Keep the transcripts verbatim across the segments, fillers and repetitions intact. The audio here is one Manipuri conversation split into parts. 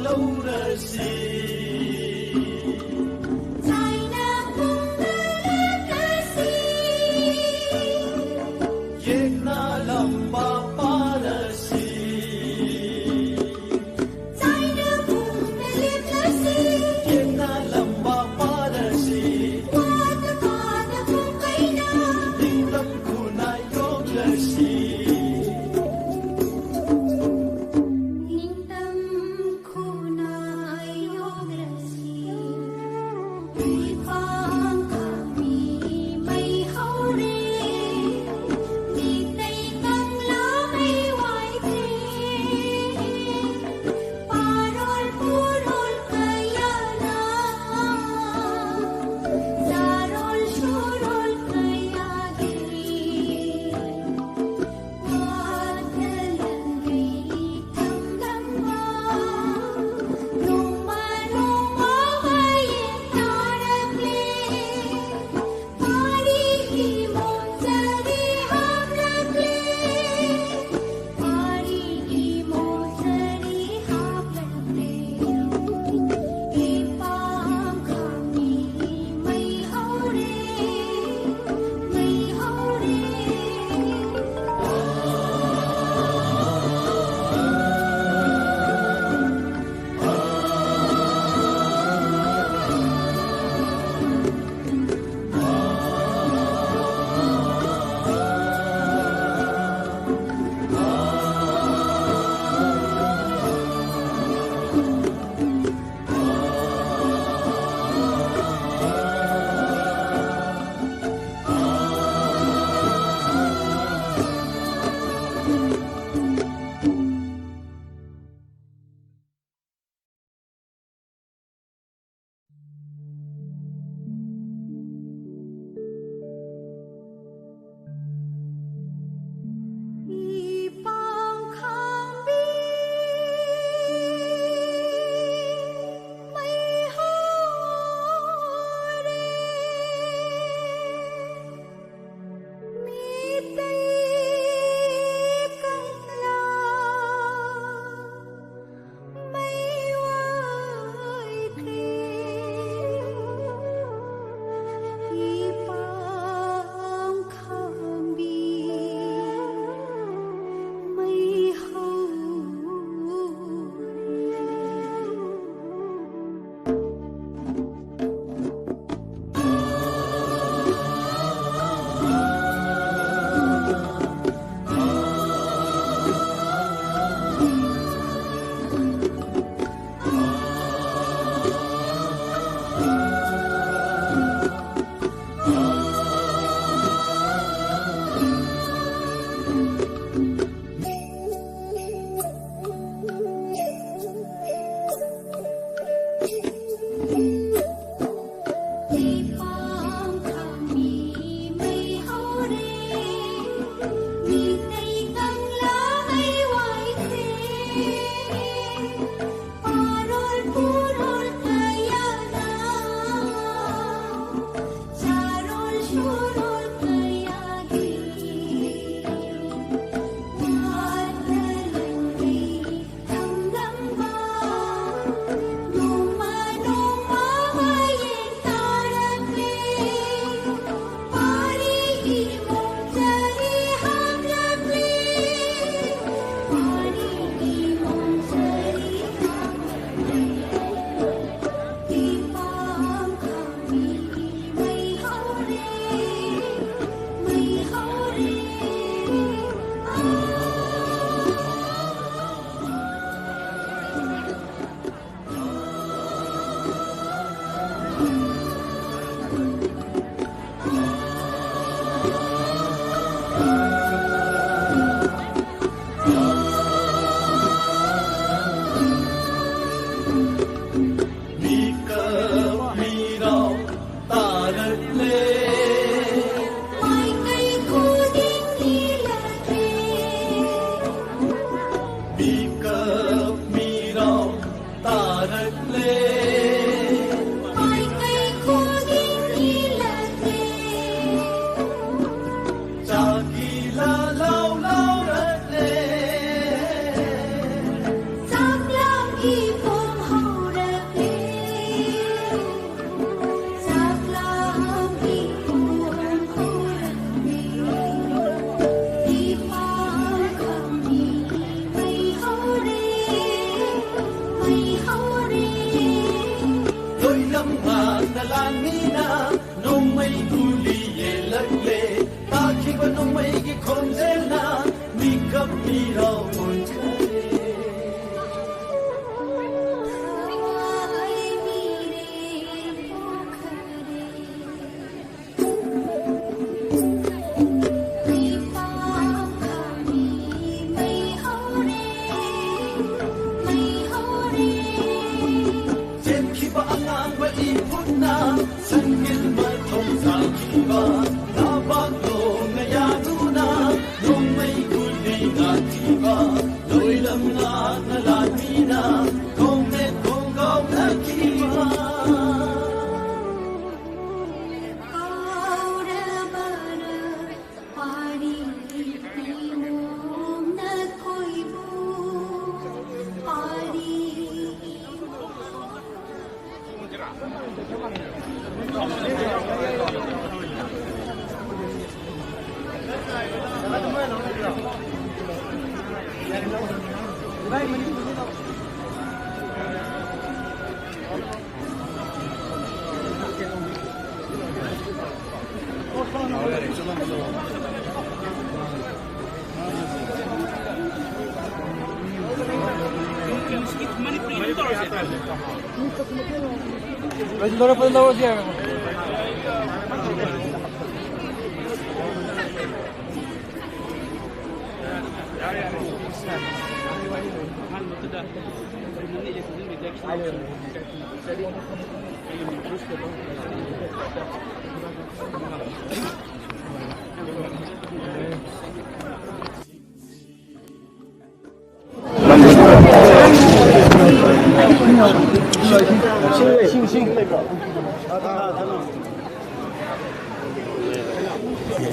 ꯂꯧꯔꯁꯤ꯫ ꯆꯥꯏꯅ ꯄꯨꯝꯕ ꯂꯦꯞꯂꯁꯤ꯫ ꯌꯦꯛꯅ ꯂꯝꯕꯥ ꯄꯥꯔꯁꯤ꯫ ꯆꯥꯏꯅ ꯄꯨꯝꯕ ꯂꯦꯞꯂꯁꯤ꯫ ꯌꯦꯛꯅ ꯂꯝꯕꯥ ꯄꯥꯔꯁꯤ꯫ ꯋꯥꯗ ꯋꯥꯗ ꯄꯨꯡ ꯀꯩꯅ꯫ ꯅꯤꯡꯇꯝ ꯈꯨꯟꯅꯥꯏ ꯌꯣꯛꯂꯁꯤ꯫ ꯅꯤꯡꯇꯝ ꯈꯨꯟꯅꯥꯏ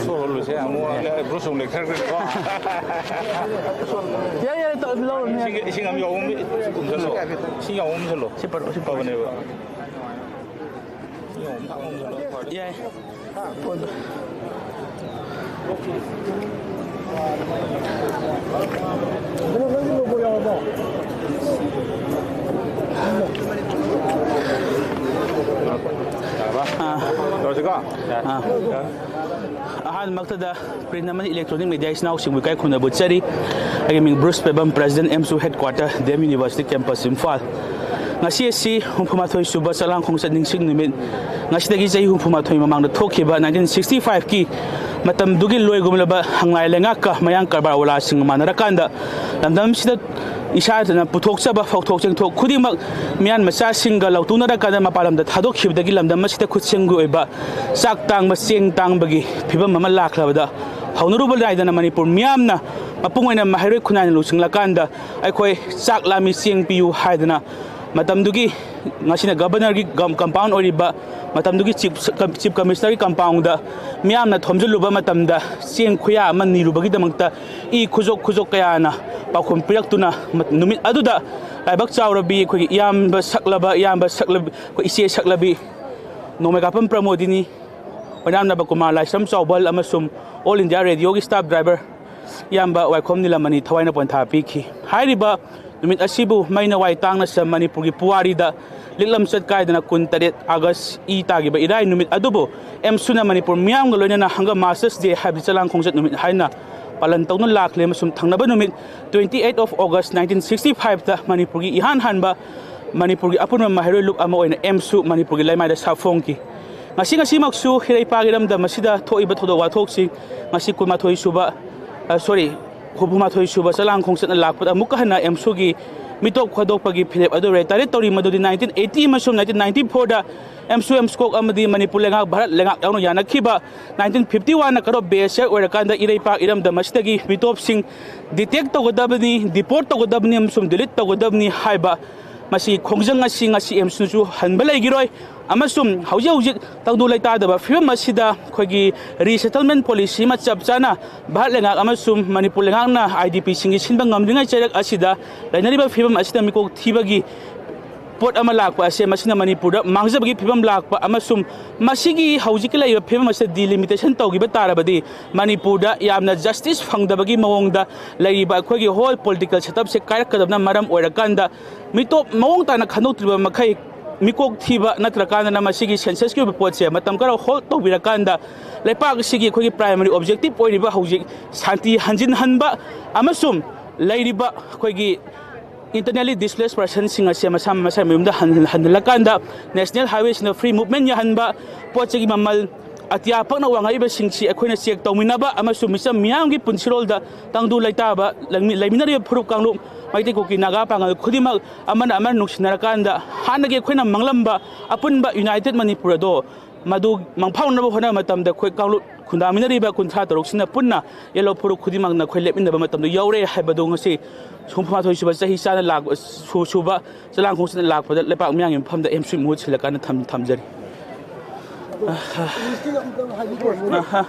ꯁꯣ ꯍꯣꯜꯂꯨꯁꯦ ꯑꯃꯨꯛ꯫ ꯕ꯭ꯔꯨꯁ ꯑꯃꯨꯛ ꯂꯦꯛꯊꯔꯛꯇ꯭ꯔꯦꯀꯣ꯫ ꯌꯥꯔꯦ, ꯌꯥꯔꯦ, ꯇꯧ-, ꯂꯧꯔꯅꯤ, ꯌꯥꯔꯦ꯫ ꯏꯁꯤꯡ, ꯏꯁꯤꯡ ꯑꯃ ꯌꯥꯎꯕ ꯑꯃ ꯎꯝꯁꯜꯂꯣ꯫ ꯁꯤ ꯄꯠꯂꯣ, ꯁꯤ ꯄꯠꯂꯣ꯫ ꯐꯕꯅꯦꯕ꯫ ꯌꯥꯏ꯫ ꯑꯥ꯫ ꯇꯧꯔꯁꯤꯀꯣ? ꯑꯥ꯫ ꯑꯍꯥꯟꯕꯃꯛꯇꯗ print ꯑꯃꯗꯤ electronic media ꯏꯆꯤꯟ ꯏꯅꯥꯎꯁꯤꯡꯕꯨ ꯏꯀꯥꯏ ꯈꯨꯝꯅꯕ ꯎꯠꯆꯔꯤ꯫ ꯑꯩꯒꯤ ꯃꯤꯡ Bruce Pebam, President, AMSU Headquarter, D M University Campus, Imphal. ꯉꯁꯤ ꯑꯁꯤ ꯍꯨꯝꯐꯨꯃꯥꯊꯣꯏ ꯁꯨꯕ ꯆꯥꯂꯥꯡ ꯈꯣꯡꯆꯠ ꯅꯤꯡꯁꯤꯡ ꯅꯨꯃꯤꯠ꯫ ꯉꯁꯤꯗꯒꯤ ꯆꯍꯤ ꯍꯨꯝꯐꯨꯃꯥꯊꯣꯏ ꯃꯃꯥꯡꯗ ꯊꯣꯛꯈꯤꯕ nineteen sixty five ꯀꯤ ꯃꯇꯝꯗꯨꯒꯤ ꯂꯣꯏꯒꯨꯝꯂꯕ ꯍꯪꯂꯥꯏ ꯂꯩꯉꯥꯛꯀ ꯃꯌꯥꯡ ꯀꯔꯕꯥꯔ ꯋꯥꯂꯥꯁꯤꯡꯒ ꯃꯥꯟꯅꯔꯀꯥꯟꯗ, ꯂꯝꯗꯝꯁꯤꯗ ꯏꯁꯥꯗꯅ ꯄꯨꯊꯣꯛꯆꯕ ꯐꯧꯊꯣꯛ ꯆꯦꯡꯊꯣꯛ ꯈꯨꯗꯤꯡꯃꯛ ꯃꯤꯌꯥꯟ ꯃꯆꯥꯁꯤꯡꯒ ꯂꯧꯇꯨꯅꯔꯀꯥꯟꯗ ꯃꯄꯥꯟ ꯂꯝꯗ ꯊꯥꯗꯣꯛꯈꯤꯕꯗꯒꯤ ꯂꯝꯗꯝ ꯑꯁꯤꯗ ꯈꯨꯠꯁꯦꯝꯒꯤ ꯑꯣꯏꯕ ꯆꯥꯛ ꯇꯥꯡꯕ, ꯆꯦꯡ ꯇꯥꯡꯕꯒꯤ ꯐꯤꯕꯝ ꯑꯃ ꯂꯥꯛꯂꯕꯗ, ꯍꯧꯅꯔꯨꯕ ꯅꯥꯏꯗꯅ ꯃꯅꯤꯄꯨꯔ ꯃꯤꯌꯥꯝꯅ ꯃꯄꯨꯡ ꯑꯣꯏꯅ ꯃꯍꯩꯔꯣꯏ ꯈꯨꯟꯅꯥꯏꯅ ꯂꯨꯆꯤꯡꯂꯀꯥꯟꯗ ꯑꯩꯈꯣꯏ ꯆꯥꯛ ꯂꯥꯝꯃꯤ, ꯆꯦꯡ ꯄꯤꯌꯨ ꯍꯥꯏꯗꯅ ꯃꯇꯝꯗꯨꯒꯤ, ꯉꯁꯤꯅ Governor ꯒꯤ ꯒꯝ-, compound ꯑꯣꯏꯔꯤꯕ, ꯃꯇꯝꯗꯨꯒꯤ Chief, Chief Commissioner ꯒꯤ compound ꯗ ꯃꯤꯌꯥꯝꯅ ꯊꯣꯝꯖꯤꯜꯂꯨꯕ ꯃꯇꯝꯗ ꯆꯦꯡ ꯈꯨꯌꯥ ꯑꯃ ꯅꯤꯔꯨꯕꯒꯤꯗꯃꯛꯇ ꯏ ꯈꯨꯖꯣꯛ ꯈꯨꯖꯣꯛ ꯀꯌꯥꯅ ꯄꯥꯎꯈꯨꯝ ꯄꯤꯔꯛꯇꯨꯅ ꯃ-, ꯅꯨꯃꯤꯠ ꯑꯗꯨꯗ ꯂꯥꯏꯕꯛ ꯆꯥꯎꯔꯕꯤ ꯑꯩꯈꯣꯏꯒꯤ ꯏꯌꯥꯝꯕ ꯁꯛꯂꯕ, ꯏꯌꯥꯝꯕ ꯁꯛꯂꯕ, ꯑꯩꯈꯣꯏ ꯏꯆꯦ ꯁꯛꯂꯕꯤ ꯅꯣꯡꯃꯩ ꯀꯥꯞꯐꯝ ꯄ꯭ꯔꯃꯣꯗꯤꯅꯤ, ꯑꯣꯏꯅꯥꯝ ꯅꯕꯀꯨꯃꯥꯔ, ꯂꯥꯏꯁ꯭ꯔꯝ ꯆꯥꯎꯕꯜ ꯑꯃꯁꯨꯡ All India Radioꯒꯤ staff driver ꯏꯌꯥꯝꯕ ꯋꯥꯏꯈꯣꯝ ꯅꯤꯂꯃꯅꯤ ꯊꯋꯥꯏꯅ ꯄꯣꯟꯊꯥ ꯄꯤꯈꯤ꯫ ꯍꯥꯏꯔꯤꯕ ꯅꯨꯃꯤꯠ ꯑꯁꯤꯕꯨ ꯃꯩꯅ ꯋꯥꯏ ꯇꯥꯡꯅ ꯁꯝ ꯃꯅꯤꯄꯨꯔꯒꯤ ꯄꯨꯋꯥꯔꯤꯗ ꯂꯤꯛꯂꯝ ꯆꯠ ꯀꯥꯏꯗꯅ ꯀꯨꯟꯇꯔꯦꯠ ꯑꯥꯒꯁ ꯏ ꯇꯥꯈꯤꯕ ꯏꯔꯥꯏ ꯅꯨꯃꯤꯠ ꯑꯗꯨꯕꯨ ꯑꯦꯝꯁꯨꯅ ꯃꯅꯤꯄꯨꯔ ꯃꯤꯌꯥꯝꯒ ꯂꯣꯏꯅꯅ ꯍꯪꯒꯥꯝ Masters Day ꯍꯥꯏꯕꯗꯤ ꯆꯂꯥꯡ ꯈꯣꯡꯆꯠ ꯅꯨꯃꯤꯠ ꯍꯥꯏꯅ ꯄꯥꯂꯟ ꯇꯧꯅ ꯂꯥꯛꯂꯦ ꯑꯃꯁꯨꯡ ꯊꯪꯅꯕ ꯅꯨꯃꯤꯠ twenty eight of August nineteen sixty fiveꯇ ꯃꯅꯤꯄꯨꯔꯒꯤ ꯏꯍꯥꯟ ꯍꯥꯟꯕ ꯃꯅꯤꯄꯨꯔꯒꯤ ꯑꯄꯨꯟꯕ ꯃꯍꯩꯔꯣꯏ ꯂꯨꯞ ꯑꯃ ꯑꯣꯏꯅ ꯑꯦꯝꯁꯨ ꯃꯅꯤꯄꯨꯔꯒꯤ ꯂꯩꯃꯥꯏꯗ ꯁꯥꯐꯣꯡꯈꯤ꯫ ꯉꯁꯤ ꯉꯁꯤꯃꯛꯁꯨ ꯏꯔꯩꯄꯥꯛ ꯏꯔꯝꯗꯝ ꯑꯁꯤꯗ ꯊꯣꯛꯏꯕ ꯊꯧꯗꯣꯛ ꯋꯥꯊꯣꯛꯁꯤꯡ ꯉꯁꯤ ꯀꯨꯟꯃꯥꯊꯣꯏ ꯁꯨꯕ, ꯑ, sorry, ꯍꯨꯝꯐꯨꯃꯥꯊꯣꯏ ꯁꯨꯕ ꯆꯂꯥꯡ ꯈꯣꯡꯆꯠꯅ ꯂꯥꯛꯄꯗ ꯑꯃꯨꯛꯀ ꯍꯟꯅ ꯑꯦꯝꯁꯨꯒꯤ ꯃꯤꯇꯣꯞ ꯈꯣꯗꯣꯛꯄꯒꯤ ꯐꯤꯔꯦꯞ ꯑꯗꯨ ꯔꯦꯇꯥꯏꯔꯦꯠ ꯇꯧꯔꯤ꯫ ꯃꯗꯨꯗꯤ nineteen eighty ꯑꯃꯁꯨꯡ nineteen ninety fourꯗ ꯑꯦꯝꯁꯨ ꯑꯦꯝꯁꯀꯣꯛ ꯑꯃꯗꯤ ꯃꯅꯤꯄꯨꯔ ꯂꯩꯉꯥꯛ, ꯚꯥꯔꯠ ꯂꯩꯉꯥꯛ ꯌꯥꯎꯅ ꯌꯥꯅꯈꯤꯕ nineteen fifty oneꯅ cut off base year ꯑꯣꯏꯔꯀꯥꯟꯗ ꯏꯔꯩꯄꯥꯛ ꯏꯔꯝꯗꯝ ꯑꯁꯤꯗꯒꯤ ꯃꯤꯇꯣꯞꯁꯤꯡ detect ꯇꯧꯒꯗꯕꯅꯤ, deport ꯇꯧꯒꯗꯕꯅꯤ ꯑꯃꯁꯨꯡ delete ꯇꯧꯒꯗꯕꯅꯤ ꯍꯥꯏꯕ ꯃꯁꯤ ꯈꯣꯡꯖꯪ ꯑꯁꯤ ꯉꯁꯤ ꯑꯦꯝꯁꯨꯁꯨ ꯍꯟꯕ ꯂꯩꯈꯤꯔꯣꯏ꯫ ꯑꯃꯁꯨꯡ ꯍꯧꯖꯤꯛ ꯍꯧꯖꯤꯛ ꯇꯪꯗꯨ ꯂꯩꯇꯥꯗꯕ ꯐꯤꯕꯝ ꯑꯁꯤꯗ ꯑꯩꯈꯣꯏꯒꯤ resettlement policy ꯑꯃ ꯆꯞ ꯆꯥꯅ ꯚꯥꯔꯠ ꯂꯩꯉꯥꯛ ꯑꯃꯁꯨꯡ ꯃꯅꯤꯄꯨꯔ ꯂꯩꯉꯥꯛꯅ IDPꯁꯤꯡꯒꯤ ꯁꯤꯟꯕ ꯉꯝꯗ꯭ꯔꯤꯉꯩ ꯆꯩꯔꯛ ꯑꯁꯤꯗ ꯂꯩꯅꯔꯤꯕ ꯐꯤꯕꯝ ꯑꯁꯤꯗ ꯃꯤꯀꯣꯛ ꯊꯤꯕꯒꯤ ꯄꯣꯠ ꯑꯃ ꯂꯥꯛꯄ ꯑꯁꯦ ꯃꯁꯤꯅ ꯃꯅꯤꯄꯨꯔꯗ ꯃꯥꯡꯖꯕꯒꯤ ꯐꯤꯕꯝ ꯂꯥꯛꯄ ꯑꯃꯁꯨꯡ ꯃꯁꯤꯒꯤ ꯍꯧꯖꯤꯛꯀꯤ ꯂꯩꯔꯤꯕ ꯐꯤꯕꯝ ꯑꯁꯤꯗ delimitation ꯇꯧꯈꯤꯕ ꯇꯥꯔꯕꯗꯤ ꯃꯅꯤꯄꯨꯔꯗ ꯌꯥꯝꯅ justice ꯐꯪꯗꯕꯒꯤ ꯃꯑꯣꯡꯗ ꯂꯩꯔꯤꯕ ꯑꯩꯈꯣꯏꯒꯤ whole political setupꯁꯦ ꯀꯥꯏꯔꯛꯀꯗꯕꯅ ꯃꯔꯝ ꯑꯣꯏꯔꯀꯥꯟꯗ ꯃꯤꯇꯣꯞ ꯃꯑꯣꯡ ꯇꯥꯅ ꯈꯟꯗꯣꯛꯇ꯭ꯔꯤꯕ ꯃꯈꯩ ꯃꯤꯀꯣꯛ ꯊꯤꯕ ꯅꯠꯇ꯭ꯔꯀꯥꯟꯗꯅ ꯃꯁꯤꯒꯤ censusꯀꯤ ꯑꯣꯏꯕ ꯄꯣꯠꯁꯦ ꯃꯇꯝ ꯈꯔ hold ꯇꯧꯕꯤꯔꯀꯥꯟꯗ ꯂꯩꯄꯥꯛ ꯑꯁꯤꯒꯤ ꯑꯩꯈꯣꯏꯒꯤ primary objective ꯑꯣꯏꯔꯤꯕ ꯍꯧꯖꯤꯛ ꯁꯥꯟꯇꯤ ꯍꯟꯖꯤꯟꯍꯟꯕ ꯑꯃꯁꯨꯡ ꯂꯩꯔꯤꯕ ꯑꯩꯈꯣꯏꯒꯤ internally displaced personꯁꯤꯡ ꯑꯁꯦ ꯃꯁꯥ ꯃꯁꯥ ꯃꯌꯨꯝꯗ ꯍꯟ-, ꯍꯟꯍꯜꯂꯀꯥꯟꯗ national highwayꯁꯤꯡꯗ free movement ꯌꯥꯍꯟꯕ, ꯄꯣꯠ ꯆꯩꯒꯤ ꯃꯃꯜ ꯑꯇꯤꯌꯥ ꯄꯛꯅ ꯋꯥꯡꯉꯛꯏꯕꯁꯤꯡꯁꯤ ꯑꯩꯈꯣꯏꯅ check ꯇꯧꯃꯤꯟꯅꯕ ꯑꯃꯁꯨꯡ ꯃꯤꯆꯝ ꯃꯤꯌꯥꯝꯒꯤ ꯄꯨꯟꯁꯤꯔꯣꯜꯗ ꯇꯪꯗꯨ ꯂꯩꯇꯥꯕ ꯂꯩꯃꯤ-, ꯂꯩꯃꯤꯟꯅꯔꯤꯕ ꯐꯨꯔꯨꯞ ꯀꯥꯡꯂꯨꯞ ꯃꯩꯇꯩ ꯀꯨꯀꯤ ꯅꯥꯒꯥ ꯄꯥꯉꯜ ꯈꯨꯗꯤꯡꯃꯛ ꯑꯃꯅ ꯑꯃꯅ ꯅꯨꯡꯁꯤꯅꯔꯀꯥꯟꯗ ꯍꯥꯟꯅꯒꯤ ꯑꯩꯈꯣꯏꯅ ꯃꯪꯂꯝꯕ ꯑꯄꯨꯟꯕ united ꯃꯅꯤꯄꯨꯔ ꯑꯗꯣ ꯃꯗꯨ ꯃꯪꯐꯥꯎꯅꯕ ꯍꯣꯠꯅꯕ ꯃꯇꯝꯗ ꯑꯩꯈꯣꯏ ꯀꯥꯡꯂꯨꯞ ꯈꯨꯟꯗꯥꯃꯤꯟꯅꯔꯤꯕ ꯀꯨꯟꯊ꯭ꯔꯥ ꯇꯔꯨꯛꯁꯤꯅ ꯄꯨꯟꯅ ꯌꯦꯜꯂꯣ ꯐꯨꯔꯨꯞ ꯈꯨꯗꯤꯡꯃꯛꯅ ꯑꯩꯈꯣꯏ ꯂꯦꯞꯃꯤꯟꯅꯕ ꯃꯇꯝꯗ ꯌꯧꯔꯦ ꯍꯥꯏꯕꯗꯨ ꯉꯁꯤ ꯍꯨꯝꯐꯨ ꯃꯥꯊꯣꯏ ꯁꯨꯕ ꯆꯍꯤ ꯆꯥꯅ ꯂꯥꯛꯄ, ꯁꯨ-, ꯁꯨꯕ ꯆꯂꯥꯡ ꯈꯣꯡꯆꯠꯅ ꯂꯥꯛꯄꯗ ꯂꯩꯄꯥꯛ ꯃꯤꯌꯥꯝꯒꯤ ꯃꯐꯝꯗ ꯑꯦꯝꯁꯨꯒꯤ ꯃꯍꯨꯠ ꯁꯤꯜꯂꯀꯥꯟꯗ ꯊꯝ-, ꯊꯝꯖꯔꯤ꯫ ꯑꯍꯥ꯫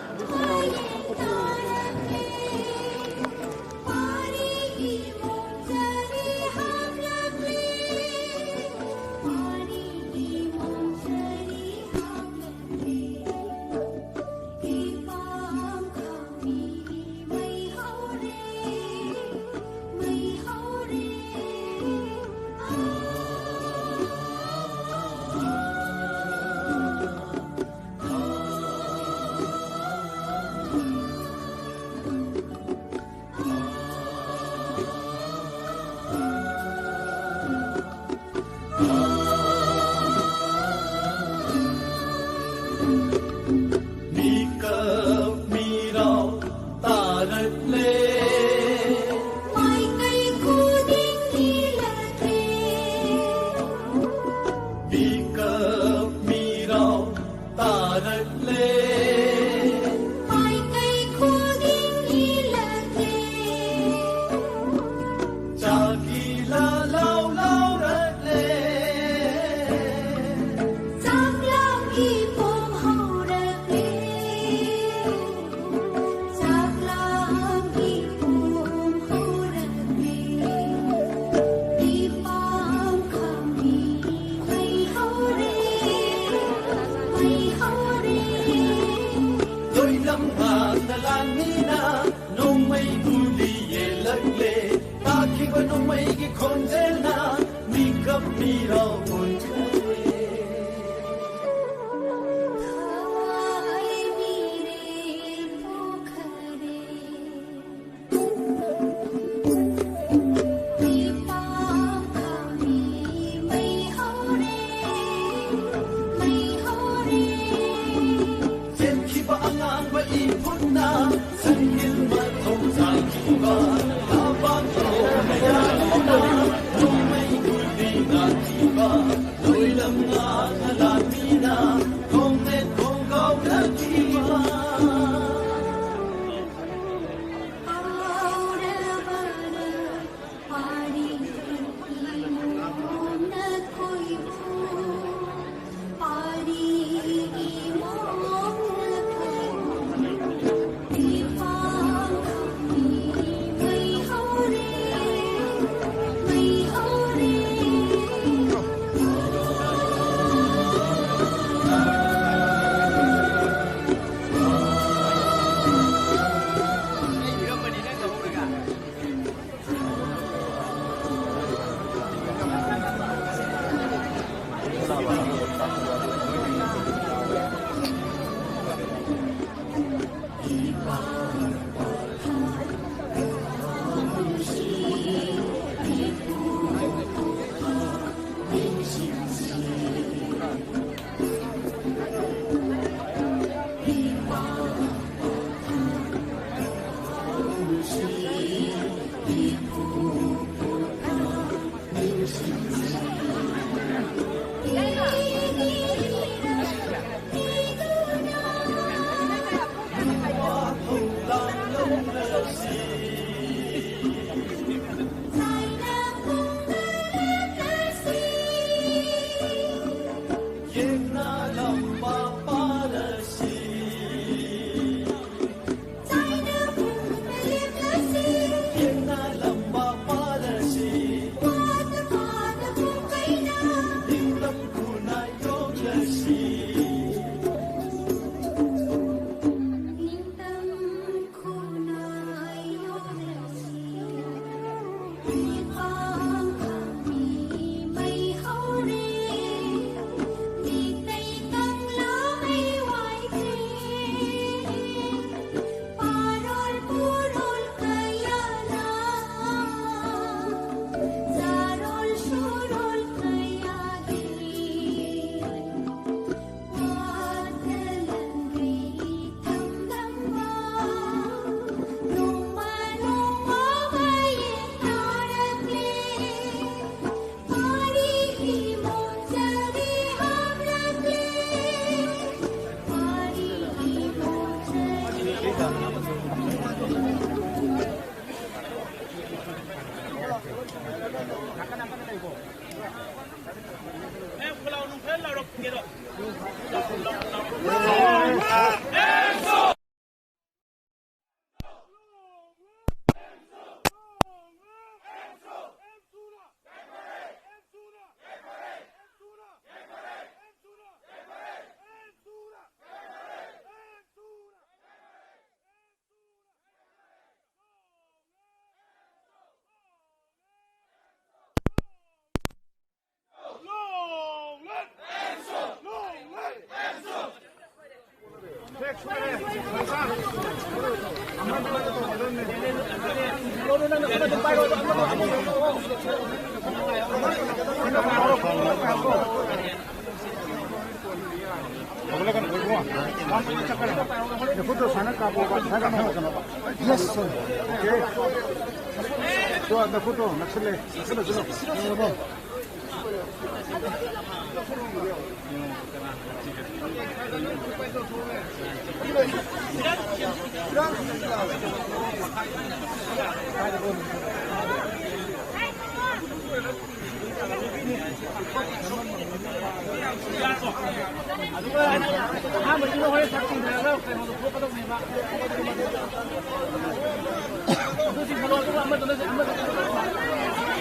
ꯅꯈꯨꯠꯇꯣ ꯁꯨꯃꯥꯏꯅ ꯀꯥꯞꯄꯣꯕ, ꯁꯨꯃꯥꯏꯅ ꯀꯥꯞꯄꯣ꯫ Yes, sir. Okay. ꯇꯣ, ꯅꯈꯨꯠꯇꯣ ꯅꯛꯁꯤꯜꯂꯦ, ꯅꯛꯁꯤꯜꯂꯁꯤꯜꯂꯣ꯫ ꯌꯦꯡꯉꯕꯣ? ꯑꯗꯨꯒ ꯑꯍꯥꯟꯕꯒꯤꯗꯨꯅ ꯍꯣꯔꯦꯟ ꯁꯛ ꯆꯤꯡꯊꯔꯒ ꯀꯩꯅꯣꯗꯣ ꯊꯣꯛꯀꯗꯧꯅꯦꯕ꯫ ꯑꯗꯨ ꯆꯤꯡꯊꯔꯣ, ꯑꯗꯨꯒ ꯑꯃꯗꯨꯅ, ꯑꯃꯗꯨꯅ꯫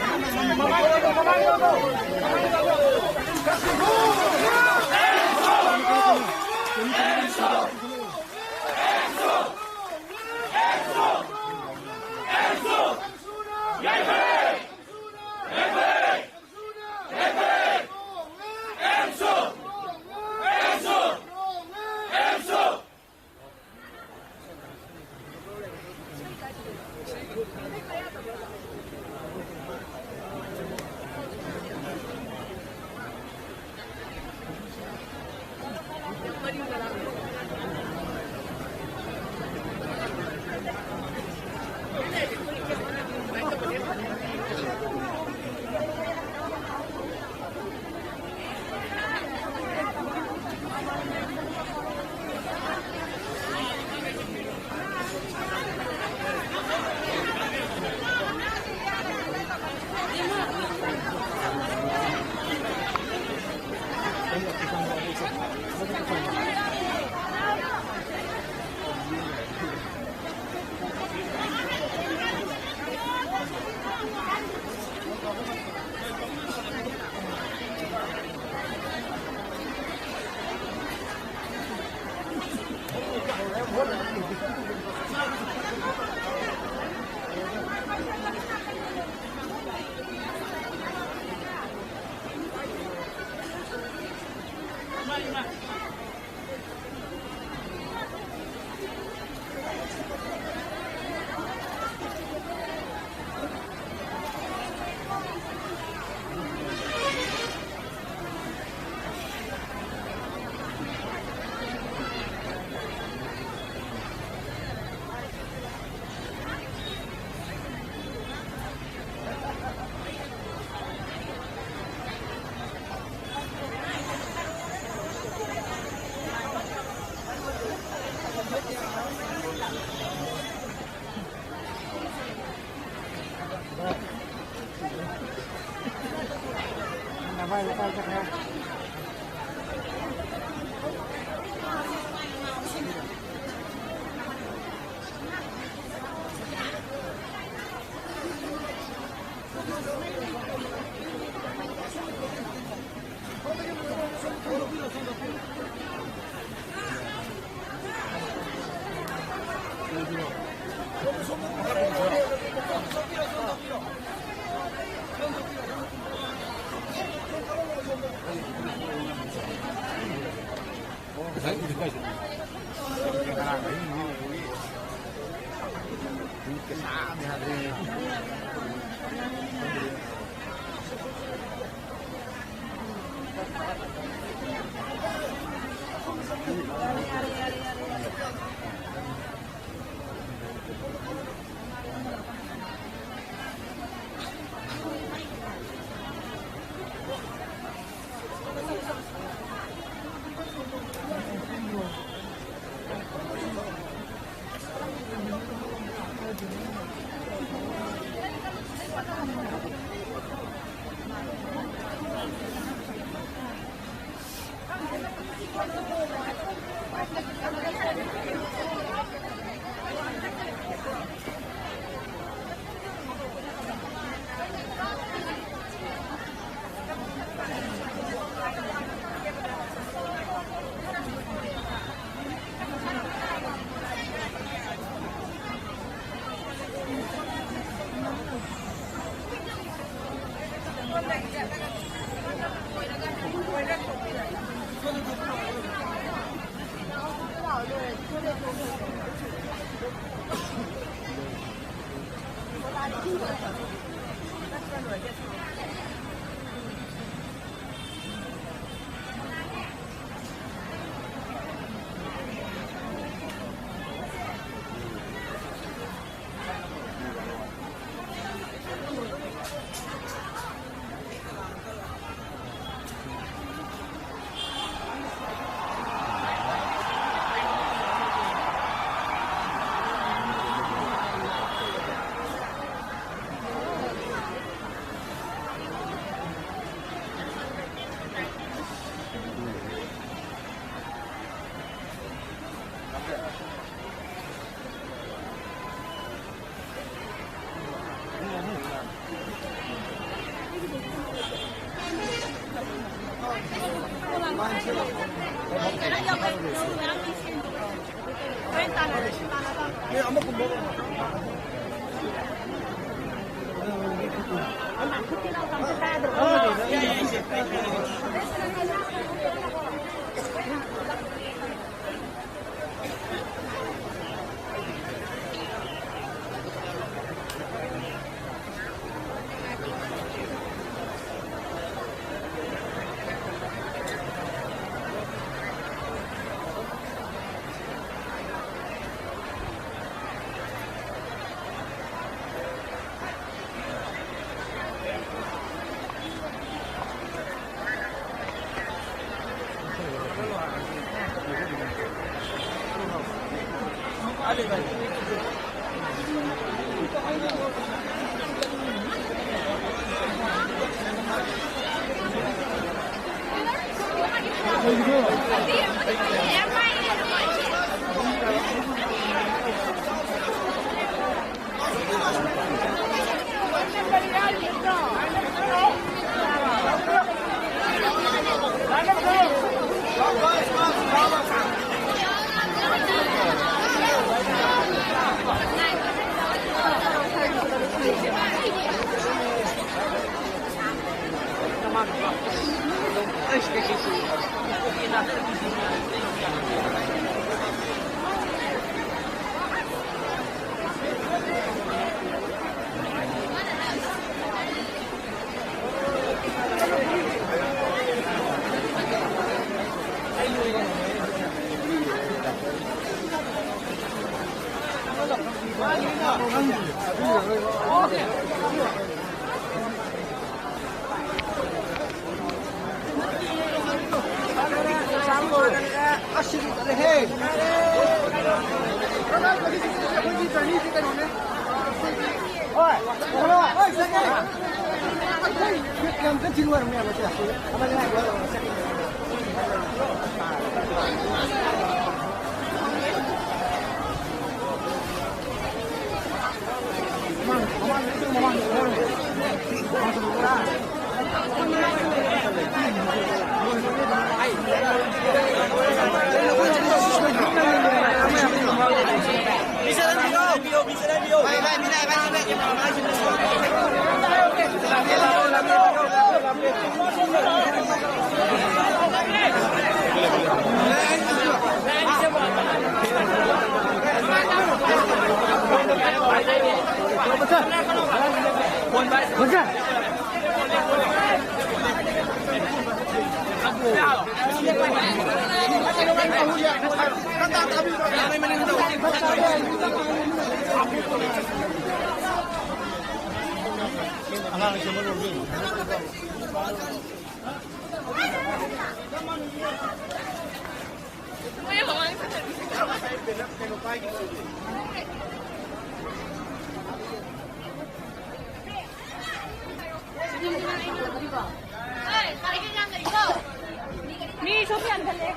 ꯃꯤ ꯁꯣꯝ ꯌꯥꯟꯊꯠꯂꯦ꯫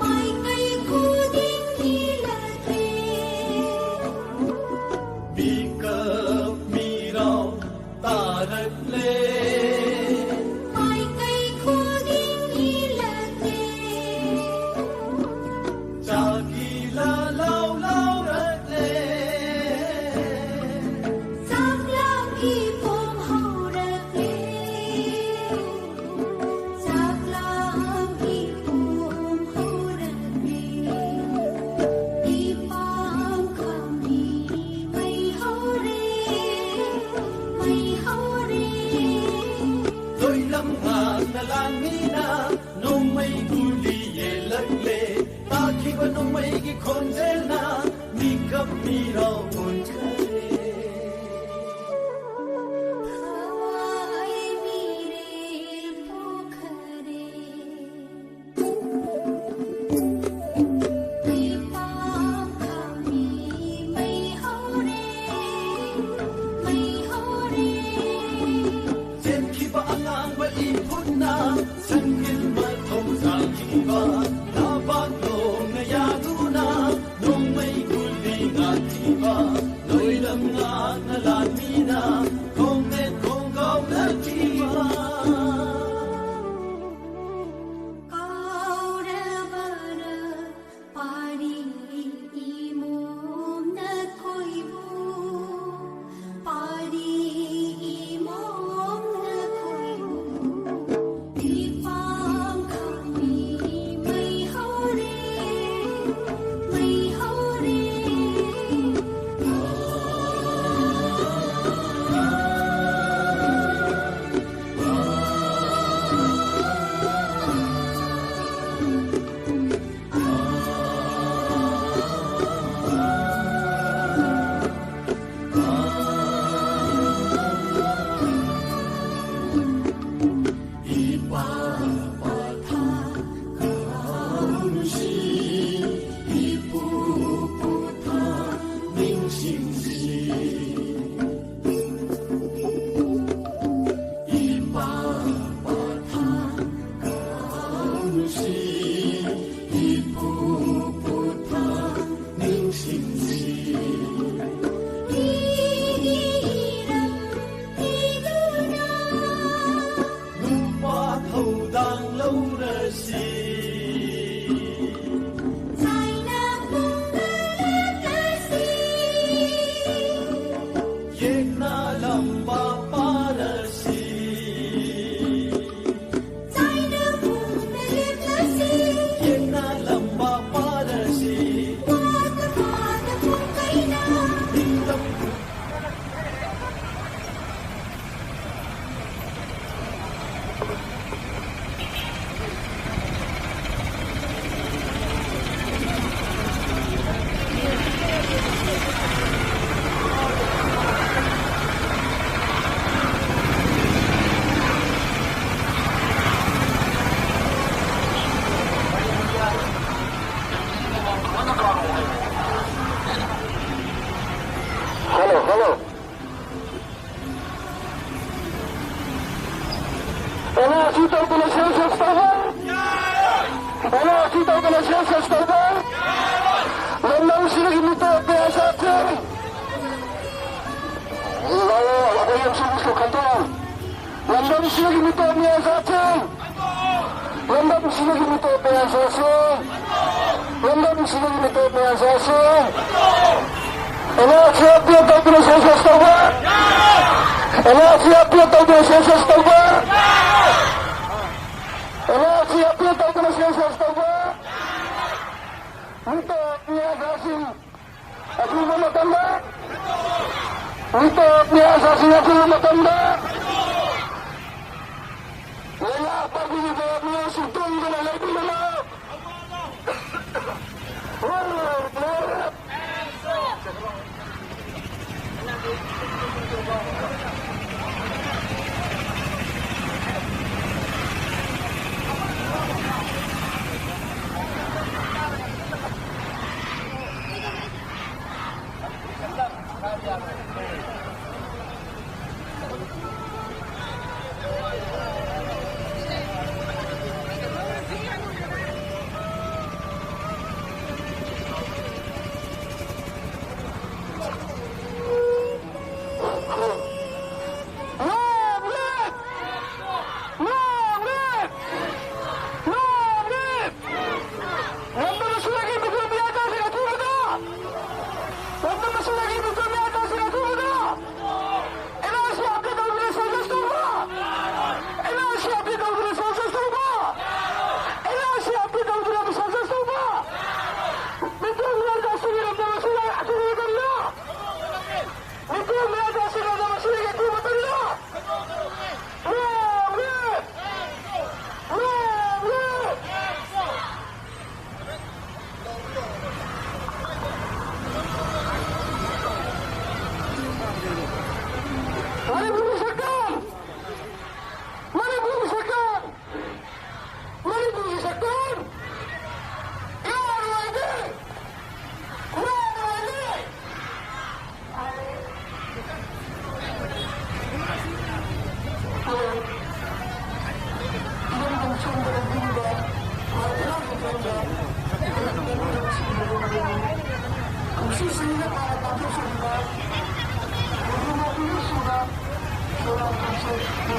ꯃꯥꯏꯀꯩ ꯈꯨꯗꯤꯡ ꯏꯜꯂꯛꯂꯦ꯫ ꯃꯤꯀꯞ ꯃꯤꯔꯥꯎ ꯇꯥꯔꯛꯂꯦ꯫ ꯃꯥꯏꯀꯩ ꯈꯨꯗꯤꯡ ꯏꯜꯂꯛꯂꯦ꯫ ꯆꯥꯛꯀꯤ ꯂꯥꯂꯥꯎ ꯂꯥꯎꯔꯛꯂꯦ꯫ ꯆꯥꯛꯂꯥꯎꯒꯤ ꯄꯣꯝ ꯍꯧꯔꯛꯂꯦ꯫ ꯆꯥꯛꯂꯥꯎꯒꯤ ꯄꯣꯝ ꯍꯧꯔꯛꯂꯦ꯫ ꯏꯄꯥꯝ ꯈꯥꯃꯤ ꯃꯩ ꯍꯧꯔꯦ, ꯃꯩ ꯍꯧꯔꯦ꯫ ꯂꯣꯏꯂꯝ ꯉꯥꯛꯅ ꯂꯥꯟꯃꯤꯅ ꯅꯣꯡꯃꯩ ꯒꯨꯂꯤ ꯌꯦꯜꯂꯛꯂꯦ꯫ ꯇꯥꯈꯤꯕ ꯅꯣꯡꯃꯩꯒꯤ ꯈꯣꯟꯖꯦꯜꯅ ꯃꯤꯀꯞ ꯃꯤꯔꯥꯎ ꯑꯣꯟꯈ꯭ꯔꯦ꯫ ꯊꯋꯥꯏ ꯃꯤꯔꯦꯜ ꯄꯣꯛꯈ꯭ꯔꯦ꯫ ꯏꯄꯥꯝ ꯈꯥꯃꯤ ꯃꯩ ꯍꯧꯔꯦ, ꯃꯩ ꯍꯧꯔꯦ꯫ ꯆꯦꯟꯈꯤꯕ ꯑꯉꯥꯡꯕ ꯏꯐꯨꯠꯅ ꯁꯪꯒꯤꯜ ꯃꯊꯧ ꯁꯥꯈꯤꯕ ꯂꯩꯕꯥꯛ ꯂꯣꯡꯅ ꯌꯥꯗꯨꯅ ꯅꯣꯡꯃꯩ ꯒꯨꯂꯤ ꯉꯥꯛꯈꯤꯕ ꯂꯣꯏꯂꯝ ꯉꯥꯛꯅ ꯂꯥꯟꯃꯤꯅ ꯈꯣꯡꯅꯦꯠ ꯈꯣꯡꯒꯥꯎꯅꯈꯤꯕ꯫ ꯀꯥꯎꯔꯕꯔ ꯄꯥꯔꯤ ꯏꯃꯣꯝ ꯅꯈꯣꯏꯕꯨ? ꯄꯥꯔꯤ ꯏꯃꯣꯝ ꯅꯈꯣꯏꯕꯨ? ꯏꯄꯥꯝ ꯈꯥꯃꯤ ꯃꯩ ꯍꯧꯔꯦ, ꯃꯩ ꯍꯧꯔꯦ꯫ Hello, hello. And R C ꯇꯧꯗꯅ ꯁꯦꯟꯁꯁ ꯇꯧꯕ! ꯑꯦꯟ ꯑꯥꯔ ꯁꯤ ꯇꯧꯗꯅ ꯁꯦꯟꯁꯁ ꯇꯧꯕ! ꯂꯝꯗꯝꯁꯤꯗꯒꯤ ꯃꯤꯇꯣꯞ ꯀꯌꯥ ꯆꯠꯈ꯭ꯔꯦ꯫ ꯂꯥꯛꯑꯣ, ꯑꯩꯈꯣꯏ ꯑꯦꯝ ꯁꯤ ꯈꯟꯗꯣꯛꯑꯣ꯫ ꯂꯝꯗꯝꯁꯤꯗꯒꯤ ꯃꯤꯇꯣꯞ ꯃꯌꯥꯝ ꯆꯠꯈ꯭ꯔꯦ꯫ ꯂꯝꯗꯝꯁꯤꯗꯒꯤ ꯃꯤꯇꯣꯞ ꯃꯌꯥꯝ ꯆꯠꯈ꯭ꯔꯦ꯫ ꯂꯝꯗꯝꯁꯤꯗꯒꯤ ꯃꯤꯇꯣꯞ ꯃꯌꯥꯝ ꯆꯠꯈ꯭ꯔꯦ꯫ ꯑꯦꯟ ꯑꯥꯔ ꯁꯤ ꯑꯦꯐ ꯇꯧꯗꯨꯅ ꯁꯦꯟꯁꯁ ꯇꯧꯕ! ꯑꯦꯟ ꯑꯥꯔ ꯁꯤ ꯑꯦꯐ ꯇꯧꯗꯨꯅ ꯁꯦꯟꯁꯁ ꯇꯧꯕ! ꯑꯦꯟ ꯑꯥꯔ ꯁꯤ ꯑꯦꯐ ꯇꯧꯗꯨꯅ ꯁꯦꯟꯁꯁ ꯇꯧꯕ! ꯃꯤꯇꯣꯞ ꯃꯤꯌꯥꯝꯁꯤꯡ ꯑꯆꯨꯝꯕ ꯃꯇꯝꯗ, ꯃꯤꯇꯣꯞ ꯃꯤꯌꯥꯝꯁꯤꯡ ꯑꯆꯨꯝꯕ ꯃꯇꯝꯗ, ꯂꯩꯉꯥꯛ ꯄꯥꯏꯕꯤꯔꯤꯕ ꯃꯤꯑꯣꯏꯁꯤꯡ ꯇꯨꯝꯗꯨꯅ ꯂꯩꯕꯤꯒꯅꯨ꯫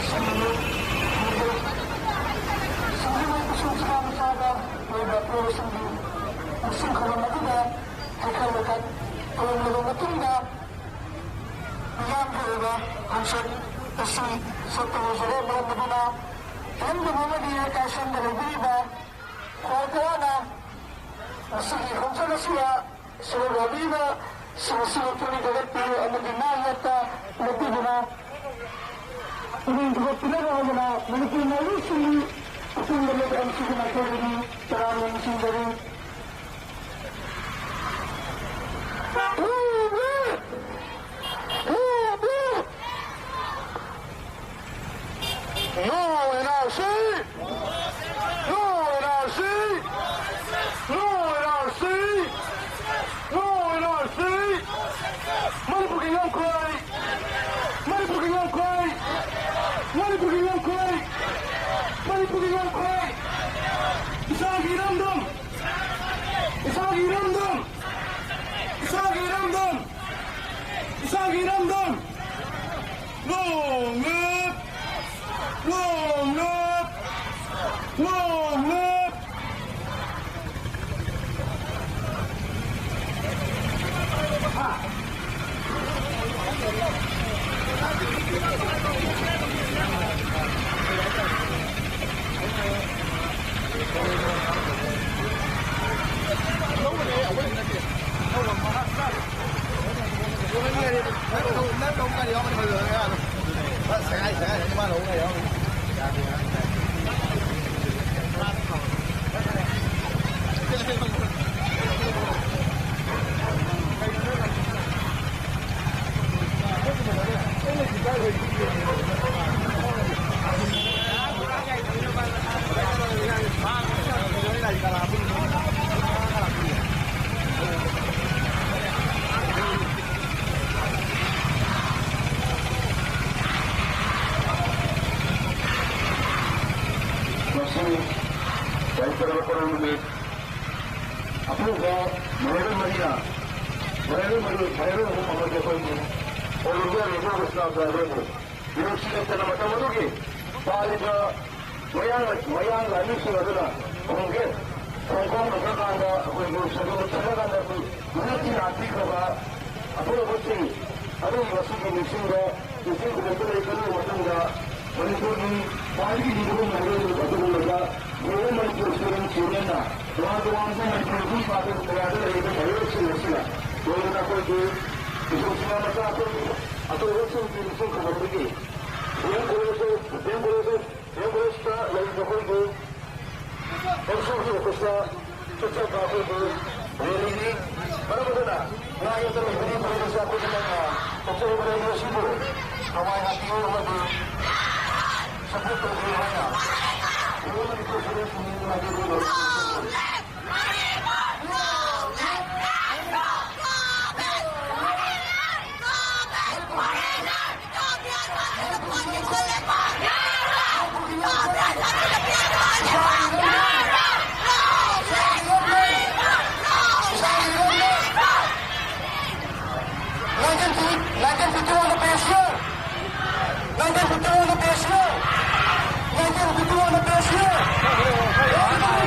ꯁꯤꯡꯖꯃꯩ ꯀꯩꯁꯨ ꯆꯤꯔꯥ ꯃꯆꯥꯗ ꯂꯩꯕ ꯄ꯭ꯔꯣꯁꯤꯡꯒꯤ ꯅꯤꯡꯁꯤꯡ ꯈꯨꯕꯝ ꯑꯗꯨꯗ ꯍꯩꯀ꯭ꯔ ꯂꯣꯀ꯭ꯔ ꯇꯧꯔꯝꯂꯕ ꯃꯇꯨꯡꯗ, ꯃꯤꯌꯥꯝꯒꯤ ꯑꯣꯏꯕ ꯈꯣꯡꯆꯠ ꯑꯁꯤ ꯆꯠꯄ ꯍꯧꯖꯔꯦ꯫ ꯃꯔꯝ ꯑꯗꯨꯅ ꯐꯤꯂꯝ ꯀꯨꯝꯍꯩ ꯑꯃꯗꯤ ꯀꯥꯏꯁꯣꯟꯗ ꯂꯩꯕꯤꯔꯤꯕ ꯈ꯭ꯋꯥꯏ ꯇꯔꯥꯅ ꯃꯁꯤꯒꯤ ꯈꯣꯡꯆꯠ ꯑꯁꯤꯗ ꯁꯔꯨꯛ ꯌꯥꯕꯤꯕꯁꯤꯡ ꯑꯁꯤꯕꯨ ꯄꯨꯛꯅꯤꯡ ꯊꯧꯒꯠꯄꯤꯌꯨ ꯑꯃꯗꯤ ꯃꯥ ꯌꯦꯠꯇ ꯂꯦꯞꯄꯤꯗꯨꯅ ꯄꯨꯛꯅꯤꯡ ꯊꯧꯒꯠꯄꯤꯅꯕ ꯍꯥꯏꯗꯨꯅ ꯃꯅꯤꯄꯨꯔ ꯃꯥꯏꯕꯤꯁꯤꯡꯒꯤ ꯑꯄꯨꯟꯕ ꯂꯦꯞ ꯑꯦꯝ ꯁꯤꯒꯤ ꯃꯥꯏꯀꯩꯗꯒꯤ ꯇꯔꯥꯝꯅ ꯅꯤꯡꯁꯤꯡꯖꯔꯤ꯫ No N R C! No N R C! No N R C! No N R C! ꯃꯅꯤꯄꯨꯔꯒꯤ ꯉꯝꯈꯩ! ꯃꯅꯤꯄꯨꯔꯒꯤ ꯉꯝꯈꯩ! ꯃꯅꯤꯄꯨꯔꯒꯤ ꯉꯝꯈꯩ! ꯃꯅꯤꯄꯨꯔꯒꯤ ꯉꯝꯈꯩ! ꯏꯁꯥꯒꯤ ꯏꯔꯝꯗꯝ! ꯏꯁꯥꯒꯤ ꯏꯔꯝꯗꯝ! ꯏꯁꯥꯒꯤ ꯏꯔꯝꯗꯝ! ꯏꯁꯥꯒꯤ ꯏꯔꯝꯗꯝ! Long live! Long live! Long live! ꯉꯁꯤ ꯌꯥꯏꯐꯔꯕ ꯀꯣꯔꯧ ꯅꯨꯃꯤꯠ ꯑꯄꯨꯕ ꯃꯔꯣꯏꯕ ꯃꯔꯤꯅ ꯃꯔꯣꯏꯕ ꯃꯔꯤ, ꯃꯔꯣꯏꯕ ꯑꯍꯨꯝ ꯑꯃꯗꯤ ꯑꯩꯈꯣꯏꯒꯤ All India Radio Western Driver ꯅꯨꯡꯁꯤꯔꯛꯇꯅ ꯃꯇꯝ ꯑꯗꯨꯒꯤ ꯄꯥꯜꯂꯤꯕ ꯃꯌꯥꯡ ꯃꯌꯥꯡ ꯂꯥꯟꯃꯤꯁꯤꯡ ꯑꯗꯨꯅ ꯈꯣꯡꯖꯦꯜ ꯈꯣꯡꯈꯣꯡ ꯀꯥꯟꯗ ꯑꯩꯈꯣꯏꯕꯨ ꯁꯟꯗꯣꯛ ꯁꯪꯉꯀꯥꯟꯗ ꯑꯩꯈꯣꯏ ꯃꯤꯍꯨꯠꯀꯤ ꯅꯥꯄꯤꯈ꯭ꯔꯕ ꯑꯊꯧꯕꯁꯤꯡ ꯑꯗꯨꯒꯤ ꯉꯁꯤꯒꯤ ꯅꯤꯡꯁꯤꯡꯕ ꯅꯤꯡꯁꯤꯡ ꯈꯨꯕꯝꯗ ꯂꯩ ꯈꯜꯂꯕ ꯃꯇꯨꯡꯗ ꯃꯅꯤꯄꯨꯔꯒꯤ ꯈ꯭ꯋꯥꯏꯗꯒꯤ ꯂꯤꯡꯕ ꯃꯥꯏꯀꯩ ꯑꯗꯨꯒꯨꯝꯂꯕ ꯒ꯭ꯔꯦꯇꯔ ꯃꯅꯤꯄꯨꯔ ꯁ꯭ꯇꯨꯗꯦꯟꯠꯁ ꯌꯨꯅꯤꯌꯟꯅ ꯇꯣꯉꯥꯟ ꯇꯣꯉꯥꯟꯕ ꯃꯅꯤꯄꯨꯔ ꯃꯐꯝ ꯀꯌꯥꯗ ꯂꯩꯔꯤꯕ ꯃꯌꯣꯜꯁꯤꯡ ꯑꯁꯤꯅ ꯂꯣꯏꯅꯅ ꯑꯩꯈꯣꯏꯒꯤ ꯏꯁꯣꯔꯁꯤꯅ ꯃꯆꯥ ꯑꯩꯈꯣꯏ ꯑꯆꯧꯕꯁꯤꯡꯒꯤ ꯅꯤꯡꯁꯤꯡ ꯈꯨꯕꯝꯗꯒꯤ D M college of D M college of D M ꯀꯣꯂꯦꯖꯇ ꯂꯩꯔꯤꯕ ꯑꯩꯈꯣꯏꯒꯤ ꯑꯦꯝ ꯁꯤ ꯑꯣꯒꯤ ꯑꯣꯐꯤꯁꯇ ꯆꯠꯆꯕ ꯑꯩꯈꯣꯏꯒꯤ ꯔꯦꯂꯤꯅꯤ꯫ ꯃꯔꯝ ꯑꯗꯨꯅ ꯉꯥ ꯌꯣꯛꯇ ꯂꯩꯕ ꯃꯤ ꯈꯨꯗꯤꯡꯃꯛꯁꯦ ꯑꯩꯈꯣꯏꯒꯤ ꯂꯝꯅ ꯊꯣꯛꯆꯔꯤꯕ ꯔꯦꯂꯤ ꯑꯁꯤꯕꯨ ꯊꯋꯥꯏ ꯍꯥꯞꯄꯤꯌꯨ ꯑꯃꯗꯤ ꯁꯄꯣꯔꯠ ꯇꯧꯕꯤꯌꯨ ꯍꯥꯏꯅ ꯏꯔꯣꯏꯕ ꯅꯤꯡꯊꯧ ꯁꯔꯦꯟ ꯁꯤꯡꯅꯤ ꯃꯥꯏꯀꯩꯗꯒꯤ Nineteen fifty-one the best year. Nineteen fifty-one the best year. Nineteen fifty-one the best year.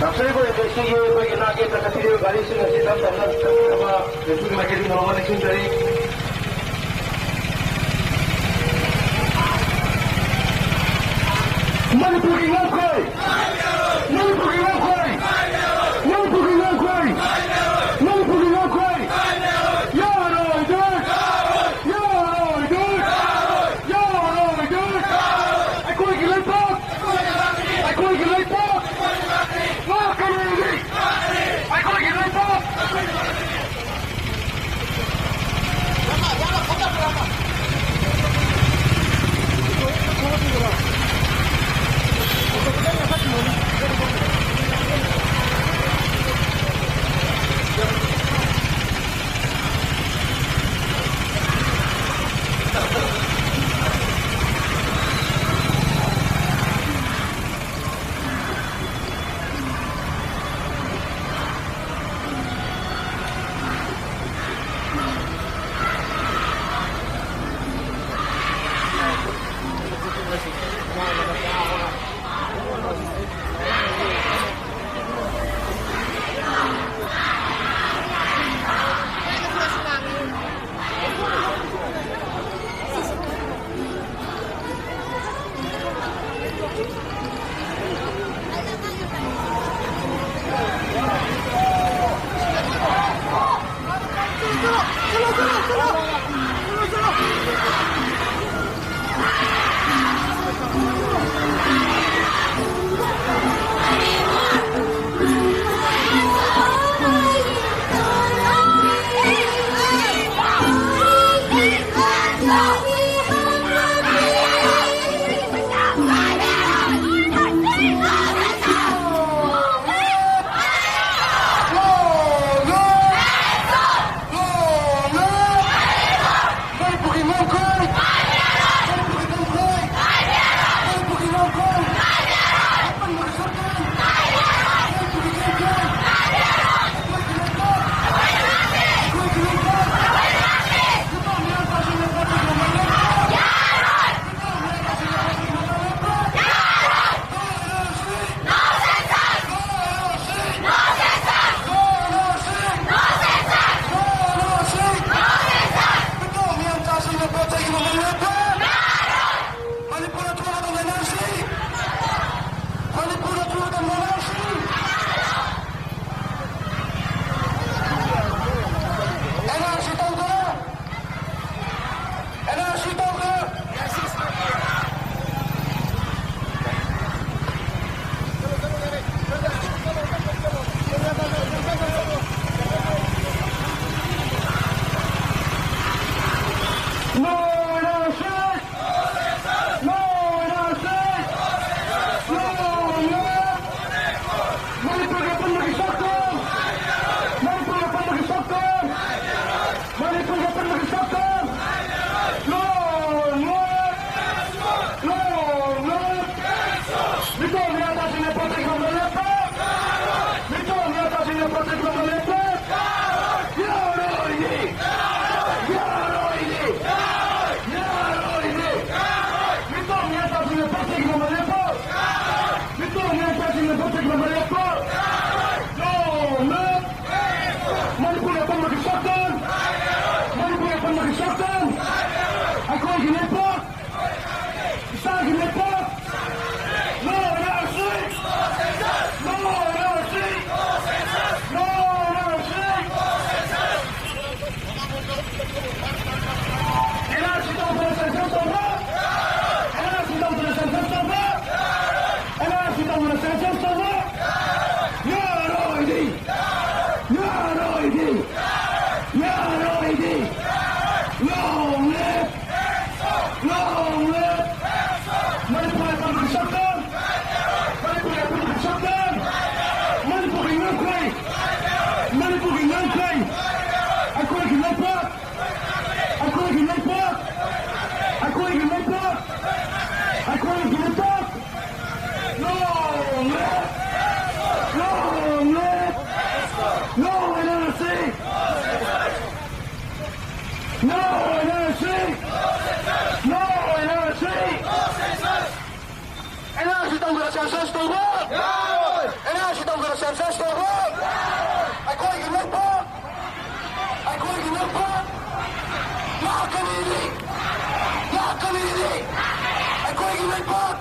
ꯂꯥꯛꯆꯔꯤꯕ ꯑꯦꯝ ꯑꯦꯜ ꯑꯦꯁꯤꯒꯤ ꯑꯩꯈꯣꯏꯒꯤ ꯅꯥꯛ ꯌꯦꯠꯇ ꯆꯠꯄꯤꯔꯤꯕ ꯒꯥꯔꯤꯁꯤꯡ ꯑꯁꯤ ꯇꯞ ꯇꯞꯅ ꯆꯠꯄꯤꯅꯕ ꯔꯦꯐ꯭ꯔꯤꯒꯤ ꯃꯥꯏꯀꯩꯗꯒꯤ ꯅꯧꯅ ꯅꯤꯡꯁꯤꯡꯖꯔꯤ꯫ ꯃꯅꯤꯄꯨꯔꯒꯤ ꯉꯝꯈꯩ! ꯃꯅꯤꯄꯨꯔꯒꯤ ꯉꯝꯈꯩ! ꯃꯅꯤꯄꯨꯔꯒꯤ ꯉꯝꯈꯩ! ꯃꯅꯤꯄꯨꯔꯒꯤ ꯉꯝꯈꯩ! ꯌꯥꯔꯣꯏꯗꯣꯏ! ꯌꯥꯔꯣꯏꯗꯣꯏ! ꯌꯥꯔꯣꯏꯗꯣꯏ! ꯑꯩꯈꯣꯏꯒꯤ ꯂꯩꯄꯥꯛ! ꯑꯩꯈꯣꯏꯒꯤ ꯂꯩꯄꯥꯛ! ꯉꯥꯛꯀꯅꯤ! ꯑꯩꯈꯣꯏꯒꯤ ꯂꯩꯄꯥꯛ! ꯇꯧꯕ? ꯑꯦꯟ ꯑꯥꯔ ꯁꯤ ꯇꯧꯗꯅ ꯁꯦꯟꯁꯁ ꯇꯧꯕ? ꯑꯩꯈꯣꯏꯒꯤ ꯂꯩꯕꯥꯛ, ꯑꯩꯈꯣꯏꯒꯤ ꯂꯩꯕꯥꯛ ꯂꯥꯛꯀꯅꯤꯗꯤ, ꯂꯥꯛꯀꯅꯤꯗꯤ, ꯑꯩꯈꯣꯏꯒꯤ ꯂꯩꯕꯥꯛ꯫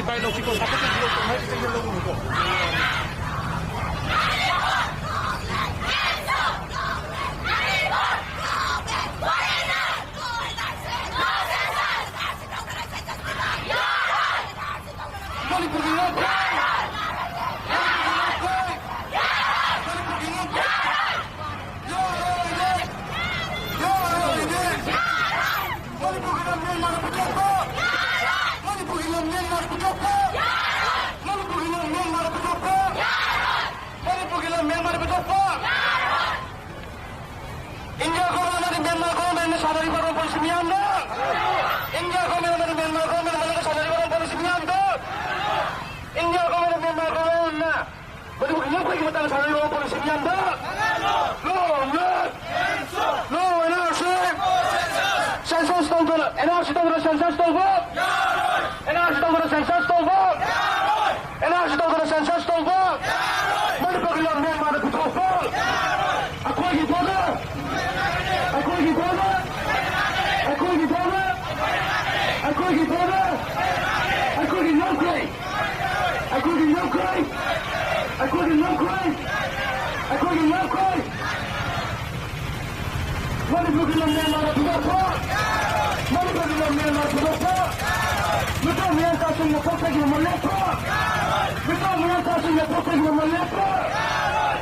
ꯀꯥꯏ ꯂꯧꯁꯤꯀꯣ? ꯁꯥꯐꯠꯇ ꯂꯧꯁꯤꯀꯣ? ꯍꯥꯏꯔꯤꯁꯦ ꯆꯪꯁꯤꯜꯂꯒ ꯎꯔꯨꯀꯣ꯫ ꯃꯅꯤꯄꯨꯔꯒꯤ ꯂꯧꯈꯩ! ꯃꯅꯤꯄꯨꯔꯒꯤ ꯂꯧꯈꯩ! ꯌꯥꯔꯣꯏ! ꯌꯥꯔꯣꯏ! ꯃꯅꯤꯄꯨꯔꯒꯤ ꯂꯝ ꯃꯦꯟꯃꯥꯔꯗ ꯄꯤꯊꯣꯛꯄ! ꯃꯅꯤꯄꯨꯔꯒꯤ ꯂꯝ ꯃꯦꯟꯃꯥꯔꯗ ꯄꯤꯊꯣꯛꯄ! ꯃꯅꯤꯄꯨꯔꯒꯤ ꯂꯝ ꯃꯦꯟꯃꯥꯔꯗ ꯄꯤꯊꯣꯛꯄ! ꯃꯅꯤꯄꯨꯔꯒꯤ ꯂꯝ ꯃꯦꯟꯃꯥꯔꯗ ꯄꯤꯊꯣꯛꯄ! ꯏꯟꯗꯤꯌꯥ ꯒꯣꯚꯔꯃꯦꯟ ꯑꯃꯗꯤ ꯃ꯭ꯌꯥꯟꯃꯥꯔ ꯒꯣꯚꯔꯃꯦꯟꯅ ꯁꯥꯟꯅꯔꯤꯕ ꯔꯣꯜ ꯄꯣꯂꯤꯁꯤ ꯃꯌꯥꯝꯗꯣ! ꯏꯟꯗꯤꯌꯥ ꯒꯣꯚꯔꯃꯦꯟ ꯑꯃꯗꯤ ꯃ꯭ꯌꯥꯟꯃꯥꯔ ꯒꯣꯚꯔꯃꯦꯟ ꯑꯃꯅ ꯁꯥꯟꯅꯔꯤꯕ ꯔꯣꯜ ꯄꯣꯂꯤꯁꯤ ꯃꯌꯥꯝꯗꯣ! ꯏꯟꯗꯤꯌꯥ ꯒꯣꯚꯔꯃꯦꯟ ꯑꯃꯗꯤ ꯃ꯭ꯌꯥꯟꯃꯥꯔ ꯒꯣꯚꯔꯃꯦꯟꯅ ꯃꯅꯤꯄꯨꯔꯒꯤ ꯂꯧꯈꯩꯒꯤ ꯃꯇꯥꯡꯗ ꯁꯥꯟꯅꯔꯤꯕ ꯔꯣꯜ ꯄꯣꯂꯤꯁꯤ ꯃꯌꯥꯝꯗꯣ! ꯂꯣ! ꯂꯣ! ꯂꯣ! N R C! ꯁꯦꯟꯁꯁ ꯇꯧꯗꯅ, ꯑꯦꯟ ꯑꯥꯔ ꯁꯤ ꯇꯧꯗꯅ ꯁꯦꯟꯁꯁ ꯇꯧꯕ! ꯑꯦꯟ ꯑꯥꯔ ꯁꯤ ꯇꯧꯗꯅ ꯁꯦꯟꯁꯁ ꯇꯧꯕ! ꯑꯦꯟ ꯑꯥꯔ ꯁꯤ ꯇꯧꯗꯅ ꯁꯦꯟꯁꯁ ꯇꯧꯕ! ꯃꯅꯤꯄꯨꯔꯒꯤ ꯂꯝ ꯃ꯭ꯌꯥꯟꯃꯥꯔꯗ ꯄꯨꯊꯣꯛꯄ! ꯑꯩꯈꯣꯏꯒꯤ ꯕꯣꯔꯗꯔ! ꯑꯩꯈꯣꯏꯒꯤ ꯕꯣꯔꯗꯔ! ꯑꯩꯈꯣꯏꯒꯤ ꯕꯣꯔꯗꯔ! ꯑꯩꯈꯣꯏꯒꯤ ꯕꯣꯔꯗꯔ! ꯑꯩꯈꯣꯏꯒꯤ ꯂꯧꯈꯩ! ꯑꯩꯈꯣꯏꯒꯤ ꯂꯧꯈꯩ! ꯑꯩꯈꯣꯏꯒꯤ ꯂꯧꯈꯩ! ꯑꯩꯈꯣꯏꯒꯤ ꯂꯧꯈꯩ! ꯃꯅꯤꯄꯨꯔꯒꯤ ꯂꯝ ꯃ꯭ꯌꯥꯟꯃꯥꯔꯗ ꯄꯨꯊꯣꯛꯄ! ꯃꯅꯤꯄꯨꯔꯒꯤ ꯂꯝ ꯃ꯭ꯌꯥꯟꯃꯥꯔꯗ ꯄꯨꯊꯣꯛꯄ! ꯃꯤꯇꯣꯞ ꯃꯤꯌꯥꯟ ꯆꯥꯁꯤꯡꯅ ꯄꯣꯠꯇꯒꯤ ꯃꯃꯜ ꯂꯦꯞꯄ! ꯃꯤꯇꯣꯞ ꯃꯤꯌꯥꯟ ꯆꯥꯁꯤꯡꯅ ꯄꯣꯠꯇꯒꯤ ꯃꯃꯜ ꯂꯦꯞꯄ!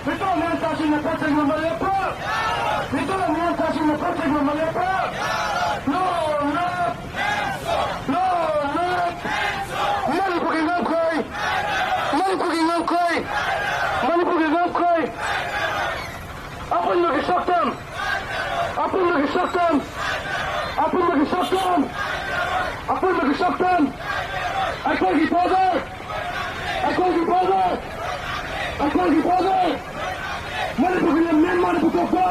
ꯃꯤꯇꯣꯞ ꯃꯤꯌꯥꯟ ꯆꯥꯁꯤꯡꯅ ꯄꯣꯠꯇꯒꯤ ꯃꯃꯜ ꯂꯦꯞꯄ! ꯃꯤꯇꯣꯞ ꯃꯤꯌꯥꯟ ꯆꯥꯁꯤꯡꯅ ꯄꯣꯠꯇꯒꯤ ꯃꯃꯜ ꯂꯦꯞꯄ! ꯂꯣ! ꯂꯣ! ꯂꯣ! ꯂꯣ! ꯃꯅꯤꯄꯨꯔꯒꯤ ꯉꯝꯈꯩ! ꯃꯅꯤꯄꯨꯔꯒꯤ ꯉꯝꯈꯩ! ꯃꯅꯤꯄꯨꯔꯒꯤ ꯉꯝꯈꯩ! ꯑꯄꯨꯟꯕꯒꯤ ꯁꯛꯇꯝ! ꯑꯄꯨꯟꯕꯒꯤ ꯁꯛꯇꯝ! ꯑꯄꯨꯟꯕꯒꯤ ꯁꯛꯇꯝ! ꯑꯄꯨꯟꯕꯒꯤ ꯁꯛꯇꯝ! ꯑꯩꯈꯣꯏꯒꯤ ꯕꯣꯔꯗꯔ! ꯑꯩꯈꯣꯏꯒꯤ ꯕꯣꯔꯗꯔ! ꯑꯩꯈꯣꯏꯒꯤ ꯕꯣꯔꯗꯔ! ꯃꯅꯤꯄꯨꯔꯒꯤ ꯂꯝ ꯃ꯭ꯌꯥꯟꯃꯥꯔꯗ ꯄꯨꯊꯣꯛꯄ!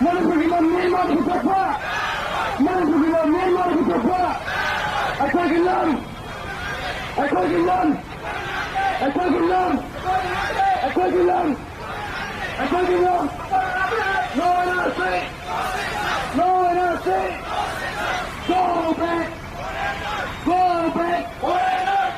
ꯃꯅꯤꯄꯨꯔꯒꯤ ꯂꯝ ꯃ꯭ꯌꯥꯟꯃꯥꯔꯗ ꯄꯨꯊꯣꯛꯄ! ꯃꯅꯤꯄꯨꯔꯒꯤ ꯂꯝ ꯃ꯭ꯌꯥꯟꯃꯥꯔꯗ ꯄꯨꯊꯣꯛꯄ! ꯑꯩꯈꯣꯏꯒꯤ ꯂꯝ! ꯑꯩꯈꯣꯏꯒꯤ ꯂꯝ! ꯑꯩꯈꯣꯏꯒꯤ ꯂꯝ! ꯑꯩꯈꯣꯏꯒꯤ ꯂꯝ! ꯑꯩꯈꯣꯏꯒꯤ ꯂꯝ! No N R C! No N R C! Go back! Go back!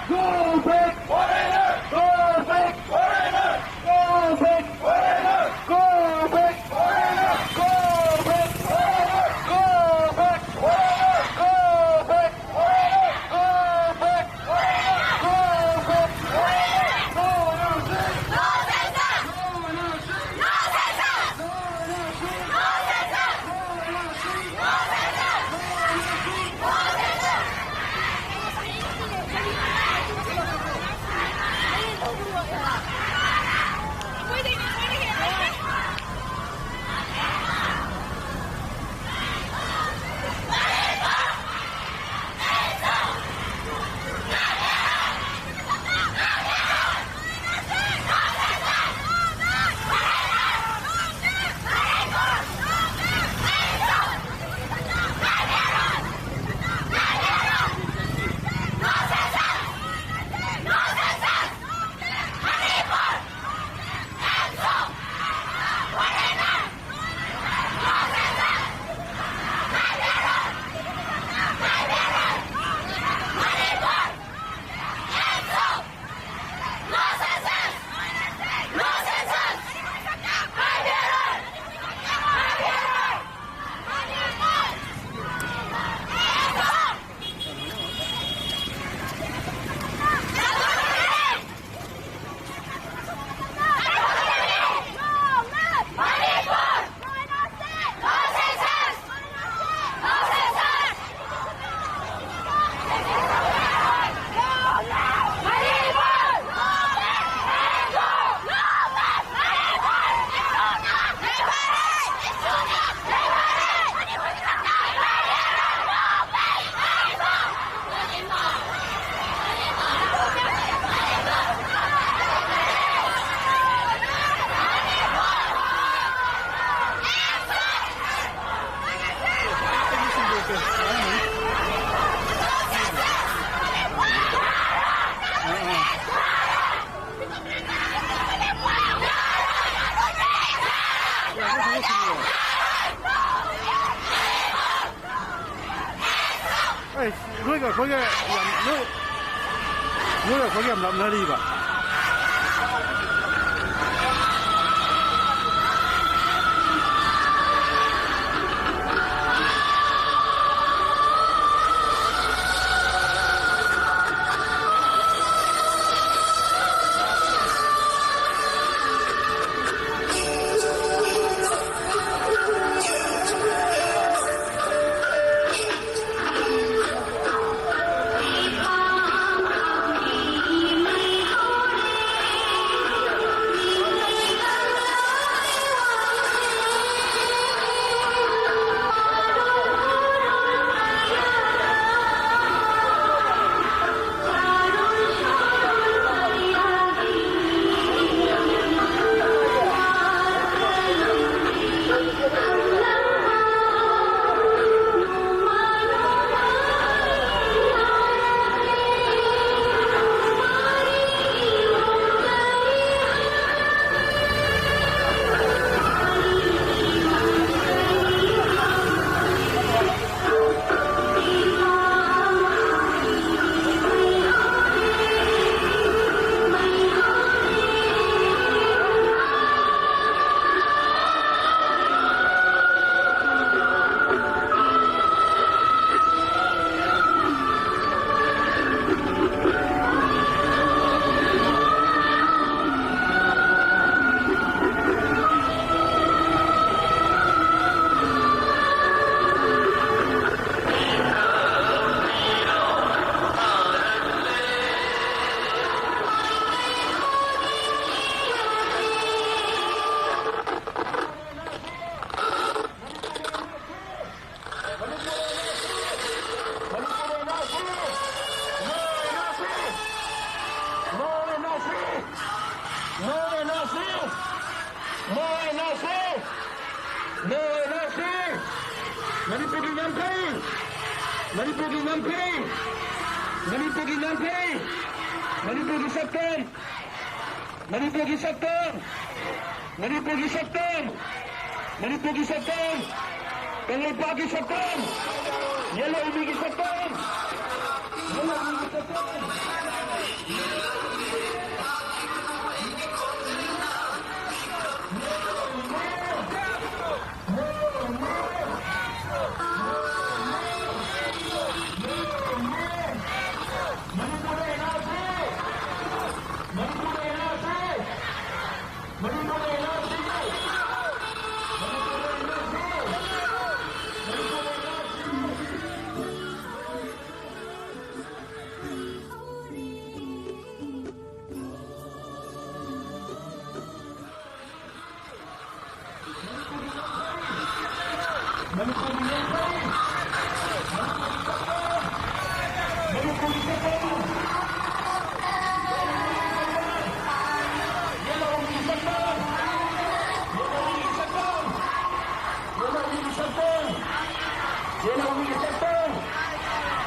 ꯑꯩ, ꯅꯣꯏꯒ ꯑꯩꯈꯣꯏꯒ ꯌꯥꯝ, ꯅꯣꯏ, ꯅꯣꯏꯒ ꯑꯩꯈꯣꯏꯒ ꯌꯥꯝ ꯂꯥꯞꯅꯔꯤꯕ꯫ ꯃꯅꯤꯄꯨꯔꯒꯤ ꯉꯝꯈꯩ! ꯃꯅꯤꯄꯨꯔꯒꯤ ꯉꯝꯈꯩ! ꯃꯅꯤꯄꯨꯔꯒꯤ ꯉꯝꯈꯩ! ꯃꯅꯤꯄꯨꯔꯒꯤ ꯁꯛꯇꯝ! ꯃꯅꯤꯄꯨꯔꯒꯤ ꯁꯛꯇꯝ! ꯃꯅꯤꯄꯨꯔꯒꯤ ꯁꯛꯇꯝ! ꯃꯅꯤꯄꯨꯔꯒꯤ ꯁꯛꯇꯝ! ꯀꯪꯂꯩꯄꯥꯛꯀꯤ ꯁꯛꯇꯝ! ꯌꯦꯠꯂꯣ ꯏꯕꯤꯒꯤ ꯁꯛꯇꯝ! ꯌꯦꯠꯂꯣ ꯏꯕꯤꯒꯤ ꯁꯛꯇꯝ!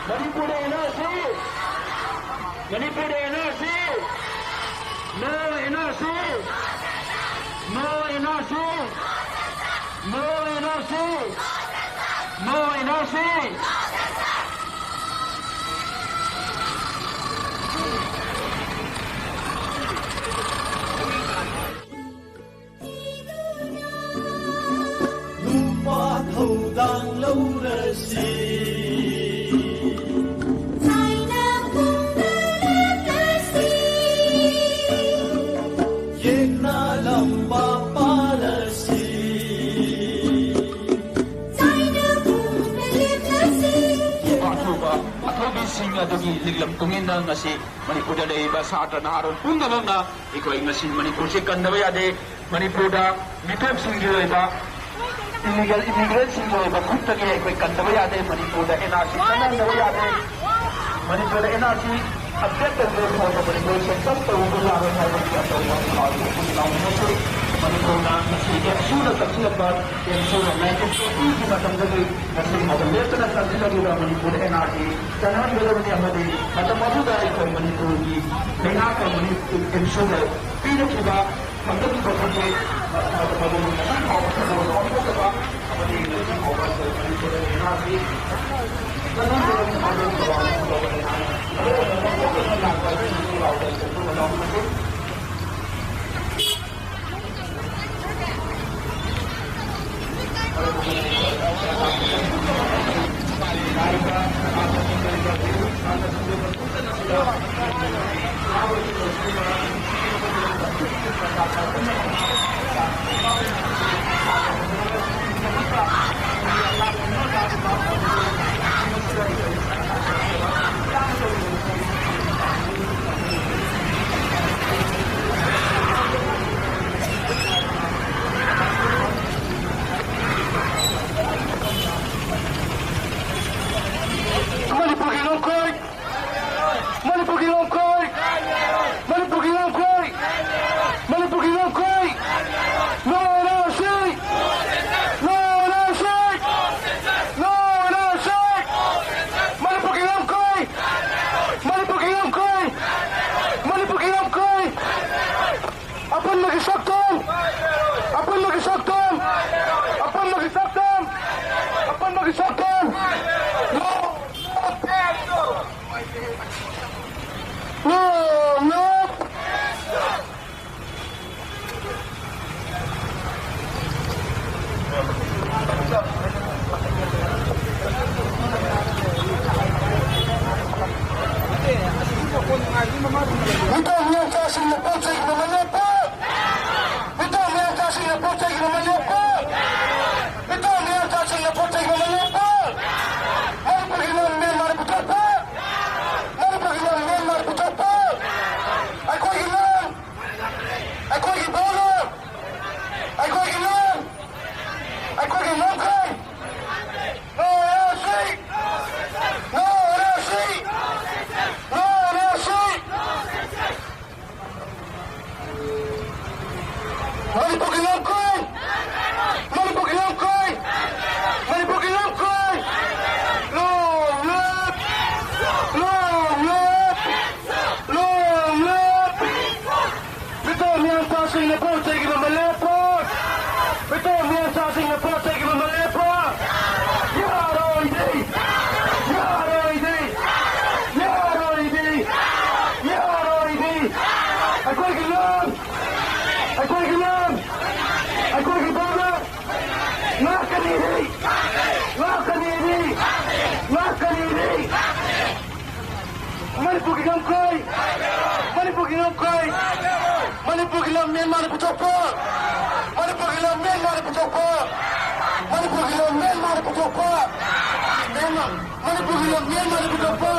ꯃꯅꯤꯄꯨꯔꯗ ꯑꯦꯟ ꯑꯥꯔ ꯁꯤ! ꯃꯅꯤꯄꯨꯔꯗ N R C! No N R C! No N R C! No N R C! No N R C! ꯅꯨꯄꯥ ꯊꯧꯗꯥꯡ ꯂꯧꯔꯁꯤ꯫ ꯊꯥꯏꯅ ꯄꯨꯡꯗ ꯂꯦꯞꯂꯁꯤ꯫ ꯌꯦꯛꯅ ꯂꯝꯕꯥ ꯄꯥꯜꯂꯁꯤ꯫ ꯊꯥꯏꯅ ꯄꯨꯡꯗ ꯂꯦꯞꯂꯁꯤ꯫ ꯑꯊꯧꯕ ꯑꯊꯧꯕꯤꯁꯤꯡ ꯑꯗꯨꯒꯤ ꯂꯤꯛꯂꯝ ꯇꯨꯡꯏꯟꯅ ꯉꯁꯤ ꯃꯅꯤꯄꯨꯔꯗ ꯂꯩꯔꯤꯕ ꯁꯥꯇ꯭ꯔ ꯅꯍꯥꯔꯣꯜ ꯄꯨꯝꯅꯃꯛꯅ ꯑꯩꯈꯣꯏ ꯉꯁꯤ ꯃꯅꯤꯄꯨꯔꯁꯤ ꯀꯟꯗꯕ ꯌꯥꯗꯦ꯫ ꯃꯅꯤꯄꯨꯔꯗ ꯃꯤꯇꯣꯞꯁꯤꯡꯒꯤ ꯑꯣꯏꯕ, ꯏꯂꯤꯒꯦꯜ ꯏꯃꯤꯒ꯭ꯔꯦꯟꯁꯤꯡꯒꯤ ꯑꯣꯏꯕ ꯈꯨꯠꯇꯒꯤ ꯑꯩꯈꯣꯏ ꯀꯟꯗꯕ ꯌꯥꯗꯦ꯫ ꯃꯅꯤꯄꯨꯔꯗ ꯑꯦꯟ ꯑꯥꯔ ꯁꯤ ꯆꯠꯅꯍꯟꯗꯕ ꯌꯥꯗꯦ꯫ ꯃꯅꯤꯄꯨꯔꯗ ꯑꯦꯟ ꯑꯥꯔ ꯁꯤ ꯑꯞꯗꯦꯠ ꯇꯧꯗ꯭ꯔꯤꯕ ꯐꯥꯎꯕ ꯃꯅꯤꯄꯨꯔ ꯁꯦꯟꯁꯁ ꯇꯧꯕ ꯌꯥꯔꯣꯏ ꯍꯥꯏꯕꯒꯤ ꯑꯆꯧꯕ ꯋꯥꯐꯝ ꯑꯗꯨ ꯂꯥꯎꯅꯈꯤ꯫ ꯃꯅꯤꯄꯨꯔꯅ ꯉꯁꯤ ꯑꯦꯝꯁꯨꯅ ꯀꯛꯁꯤꯜꯂꯛꯄ, ꯑꯦꯝꯁꯨꯅ ꯅꯥꯏꯟꯇꯤꯟ ꯐꯣꯔꯇꯤꯒꯤ ꯃꯇꯝꯗꯒꯤ ꯉꯁꯤ ꯐꯥꯎꯕ ꯂꯦꯞꯇꯅ ꯀꯛꯁꯤꯜꯂꯛꯂꯤꯕ ꯃꯅꯤꯄꯨꯔꯗ ꯑꯦꯟ ꯑꯥꯔ ꯁꯤ ꯆꯠꯅꯍꯟꯒꯗꯕꯅꯤ ꯑꯃꯗꯤ ꯃꯇꯝ ꯑꯗꯨꯗ ꯑꯩꯈꯣꯏ ꯃꯅꯤꯄꯨꯔꯒꯤ ꯂꯩꯉꯥꯛꯅ ꯃꯅꯤꯄꯨꯔ ꯑꯦꯝꯁꯨꯗ ꯄꯤꯔꯛꯈꯤꯕ ꯈꯪꯖꯕꯤꯕ ꯈꯪꯗꯦ, ꯃꯗꯨ ꯃꯗꯨ ꯉꯁꯤ ꯐꯥꯎꯕ ꯊꯧꯑꯣꯡ ꯑꯣꯟꯊꯣꯛꯇꯕ ꯑꯃꯗꯤ ꯉꯁꯤ ꯐꯥꯎꯕ ꯑꯩꯈꯣꯏ ꯃꯅꯤꯄꯨꯔꯗ ꯂꯩꯉꯥꯛꯀꯤ Shutdown! No! No! No! Meitei ꯃꯤꯌꯥꯝ ꯆꯥꯁꯤꯡꯅ ꯄꯣꯠ ꯆꯩꯒꯤ ꯃꯃꯜ ꯂꯦꯞꯄ! ꯃꯤꯇꯩ ꯃꯤꯌꯥꯝ ꯆꯥꯁꯤꯡꯅ ꯄꯣꯠ ꯆꯩꯒꯤ ꯃꯃꯜ ꯂꯦꯞꯄ! ꯃꯤꯇꯩ ꯃꯤꯌꯥꯝ ꯆꯥꯁꯤꯡꯅ ꯄꯣꯠ ꯆꯩꯒꯤ ꯃꯃꯜ ꯂꯦꯞꯄ! ꯃꯅꯤꯄꯨꯔꯒꯤ ꯂꯝ ꯃ꯭ꯌꯥꯟꯃꯥꯔꯗ ꯄꯨꯊꯣꯛꯄ! ꯃꯅꯤꯄꯨꯔꯒꯤ ꯂꯝ ꯃ꯭ꯌꯥꯟꯃꯥꯔꯗ ꯄꯨꯊꯣꯛꯄ! ꯑꯩꯈꯣꯏꯒꯤ ꯂꯝ! ꯑꯩꯈꯣꯏꯒꯤ ꯄꯣꯠꯂꯝ! ꯑꯩꯈꯣꯏꯒꯤ ꯂꯝ! ꯑꯩꯈꯣꯏꯒꯤ ꯂꯝꯈꯩ! No N R C! No N R C! No N R C! ꯃꯅꯤꯄꯨꯔꯒꯤ ꯂꯝꯈꯩ! ꯃꯅꯤꯄꯨꯔꯒꯤ ꯂꯝꯈꯩ! ꯃꯅꯤꯄꯨꯔꯒꯤ ꯂꯝꯈꯩ! Long live! Long live! Long live! Meitei ꯃꯤꯌꯥꯝ ꯆꯥꯁꯤꯡꯅ ꯄꯣꯠ ꯆꯩꯒꯤ ꯃꯃꯜ ꯂꯦꯞꯄ! ꯃꯤꯇꯩ ꯃꯤꯌꯥꯝ ꯆꯥꯁꯤꯡꯅ ꯄꯣꯠ ꯆꯩꯒꯤ ꯃꯃꯜ ꯂꯦꯞꯄ! ꯌꯥꯔꯣꯏꯗꯤ! ꯌꯥꯔꯣꯏꯗꯤ! ꯌꯥꯔꯣꯏꯗꯤ! ꯌꯥꯔꯣꯏꯗꯤ! ꯑꯩꯈꯣꯏꯒꯤ ꯂꯝ! ꯑꯩꯈꯣꯏꯒꯤ ꯂꯝ! ꯑꯩꯈꯣꯏꯒꯤ ꯄꯣꯠꯂꯝ! ꯉꯥꯛꯀꯅꯤꯗꯤ! ꯉꯥꯛꯀꯅꯤꯗꯤ! ꯉꯥꯛꯀꯅꯤꯗꯤ! ꯃꯅꯤꯄꯨꯔꯒꯤ ꯂꯝꯈꯩ! ꯃꯅꯤꯄꯨꯔꯒꯤ ꯂꯝꯈꯩ! ꯃꯅꯤꯄꯨꯔꯒꯤ ꯂꯝ ꯃ꯭ꯌꯥꯟꯃꯥꯔꯗ ꯄꯨꯊꯣꯛꯄ! ꯃꯅꯤꯄꯨꯔꯒꯤ ꯂꯝ ꯃ꯭ꯌꯥꯟꯃꯥꯔꯗ ꯄꯨꯊꯣꯛꯄ! ꯃꯅꯤꯄꯨꯔꯒꯤ ꯂꯝ ꯃ꯭ꯌꯥꯟꯃꯥꯔꯗ ꯄꯨꯊꯣꯛꯄ! ꯃ꯭ꯌꯥꯟꯃꯥꯔ! ꯃꯅꯤꯄꯨꯔꯒꯤ ꯂꯝ ꯃ꯭ꯌꯥꯟꯃꯥꯔꯗ ꯄꯨꯊꯣꯛꯄ!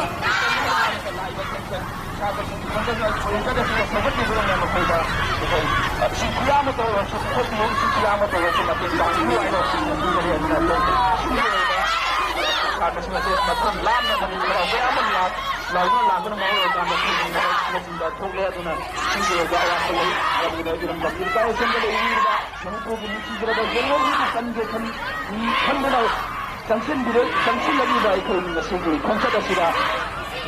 ꯁꯤ ꯈꯨꯌꯥ ꯑꯃ ꯇꯧꯔꯁꯨ, ꯈꯨꯌꯥ ꯑꯃ ꯇꯧꯔꯁꯨ ꯃꯇꯦꯡ ꯄꯥꯡꯕꯤꯌꯨ ꯍꯥꯏꯅ ꯃꯐꯝ ꯂꯥꯞꯅ ꯃꯅꯤꯄꯨꯔ ꯀꯌꯥ ꯑꯃ ꯂꯥꯛ-, ꯂꯥꯎꯅ ꯂꯥꯛꯄꯅ ꯃꯔꯝ ꯑꯣꯏꯔꯀꯥꯟꯗ ꯊꯣꯛꯂꯦ꯫ ꯑꯗꯨꯅ ꯁꯤꯒꯤ ꯑꯣꯏꯕ ꯑꯋꯥꯠꯄ ꯂꯩ꯫ ꯑꯗꯨꯅ ꯑꯩꯒꯤ ꯂꯝꯗꯝꯒꯤ ꯂꯩꯔꯤꯕ ꯃꯅꯤꯄꯨꯔꯒꯤ ꯅꯨꯡꯁꯤꯖꯔꯕ ꯌꯦꯜꯍꯧꯃꯤꯕꯨ ꯀꯟꯒꯦ ꯈꯟ-, ꯈꯟꯗꯨꯅ ꯆꯪꯁꯤꯟꯕꯤꯔ-, ꯆꯪꯁꯤꯜꯂꯛꯂꯤꯕ ꯑꯩꯈꯣꯏ ꯉꯁꯤꯒꯤ ꯈꯣꯡꯆꯠ ꯑꯁꯤꯗ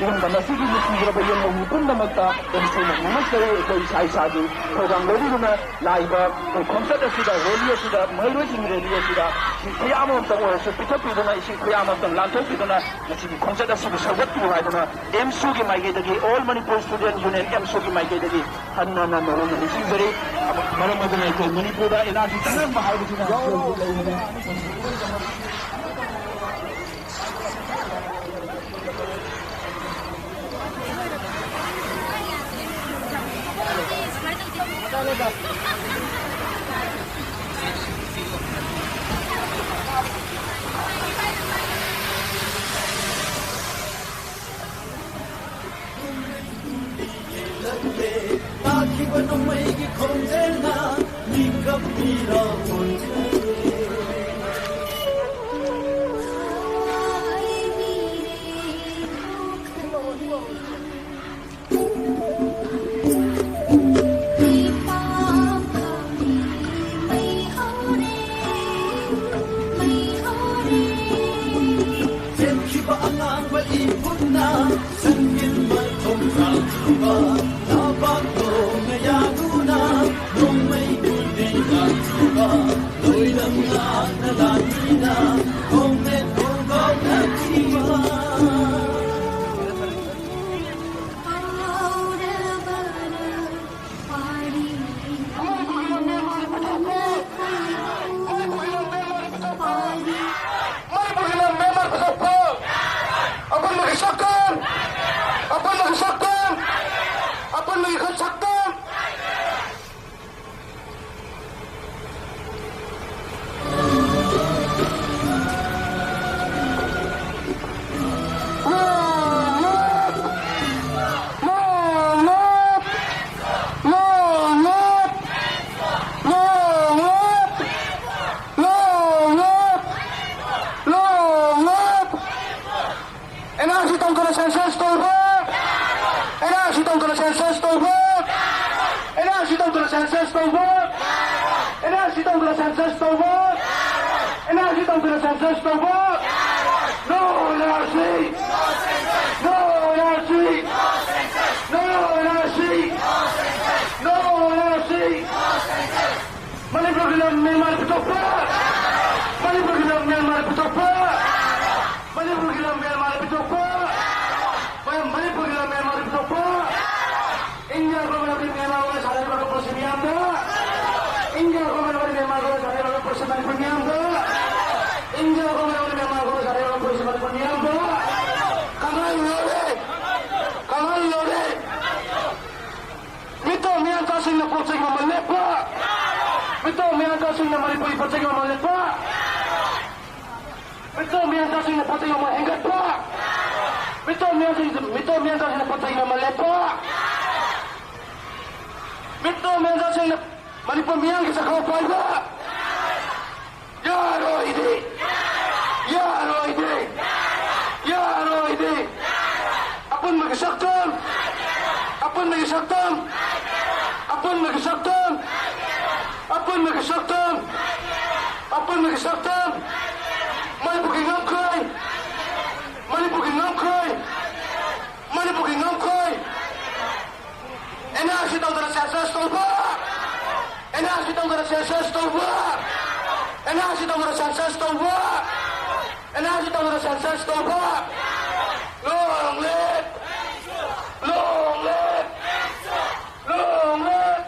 ꯑꯗꯨꯒꯨꯝꯕ ꯉꯁꯤꯒꯤ ꯅꯨꯡꯁꯤꯖꯔꯕ ꯌꯦꯡꯕ ꯃꯤ ꯄꯨꯝꯅꯃꯛꯇ ꯑꯩꯈꯣꯏ ꯏꯁꯩꯅ ꯅꯨꯡꯉꯥꯏꯖꯔꯤ꯫ ꯑꯩꯈꯣꯏ ꯏꯁꯥ ꯏꯁꯥꯒꯤ ꯊꯧꯗꯥꯡ ꯂꯧꯕꯤꯗꯨꯅ ꯂꯥꯛꯏꯕ ꯑꯩꯈꯣꯏ ꯈꯣꯡꯆꯠ ꯑꯁꯤꯗ, ꯔꯦꯂꯤ ꯑꯁꯤꯗ, ꯃꯍꯩꯔꯣꯏꯁꯤꯡꯒꯤ ꯔꯦꯂꯤ ꯑꯁꯤꯗ ꯏꯁꯤꯡ ꯈꯨꯌꯥ ꯑꯃꯃꯝꯇꯪ ꯑꯣꯏꯔꯁꯨ ꯄꯤꯊꯛꯄꯤꯗꯨꯅ, ꯏꯁꯤꯡ ꯈꯨꯌꯥ ꯑꯃꯃꯝꯇꯪ ꯂꯥꯟꯊꯣꯛꯄꯤꯗꯨꯅ ꯉꯁꯤꯒꯤ ꯈꯣꯡꯆꯠ ꯑꯁꯤꯕꯨ ꯁꯧꯒꯠꯄꯤꯌꯨ ꯍꯥꯏꯗꯨꯅ ꯑꯦꯝꯁꯨꯒꯤ ꯃꯥꯏꯀꯩꯗꯒꯤ, All Manipur Student Union, ꯑꯦꯝꯁꯨꯒꯤ ꯃꯥꯏꯀꯩꯗꯒꯤ ꯍꯟꯅ ꯍꯟꯅ ꯅꯧꯍꯧꯅ ꯅꯤꯡꯁꯤꯡꯖꯔꯤ꯫ ꯃꯔꯝ ꯑꯗꯨꯅ ꯑꯩꯈꯣꯏ ꯃꯅꯤꯄꯨꯔꯗ ꯑꯦꯟ ꯑꯥꯔ ꯁꯤ ꯆꯪꯍꯟꯕ ꯍꯥꯏꯕꯁꯤꯅ ꯇꯥꯈꯤꯕ ꯅꯣꯡꯃꯩꯒꯤ ꯈꯣꯟꯖꯦꯜꯅ ꯃꯤꯀꯞ ꯄꯤꯔꯣ ꯈꯣꯟꯖꯦꯜ꯫ ꯆꯦꯟꯈꯤꯕ ꯑꯉꯥꯡꯕ ꯏ ꯄꯨꯟꯅ ꯁꯪꯒꯤꯟ ꯃꯊꯣꯡ ꯆꯥꯈꯤꯕ ꯂꯩꯕꯥꯛ ꯂꯣꯡꯅ ꯌꯥꯗꯨꯅ ꯅꯣꯡꯃꯩ ꯀꯨꯜꯂꯤ ꯂꯥꯛꯈꯤꯕ ꯂꯣꯏꯅꯝ ꯂꯥꯛꯅ ꯂꯥꯟꯃꯤꯅ ꯈꯣꯡꯅꯦꯠ ꯈꯣꯡꯒꯥꯎꯅꯈꯤꯕ꯫ ꯃꯅꯤꯄꯨꯔꯒꯤ ꯂꯝ ꯃꯦꯟꯃꯥꯔ ꯄꯨꯊꯣꯛꯄ! ꯑꯄꯨꯟꯕꯒꯤ ꯁꯛꯇꯝ! ꯑꯄꯨꯟꯕꯒꯤ ꯁꯛꯇꯝ! ꯑꯄꯨꯟꯕꯒꯤ ꯈꯨꯠ ꯁꯛꯇꯝ! ꯑꯦꯟ ꯑꯥꯔ ꯁꯤ ꯇꯧꯗꯅ ꯁꯦꯟꯁꯁ ꯇꯧꯕ! ꯑꯦꯟ ꯑꯥꯔ ꯁꯤ ꯇꯧꯗꯅ ꯁꯦꯟꯁꯁ ꯇꯧꯕ! ꯑꯦꯟ ꯑꯥꯔ ꯁꯤ ꯇꯧꯗꯅ ꯁꯦꯟꯁꯁ ꯇꯧꯕ! ꯑꯦꯟ ꯑꯥꯔ ꯁꯤ ꯇꯧꯗꯅ ꯁꯦꯟꯁꯁ ꯇꯧꯕ! ꯑꯦꯟ ꯑꯥꯔ ꯁꯤ ꯇꯧꯗꯅ ꯁꯦꯟꯁꯁ ꯇꯧꯕ! No N R C! No No N R C! No N R C! No N R C! ꯃꯅꯤꯄꯨꯔꯒꯤ ꯂꯝ ꯃ꯭ꯌꯥꯟꯃꯥꯔ ꯄꯨꯊꯣꯛꯄ! ꯃꯅꯤꯄꯨꯔꯒꯤ ꯂꯝ ꯃ꯭ꯌꯥꯟꯃꯥꯔ ꯄꯨꯊꯣꯛꯄ! ꯃꯅꯤꯄꯨꯔꯒꯤ ꯂꯝ ꯃ꯭ꯌꯥꯟꯃꯥꯔ ꯄꯨꯊꯣꯛꯄ! ꯃꯅꯤꯄꯨꯔꯒꯤ ꯂꯝ ꯃ꯭ꯌꯥꯟꯃꯥꯔ ꯄꯨꯊꯣꯛꯄ! ꯏꯟꯗꯤꯌꯥ ꯒꯣꯚꯔꯟꯃꯦꯟꯠ ꯃ꯭ꯌꯥꯟꯃꯥꯔꯒ ꯁꯥꯟꯅꯔꯤꯕ ꯂꯣꯠꯄꯁꯤ ꯃꯤꯌꯥꯝꯗ! ꯏꯟꯗꯤꯌꯥ ꯒꯣꯚꯔꯟꯃꯦꯟꯠ ꯃ꯭ꯌꯥꯟꯃꯥꯔꯒ ꯁꯥꯟꯅꯔꯤꯕ ꯂꯣꯠꯄꯁꯤ ꯃꯅꯤꯄꯨꯔ ꯃꯤꯌꯥꯝꯗ! ꯏꯟꯗꯤꯌꯥ ꯒꯣꯚꯔꯟꯃꯦꯟꯠ ꯃ꯭ꯌꯥꯟꯃꯥꯔꯒ ꯁꯥꯟꯅꯔꯤꯕ ꯂꯣꯠꯄꯁꯤ ꯃꯅꯤꯄꯨꯔ ꯃꯤꯌꯥꯝꯗ! ꯀꯪꯍꯜꯂꯣ! ꯀꯪꯍꯜꯂꯣ! ꯃꯤꯇꯣꯞ ꯃꯤꯌꯥꯟꯆꯥꯁꯤꯡꯅ ꯄꯣꯠ ꯆꯩꯒꯤ ꯃꯃꯜ ꯂꯦꯞꯄ! ꯃꯤꯇꯣꯞ ꯃꯤꯌꯥꯟꯆꯥꯁꯤꯡꯅ ꯃꯅꯤꯄꯨꯔꯤ ꯄꯣꯠ ꯆꯩꯒꯤ ꯃꯃꯜ ꯂꯦꯞꯄ! ꯃꯤꯇꯣꯞ ꯃꯤꯌꯥꯟꯆꯥꯁꯤꯡꯅ ꯄꯣꯠ ꯆꯩꯒꯤ ꯃꯃꯜ ꯍꯦꯟꯒꯠꯄ! ꯃꯤꯇꯣꯞ ꯃꯤꯌꯥꯟꯆꯥꯁꯤꯡ-, ꯃꯤꯇꯣꯞ ꯃꯤꯌꯥꯟꯆꯥꯁꯤꯡꯅ ꯄꯣꯠ ꯆꯩꯒꯤ ꯃꯃꯜ ꯂꯦꯞꯄ! ꯃꯤꯇꯣꯞ ꯃꯤꯌꯥꯟꯆꯥꯁꯤꯡꯅ ꯃꯅꯤꯄꯨꯔ ꯃꯤꯌꯥꯝꯒꯤ ꯆꯥꯛꯈꯥꯎ ꯄꯥꯏꯕ! ꯌꯥꯔꯣꯏꯗꯤ! ꯌꯥꯔꯣꯏꯗꯤ! ꯌꯥꯔꯣꯏꯗꯤ! ꯑꯄꯨꯟꯕꯒꯤ ꯁꯛꯇꯝ! ꯑꯄꯨꯟꯕꯒꯤ ꯁꯛꯇꯝ! ꯑꯄꯨꯟꯕꯒꯤ ꯁꯛꯇꯝ! ꯑꯄꯨꯟꯕꯒꯤ ꯁꯛꯇꯝ! ꯑꯄꯨꯟꯕꯒꯤ ꯁꯛꯇꯝ! ꯃꯅꯤꯄꯨꯔꯒꯤ ꯉꯝꯈꯩ! ꯃꯅꯤꯄꯨꯔꯒꯤ ꯉꯝꯈꯩ! ꯃꯅꯤꯄꯨꯔꯒꯤ ꯉꯝꯈꯩ! ꯑꯦꯟ ꯑꯥꯔ ꯁꯤ ꯇꯧꯗꯅ ꯁꯦꯟꯁꯁ ꯇꯧꯕ! ꯑꯦꯟ ꯑꯥꯔ ꯁꯤ ꯇꯧꯗꯅ ꯁꯦꯟꯁꯁ ꯇꯧꯕ! ꯑꯦꯟ ꯑꯥꯔ ꯁꯤ ꯇꯧꯗꯅ ꯁꯦꯟꯁꯁ ꯇꯧꯕ! ꯑꯦꯟ ꯑꯥꯔ ꯁꯤ ꯇꯧꯗꯅ ꯁꯦꯟꯁꯁ ꯇꯧꯕ! Long live! Long live! Long live!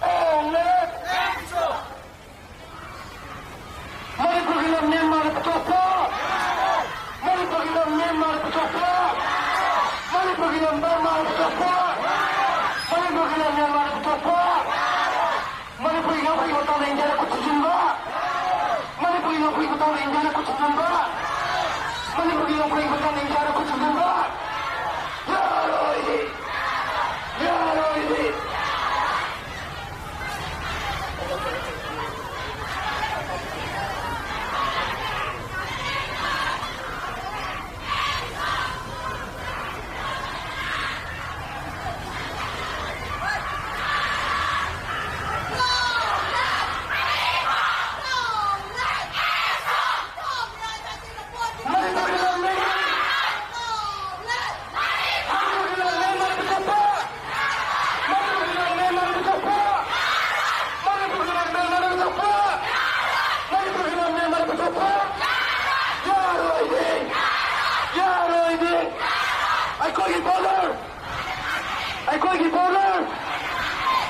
Long live! ꯃꯅꯤꯄꯨꯔꯒꯤ ꯂꯝ ꯃ꯭ꯌꯥꯟꯃꯥꯔꯗ ꯄꯨꯊꯣꯛꯄ! ꯃꯅꯤꯄꯨꯔꯒꯤ ꯂꯝ ꯃ꯭ꯌꯥꯟꯃꯥꯔꯗ ꯄꯨꯊꯣꯛꯄ! ꯃꯅꯤꯄꯨꯔꯒꯤ ꯂꯝ ꯕꯔꯃꯥꯗ ꯄꯨꯊꯣꯛꯄ! ꯃꯅꯤꯄꯨꯔꯒꯤ ꯂꯝ ꯃ꯭ꯌꯥꯟꯃꯥꯔꯗ ꯄꯨꯊꯣꯛꯄ! ꯃꯅꯤꯄꯨꯔꯒꯤ ꯉꯝꯈꯩꯒꯤ ꯃꯇꯥꯡꯗ ꯏꯟꯗꯤꯌꯥꯅ ꯈꯨꯠ ꯊꯤꯟꯖꯤꯟꯕ! ꯃꯅꯤꯄꯨꯔꯒꯤ ꯉꯝꯈꯩꯒꯤ ꯃꯇꯥꯡꯗ ꯏꯟꯗꯤꯌꯥꯅ ꯈꯨꯠ ꯊꯤꯟꯖꯤꯟꯕ! ꯃꯅꯤꯄꯨꯔꯒꯤ ꯉꯝꯈꯩꯒꯤ ꯃꯇꯥꯡꯗ ꯏꯟꯗꯤꯌꯥꯅ ꯈꯨꯠ ꯊꯤꯟꯖꯤꯟꯕ! ꯌꯥꯔꯣꯏ! ꯌꯥꯔꯣꯏ!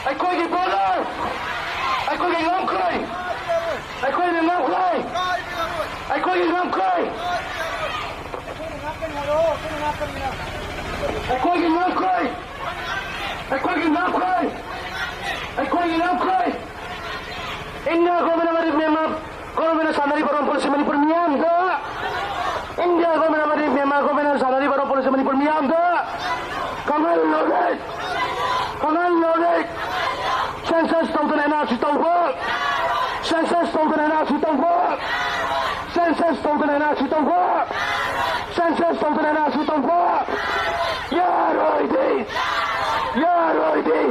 ꯑꯩꯈꯣꯏꯒꯤ ꯕꯣꯔꯗꯔ! ꯑꯩꯈꯣꯏꯒꯤ ꯉꯝꯈꯩ! ꯑꯩꯈꯣꯏꯅ ꯉꯝꯈꯩ! ꯑꯩꯈꯣꯏꯒꯤ ꯉꯝꯈꯩ! ꯑꯩꯈꯣꯏꯒꯤ ꯉꯝꯈꯩ! ꯑꯩꯈꯣꯏꯒꯤ ꯉꯝꯈꯩ! ꯑꯩꯈꯣꯏꯒꯤ ꯉꯝꯈꯩ! India government ꯑꯃꯗꯤ Myanmar government ꯅ ꯁꯥꯟꯅꯔꯤꯕ ꯔꯣꯝ ꯄꯣꯂꯤꯁꯤ ꯃꯅꯤꯄꯨꯔ ꯃꯤꯌꯥꯝꯗ, India government ꯑꯃꯗꯤ Myanmar government ꯅ ꯁꯥꯟꯅꯔꯤꯕ ꯔꯣꯝ ꯄꯣꯂꯤꯁꯤ ꯃꯅꯤꯄꯨꯔ ꯃꯤꯌꯥꯝꯗ ꯈꯪꯍꯜꯂꯣꯏ! ꯈꯪꯍꯜꯂꯣꯏ! Census ꯇꯧꯗꯅ N R C ꯇꯧꯕ! Census ꯇꯧꯗꯅ N R C ꯇꯧꯕ! Census ꯇꯧꯗꯅ N R C ꯇꯧꯕ! Census ꯇꯧꯗꯅ N R C ꯇꯧꯕ! ꯌꯥꯔꯣꯏꯗꯤ! ꯌꯥꯔꯣꯏꯗꯤ!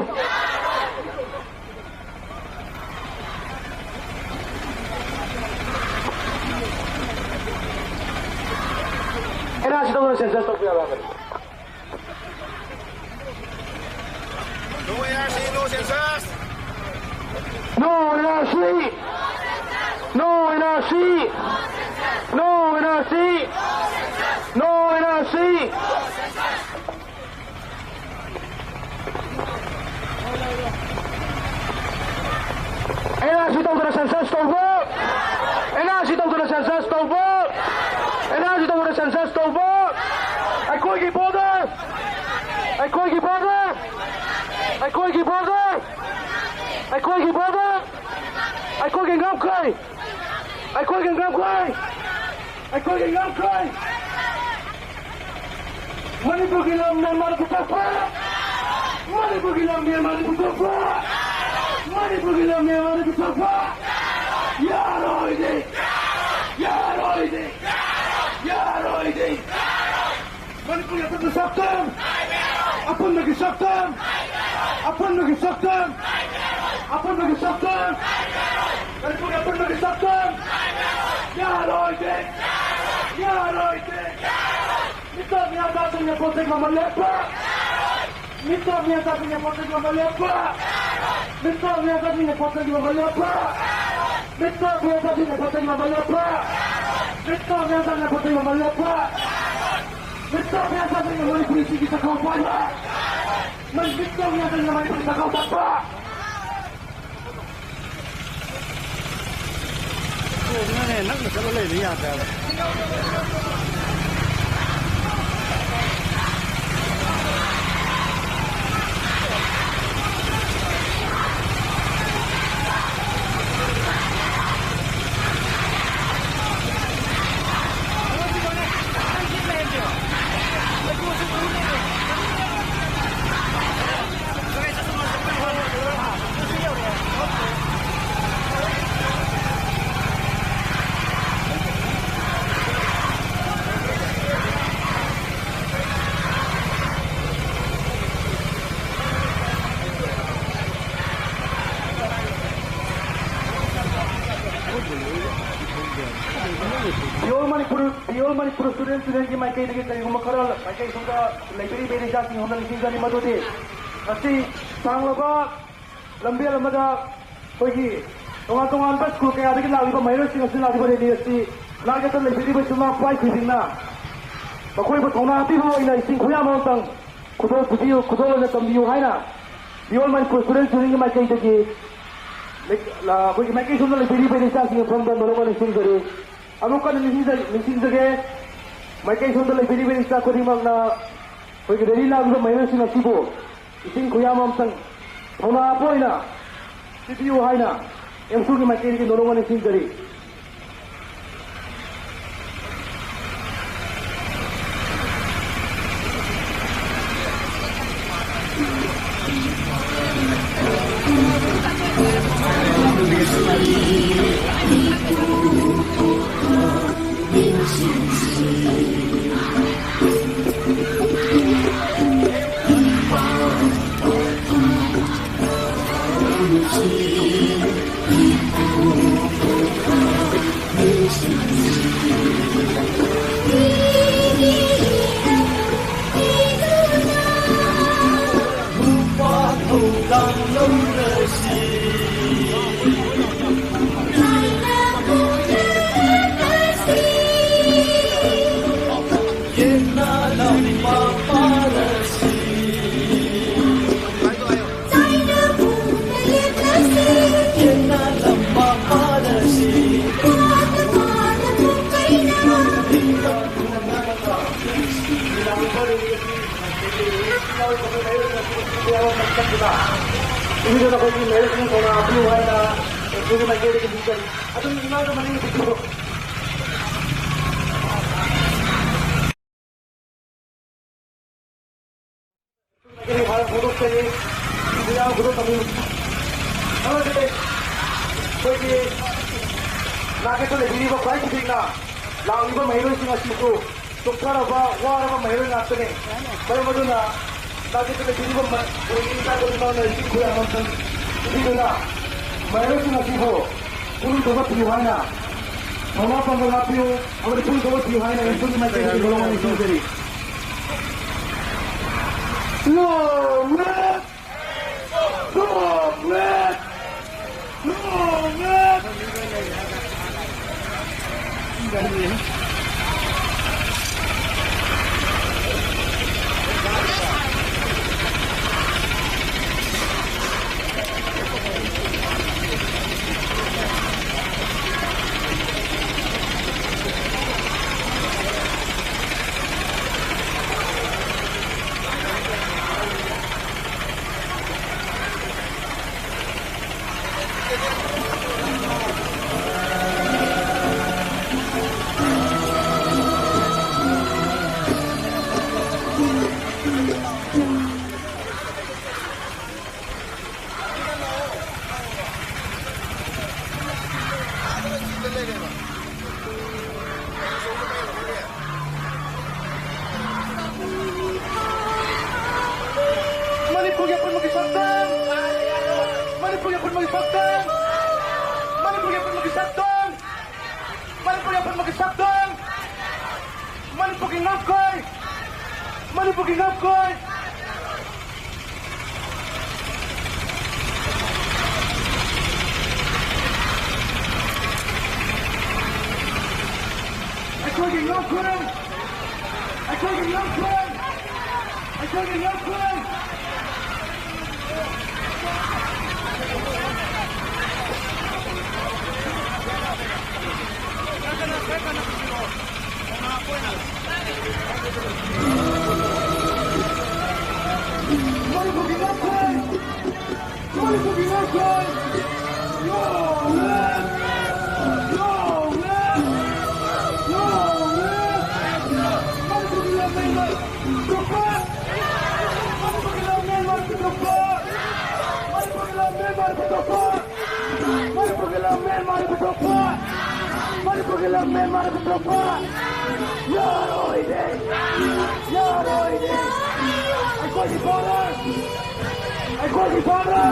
N R C ꯇꯧꯗꯅ census ꯇꯧꯕ ꯌꯥꯔꯣꯏ ꯍꯥꯏꯕꯅꯤ꯫ No N R C, no census. No N R C. No N R C. No N R C. No N R C. N R C ꯇꯧꯗꯅ census ꯇꯧꯕ! N R C ꯇꯧꯗꯅ census ꯇꯧꯕ! N R C ꯇꯧꯗꯅ census ꯇꯧꯕ! ꯑꯩꯈꯣꯏꯒꯤ border! ꯑꯩꯈꯣꯏꯒꯤ border! ꯑꯩꯈꯣꯏꯒꯤ border! ꯑꯩꯈꯣꯏꯒꯤ border! ꯑꯩꯈꯣꯏꯒꯤ ꯉꯝꯈꯩ! ꯑꯩꯈꯣꯏꯒꯤ ꯉꯝꯈꯩ! ꯑꯩꯈꯣꯏꯒꯤ ꯉꯝꯈꯩ! ꯃꯅꯤꯄꯨꯔꯒꯤ ꯂꯝ ꯃ꯭ꯌꯥꯟꯃꯥꯔꯗ ꯄꯤꯊꯣꯛꯄ! ꯃꯅꯤꯄꯨꯔꯒꯤ ꯂꯝ ꯃ꯭ꯌꯥꯟꯃꯥꯔꯗ ꯄꯤꯊꯣꯛꯄ! ꯃꯅꯤꯄꯨꯔꯒꯤ ꯂꯝ ꯃ꯭ꯌꯥꯟꯃꯥꯔꯗ ꯄꯤꯊꯣꯛꯄ! ꯌꯥꯔꯣꯏꯗꯤ! ꯌꯥꯔꯣꯏꯗꯤ! ꯌꯥꯔꯣꯏꯗꯤ! ꯃꯅꯤꯄꯨꯔꯒꯤ ꯑꯄꯨꯟꯕ ꯁꯛꯇꯝ! ꯑꯄꯨꯟꯕꯒꯤ ꯁꯛꯇꯝ! ꯑꯄꯨꯟꯕꯒꯤ ꯁꯛꯇꯝ! ꯑꯄꯨꯟꯕꯒꯤ ꯁꯛꯇꯝ! ꯃꯅꯤꯄꯨꯔꯒꯤ ꯑꯄꯨꯟꯕꯒꯤ ꯁꯛꯇꯝ! ꯌꯥꯔꯣꯏꯗꯤ! ꯌꯥꯔꯣꯏꯗꯤ! ꯃꯤꯇꯣꯞ ꯃꯤꯌꯥꯟꯆꯥꯁꯤꯡꯅ ꯄꯣꯠ ꯆꯩ ꯃꯃꯜ ꯂꯦꯞꯄ! ꯃꯤꯇꯣꯞ ꯃꯤꯌꯥꯟꯆꯥꯁꯤꯡꯅ ꯄꯣꯠ ꯆꯩ ꯃꯃꯜ ꯂꯦꯞꯄ! ꯃꯤꯇꯣꯞ ꯃꯤꯌꯥꯟꯆꯥꯁꯤꯡꯅ ꯄꯣꯠ ꯆꯩ ꯃꯃꯜ ꯂꯦꯞꯄ! ꯃꯤꯇꯣꯞ ꯃꯤꯌꯥꯟꯆꯥꯁꯤꯡꯅ ꯄꯣꯠ ꯆꯩ ꯃꯃꯜ ꯂꯦꯞꯄ! ꯃꯤꯇꯣꯞ ꯃꯤꯌꯥꯟꯆꯥꯁꯤꯡꯅ ꯄꯣꯠ ꯆꯩ ꯃꯃꯜ ꯂꯦꯞꯄ! ꯃꯤꯇꯣꯞ ꯃꯤꯌꯥꯟꯆꯥꯁꯤꯡꯅ ꯃꯅꯤꯄꯨꯔꯤꯁꯤꯡꯒꯤ ꯆꯥꯛꯈꯥꯎ ꯄꯥꯏꯕ! ꯅꯪ ꯃꯤꯠ ꯆꯪꯉꯒ ꯅꯃꯥꯏ ꯅꯈꯥꯎ ꯇꯥꯛꯄ! ꯅꯪꯅꯦ ꯅꯛꯅ ꯆꯠꯂ ꯂꯩꯕ ꯌꯥꯗ꯭ꯔꯦꯕ꯫ Pure Manipur, Pure Manipur Students Union ꯒꯤ ꯃꯥꯏꯀꯩꯗꯒꯤ ꯀꯔꯤꯒꯨꯝꯕ ꯈꯔ ꯃꯥꯏꯀꯩ ꯁꯣꯝꯗ ꯂꯩꯕꯤꯔꯤꯕ ꯏꯆꯥꯁꯤꯡ ꯁꯣꯝꯗ ꯅꯤꯡꯁꯤꯡꯖꯔꯤ ꯃꯗꯨꯗꯤ ꯉꯁꯤ ꯁꯥꯡꯂꯕ ꯂꯝꯕꯦꯜ ꯑꯃꯗ ꯑꯩꯈꯣꯏꯒꯤ ꯇꯣꯉꯥꯟ ꯇꯣꯉꯥꯟꯕ ꯁ꯭ꯀꯨꯜ ꯀꯌꯥꯗꯒꯤ ꯂꯥꯛꯂꯤꯕ ꯃꯍꯩꯔꯣꯏꯁꯤꯡ ꯑꯁꯤ ꯂꯥꯛꯂꯤꯕ ꯔꯦꯂꯤ ꯑꯁꯤ ꯅꯥꯛ ꯌꯦꯠꯇ ꯂꯩꯕꯤꯔꯤꯕ ꯏꯆꯤꯜ ꯏꯅꯥꯎ ꯁꯤꯡꯅ ꯃꯈꯣꯏꯕꯨ ꯊꯧꯅꯥ ꯄꯤꯕ ꯑꯣꯏꯅ ꯏꯁꯤꯡ ꯈꯨꯌꯥ ꯑꯃꯇꯪ ꯈꯨꯗꯣꯜ ꯄꯤꯕꯤꯌꯨ, ꯈꯨꯗꯣꯜ ꯑꯣꯏꯅ ꯇꯝꯕꯤꯌꯨ ꯍꯥꯏꯅ Pure Manipur Students Union ꯒꯤ ꯃꯥꯏꯀꯩꯗꯒꯤ ꯂꯩ-, ꯑꯩꯈꯣꯏꯒꯤ ꯃꯥꯏꯀꯩ ꯁꯣꯝꯗ ꯂꯩꯕꯤꯔꯤꯕ ꯏꯆꯥꯁꯤꯡꯒꯤ ꯃꯐꯝꯗ ꯃꯔꯨꯞ ꯑꯃ ꯅꯤꯡꯁꯤꯡꯖꯔꯤ꯫ ꯑꯃꯨꯛ ꯀꯟꯅ ꯅꯤꯡꯁꯤꯡꯖ-, ꯅꯤꯡꯁꯤꯡꯖꯒꯦ꯫ ꯃꯥꯏꯀꯩ ꯁꯣꯝꯗ ꯂꯩꯕꯤꯔꯤꯕ ꯏꯆꯥ ꯈꯨꯗꯤꯡꯃꯛꯅ ꯑꯩꯈꯣꯏꯒꯤ ꯔꯦꯂꯤ ꯂꯥꯛꯂꯤꯕ ꯃꯍꯩꯔꯣꯏꯁꯤꯡ ꯑꯁꯤꯕꯨ ꯏꯁꯤꯡ ꯈꯨꯌꯥ ꯑꯃꯇꯪ ꯊꯧꯅꯥ ꯍꯥꯞꯄ ꯑꯣꯏꯅ ꯄꯤꯕꯤꯌꯨ ꯍꯥꯏꯅ ꯑꯦꯝꯁꯨꯒꯤ ꯃꯥꯏꯀꯩꯗꯒꯤ ꯅꯣꯂꯨꯛꯅ ꯅꯤꯡꯁꯤꯡꯖꯔꯤ꯫ ꯏꯆꯤꯟ ꯏꯅꯥꯎ ꯑꯩꯈꯣꯏ ꯃꯌꯣꯏꯁꯤꯡ ꯑꯁꯤ ꯃꯌꯥꯝ ꯑꯃ ꯀꯟꯕꯤꯕ꯫ ꯏꯕꯤꯗꯨꯅ ꯑꯩꯈꯣꯏꯒꯤ ꯃꯌꯣꯏꯁꯤꯡ ꯊꯧꯅꯥ ꯍꯥꯞꯄꯤꯌꯨ ꯍꯥꯏꯅ ꯏꯕꯤꯗꯨꯅ ꯃꯥꯏꯀꯩꯗꯒꯤ ꯅꯤꯡꯁꯤꯡ-, ꯑꯗꯨꯝ ꯏꯃꯥꯒ ꯃꯅꯤꯡ ꯍꯟꯕꯤꯌꯨ꯫ ꯃꯥꯏꯀꯩꯗꯒꯤ ꯍꯥꯟꯅ ꯐꯣꯡꯗꯣꯛꯆꯔꯤ꯫ ꯏꯕꯤꯗꯨꯅ ꯈꯨꯗꯣꯜ ꯇꯝꯕꯤꯌꯨ꯫ ꯑꯃꯗꯤ ꯑꯩꯈꯣꯏꯒꯤ ꯅꯥꯀꯦꯠꯇ ꯂꯩꯕꯤꯔꯤꯕ ꯈ꯭ꯋꯥꯏ ꯈꯨꯗꯤꯡꯅ ꯂꯥꯛꯂꯤꯕ ꯃꯍꯩꯔꯣꯏꯁꯤꯡ ꯑꯁꯤꯁꯨ ꯆꯣꯛꯊꯔꯕ, ꯋꯥꯔꯕ ꯃꯍꯩꯔꯣꯏ ꯉꯥꯛꯇꯅꯤ꯫ ꯃꯔꯝ ꯑꯗꯨꯅ ꯇꯥꯛꯄꯤꯗꯨꯅ ꯄꯤꯔꯤꯕ ꯃ-, ꯄꯨꯔꯤ ꯏꯀꯥꯏ ꯈꯨꯗꯤꯡꯃꯛꯅ ꯏꯁꯤꯡ ꯈꯨꯌꯥ ꯑꯃ ꯄꯤꯕꯤꯗꯨꯅ ꯃꯍꯩꯔꯣꯏꯁꯤꯡ ꯑꯁꯤꯕꯨ ꯄꯨꯛꯅꯤꯡ ꯊꯧꯒꯠꯄꯤꯌꯨ ꯍꯥꯏꯅ ꯊꯧꯅꯥ ꯄꯥꯡꯒꯜ ꯍꯥꯞꯄꯤꯌꯨ ꯑꯃꯗꯤ ꯄꯨꯛꯅꯤꯡ ꯊꯧꯒꯠꯄꯤꯌꯨ ꯍꯥꯏꯅ ꯏꯟꯁꯨꯒꯤ ꯃꯥꯏꯀꯩꯗꯒꯤ ꯊꯧꯒꯠꯂꯛꯄ ꯅꯤꯡꯁꯤꯡꯖꯔꯤ꯫ Long live! Long live! ꯃꯅꯤꯄꯨꯔꯒꯤ ꯑꯄꯨꯟꯕꯒꯤ ꯁꯛꯇꯝ! ꯃꯅꯤꯄꯨꯔꯒꯤ ꯑꯄꯨꯟꯕꯒꯤ ꯁꯛꯇꯝ! ꯃꯅꯤꯄꯨꯔꯒꯤ ꯑꯄꯨꯟꯕꯒꯤ ꯁꯛꯇꯝ! ꯃꯅꯤꯄꯨꯔꯒꯤ ꯑꯄꯨꯟꯕꯒꯤ ꯁꯛꯇꯝ! ꯃꯅꯤꯄꯨꯔꯒꯤ ꯉꯝꯈꯩ! ꯃꯅꯤꯄꯨꯔꯒꯤ ꯉꯝꯈꯩ! ꯑꯩꯈꯣꯏꯒꯤ ꯉꯝꯈꯩ! ꯑꯩꯈꯣꯏꯒꯤ ꯉꯝꯈꯩ! ꯑꯩꯈꯣꯏꯒꯤ ꯉꯝꯈꯩ! Long live! Long live! Long live! Manipurgꯤ ꯂꯝ ꯃꯦꯟꯃꯥꯔ ꯄꯨꯊꯣꯛꯄ! ꯃꯅꯤꯄꯨꯔꯒꯤ ꯂꯝ ꯃꯦꯟꯃꯥꯔ ꯄꯨꯊꯣꯛꯄ! ꯃꯅꯤꯄꯨꯔꯒꯤ ꯂꯝ ꯃꯦꯟꯃꯥꯔ ꯄꯨꯊꯣꯛꯄ! ꯃꯅꯤꯄꯨꯔꯒꯤ ꯂꯝ ꯃꯦꯟꯃꯥꯔ ꯄꯨꯊꯣꯛꯄ! ꯃꯅꯤꯄꯨꯔꯒꯤ ꯂꯝ ꯃꯦꯟꯃꯥꯔ ꯄꯨꯊꯣꯛꯄ! ꯌꯥꯔꯣꯏꯅꯦ! ꯌꯥꯔꯣꯏꯅꯦ! ꯑꯩꯈꯣꯏꯒꯤ border! ꯑꯩꯈꯣꯏꯒꯤ border!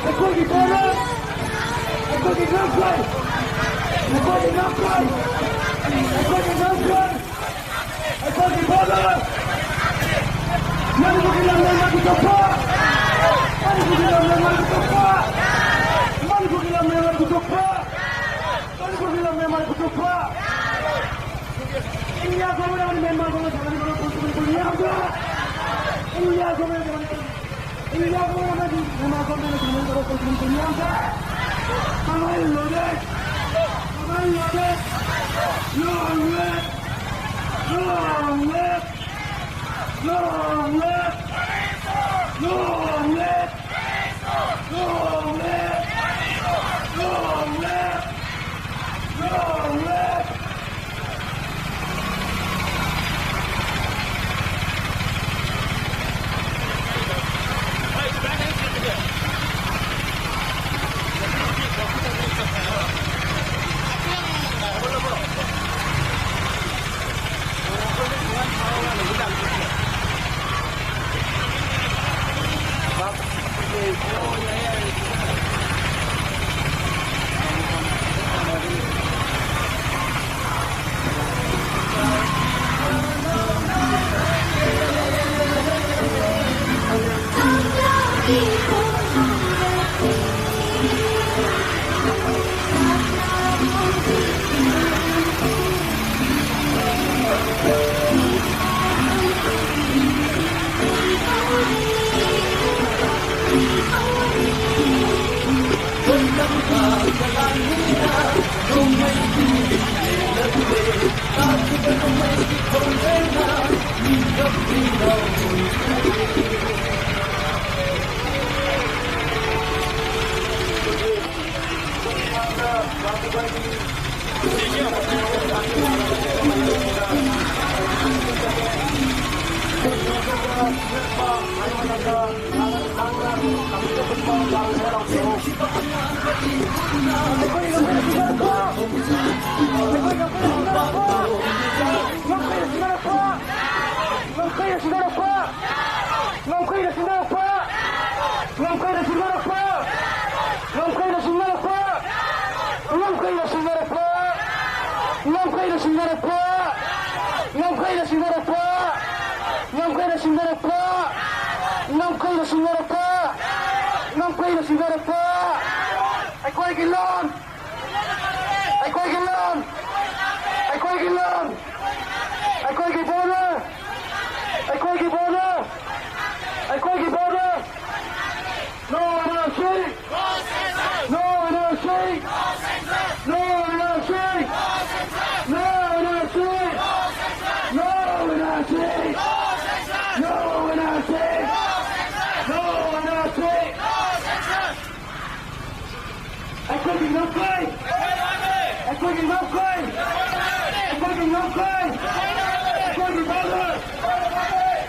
ꯑꯩꯈꯣꯏꯒꯤ border! ꯑꯩꯈꯣꯏꯒꯤ ꯉꯝꯈꯩ! ꯑꯩꯈꯣꯏꯒꯤ ꯉꯝꯈꯩ! ꯑꯩꯈꯣꯏꯒꯤ ꯉꯝꯈꯩ! ꯑꯩꯈꯣꯏꯒꯤ border! ꯃꯅꯤꯄꯨꯔꯒꯤ ꯂꯝ ꯃꯦꯟꯃꯥꯔ ꯄꯨꯊꯣꯛꯄ! ꯃꯅꯤꯄꯨꯔꯒꯤ ꯂꯝ ꯃꯦꯟꯃꯥꯔ ꯄꯨꯊꯣꯛꯄ! ꯃꯅꯤꯄꯨꯔꯒꯤ ꯂꯝ ꯃꯦꯟꯃꯥꯔ ꯄꯨꯊꯣꯛꯄ! ꯃꯅꯤꯄꯨꯔꯒꯤ ꯂꯝ ꯃꯦꯟꯃꯥꯔ ꯄꯨꯊꯣꯛꯄ! India government ꯑꯃꯗꯤ Myanmar government ꯊꯦꯡꯅꯔꯤꯕ ꯂꯧꯐꯝ ꯈꯨꯗꯤꯡꯃꯛꯄꯨ ꯃꯤꯌꯥꯝꯗ! India government ꯑꯃꯗꯤ India government ꯑꯃꯗꯤ Myanmar government ꯊꯦꯡꯅꯔꯤꯕ ꯂꯧꯐꯝ ꯈꯨꯗꯤꯡꯃꯛꯄꯨ ꯃꯤꯌꯥꯝꯗ! ꯃꯃꯜ ꯂꯣꯏꯔꯦ! ꯃꯃꯜ ꯂꯣꯏꯔꯦ! Long live! Long live! Long live! Long live! Long live! Long live! Long live! ꯉꯝꯈꯩꯅ ꯁꯤꯡꯅꯔꯛꯄ! ꯉꯝꯈꯩꯅ ꯁꯤꯡꯅꯔꯛꯄ! ꯉꯝꯈꯩꯅ ꯁꯤꯡꯅꯔꯛꯄ! ꯉꯝꯈꯩꯅ ꯁꯤꯡꯅꯔꯛꯄ! ꯉꯝꯈꯩꯅ ꯁꯤꯡꯅꯔꯛꯄ! ꯉꯝꯈꯩꯅ ꯁꯤꯡꯅꯔꯛꯄ! ꯉꯝꯈꯩꯅ ꯁꯤꯡꯅꯔꯛꯄ! ꯉꯝꯈꯩꯅ ꯁꯤꯡꯅꯔꯛꯄ! ꯉꯝꯈꯩꯅ ꯁꯤꯡꯅꯔꯛꯄ! ꯉꯝꯈꯩꯅ ꯁꯤꯡꯅꯔꯛꯄ! ꯉꯝꯈꯩꯅ ꯁꯤꯡꯅꯔꯛꯄ! ꯑꯩꯈꯣꯏꯒꯤ ꯂꯣꯟ! ꯑꯩꯈꯣꯏꯒꯤ ꯂꯣꯟ! ꯑꯩꯈꯣꯏꯒꯤ ꯂꯣꯟ! ꯑꯩꯈꯣꯏꯒꯤ border! ꯑꯩꯈꯣꯏꯒꯤ border! ꯑꯩꯈꯣꯏꯒꯤ border! No N R C! No N R C! No N R C! No N R C! No N R C! No N R C! No N R C! ꯑꯩꯈꯣꯏꯒꯤ ꯉꯝꯈꯩ! ꯑꯩꯈꯣꯏꯒꯤ ꯉꯝꯈꯩ! ꯑꯩꯈꯣꯏꯒꯤ ꯉꯝꯈꯩ! ꯑꯩꯈꯣꯏꯒꯤ border!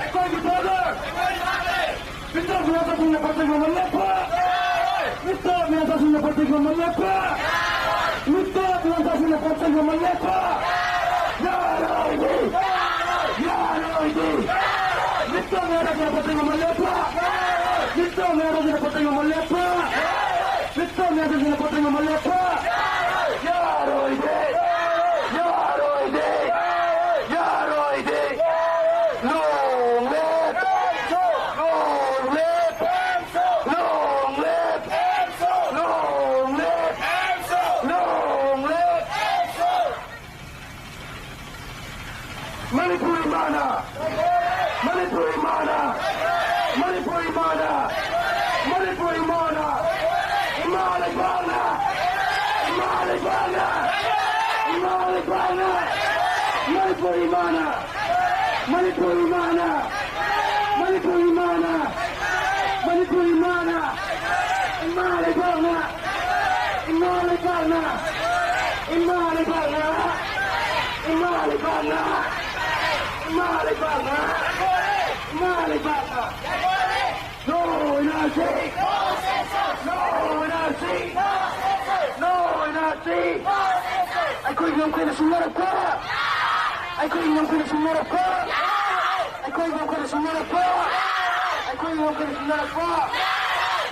ꯑꯩꯈꯣꯏꯒꯤ border! ꯃꯤꯇꯣꯞ ꯃꯤꯌꯥꯆꯥꯁꯤꯡꯅ ꯄꯣꯠꯆꯩ ꯃꯃꯜ ꯂꯦꯞꯄ! ꯃꯤꯇꯣꯞ ꯃꯤꯌꯥꯆꯥꯁꯤꯡꯅ ꯄꯣꯠꯆꯩ ꯃꯃꯜ ꯂꯦꯞꯄ! ꯃꯤꯇꯣꯞ ꯃꯤꯌꯥꯆꯥꯁꯤꯡꯅ ꯄꯣꯠꯆꯩ ꯃꯃꯜ ꯂꯦꯞꯄ! ꯌꯥꯔꯣꯏꯗꯤ! ꯌꯥꯔꯣꯏꯗꯤ! ꯃꯤꯇꯣꯞ ꯃꯤꯌꯥꯆꯥꯁꯤꯡꯅ ꯄꯣꯠꯆꯩ ꯃꯃꯜ ꯂꯦꯞꯄ! ꯃꯤꯇꯣꯞ ꯃꯤꯌꯥꯆꯥꯁꯤꯡꯅ ꯄꯣꯠꯆꯩ ꯃꯃꯜ ꯂꯦꯞꯄ! ꯃꯤꯇꯣꯞ ꯃꯤꯌꯥꯆꯥꯁꯤꯡꯅ ꯄꯣꯠꯆꯩ ꯃꯃꯜ ꯂꯦꯞꯄ! ꯌꯥꯔꯣꯏꯗꯤ! ꯌꯥꯔꯣꯏꯗꯤ! ꯌꯥꯔꯣꯏꯗꯤ! Long live! Long live! Long live! Long live! Long live! Manipur ꯏꯃꯥꯅ! ꯃꯅꯤꯄꯨꯔ ꯏꯃꯥꯅ! ꯃꯅꯤꯄꯨꯔ ꯏꯃꯥꯅ! ꯃꯅꯤꯄꯨꯔ ꯏꯃꯥꯅ! ꯏꯃꯥ ꯂꯩꯕꯥꯛꯅ! ꯏꯃꯥ ꯂꯩꯕꯥꯛꯅ! ꯏꯃꯥ ꯂꯩꯕꯥꯛꯅ! ꯃꯅꯤꯄꯨꯔ ꯏꯃꯥꯅ! ꯃꯅꯤꯄꯨꯔ ꯏꯃꯥꯅ! ꯃꯅꯤꯄꯨꯔ ꯏꯃꯥꯅ! ꯃꯅꯤꯄꯨꯔ ꯏꯃꯥꯅ! ꯏꯃꯥ ꯂꯩꯕꯥꯛꯅ! ꯏꯃꯥ ꯂꯩꯕꯥꯛꯅ! ꯏꯃꯥ ꯂꯩꯕꯥꯛꯅ! ꯏꯃꯥ ꯂꯩꯕꯥꯛꯅ! ꯏꯃꯥ ꯂꯩꯕꯥꯛꯅ! ꯏꯃꯥ ꯂꯩꯕꯥꯛꯅ! ꯉꯝꯈꯩꯅ ꯁꯤꯡꯅꯔꯛꯄ! ꯑꯩꯈꯣꯏꯒꯤ ꯉꯝꯈꯩꯅ ꯁꯤꯡꯅꯔꯛꯄ! ꯑꯩꯈꯣꯏꯒꯤ ꯉꯝꯈꯩꯅ ꯁꯤꯡꯅꯔꯛꯄ! ꯑꯩꯈꯣꯏꯒꯤ ꯉꯝꯈꯩꯅ ꯁꯤꯡꯅꯔꯛꯄ!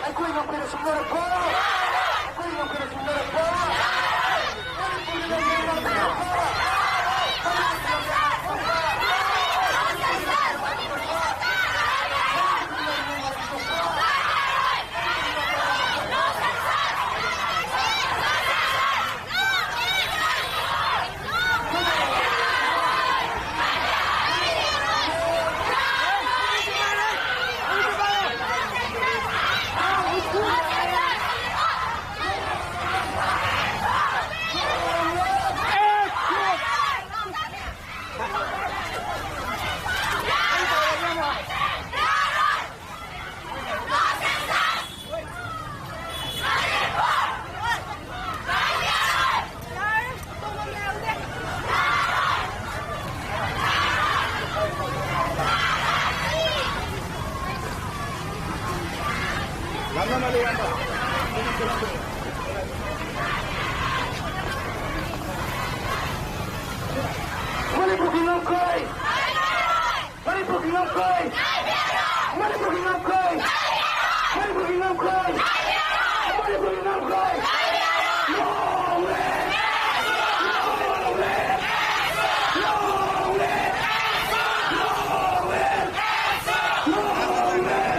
ꯑꯩꯈꯣꯏꯒꯤ ꯉꯝꯈꯩꯅ ꯁꯤꯡꯅꯔꯛꯄ! ꯑꯩꯈꯣꯏꯒꯤ ꯉꯝꯈꯩꯅ ꯁꯤꯡꯅꯔꯛꯄ! ꯃꯅꯤꯄꯨꯔꯒꯤ ꯉꯝꯈꯩ! ꯃꯅꯤꯄꯨꯔꯒꯤ ꯉꯝꯈꯩ! ꯃꯅꯤꯄꯨꯔꯒꯤ ꯉꯝꯈꯩ! ꯃꯅꯤꯄꯨꯔꯒꯤ ꯉꯝꯈꯩ! ꯃꯅꯤꯄꯨꯔꯒꯤ ꯉꯝꯈꯩ! Long live! Long live! Long live! Long live! Long live!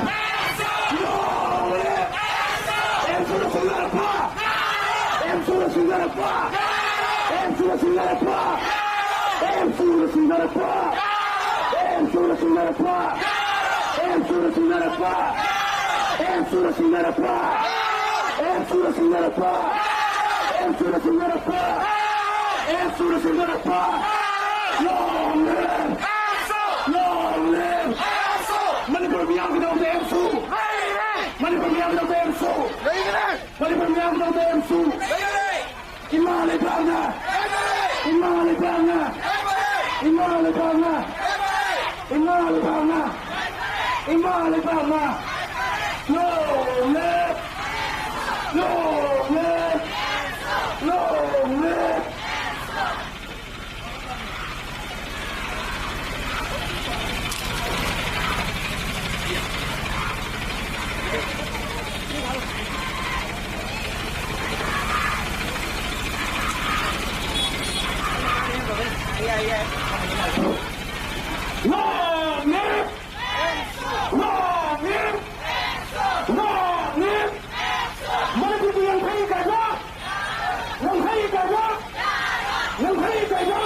Long live! ꯑꯦꯝꯁꯨꯅ ꯁꯤꯡꯅꯔꯛꯄ! ꯑꯦꯝꯁꯨꯅ ꯁꯤꯡꯅꯔꯛꯄ! ꯑꯦꯝꯁꯨꯅ ꯁꯤꯡꯅꯔꯛꯄ! ꯑꯦꯝꯁꯨꯅ ꯁꯤꯡꯅꯔꯛꯄ! ꯑꯦꯝꯁꯨꯅ ꯁꯤꯡꯅꯔꯛꯄ! ꯑꯦꯝꯁꯨꯅ ꯁꯤꯡꯅꯔꯛꯄ! ꯑꯦꯝꯁꯨꯅ ꯁꯤꯡꯅꯔꯛꯄ! ꯑꯦꯝꯁꯨꯅ ꯁꯤꯡꯅꯔꯛꯄ! ꯑꯦꯝꯁꯨꯅ ꯁꯤꯡꯅꯔꯛꯄ! ꯑꯦꯝꯁꯨꯅ ꯁꯤꯡꯅꯔꯛꯄ! Long live! Long live! Manipur ꯃꯤꯌꯥꯝꯒꯤꯗꯃꯛꯇ ꯑꯦꯝꯁꯨ! Manipur ꯃꯤꯌꯥꯝꯒꯤꯗꯃꯛꯇ ꯑꯦꯝꯁꯨ! Manipur ꯃꯤꯌꯥꯝꯒꯤꯗꯃꯛꯇ ꯑꯦꯝꯁꯨ! ꯏꯃꯥ ꯂꯩꯕꯥꯛꯅ! ꯏꯃꯥ ꯂꯩꯕꯥꯛꯅ! ꯏꯃꯥ ꯂꯩꯕꯥꯛꯅ! ꯏꯃꯥ ꯂꯩꯕꯥꯛꯅ! ꯏꯃꯥ ꯂꯩꯕꯥꯛꯅ! Long live! Long live! Long live! Long live! Long live! Long live! ꯃꯅꯤꯄꯨꯔꯒꯤ ꯌꯥꯡꯈꯩ ꯀꯥꯏꯕ! ꯌꯥꯡꯈꯩ ꯀꯥꯏꯕ! ꯌꯥꯡꯈꯩ ꯀꯥꯏꯕ!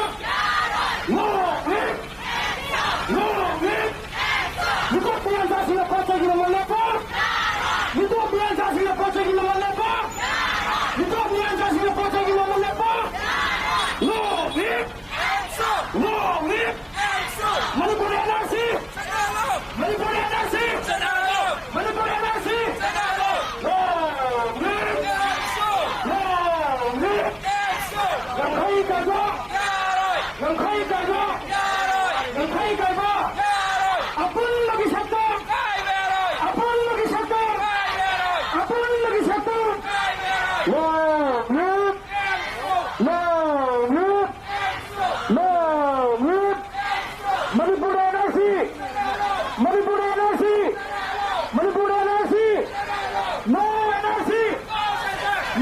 Long live! Long live! ꯃꯤꯇꯣꯞ ꯃꯤꯌꯥꯟꯆꯥꯁꯤꯡꯅ ꯄꯣꯠ ꯆꯩꯒꯤ ꯃꯃꯜ ꯂꯦꯞꯄ! ꯃꯤꯇꯣꯞ ꯃꯤꯌꯥꯟꯆꯥꯁꯤꯡꯅ ꯄꯣꯠ ꯆꯩꯒꯤ ꯃꯃꯜ ꯂꯦꯞꯄ! ꯃꯤꯇꯣꯞ ꯃꯤꯌꯥꯟꯆꯥꯁꯤꯡꯅ ꯄꯣꯠ ꯆꯩꯒꯤ ꯃꯃꯜ ꯂꯦꯞꯄ! Long live! Long live! Manipur NRC! Manipur NRC! Manipur NRC! Long live! Long live! ꯌꯥꯡꯈꯩ ꯀꯥꯏꯕ! ꯌꯥꯡꯈꯩ ꯀꯥꯏꯕ! ꯌꯥꯡꯈꯩ ꯀꯥꯏꯕ! ꯑꯄꯨꯟꯕꯒꯤ ꯁꯛꯇꯝ! ꯑꯄꯨꯟꯕꯒꯤ ꯁꯛꯇꯝ! ꯑꯄꯨꯟꯕꯒꯤ ꯁꯛꯇꯝ! Long live! Long live! Long live! Manipur NRC! Manipur NRC! Manipur NRC! No NRC!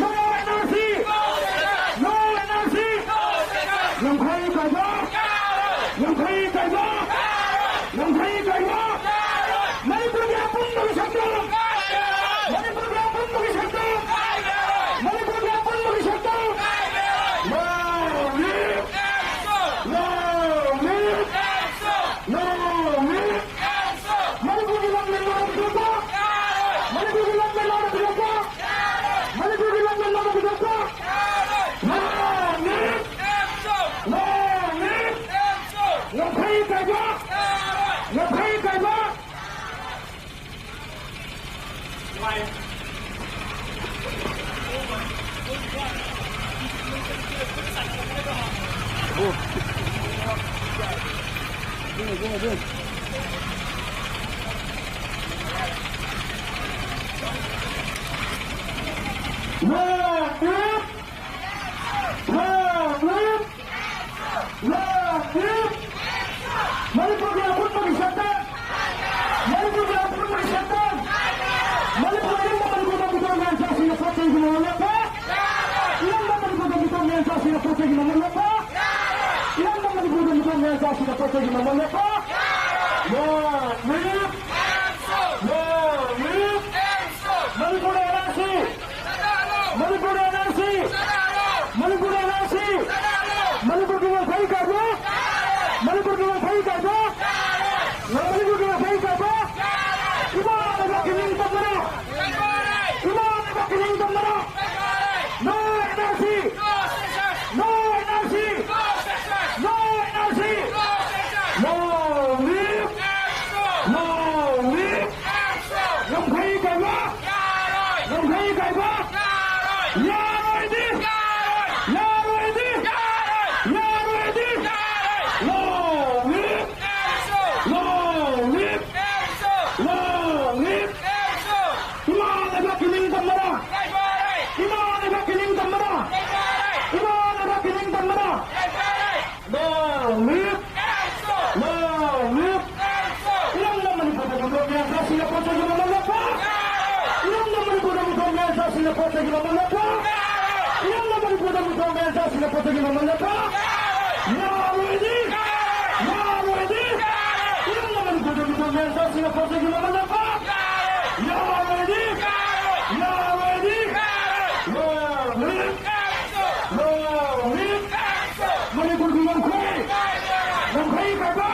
No NRC! No NRC! ꯌꯥꯡꯈꯩ ꯀꯥꯏꯕ! ꯌꯥꯡꯈꯩ ꯀꯥꯏꯕ! ꯌꯥꯡꯈꯩ ꯀꯥꯏꯕ! ꯃꯅꯤꯄꯨꯔꯒꯤ ꯑꯄꯨꯟꯕꯒꯤ ꯁꯛꯇꯝ! ꯃꯅꯤꯄꯨꯔꯒꯤ ꯑꯄꯨꯟꯕꯒꯤ ꯁꯛꯇꯝ! ꯃꯅꯤꯄꯨꯔꯒꯤ ꯑꯄꯨꯟꯕꯒꯤ ꯁꯛꯇꯝ! Long live! Long live! Long live! ꯃꯅꯤꯄꯨꯔꯒꯤ ꯂꯝ ꯂꯩ ꯂꯣꯟ ꯄꯨꯊꯣꯛꯄ! ꯃꯅꯤꯄꯨꯔꯒꯤ ꯂꯝ ꯂꯩ ꯂꯣꯟ ꯄꯨꯊꯣꯛꯄ! ꯃꯅꯤꯄꯨꯔꯒꯤ ꯂꯝ ꯂꯩ ꯂꯣꯟ ꯄꯨꯊꯣꯛꯄ! Long live! Long live! ꯌꯥꯡꯈꯩ ꯀꯥꯏꯕ! ꯌꯥꯡꯈꯩ ꯀꯥꯏꯕ! Long live! Long live! Long live! ꯃꯅꯤꯄꯨꯔꯒꯤ ꯑꯄꯨꯟꯕꯒꯤ ꯁꯛꯇꯝ! ꯃꯅꯤꯄꯨꯔꯒꯤ ꯑꯄꯨꯟꯕꯒꯤ ꯁꯛꯇꯝ! ꯃꯅꯤꯄꯨꯔ, ꯏꯔꯝꯗꯝ ꯃꯅꯤꯄꯨꯔꯗ ꯃꯤꯇꯣꯞ ꯃꯤꯌꯥꯟꯆꯥꯁꯤꯡꯅ ꯄꯣꯠ ꯆꯩꯒꯤ ꯃꯃꯜ ꯂꯦꯞꯄ! ꯏꯔꯝꯗꯝ ꯃꯅꯤꯄꯨꯔꯗ ꯃꯤꯇꯣꯞ ꯃꯤꯌꯥꯟꯆꯥꯁꯤꯡꯅ ꯄꯣꯠ ꯆꯩꯒꯤ ꯃꯃꯜ ꯂꯦꯞꯄ! ꯏꯔꯝꯗꯝ ꯃꯆꯥꯁꯤꯡꯅ ꯄꯣꯠ ꯆꯩꯒꯤ ꯃꯃꯜ ꯂꯦꯞꯄ꯫ Long live! Long live! Manipur N R C! Manipur N R C! Manipur N R ꯁꯤ! ꯃꯅꯤꯄꯨꯔꯒꯤ ꯉꯥꯐꯩ ꯀꯥꯏꯕ! ꯃꯅꯤꯄꯨꯔꯒꯤ ꯉꯥꯐꯩ ꯀꯥꯏꯕ! ꯃꯅꯤꯄꯨꯔꯒꯤ ꯉꯥꯐꯩ ꯀꯥꯏꯕ! ꯏꯃꯥ ꯂꯩꯕꯥꯛꯀꯤ ꯅꯤꯡꯇꯝꯕꯅ! ꯏꯃꯥ ꯂꯩꯕꯥꯛꯀꯤ ꯅꯤꯡꯇꯝꯕꯅ! No N R C! No N R C! No N R C! Long live! Long live! ꯉꯝꯈꯩ ꯀꯥꯏꯕ! ꯉꯝꯈꯩ ꯀꯥꯏꯕ! ꯌꯥꯔꯣꯏꯗꯤ! ꯌꯥꯔꯣꯏꯗꯤ! ꯌꯥꯔꯣꯏꯗꯤ! Long live! Long live! Long live! ꯏꯃꯥ ꯂꯩꯕꯥꯛꯀꯤ ꯅꯤꯡꯇꯝꯕꯗ! ꯏꯃꯥ ꯂꯩꯕꯥꯛꯀꯤ ꯅꯤꯡꯇꯝꯕꯗ! ꯏꯃꯥ ꯂꯩꯕꯥꯛꯀꯤ ꯅꯤꯡꯇꯝꯕꯗ! Long live! Long live! ꯏꯔꯝꯗꯝ ꯃꯅꯤꯄꯨꯔꯗ ꯃꯤꯇꯣꯞ ꯃꯌꯥꯝ ꯆꯥꯁꯤꯡꯅ ꯄꯣꯠ ꯆꯩꯒꯤ ꯃꯃꯜ ꯂꯦꯞꯄ! ꯏꯔꯝꯗꯝ ꯃꯅꯤꯄꯨꯔꯗ ꯃꯤꯇꯣꯞ ꯃꯌꯥꯝ ꯆꯥꯁꯤꯡꯅ ꯄꯣꯠ ꯆꯩꯒꯤ ꯃꯃꯜ ꯂꯦꯞꯄ! ꯏꯔꯝꯗꯝ ꯃꯅꯤꯄꯨꯔꯗ ꯃꯤꯇꯣꯞ ꯃꯌꯥꯝ ꯆꯥꯁꯤꯡꯅ ꯄꯣꯠ ꯆꯩꯒꯤ ꯃꯃꯜ ꯂꯦꯞꯄ! ꯌꯥꯔꯣꯏꯗꯤ! ꯌꯥꯔꯣꯏꯗꯤ! ꯏꯔꯝꯗꯝ ꯃꯅꯤꯄꯨꯔꯗ ꯃꯤꯇꯣꯞ ꯃꯌꯥꯝ ꯆꯥꯁꯤꯡꯅ ꯄꯣꯠ ꯆꯩꯒꯤ ꯃꯃꯜ ꯂꯦꯞꯄ! ꯌꯥꯔꯣꯏꯗꯤ! ꯌꯥꯔꯣꯏꯗꯤ! Long live! Long live! ꯃꯅꯤꯄꯨꯔꯒꯤ ꯉꯝꯈꯩ! ꯉꯝꯈꯩ ꯀꯥꯏꯕ!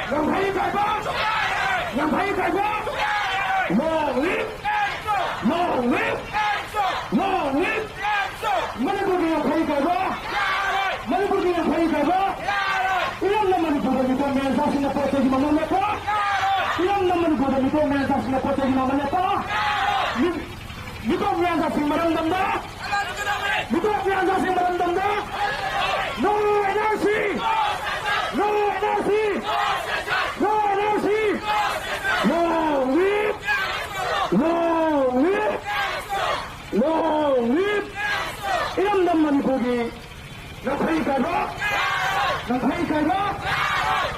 ꯉꯝꯈꯩ ꯀꯥꯏꯕ! ꯉꯝꯈꯩ ꯀꯥꯏꯕ! Long live! Long live! Long live! ꯃꯅꯤꯄꯨꯔꯒꯤ ꯉꯝꯈꯩ ꯀꯥꯏꯕ! ꯃꯅꯤꯄꯨꯔꯒꯤ ꯉꯝꯈꯩ ꯀꯥꯏꯕ! ꯏꯔꯝꯗꯝ ꯃꯅꯤꯄꯨꯔꯗ ꯃꯤꯇꯣꯞ ꯃꯌꯥꯝ ꯆꯥꯁꯤꯡꯅ ꯄꯣꯠ ꯆꯩꯒꯤ ꯃꯃꯜ ꯂꯦꯞꯄ! ꯏꯔꯝꯗꯝ ꯃꯅꯤꯄꯨꯔꯗ ꯃꯤꯇꯣꯞ ꯃꯌꯥꯝ ꯆꯥꯁꯤꯡꯅ ꯄꯣꯠ ꯆꯩꯒꯤ ꯃꯃꯜ ꯂꯦꯞꯄ! ꯃꯤ-, ꯃꯤꯇꯣꯞ ꯃꯌꯥꯝ ꯆꯥꯁꯤꯡ ꯃꯔꯝꯗꯝꯗ! ꯃꯤꯇꯣꯞ ꯃꯌꯥꯝ ꯆꯥꯁꯤꯡ ꯃꯔꯝꯗꯝꯗ! No N R C! No N R C! No N R C! Long live! Long live! Long live! ꯏꯔꯝꯗꯝ ꯃꯅꯤꯄꯨꯔꯒꯤ ꯉꯝꯈꯩ ꯀꯥꯏꯕ! ꯉꯝꯈꯩ ꯀꯥꯏꯕ!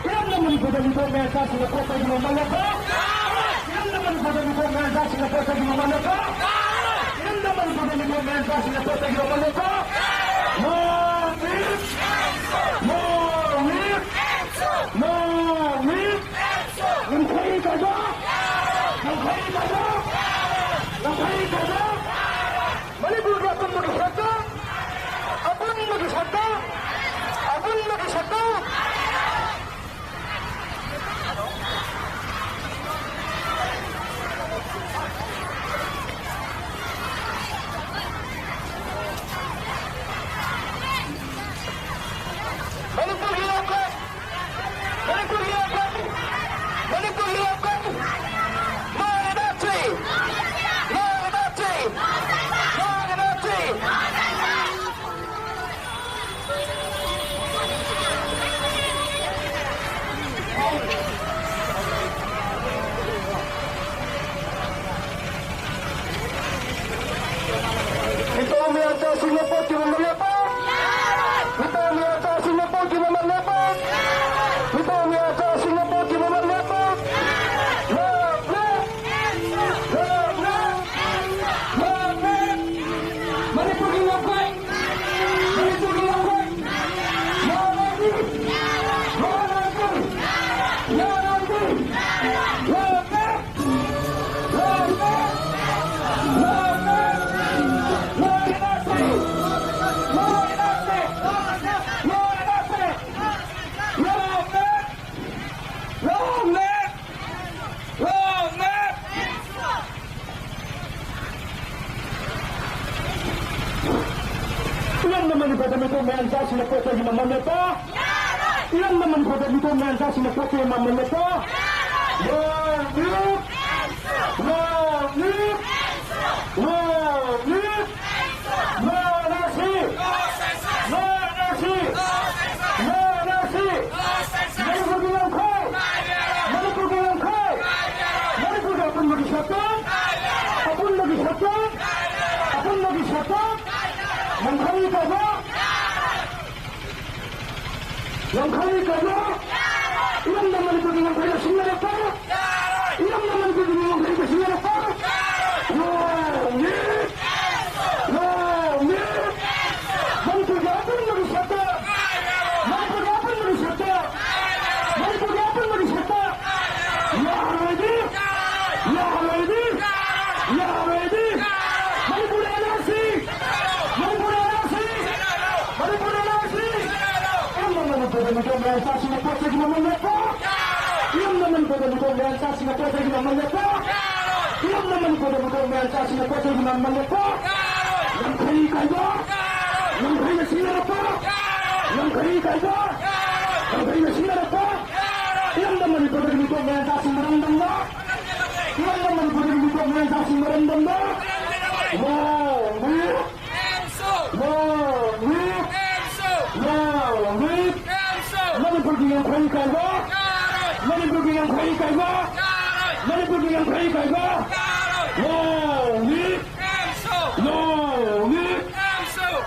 ꯏꯔꯝꯗꯝ ꯃꯅꯤꯄꯨꯔꯗ ꯃꯤꯇꯣꯞ ꯃꯌꯥꯝ ꯆꯥꯁꯤꯡꯅ ꯄꯣꯠ ꯆꯩꯒꯤ ꯃꯃꯜ ꯂꯦꯞꯄ! ꯏꯔꯝꯗꯝ ꯃꯅꯤꯄꯨꯔꯗ ꯃꯤꯇꯣꯞ ꯃꯌꯥꯝ ꯆꯥꯁꯤꯡꯅ ꯄꯣꯠ ꯆꯩꯒꯤ ꯃꯃꯜ ꯂꯦꯞꯄ! ꯏꯔꯝꯗꯝ ꯃꯅꯤꯄꯨꯔꯗ ꯃꯤꯇꯣꯞ ꯃꯌꯥꯝ ꯆꯥꯁꯤꯡꯅ ꯄꯣꯠ ꯆꯩꯒꯤ ꯃꯃꯜ ꯂꯦꯞꯄ! Long live! Long live! ꯃꯅꯤꯄꯨꯔꯒꯤ ꯑꯄꯨꯟꯕꯒꯤ ꯁꯛꯇꯝ, ꯑꯄꯨꯟꯕꯒꯤ ꯁꯛꯇꯝ, ꯑꯄꯨꯟꯕꯒꯤ ꯁꯛꯇꯝ꯫ ꯃꯅꯤꯄꯨꯔꯒꯤ ꯂꯝꯀꯣꯏ, ꯃꯅꯤꯄꯨꯔꯒꯤ ꯂꯝꯀꯣꯏ, ꯃꯅꯤꯄꯨꯔꯒꯤ ꯂꯝꯀꯣꯏ꯫ ꯃꯥꯒꯤ ꯅꯠꯇꯦ, ꯃꯥꯒꯤ ꯅꯠꯇꯦ, ꯃꯥꯒꯤ ꯅꯠꯇꯦ꯫ ꯃꯤꯇꯣꯞ ꯃꯤꯌꯥꯆꯥꯁꯤꯡꯅ ꯄꯣꯠꯀꯤ ꯃꯃꯜ ꯂꯦꯞꯄ! ꯃꯤꯇꯣꯞ ꯃꯤꯌꯥꯆꯥꯁꯤꯡꯅ ꯄꯣꯠꯀꯤ ꯃꯃꯜ ꯂꯦꯞꯄ! ꯃꯤꯇꯣꯞ ꯃꯤꯌꯥꯆꯥꯁꯤꯡꯅ ꯄꯣꯠꯀꯤ ꯃꯃꯜ ꯂꯦꯞꯄ! ꯂꯦꯞ, ꯂꯦꯞ! ꯂꯦꯞ, ꯂꯦꯞ! ꯂꯦꯞ, ꯂꯦꯞ! ꯃꯅꯤꯄꯨꯔꯒꯤ ꯂꯝꯀꯣꯏ! ꯃꯅꯤꯄꯨꯔꯒꯤ ꯂꯝꯀꯣꯏ! ꯂꯦꯞ, ꯂꯦꯞ! ꯂꯦꯞ, ꯂꯦꯞ! ꯂꯦꯞ, ꯂꯦꯞ! ꯏꯔꯝꯗꯝ ꯃꯅꯤꯄꯨꯔꯗ ꯃꯤꯇꯣꯞ ꯃꯌꯥꯝ ꯆꯥꯁꯤꯡꯅ ꯄꯣꯠ ꯆꯩꯒꯤ ꯃꯃꯜ ꯂꯦꯞꯄ! ꯏꯔꯝꯗꯝ ꯃꯅꯤꯄꯨꯔꯗ ꯃꯤꯇꯣꯞ ꯃꯌꯥꯝ ꯆꯥꯁꯤꯡꯅ ꯄꯣꯠ ꯆꯩꯒꯤ ꯃꯃꯜ ꯂꯦꯞꯄ! Long live! Long live! Long live! ꯅꯣ ꯃꯔꯁꯤ! ꯅꯣ ꯃꯔꯁꯤ! ꯅꯣ ꯃꯔꯁꯤ! ꯃꯅꯤꯄꯨꯔꯒꯤ ꯂꯝꯈꯩ! ꯃꯅꯤꯄꯨꯔꯒꯤ ꯂꯝꯈꯩ! ꯃꯅꯤꯄꯨꯔꯒꯤ ꯑꯄꯨꯟꯕꯒꯤ ꯁꯛꯇꯝ! ꯑꯄꯨꯟꯕꯒꯤ ꯁꯛꯇꯝ! ꯑꯄꯨꯟꯕꯒꯤ ꯁꯛꯇꯝ! ꯂꯝꯈꯩ ꯀꯧꯕ! ꯂꯝꯈꯩ ꯀꯧꯕ! ꯏꯔꯝꯗꯝ ꯃꯅꯤꯄꯨꯔꯒꯤ ꯂꯝꯈꯩꯗ ꯁꯤꯡꯅꯔꯛꯄ! ꯏꯔꯝꯗꯝ ꯃꯅꯤꯄꯨꯔꯒꯤ ꯂꯝꯈꯩꯗ ꯁꯤꯡꯅꯔꯛꯄ! ꯂꯣꯡꯂꯤꯞ! ꯂꯣꯡꯂꯤꯞ! ꯃꯅꯤꯄꯨꯔꯒꯤ ꯑꯄꯨꯟꯕꯒꯤ ꯁꯛꯇꯝ! ꯃꯅꯤꯄꯨꯔꯒꯤ ꯑꯄꯨꯟꯕꯒꯤ ꯁꯛꯇꯝ! ꯃꯅꯤꯄꯨꯔꯒꯤ ꯑꯄꯨꯟꯕꯒꯤ ꯁꯛꯇꯝ! ꯌꯥꯔꯣꯏꯗꯤ! ꯌꯥꯔꯣꯏꯗꯤ! ꯃꯤꯇꯣꯞ ꯃꯌꯥꯝ ꯆꯥꯁꯤꯡꯅ ꯄꯣꯠ ꯆꯩꯒꯤ ꯃꯃꯜ ꯂꯦꯞꯄ! ꯏꯔꯝꯗꯝ ꯃꯅꯤꯄꯨꯔꯗ ꯃꯤꯇꯣꯞ ꯃꯌꯥꯝ ꯆꯥꯁꯤꯡꯅ ꯄꯣꯠ ꯆꯩꯒꯤ ꯃꯃꯜ ꯂꯦꯞꯄ! ꯏꯔꯝꯗꯝ ꯃꯅꯤꯄꯨꯔꯗ ꯃꯤꯇꯣꯞ ꯃꯌꯥꯝ ꯆꯥꯁꯤꯡꯅ ꯄꯣꯠ ꯆꯩꯒꯤ ꯃꯃꯜ ꯂꯦꯞꯄ! ꯌꯥꯡꯈꯩ ꯀꯥꯏꯕ! ꯌꯥꯡꯈꯩꯅ ꯁꯤꯡꯅꯔꯛꯄ! ꯌꯥꯡꯈꯩ ꯀꯥꯏꯕ! ꯌꯥꯡꯈꯩꯅ ꯁꯤꯡꯅꯔꯛꯄ! ꯏꯔꯝꯗꯝ ꯃꯅꯤꯄꯨꯔꯗ ꯃꯤꯇꯣꯞ ꯃꯌꯥꯝ ꯆꯥꯁꯤꯡ ꯃꯔꯝꯗꯝ ꯂꯥꯛ! ꯏꯔꯝꯗꯝ ꯃꯅꯤꯄꯨꯔꯗ ꯃꯤꯇꯣꯞ ꯃꯌꯥꯝ ꯆꯥꯁꯤꯡ ꯃꯔꯝꯗꯝ ꯂꯥꯛ! ꯂꯣꯡ ꯂꯤꯞ! ꯂꯣꯡ ꯂꯤꯞ! ꯂꯣꯡ ꯂꯤꯞ! ꯃꯅꯤꯄꯨꯔꯒꯤ ꯌꯥꯡꯈꯩ ꯀꯥꯏꯕ! ꯃꯅꯤꯄꯨꯔꯒꯤ ꯌꯥꯡꯈꯩ ꯀꯥꯏꯕ! ꯃꯅꯤꯄꯨꯔꯒꯤ ꯌꯥꯡꯈꯩ ꯀꯥꯏꯕ! ꯂꯣꯡ ꯂꯤꯞ! ꯂꯣꯡ ꯂꯤꯞ!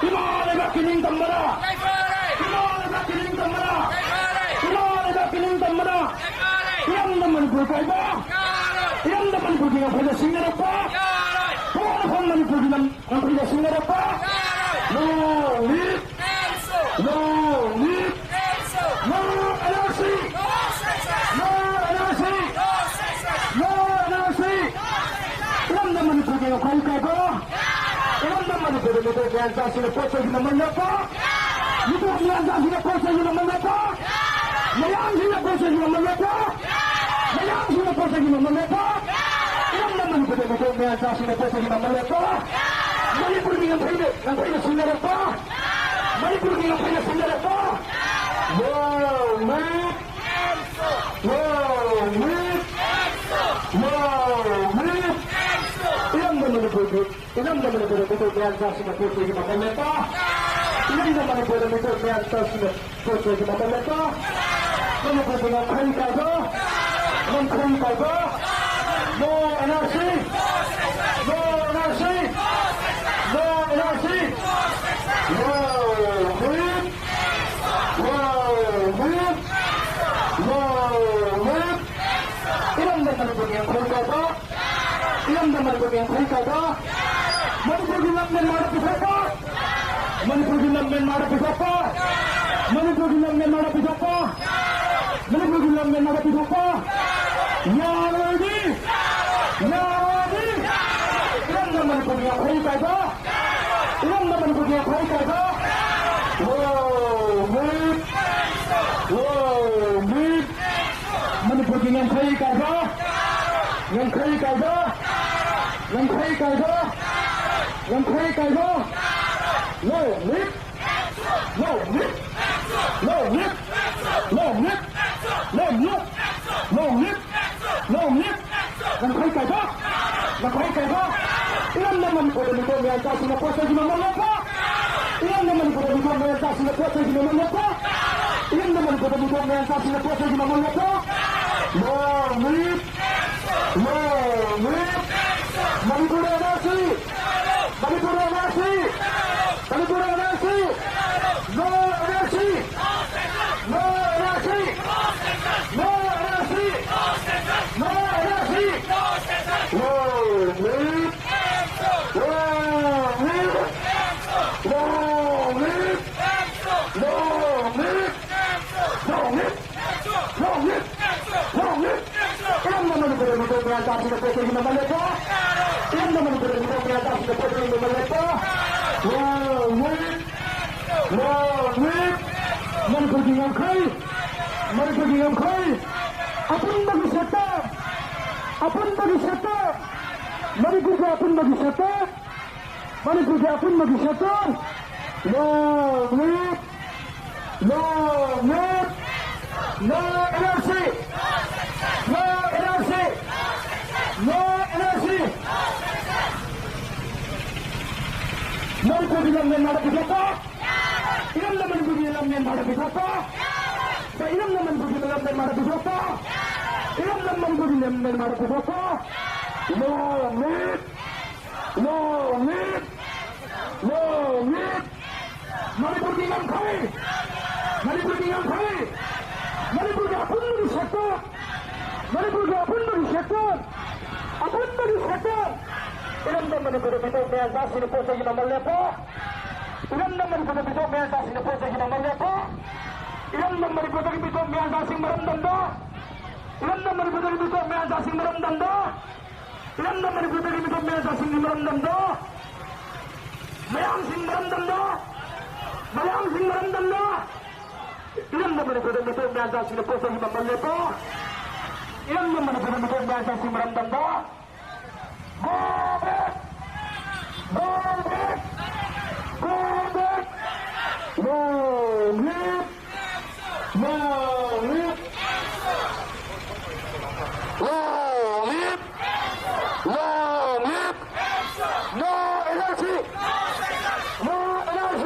ꯏꯃꯥ ꯂꯩꯕꯥꯛꯀꯤ ꯅꯤꯡꯇꯝꯕꯗ! ꯏꯃꯥ ꯂꯩꯕꯥꯛꯀꯤ ꯅꯤꯡꯇꯝꯕꯗ! ꯏꯃꯥ ꯂꯩꯕꯥꯛꯀꯤ ꯅꯤꯡꯇꯝꯕꯗ! ꯏꯔꯝꯗꯝ ꯃꯅꯤꯄꯨꯔ ꯀꯥꯏꯕ! ꯏꯔꯝꯗꯝ ꯃꯅꯤꯄꯨꯔꯒꯤ ꯉꯝꯈꯩꯗ ꯁꯤꯡꯅꯔꯛꯄ! ꯄꯣꯛꯅꯐꯝ ꯃꯅꯤꯄꯨꯔꯒꯤ ꯂꯝ ꯉꯝꯈꯩꯗ ꯁꯤꯡꯅꯔꯛꯄ! ꯂꯣꯡ ꯂꯤꯞ! ꯂꯣꯡ ꯂꯤꯞ! ꯅꯣ ꯑꯦꯟ ꯑꯥꯔ ꯁꯤ! ꯅꯣ ꯑꯦꯟ ꯑꯥꯔ ꯁꯤ! ꯅꯣ ꯑꯦꯟ ꯑꯥꯔ ꯁꯤ! ꯏꯔꯝꯗꯝ ꯃꯅꯤꯄꯨꯔꯒꯤ ꯉꯝꯈꯩ ꯀꯥꯏꯕ! ꯏꯔꯝꯗꯝ ꯃꯅꯤꯄꯨꯔꯗ ꯃꯤꯇꯣꯞ ꯃꯌꯥꯝ ꯆꯥꯁꯤꯡꯅ ꯄꯣꯠ ꯆꯩꯒꯤ ꯃꯃꯜ ꯂꯦꯞꯄ! ꯃꯤꯇꯣꯞ ꯃꯌꯥꯝ ꯆꯥꯁꯤꯡꯅ ꯄꯣꯠ ꯆꯩꯒꯤ ꯃꯃꯜ ꯂꯦꯞꯄ! ꯃꯌꯥꯡꯁꯤꯡꯅ ꯄꯣꯠ ꯆꯩꯒꯤ ꯃꯃꯜ ꯂꯦꯞꯄ! ꯃꯌꯥꯡꯁꯤꯡꯅ ꯄꯣꯠ ꯆꯩꯒꯤ ꯃꯃꯜ ꯂꯦꯞꯄ! ꯏꯔꯝꯗꯝ ꯃꯅꯤꯄꯨꯔꯗ ꯃꯤꯇꯣꯞ ꯃꯌꯥꯝ ꯆꯥꯁꯤꯡꯅ ꯄꯣꯠ ꯆꯩꯒꯤ ꯃꯃꯜ ꯂꯦꯞꯄ! ꯃꯅꯤꯄꯨꯔꯒꯤ ꯉꯝꯈꯩꯅ, ꯉꯝꯈꯩꯅ ꯁꯤꯡꯅꯔꯛꯄ! ꯃꯅꯤꯄꯨꯔꯒꯤ ꯉꯝꯈꯩꯅ ꯁꯤꯡꯅꯔꯛꯄ! ꯂꯣꯡ ꯂꯤꯞ! ꯂꯣꯡ ꯂꯤꯞ! ꯂꯣꯡ ꯂꯤꯞ! ꯏꯔꯝꯗꯝ ꯃꯅꯤꯄꯨꯔꯒꯤ, ꯏꯔꯝꯗꯝ ꯃꯅꯤꯄꯨꯔꯗ ꯃꯤꯇꯣꯞ ꯃꯌꯥꯝ ꯆꯥꯁꯤꯡꯅ ꯄꯣꯠ ꯆꯩꯒꯤ ꯃꯃꯜ ꯂꯦꯞꯄ! ꯏꯔꯝꯗꯝ ꯃꯅꯤꯄꯨꯔꯗ ꯃꯤꯇꯣꯞ ꯃꯌꯥꯝ ꯆꯥꯁꯤꯡꯅ ꯄꯣꯠ ꯆꯩꯒꯤ ꯃꯃꯜ ꯂꯦꯞꯄ! ꯃꯅꯤꯄꯨꯔꯒꯤ ꯉꯝꯈꯩ ꯀꯥꯏꯕ! ꯉꯝꯈꯩ ꯀꯥꯏꯕ! ꯅꯣ ꯑꯦꯟ ꯑꯥꯔ ꯁꯤ! ꯅꯣ ꯑꯦꯟ ꯑꯥꯔ ꯁꯤ! ꯅꯣ ꯑꯦꯟ ꯑꯥꯔ ꯁꯤ! ꯂꯣꯡ ꯂꯤꯞ! ꯂꯣꯡ ꯂꯤꯞ! ꯂꯣꯡ ꯂꯤꯞ! ꯏꯔꯝꯗꯝ ꯃꯅꯤꯄꯨꯔꯒꯤ ꯉꯝꯈꯩ ꯀꯥꯏꯕ! ꯏꯔꯝꯗꯝ ꯃꯅꯤꯄꯨꯔꯒꯤ ꯉꯝꯈꯩ ꯀꯥꯏꯕ! ꯃꯅꯤꯄꯨꯔꯒꯤ ꯂꯝ ꯃ꯭ꯌꯥꯟꯃꯥꯔꯗ ꯄꯤꯊꯣꯛꯄ! ꯃꯅꯤꯄꯨꯔꯒꯤ ꯂꯝ ꯃ꯭ꯌꯥꯟꯃꯥꯔꯗ ꯄꯤꯊꯣꯛꯄ! ꯃꯅꯤꯄꯨꯔꯒꯤ ꯂꯝ ꯃ꯭ꯌꯥꯟꯃꯥꯔꯗ ꯄꯤꯊꯣꯛꯄ! ꯃꯅꯤꯄꯨꯔꯒꯤ ꯂꯝ ꯃ꯭ꯌꯥꯟꯃꯥꯔꯗ ꯄꯤꯊꯣꯛꯄ! ꯌꯥꯔꯣꯏꯗꯤ! ꯌꯥꯔꯣꯏꯗꯤ! ꯏꯔꯝꯗꯝ ꯃꯅꯤꯄꯨꯔꯒꯤ ꯉꯝꯈꯩ ꯀꯥꯏꯕ! ꯏꯔꯝꯗꯝ ꯃꯅꯤꯄꯨꯔꯒꯤ ꯉꯝꯈꯩ ꯀꯥꯏꯕ! ꯂꯣꯡ ꯂꯤꯞ! ꯌꯥꯡꯈꯩ ꯀꯥꯏꯕ! ꯌꯥꯡꯈꯩ ꯀꯥꯏꯕ! ꯌꯥꯡꯈꯩ ꯀꯥꯏꯕ! ꯌꯥꯡꯈꯩ ꯀꯥꯏꯕ! Long live! Long live! Long live! Long live! Long live! Long live! Long live! ꯌꯥꯡꯈꯩ ꯀꯥꯏꯕ! ꯌꯥꯡꯈꯩ ꯀꯥꯏꯕ! ꯏꯔꯝꯗꯝ ꯃꯅꯤꯄꯨꯔꯗ ꯃꯤꯇꯣꯞ ꯃꯌꯥꯝ ꯆꯥꯁꯤꯡꯅ ꯄꯣꯠ ꯆꯩꯒꯤ ꯃꯃꯜ ꯂꯦꯞꯄ! ꯏꯔꯝꯗꯝ ꯃꯅꯤꯄꯨꯔꯗ ꯃꯤꯇꯣꯞ ꯃꯌꯥꯝ ꯆꯥꯁꯤꯡꯅ ꯄꯣꯠ ꯆꯩꯒꯤ ꯃꯃꯜ ꯂꯦꯞꯄ! ꯏꯔꯝꯗꯝ ꯃꯅꯤꯄꯨꯔꯗ ꯃꯤꯇꯣꯞ ꯃꯌꯥꯝ ꯆꯥꯁꯤꯡꯅ ꯄꯣꯠ ꯆꯩꯒꯤ ꯃꯃꯜ ꯂꯦꯞꯄ! Long live! Long live! Manipur N R C! Manipur N R C! Manipur N R C! No N R C! No N R C! No N R C! No N R C! Long live! Long live! Long live! Long live! Long live! Long live! Long live! ꯏꯔꯝꯗꯝ ꯃꯅꯤꯄꯨꯔꯗ ꯃꯤꯇꯣꯞ ꯃꯌꯥꯝ ꯆꯥꯁꯤꯡꯅ ꯄꯣꯠ ꯆꯩꯒꯤ ꯃꯃꯜ ꯂꯦꯞꯄ! ꯏꯔꯝꯗꯝ ꯃꯅꯤꯄꯨꯔꯗ ꯃꯤꯇꯣꯞ ꯃꯌꯥꯝ ꯆꯥꯁꯤꯡꯅ ꯄꯣꯠ ꯆꯩꯒꯤ ꯃꯃꯜ ꯂꯦꯞꯄ! Long live! Long live! ꯃꯅꯤꯄꯨꯔꯒꯤ ꯉꯝꯈꯩ! ꯃꯅꯤꯄꯨꯔꯒꯤ ꯉꯝꯈꯩ! ꯑꯄꯨꯟꯕꯒꯤ ꯁꯛꯇꯝ! ꯑꯄꯨꯟꯕꯒꯤ ꯁꯛꯇꯝ! ꯃꯅꯤꯄꯨꯔꯒꯤ ꯑꯄꯨꯟꯕꯒꯤ ꯁꯛꯇꯝ! ꯃꯅꯤꯄꯨꯔꯒꯤ ꯑꯄꯨꯟꯕꯒꯤ ꯁꯛꯇꯝ! Long live! Long live! No N R C! No N R C! No N R C! ꯃꯅꯤꯄꯨꯔꯒꯤ ꯂꯝ ꯃ꯭ꯌꯥꯟꯃꯥꯔꯗ ꯄꯨꯊꯣꯛꯄ! ꯏꯔꯝꯗꯝ ꯃꯅꯤꯄꯨꯔꯒꯤ ꯂꯝ ꯃ꯭ꯌꯥꯟꯃꯥꯔꯗ ꯄꯨꯊꯣꯛꯄ! ꯏꯔꯝꯗꯝ ꯃꯅꯤꯄꯨꯔꯒꯤ ꯂꯝ ꯃ꯭ꯌꯥꯟꯃꯥꯔꯗ ꯄꯨꯊꯣꯛꯄ! ꯏꯔꯝꯗꯝ ꯃꯅꯤꯄꯨꯔꯒꯤ ꯂꯝ ꯃ꯭ꯌꯥꯟꯃꯥꯔꯗ ꯄꯨꯊꯣꯛꯄ! Long live! Long live! Long live! ꯃꯅꯤꯄꯨꯔꯒꯤ ꯉꯝꯈꯩ! ꯃꯅꯤꯄꯨꯔꯒꯤ ꯉꯝꯈꯩ! ꯃꯅꯤꯄꯨꯔꯒꯤ ꯑꯄꯨꯟꯕꯒꯤ ꯁꯛꯇꯝ! ꯃꯅꯤꯄꯨꯔꯒꯤ ꯑꯄꯨꯟꯕꯒꯤ ꯁꯛꯇꯝ! ꯑꯄꯨꯟꯕꯒꯤ ꯁꯛꯇꯝ! ꯏꯔꯝꯗꯝ ꯃꯅꯤꯄꯨꯔꯗ ꯃꯤꯇꯣꯞ ꯃꯌꯥꯝ ꯆꯥꯁꯤꯡꯅ ꯄꯣꯠ ꯆꯩꯒꯤ ꯃꯃꯜ ꯂꯦꯞꯄ! ꯏꯔꯝꯗꯝ ꯃꯅꯤꯄꯨꯔꯗ ꯃꯤꯇꯣꯞ ꯃꯌꯥꯝ ꯆꯥꯁꯤꯡꯅ ꯄꯣꯠ ꯆꯩꯒꯤ ꯃꯃꯜ ꯂꯦꯞꯄ! ꯏꯔꯝꯗꯝ ꯃꯅꯤꯄꯨꯔꯗꯒꯤ ꯃꯤꯇꯣꯞ ꯃꯌꯥꯝ ꯆꯥꯁꯤꯡ ꯃꯔꯝꯗꯝꯗ! ꯏꯔꯝꯗꯝ ꯃꯅꯤꯄꯨꯔꯗꯒꯤ ꯃꯤꯇꯣꯞ ꯃꯌꯥꯝ ꯆꯥꯁꯤꯡ ꯃꯔꯝꯗꯝꯗ! ꯏꯔꯝꯗꯝ ꯃꯅꯤꯄꯨꯔꯗꯒꯤ ꯃꯤꯇꯣꯞ ꯃꯌꯥꯝ ꯆꯥꯁꯤꯡꯒꯤ ꯃꯔꯝꯗꯝꯗ! ꯃꯌꯥꯡꯁꯤꯡ ꯃꯔꯝꯗꯝꯗ! ꯃꯌꯥꯡꯁꯤꯡ ꯃꯔꯝꯗꯝꯗ! ꯏꯔꯝꯗꯝ ꯃꯅꯤꯄꯨꯔꯗ ꯃꯤꯇꯣꯞ ꯃꯌꯥꯝ ꯆꯥꯁꯤꯡꯅ ꯄꯣꯠ ꯆꯩꯒꯤ ꯃꯃꯜ ꯂꯦꯞꯄ! ꯏꯔꯝꯗꯝ ꯃꯅꯤꯄꯨꯔꯗ ꯃꯤꯇꯣꯞ ꯃꯤꯌꯥꯟꯆꯥꯁꯤꯡ ꯃꯔꯝꯗꯝꯗ Go back! Go back! Go back! Long live! Long live! Long live! Long live! No N R C! No N R C!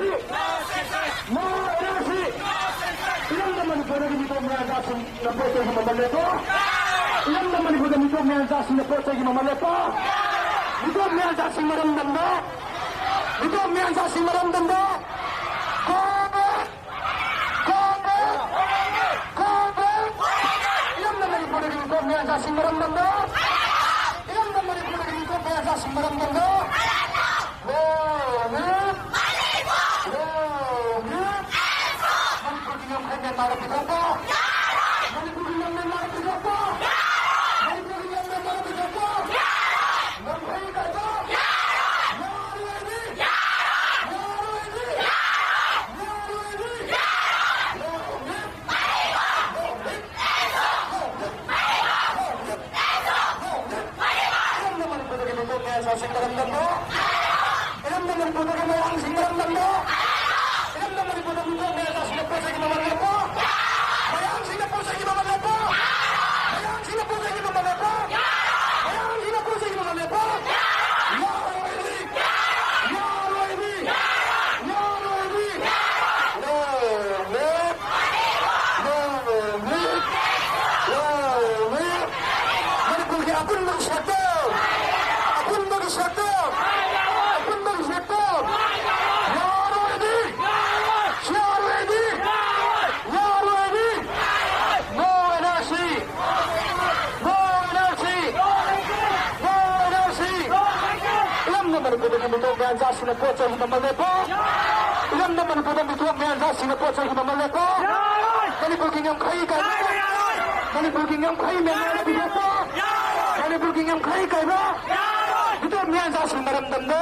No N R C! ꯏꯔꯝꯗꯝ ꯃꯅꯤꯄꯨꯔꯗꯒꯤ ꯃꯤꯇꯣꯞ ꯃꯤꯌꯥꯟꯆꯥꯁꯤꯡꯅ ꯄꯣꯠ ꯆꯩꯒꯤ ꯃꯃꯜ ꯂꯦꯞꯄꯣ! ꯏꯔꯝꯗꯝ ꯃꯅꯤꯄꯨꯔꯗ ꯃꯤꯇꯣꯞ ꯃꯤꯌꯥꯟꯆꯥꯁꯤꯡꯅ ꯄꯣꯠ ꯆꯩꯒꯤ ꯃꯃꯜ ꯂꯦꯞꯄꯣ! ꯃꯤꯇꯣꯞ ꯃꯤꯌꯥꯟꯆꯥꯁꯤꯡ ꯃꯔꯝꯗꯝꯗ! ꯃꯤꯇꯣꯞ ꯃꯤꯌꯥꯟꯆꯥꯁꯤꯡ ꯃꯔꯝꯗꯝꯗ! Go back! Go back! Go back! ꯏꯔꯝꯗꯝ ꯃꯅꯤꯄꯨꯔꯗꯒꯤ ꯃꯤꯇꯣꯞ ꯃꯤꯌꯥꯟꯆꯥꯁꯤꯡ ꯃꯔꯝꯗꯝꯗ! ꯏꯔꯝꯗꯝ ꯃꯅꯤꯄꯨꯔꯗꯒꯤ ꯃꯤꯇꯣꯞ ꯃꯤꯌꯥꯟꯆꯥꯁꯤꯡ ꯃꯔꯝꯗꯝꯗ! ꯂꯣꯡ ꯂꯤꯞ! ꯂꯣꯡ ꯂꯤꯞ! ꯃꯅꯤꯄꯨꯔꯒꯤ ꯌꯨꯝ ꯈꯔ ꯃꯦꯟꯃꯥꯔꯗ ꯄꯤꯊꯣꯛꯄ! ꯃꯅꯤꯄꯨꯔꯒꯤ ꯌꯨꯝ ꯃꯦꯟꯃꯥꯔꯗ ꯄꯤꯊꯣꯛꯄ! ꯃꯅꯤꯄꯨꯔꯒꯤ ꯌꯨꯝ ꯃꯦꯟꯃꯥꯔꯗ ꯄꯤꯊꯣꯛꯄ! ꯉꯝꯈꯩ ꯀꯥꯏꯕ! ꯌꯥꯔꯣꯏ! ꯌꯥꯔꯣꯏ! ꯌꯥꯔꯣꯏ! ꯂꯣꯡ ꯂꯤꯞ! ꯂꯣꯡ ꯂꯤꯞ! ꯂꯣꯡ ꯂꯤꯞ! ꯂꯣꯡ ꯂꯤꯞ! ꯂꯣꯡ ꯂꯤꯞ! ꯃꯅꯤꯄꯨꯔꯗꯒꯤ ꯃꯤꯇꯣꯞ ꯃꯤꯌꯥꯟꯆꯥꯁꯤꯡ ꯃꯔꯝꯗꯝꯗ! ꯏꯔꯝꯗꯝ ꯃꯅꯤꯄꯨꯔꯗꯒꯤ ꯃꯌꯥꯡꯁꯤꯡ ꯃꯔꯝꯗꯝꯗ! ꯏꯔꯝꯗꯝ ꯃꯅꯤꯄꯨꯔꯗ ꯃꯤꯇꯣꯞ ꯃꯤꯌꯥꯟꯆꯥꯁꯤꯡꯅ ꯄꯣꯠ ꯆꯩꯒꯤ ꯃꯃꯜ ꯂꯦꯞꯄ! ꯃꯌꯥꯡꯁꯤꯡꯅ ꯄꯣꯠ ꯆꯩꯒꯤ ꯃꯃꯜ ꯂꯦꯞꯄ! ꯃꯌꯥꯡꯁꯤꯡꯅ ꯄꯣꯠ ꯆꯩꯒꯤ ꯃꯃꯜ ꯂꯦꯞꯄ! ꯃꯌꯥꯡꯁꯤꯡꯅ ꯄꯣꯠ ꯆꯩꯒꯤ ꯃꯃꯜ ꯂꯦꯞꯄ! ꯌꯥꯔꯣꯏ! ꯌꯥꯔꯣꯏ! ꯌꯥꯔꯣꯏ! ꯂꯣꯡ ꯂꯤꯞ! ꯂꯣꯡ ꯂꯤꯞ! ꯂꯣꯡ ꯂꯤꯞ! ꯃꯅꯤꯄꯨꯔꯒꯤ ꯑꯄꯨꯟꯕꯒꯤ ꯁꯛꯇꯝ! ꯑꯄꯨꯟꯕꯒꯤ ꯁꯛꯇꯝ! ꯑꯄꯨꯟꯕꯒꯤ ꯁꯛꯇꯝ! ꯌꯥꯔꯣꯏꯗꯤ! ꯌꯥꯔꯣꯏꯗꯤ! ꯌꯥꯔꯣꯏꯗꯤ! No N R C! No N R C! No N R C! ꯏꯔꯝꯗꯝ ꯃꯅꯤꯄꯨꯔꯗꯒꯤ ꯃꯤꯇꯣꯞ ꯃꯤꯌꯥꯟꯆꯥꯁꯤꯡꯅ ꯄꯣꯠ ꯆꯩꯒꯤ ꯃꯃꯜ ꯂꯦꯞꯄꯣ! ꯏꯔꯝꯗꯝ ꯃꯅꯤꯄꯨꯔꯗ ꯃꯤꯇꯣꯞ ꯃꯤꯌꯥꯟꯆꯥꯁꯤꯡꯅ ꯄꯣꯠ ꯆꯩꯒꯤ ꯃꯃꯜ ꯂꯦꯞꯄꯣ! ꯃꯅꯤꯄꯨꯔꯒꯤ ꯉꯝꯈꯩ ꯀꯥꯏꯕ! ꯃꯅꯤꯄꯨꯔꯒꯤ ꯉꯝꯈꯩ ꯃꯦꯟꯃꯥꯔꯗ ꯄꯤꯊꯣꯛꯄ! ꯃꯅꯤꯄꯨꯔꯒꯤ ꯉꯝꯈꯩ ꯀꯥꯏꯕ! ꯃꯤꯇꯣꯞ ꯃꯤꯌꯥꯟꯆꯥꯁꯤꯡ ꯃꯔꯝꯗꯝꯗ!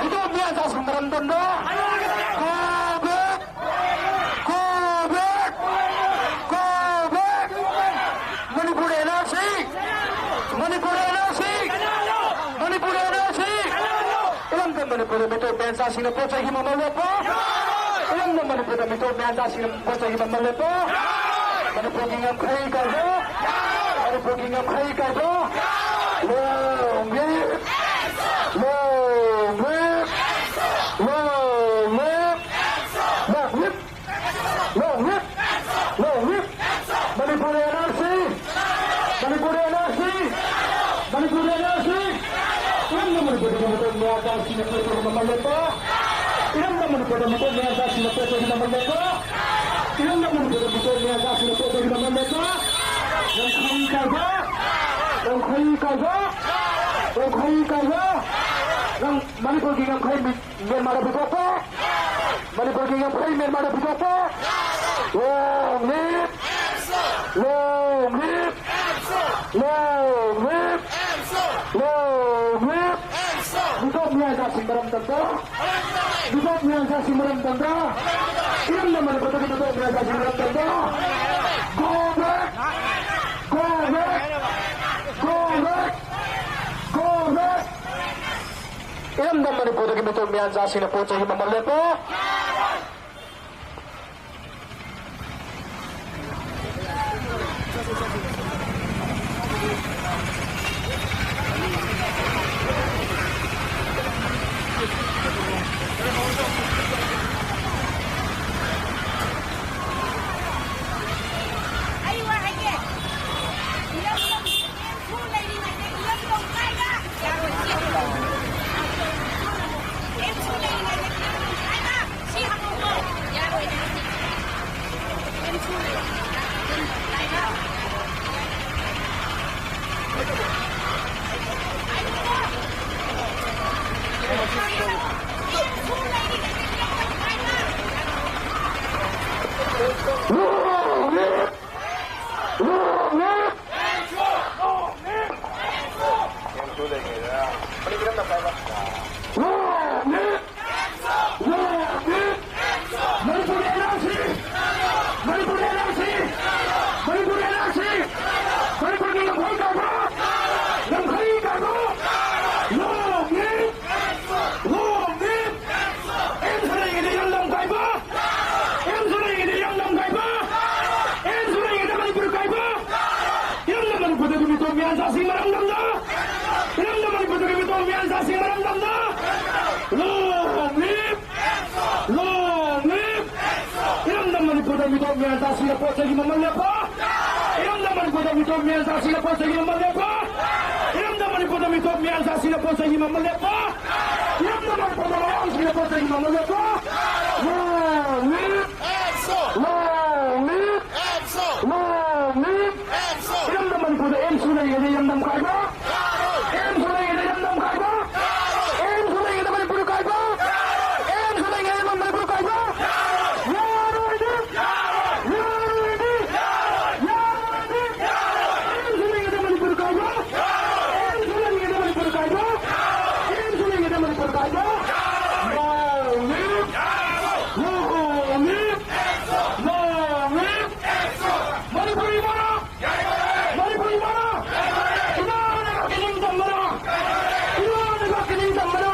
ꯃꯤꯇꯣꯞ ꯃꯤꯌꯥꯟꯆꯥꯁꯤꯡ ꯃꯔꯝꯗꯝꯗ! Go back! Go back! Go back! Manipur ꯃꯅꯤꯄꯨꯔꯗ ꯃꯤꯇꯣꯞ ꯃꯌꯥꯟꯆꯥꯁꯤꯡꯅ ꯄꯣꯠ ꯆꯩꯒꯤ ꯃꯃꯜ ꯂꯦꯞꯄ! ꯏꯔꯝꯗꯝ ꯃꯅꯤꯄꯨꯔꯗ ꯃꯤꯇꯣꯞ ꯃꯌꯥꯟꯆꯥꯁꯤꯡꯅ ꯄꯣꯠ ꯆꯩꯒꯤ ꯃꯃꯜ ꯂꯦꯞꯄ! ꯃꯅꯤꯄꯨꯔꯒꯤ ꯉꯝꯈꯩ ꯀꯥꯏꯕ! ꯃꯅꯤꯄꯨꯔꯒꯤ ꯉꯝꯈꯩ ꯀꯥꯏꯕ! Long live! Long live! Long live! Long live! Long live! Long live! Manipur N R C! Manipur N R C! Manipur N R C! ꯏꯔꯝꯗꯝ ꯃꯅꯤꯄꯨꯔꯗ ꯃꯤꯇꯣꯞ ꯃꯌꯥꯟꯆꯥꯁꯤꯡꯅ ꯄꯣꯠ ꯆꯩꯒꯤ ꯃꯃꯜ ꯂꯦꯞꯄ! ꯏꯔꯝꯗꯝ ꯃꯅꯤꯄꯨꯔꯗ ꯃꯤꯇꯣꯞ ꯃꯌꯥꯟꯆꯥꯁꯤꯡꯅ ꯄꯣꯠ ꯆꯩꯒꯤ ꯃꯃꯜ ꯂꯦꯞꯄ! ꯏꯔꯝꯗꯝ ꯃꯅꯤꯄꯨꯔꯗ ꯃꯤꯇꯣꯞ ꯃꯌꯥꯟꯆꯥꯁꯤꯡꯅ ꯄꯣꯠ ꯆꯩꯒꯤ ꯃꯃꯜ ꯂꯦꯞꯄ! ꯉꯝꯈꯩ ꯀꯥꯏꯕ! ꯉꯝꯈꯩ ꯀꯥꯏꯕ! ꯉꯝꯈꯩ ꯀꯥꯏꯕ! ꯉꯝ-, ꯃꯅꯤꯄꯨꯔꯒꯤ ꯉꯝꯈꯩ ꯃꯤ-, ꯃ꯭ꯌꯥꯟꯃꯥꯔꯗ ꯄꯨꯊꯣꯛꯄ! ꯃꯅꯤꯄꯨꯔꯒꯤ ꯉꯝꯈꯩ ꯃ꯭ꯌꯥꯟꯃꯥꯔꯗ ꯄꯨꯊꯣꯛꯄ! Long live! Long live! Long live! Long live! ꯃꯤꯇꯣꯞ ꯃꯌꯥꯟꯆꯥꯁꯤꯡ ꯃꯔꯝꯗꯝꯗ! ꯃꯤꯇꯣꯞ ꯃꯌꯥꯟꯆꯥꯁꯤꯡ ꯃꯔꯝꯗꯝꯗ! ꯏꯔꯝꯗꯝ ꯃꯅꯤꯄꯨꯔꯗꯒꯤ ꯃꯤꯇꯣꯞ ꯃꯌꯥꯟꯆꯥꯁꯤꯡ ꯃꯔꯝꯗꯝꯗ! Go back! Go back! Go back! Go back! ꯏꯔꯝꯗꯝ ꯃꯅꯤꯄꯨꯔꯗꯒꯤ ꯃꯤꯇꯣꯞ ꯃꯌꯥꯟꯆꯥꯁꯤꯡꯅ ꯄꯣꯠ ꯆꯩꯒꯤ ꯃꯃꯜ ꯂꯦꯞꯄ! ꯑꯩ ꯋꯥ ꯍꯥꯏꯒꯦ꯫ ꯏꯔꯝꯗꯝ ꯏꯔꯦꯟꯁꯨ ꯂꯩꯔꯤꯉꯩꯗ ꯏꯔꯝꯗꯝ ꯀꯥꯏꯕ ꯌꯥꯔꯣꯏ꯫ ꯏꯔꯦꯟꯁꯨ ꯂꯩꯔꯤꯉꯩꯗ ꯏꯔꯝꯗꯝ ꯀꯥꯏꯕ ꯁꯤ ꯍꯪꯉꯧꯀꯣ꯫ ꯌꯥꯔꯣꯏ꯫ ꯏꯔꯦꯟꯁꯨ ꯂꯩꯔꯤꯉꯩꯗ ꯏꯔꯝꯗꯝ ꯀꯥꯏꯕ ꯃꯤꯌꯥꯟꯆꯥꯁꯤꯡ ꯃꯔꯝꯗꯝꯗ! ꯏꯔꯝꯗꯝ ꯃꯅꯤꯄꯨꯔꯗꯒꯤ ꯃꯤꯇꯣꯞ ꯃꯤꯌꯥꯟꯆꯥꯁꯤꯡ ꯃꯔꯝꯗꯝꯗ! Long live! Long live! ꯏꯔꯝꯗꯝ ꯃꯅꯤꯄꯨꯔꯗ ꯃꯤꯇꯣꯞ ꯃꯤꯌꯥꯟꯆꯥꯁꯤꯡꯅ ꯄꯣꯠ ꯆꯩꯒꯤ ꯃꯃꯜ ꯂꯦꯞꯄ! ꯏꯔꯝꯗꯝ ꯃꯅꯤꯄꯨꯔꯗ ꯃꯤꯇꯣꯞ ꯃꯤꯌꯥꯟꯆꯥꯁꯤꯡꯅ ꯄꯣꯠ ꯆꯩꯒꯤ ꯃꯃꯜ ꯂꯦꯞꯄ! ꯏꯔꯝꯗꯝ ꯃꯅꯤꯄꯨꯔꯗ ꯃꯤꯇꯣꯞ ꯃꯤꯌꯥꯟꯆꯥꯁꯤꯡꯅ ꯄꯣꯠ ꯆꯩꯒꯤ ꯃꯃꯜ ꯂꯦꯞꯄ! ꯏꯔꯝꯗꯝ ꯃꯅꯤꯄꯨꯔꯗ ꯃꯌꯥꯡꯁꯤꯡꯅ ꯄꯣꯠ ꯆꯩꯒꯤ ꯃꯃꯜ ꯂꯦꯞꯄ! Long live! Long live! Long live! ꯏꯔꯝꯗꯝ ꯃꯅꯤꯄꯨꯔꯗ ꯑꯦꯝꯁꯨ ꯂꯩꯔꯤꯉꯩꯗ ꯏꯔꯝꯗꯝ ꯀꯥꯏꯕ! ꯑꯦꯝꯁꯨ ꯂꯩꯔꯤꯉꯩꯗ ꯏꯔꯝꯗꯝ ꯀꯥꯏꯕ! ꯑꯦꯝꯁꯨ ꯂꯩꯔꯤꯉꯩꯗ ꯃꯅꯤꯄꯨꯔ ꯀꯥꯏꯕ! ꯑꯦꯝꯁꯨ ꯂꯩꯔꯤꯉꯩꯗ ꯃꯅꯤꯄꯨꯔ ꯀꯥꯏꯕ! ꯌꯥꯔꯣꯏꯅꯦ! ꯌꯥꯔꯣꯏꯅꯦ! ꯌꯥꯔꯣꯏꯅꯦ! ꯑꯦꯝꯁꯨ ꯂꯩꯔꯤꯉꯩꯗ ꯃꯅꯤꯄꯨꯔ ꯀꯥꯏꯕ! ꯑꯦꯝꯁꯨ ꯂꯩꯔꯤꯉꯩꯗ ꯃꯅꯤꯄꯨꯔ ꯀꯥꯏꯕ! ꯑꯦꯝꯁꯨ ꯂꯩꯔꯤꯉꯩꯗ ꯃꯅꯤꯄꯨꯔ ꯀꯥꯏꯕ! ꯌꯥꯔꯣꯏꯅꯦ! ꯌꯥꯔꯣꯏꯅꯦ! ꯌꯥꯔꯣꯏꯅꯦ! ꯃꯅꯤꯄꯨꯔꯤ ꯃꯔꯥ! ꯃꯅꯤꯄꯨꯔꯤ ꯃꯔꯥ! ꯏꯃꯥ ꯂꯩꯕꯥꯛꯀꯤ ꯅꯤꯡꯇꯝꯕꯔꯥ! ꯏꯃꯥ ꯂꯩꯕꯥꯛꯀꯤ ꯅꯤꯡꯇꯝꯕꯔꯥ!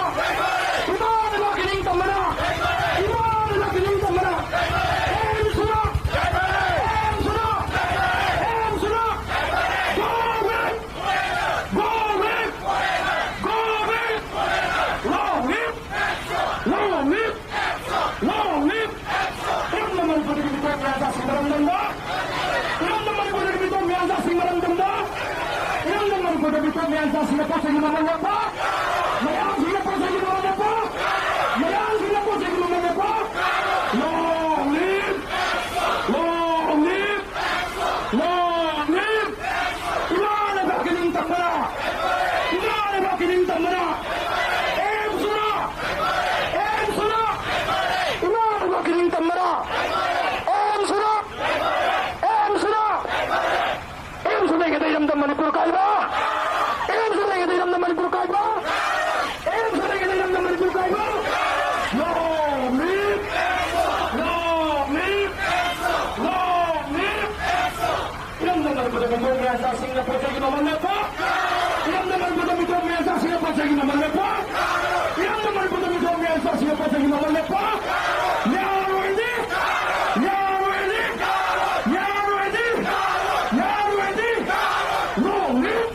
ꯏꯃꯥ ꯂꯩꯕꯥꯛꯀꯤ ꯅꯤꯡꯇꯝꯕꯔꯥ! ꯏꯃꯥ ꯂꯩꯕꯥꯛꯀꯤ ꯅꯤꯡꯇꯝꯕꯔꯥ! ꯑꯦꯝꯁꯨꯔꯥ! ꯑꯦꯝꯁꯨꯔꯥ! ꯑꯦꯝꯁꯨꯔꯥ! Go back! Go back! Go back! Long live! Long live! Long live! ꯏꯔꯝꯗꯝ ꯃꯅꯤꯄꯨꯔꯗꯒꯤ ꯃꯤꯇꯣꯞ ꯃꯤꯌꯥꯟꯆꯥꯁꯤꯡ ꯃꯔꯝꯗꯝꯗ! ꯏꯔꯝꯗꯝ ꯃꯅꯤꯄꯨꯔꯗꯒꯤ ꯃꯤꯇꯣꯞ ꯃꯤꯌꯥꯟꯆꯥꯁꯤꯡ ꯃꯔꯝꯗꯝꯗ! ꯏꯔꯝꯗꯝ ꯃꯅꯤꯄꯨꯔꯗ ꯃꯤꯇꯣꯞ ꯃꯤꯌꯥꯟꯆꯥꯁꯤꯡꯅ ꯄꯣꯠ ꯆꯩꯒꯤ ꯃꯃꯜ ꯂꯦꯞꯄ! ꯃꯌꯥꯡꯁꯤꯡꯅ ꯄꯣꯠ ꯆꯩꯒꯤ ꯃꯃꯜ ꯂꯦꯞꯄ! ꯃꯌꯥꯡꯁꯤꯡꯅ ꯄꯣꯠ ꯆꯩꯒꯤ ꯃꯃꯜ ꯂꯦꯞꯄ! Long live! Long live! Long live! ꯏꯃꯥ ꯂꯩꯕꯥꯛꯀꯤ ꯅꯤꯡꯇꯝꯕꯔꯥ! ꯏꯃꯥ ꯂꯩꯕꯥꯛꯀꯤ ꯅꯤꯡꯇꯝꯕꯔꯥ! ꯑꯦꯝꯁꯨꯔꯥ! ꯑꯦꯝꯁꯨꯔꯥ! ꯏꯃꯥ ꯂꯩꯕꯥꯛꯀꯤ ꯅꯤꯡꯇꯝꯕꯔꯥ! ꯑꯦꯝꯁꯨꯔꯥ! ꯑꯦꯝꯁꯨꯔꯥ! ꯑꯦꯝꯁꯨ ꯂꯩꯉꯩꯗ ꯏꯔꯝꯗꯝ ꯃꯅꯤꯄꯨꯔ ꯀꯥꯏꯕ! ꯑꯦꯝꯁꯨ ꯂꯩꯉꯩꯗ ꯏꯔꯝꯗꯝ ꯃꯅꯤꯄꯨꯔ ꯀꯥꯏꯕ! ꯑꯦꯝꯁꯨ ꯂꯩꯉꯩꯗ ꯏꯔꯝꯗꯝ ꯃꯅꯤꯄꯨꯔ ꯀꯥꯏꯕ! Long live! Long live! Long live! ꯏꯔꯝꯗꯝ ꯃꯅꯤꯄꯨꯔꯗ ꯃꯤꯇꯣꯞ ꯃꯤꯌꯥꯟꯆꯥꯁꯤꯡꯅ ꯄꯣꯠ ꯆꯩꯒꯤ ꯃꯃꯜ ꯂꯦꯞꯄ! ꯏꯔꯝꯗꯝ ꯃꯅꯤꯄꯨꯔꯗ ꯃꯤꯇꯣꯞ ꯃꯤꯌꯥꯟꯆꯥꯁꯤꯡꯅ ꯄꯣꯠ ꯆꯩꯒꯤ ꯃꯃꯜ ꯂꯦꯞꯄ! ꯏꯔꯝꯗꯝ ꯃꯅꯤꯄꯨꯔꯗ ꯃꯤꯇꯣꯞ ꯃꯤꯌꯥꯟꯆꯥꯁꯤꯡꯅ ꯄꯣꯠ ꯆꯩꯒꯤ ꯃꯃꯜ ꯂꯦꯞꯄ! ꯌꯥꯔꯣꯏꯅꯦ! ꯌꯥꯔꯣꯏꯅꯦ! ꯌꯥꯔꯣꯏꯅꯦ! ꯌꯥꯔꯣꯏꯅꯦ! Long live!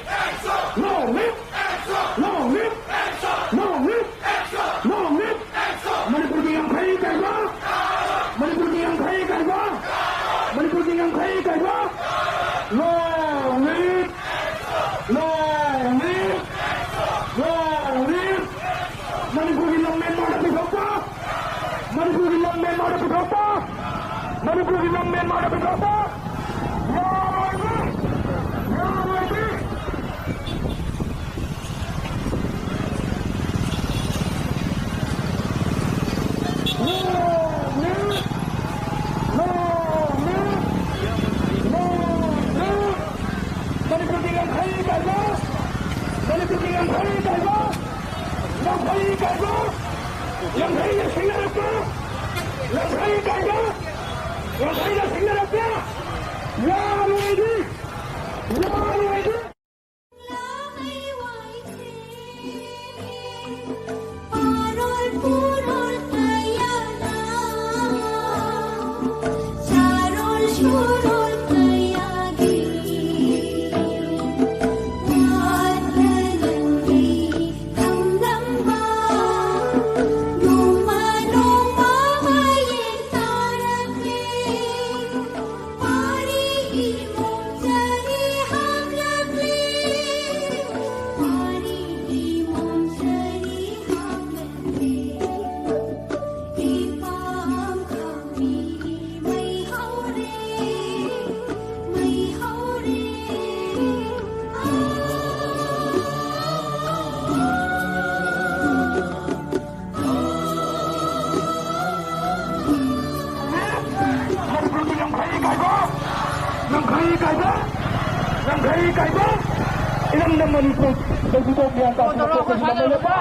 ꯌꯥꯡꯈꯩ ꯀꯥꯏꯕ! Long live! Long live! Long live! ꯃꯅꯤꯄꯨꯔꯒꯤ ꯂꯝ ꯃꯦꯟꯃꯥꯔꯗ ꯄꯨꯊꯣꯛꯄ! ꯃꯅꯤꯄꯨꯔꯒꯤ ꯂꯝ ꯃꯦꯟꯃꯥꯔꯗ ꯄꯨꯊꯣꯛꯄ! ꯃꯅꯤꯄꯨꯔꯒꯤ ꯂꯝ ꯃꯦꯟꯃꯥꯔꯗ ꯄꯨꯊꯣꯛꯄ! ꯌꯥꯔꯣꯏ! ꯌꯥꯔꯣꯏ! ꯃꯅꯤꯄꯨꯔꯒꯤ ꯌꯥꯡꯈꯩ ꯀꯥꯏꯕ! ꯃꯅꯤꯄꯨꯔꯒꯤ ꯌꯥꯡꯈꯩ ꯀꯥꯏꯕ! ꯌꯥꯡꯈꯩ ꯀꯥꯏꯕ! ꯌꯥꯡꯈꯩꯅ ꯁꯤꯡꯅꯔꯛꯄ! ꯌꯥꯡꯈꯩ ꯀꯥꯏꯕ! ꯌꯥꯡꯈꯩꯅ ꯁꯤꯡꯅꯔꯛꯄ! ꯌꯥꯔꯣꯏꯗꯤ! ꯌꯥꯔꯣꯏꯗꯤ! ꯃꯅꯤꯄꯨꯔꯒꯤ ꯌꯥꯡꯈꯩ ꯀꯥꯏꯕ! ꯌꯥꯡꯈꯩ ꯀꯥꯏꯕ! ꯌꯥꯡꯈꯩ ꯀꯥꯏꯕ! ꯏꯔꯝꯗꯝ ꯃꯅꯤꯄꯨꯔ ꯂꯩꯕꯤꯗꯣ ꯃꯤꯌꯥꯟ ꯇꯥꯁꯤꯟꯅ ꯄꯣꯠꯇꯒꯤ ꯃꯃꯜ ꯂꯦꯞꯄ!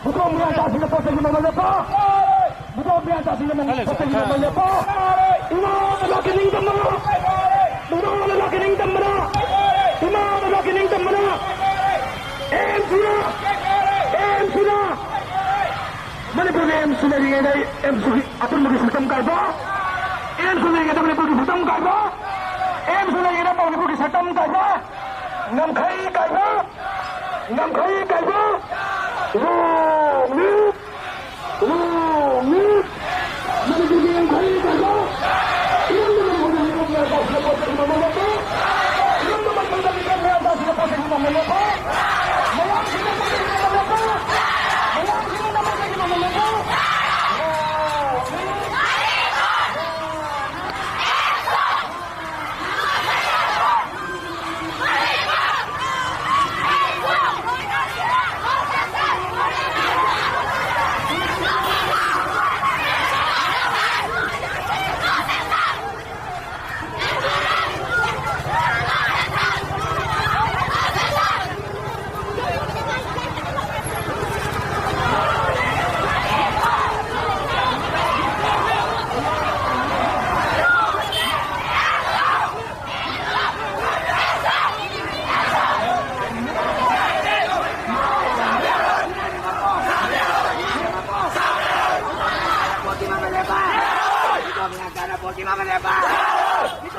ꯕꯨꯗꯣ ꯃꯤꯌꯥꯟ ꯇꯥꯁꯤꯟꯅ ꯄꯣꯠꯇꯒꯤ ꯃꯃꯜ ꯂꯦꯞꯄ! ꯕꯨꯗꯣ ꯃꯤꯌꯥꯟ ꯇꯥꯁꯤꯟꯅ ꯄꯣꯠꯇꯒꯤ ꯃꯃꯜ ꯂꯦꯞꯄ! ꯏꯃꯥ ꯅꯕ ꯀꯤꯅꯤꯡ ꯇꯝꯕꯅ! ꯕꯨꯗꯣ ꯅꯕ ꯀꯤꯅꯤꯡ ꯇꯝꯕꯅ! ꯏꯃꯥ ꯅꯕ ꯀꯤꯅꯤꯡ ꯇꯝꯕꯅ! ꯑꯦꯝꯁꯤꯅ! ꯑꯦꯝꯁꯤꯅ! ꯃꯅꯤꯄꯨꯔꯒꯤ ꯑꯦꯝꯁ ꯂꯩꯔꯤꯉꯩꯗ ꯑꯦꯝꯁꯀꯤ ꯑꯄꯨꯟꯕꯒꯤ ꯁꯛꯇꯝ ꯀꯥꯏꯕ, ꯑꯦꯝꯁ ꯂꯩꯔꯤꯉꯩꯗ ꯃꯅꯤꯄꯨꯔꯒꯤ ꯁꯛꯇꯝ ꯀꯥꯏꯕ, ꯑꯦꯝꯁ ꯂꯩꯔꯤꯉꯩꯗ ꯃꯅꯤꯄꯨꯔꯒꯤ ꯁꯛꯇꯝ ꯀꯥꯏꯕ, ꯉꯝꯈꯩ ꯀꯥꯏꯕ, ꯉꯝꯈꯩ ꯀꯥꯏꯕ, ꯂꯣꯡ ꯂꯤꯚ, ꯂꯣꯡ ꯂꯤꯚ, ꯃꯅꯤꯄꯨꯔꯒꯤ ꯉꯝꯈꯩ ꯀꯥꯏꯕ, ꯏꯔꯝꯗꯝ ꯃꯅꯤꯄꯨꯔꯒꯤ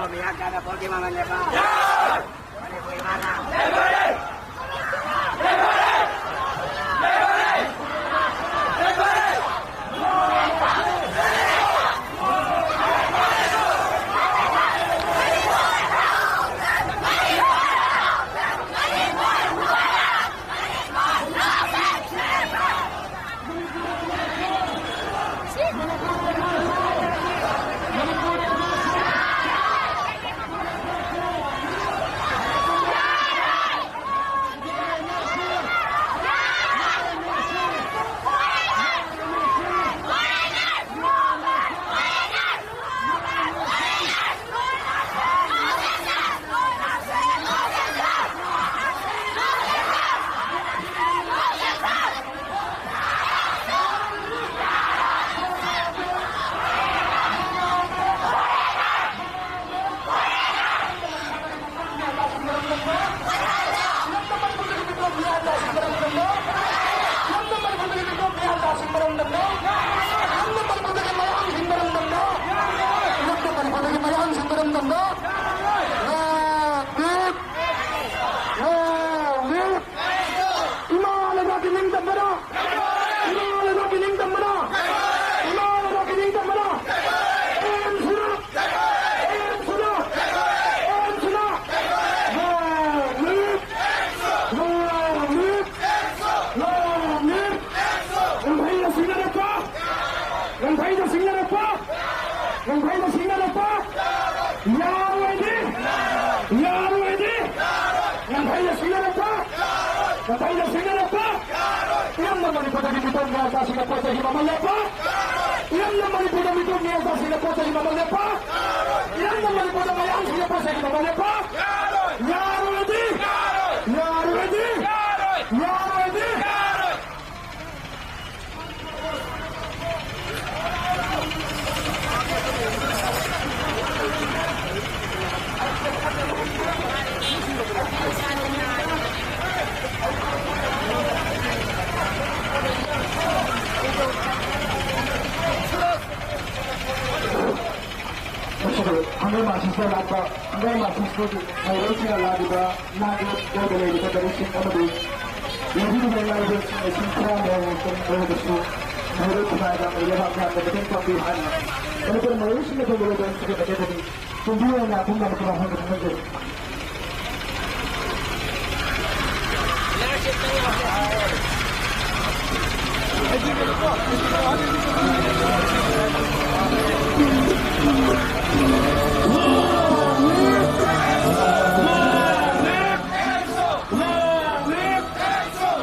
Pihak dana Polri Maman Lepa. ꯏꯃꯥ ꯂꯩꯕꯥꯛꯀꯤ ꯅꯤꯡꯇꯝꯕꯗ! ꯏꯃꯥ ꯂꯩꯕꯥꯛꯀꯤ ꯅꯤꯡꯇꯝꯕꯗ! ꯏꯃꯥ ꯂꯩꯕꯥꯛꯀꯤ ꯅꯤꯡꯇꯝꯕꯗ! ꯑꯦꯝꯁꯤꯗ! ꯑꯦꯝꯁꯤꯗ! ꯑꯦꯝꯁꯤꯗ! Long live! Long live! Long live! ꯉꯝꯈꯩꯗ ꯁꯤꯡꯅꯔꯛꯄ! ꯉꯝꯈꯩꯗ ꯁꯤꯡꯅꯔꯛꯄ! ꯉꯝꯈꯩꯗ ꯁꯤꯡꯅꯔꯛꯄ! ꯌꯥꯔꯣꯏꯗꯤ! ꯌꯥꯔꯣꯏꯗꯤ! ꯉꯝꯈꯩꯗ ꯁꯤꯡꯅꯔꯛꯄ! ꯉꯝꯈꯩꯗ ꯁꯤꯡꯅꯔꯛꯄ! ꯏꯔꯝꯗꯝ ꯃꯅꯤꯄꯨꯔꯗꯒꯤ ꯃꯤꯇꯣꯞ ꯃꯌꯥꯝ ꯆꯥꯁꯤꯡꯅ ꯄꯣꯠ ꯆꯩꯒꯤ ꯃꯃꯜ ꯂꯦꯞꯄ! ꯏꯔꯝꯗꯝ ꯃꯅꯤꯄꯨꯔꯗ ꯃꯤꯇꯣꯞ ꯃꯌꯥꯝ ꯆꯥꯁꯤꯡꯅ ꯄꯣꯠ ꯆꯩꯒꯤ ꯃꯃꯜ ꯂꯦꯞꯄ! ꯏꯔꯝꯗꯝ ꯃꯅꯤꯄꯨꯔꯗ ꯃꯌꯥꯡꯁꯤꯡꯅ ꯄꯣꯠ ꯆꯩꯒꯤ ꯃꯃꯜ ꯂꯦꯞꯄ! ꯌꯥꯔꯣꯏꯗꯤ! ꯌꯥꯔꯣꯏꯗꯤ! ꯌꯥꯔꯣꯏꯗꯤ! ꯍꯪꯒꯔ ꯃꯥꯔꯁꯤꯁꯇ ꯂꯥꯛꯄ, ꯍꯪꯒꯔ ꯃꯥꯔꯁꯤꯁꯇꯒꯤ ꯃꯍꯩꯔꯣꯏꯁꯤꯡꯅ ꯂꯥꯛꯂꯤꯕ ꯅꯥꯒꯤ ꯂꯧꯗ ꯂꯩꯔꯤꯕ ꯂꯥꯏꯔꯤꯛꯁꯤꯡ ꯑꯃꯗꯤ ꯂꯩꯔꯤꯕ ꯂꯥꯏꯔꯕꯁꯤꯡ ꯂꯤꯁꯤꯡ ꯇꯔꯥꯃꯉꯥ ꯍꯦꯟꯅ ꯑꯣꯏꯔꯕꯁꯨ ꯃꯍꯩꯔꯣꯏ ꯈꯨꯟꯅꯥꯏꯗ ꯂꯩꯕꯥꯛ ꯃꯌꯥꯝꯅ ꯃꯇꯦꯡ ꯄꯥꯡꯕꯤꯌꯨ ꯍꯥꯏꯅ ꯃꯅꯤꯄꯨꯔ ꯃꯍꯩꯔꯣꯏꯁꯤꯡꯅ ꯇꯧꯕ ꯂꯧꯗ ꯁꯤꯒꯤ ꯃꯇꯦꯡ ꯑꯗꯨ ꯇꯨꯡꯕꯤꯌꯣꯅ ꯑꯄꯨꯟꯕ ꯃꯇꯝ ꯍꯣꯡꯗꯅ ꯈꯪꯖꯩ꯫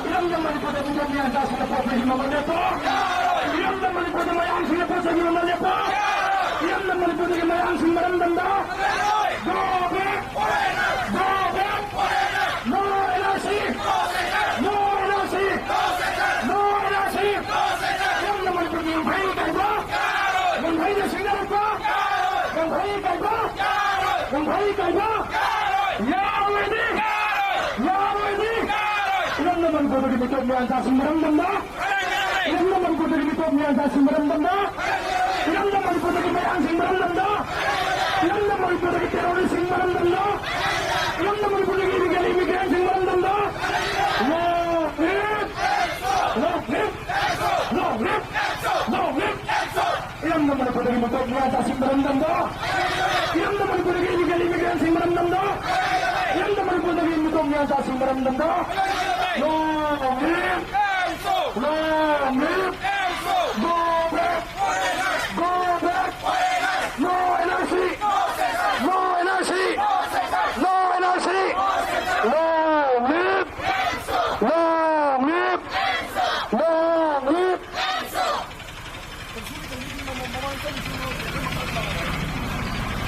ꯏꯔꯝꯗꯝ ꯃꯅꯤꯄꯨꯔꯗ ꯃꯤꯇꯣꯞ ꯃꯤꯌꯥꯟꯆꯥꯁꯤꯡꯅ ꯄꯣꯠ ꯆꯩꯒꯤ ꯃꯃꯜ ꯂꯦꯞꯄꯣ! ꯏꯔꯝꯗꯝ ꯃꯅꯤꯄꯨꯔꯗ ꯃꯌꯥꯡꯁꯤꯡꯅ ꯄꯣꯠ ꯆꯩꯒꯤ ꯃꯃꯜ ꯂꯦꯞꯄꯣ! ꯏꯔꯝꯗꯝ ꯃꯅꯤꯄꯨꯔꯗꯒꯤ ꯃꯌꯥꯡꯁꯤꯡ ꯃꯔꯝꯗꯝꯗ! Go back! Go back! No N R C! No N R C! No N R C! ꯏꯔꯝꯗꯝ ꯃꯅꯤꯄꯨꯔꯒꯤ ꯉꯝꯈꯩ ꯀꯥꯏꯕ! ꯉꯝꯈꯩꯅ ꯁꯤꯡꯅꯔꯛꯄ! ꯉꯝꯈꯩ ꯀꯥꯏꯕ! ꯉꯝꯈꯩ ꯀꯥꯏꯕ! ꯌꯥꯔꯣꯏꯅꯤ! ꯌꯥꯔꯣꯏꯅꯤ! ꯏꯔꯝꯗꯝ ꯃꯅꯤꯄꯨꯔꯗꯒꯤ ꯃꯤꯇꯣꯞ ꯃꯤꯌꯥꯟꯆꯥꯁꯤꯡ ꯃꯔꯝꯗꯝꯗ! ꯏꯔꯝꯗꯝ ꯃꯅꯤꯄꯨꯔꯗꯒꯤ ꯃꯤꯇꯣꯞ ꯃꯤꯌꯥꯟꯆꯥꯁꯤꯡ ꯃꯔꯝꯗꯝꯗ! ꯏꯔꯝꯗꯝ ꯃꯅꯤꯄꯨꯔꯗꯒꯤ ꯃꯌꯥꯡꯁꯤꯡ ꯃꯔꯝꯗꯝꯗ! ꯏꯔꯝꯗꯝ ꯃꯅꯤꯄꯨꯔꯗꯒꯤ terroristꯁꯤꯡ ꯃꯔꯝꯗꯝꯗ! ꯏꯔꯝꯗꯝ ꯃꯅꯤꯄꯨꯔꯗꯒꯤ illegal immigrantꯁꯤꯡ ꯃꯔꯝꯗꯝꯗ! Long live! Long live! Long live! Long live! ꯏꯔꯝꯗꯝ ꯃꯅꯤꯄꯨꯔꯗꯒꯤ ꯃꯤꯇꯣꯞ ꯃꯤꯌꯥꯟꯆꯥꯁꯤꯡ ꯃꯔꯝꯗꯝꯗ! ꯏꯔꯝꯗꯝ ꯃꯅꯤꯄꯨꯔꯗꯒꯤ illegal immigrantꯁꯤꯡ ꯃꯔꯝꯗꯝꯗ! ꯏꯔꯝꯗꯝ ꯃꯅꯤꯄꯨꯔꯗꯒꯤ ꯃꯤꯇꯣꯞ ꯃꯤꯌꯥꯟꯆꯥꯁꯤꯡ ꯃꯔꯝꯗꯝꯗ! Long live! Long live! Go back! Go back! No N R C! No N R C! No N R C! Long live! Long live! Long live!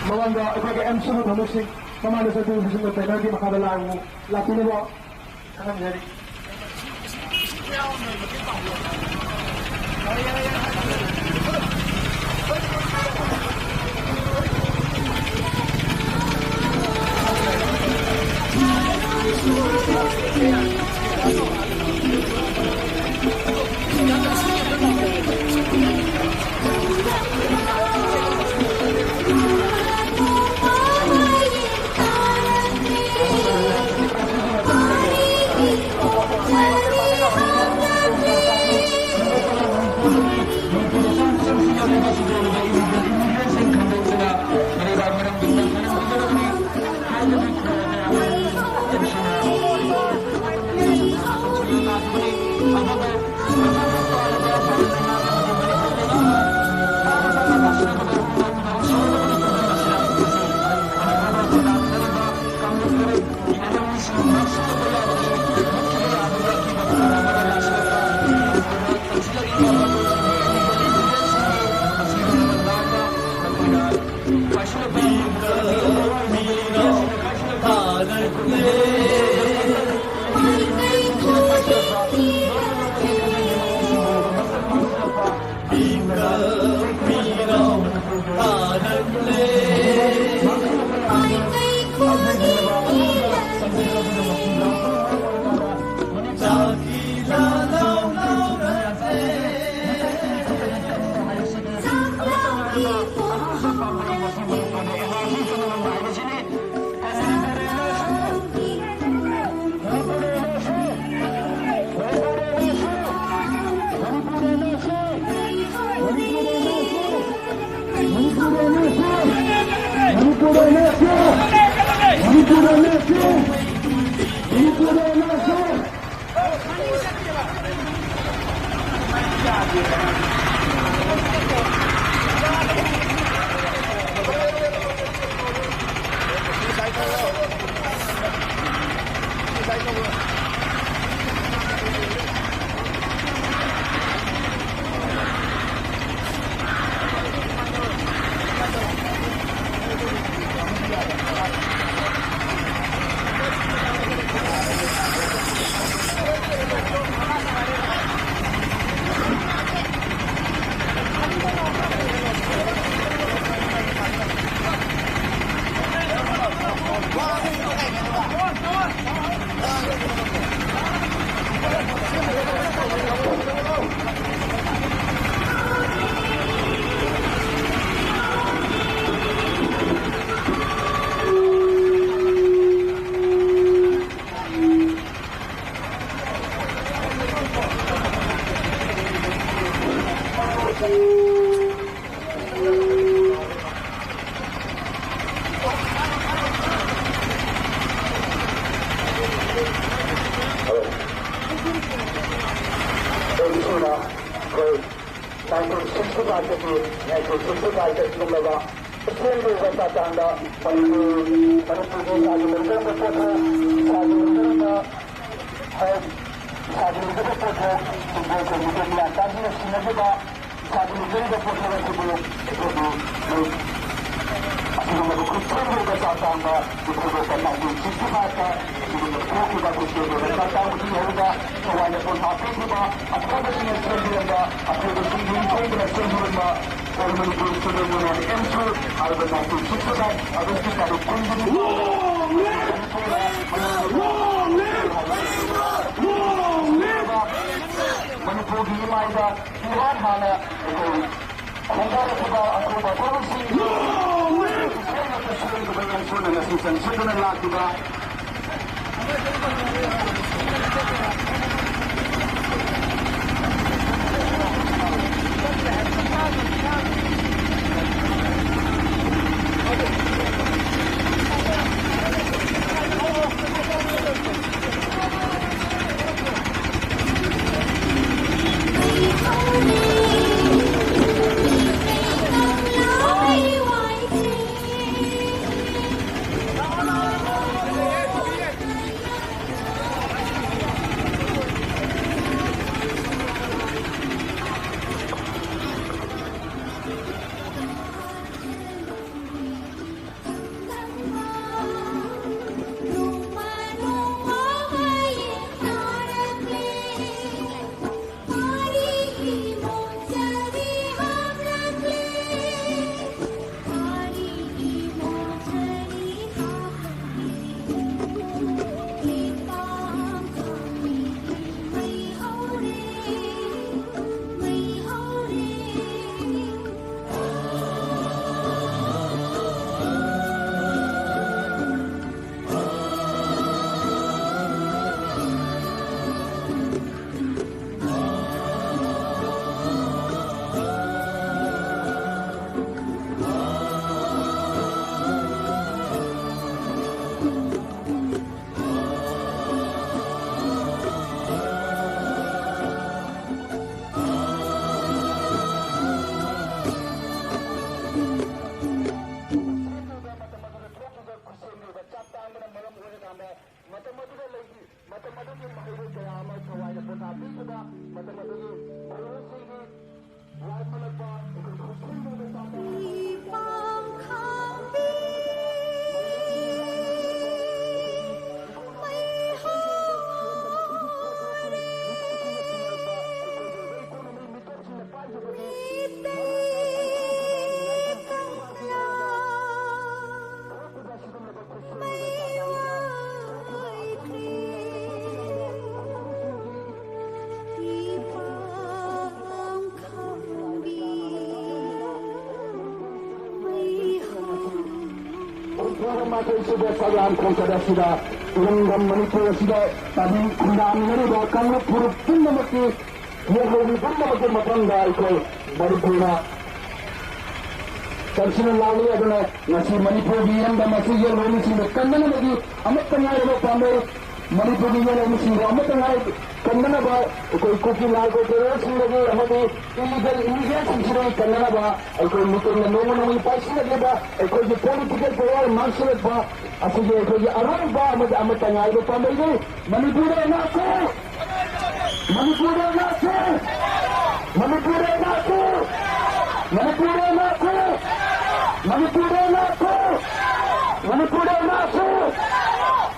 ꯃꯃꯥꯡꯗ ꯑꯩꯈꯣꯏꯒꯤ ꯑꯦꯝ ꯁꯨꯕ ꯊꯧꯃꯤꯁꯤꯡ ꯃꯃꯥꯡꯗ ꯆꯠꯇꯨꯅ ꯍꯧꯖꯤꯛꯅ ꯕꯦꯅꯔꯒꯤ ꯃꯈꯥꯗ ꯂꯥꯡꯕꯨ ꯂꯥꯛꯄꯤꯅꯕ ꯈꯪꯍꯟꯖꯔꯤ꯫ ꯍꯜꯂꯣ꯫ ꯑꯩꯈꯣꯏ nineteen sixty five ꯇꯒꯤ, nineteen sixty five ꯇ ꯁꯦꯝꯂꯕ ꯃꯇꯥꯡꯗ ꯃꯅꯤꯄꯨꯔ, ꯃꯅꯤꯄꯨꯔꯒꯤ ꯁꯥꯒꯤ ꯂꯩꯖꯔꯝꯕ ꯄꯣꯠꯇꯨ ꯁꯥꯒꯤ ꯂꯩꯖꯔꯝꯕ, ꯍꯣꯏ, ꯁꯥꯒꯤ ꯂꯩꯖꯔꯝꯕ ꯄꯣꯠꯇꯨ ꯐꯨꯠꯕꯣꯜ ꯀꯣꯃꯤꯇꯦ ꯃꯤꯌꯥꯝ ꯇꯥꯁꯤꯟꯅ ꯁꯤꯟꯅꯈꯤꯕ ꯁꯥꯒꯤ ꯂꯩꯖꯔꯝꯕ ꯄꯣꯠꯇꯨ ꯑꯁꯤꯕꯨ ꯑꯩꯈꯣꯏꯒꯤ ꯑꯁꯤꯒꯨꯝꯂꯕ ꯈꯨꯠꯁꯦꯝꯒꯤ ꯑꯣꯏꯕ ꯆꯥꯛ ꯇꯥꯡꯕ ꯏꯊꯣꯏꯕ ꯀꯟꯅ ꯅꯥꯏꯟꯇꯤꯟ ꯁꯤꯛꯁꯇꯤ ꯐꯥꯏꯚꯇ ꯊꯣꯛꯈꯤꯕ ꯈꯨꯠꯁꯦꯝꯒꯤ ꯑꯣꯏꯕ ꯆꯥꯛ ꯇꯥꯡꯕꯒꯤ ꯍꯧꯔꯒ ꯊꯋꯥꯏꯅ ꯄꯣꯟꯊꯥ ꯄꯤꯈꯤꯕ ꯑꯐꯥꯎꯕꯁꯤꯡꯅ ꯁꯦꯝꯕꯤꯔꯝꯕ ꯑꯐꯥꯎꯕꯁꯤꯡꯒꯤ ꯏꯊꯣꯏꯗꯅ ꯁꯦꯝꯕꯤꯔꯝꯕ All Manipur Student Union, ꯑꯦꯝꯁꯨ, ꯍꯥꯏꯔꯤꯕ ꯅꯥꯏꯟꯇꯤꯟ ꯁꯤꯛꯁꯇꯤ ꯐꯥꯏꯚ ꯑꯥꯒꯁꯀꯤ ꯇꯥꯔꯤꯛ ꯀꯨꯟꯒꯤ ꯃꯅꯤꯄꯨꯔꯒꯤ ꯏꯃꯥꯏꯗ ꯏꯍꯥꯟ ꯍꯥꯟꯅ ꯑꯩꯈꯣꯏ ꯈꯣꯡꯗꯥꯔꯛꯈꯤꯕ ꯑꯊꯧꯕ ꯊꯧꯔꯝꯁꯤꯡ ꯏꯁꯩ ꯉꯥꯛꯇ ꯁꯣꯏꯗꯕ ꯌꯥꯝ ꯊꯨꯅ ꯉꯁꯤ ꯆꯪꯁꯤꯟꯗꯨꯅ ꯂꯥꯛꯈꯤꯕ ꯈꯨꯠꯁꯦꯝꯒꯤ ꯑꯣꯏꯕ ꯆꯥꯛ ꯇꯥꯡꯕꯅ ꯃꯔꯝ ꯑꯣꯏꯔꯀꯥꯟꯗ ꯃꯇꯝ ꯑꯗꯨꯗ ꯂꯩꯈꯤ, ꯃꯇꯝ ꯑꯗꯨꯒꯤ ꯃꯍꯩꯔꯣꯏ ꯀꯌꯥ ꯑꯃ ꯊꯋꯥꯏꯅ ꯄꯣꯊꯥ ꯄꯤꯈꯤꯕ, ꯃꯇꯝ ꯑꯗꯨꯒꯤ ꯃꯍꯩꯔꯣꯏꯁꯤꯡꯒꯤ ꯋꯥꯏꯃꯜꯂꯛꯄ, ꯑꯩꯈꯣꯏ ꯈꯨꯠꯁꯦꯝꯒꯤ ꯑꯣꯏꯕ ꯆꯥꯛ ꯇꯥꯡꯕꯅ ꯃꯔꯝ ꯑꯣꯏꯔꯀꯥꯟꯗ ꯃꯥꯏꯀꯩꯁꯤꯗ ꯆꯥꯛꯂꯥꯟ ꯈꯣꯡꯆꯠ ꯑꯁꯤꯗ ꯏꯔꯝꯗꯝ ꯃꯅꯤꯄꯨꯔ ꯑꯁꯤꯗ ꯇꯥꯃꯤꯜ ꯈꯨꯟꯗꯥꯃꯤꯟꯅꯔꯤꯕ ꯀꯥꯡꯂꯨꯞ ꯐꯨꯔꯨꯞ ꯄꯨꯝꯅꯃꯛꯀꯤ ꯌꯦꯜꯍꯧꯃꯤ ꯄꯨꯝꯅꯃꯛꯀꯤ ꯃꯐꯝꯗ ꯑꯩꯈꯣꯏ ꯃꯅꯤꯄꯨꯔꯅ ꯆꯪꯁꯤꯟꯅ ꯂꯥꯛꯂꯤ꯫ ꯑꯗꯨꯅ ꯉꯁꯤ ꯃꯅꯤꯄꯨꯔꯒꯤ ꯏꯔꯝꯗꯝ ꯑꯁꯤ ꯌꯦꯜꯍꯧꯃꯤꯁꯤꯡꯗ ꯀꯟꯅꯅꯕꯒꯤ ꯑꯃꯠꯇ ꯉꯥꯏꯔꯕ ꯄꯥꯝꯕꯩ꯫ ꯃꯅꯤꯄꯨꯔꯒꯤ ꯌꯦꯜꯍꯧꯃꯤꯁꯤꯡꯕꯨ ꯑꯃꯠꯇ ꯉꯥꯏ ꯀꯟꯅꯅꯕ ꯑꯩꯈꯣꯏ ꯀꯨꯀꯤ ꯂꯥꯜ ꯀꯣꯇꯦꯔꯣꯁꯤꯡꯗꯒꯤ ꯑꯃꯗꯤ ꯏꯂꯤꯒꯦꯜ ꯏꯃꯤꯒ꯭ꯔꯦꯟꯁꯤꯡꯁꯤꯗꯒꯤ ꯀꯟꯅꯅꯕ ꯑꯩꯈꯣꯏ ꯃꯤꯇꯣꯝꯅ ꯅꯣꯡꯃ ꯅꯣꯡꯃꯒꯤ ꯄꯥꯏꯁꯤꯜꯂꯛꯂꯤꯕ ꯑꯩꯈꯣꯏꯒꯤ ꯄꯣꯂꯤꯇꯤꯀꯦꯜ ꯄꯋꯥꯔ ꯃꯥꯡꯁꯤꯜꯂꯛꯄ ꯑꯁꯤꯒꯤ ꯑꯩꯈꯣꯏꯒꯤ ꯑꯔꯣꯏꯕ ꯑꯃꯗꯤ ꯑꯃꯠꯇ ꯉꯥꯏꯕ ꯄꯥꯝꯕꯩꯅꯤ꯫ ꯃꯅꯤꯄꯨꯔꯗ ꯂꯥꯛꯁꯤ! ꯃꯅꯤꯄꯨꯔꯗ ꯂꯥꯛꯁꯤ! ꯃꯅꯤꯄꯨꯔꯗ ꯂꯥꯛꯁꯤ! ꯃꯅꯤꯄꯨꯔꯗ ꯂꯥꯛꯁꯤ! ꯃꯅꯤꯄꯨꯔꯗ ꯂꯥꯛꯁꯤ! ꯃꯅꯤꯄꯨꯔꯗ ꯂꯥꯛꯁꯤ!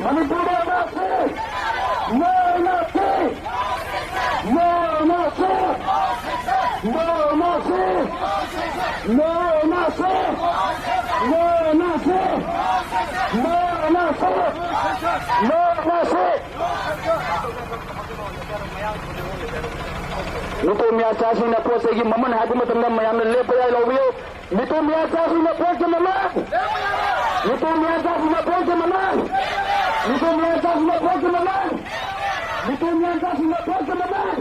ꯃꯅꯤꯄꯨꯔꯗ ꯂꯥꯛꯁꯤ! No mercy! No mercy! No mercy! No mercy! No mercy! No mercy! No mercy! ꯃꯤꯇꯣꯝ ꯃꯤꯌꯥꯆꯥꯁꯤꯡꯅ ꯄꯣꯠ ꯆꯩꯒꯤ ꯃꯃꯜ ꯍꯥꯏꯕ ꯃꯇꯝꯗ ꯃꯌꯥꯝꯅ ꯂꯦꯞꯄ ꯌꯥꯏ ꯂꯧꯕꯤꯌꯨ꯫ ꯃꯤꯇꯣꯝ ꯃꯤꯌꯥꯆꯥꯁꯤꯡꯅ ꯄꯣꯠꯀꯤ ꯃꯃꯜ! ꯃꯤꯇꯣꯝ ꯃꯤꯌꯥꯆꯥꯁꯤꯡꯅ ꯄꯣꯠꯀꯤ ꯃꯃꯜ! ꯃꯤꯇꯣꯝ ꯃꯤꯌꯥꯆꯥꯁꯤꯡꯅ ꯄꯣꯠꯀꯤ ꯃꯃꯜ! ꯃꯤꯇꯣꯝ ꯃꯤꯌꯥꯆꯥꯁꯤꯡꯅ ꯄꯣꯠꯀꯤ ꯃꯃꯜ!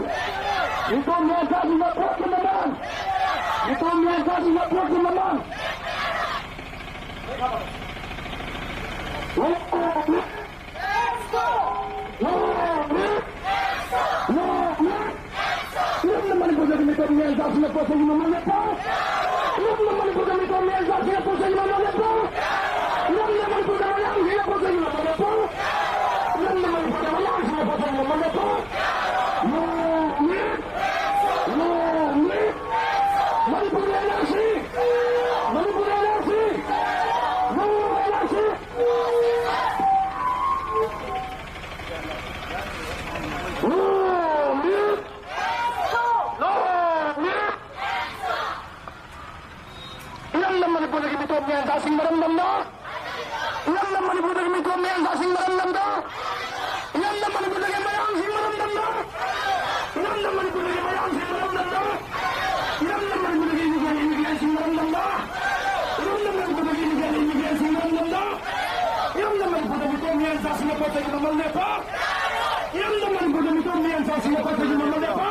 ꯃꯤꯇꯣꯝ ꯃꯤꯌꯥꯆꯥꯁꯤꯡꯅ ꯄꯣꯠꯀꯤ ꯃꯃꯜ! ꯃꯤꯇꯣꯝ ꯃꯤꯌꯥꯆꯥꯁꯤꯡꯅ ꯄꯣꯠꯀꯤ ꯃꯃꯜ! ꯏꯔꯝꯗꯝ ꯃꯅꯤꯄꯨꯔꯗꯒꯤ ꯃꯤꯇꯣꯝ ꯃꯤꯌꯥꯆꯥꯁꯤꯡꯅ ꯄꯣꯠ ꯆꯩꯒꯤ ꯃꯃꯜ ꯂꯦꯞꯄ! ꯏꯔꯝꯗꯝ ꯃꯅꯤꯄꯨꯔꯗ ꯃꯤꯇꯣꯝ ꯃꯤꯌꯥꯆꯥꯁꯤꯡꯅ ꯄꯣꯠ ꯆꯩꯒꯤ ꯃꯃꯜ ꯂꯦꯞꯄ! ꯏꯔꯝꯗꯝ ꯃꯅꯤꯄꯨꯔꯗ ꯃꯌꯥꯡꯁꯤꯡꯅ ꯄꯣꯠ ꯆꯩꯒꯤ ꯃꯃꯜ ꯂꯦꯞꯄ! ꯏꯔꯝꯗꯝ ꯃꯅꯤꯄꯨꯔꯗ ꯃꯌꯥꯡꯁꯤꯡꯅ ꯄꯣꯠ ꯆꯩꯒꯤ ꯃꯃꯜ ꯂꯦꯞꯄ! ꯅꯣꯡꯃꯤ! ꯅꯣꯡꯃꯤ! ꯃꯅꯤꯄꯨꯔ ꯂꯩꯉꯥꯛꯁꯤ! ꯃꯅꯤꯄꯨꯔ ꯂꯩꯉꯥꯛꯁꯤ! ꯃꯅꯤꯄꯨꯔ ꯂꯩꯉꯥꯛꯁꯤ! ꯅꯣꯡꯃꯤ! ꯅꯣꯡꯃꯤ! ꯏꯔꯝꯗꯝ ꯃꯅꯤꯄꯨꯔꯗꯒꯤ ꯃꯤꯇꯣꯞ ꯃꯤꯌꯥꯟꯆꯥꯁꯤꯡ ꯃꯔꯝꯗꯝꯗ! ꯏꯔꯝꯗꯝ ꯃꯅꯤꯄꯨꯔꯗꯒꯤ ꯃꯤꯇꯣꯞ ꯃꯤꯌꯥꯟꯆꯥꯁꯤꯡ ꯃꯔꯝꯗꯝꯗ! ꯏꯔꯝꯗꯝ ꯃꯅꯤꯄꯨꯔꯗꯒꯤ ꯃꯌꯥꯡꯁꯤꯡ ꯃꯔꯝꯗꯝꯗ! ꯏꯔꯝꯗꯝ ꯃꯅꯤꯄꯨꯔꯗꯒꯤ ꯃꯌꯥꯡꯁꯤꯡ ꯃꯔꯝꯗꯝꯗ! ꯏꯔꯝꯗꯝ ꯃꯅꯤꯄꯨꯔꯗꯒꯤ ꯏꯂꯤꯒꯦꯜ ꯏꯃꯤꯒ꯭ꯔꯦꯟꯁꯤꯡ ꯃꯔꯝꯗꯝꯗ! ꯏꯔꯝꯗꯝ ꯃꯅꯤꯄꯨꯔꯗꯒꯤ ꯏꯂꯤꯒꯦꯜ ꯏꯃꯤꯒ꯭ꯔꯦꯟꯁꯤꯡ ꯃꯔꯝꯗꯝꯗ! ꯄꯣꯠ ꯆꯩꯒꯤ ꯃꯃꯜ ꯂꯦꯞꯄ! ꯏꯔꯝꯗꯝ ꯃꯅꯤꯄꯨꯔꯗ ꯃꯤꯇꯣꯞ ꯃꯤꯌꯥꯟꯆꯥꯁꯤꯡꯅ ꯄꯣꯠ ꯆꯩꯒꯤ ꯃꯃꯜ ꯂꯦꯞꯄ!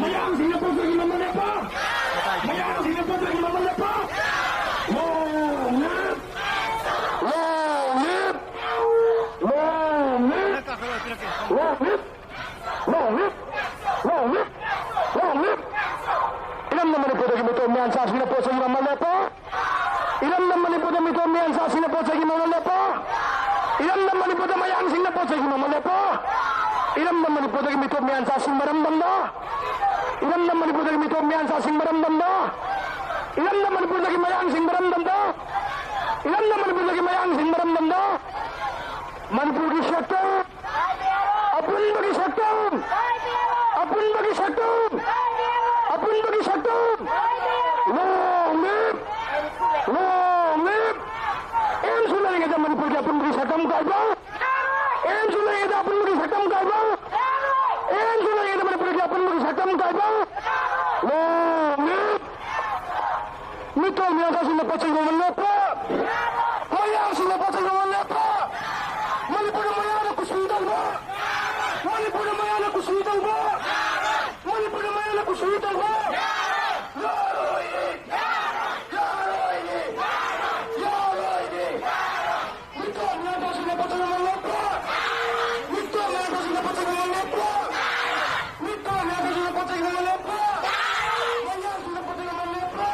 ꯃꯌꯥꯡꯁꯤꯡꯅ ꯄꯣꯠ ꯆꯩꯒꯤ ꯃꯃꯜ ꯂꯦꯞꯄ! ꯃꯌꯥꯡꯁꯤꯡꯅ ꯄꯣꯠ ꯆꯩꯒꯤ ꯃꯃꯜ ꯂꯦꯞꯄ! Long live! Long live! Long live! Long live! Long live! Long live! Long live! ꯏꯔꯝꯗꯝ ꯃꯅꯤꯄꯨꯔꯗꯒꯤ ꯃꯤꯇꯣꯞ ꯃꯤꯌꯥꯟꯆꯥꯁꯤꯡꯅ ꯄꯣꯠ ꯆꯩꯒꯤ ꯃꯃꯜ ꯂꯦꯞꯄ! ꯏꯔꯝꯗꯝ ꯃꯅꯤꯄꯨꯔꯗ ꯃꯤꯇꯣꯞ ꯃꯤꯌꯥꯟꯆꯥꯁꯤꯡꯅ ꯄꯣꯠ ꯆꯩꯒꯤ ꯃꯃꯜ ꯂꯦꯞꯄ! ꯏꯔꯝꯗꯝ ꯃꯅꯤꯄꯨꯔꯗ ꯃꯌꯥꯡꯁꯤꯡꯅ ꯄꯣꯠ ꯆꯩꯒꯤ ꯃꯃꯜ ꯂꯦꯞꯄ! ꯏꯔꯝꯗꯝ ꯃꯅꯤꯄꯨꯔꯗꯒꯤ ꯃꯤꯇꯣꯞ ꯃꯤꯌꯥꯟꯆꯥꯁꯤꯡ ꯃꯔꯝꯗꯝꯗ! ꯏꯔꯝꯗꯝ ꯃꯅꯤꯄꯨꯔꯗꯒꯤ ꯃꯤꯇꯣꯞ ꯃꯤꯌꯥꯟꯆꯥꯁꯤꯡ ꯃꯔꯝꯗꯝꯗ! ꯏꯔꯝꯗꯝ ꯃꯅꯤꯄꯨꯔꯗꯒꯤ ꯃꯌꯥꯡꯁꯤꯡ ꯃꯔꯝꯗꯝꯗ! ꯏꯔꯝꯗꯝ ꯃꯅꯤꯄꯨꯔꯗꯒꯤ ꯃꯌꯥꯡꯁꯤꯡ ꯃꯔꯝꯗꯝꯗ! ꯃꯅꯤꯄꯨꯔꯒꯤ ꯁꯛꯇꯝ! ꯑꯄꯨꯟꯕꯒꯤ ꯁꯛꯇꯝ! ꯑꯄꯨꯟꯕꯒꯤ ꯁꯛꯇꯝ! ꯑꯄꯨꯟꯕꯒꯤ ꯁꯛꯇꯝ! Long live! Long live! ꯑꯦꯝꯁꯨ ꯂꯩꯔꯤꯉꯩꯗ ꯃꯅꯤꯄꯨꯔꯒꯤ ꯑꯄꯨꯟꯕꯒꯤ ꯁꯛꯇꯝ ꯀꯥꯏꯕ! ꯑꯦꯝꯁꯨ ꯂꯩꯔꯤꯉꯩꯗ ꯑꯄꯨꯟꯕꯒꯤ ꯁꯛꯇꯝ ꯀꯥꯏꯕ! ꯑꯦꯝꯁꯨ ꯂꯩꯔꯤꯉꯩꯗ ꯃꯅꯤꯄꯨꯔꯒꯤ ꯑꯄꯨꯟꯕꯒꯤ ꯁꯛꯇꯝ ꯀꯥꯏꯕ! Long live! ꯃꯤꯇꯣꯞ ꯃꯤꯌꯥꯟꯆꯥꯁꯤꯡꯅ ꯄꯣꯠ ꯆꯩ ꯃꯃꯜ ꯂꯦꯞꯄ! ꯃꯌꯥꯡꯁꯤꯡꯅ ꯄꯣꯠ ꯆꯩ ꯃꯃꯜ ꯂꯦꯞꯄ! ꯃꯅꯤꯄꯨꯔꯗ ꯃꯌꯥꯡꯅ ꯀꯨꯆꯤ ꯇꯧꯕ! ꯃꯅꯤꯄꯨꯔꯗ ꯃꯌꯥꯡꯅ ꯀꯨꯆꯤ ꯇꯧꯕ! ꯃꯅꯤꯄꯨꯔꯗ ꯃꯌꯥꯡꯅ ꯀꯨꯆꯤ ꯇꯧꯕ! ꯌꯥꯔꯣꯏ! ꯌꯥꯔꯣꯏ! ꯌꯥꯔꯣꯏ! ꯃꯤꯇꯣꯞ ꯃꯤꯌꯥꯟꯆꯥꯁꯤꯡꯅ ꯄꯣꯠ ꯆꯩ ꯃꯃꯜ ꯂꯦꯞꯄ! ꯃꯤꯇꯣꯞ ꯃꯤꯌꯥꯟꯆꯥꯁꯤꯡꯅ ꯄꯣꯠ ꯆꯩ ꯃꯃꯜ ꯂꯦꯞꯄ! ꯃꯤꯇꯣꯞ ꯃꯤꯌꯥꯟꯆꯥꯁꯤꯡꯅ ꯄꯣꯠ ꯆꯩ ꯃꯃꯜ ꯂꯦꯞꯄ! ꯃꯌꯥꯡꯁꯤꯡꯅ ꯄꯣꯠ ꯆꯩ ꯃꯃꯜ ꯂꯦꯞꯄ!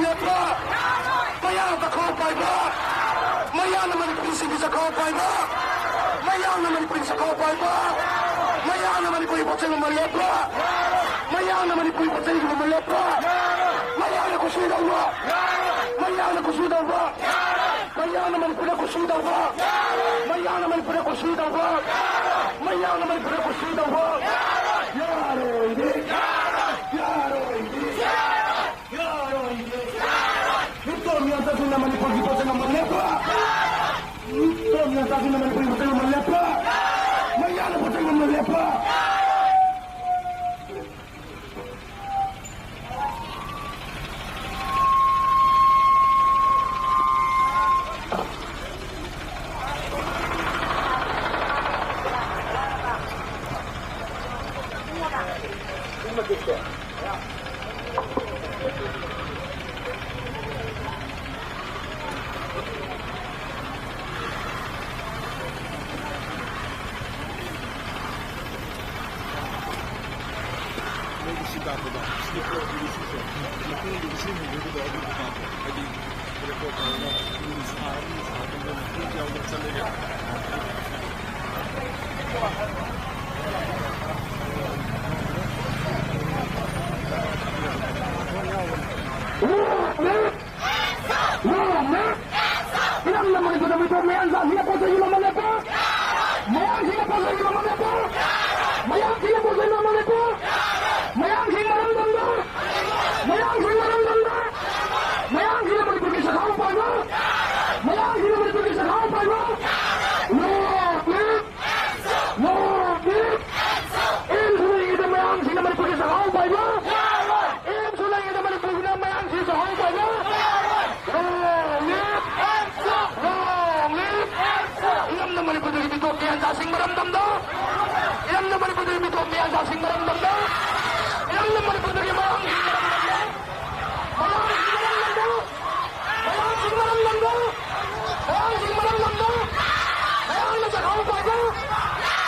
ꯂꯦꯞꯄ! ꯃꯌꯥꯡꯅ ꯆꯥꯛꯈꯥꯎ ꯄꯥꯏꯕ! ꯃꯌꯥꯡꯅ ꯃꯅꯤꯄꯨꯔꯤꯁꯤꯡꯒꯤ ꯆꯥꯛꯈꯥꯎ ꯄꯥꯏꯕ! ꯃꯌꯥꯡꯅ ꯃꯅꯤꯄꯨꯔꯤ ꯆꯥꯛꯈꯥꯎ ꯄꯥꯏꯕ! ꯃꯌꯥꯡꯅ ꯃꯅꯤꯄꯨꯔꯤ ꯄꯣꯠ ꯆꯩ ꯃꯃꯜ ꯂꯦꯞꯄ! ꯃꯌꯥꯡꯅ ꯃꯅꯤꯄꯨꯔꯤ ꯄꯣꯠ ꯆꯩꯒꯤ ꯃꯃꯜ ꯂꯦꯞꯄ! ꯃꯌꯥꯡꯅ ꯈꯨꯠꯁꯨ ꯇꯧꯕ! ꯃꯌꯥꯡꯅ ꯈꯨꯠꯁꯨ ꯇꯧꯕ! ꯃꯌꯥꯡꯅ ꯃꯅꯤꯄꯨꯔꯗ ꯈꯨꯠꯁꯨ ꯇꯧꯕ! ꯃꯌꯥꯡꯅ ꯃꯅꯤꯄꯨꯔꯗ ꯈꯨꯠꯁꯨ ꯇꯧꯕ! ꯃꯌꯥꯡꯅ ꯃꯅꯤꯄꯨꯔꯗ ꯈꯨꯠꯁꯨ ꯇꯧꯕ! ꯌꯥꯔꯣꯏꯅꯦ! ꯌꯥꯔꯣꯏꯅꯦ! ꯌꯥꯔꯣꯏꯅꯦ! ꯃꯤꯇꯣꯞ ꯃꯤꯌꯥꯟꯆꯥꯁꯤꯡꯅ ꯃꯅꯤꯄꯨꯔꯒꯤ ꯄꯣꯠ ꯆꯩ ꯃꯃꯜ ꯂꯦꯞꯄ! ꯃꯤꯇꯣꯞ ꯃꯤꯌꯥꯟꯆꯥꯁꯤꯡꯅ ꯃꯅꯤꯄꯨꯔꯒꯤ ꯄꯣꯠ ꯆꯩ ꯃꯃꯜ ꯂꯦꯞꯄ! ꯃꯌꯥꯡꯅ ꯄꯣꯠ ꯆꯩ ꯃꯃꯜ ꯂꯦꯞꯄ! ꯃꯣꯏꯒꯤ ꯁꯤ ꯇꯥꯛꯄꯗꯣ, ꯁꯤ ꯄꯣꯠꯀꯤ ꯏꯁꯨꯁꯦ, ꯃꯈꯣꯏꯒꯤ ꯏꯁꯤꯡ ꯍꯩꯕꯒꯤꯗꯣ ꯑꯗꯨ ꯇꯥꯛꯄ꯫ ꯍꯥꯏꯗꯤ, ꯔꯦꯀꯣꯔꯗ ꯇꯧꯔꯒ ꯁꯥꯔꯅꯤ, ꯁꯥꯔꯅꯤ, ꯄꯨꯡ ꯀꯌꯥꯃꯨꯛ ꯆꯠꯂꯒꯦ? ꯏꯔꯝꯗꯝ ꯃꯅꯤꯄꯨꯔꯗ ꯃꯤꯇꯣꯞ ꯃꯌꯥꯡ ꯖꯥꯠꯁꯤꯅ ꯄꯣꯠ ꯆꯩꯒꯤ ꯃꯃꯜ ꯂꯦꯞꯄ! ꯃꯌꯥꯡꯁꯤꯡꯅ ꯄꯣꯠ ꯆꯩꯒꯤ ꯃꯃꯜ ꯂꯦꯞꯄ! ꯃꯌꯥꯡꯁꯤꯡꯅ ꯄꯣꯠ ꯆꯩꯒꯤ ꯃꯃꯜ ꯂꯦꯞꯄ! ꯃꯌꯥꯡꯁꯤꯡ ꯃꯔꯝꯗꯝꯗ! ꯃꯌꯥꯡꯁꯤꯡ ꯃꯔꯝꯗꯝꯗ! ꯃꯌꯥꯡꯁꯤꯡꯅ ꯃꯅꯤꯄꯨꯔꯒꯤ ꯆꯥꯛꯈꯥꯎ ꯄꯥꯏꯕ! ꯃꯌꯥꯡꯁꯤꯡꯅ ꯃꯅꯤꯄꯨꯔꯒꯤ ꯆꯥꯛꯈꯥꯎ ꯄꯥꯏꯕ! ꯂꯣꯛ ꯂꯤꯞ! ꯂꯣꯛ ꯂꯤꯞ! ꯑꯦꯝꯁꯨ ꯂꯩꯉꯩꯗ ꯃꯌꯥꯡꯁꯤꯡꯅ ꯃꯅꯤꯄꯨꯔꯒꯤ ꯆꯥꯛꯈꯥꯎ ꯄꯥꯏꯕ! ꯑꯦꯝꯁꯨ ꯂꯩꯉꯩꯗ ꯃꯅꯤꯄꯨꯔꯒꯤꯅ ꯃꯌꯥꯡꯁꯤꯡ ꯆꯥꯛꯈꯥꯎ ꯄꯥꯏꯕ! ꯂꯣꯡ ꯂꯤꯞ! ꯂꯣꯡ ꯂꯤꯞ! ꯏꯔꯝꯗꯝ ꯃꯅꯤꯄꯨꯔꯗꯒꯤ ꯃꯤꯇꯣꯞ ꯃꯤꯌꯥꯟꯆꯥꯁꯤꯡ ꯃꯔꯝꯗꯝꯗ! ꯏꯔꯝꯗꯝ ꯃꯅꯤꯄꯨꯔꯗꯒꯤ ꯃꯤꯇꯣꯞ ꯃꯤꯌꯥꯟꯆꯥꯁꯤꯡ ꯃꯔꯝꯗꯝꯗ! ꯏꯔꯝꯗꯝ ꯃꯅꯤꯄꯨꯔꯗꯒꯤ ꯃꯌꯥꯡꯁꯤꯡ ꯃꯔꯝꯗꯝꯗ! ꯃꯌꯥꯡꯁꯤꯡ ꯃꯔꯝꯗꯝꯗ! ꯃꯌꯥꯡꯁꯤꯡ ꯃꯔꯝꯗꯝꯗ! ꯃꯌꯥꯡꯁꯤꯡ ꯃꯔꯝꯗꯝꯗ! ꯃꯌꯥꯡꯅ ꯆꯥꯛꯈꯥꯎ ꯄꯥꯏꯕ!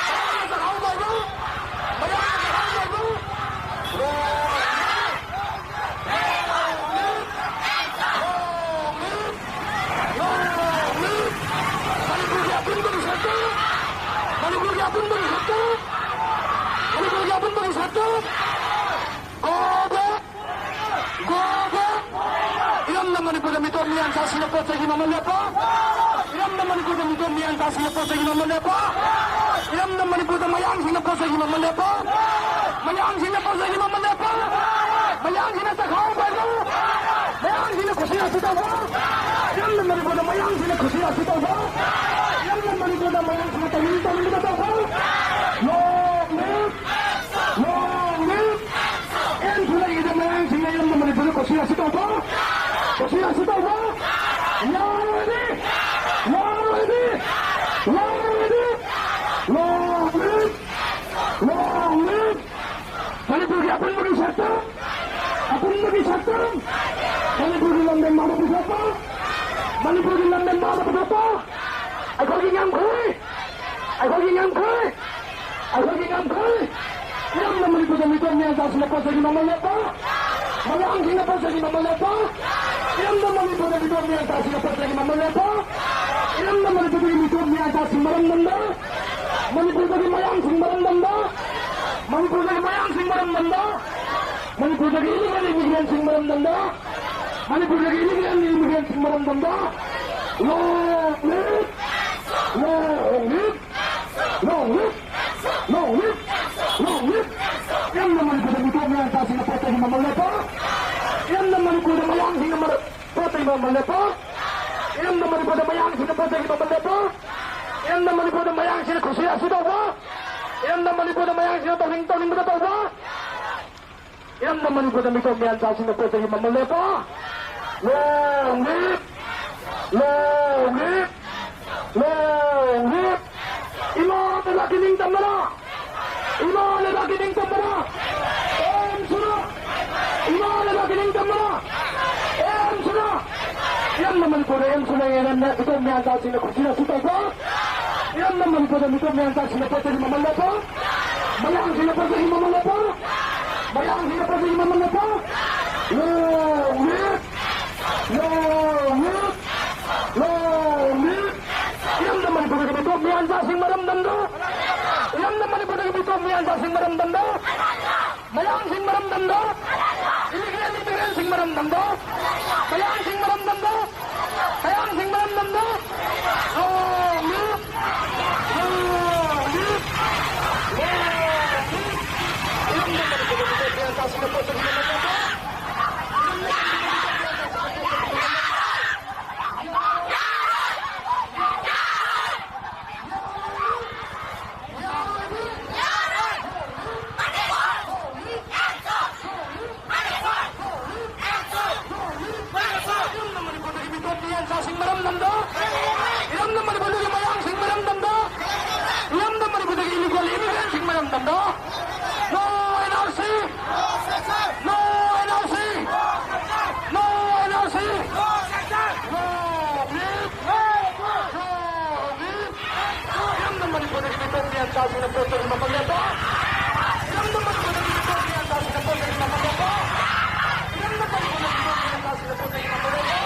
ꯃꯌꯥꯡꯅ ꯆꯥꯛꯈꯥꯎ ꯄꯥꯏꯕ! ꯃꯌꯥꯡꯅ ꯆꯥꯛꯈꯥꯎ ꯄꯥꯏꯕ! ꯂꯣꯡ ꯂꯤꯞ! ꯂꯣꯡ ꯂꯤꯞ! ꯏꯔꯝꯗꯝ ꯃꯅꯤꯄꯨꯔꯗ ꯃꯤꯇꯣꯞ ꯃꯤꯌꯥꯟꯆꯥꯁꯤꯡꯅ ꯄꯣꯠ ꯆꯩꯒꯤ ꯃꯃꯜ ꯂꯦꯞꯄ꯫ ꯏꯔꯝꯗꯝ ꯃꯅꯤꯄꯨꯔꯗ ꯃꯤꯇꯣꯞ ꯃꯤꯌꯥꯟꯆꯥꯁꯤꯡꯅ ꯄꯣꯠ ꯆꯩꯒꯤ ꯃꯃꯜ ꯂꯦꯞꯄ꯫ ꯏꯔꯝꯗꯝ ꯃꯅꯤꯄꯨꯔꯗ ꯃꯌꯥꯡꯁꯤꯡꯅ ꯄꯣꯠ ꯆꯩꯒꯤ ꯃꯃꯜ ꯂꯦꯞꯄ꯫ ꯃꯌꯥꯡꯁꯤꯡꯅ ꯄꯣꯠ ꯆꯩꯒꯤ ꯃꯃꯜ ꯂꯦꯞꯄ꯫ ꯃꯌꯥꯡꯁꯤꯡꯅ ꯆꯈꯥꯎ ꯄꯥꯏꯕ꯫ ꯃꯌꯥꯡꯁꯤꯡꯅ ꯈꯨꯁꯤ ꯔꯥꯁꯤ ꯇꯧꯕ꯫ ꯏꯔꯝꯗꯝ ꯃꯅꯤꯄꯨꯔꯗ ꯃꯌꯥꯡꯁꯤꯡꯅ ꯈꯨꯁꯤ ꯔꯥꯁꯤ ꯇꯧꯕ꯫ ꯏꯔꯝꯗꯝ ꯃꯅꯤꯄꯨꯔꯗ ꯃꯌꯥꯡꯁꯤꯡꯅ ꯇꯧꯅꯤꯡ ꯇꯧꯅꯤꯡꯕꯗ ꯇꯧꯕ꯫ Long live! Long live! ꯑꯦꯝꯁꯨ ꯂꯩꯔꯤꯉꯩꯗ ꯃꯌꯥꯡꯁꯤꯡꯅ ꯏꯔꯝꯗꯝ ꯃꯅꯤꯄꯨꯔꯗ ꯈꯨꯁꯤ ꯔꯥꯁꯤ ꯇꯧꯕ꯫ ꯈꯨꯁꯤ ꯔꯥꯁꯤ ꯇꯧꯕ꯫ ꯌꯥꯔꯣꯏꯗꯤ! ꯌꯥꯔꯣꯏꯗꯤ! ꯌꯥꯔꯣꯏꯗꯤ! Long live! Long live! ꯃꯅꯤꯄꯨꯔꯒꯤ ꯑꯄꯨꯟꯕꯒꯤ ꯁꯛꯇꯝ, ꯑꯄꯨꯟꯕꯒꯤ ꯁꯛꯇꯝ, ꯃꯅꯤꯄꯨꯔꯒꯤ ꯂꯝꯗꯝ ꯃꯥꯡꯗ ꯄꯨꯊꯣꯛꯄ, ꯃꯅꯤꯄꯨꯔꯒꯤ ꯂꯝꯗꯝ ꯃꯥꯡꯗ ꯄꯨꯊꯣꯛꯄ, ꯑꯩꯈꯣꯏꯒꯤ ꯉꯝꯈꯩ, ꯑꯩꯈꯣꯏꯒꯤ ꯉꯝꯈꯩ, ꯑꯩꯈꯣꯏꯒꯤ ꯉꯝꯈꯩ꯫ ꯏꯔꯝꯗꯝ ꯃꯅꯤꯄꯨꯔꯗ ꯃꯤꯇꯣꯞ ꯃꯤꯌꯥꯟꯆꯥꯁꯤꯡꯅ ꯄꯣꯠ ꯆꯩꯒꯤ ꯃꯃꯜ ꯂꯦꯞꯄ, ꯃꯌꯥꯡꯁꯤꯡꯅ ꯄꯣꯠ ꯆꯩꯒꯤ ꯃꯃꯜ ꯂꯦꯞꯄ, ꯏꯔꯝꯗꯝ ꯃꯅꯤꯄꯨꯔꯗ ꯃꯤꯇꯣꯞ ꯃꯤꯌꯥꯟꯆꯥꯁꯤꯡꯅ ꯄꯣꯠ ꯆꯩꯒꯤ ꯃꯃꯜ ꯂꯦꯞꯄ, ꯏꯔꯝꯗꯝ ꯃꯅꯤꯄꯨꯔꯗꯒꯤ ꯃꯤꯇꯣꯞ ꯃꯤꯌꯥꯟꯆꯥꯁꯤꯡ ꯃꯔꯝꯗꯝꯗ, ꯃꯅꯤꯄꯨꯔꯗꯒꯤ ꯃꯌꯥꯡꯁꯤꯡ ꯃꯔꯝꯗꯝꯗ, ꯃꯅꯤꯄꯨꯔꯗꯒꯤ ꯃꯌꯥꯡꯁꯤꯡ ꯃꯔꯝꯗꯝꯗ, ꯃꯅꯤꯄꯨꯔꯗꯒꯤ ꯏꯂꯤꯒꯦꯜ ꯏꯃꯤꯒ꯭ꯔꯦꯟꯁꯤꯡ ꯃꯔꯝꯗꯝꯗ, ꯃꯅꯤꯄꯨꯔꯗꯒꯤ illegal ꯏꯃꯤꯒ꯭ꯔꯦꯟꯁꯤꯡ ꯃꯔꯝꯗꯝꯗ, long live, long live, long live, long live, long live. ꯏꯔꯝꯗꯝ ꯃꯅꯤꯄꯨꯔꯗ ꯃꯤꯇꯣꯞ ꯃꯤꯌꯥꯟꯆꯥꯁꯤꯡꯅ ꯄꯣꯠ ꯆꯩꯒꯤ ꯃꯃꯜ ꯂꯦꯞꯄ, ꯏꯔꯝꯗꯝ ꯃꯅꯤꯄꯨꯔꯗ ꯃꯌꯥꯡꯁꯤꯡꯅ ꯃꯔ-, ꯄꯣꯠ ꯆꯩꯒꯤ ꯃꯃꯜ ꯂꯦꯞꯄ, ꯏꯔꯝꯗꯝ ꯃꯅꯤꯄꯨꯔꯗ ꯃꯌꯥꯡꯁꯤꯡꯅ ꯄꯣꯠ ꯆꯩꯒꯤ ꯃꯃꯜ ꯂꯦꯞꯄ, ꯏꯔꯝꯗꯝ ꯃꯅꯤꯄꯨꯔꯗ ꯃꯌꯥꯡꯁꯤꯡꯅ ꯈꯨꯁꯤ ꯔꯥꯁꯤ ꯇꯧꯕ, ꯏꯔꯝꯗꯝ ꯃꯅꯤꯄꯨꯔꯗ ꯃꯌꯥꯡꯁꯤꯡꯅ ꯇꯧꯅꯤꯡ ꯇꯧꯅꯤꯡꯕꯗ ꯇꯧꯕ, ꯏꯔꯝꯗꯝ ꯃꯅꯤꯄꯨꯔꯗ ꯃꯤꯇꯣꯞ ꯃꯤꯌꯥꯟꯆꯥꯁꯤꯡꯅ ꯄꯣꯠ ꯆꯩꯒꯤ ꯃꯃꯜ ꯂꯦꯞꯄ꯫ Long live! Long live! Long live! ꯏꯃꯥ ꯂꯩꯕꯥꯛꯀꯤ ꯅꯤꯡꯇꯝꯕꯅ! ꯏꯃꯥ ꯂꯩꯕꯥꯛꯀꯤ ꯅꯤꯡꯇꯝꯕꯅ! ꯑꯦꯝꯁꯨꯅ! ꯏꯃꯥ ꯂꯩꯕꯥꯛꯀꯤ ꯅꯤꯡꯇꯝꯕꯅ! ꯑꯦꯝꯁꯨꯅ! ꯏꯔꯝꯗꯝ ꯃꯅꯤꯄꯨꯔꯗ ꯑꯦꯝꯁꯨ ꯂꯩꯉꯩꯗ ꯃꯤꯇꯣꯞ ꯃꯤꯌꯥꯟꯆꯥꯁꯤꯡꯅ ꯈꯨꯁꯤ ꯔꯥꯁꯤ ꯇꯧꯕ꯫ ꯏꯔꯝꯗꯝ ꯃꯅꯤꯄꯨꯔꯗ ꯃꯤꯇꯣꯞ ꯃꯤꯌꯥꯟꯆꯥꯁꯤꯡꯅ ꯄꯣꯠ ꯆꯩꯒꯤ ꯃꯃꯜ ꯂꯦꯞꯄ꯫ ꯃꯌꯥꯡꯁꯤꯡꯅ ꯄꯣꯠ ꯆꯩꯒꯤ ꯃꯃꯜ ꯂꯦꯞꯄ꯫ ꯃꯌꯥꯡꯁꯤꯡꯅ ꯄꯣꯠ ꯆꯩꯒꯤ ꯃꯃꯜ ꯂꯦꯞꯄ꯫ Long live! Long live! Long live! ꯏꯔꯝꯗꯝ ꯃꯅꯤꯄꯨꯔꯗꯒꯤ ꯃꯤꯇꯣꯞ ꯃꯤꯌꯥꯟꯆꯥꯁꯤꯡ ꯃꯔꯝꯗꯝꯗ꯫ ꯏꯔꯝꯗꯝ ꯃꯅꯤꯄꯨꯔꯗꯒꯤ ꯃꯤꯇꯣꯞ ꯃꯤꯌꯥꯟꯆꯥꯁꯤꯡ ꯃꯔꯝꯗꯝꯗ꯫ ꯃꯌꯥꯡꯁꯤꯡ ꯃꯔꯝꯗꯝꯗ꯫ Illegal ꯏꯃꯤꯒ꯭ꯔꯦꯟꯁꯤꯡ ꯃꯔꯝꯗꯝꯗ꯫ ꯃꯌꯥꯡꯁꯤꯡ ꯃꯔꯝꯗꯝꯗ! ꯃꯌꯥꯡꯁꯤꯡ ꯃꯔꯝꯗꯝꯗ! No leave! No leave! No leave! ꯏꯔꯝꯗꯝ ꯃꯅꯤꯄꯨꯔꯗ ꯃꯤꯇꯣꯞ ꯃꯤꯌꯥꯟꯆꯥꯁꯤꯡꯅ ꯄꯣꯠ ꯆꯩ ꯃꯃꯜ ꯂꯦꯞꯄ! ꯏꯔꯝꯗꯝ ꯃꯅꯤꯄꯨꯔꯗꯒꯤ ꯃꯤꯇꯣꯞ ꯃꯤꯌꯥꯟꯆꯥꯁꯤꯡ ꯃꯔꯝꯗꯝꯗ! ꯏꯔꯝꯗꯝ ꯃꯅꯤꯄꯨꯔꯗꯒꯤ ꯃꯌꯥꯡꯁꯤꯡ ꯃꯔꯝꯗꯝꯗ! ꯏꯔꯝꯗꯝ ꯃꯅꯤꯄꯨꯔꯗꯒꯤ illegal immigrantꯁꯤꯡ ꯃꯔꯝꯗꯝꯗ! No N R C! No N R C! No N R C! No peace! No peace! ꯏꯔꯝꯗꯝ ꯃꯅꯤꯄꯨꯔꯗꯒꯤ ꯃꯤꯇꯣꯞ ꯃꯤꯌꯥꯟꯆꯥꯁꯤꯡꯅ ꯄꯣꯠ ꯆꯩꯒꯤ ꯃꯃꯜ ꯂꯦꯞꯄ! ꯏꯔꯝꯗꯝ ꯃꯅꯤꯄꯨꯔꯗꯒꯤ ꯃꯤꯇꯣꯞ ꯃꯤꯌꯥꯟꯆꯥꯁꯤꯡꯅ ꯄꯣꯠ ꯆꯩꯒꯤ ꯃꯃꯜ ꯂꯦꯞꯄ! ꯏꯔꯝꯗꯝ ꯃꯅꯤꯄꯨꯔꯗꯒꯤ ꯃꯤꯇꯣꯞ ꯃꯤꯌꯥꯟꯆꯥꯁꯤꯡꯅ ꯄꯣꯠ ꯆꯩꯒꯤ ꯃꯃꯜ ꯂꯦꯞꯄ!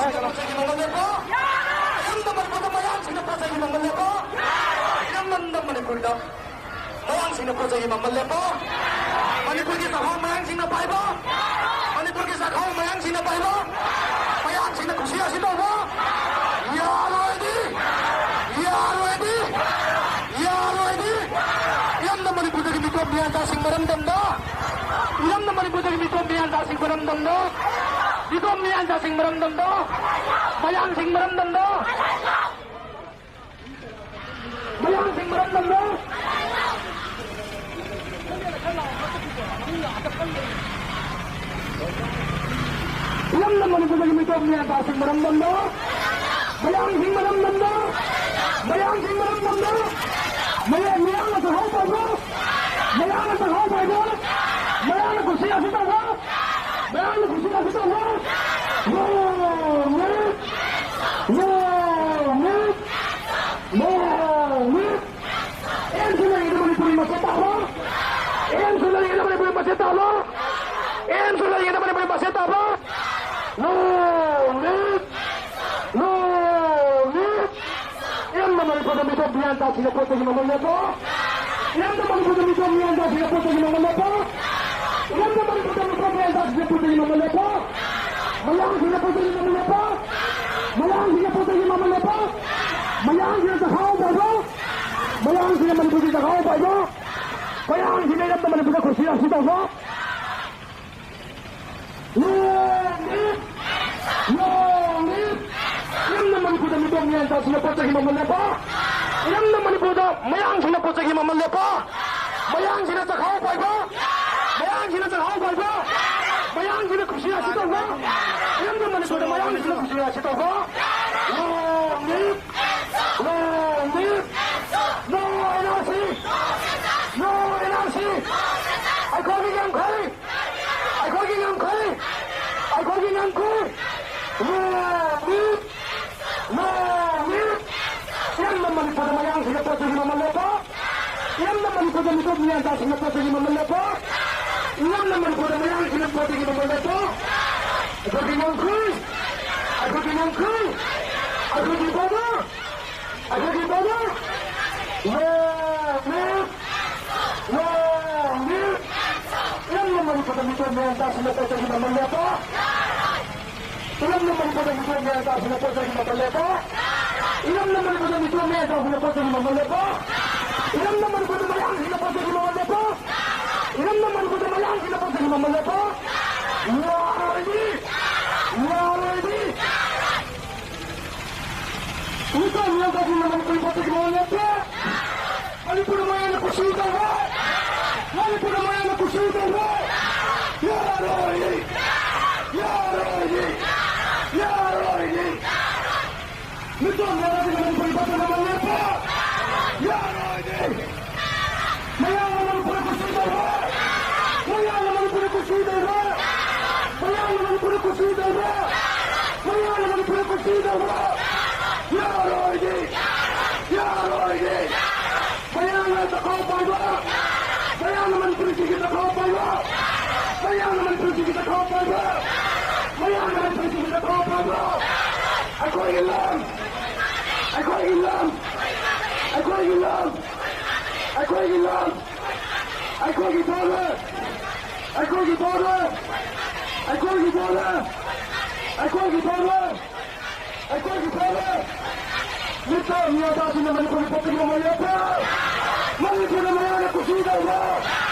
ꯄꯣꯠ ꯆꯩꯒꯤ ꯃꯃꯜ ꯂꯦꯞꯄꯣ꯫ ꯏꯔꯝꯗꯝ ꯃꯅꯤꯄꯨꯔꯗ ꯃꯌꯥꯡꯁꯤꯡꯅ ꯄꯣꯠ ꯆꯩꯒꯤ ꯃꯃꯜ ꯂꯦꯞꯄꯣ꯫ ꯏꯔꯝꯗꯝ ꯃꯅꯤꯄꯨꯔꯗ ꯃꯌꯥꯡꯁꯤꯡꯅ ꯄꯣꯠ ꯆꯩꯒꯤ ꯃꯃꯜ ꯂꯦꯞꯄꯣ꯫ ꯃꯅꯤꯄꯨꯔꯒꯤ ꯆꯥꯛꯈꯥꯎ ꯃꯌꯥꯡꯁꯤꯡꯅ ꯄꯥꯏꯕ꯫ ꯃꯅꯤꯄꯨꯔꯒꯤ ꯆꯥꯛꯈꯥꯎ ꯃꯌꯥꯡꯁꯤꯡꯅ ꯄꯥꯏꯕ꯫ ꯃꯌꯥꯡꯁꯤꯡꯅ ꯀꯨꯁꯤ ꯔꯥꯁꯤ ꯇꯧꯕ꯫ ꯌꯥꯔꯣꯏꯗꯤ, ꯌꯥꯔꯣꯏꯗꯤ, ꯌꯥꯔꯣꯏꯗꯤ꯫ ꯏꯔꯝꯗꯝ ꯃꯅꯤꯄꯨꯔꯗꯒꯤ ꯃꯤꯇꯣꯞ ꯃꯤꯌꯥꯟꯆꯥꯁꯤꯡ ꯃꯔꯝꯗꯝꯗ, ꯏꯔꯝꯗꯝ ꯃꯅꯤꯄꯨꯔꯗꯒꯤ ꯃꯤꯇꯣꯞ ꯃꯤꯌꯥꯟꯆꯥꯁꯤꯡ ꯃꯔꯝꯗꯝꯗ, ꯃꯤꯇꯣꯞ ꯃꯤꯌꯥꯟꯆꯥꯁꯤꯡ ꯃꯔꯝꯗꯝꯗ, ꯃꯌꯥꯡꯁꯤꯡ ꯃꯔꯝꯗꯝꯗ, ꯃꯌꯥꯡꯁꯤꯡ ꯃꯔꯝꯗꯝꯗ꯫ ꯏꯔꯝꯗꯝ ꯃꯅꯤꯄꯨꯔꯗꯒꯤ ꯃꯤꯇꯣꯞ ꯃꯤꯌꯥꯟꯆꯥꯁꯤꯡ ꯃꯔꯝꯗꯝꯗ, ꯃꯌꯥꯡꯁꯤꯡ ꯃꯔꯝꯗꯝꯗ, ꯃꯌꯥꯡꯁꯤꯡ ꯃꯔꯝꯗꯝꯗ, ꯃꯌꯥ-, ꯃꯌꯥꯡꯅ ꯆꯥꯛꯍꯥꯎ ꯄꯥꯏꯕ, ꯃꯌꯥꯡꯅ ꯆꯥꯛꯍꯥꯎ ꯄꯥꯏꯕ, ꯃꯌꯥꯡꯅ ꯀꯨꯁꯤ ꯔꯥꯁꯤ ꯇꯧꯕ, ꯃꯌꯥꯡꯅ ꯀꯨꯁꯤ ꯔꯥꯁꯤ ꯇꯧꯕ꯫ No meat, no meat, no meat. ꯑꯦꯝꯁꯨ ꯂꯩꯔꯤꯉꯩꯗ ꯃꯅꯤꯄꯨꯔꯤ ꯃꯆꯦꯠ ꯇꯥꯕ, ꯑꯦꯝꯁꯨ ꯂꯩꯔꯤꯉꯩꯗ ꯃꯅꯤꯄꯨꯔꯤ ꯃꯆꯦꯠ ꯇꯥꯕ, ꯑꯦꯝꯁꯨ ꯂꯩꯔꯤꯉꯩꯗ ꯃꯅꯤꯄꯨꯔꯤ ꯃꯆꯦꯠ ꯇꯥꯕ꯫ No meat, no meat. ꯏꯔꯝꯗꯝ ꯃꯅꯤꯄꯨꯔꯗ ꯃꯤꯇꯣꯞ ꯃꯤꯌꯥꯟꯆꯥꯁꯤꯡꯅ ꯄꯣꯠ ꯆꯩꯒꯤ ꯃꯃꯜ ꯂꯦꯞꯄꯣ꯫ ꯏꯔꯝꯗꯝ ꯃꯅꯤꯄꯨꯔꯗ ꯃꯤꯇꯣꯞ ꯃꯤꯌꯥꯟꯆꯥꯁꯤꯡꯅ ꯄꯣꯠ ꯆꯩꯒꯤ ꯃꯃꯜ ꯂꯦꯞꯄꯣ꯫ ꯏꯔꯝꯗꯝ ꯃꯅꯤꯄꯨꯔꯗ ꯃꯤꯇꯣꯞ ꯃꯤꯌꯥꯟꯆꯥꯁꯤꯡꯅ ꯄꯣꯠ ꯆꯩꯒꯤ ꯃꯃꯜ ꯂꯦꯞꯄꯣ꯫ ꯃꯌꯥꯡꯁꯤꯡꯅ ꯄꯣꯠ ꯆꯩꯒꯤ ꯃꯃꯜ ꯂꯦꯞꯄꯣ꯫ ꯃꯌꯥꯡꯁꯤꯡꯅ ꯄꯣꯠ ꯆꯩꯒꯤ ꯃꯃꯜ ꯂꯦꯞꯄꯣ꯫ ꯃꯌꯥꯡꯁꯤꯡꯅ ꯆꯥꯛꯈꯥꯎ ꯄꯥꯏꯕ꯫ ꯃꯌꯥꯡꯁꯤꯡꯅ ꯃꯅꯤꯄꯨꯔꯒꯤ ꯆꯥꯛꯈꯥꯎ ꯄꯥꯏꯕ꯫ ꯃꯌꯥꯡꯁꯤꯡꯅ ꯏꯔꯝꯗꯝ ꯃꯅꯤꯄꯨꯔꯗ ꯀꯨꯁꯤ ꯔꯥꯁꯤ ꯇꯧꯕ꯫ No meat! No meat! ꯏꯔꯝꯗꯝ ꯃꯅꯤꯄꯨꯔꯗ ꯃꯤꯇꯣꯞ ꯃꯤꯌꯥꯟꯆꯥꯁꯤꯡꯅ ꯄꯣꯠ ꯆꯩꯒꯤ ꯃꯃꯜ ꯂꯦꯞꯄ꯫ ꯏꯔꯝꯗꯝ ꯃꯅꯤꯄꯨꯔꯗ ꯃꯌꯥꯡꯁꯤꯡꯅ ꯄꯣꯠ ꯆꯩꯒꯤ ꯃꯃꯜ ꯂꯦꯞꯄ꯫ ꯃꯌꯥꯡꯁꯤꯡꯅ ꯆꯥꯛꯈꯥꯎ ꯄꯥꯏꯕ꯫ ꯃꯌꯥꯡꯁꯤꯡꯅ ꯆꯥꯛꯈꯥꯎ ꯄꯥꯏꯕ꯫ ꯃꯌꯥꯡꯁꯤꯡꯅ ꯀꯨꯁꯤ ꯔꯥꯁꯤ ꯇꯧꯕ꯫ ꯏꯔꯝꯗꯝ ꯃꯅꯤꯄꯨꯔꯗ ꯃꯌꯥꯡꯁꯤꯡꯅ ꯀꯨꯁꯤ ꯔꯥꯁꯤ ꯇꯧꯕ꯫ No meat! No meat! No N R C! No N R C! ꯑꯩꯈꯣꯏꯒꯤ ꯉꯝꯈꯩ! ꯑꯩꯈꯣꯏꯒꯤ ꯉꯝꯈꯩ! ꯑꯩꯈꯣꯏꯒꯤ ꯉꯝꯈꯩ! No meat! No meat! ꯏꯔꯝꯗꯝ ꯃꯅꯤꯄꯨꯔꯗ ꯃꯌꯥꯡꯁꯤꯡꯅ ꯄꯣꯠ ꯆꯩꯒꯤ ꯃꯃꯜ ꯂꯦꯞꯄ! ꯏꯔꯝꯗꯝ ꯃꯅꯤꯄꯨꯔꯗ ꯃꯤꯇꯣꯞ ꯃꯤꯌꯥꯟꯆꯥꯁꯤꯡꯅ ꯄꯣꯠ ꯆꯩꯒꯤ ꯃꯃꯜ ꯂꯦꯞꯄ! ꯏꯔꯝꯗꯝ ꯃꯅꯤꯄꯨꯔꯗ ꯃꯌꯥꯡꯁꯤꯡꯅ ꯄꯣꯠ ꯆꯩꯒꯤ ꯃꯃꯜ ꯂꯦꯞꯄ! ꯑꯩꯈꯣꯏꯒꯤ ꯉꯝꯈꯩ! ꯃꯤꯇꯣꯞ ꯃꯌꯥꯝ ꯇꯥꯁꯤꯜꯂꯛꯄ ꯆꯍꯤ ꯃꯃꯜ ꯂꯦꯞꯄ꯫ ꯏꯔꯝꯗꯝ ꯃꯅꯤꯄꯨꯔꯗ ꯃꯤꯇꯣꯞ ꯃꯌꯥꯝ ꯇꯥꯁꯤꯜꯂꯛꯄ ꯆꯍꯤ ꯃꯃꯜ ꯂꯦꯞꯄ꯫ ꯏꯔꯝꯗꯝ ꯃꯅꯤꯄꯨꯔꯗ ꯃꯤꯇꯣꯞ ꯃꯌꯥꯝ ꯇꯥꯁꯤꯜꯂꯛꯄ ꯆꯍꯤ ꯃꯃꯜ ꯂꯦꯞꯄ꯫ ꯏꯔꯝꯗꯝ ꯃꯅꯤꯄꯨꯔꯗ ꯃꯌꯥꯡꯁꯤꯡꯅ ꯄꯣꯠ ꯆꯍꯤ ꯃꯃꯜ ꯂꯦꯞꯄ꯫ ꯏꯔꯝꯗꯝ ꯃꯅꯤꯄꯨꯔꯗ ꯃꯌꯥꯡꯁꯤꯡꯅ ꯄꯣꯠ ꯆꯍꯤ ꯃꯃꯜ ꯂꯦꯞꯄ꯫ ꯌꯥꯔꯣꯏꯅꯤ꯫ ꯌꯥꯔꯣꯏꯅꯤ꯫ ꯃꯤꯇꯣꯞ ꯃꯌꯥꯝ ꯇꯥꯁꯤꯜꯂꯛꯄ ꯃꯅꯤꯄꯨꯔ ꯄꯣꯠ ꯆꯍꯤ ꯃꯃꯜ ꯂꯦꯞꯄ꯫ ꯃꯅꯤꯄꯨꯔꯗ ꯃꯌꯥꯝꯅ ꯀꯨꯁꯤ ꯇꯧꯕ꯫ ꯃꯅꯤꯄꯨꯔꯗ ꯃꯌꯥꯝꯅ ꯀꯨꯁꯤ ꯇꯧꯕ꯫ ꯌꯥꯔꯣꯏ! ꯌꯥꯔꯣꯏ! ꯌꯥꯔꯣꯏ! ꯃꯤꯇꯣꯞ ꯃꯌꯥꯝꯅ ꯃꯅꯤꯄꯨꯔꯒꯤ ꯄꯣꯠ ꯆꯩ ꯃꯃꯜ ꯂꯦꯞꯄ꯫ ꯌꯥꯔꯣꯏ! ꯃꯌꯥꯝꯅ ꯃꯅꯤꯄꯨꯔꯗ ꯀꯨꯁꯤ ꯇꯧꯕ꯫ ꯃꯌꯥꯝꯅ ꯃꯅꯤꯄꯨꯔꯗ ꯀꯨꯁꯤ ꯇꯧꯕ꯫ ꯃꯌꯥꯝꯅ ꯃꯅꯤꯄꯨꯔꯗ ꯀꯨꯁꯤ ꯇꯧꯕ꯫ ꯃꯌꯥꯝꯅ ꯃꯅꯤꯄꯨꯔꯗ ꯀꯨꯁꯤ ꯇꯧꯕ꯫ ꯌꯥꯔꯣꯏ! ꯌꯥꯔꯣꯏ! ꯃꯌꯥꯡꯅ ꯆꯈꯥꯎ ꯄꯥꯏꯕ! ꯃꯌꯥꯡꯅ ꯃꯅꯤꯄꯨꯔꯤꯁꯤꯡꯒꯤ ꯆꯈꯥꯎ ꯄꯥꯏꯕ! ꯃꯌꯥꯡꯅ ꯃꯅꯤꯄꯨꯔꯤꯁꯤꯡꯒꯤ ꯆꯈꯥꯎ ꯄꯥꯏꯕ! ꯃꯌꯥꯡꯅ ꯃꯅꯤꯄꯨꯔꯤꯁꯤꯡꯒꯤ ꯆꯈꯥꯎ ꯄꯥꯏꯕ! ꯑꯩꯈꯣꯏꯒꯤ ꯂꯝ! ꯑꯩꯈꯣꯏꯒꯤ ꯂꯝ! ꯑꯩꯈꯣꯏꯒꯤ ꯂꯝ! ꯑꯩꯈꯣꯏꯒꯤ ꯂꯝ! ꯑꯩꯈꯣꯏꯒꯤ ꯄꯣꯠꯂꯦ! ꯑꯩꯈꯣꯏꯒꯤ ꯄꯣꯠꯂꯦ! ꯑꯩꯈꯣꯏꯒꯤ ꯄꯣꯠꯂꯦ! ꯑꯩꯈꯣꯏꯒꯤ ꯄꯣꯠꯂꯦ! ꯑꯩꯈꯣꯏꯒꯤ ꯄꯣꯠꯂꯦ! ꯃꯤꯇꯣꯞ ꯃꯤꯌꯥ ꯇꯥꯁꯤꯟꯅ ꯃꯅꯤꯄꯨꯔꯒꯤ ꯄꯣꯠꯇꯒꯤ ꯃꯃꯜ ꯂꯦꯞꯄ! ꯃꯅꯤꯄꯨꯔꯗ ꯃꯌꯥꯝꯅ ꯀꯨꯁꯤ ꯇꯧꯕ!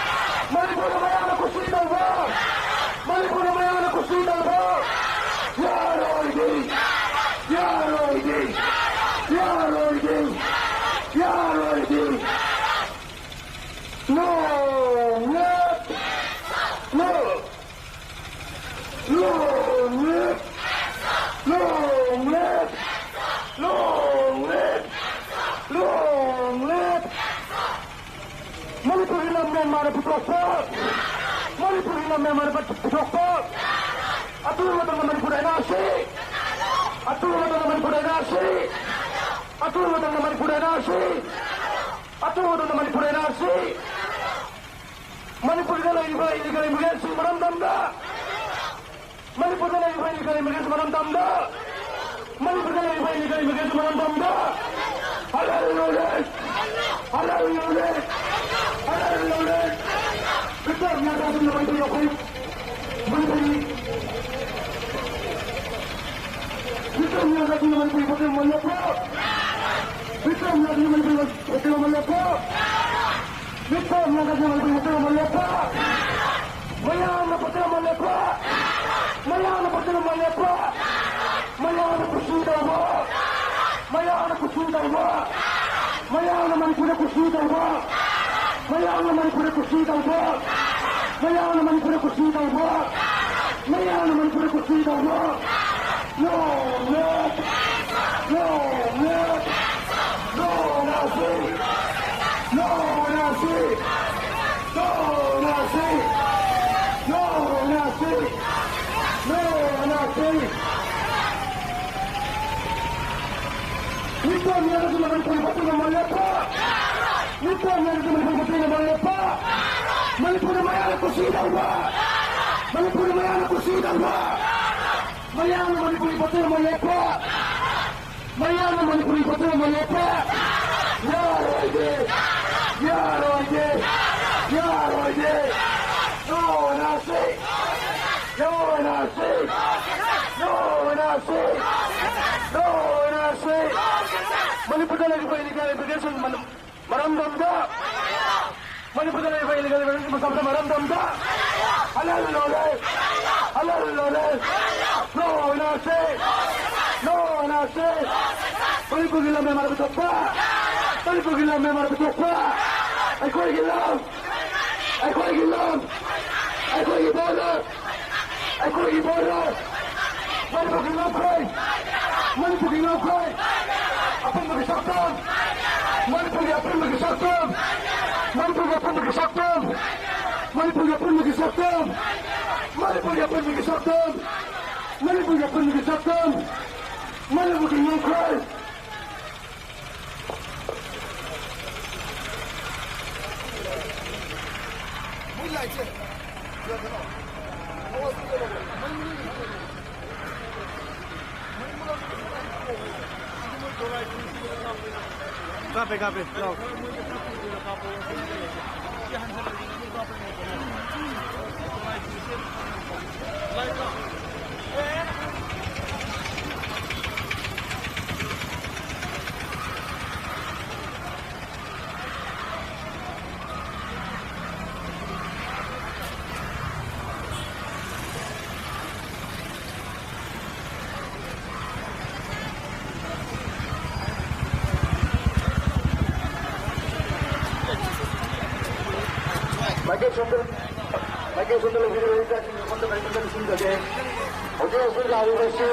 ꯃꯅꯤꯄꯨꯔꯗ ꯃꯌꯥꯝꯅ ꯀꯨꯁꯤ ꯇꯧꯕ! ꯃꯅꯤꯄꯨꯔꯗ ꯃꯌꯥꯝꯅ ꯀꯨꯁꯤ ꯇꯧꯕ! ꯌꯥꯔꯣꯏꯗꯤ! ꯌꯥꯔꯣꯏꯗꯤ! ꯌꯥꯔꯣꯏꯗꯤ! ꯌꯥꯔꯣꯏꯗꯤ! No! No! No! Long live! Long live! Long live! Long live! ꯃꯅꯤꯄꯨꯔꯒꯤ ꯂꯝ ꯃ꯭ꯌꯥꯟꯃꯥꯔꯗ ꯄꯨꯊꯣꯛꯄ! ꯃꯅꯤꯄꯨꯔꯒꯤ ꯂꯝ ꯃ꯭ꯌꯥꯟꯃꯥꯔꯗ ꯄꯨꯊꯣꯛꯄ! ꯑꯊꯨꯕ ꯃꯇꯝꯗ ꯃꯅꯤꯄꯨꯔ ꯑꯦꯟ ꯑꯥꯔ ꯁꯤ! ꯑꯊꯨꯕ ꯃꯇꯝꯗ ꯃꯅꯤꯄꯨꯔ ꯑꯦꯟ ꯑꯥꯔ ꯁꯤ! ꯑꯊꯨꯕ ꯃꯇꯝꯗ ꯃꯅꯤꯄꯨꯔ ꯑꯦꯟ ꯑꯥꯔ ꯁꯤ! ꯑꯊꯨꯕ ꯃꯇꯝꯗ ꯃꯅꯤꯄꯨꯔ ꯑꯦꯟ ꯑꯥꯔ ꯁꯤ! ꯃꯅꯤꯄꯨꯔꯗ ꯂꯩꯔꯤꯕ ꯏꯂꯤꯒꯦꯜ ꯏꯃꯤꯒ꯭ꯔꯦꯟꯁꯤꯡ ꯃꯔꯝ ꯇꯝꯗ! ꯃꯅꯤꯄꯨꯔꯗ ꯂꯩꯔꯤꯕ ꯏꯂꯤꯒꯦꯜ ꯏꯃꯤꯒ꯭ꯔꯦꯟꯁꯤꯡ ꯃꯔꯝ ꯇꯝꯗ! ꯃꯅꯤꯄꯨꯔꯗ ꯂꯩꯔꯤꯕ ꯏꯂꯤꯒꯦꯜ ꯏꯃꯤꯒ꯭ꯔꯦꯟꯁꯤꯡ ꯃꯔꯝ ꯇꯝꯗ! ꯍꯜꯂꯜ ꯂꯧꯔꯦ! ꯍꯜꯂꯜ ꯂꯧꯔꯦ! ꯍꯜꯂꯜ ꯂꯧꯔꯦ! ꯃꯤꯇꯣꯞ ꯃꯤꯌꯥ ꯇꯥꯁꯤꯟꯅ ꯃꯅꯤꯄꯨꯔ ꯌꯧꯈ꯭ꯔꯦ! ꯃꯅꯤꯄꯨꯔꯤ ꯃꯤꯇꯣꯞ ꯃꯤꯌꯥꯝ ꯀꯥꯏꯗꯅ ꯃꯅꯤꯄꯨꯔꯤ ꯄꯣꯠꯆꯩ ꯃꯃꯜ ꯂꯦꯞꯄ! ꯃꯤꯇꯣꯞ ꯃꯤꯌꯥꯝ ꯀꯥꯏꯗꯅ ꯃꯅꯤꯄꯨꯔꯤ ꯄꯣꯠꯆꯩ ꯃꯃꯜ ꯂꯦꯞꯄ! ꯃꯤꯇꯣꯞ ꯃꯤꯌꯥꯝ ꯀꯥꯏꯗꯅ ꯃꯅꯤꯄꯨꯔꯤ ꯄꯣꯠꯆꯩ ꯃꯃꯜ ꯂꯦꯞꯄ! ꯃꯌꯥꯝꯅ ꯄꯣꯠꯆꯩ ꯃꯃꯜ ꯂꯦꯞꯄ! ꯃꯌꯥꯝꯅ ꯄꯣꯠꯆꯩ ꯃꯃꯜ ꯂꯦꯞꯄ! ꯃꯌꯥꯝꯅ ꯀꯨꯁꯤ ꯇꯧꯕ! ꯃꯌꯥꯝꯅ ꯀꯨꯁꯤ ꯇꯧꯕ! ꯃꯌꯥꯝꯅ ꯃꯅꯤꯄꯨꯔꯗ ꯀꯨꯁꯤ ꯇꯧꯕ! ꯃꯌꯥꯝꯅ ꯃꯅꯤꯄꯨꯔꯗ ꯀꯨꯁꯤ ꯇꯧꯕ! ꯃꯌꯥꯝꯅ ꯃꯅꯤꯄꯨꯔꯗ ꯀꯨꯁꯤ ꯇꯧꯕ! ꯃꯌꯥꯝꯅ ꯃꯅꯤꯄꯨꯔꯗ ꯀꯨꯁꯤ ꯇꯧꯕ! No, no, no, no, no, ꯅꯥꯁꯤ! No, ꯅꯥꯁꯤ! No, ꯅꯥꯁꯤ! No, ꯅꯥꯁꯤ! No, ꯅꯥꯁꯤ! ꯃꯤꯇꯣꯞ ꯃꯤꯌꯥꯝ ꯑꯁꯤꯅ ꯃꯅꯤꯄꯨꯔꯒꯤ ꯃꯇꯨꯡ ꯃꯃꯜ ꯂꯦꯞꯄ! ꯃꯤꯇꯣꯞ ꯃꯤꯌꯥꯝ ꯑꯁꯤꯅ ꯃꯅꯤꯄꯨꯔꯒꯤ ꯃꯇꯨꯡ ꯃꯃꯜ ꯂꯦꯞꯄ! ꯃꯅꯤꯄꯨꯔꯗ ꯃꯌꯥꯝꯅ ꯀꯨꯁꯤ ꯇꯧꯕ! ꯃꯅꯤꯄꯨꯔꯗ ꯃꯌꯥꯝꯅ ꯀꯨꯁꯤ ꯇꯧꯕ! ꯃꯌꯥꯝꯅ ꯃꯅꯤꯄꯨꯔꯒꯤ ꯃꯇꯨꯡ ꯃꯃꯜ ꯂꯦꯞꯄ! ꯃꯌꯥꯝꯅ ꯃꯅꯤꯄꯨꯔꯒꯤ ꯃꯇꯨꯡ ꯃꯃꯜ ꯂꯦꯞꯄ! ꯌꯥꯔꯣꯏꯒꯦ! ꯌꯥꯔꯣꯏꯒꯦ! ꯌꯥꯔꯣꯏꯒꯦ! No, ꯅꯥꯁꯤ! No, ꯅꯥꯁꯤ! No, ꯅꯥꯁꯤ! No, ꯅꯥꯁꯤ! ꯃꯅꯤꯄꯨꯔꯗ ꯂꯩꯔꯤꯕ ꯏꯂꯤꯒꯦꯜ ꯏꯃꯤꯒ꯭ꯔꯦꯁꯟ ꯃꯔꯝꯗꯝꯗ! ꯃꯅꯤꯄꯨꯔꯗ ꯂꯩꯔꯤꯕ ꯏꯂꯤꯒꯦꯜ ꯏꯃꯤꯒ꯭ꯔꯦꯁꯟ ꯃꯔꯝꯗꯝꯗ! ꯍꯜꯍꯜꯂꯣ! ꯍꯜꯍꯜꯂꯣ! No, ꯅꯥꯁꯤ! No, ꯅꯥꯁꯤ! ꯃꯅꯤꯄꯨꯔꯒꯤ ꯂꯝ ꯃꯌꯥꯝ ꯄꯨꯊꯣꯛꯄ! ꯃꯅꯤꯄꯨꯔꯒꯤ ꯂꯝ ꯃꯌꯥꯝ ꯄꯨꯊꯣꯛꯄ! ꯑꯩꯈꯣꯏꯒꯤ ꯂꯝ! ꯑꯩꯈꯣꯏꯒꯤ ꯂꯝ! ꯑꯩꯈꯣꯏꯒꯤ border! ꯑꯩꯈꯣꯏꯒꯤ border! ꯃꯅꯤꯄꯨꯔꯒꯤ ꯉꯝꯈꯩ! ꯃꯅꯤꯄꯨꯔꯒꯤ ꯉꯝꯈꯩ! ꯑꯄꯨꯟꯕꯒꯤ ꯁꯛꯇꯝ! ꯃꯅꯤꯄꯨꯔꯒꯤ ꯑꯄꯨꯟꯕꯒꯤ ꯁꯛꯇꯝ! ꯃꯅꯤꯄꯨꯔꯒꯤ ꯑꯄꯨꯟꯕꯒꯤ ꯁꯛꯇꯝ! ꯃꯅꯤꯄꯨꯔꯒꯤ ꯑꯄꯨꯟꯕꯒꯤ ꯁꯛꯇꯝ! ꯃꯅꯤꯄꯨꯔꯒꯤ ꯑꯄꯨꯟꯕꯒꯤ ꯁꯛꯇꯝ! ꯃꯅꯤꯄꯨꯔꯒꯤ ꯑꯄꯨꯟꯕꯒꯤ ꯁꯛꯇꯝ! ꯃꯅꯤꯄꯨꯔꯒꯤ ꯉꯝꯈꯩ! ꯀꯥꯞꯄꯦ, ꯀꯥꯞꯄꯦ, ꯂꯥꯎ꯫ ꯃꯥꯏꯀꯩ ꯁꯣꯝꯗ, ꯃꯥꯏꯀꯩ ꯁꯣꯝꯗ ꯂꯩꯕꯤꯔꯤꯕ ꯏꯆꯥꯁꯤꯡꯒꯤ ꯃꯐꯝꯗ ꯀꯔꯤꯒꯨꯝꯕ ꯅꯤꯡꯁꯤꯡꯖꯒꯦ꯫ ꯍꯧꯖꯤꯛ ꯍꯧꯖꯤꯛ ꯂꯥꯛꯂꯤꯕꯁꯤ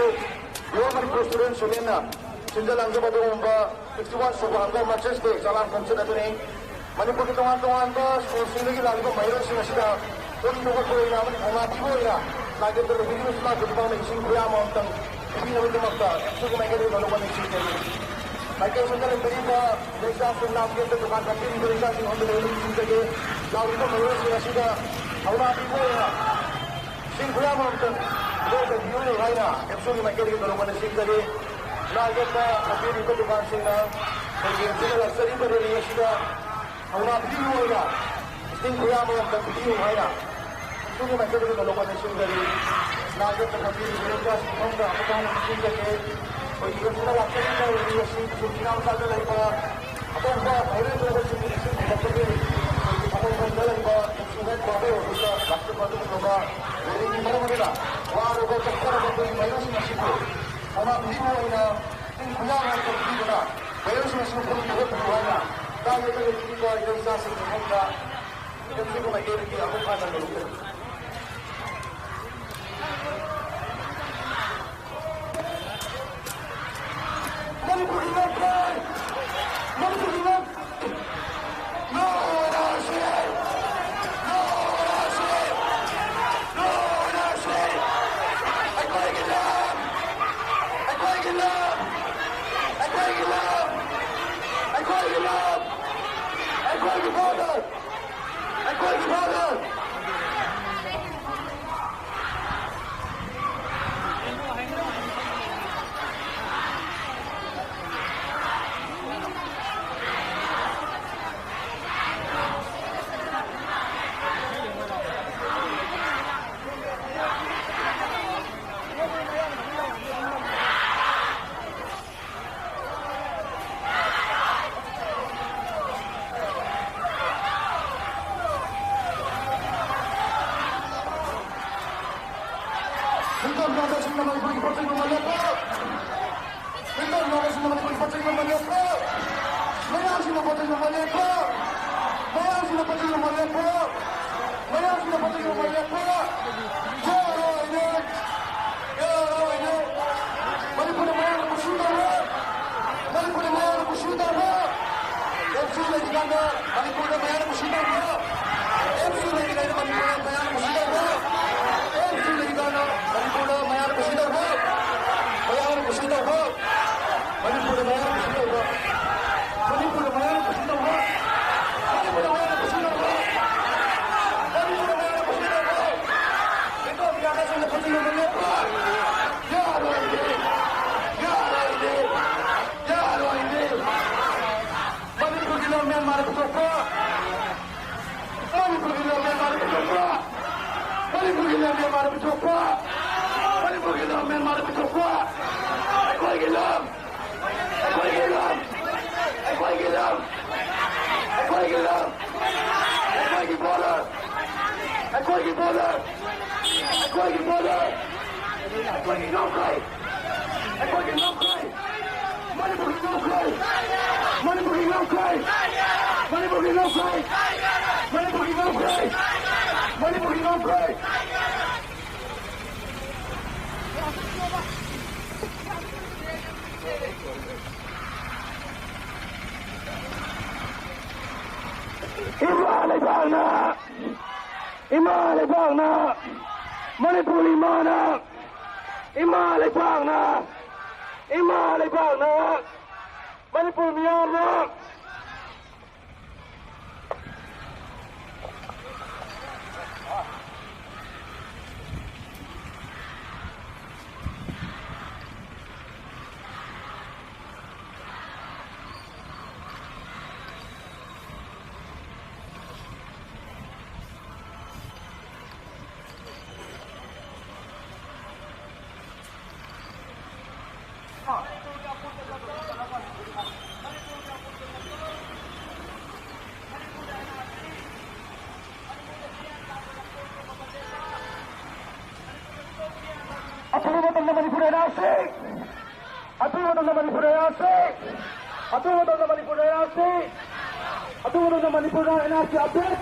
All Manipur Students Union ꯅ ꯁꯤꯟꯖ ꯂꯥꯡꯖꯕ ꯑꯗꯨꯒꯨꯝꯕ sixty one ꯁꯨꯕ ꯍꯪꯒꯥꯝ Marchers Day ꯆꯂꯥꯝ ꯈꯣꯡꯆꯠ ꯑꯗꯨꯅꯤ꯫ ꯃꯅꯤꯄꯨꯔꯒꯤ ꯇꯣꯉꯥꯟ ꯇꯣꯉꯥꯟꯕ ꯁ꯭ꯀꯨꯜꯁꯤꯡꯗꯒꯤ ꯂꯥꯛꯂꯤꯕ ꯃꯍꯩꯔꯣꯏꯁꯤꯡ ꯑꯁꯤꯗ ꯄꯨꯛꯅꯤꯡ ꯊꯧꯒꯠꯄ ꯑꯣꯏꯅ ꯑꯃꯗꯤ ꯊꯧꯅꯥ ꯄꯤꯕ ꯑꯣꯏꯅ ꯅꯥꯒꯦꯟꯗ꯭ꯔ ꯂꯩꯕꯤꯔꯤꯕ ꯁꯅꯥ ꯀꯣꯂꯤꯛ ꯐꯥꯎꯅ ꯏꯁꯤꯡ ꯈꯨꯌꯥ ꯑꯃꯃꯝꯇꯪ ꯄꯤꯕꯤꯅꯕꯒꯤꯗꯃꯛꯇ ꯑꯦꯞꯁꯨꯒꯤ ꯃꯥꯏꯀꯩꯗꯒꯤ ꯊꯧꯒꯠꯄ ꯅꯤꯡꯁꯤꯡꯖꯔꯤ꯫ ꯃꯥꯏꯀꯩ ꯁꯣꯝꯗ ꯂꯩꯕꯤꯔꯤꯕ ꯂꯩꯁꯥꯁꯤꯡ ꯅꯥꯒꯦꯟꯗ꯭ꯔ ꯗꯨꯀꯥꯟ ꯐꯝꯕꯤꯔꯤꯕ ꯂꯩꯁꯥꯁꯤꯡ ꯐꯝꯗ ꯂꯩꯕ ꯅꯤꯡꯁꯤꯡꯖꯒꯦ꯫ ꯂꯥꯛꯂꯤꯕ ꯃꯍꯩꯔꯣꯏꯁꯤꯡ ꯑꯁꯤꯗ ꯊꯧꯅꯥ ꯄꯤꯕ ꯑꯣꯏꯅ ꯏꯁꯤꯡ ꯈꯨꯌꯥ ꯑꯃꯃꯝꯇꯪ ꯄꯤꯕꯤꯌꯨ ꯍꯥꯏꯅ ꯑꯦꯞꯁꯨꯒꯤ ꯃꯥꯏꯀꯩꯗꯒꯤ ꯊꯧꯒꯠꯄ ꯅꯤꯡꯁꯤꯡꯖꯔꯤ꯫ ꯅꯥꯒꯦꯟꯗ꯭ꯔ ꯐꯝꯕꯤꯔꯤꯕ ꯗꯨꯀꯥꯟꯁꯤꯡꯅ ꯍꯌꯦꯡ ꯁꯤꯗ ꯂꯥꯛꯆꯔꯤꯕ rally ꯑꯁꯤꯗ ꯊꯧꯅꯥ ꯄꯤꯕꯤꯌꯨ ꯑꯣꯏꯅ ꯏꯁꯤꯡ ꯈꯨꯌꯥ ꯑꯃꯃꯝꯇꯪ ꯄꯤꯕꯤꯌꯨ ꯍꯥꯏꯅ ꯑꯦꯞꯁꯨꯒꯤ ꯃꯥꯏꯀꯩꯗꯒꯤ ꯊꯧꯒꯠꯄ ꯅꯤꯡꯁꯤꯡꯖꯔꯤ꯫ ꯅꯥꯒꯦꯟꯗ꯭ꯔ ꯐꯝꯕꯤꯔꯤꯕ ꯂꯩꯁꯥꯁꯤꯡ ꯐꯝꯗ ꯑꯃꯨꯛ ꯍꯟꯅ ꯅꯤꯡꯁꯤꯡꯖꯒꯦ꯫ ꯑꯩꯈꯣꯏꯒꯤ ꯑꯦꯞꯁꯨꯗ ꯂꯥꯛꯆꯔꯤꯕ rally ꯑꯁꯤ ꯁꯨꯝ ꯐꯤꯅꯥꯝ ꯆꯥꯗ ꯂꯩꯕ ꯑꯇꯣꯞꯄ ꯃꯍꯩꯔꯣꯏ ꯄꯨꯝꯅꯃꯛꯁꯤꯡꯒꯤ ꯅꯤꯡꯁꯤꯡ ꯈꯨꯗꯛꯇꯒꯤ ꯑꯩꯈꯣꯏꯒꯤ ꯊꯕꯛ ꯃꯐꯝꯗ ꯂꯩꯕ ꯑꯦꯞꯁꯨ headquarter office ꯇ ꯂꯥꯛꯆꯕ ꯑꯗꯨꯒꯨꯝꯂꯕ rally ꯒꯤ ꯃꯔꯝ ꯑꯗꯨꯅ ꯋꯥꯔꯕ ꯆꯠꯊꯔꯕ ꯑꯩꯈꯣꯏꯒꯤ ꯃꯍꯩꯔꯣꯏꯁꯤꯡ ꯑꯁꯤꯕꯨ ꯊꯧꯅꯥ ꯄꯤꯕꯤꯕ ꯑꯣꯏꯅ ꯏꯁꯤꯡ ꯈꯨꯌꯥ ꯑꯃꯃꯝꯇꯪ ꯄꯤꯗꯨꯅ ꯃꯍꯩꯔꯣꯏꯁꯤꯡ ꯑꯁꯤꯕꯨ ꯄꯨꯛꯅꯤꯡ ꯊꯧꯒꯠꯄꯤꯌꯨ ꯍꯥꯏꯅ ꯇꯥꯡꯅ ꯆꯠꯂꯤꯕ ꯏꯆꯥꯁꯤꯡꯒꯤ ꯃꯐꯝꯗ ꯑꯦꯞꯁꯨꯒꯤ ꯃꯥꯏꯀꯩꯗꯒꯤ ꯑꯃꯨꯛ ꯍꯟꯅ ꯂꯧꯖꯔꯤ꯫ ꯃꯅꯤꯄꯨꯔꯒꯤ ꯂꯝ ꯐꯩ! ꯃꯅꯤꯄꯨꯔꯒꯤ ꯂꯝ! No ownership! No ownership! No ownership! ꯑꯩꯈꯣꯏꯒꯤ ꯂꯝ! ꯑꯩꯈꯣꯏꯒꯤ ꯂꯝ! ꯑꯩꯈꯣꯏꯒꯤ ꯂꯝ! ꯑꯩꯈꯣꯏꯒꯤ ꯂꯝ! ꯑꯩꯈꯣꯏꯒꯤ ꯚꯥꯔꯠ! ꯑꯩꯈꯣꯏꯒꯤ ꯚꯥꯔꯠ! ꯃꯤꯇꯣꯞ ꯅꯥꯒꯥꯁꯤꯡꯅ ꯃꯅꯤꯄꯨꯔꯒꯤ ꯄꯣꯠ ꯆꯩ ꯃꯃꯜ ꯂꯦꯞꯄ! ꯃꯤꯇꯣꯞ ꯅꯥꯒꯥꯁꯤꯡꯅ ꯃꯅꯤꯄꯨꯔꯒꯤ ꯄꯣꯠ ꯆꯩ ꯃꯃꯜ ꯂꯦꯞꯄ! ꯃꯌꯥꯡꯁꯤꯡꯅ ꯄꯣꯠ ꯆꯩ ꯃꯃꯜ ꯂꯦꯞꯄ! ꯃꯌꯥꯡꯁꯤꯡꯅ ꯄꯣꯠ ꯆꯩ ꯃꯃꯜ ꯂꯦꯞꯄ! ꯃꯌꯥꯡꯁꯤꯡꯅ ꯄꯣꯠ ꯆꯩ ꯃꯃꯜ ꯂꯦꯞꯄ! ꯌꯥꯔꯣꯏꯅꯦ! ꯌꯥꯔꯣꯏꯅꯦ! ꯃꯅꯤꯄꯨꯔꯗ ꯃꯌꯥꯡꯅ ꯀꯨꯁꯤ ꯇꯧꯔꯣꯏ! ꯃꯅꯤꯄꯨꯔꯗ ꯃꯌꯥꯡꯅ ꯀꯨꯁꯤ ꯇꯧꯔꯣꯏ! ꯑꯦꯝ ꯁꯤ ꯂꯩꯔꯤꯀꯥꯟꯗ ꯃꯅꯤꯄꯨꯔꯗ ꯃꯌꯥꯡꯅ ꯀꯨꯁꯤ ꯇꯧꯔꯣꯏ! ꯑꯦꯝ ꯁꯤ ꯂꯩꯔꯤꯀꯥꯟꯗ ꯃꯅꯤꯄꯨꯔꯗ ꯃꯌꯥꯡꯅ ꯀꯨꯁꯤ ꯇꯧꯔꯣꯏ! ꯑꯦꯝ ꯁꯤ ꯂꯩꯔꯤꯀꯥꯟꯗ ꯃꯅꯤꯄꯨꯔꯗ ꯃꯌꯥꯡꯅ ꯀꯨꯁꯤ ꯇꯧꯔꯣꯏ! ꯃꯌꯥꯡꯅ ꯀꯨꯁꯤ ꯇꯧꯔꯣꯏ! ꯃꯅꯤꯄꯨꯔꯗ ꯃꯌꯥꯡꯅ ꯀꯨꯁꯤ ꯇꯧꯔꯣꯏ! ꯃꯅꯤꯄꯨꯔꯗ ꯃꯌꯥꯡꯅ ꯀꯨꯁꯤ ꯇꯧꯔꯣꯏ! ꯃꯅꯤꯄꯨꯔꯗ ꯃꯌꯥꯡꯅ ꯀꯨꯁꯤ ꯇꯧꯔꯣꯏ! ꯃꯅꯤꯄꯨꯔꯗ ꯃꯌꯥꯡꯅ ꯀꯨꯁꯤ ꯇꯧꯔꯣꯏ! ꯃꯤꯇꯣꯞ ꯅꯥꯒꯥꯁꯤꯡꯅ ꯈꯨꯠꯁꯤꯟꯅꯕ ꯂꯦꯞꯄ! ꯌꯥꯔꯣꯏꯅꯦ! ꯌꯥꯔꯣꯏꯅꯦ! ꯌꯥꯔꯣꯏꯅꯦ! ꯃꯅꯤꯄꯨꯔꯒꯤ ꯂꯝ ꯃ꯭ꯌꯥꯟꯃꯥꯔꯗ ꯄꯨꯊꯣꯛꯄ! ꯃꯅꯤꯄꯨꯔꯒꯤ ꯂꯝ ꯃ꯭ꯌꯥꯟꯃꯥꯔꯗ ꯄꯨꯊꯣꯛꯄ! ꯃꯅꯤꯄꯨꯔꯒꯤ ꯂꯝ ꯃ꯭ꯌꯥꯟꯃꯥꯔꯗ ꯄꯨꯊꯣꯛꯄ! ꯃꯅꯤꯄꯨꯔꯒꯤ ꯂꯝ ꯃ꯭ꯌꯥꯟꯃꯥꯔꯗ ꯄꯨꯊꯣꯛꯄ! ꯑꯩꯈꯣꯏꯒꯤ ꯂꯝ! ꯑꯩꯈꯣꯏꯒꯤ ꯂꯝ! ꯑꯩꯈꯣꯏꯒꯤ ꯂꯝ! ꯑꯩꯈꯣꯏꯒꯤ ꯂꯝ! ꯑꯩꯈꯣꯏꯒꯤ border! ꯑꯩꯈꯣꯏꯒꯤ border! ꯑꯩꯈꯣꯏꯒꯤ border! ꯑꯩꯈꯣꯏꯒꯤ ꯉꯝꯈꯩ! ꯑꯩꯈꯣꯏꯒꯤ ꯉꯝꯈꯩ! ꯃꯅꯤꯄꯨꯔꯒꯤ ꯉꯝꯈꯩ! ꯃꯅꯤꯄꯨꯔꯒꯤ ꯉꯝꯈꯩ! ꯃꯅꯤꯄꯨꯔꯒꯤ ꯉꯝꯈꯩ! ꯃꯅꯤꯄꯨꯔꯒꯤ ꯉꯝꯈꯩ! ꯃꯅꯤꯄꯨꯔꯒꯤ ꯉꯝꯈꯩ! ꯏꯃꯥ ꯂꯩꯕꯥꯛꯅ, ꯏꯃꯥ ꯂꯩꯕꯥꯛꯅ, ꯃꯅꯤꯄꯨꯔ ꯏꯃꯥꯅ, ꯏꯃꯥ ꯂꯩꯕꯥꯛꯅ, ꯏꯃꯥ ꯂꯩꯕꯥꯛꯅ, ꯃꯅꯤꯄꯨꯔ ꯃꯤꯌꯥꯝꯅ꯫ ꯑꯊꯨꯕ ꯃꯇꯝꯗ ꯃꯅꯤꯄꯨꯔ ꯑꯦꯟ ꯑꯥꯔ ꯁꯤ, ꯑꯊꯨꯕ ꯃꯇꯝꯗ ꯃꯅꯤꯄꯨꯔ ꯑꯦꯟ ꯑꯥꯔ ꯁꯤ, ꯑꯊꯨꯕ ꯃꯇꯝꯗ ꯃꯅꯤꯄꯨꯔ ꯑꯦꯟ ꯑꯥꯔ ꯁꯤ, ꯑꯊꯨꯕ ꯃꯇꯝꯗ ꯃꯅꯤꯄꯨꯔꯗ N R C update.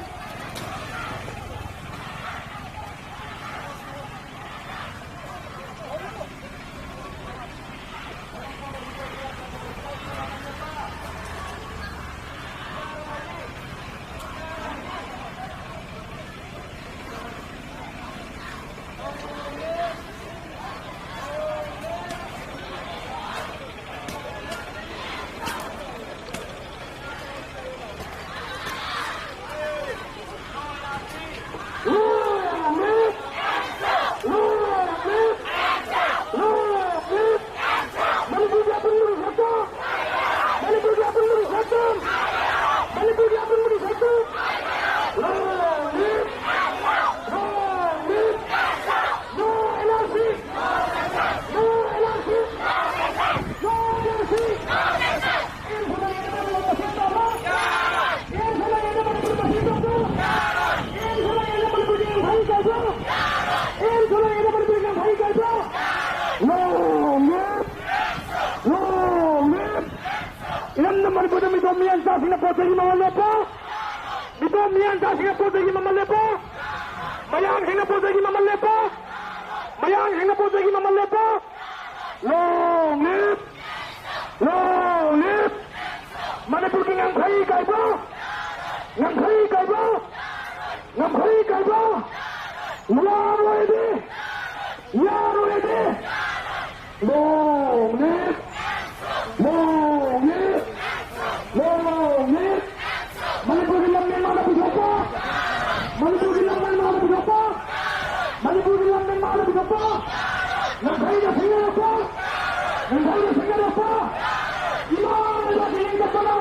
Long live! Long live! ꯏꯔꯝꯗꯝ ꯃꯅꯤꯄꯨꯔꯗ ꯃꯤꯇꯣꯞ ꯃꯤꯌꯥꯟꯆꯥꯁꯤꯡꯅ ꯄꯣꯠ ꯆꯩꯒꯤ ꯃꯃꯜ ꯂꯦꯞꯄ! ꯃꯤꯇꯣꯞ ꯃꯤꯌꯥꯟꯆꯥꯁꯤꯡꯅ ꯄꯣꯠ ꯆꯩꯒꯤ ꯃꯃꯜ ꯂꯦꯞꯄ! ꯃꯌꯥꯡꯁꯤꯡꯅ ꯄꯣꯠ ꯆꯩꯒꯤ ꯃꯃꯜ ꯂꯦꯞꯄ! ꯃꯌꯥꯡꯁꯤꯡꯅ ꯄꯣꯠ ꯆꯩꯒꯤ ꯃꯃꯜ ꯂꯦꯞꯄ! Long live! Long live! ꯃꯅꯤꯄꯨꯔꯒꯤ ꯉꯝꯈꯩ ꯀꯥꯏꯕ! ꯉꯝꯈꯩ ꯀꯥꯏꯕ! ꯉꯝꯈꯩ ꯀꯥꯏꯕ! ꯌꯥꯔꯣꯏꯗꯤ! ꯌꯥꯔꯣꯏꯗꯤ! Long live! Long live! Long live! ꯃꯅꯤꯄꯨꯔꯒꯤ ꯂꯝ ꯃꯌꯥꯝ ꯃꯥꯅ ꯄꯨꯊꯣꯛꯄ! ꯃꯅꯤꯄꯨꯔꯒꯤ ꯂꯝ ꯃꯌꯥꯝ ꯃꯥꯅ ꯄꯨꯊꯣꯛꯄ! ꯃꯅꯤꯄꯨꯔꯒꯤ ꯂꯝ ꯃꯌꯥꯝ ꯃꯥꯅ ꯄꯨꯊꯣꯛꯄ! ꯉꯝꯈꯩꯅ ꯁꯤꯡꯅꯔꯛꯄ! ꯉꯝꯈꯩꯅ ꯁꯤꯡꯅꯔꯛꯄ! ꯏꯃꯥ ꯂꯩꯕꯥꯛꯀꯤ ꯅꯤꯡꯇꯝꯕꯗ!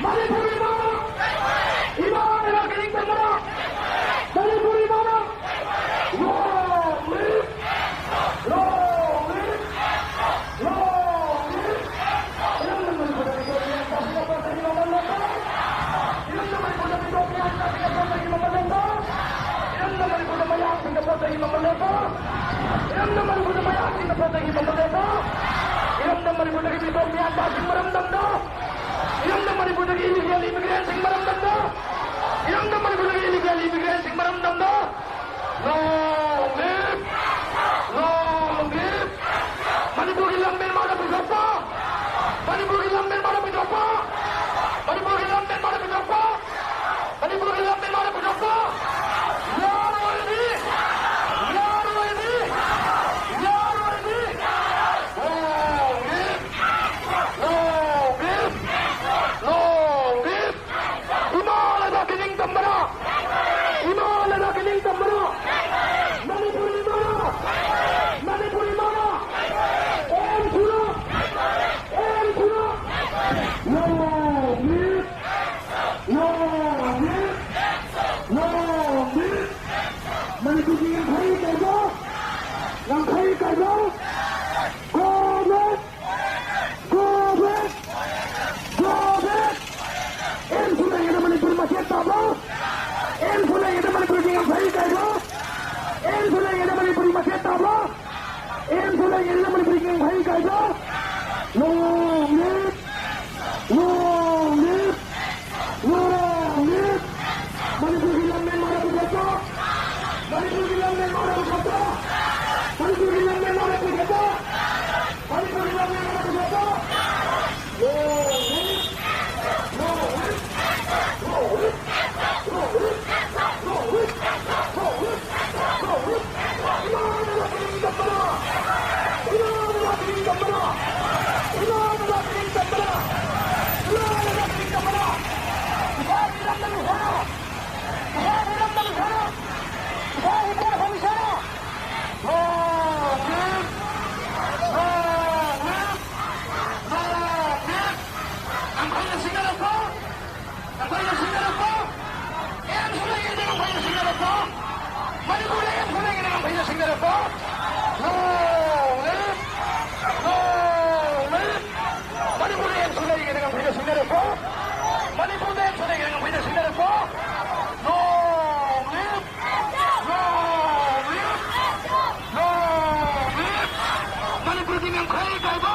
ꯃꯅꯤꯄꯨꯔ ꯏꯃꯥꯅ! ꯏꯃꯥ ꯂꯩꯕꯥꯛꯀꯤ ꯅꯤꯡꯇꯝꯕꯗ! ꯃꯅꯤꯄꯨꯔ ꯏꯃꯥꯅ! Long live! Long live! Long live! ꯏꯔꯝꯗꯝ ꯃꯅꯤꯄꯨꯔꯗ ꯃꯤꯇꯣꯞ ꯃꯤꯌꯥꯟ ꯆꯥꯁꯤꯡꯅ ꯄꯣꯠ ꯆꯩꯒꯤ ꯃꯃꯜ ꯂꯦꯞꯄ! ꯏꯔꯝꯗꯝ ꯃꯅꯤꯄꯨꯔꯗ ꯃꯤꯇꯣꯞ ꯃꯤꯌꯥꯟ ꯆꯥꯁꯤꯡꯅ ꯄꯣꯠ ꯆꯩꯒꯤ ꯃꯃꯜ ꯂꯦꯞꯄ! ꯏꯔꯝꯗꯝ ꯃꯅꯤꯄꯨꯔꯗ ꯃꯌꯥꯡꯁꯤꯡꯅ ꯄꯣꯠ ꯆꯩꯒꯤ ꯃꯃꯜ ꯂꯦꯞꯄ! ꯏꯔꯝꯗꯝ ꯃꯅꯤꯄꯨꯔꯗꯒꯤ ꯃꯤꯇꯣꯞ ꯃꯤꯌꯥꯟꯕꯁꯤꯡ ꯃꯔꯝꯗꯝꯗ, ꯏꯔꯝꯗꯝ ꯃꯅꯤꯄꯨꯔꯗꯒꯤ ꯏꯂꯤꯒꯦꯜ ꯏꯃꯤꯒ꯭ꯔꯦꯟꯁꯤꯡ ꯃꯔꯝꯗꯝꯗ, ꯏꯔꯝꯗꯝ ꯃꯅꯤꯄꯨꯔꯗꯒꯤ illegal ꯏꯃꯤꯒ꯭ꯔꯦꯟꯁꯤꯡ ꯃꯔꯝꯗꯝꯗ, long live, long live, ꯃꯅꯤꯄꯨꯔꯒꯤ ꯂꯝ ꯃꯦꯟꯃꯥꯔꯗ ꯄꯨꯊꯣꯛꯄ, ꯃꯅꯤꯄꯨꯔꯒꯤ ꯂꯝ ꯃꯦꯟꯃꯥꯔꯗ ꯄꯨꯊꯣꯛꯄ, ꯃꯅꯤꯄꯨꯔꯒꯤ ꯂꯝ ꯃꯦꯟꯃꯥꯔꯗ ꯄꯨꯊꯣꯛꯄ, ꯃꯅꯤꯄꯨꯔꯒꯤ ꯂꯝ ꯃꯦꯟꯃꯥꯔꯗ ꯄꯨꯊꯣꯛꯄ ꯌꯥꯔꯣꯏꯅꯤ, ꯌꯥꯔꯣꯏꯅꯤ, ꯌꯥꯔꯣꯏꯅꯤ꯫ Long live! Long live! Long live! ꯏꯃꯥ ꯂꯩꯕꯥꯛꯀꯤ ꯅꯤꯡꯇꯝꯕꯅ! ꯏꯃꯥ ꯂꯩꯕꯥꯛꯀꯤ ꯅꯤꯡꯇꯝꯕꯅ! ꯃꯅꯤꯄꯨꯔ ꯏꯃꯥꯅ! ꯃꯅꯤꯄꯨꯔ ꯏꯃꯥꯅ! ꯑꯦꯝ ꯁꯨꯅ! ꯑꯦꯝ ꯁꯨꯅ! Long live! Long live! Long live! ꯃꯅꯤꯄꯨꯔꯒꯤ ꯉꯝꯈꯩ ꯀꯥꯏꯕ! ꯉꯝꯈꯩ ꯀꯥꯏꯕ! Go back! Go back! Go back! ꯑꯦꯝꯁꯨ ꯂꯩꯉꯩꯗ Manipur ꯃꯆꯦꯠ ꯇꯥꯕ! ꯑꯦꯝꯁꯨ ꯂꯩꯉꯩꯗ ꯃꯅꯤꯄꯨꯔꯒꯤ ꯉꯝꯈꯩ ꯀꯥꯏꯕ! ꯑꯦꯝꯁꯨ ꯂꯩꯉꯩꯗ ꯃꯅꯤꯄꯨꯔꯤ ꯃꯆꯦꯠ ꯇꯥꯕ! ꯑꯦꯝꯁꯨ ꯂꯩꯉꯩꯗ ꯃꯅꯤꯄꯨꯔꯒꯤ ꯉꯝꯈꯩ ꯀꯥꯏꯕ! Long live! Long live! Long live! ꯃꯅꯤꯄꯨꯔꯒꯤ ꯂꯝ ꯃꯦꯟꯃꯥꯔꯗ ꯄꯨꯊꯣꯛꯄ! ꯃꯅꯤꯄꯨꯔꯒꯤ ꯂꯝ ꯃꯦꯟꯃꯥꯔꯗ ꯄꯨꯊꯣꯛꯄ! ꯃꯅꯤꯄꯨꯔꯒꯤ ꯂꯝ ꯃꯦꯟꯃꯥꯔꯗ ꯄꯨꯊꯣꯛꯄ! ꯃꯅꯤꯄꯨꯔꯒꯤ ꯂꯝ ꯃꯦꯟꯃꯥꯔꯗ ꯄꯨꯊꯣꯛꯄ! Long live! Long live! Long live! Long live! Long live! ꯃꯅꯤꯄꯨꯔꯗ ꯑꯦꯝ ꯁꯨ ꯂꯩꯔꯤꯉꯩꯗ ꯉꯝꯈꯩꯅ ꯁꯤꯡꯅꯔꯛꯄ! Long live! Long live! ꯃꯅꯤꯄꯨꯔꯗ ꯑꯦꯝ ꯁꯨ ꯂꯩꯔꯤꯉꯩꯗ ꯉꯝꯈꯩꯅ ꯁꯤꯡꯅꯔꯛꯄ! ꯃꯅꯤꯄꯨꯔꯗ ꯑꯦꯝ ꯁꯨ ꯂꯩꯔꯤꯉꯩꯗ ꯉꯝꯈꯩꯅ ꯁꯤꯡꯅꯔꯛꯄ! Long live! Long live! Long live! ꯃꯅꯤꯄꯨꯔꯒꯤ ꯉꯝꯈꯩ ꯀꯥꯏꯕ!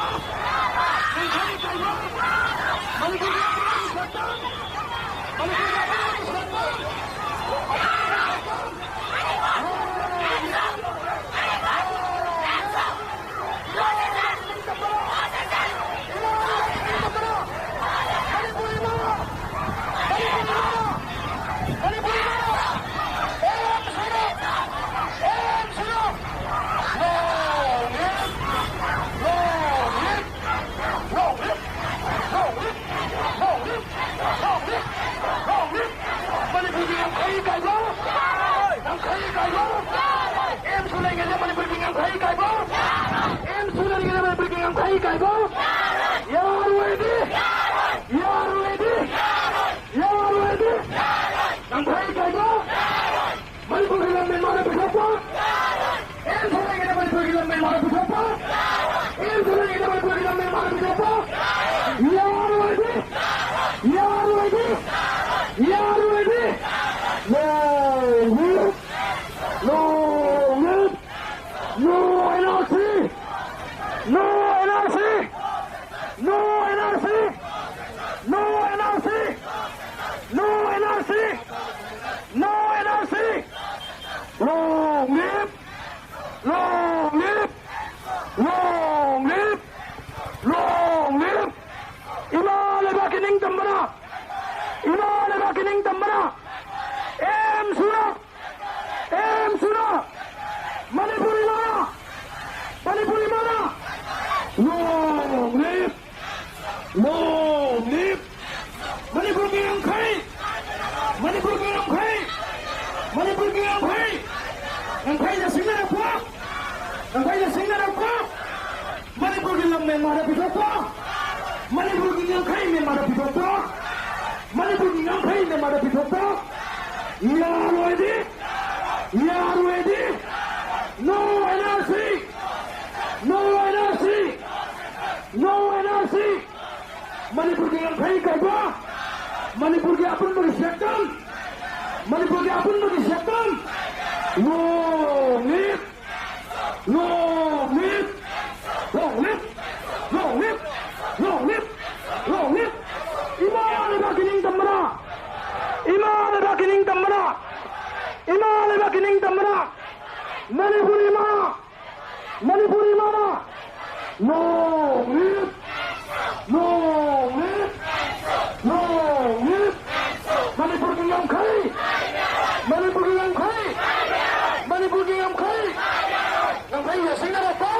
ꯃꯅꯤꯄꯨꯔꯒꯤ ꯉꯝꯈꯩ ꯀꯥꯏꯕ? ꯉꯝꯈꯩ ꯀꯥꯏꯕ? ꯑꯦꯝꯁꯨ ꯂꯩꯔꯤꯉꯩꯗ ꯃꯅꯤꯄꯨꯔꯒꯤ ꯉꯝꯈꯩ ꯀꯥꯏꯕ? ꯑꯦꯝꯁꯨ ꯂꯩꯔꯤꯉꯩꯗ ꯃꯅꯤꯄꯨꯔꯒꯤ ꯉꯝꯈꯩ ꯀꯥꯏꯕ? ꯌꯥꯔꯣꯏꯗꯤ! ꯌꯥꯔꯣꯏꯗꯤ! ꯌꯥꯔꯣꯏꯗꯤ! ꯉꯝꯈꯩ ꯀꯥꯏꯕ? ꯃꯅꯤꯄꯨꯔꯒꯤ ꯂꯝ ꯃꯦꯟꯃꯥꯔꯗ ꯄꯤꯊꯣꯛꯄ! ꯑꯦꯝꯁꯨ ꯂꯩꯔꯤꯉꯩꯗ ꯃꯅꯤꯄꯨꯔꯒꯤ ꯂꯝ ꯃꯦꯟꯃꯥꯔꯗ ꯄꯤꯊꯣꯛꯄ! ꯑꯦꯝꯁꯨ ꯂꯩꯔꯤꯉꯩꯗ ꯃꯅꯤꯄꯨꯔꯒꯤ ꯂꯝ ꯃꯦꯟꯃꯥꯔꯗ ꯄꯤꯊꯣꯛꯄ! ꯌꯥꯔꯣꯏꯗꯤ! ꯌꯥꯔꯣꯏꯗꯤ! ꯌꯥꯔꯣꯏꯗꯤ! No! No! No! No NRC! No NRC! No NRC! No NRC! No NRC! No NRC! Long live! Long live! Long live! Long live! ꯏꯃꯥ ꯂꯩꯕꯥꯛꯀꯤ ꯅꯤꯡꯇꯝꯕꯅ! ꯏꯃꯥ ꯂꯩꯕꯥꯛꯀꯤ ꯅꯤꯡꯇꯝꯕꯅ! ꯑꯦꯝꯁꯨꯅ! ꯑꯦꯝꯁꯨꯅ! ꯃꯅꯤꯄꯨꯔꯤ ꯃꯥꯅ! ꯃꯅꯤꯄꯨꯔꯤ ꯃꯥꯅ! Long live! Long live! ꯃꯅꯤꯄꯨꯔꯒꯤ ꯉꯝꯈꯩ! ꯃꯅꯤꯄꯨꯔꯒꯤ ꯉꯝꯈꯩ! ꯃꯅꯤꯄꯨꯔꯒꯤ ꯉꯝꯈꯩ! ꯉꯝꯈꯩꯗ ꯁꯤꯡꯅꯔꯛꯄ! ꯉꯝꯈꯩꯗ ꯁꯤꯡꯅꯔꯛꯄ! ꯃꯅꯤꯄꯨꯔꯒꯤ ꯂꯝ ꯃꯦꯟꯃꯥꯔꯗ ꯄꯤꯊꯣꯛꯄ! ꯃꯅꯤꯄꯨꯔꯒꯤ ꯉꯝꯈꯩ ꯃꯦꯟꯃꯥꯔꯗ ꯄꯤꯊꯣꯛꯄ! ꯃꯅꯤꯄꯨꯔꯒꯤ ꯉꯝꯈꯩ ꯃꯦꯟꯃꯥꯔꯗ ꯄꯤꯊꯣꯛꯄ! ꯌꯥꯔꯣꯏꯗꯤ! ꯌꯥꯔꯣꯏꯗꯤ! No NRC! No NRC! No NRC! ꯃꯅꯤꯄꯨꯔꯒꯤ ꯉꯝꯈꯩ ꯀꯥꯏꯕ! ꯃꯅꯤꯄꯨꯔꯒꯤ ꯑꯄꯨꯟꯕꯒꯤ ꯁꯛꯇꯝ! ꯃꯅꯤꯄꯨꯔꯒꯤ ꯑꯄꯨꯟꯕꯒꯤ ꯁꯛꯇꯝ! Long live! Long live! Long live! Long live! Long live! Long live! ꯏꯃꯥ ꯂꯩꯕꯥꯛꯀꯤ ꯅꯤꯡꯇꯝꯕꯅ! ꯃꯅꯤꯄꯨꯔ ꯏꯃꯥꯅ! Long live! Long live! Long live! ꯃꯅꯤꯄꯨꯔꯒꯤ ꯉꯝꯈꯩ! ꯃꯅꯤꯄꯨꯔꯒꯤ ꯉꯝꯈꯩ! ꯃꯅꯤꯄꯨꯔꯒꯤ ꯉꯝꯈꯩ! ꯉꯝꯈꯩ ꯌꯦꯡꯁꯤꯟꯅꯔꯛꯄ!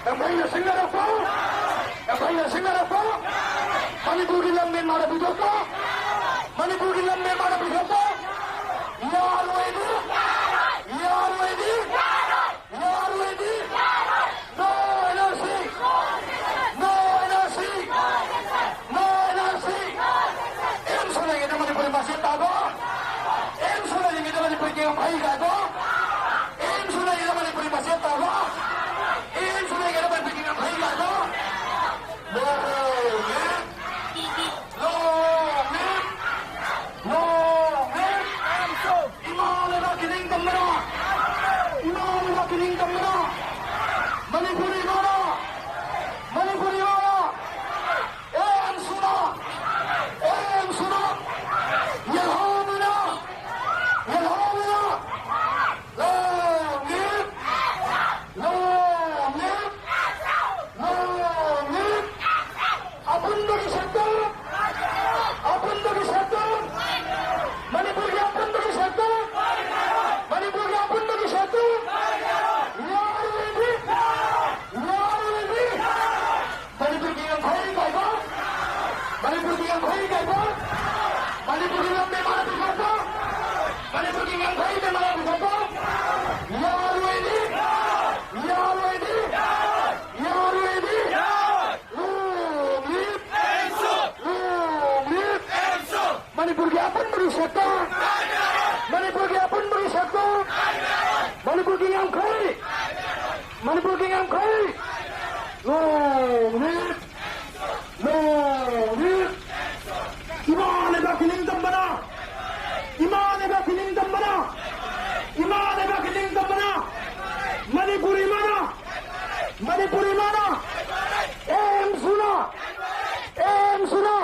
ꯉꯝꯈꯩ ꯌꯦꯡꯁꯤꯟꯅꯔꯛꯄ! ꯉꯝꯈꯩ ꯌꯦꯡꯁꯤꯟꯅꯔꯛꯄ! ꯃꯅꯤꯄꯨꯔꯒꯤ ꯂꯝ ꯃꯦꯟꯃꯥꯔꯗ ꯄꯤꯊꯣꯛꯄ! ꯃꯅꯤꯄꯨꯔꯒꯤ ꯂꯝ ꯃꯦꯟꯃꯥꯔꯗ ꯄꯤꯊꯣꯛꯄ! ꯌꯥꯔꯣꯏꯗꯤ! ꯌꯥꯔꯣꯏꯗꯤ! ꯌꯥꯔꯣꯏꯗꯤ! No N R C! No N R C! No N R C! M ꯁꯨꯅꯩꯒꯤꯗ ꯃꯅꯤꯄꯨꯔꯤ ꯃꯆꯦꯠ ꯇꯥꯕ! ꯑꯦꯝ ꯁꯨꯅꯩꯒꯤꯗ ꯃꯅꯤꯄꯨꯔꯤ ꯉꯝꯈꯩ ꯀꯥꯏꯕ! ꯑꯦꯝ ꯁꯨꯅꯩꯒꯤꯗ ꯃꯅꯤꯄꯨꯔꯤ ꯃꯆꯦꯠ ꯇꯥꯕ! ꯑꯦꯝ ꯁꯨꯅꯩꯒꯤꯗ ꯃꯅꯤꯄꯨꯔꯤ ꯉꯝꯈꯩ ꯀꯥꯏꯕ! No live! No live! No live! ꯏꯃꯥ ꯂꯩꯕꯥꯛꯀꯤ ꯅꯤꯡꯇꯝꯕꯅ! ꯏꯃꯥ ꯂꯩꯕꯥꯛꯀꯤ ꯅꯤꯡꯇꯝꯕꯅ! ꯃꯅꯤꯄꯨꯔꯤ ꯏꯃꯥꯅ! ꯃꯅꯤꯄꯨꯔꯤ ꯏꯃꯥꯅ! ꯑꯦꯝ ꯁꯨꯅ! ꯑꯦꯝ ꯁꯨꯅ! ꯌꯦꯜꯍꯧꯃꯤꯅ! ꯌꯦꯜꯍꯧꯃꯤꯅ! Long live! Long live! Long live! ꯑꯄꯨꯟꯕꯒꯤ ꯁꯛꯇꯝ! ꯑꯄꯨꯟꯕꯒꯤ ꯁꯛꯇꯝ! ꯃꯅꯤꯄꯨꯔꯒꯤ ꯑꯄꯨꯟꯕꯒꯤ ꯁꯛꯇꯝ! ꯃꯅꯤꯄꯨꯔꯒꯤ ꯑꯄꯨꯟꯕꯒꯤ ꯁꯛꯇꯝ! ꯌꯥꯔꯣꯏꯗꯤ! ꯌꯥꯔꯣꯏꯗꯤ! ꯃꯅꯤꯄꯨꯔꯒꯤ ꯉꯝꯈꯩ ꯀꯥꯏꯕ! ꯃꯅꯤꯄꯨꯔꯒꯤ ꯉꯝꯈꯩ ꯀꯥꯏꯕ! ꯃꯅꯤꯄꯨꯔꯒꯤ ꯂꯝ ꯃꯦꯟꯃꯥꯔꯗ ꯄꯤꯊꯣꯛꯄ! ꯃꯅꯤꯄꯨꯔꯒꯤ ꯉꯝꯈꯩ ꯃꯦꯟꯃꯥꯔꯗ ꯄꯤꯊꯣꯛꯄ! ꯌꯥꯔꯣꯏꯗꯤ! ꯌꯥꯔꯣꯏꯗꯤ! ꯌꯥꯔꯣꯏꯗꯤ! Long live! Long live! ꯃꯅꯤꯄꯨꯔꯒꯤ ꯑꯄꯨꯟꯕꯒꯤ ꯁꯛꯇꯝ! ꯃꯅꯤꯄꯨꯔꯒꯤ ꯑꯄꯨꯟꯕꯒꯤ ꯁꯛꯇꯝ! ꯃꯅꯤꯄꯨꯔꯒꯤ ꯉꯝꯈꯩ! ꯃꯅꯤꯄꯨꯔꯒꯤ ꯉꯝꯈꯩ! Long live! Long live! ꯏꯃꯥ ꯂꯩꯕꯥꯛꯀꯤ ꯅꯤꯡꯇꯝꯕꯅ! ꯏꯃꯥ ꯂꯩꯕꯥꯛꯀꯤ ꯅꯤꯡꯇꯝꯕꯅ! ꯏꯃꯥ ꯂꯩꯕꯥꯛꯀꯤ ꯅꯤꯡꯇꯝꯕꯅ! ꯃꯅꯤꯄꯨꯔ ꯏꯃꯥꯅ! ꯃꯅꯤꯄꯨꯔ ꯏꯃꯥꯅ! ꯑꯦꯝ ꯁꯨꯅ! ꯑꯦꯝ ꯁꯨꯅ!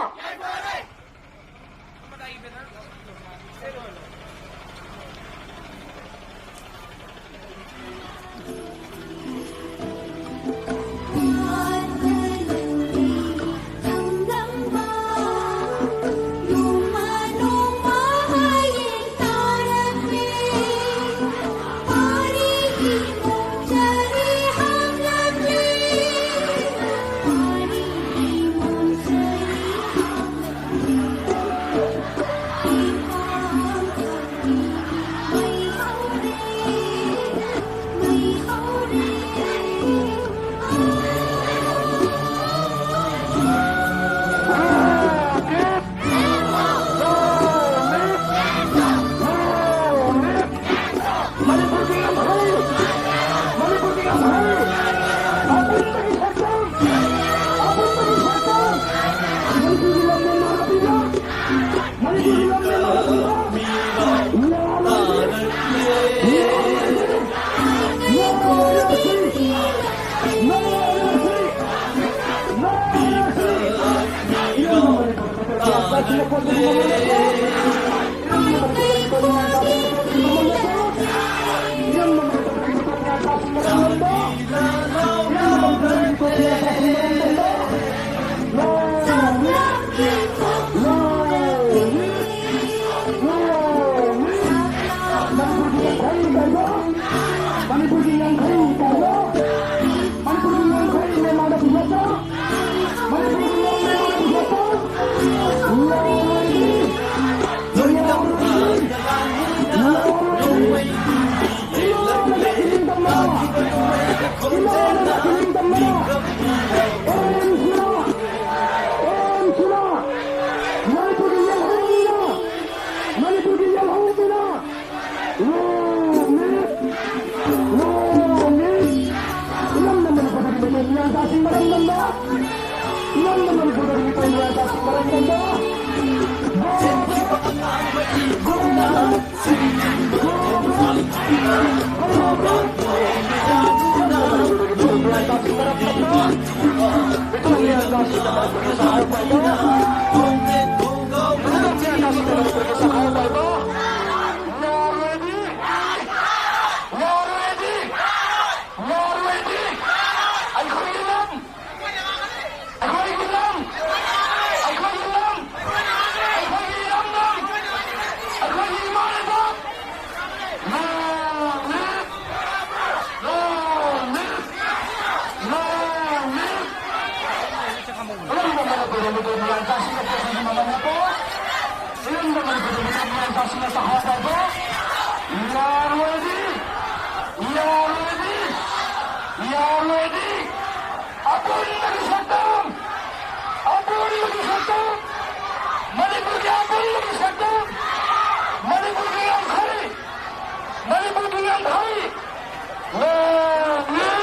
ꯌꯥꯔꯣꯏꯗꯤ! ꯌꯥꯔꯣꯏꯗꯤ! ꯑꯄꯨꯟꯕꯒꯤ ꯁꯛꯇꯝ! ꯑꯄꯨꯟꯕꯒꯤ ꯁꯛꯇꯝ! ꯃꯅꯤꯄꯨꯔꯒꯤ ꯑꯄꯨꯟꯕꯒꯤ ꯁꯛꯇꯝ! ꯃꯅꯤꯄꯨꯔꯒꯤ ꯌꯥꯡꯈꯩ! ꯃꯅꯤꯄꯨꯔꯒꯤ ꯌꯥꯡꯈꯩ! ꯂꯣꯡ ꯂꯤꯞ!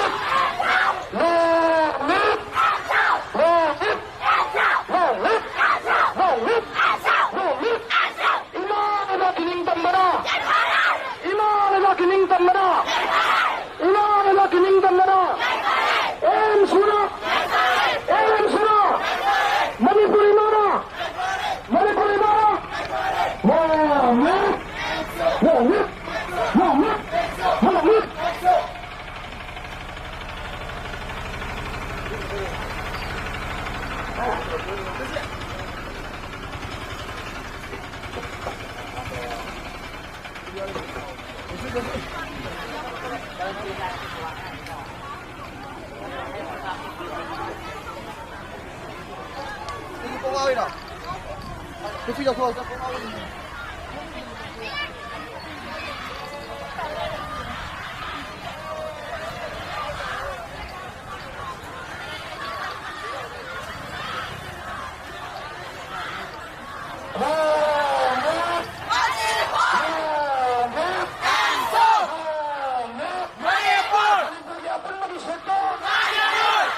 ꯃꯅꯤꯄꯨꯔꯒꯤ ꯑꯄꯨꯟꯕꯒꯤ ꯁꯛꯇꯝ!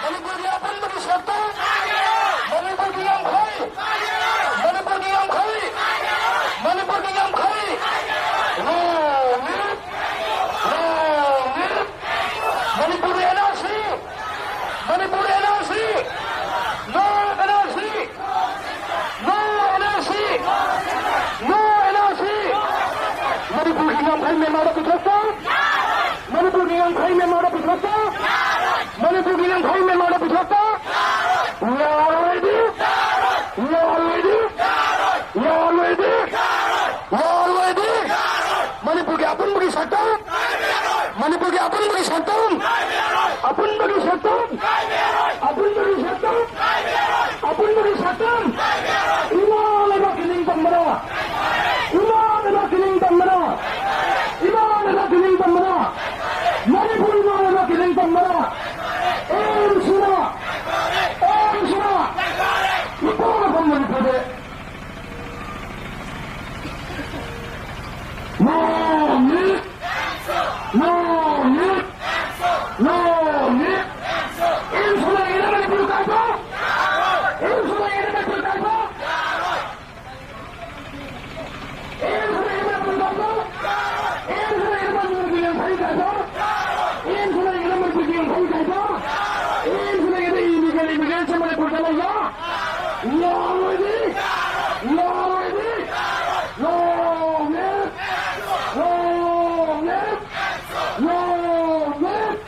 ꯃꯅꯤꯄꯨꯔꯒꯤ ꯑꯄꯨꯟꯕꯒꯤ ꯁꯛꯇꯝ! ꯃꯅꯤꯄꯨꯔꯒꯤ ꯌꯥꯡꯈꯩ! ꯃꯅꯤꯄꯨꯔꯒꯤ ꯌꯥꯡꯈꯩ! ꯃꯅꯤꯄꯨꯔꯒꯤ ꯌꯥꯡꯈꯩ! ꯅꯣ ꯃꯤꯠ! ꯅꯣ ꯃꯤꯠ! ꯃꯅꯤꯄꯨꯔꯒꯤ ꯑꯦꯟ ꯑꯥꯔ ꯁꯤ! ꯃꯅꯤꯄꯨꯔꯒꯤ ꯑꯦꯟ ꯑꯥꯔ ꯁꯤ! ꯅꯣ ꯑꯦꯟ ꯑꯥꯔ ꯁꯤ! ꯅꯣ ꯑꯦꯟ ꯑꯥꯔ ꯁꯤ! ꯅꯣ ꯑꯦꯟ ꯑꯥꯔ ꯁꯤ! ꯃꯅꯤꯄꯨꯔꯒꯤ ꯌꯥꯡꯈꯩ ꯃꯦꯟꯃꯥꯔꯗ ꯄꯨꯊꯣꯛꯄ! ꯃꯅꯤꯄꯨꯔꯒꯤ ꯌꯥꯡꯈꯩ ꯃꯦꯟꯃꯥꯔꯗ ꯄꯨꯊꯣꯛꯄ! ꯃꯅꯤꯄꯨꯔꯒꯤ ꯌꯥꯡꯈꯩ ꯃꯦꯟꯃꯥꯔꯗ ꯄꯨꯊꯣꯛꯄ! ꯌꯥꯔꯣꯏꯗꯤ! ꯌꯥꯔꯣꯏꯗꯤ! ꯌꯥꯔꯣꯏꯗꯤ! ꯌꯥꯔꯣꯏꯗꯤ! ꯃꯅꯤꯄꯨꯔꯒꯤ ꯑꯄꯨꯟꯕꯒꯤ ꯁꯛꯇꯝ! ꯃꯅꯤꯄꯨꯔꯒꯤ ꯑꯄꯨꯟꯕꯒꯤ ꯁꯛꯇꯝ! ꯑꯄꯨꯟꯕꯒꯤ ꯁꯛꯇꯝ! ꯑꯄꯨꯟꯕꯒꯤ ꯁꯛꯇꯝ! ꯑꯄꯨꯟꯕꯒꯤ ꯁꯛꯇꯝ! ꯏꯃꯥ ꯂꯩꯕꯥꯛꯀꯤ ꯅꯤꯡꯇꯝꯕꯗ! ꯏꯃꯥ ꯂꯩꯕꯥꯛꯀꯤ ꯅꯤꯡꯇꯝꯕꯗ! ꯏꯃꯥ ꯂꯩꯕꯥꯛꯀꯤ ꯅꯤꯡꯇꯝꯕꯗ! ꯃꯅꯤꯄꯨꯔ ꯏꯃꯥ ꯂꯩꯕꯥꯛꯀꯤ ꯅꯤꯡꯇꯝꯕꯗ! ꯑꯦꯝꯁꯤꯅ! ꯑꯦꯝꯁꯤꯅ! ꯏꯄꯥ ꯃꯐꯝ ꯃꯅꯤꯄꯨꯔꯗ! ꯅꯣ ꯃꯤꯠ! ꯅꯣ ꯃꯤꯠ! ꯅꯣ ꯃꯤꯠ! ꯑꯦꯝꯁꯤꯅ ꯂꯩꯔꯦ ꯃꯅꯤꯄꯨꯔ ꯀꯥꯏꯕ! ꯑꯦꯝꯁꯤꯅ ꯂꯩꯔꯦ ꯃꯅꯤꯄꯨꯔ ꯀꯥꯏꯕ! ꯑꯦꯝꯁꯤꯅ ꯂꯩꯔꯦ ꯃꯅꯤꯄꯨꯔ ꯀꯥꯏꯕ! ꯑꯦꯝꯁꯤꯅ ꯂꯩꯔꯦ ꯃꯅꯤꯄꯨꯔꯒꯤ ꯌꯥꯡꯈꯩ ꯀꯥꯏꯕ! ꯑꯦꯝꯁꯤꯅ ꯂꯩꯔꯦ ꯃꯅꯤꯄꯨꯔꯒꯤ ꯌꯥꯡꯈꯩ ꯀꯥꯏꯕ! ꯑꯦꯝꯁꯤꯅ ꯂꯩꯔꯦ ꯏꯂꯤꯒꯦꯜ ꯏꯃꯤꯒ꯭ꯔꯦꯟꯁꯤꯡ ꯃꯅꯤꯄꯨꯔꯗ ꯂꯩꯕ! ꯌꯥꯔꯣꯏꯗꯤ! ꯌꯥꯔꯣꯏꯗꯤ! ꯅꯣ ꯃꯤꯠ! ꯅꯣ ꯃꯤꯠ! ꯅꯣ ꯃꯤꯠ!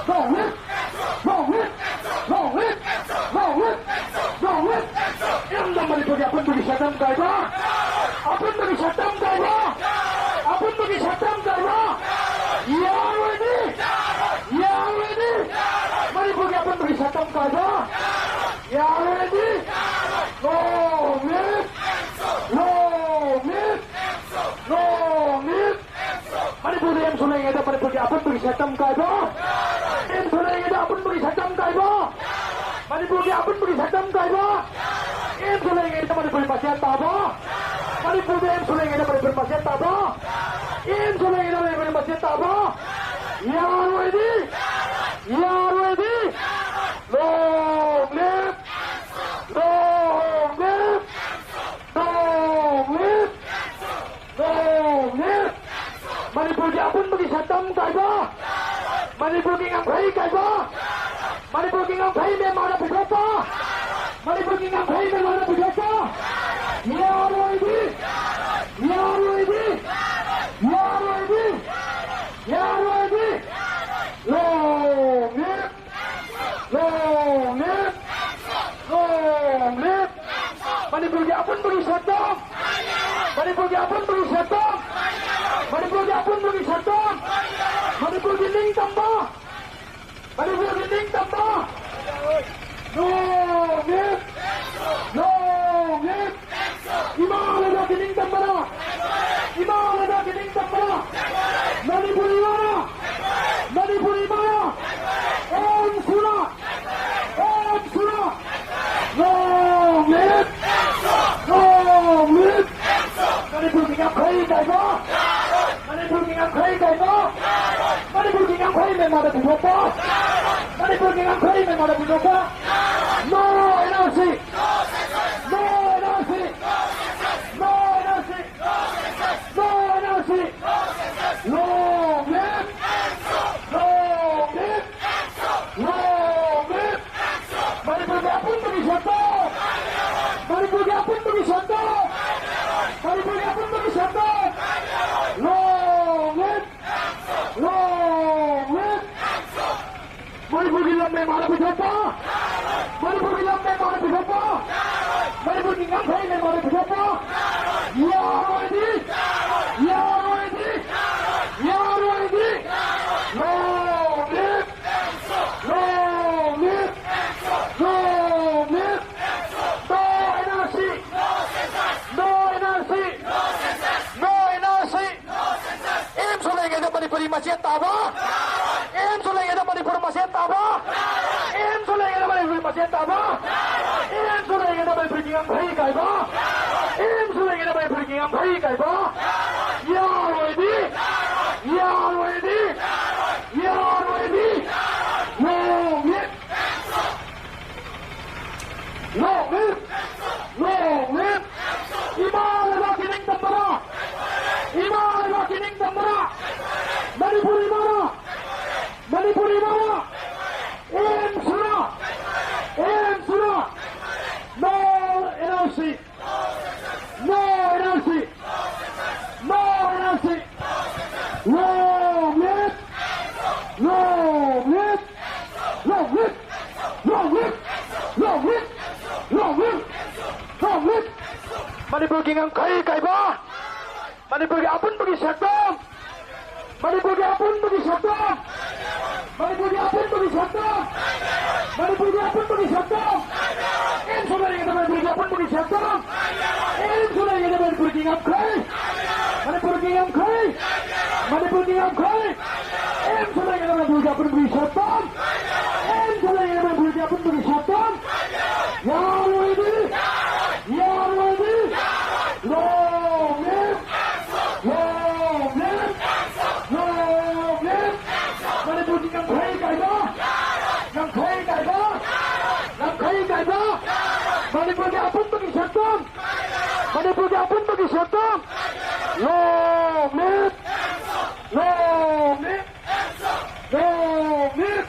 ꯅꯣ ꯃꯤꯠ! ꯅꯣ ꯃꯤꯠ! ꯅꯣ ꯁꯛꯇꯝ ꯀꯥꯏꯕ ꯌꯥꯔꯣꯏ ꯍꯥꯏꯗꯤ? Long live! Long live! Long live! ꯃꯅꯤꯄꯨꯔꯗ ꯑꯦꯝꯁꯨ ꯂꯩꯔꯤꯉꯩꯗ ꯃꯅꯤꯄꯨꯔꯒꯤ ꯑꯄꯨꯟꯕꯒꯤ ꯁꯛꯇꯝ ꯀꯥꯏꯕ, ꯑꯦꯝꯁꯨ ꯂꯩꯔꯤꯉꯩꯗ ꯑꯄꯨꯟꯕꯒꯤ ꯁꯛꯇꯝ ꯀꯥꯏꯕ, ꯃꯅꯤꯄꯨꯔꯒꯤ ꯑꯄꯨꯟꯕꯒꯤ ꯁꯛꯇꯝ ꯀꯥꯏꯕ, ꯑꯦꯝꯁꯨ ꯂꯩꯔꯤꯉꯩꯗ ꯃꯅꯤꯄꯨꯔꯒꯤ ꯃꯁꯦꯟ ꯇꯥꯕ, ꯃꯅꯤꯄꯨꯔꯗ ꯑꯦꯝꯁꯨ ꯂꯩꯔꯤꯉꯩꯗ ꯃꯅꯤꯄꯨꯔꯒꯤ ꯃꯁꯦꯟ ꯇꯥꯕ, ꯑꯦꯝꯁꯨ ꯂꯩꯔꯤꯉꯩꯗ ꯃꯅꯤꯄꯨꯔꯒꯤ ꯃꯁꯦꯟ ꯇꯥꯕ, ꯌꯥꯔꯣꯏꯗꯤ, ꯌꯥꯔꯣꯏꯗꯤ, Long live! Long live! Long live! Long live! ꯃꯅꯤꯄꯨꯔꯒꯤ ꯑꯄꯨꯟꯕꯒꯤ ꯁꯛꯇꯝ ꯀꯥꯏꯕ, ꯃꯅꯤꯄꯨꯔꯒꯤ ꯉꯝꯈꯩ ꯀꯥꯏꯕ, ꯃꯅꯤꯄꯨꯔꯒꯤ ꯉꯝꯈꯩ ꯃ꯭ꯌꯥꯟꯃꯥꯔꯗ ꯄꯤꯊꯣꯛꯄ, ꯃꯅꯤꯄꯨꯔꯒꯤ ꯉꯝꯈꯩ ꯃ꯭ꯌꯥꯟꯃꯥꯔꯗ ꯄꯤꯊꯣꯛꯄ, ꯌꯥꯔꯣꯏꯗꯤ, ꯌꯥꯔꯣꯏꯗꯤ, ꯌꯥꯔꯣꯏꯗꯤ, ꯌꯥꯔꯣꯏꯗꯤ! Long live! Long live! Long live! ꯃꯅꯤꯄꯨꯔꯒꯤ ꯑꯄꯨꯟꯕꯒꯤ ꯁꯛꯇꯝ! ꯃꯅꯤꯄꯨꯔꯒꯤ ꯑꯄꯨꯟꯕꯒꯤ ꯁꯛꯇꯝ! ꯃꯅꯤꯄꯨꯔꯒꯤ ꯑꯄꯨꯟꯕꯒꯤ ꯁꯛꯇꯝ! ꯃꯅꯤꯄꯨꯔꯒꯤ ꯅꯤꯡꯇꯝꯕ! ꯃꯅꯤꯄꯨꯔꯒꯤ ꯅꯤꯡꯇꯝꯕ! Long live! Long live! ꯏꯃꯥ ꯂꯩꯕꯥꯛꯀꯤ ꯅꯤꯡꯇꯝꯕꯅ! ꯏꯃꯥ ꯂꯩꯕꯥꯛꯀꯤ ꯅꯤꯡꯇꯝꯕꯅ! ꯃꯅꯤꯄꯨꯔꯤ ꯏꯃꯥꯅ! ꯃꯅꯤꯄꯨꯔꯤ ꯏꯃꯥꯅ! ꯑꯦꯝꯁꯨꯅ! ꯑꯦꯝꯁꯨꯅ! Long live! Long live! ꯃꯅꯤꯄꯨꯔꯒꯤ ꯉꯝꯈꯩ ꯀꯥꯏꯕ! ꯃꯅꯤꯄꯨꯔꯒꯤ ꯉꯝꯈꯩ ꯀꯥꯏꯕ! ꯃꯅꯤꯄꯨꯔꯒꯤ ꯉꯝꯈꯩ ꯃ꯭ꯌꯥꯟꯃꯥꯔꯗ ꯄꯨꯊꯣꯛꯄ! ꯃꯅꯤꯄꯨꯔꯒꯤ ꯉꯝꯈꯩ ꯃ꯭ꯌꯥꯟꯃꯥꯔꯗ ꯄꯨꯊꯣꯛꯄ! No N R C! No N R C! No N R C! No N R C! Long live! Long live! Long live! ꯃꯅꯤꯄꯨꯔꯒꯤ ꯑꯄꯨꯟꯕꯒꯤ ꯁꯛꯇꯝ! ꯃꯅꯤꯄꯨꯔꯒꯤ ꯑꯄꯨꯟꯕꯒꯤ ꯁꯛꯇꯝ! ꯃꯅꯤꯄꯨꯔꯒꯤ ꯑꯄꯨꯟꯕꯒꯤ ꯁꯛꯇꯝ! Long live! Long live! ꯃꯅꯤꯄꯨꯔꯒꯤ ꯂꯝ ꯃ꯭ꯌꯥꯟꯃꯥꯔꯗ ꯄꯤꯊꯣꯛꯄ! ꯃꯅꯤꯄꯨꯔꯒꯤ ꯂꯝ ꯃ꯭ꯌꯥꯟꯃꯥꯔꯗ ꯄꯤꯊꯣꯛꯄ! ꯃꯅꯤꯄꯨꯔꯒꯤ ꯉꯝꯈꯩ ꯃ꯭ꯌꯥꯟꯃꯥꯔꯗ ꯄꯤꯊꯣꯛꯄ! ꯌꯥꯔꯣꯏꯗꯤ! ꯌꯥꯔꯣꯏꯗꯤ! ꯌꯥꯔꯣꯏꯗꯤ! Long live! Long live! ꯇꯥꯕ? ꯑꯦꯝꯁꯨ ꯂꯩꯒꯦꯗ ꯃꯅꯤꯄꯨꯔ ꯃꯁꯦꯟ ꯇꯥꯕ? ꯑꯦꯝꯁꯨ ꯂꯩꯒꯦꯗ ꯃꯅꯤꯄꯨꯔ ꯃꯁꯦꯟ ꯇꯥꯕ? ꯑꯦꯝꯁꯨ ꯂꯩꯒꯦꯗ ꯃꯅꯤꯄꯨꯔꯒꯤ ꯉꯝꯈꯩ ꯀꯥꯏꯕ? ꯑꯦꯝꯁꯨ ꯂꯩꯒꯦꯗ ꯃꯅꯤꯄꯨꯔꯒꯤ ꯉꯝꯈꯩ ꯀꯥꯏꯕ? ꯌꯥꯔꯣꯏꯗꯤ! ꯌꯥꯔꯣꯏꯗꯤ! ꯌꯥꯔꯣꯏꯗꯤ! Long live! Long live! Long live! ꯏꯃꯥ ꯂꯩꯕꯥꯛꯀꯤ ꯅꯤꯡꯇꯝꯕꯗ! ꯏꯃꯥ ꯂꯩꯕꯥꯛꯀꯤ ꯅꯤꯡꯇꯝꯕꯗ! ꯃꯅꯤꯄꯨꯔ ꯏꯃꯥꯅ! ꯃꯅꯤꯄꯨꯔ ꯏꯃꯥꯅ! ꯑꯦꯝꯁꯨꯅ! ꯑꯦꯝꯁꯨꯅ! No N R C! No N R C! No N R C! Long live! Long live! Long live! Long live! Long live! Long live! Long live! ꯃꯅꯤꯄꯨꯔꯒꯤ ꯉꯝꯈꯩ ꯀꯥꯏꯕ! ꯃꯅꯤꯄꯨꯔꯒꯤ ꯑꯄꯨꯟꯕꯒꯤ ꯁꯛꯇꯝ! ꯃꯅꯤꯄꯨꯔꯒꯤ ꯑꯄꯨꯟꯕꯒꯤ ꯁꯛꯇꯝ! ꯃꯅꯤꯄꯨꯔꯒꯤ ꯑꯄꯨꯟꯕꯒꯤ ꯁꯛꯇꯝ! ꯃꯅꯤꯄꯨꯔꯒꯤ ꯑꯄꯨꯟꯕꯒꯤ ꯁꯛꯇꯝ! ꯑꯦꯝꯁꯨ ꯂꯩꯔꯤꯉꯩꯗ ꯃꯅꯤꯄꯨꯔꯒꯤ ꯑꯄꯨꯟꯕꯒꯤ ꯁꯛꯇꯝ! ꯑꯦꯝꯁꯨ ꯂꯩꯔꯤꯉꯩꯗ ꯃꯅꯤꯄꯨꯔꯒꯤ ꯉꯝꯈꯩ! ꯃꯅꯤꯄꯨꯔꯒꯤ ꯉꯝꯈꯩ! ꯃꯅꯤꯄꯨꯔꯒꯤ ꯉꯝꯈꯩ! ꯑꯦꯝꯁꯨ ꯂꯩꯔꯤꯉꯩꯗ ꯃꯅꯤꯄꯨꯔꯒꯤ ꯑꯄꯨꯟꯕꯒꯤ ꯁꯛꯇꯝ! ꯑꯦꯝꯁꯨ ꯂꯩꯔꯤꯉꯩꯗ ꯃꯅꯤꯄꯨꯔꯒꯤ ꯑꯄꯨꯟꯕꯒꯤ ꯁꯛꯇꯝ! ꯌꯥꯔꯣꯏꯗꯤ! ꯌꯥꯔꯣꯏꯗꯤ! Long live! Long live! Long live! ꯃꯅꯤꯄꯨꯔꯒꯤ ꯉꯝꯈꯩ ꯀꯥꯏꯕ! ꯉꯝꯈꯩ ꯀꯥꯏꯕ! ꯉꯝꯈꯩ ꯀꯥꯏꯕ! ꯃꯅꯤꯄꯨꯔꯒꯤ ꯑꯄꯨꯟꯕꯒꯤ ꯁꯛꯇꯝ! ꯃꯅꯤꯄꯨꯔꯒꯤ ꯑꯄꯨꯟꯕꯒꯤ ꯁꯛꯇꯝ! Long live! Long live! Long live!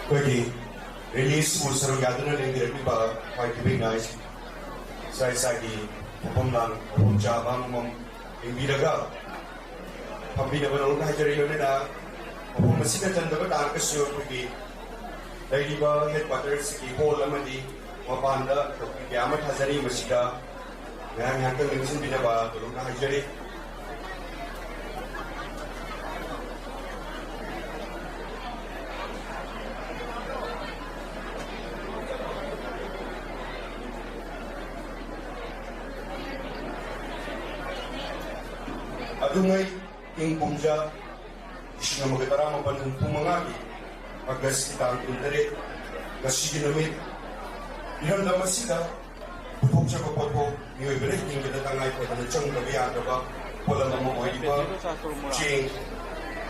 ꯑꯩꯈꯣꯏꯒꯤ ꯔꯦꯂꯤꯁꯤꯕꯨ ꯁꯔꯨꯛ ꯌꯥꯗꯨꯅ ꯂꯦꯡꯕꯤꯔꯛꯂꯤꯕ ꯈ꯭ꯋꯥꯏ ꯊꯣꯏꯕꯤꯅ ꯏꯁꯥ ꯏꯁꯥꯒꯤ ꯃꯐꯝ ꯂꯥꯡ ꯃꯐꯝ ꯆꯥꯕ ꯑꯃꯃꯝ ꯌꯦꯡꯕꯤꯔꯒ ꯐꯝꯕꯤꯅꯕ ꯅꯧꯅ ꯍꯥꯏꯖꯔꯤ꯫ ꯂꯣꯏꯅꯅ ꯃꯐꯝ ꯑꯁꯤꯗ ꯆꯟꯗꯕ ꯇꯥꯔꯒꯁꯨ ꯑꯩꯈꯣꯏꯒꯤ ꯂꯩꯔꯤꯕ ꯍꯦꯗ ꯀ꯭ꯋꯥꯇꯔꯁꯤꯒꯤ ꯍꯣꯜ ꯑꯃꯗꯤ ꯃꯄꯥꯟꯗ ꯆꯧꯀ꯭ꯔꯤ ꯀꯌꯥ ꯑꯃ ꯊꯥꯖꯔꯤ꯫ ꯃꯁꯤꯗ ꯉꯥꯏꯍꯥꯛ ꯉꯥꯏꯍꯥꯛꯇꯪ ꯂꯦꯡꯁꯤꯟꯕꯤꯅꯕ ꯇꯣꯂꯨꯛꯅ ꯍꯥꯏꯖꯔꯤ꯫ ꯑꯗꯨꯉꯩ ꯏꯪ ꯀꯨꯝꯖꯥ ꯂꯤꯁꯤꯡ ꯑꯃꯒ ꯇꯔꯥꯃꯥꯄꯟ ꯍꯨꯝꯐꯨ ꯃꯉꯥꯒꯤ ꯑꯥꯒꯁꯀꯤ ꯇꯥꯡ ꯀꯨꯟꯇꯔꯦꯠ, ꯉꯁꯤꯒꯤ ꯅꯨꯃꯤꯠ, ꯏꯔꯝꯗꯝ ꯑꯁꯤꯗ ꯄꯨꯊꯣꯛꯆꯕ ꯄꯣꯠꯊꯣꯛ, ꯃꯤꯑꯣꯏꯕꯅ ꯍꯤꯡꯕꯗ ꯇꯉꯥꯏ ꯐꯗꯅ ꯆꯪꯗꯕ ꯌꯥꯗ꯭ꯔꯕ ꯄꯣꯠꯂꯝ ꯑꯃ ꯑꯣꯏꯔꯤꯕ ꯆꯦꯡ,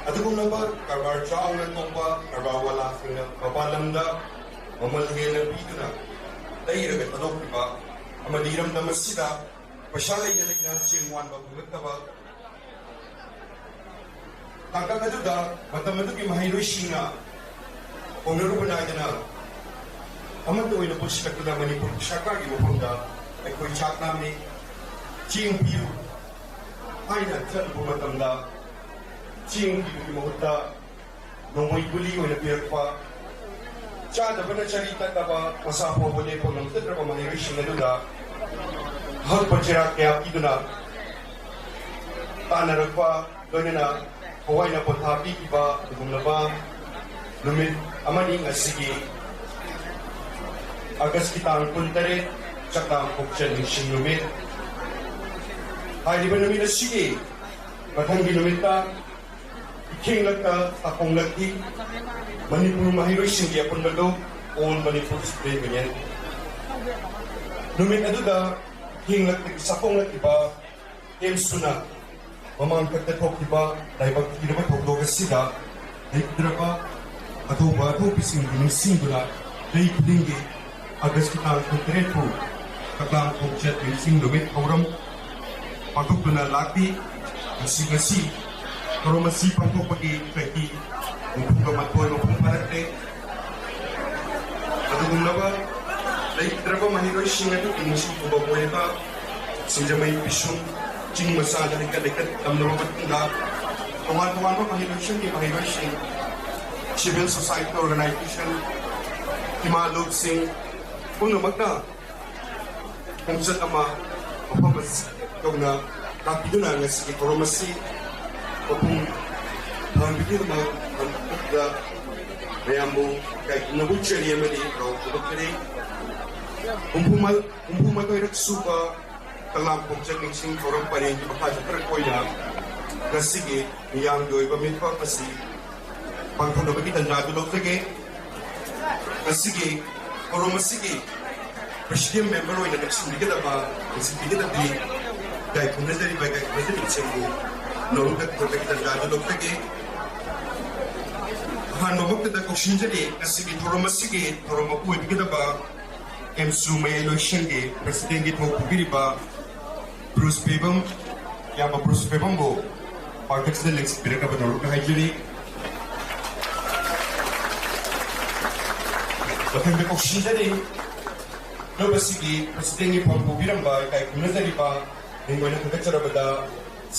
ꯑꯗꯨꯒꯨꯝꯂꯕ ꯀꯔꯕꯥꯔ ꯆꯥꯎꯅ ꯇꯧꯕ ꯀꯔꯕꯥꯔ ꯋꯥꯂꯥꯁꯤꯡꯅ ꯃꯄꯥꯟ ꯂꯝꯗ ꯃꯃꯜ ꯍꯦꯟꯅ ꯄꯤꯗꯨꯅ ꯂꯩꯔꯒ ꯊꯥꯗꯣꯛꯂꯤꯕ ꯑꯃꯗꯤ ꯏꯔꯝꯗꯝ ꯑꯁꯤꯗ ꯄꯩꯁꯥ ꯂꯩꯅ ꯂꯩꯅ ꯆꯦꯡ ꯋꯥꯟꯕ ꯐꯪꯂꯛꯇꯕ ꯇꯥꯡꯀꯛ ꯑꯗꯨꯗ ꯃꯇꯝ ꯑꯗꯨꯒꯤ ꯃꯍꯩꯔꯣꯏꯁꯤꯡꯅ ꯍꯧꯅꯔꯨꯕ ꯅꯥꯏꯗꯅ ꯑꯃꯠꯇ ꯑꯣꯏꯅ ꯄꯨꯟꯁꯤꯜꯂꯛꯇꯨꯅ ꯃꯅꯤꯄꯨꯔ ꯁꯔꯀꯥꯔꯒꯤ ꯃꯐꯝꯗ ꯑꯩꯈꯣꯏ ꯆꯥꯛ ꯂꯥꯝꯃꯤ, ꯆꯦꯡ ꯄꯤꯌꯨ ꯍꯥꯏꯅ ꯆꯠꯂꯨꯕ ꯃꯇꯝꯗ ꯆꯦꯡ ꯄꯤꯕꯒꯤ ꯃꯍꯨꯠꯇ ꯅꯣꯡꯃꯩ ꯒꯨꯂꯤ ꯑꯣꯏꯅ ꯄꯤꯔꯛꯄ, ꯆꯥꯗꯕꯅ ꯆꯔꯤ ꯇꯠꯂꯕ, ꯃꯁꯥ ꯐꯥꯎꯕ ꯂꯦꯞꯄ ꯉꯝꯖꯗ꯭ꯔꯕ ꯃꯍꯩꯔꯣꯏꯁꯤꯡ ꯑꯗꯨꯗ ꯑꯍꯛꯄ ꯆꯩꯔꯥꯛ ꯀꯌꯥ ꯄꯤꯗꯨꯅ ꯇꯥꯟꯅꯔꯛꯄ, ꯂꯣꯏꯅꯅ ꯊꯋꯥꯏꯅ ꯄꯣꯊꯥ ꯄꯤꯈꯤꯕ ꯑꯗꯨꯒꯨꯝꯂꯕ ꯅꯨꯃꯤꯠ ꯑꯃꯅꯤ ꯉꯁꯤꯒꯤ ꯑꯥꯒꯁꯀꯤ ꯇꯥꯡ ꯀꯨꯟꯇꯔꯦꯠ, ꯆꯥꯛꯂꯥꯝ ꯈꯣꯡꯆꯠ ꯅꯤꯡꯁꯤꯡ ꯅꯨꯃꯤꯠ꯫ ꯍꯥꯏꯔꯤꯕ ꯅꯨꯃꯤꯠ ꯑꯁꯤꯒꯤ ꯃꯊꯪꯒꯤ ꯅꯨꯃꯤꯠꯇ ꯏꯈꯦꯡꯂꯛꯇ ꯇꯥꯐꯣꯡꯂꯛꯈꯤ ꯃꯅꯤꯄꯨꯔ ꯃꯍꯩꯔꯣꯏꯁꯤꯡꯒꯤ ꯑꯄꯨꯟꯕ ꯂꯨꯞ, All Manipur Student Union꯫ ꯅꯨꯃꯤꯠ ꯑꯗꯨꯗ ꯏꯈꯦꯡꯂꯛꯇꯒꯤ ꯆꯥꯐꯣꯡꯂꯛꯈꯤꯕ ꯑꯦꯝꯁꯨꯅ ꯃꯃꯥꯡꯊꯛꯇ ꯊꯣꯛꯈꯤꯕ ꯂꯥꯏꯕꯛ ꯊꯤꯔꯕ ꯊꯧꯗꯣꯛ ꯑꯁꯤꯗ ꯂꯩꯈꯤꯗ꯭ꯔꯕ ꯑꯊꯧꯕ ꯑꯊꯧꯕꯤꯁꯤꯡꯕꯨ ꯅꯤꯡꯁꯤꯡꯗꯨꯅ ꯆꯍꯤ ꯈꯨꯗꯤꯡꯒꯤ ꯑꯥꯒꯁꯀꯤ ꯇꯥꯡ ꯀꯨꯟꯇꯔꯦꯠꯄꯨ ꯁꯛꯂꯥꯝ ꯈꯣꯡꯆꯠ ꯅꯤꯡꯁꯤꯡ ꯅꯨꯃꯤꯠ ꯊꯧꯔꯝ ꯄꯥꯡꯊꯣꯛꯇꯨꯅ ꯂꯥꯛꯂꯤ꯫ ꯉꯁꯤ, ꯉꯁꯤ ꯊꯧꯔꯝ ꯑꯁꯤ ꯄꯥꯡꯊꯣꯛꯄꯒꯤ ꯆꯍꯤ ꯍꯨꯝꯐꯨꯒ ꯃꯥꯊꯣꯏ ꯃꯄꯨꯡ ꯐꯥꯔꯛꯂꯦ꯫ ꯊꯨꯡꯅꯕ ꯂꯩꯇ꯭ꯔꯕ ꯃꯍꯩꯔꯣꯏꯁꯤꯡ ꯑꯗꯨꯒꯤ ꯅꯤꯡꯁꯤꯡ ꯈꯨꯕꯝ ꯑꯣꯏꯔꯤꯕ ꯁꯤꯡꯖꯃꯩ ꯄꯤꯁꯨꯝ ꯆꯤꯡ ꯃꯆꯥꯗ ꯂꯩꯀꯠ ꯂꯩꯀꯠ ꯇꯝꯂꯕ ꯃꯇꯨꯡꯗ, ꯇꯣꯉꯥꯟ ꯇꯣꯉꯥꯟꯕ ꯃꯍꯩꯔꯣꯏꯁꯤꯡꯒꯤ ꯃꯍꯩꯔꯣꯏꯁꯤꯡ, civil society organization, ꯏꯃꯥ ꯂꯨꯞꯁꯤꯡ ꯄꯨꯝꯅꯃꯛꯅ ꯈꯣꯡꯆꯠ ꯑꯃ ꯃꯐꯝ ꯑꯁꯤ ꯌꯧꯅ ꯂꯥꯛꯄꯤꯗꯨꯅ ꯉꯁꯤꯒꯤ ꯊꯧꯔꯝ ꯑꯁꯤ ꯃꯄꯨꯡ ꯐꯥꯍꯟꯕꯒꯤꯗꯃꯛ ꯃꯌꯥꯝꯕꯨ ꯏꯀꯥꯏ ꯈꯨꯝꯅꯕ ꯎꯠꯆꯔꯤ ꯑꯃꯗꯤ ꯍꯔꯥꯎ ꯐꯣꯡꯗꯣꯛꯆꯔꯤ꯫ ꯍꯨꯝꯐꯨ ꯃ-, ꯍꯨꯝꯐꯨ ꯃꯥꯊꯣꯏꯔꯛ ꯁꯨꯕ ꯀꯪꯂꯥ ꯈꯣꯡꯆꯠ ꯅꯤꯡꯁꯤꯡ ꯊꯧꯔꯝ ꯄꯔꯦꯡꯒꯤ ꯃꯈꯥ ꯆꯠꯊꯔꯛꯄ ꯑꯣꯏꯅ ꯉꯁꯤꯒꯤ ꯃꯤꯌꯥꯝꯒꯤ ꯑꯣꯏꯕ ꯃꯤꯠꯐꯝ ꯑꯁꯤ ꯄꯥꯡꯊꯣꯛꯅꯕꯒꯤ ꯇꯥꯟꯖꯥ ꯑꯗꯨ ꯂꯧꯖꯒꯦ꯫ ꯉꯁꯤꯒꯤ ꯊꯧꯔꯝ ꯑꯁꯤꯒꯤ president member ꯑꯣꯏꯅ ꯂꯦꯡꯁꯤꯟꯕꯤꯒꯗꯕ, ꯂꯦꯡꯁꯤꯟꯕꯤꯒꯗꯕꯤ ꯏꯀꯥꯏ ꯈꯨꯝꯅꯖꯔꯤꯕ ꯏꯀꯥꯏ ꯈꯨꯝꯅꯖꯔꯤꯕꯁꯤꯡꯕꯨ ꯅꯣꯂꯨꯛꯅ ꯈꯨꯝꯅꯕꯒꯤ ꯇꯥꯟꯖꯥ ꯑꯗꯨ ꯂꯧꯖꯒꯦ꯫ ꯑꯍꯥꯟꯕꯃꯛꯇꯗ ꯀꯧꯁꯤꯟꯖꯔꯤ ꯉꯁꯤꯒꯤ ꯊꯧꯔꯝ ꯑꯁꯤꯒꯤ ꯊꯧꯔꯝ ꯃꯄꯨ ꯑꯣꯏꯕꯤꯒꯗꯕ ꯑꯦꯝꯁꯨ ꯃꯌꯥꯏ ꯂꯣꯏꯁꯪꯒꯤ presidentꯀꯤ ꯊꯧ ꯄꯨꯕꯤꯔꯤꯕ ꯕ꯭ꯔꯨꯁ ꯄꯦꯕꯝ, ꯏꯌꯥꯝꯕ ꯕ꯭ꯔꯨꯁ ꯄꯦꯕꯝꯕꯨ ꯄꯥꯡꯊꯛꯁꯤꯗ ꯂꯦꯡꯁꯤꯟꯕꯤꯔꯛꯅꯕ ꯅꯣꯂꯨꯛꯅ ꯍꯥꯏꯖꯔꯤ꯫ ꯃꯊꯪꯗ ꯀꯧꯁꯤꯟꯖꯔꯤ ꯀ꯭ꯂꯕ ꯑꯁꯤꯒꯤ presidentꯀꯤ ꯐꯝ ꯄꯨꯕꯤꯔꯝꯕ ꯏꯀꯥꯏ ꯈꯨꯝꯅꯖꯔꯤꯕ ꯃꯤꯡ ꯑꯣꯏꯅ ꯈꯟꯒꯠꯆꯔꯕꯗ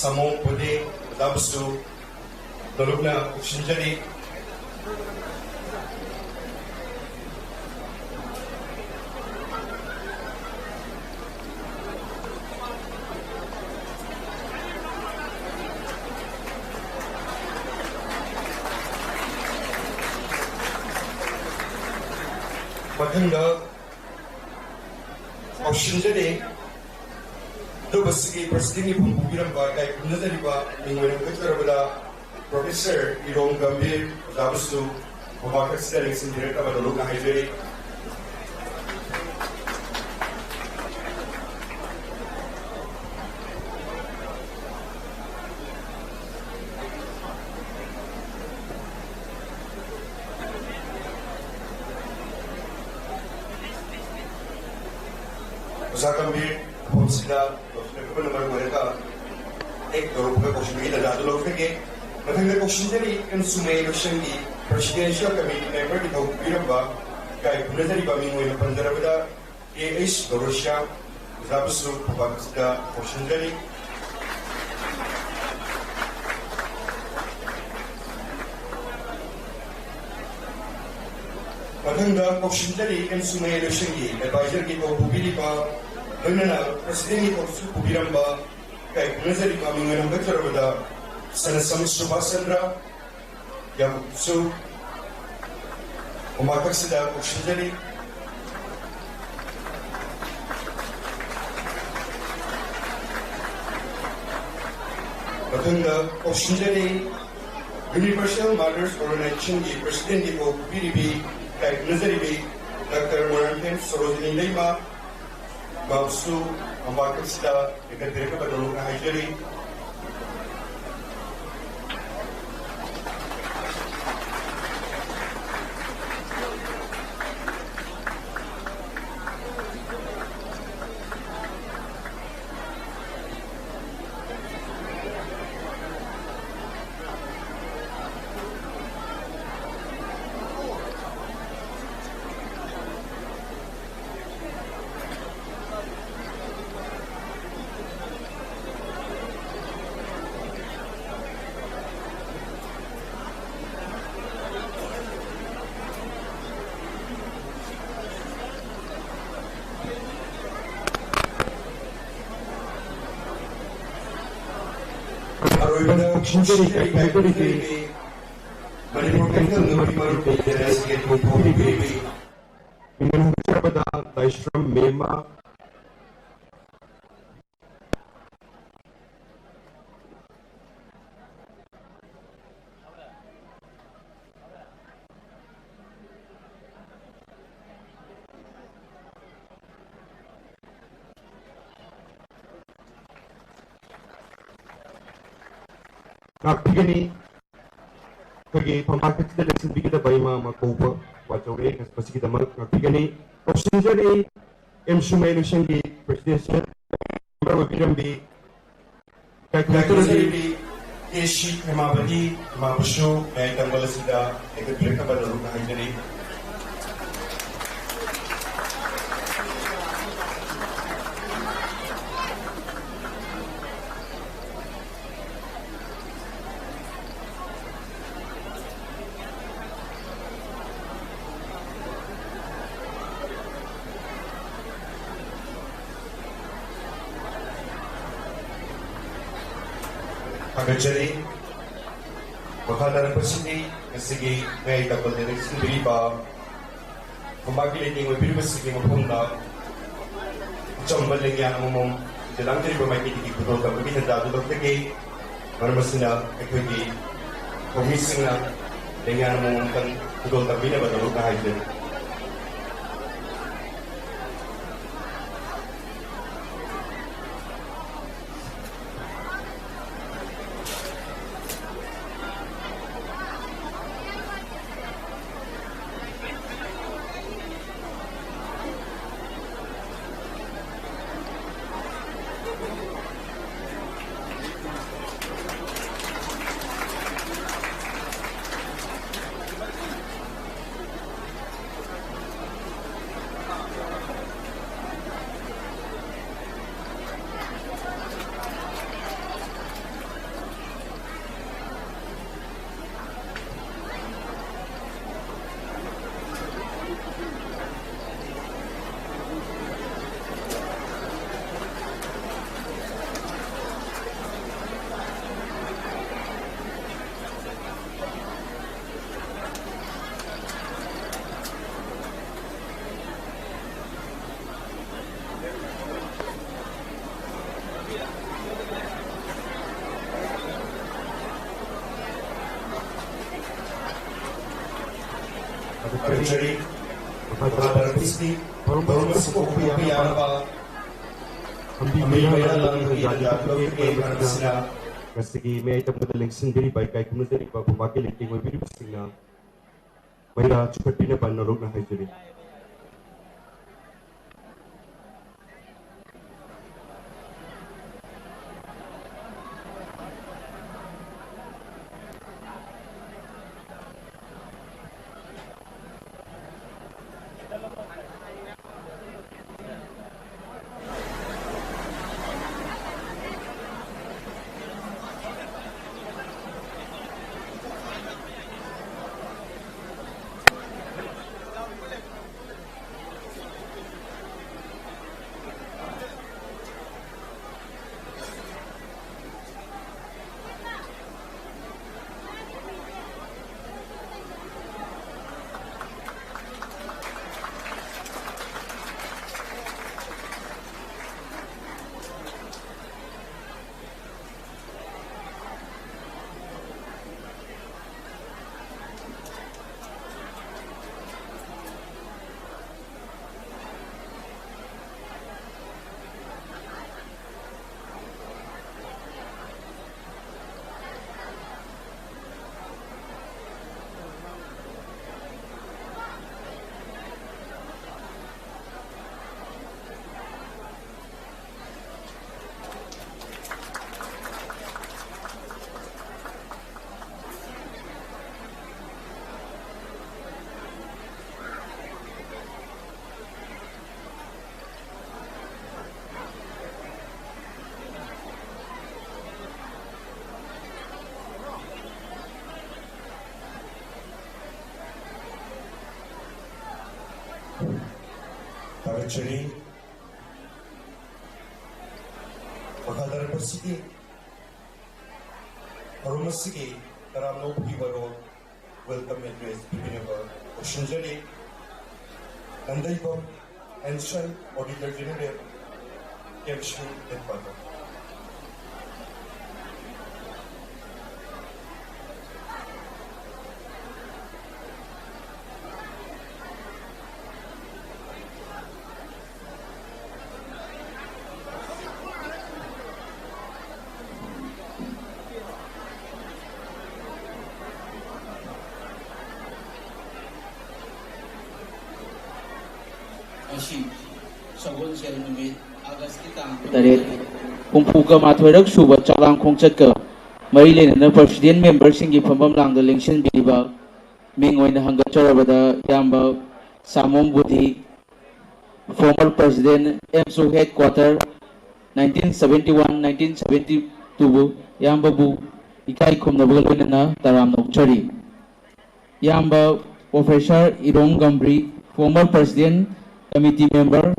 ꯁꯥꯃꯣ ꯄꯣꯗꯦ ꯑꯣꯖꯥꯕꯨꯁꯨ ꯅꯣꯂꯨꯛꯅ ꯀꯧꯁꯤꯟꯖꯔꯤ꯫ ꯃꯊꯪꯗ ꯀꯧꯁꯤꯟꯖꯔꯤ ꯀ꯭ꯂꯕ ꯑꯁꯤꯒꯤ presidentꯀꯤ ꯐꯝ ꯄꯨꯕꯤꯔꯝꯕ ꯏꯀꯥꯏ ꯈꯨꯝꯅꯖꯔꯤꯕ ꯃꯤꯡ ꯑꯣꯏꯅ ꯈꯟꯒꯠꯆꯔꯕꯗ Professor ꯏꯔꯣꯝ ꯒꯝꯚꯤꯔ ꯑꯣꯖꯥꯕꯨꯁꯨ ꯃꯃꯥꯡ ꯈꯛꯁꯤꯗ ꯂꯦꯡꯁꯤꯟꯕꯤꯔꯛꯅꯕ ꯅꯣꯂꯨꯛꯅ ꯍꯥꯏꯖꯔꯤ꯫ ꯑꯣꯖꯥ ꯒꯝꯚꯤꯔ ꯃꯐꯝꯁꯤꯗ ꯂꯣꯏꯁꯤꯜꯂꯛꯄꯅ ꯃꯔꯝ ꯑꯣꯏꯔꯒ ꯍꯦꯛ ꯌꯧꯔꯛꯄꯒ ꯀꯧꯁꯤꯟꯕꯒꯤ ꯇꯥꯟꯖꯥ ꯑꯗꯨ ꯂꯧꯖꯒꯦ꯫ ꯃꯊꯪꯗ ꯀꯧꯁꯤꯟꯖꯔꯤ ꯑꯦꯝꯁꯨ ꯃꯌꯥꯏ ꯂꯣꯏꯁꯪꯒꯤ presidential committee memberꯒꯤ ꯊꯧ ꯄꯨꯕꯤꯔꯝꯕ ꯏꯀꯥꯏ ꯈꯨꯝꯅꯖꯔꯤꯕ ꯃꯤꯡ ꯑꯣꯏꯅ ꯄꯟꯖꯔꯕꯗ, ꯀꯦ ꯑꯩꯆ ꯗꯣꯔꯣꯁꯤꯌꯥ ꯑꯣꯖꯥꯕꯨꯁꯨ ꯈꯨꯕꯥꯛ ꯑꯁꯤꯗ ꯀꯧꯁꯤꯟꯖꯔꯤ꯫ ꯃꯊꯪꯗ ꯀꯧꯁꯤꯟꯖꯔꯤ ꯑꯦꯝ ꯁꯨꯃꯩ ꯂꯣꯏꯁꯪꯒꯤ ꯑꯦꯗꯚꯥꯏꯖꯔꯒꯤ ꯀꯧ ꯄꯨꯕꯤꯔꯤꯕ, ꯂꯣꯏꯅꯅ ꯄ꯭ꯔꯁꯤꯗꯦꯟꯒꯤ ꯀꯧꯁꯨ ꯄꯨꯕꯤꯔꯝꯕ, ꯏꯀꯥꯏ ꯈꯨꯝꯅꯖꯔꯤꯕ ꯃꯤꯡ ꯑꯣꯏꯅ ꯍꯧꯒꯠꯆꯔꯕꯗ ꯁꯅꯁꯝ ꯁꯨꯕꯥꯁ ꯆꯟꯗ꯭ꯔ ꯌꯥꯝꯁꯨ ꯈꯨꯃꯥꯡꯈꯛꯁꯤꯗ ꯀꯧꯁꯤꯟꯖꯔꯤ꯫ ꯃꯊꯪꯗ ꯀꯧꯁꯤꯟꯖꯔꯤ Universal Mothers Organizationꯒꯤ ꯄ꯭ꯔꯁꯤꯗꯦꯟꯒꯤ ꯀꯧ ꯄꯤꯕꯤꯔꯤꯕꯤ, ꯏꯀꯥꯏ ꯈꯨꯝꯅꯖꯔꯤꯕꯤ ꯗꯥꯛꯇꯔ ꯃꯣꯏꯔꯥꯡꯊꯦꯝ ꯁꯣꯔꯣꯖꯤꯅꯤ ꯂꯩꯃ, ꯃꯍꯥꯛꯁꯨ ꯈꯨꯃꯥꯡꯈꯛꯁꯤꯗ ꯂꯦꯡꯈꯠꯄꯤꯔꯛꯅꯕ ꯅꯧꯅ ꯍꯥꯏꯖꯔꯤ꯫ ꯑꯔꯣꯏꯕꯗ ꯈꯪꯖꯔꯤ ꯀꯔꯤ ꯍꯥꯏꯕꯤꯔꯤꯒꯦ? ꯃꯅꯤꯄꯨꯔ ꯀꯩꯊꯦꯜ ꯅꯨꯄꯤ ꯃꯔꯨꯞ ꯂꯩꯖꯔꯦ, ꯁꯤꯒꯤ ꯊꯣꯡ ꯐꯥꯎꯕꯤꯕꯤꯔꯤ꯫ ꯃꯤꯡ ꯍꯥꯏꯖꯔꯕꯗ ꯂꯥꯏꯁ꯭ꯔꯝ ꯃꯦꯝꯃ, ꯉꯥꯛꯄꯤꯒꯅꯤ꯫ ꯑꯩꯈꯣꯏꯒꯤ ꯐꯝꯕꯥꯛ ꯑꯁꯤꯗ ꯂꯦꯡꯁꯤꯟꯕꯤꯒꯗꯕ ꯏꯃꯥ ꯑꯃ ꯀꯧꯕ ꯋꯥ ꯇꯧꯔꯦ꯫ ꯃꯁꯤꯒꯤꯗꯃꯛ ꯉꯥꯛꯄꯤꯒꯅꯤ꯫ ꯀꯧꯁꯤꯟꯖꯔꯤ ꯑꯦꯝ ꯁꯨꯃꯩ ꯂꯣꯏꯁꯪꯒꯤ ꯄ꯭ꯔꯁꯤꯗꯦꯟꯁꯤꯌꯦꯜ ꯃꯦꯝꯕꯔ ꯑꯣꯏꯕꯤꯔꯝꯕꯤ ꯀꯥꯏꯀꯨ ꯀꯥꯏꯀꯨ ꯀꯦ ꯁꯤ ꯍꯦꯃꯥꯕꯗꯤ ꯏꯃꯥꯕꯨꯁꯨ ꯃꯌꯥꯏ ꯇꯪꯕꯜ ꯑꯁꯤꯗ ꯂꯦꯡꯈꯠꯄꯤꯔꯛꯅꯕ ꯅꯧꯅ ꯍꯥꯏꯖꯔꯤ꯫ ꯊꯥꯒꯠꯆꯔꯤ꯫ ꯃꯈꯥ ꯇꯥꯔꯛꯄꯁꯤꯗꯤ ꯉꯁꯤꯒꯤ ꯃꯌꯥꯏ ꯇꯝꯕꯗ ꯂꯦꯡꯁꯤꯟꯕꯤꯔꯤꯕ ꯐꯝꯕꯥꯛꯀꯤ ꯂꯩꯇꯦꯡ ꯑꯣꯏꯕꯤꯔꯤꯕꯁꯤꯒꯤ ꯃꯐꯝꯗ ꯑꯆꯝꯕ ꯂꯦꯡꯌꯥꯟ ꯑꯃꯃꯝ ꯂꯥꯡꯖꯔꯤꯕ ꯃꯥꯏꯀꯩꯗꯒꯤ ꯈꯨꯗꯣꯜ ꯇꯝꯕꯒꯤ ꯇꯥꯟꯖꯥ ꯑꯗꯨ ꯂꯧꯖꯒꯦ꯫ ꯃꯔꯝ ꯑꯁꯤꯅ ꯑꯩꯈꯣꯏꯒꯤ ꯊꯧꯃꯤꯁꯤꯡꯅ ꯂꯦꯡꯌꯥꯟ ꯑꯃꯃꯝꯇꯪ ꯈꯨꯗꯣꯜ ꯇꯝꯕꯤꯅꯕ ꯅꯧꯅ ꯍꯥꯏꯖꯔꯤ꯫ ꯊꯥꯒꯠꯆꯔꯤ꯫ ꯃꯈꯥ ꯇꯥꯔꯛꯄꯁꯤꯗꯤ ꯊꯧꯔꯝ ꯑꯁꯤꯕꯨ ꯑꯣꯛꯄ ꯌꯥꯅꯕ ꯍꯝꯕꯤ ꯃꯩꯔꯥ ꯂꯥꯡꯕꯒꯤ ꯇꯥꯟꯖꯥ ꯂꯧꯖꯒꯦ꯫ ꯃꯔꯝ ꯑꯁꯤꯅ ꯉꯁꯤꯒꯤ ꯃꯌꯥꯏ ꯇꯝꯕꯗ ꯂꯦꯡꯁꯤꯟꯕꯤꯔꯤꯕ ꯏꯀꯥꯏ ꯈꯨꯝꯅꯖꯔꯤꯕ ꯐꯝꯕꯥꯛꯀꯤ ꯂꯩꯇꯦꯡ ꯑꯣꯏꯕꯤꯔꯤꯕꯁꯤꯡꯅ ꯃꯩꯔꯥ ꯆꯤꯡꯈꯠꯄꯤꯅꯕ ꯅꯧꯅ ꯍꯥꯏꯖꯔꯤ꯫ ꯊꯥꯒꯠꯆꯔꯤ꯫ ꯃꯈꯥ ꯇꯥꯔꯛꯄꯁꯤꯗꯤ ꯊꯧꯔꯝ ꯑꯁꯤꯒꯤ ꯇꯔꯥꯝꯅ ꯑꯣꯛꯄꯒꯤ ꯋꯥꯔꯣꯜ, welcome address ꯄꯤꯕꯤꯅꯕ ꯀꯧꯁꯤꯟꯖꯔꯤ꯫ ꯂꯟꯗꯩꯕꯝ Ancient Auditor General, ꯀꯦꯝꯁꯤꯡ ꯍꯦꯗꯀ꯭ꯋꯥꯇꯔ꯫ ꯉꯁꯤ ꯁꯒꯣꯜꯁꯦꯜ ꯅꯨꯃꯤꯠ, ꯑꯥꯒꯁꯀꯤ ꯇꯥꯡ ꯇꯔꯦꯠ, ꯍꯨꯝꯐꯨꯒ ꯃꯥꯊꯣꯏꯔꯛ ꯁꯨꯕ ꯆꯥꯛꯂꯥꯡ ꯈꯣꯡꯆꯠꯀ ꯃꯔꯤ ꯂꯩꯅꯅ president memberꯁꯤꯡꯒꯤ ꯐꯝꯐꯝ ꯂꯥꯡꯗ ꯂꯦꯡꯁꯤꯟꯕꯤꯔꯤꯕ ꯃꯤꯡ ꯑꯣꯏꯅ ꯍꯪꯒꯠꯆꯔꯕꯗ ꯏꯌꯥꯝꯕ ꯁꯥꯃꯣꯝ ꯕꯨꯙꯤ, former president, AMSU headquarter, nineteen seventy one, nineteen seventy two ꯕꯨ, ꯏꯌꯥꯝꯕꯕꯨ ꯏꯀꯥꯏ ꯈꯨꯝꯅꯕꯒ ꯂꯣꯏꯅꯅ ꯇꯔꯥꯝꯅ ꯑꯣꯛꯆꯔꯤ꯫ ꯏꯌꯥꯝꯕ Professor ꯏꯔꯣꯡ ꯒꯝꯕ꯭ꯔꯤ, former president, committee member,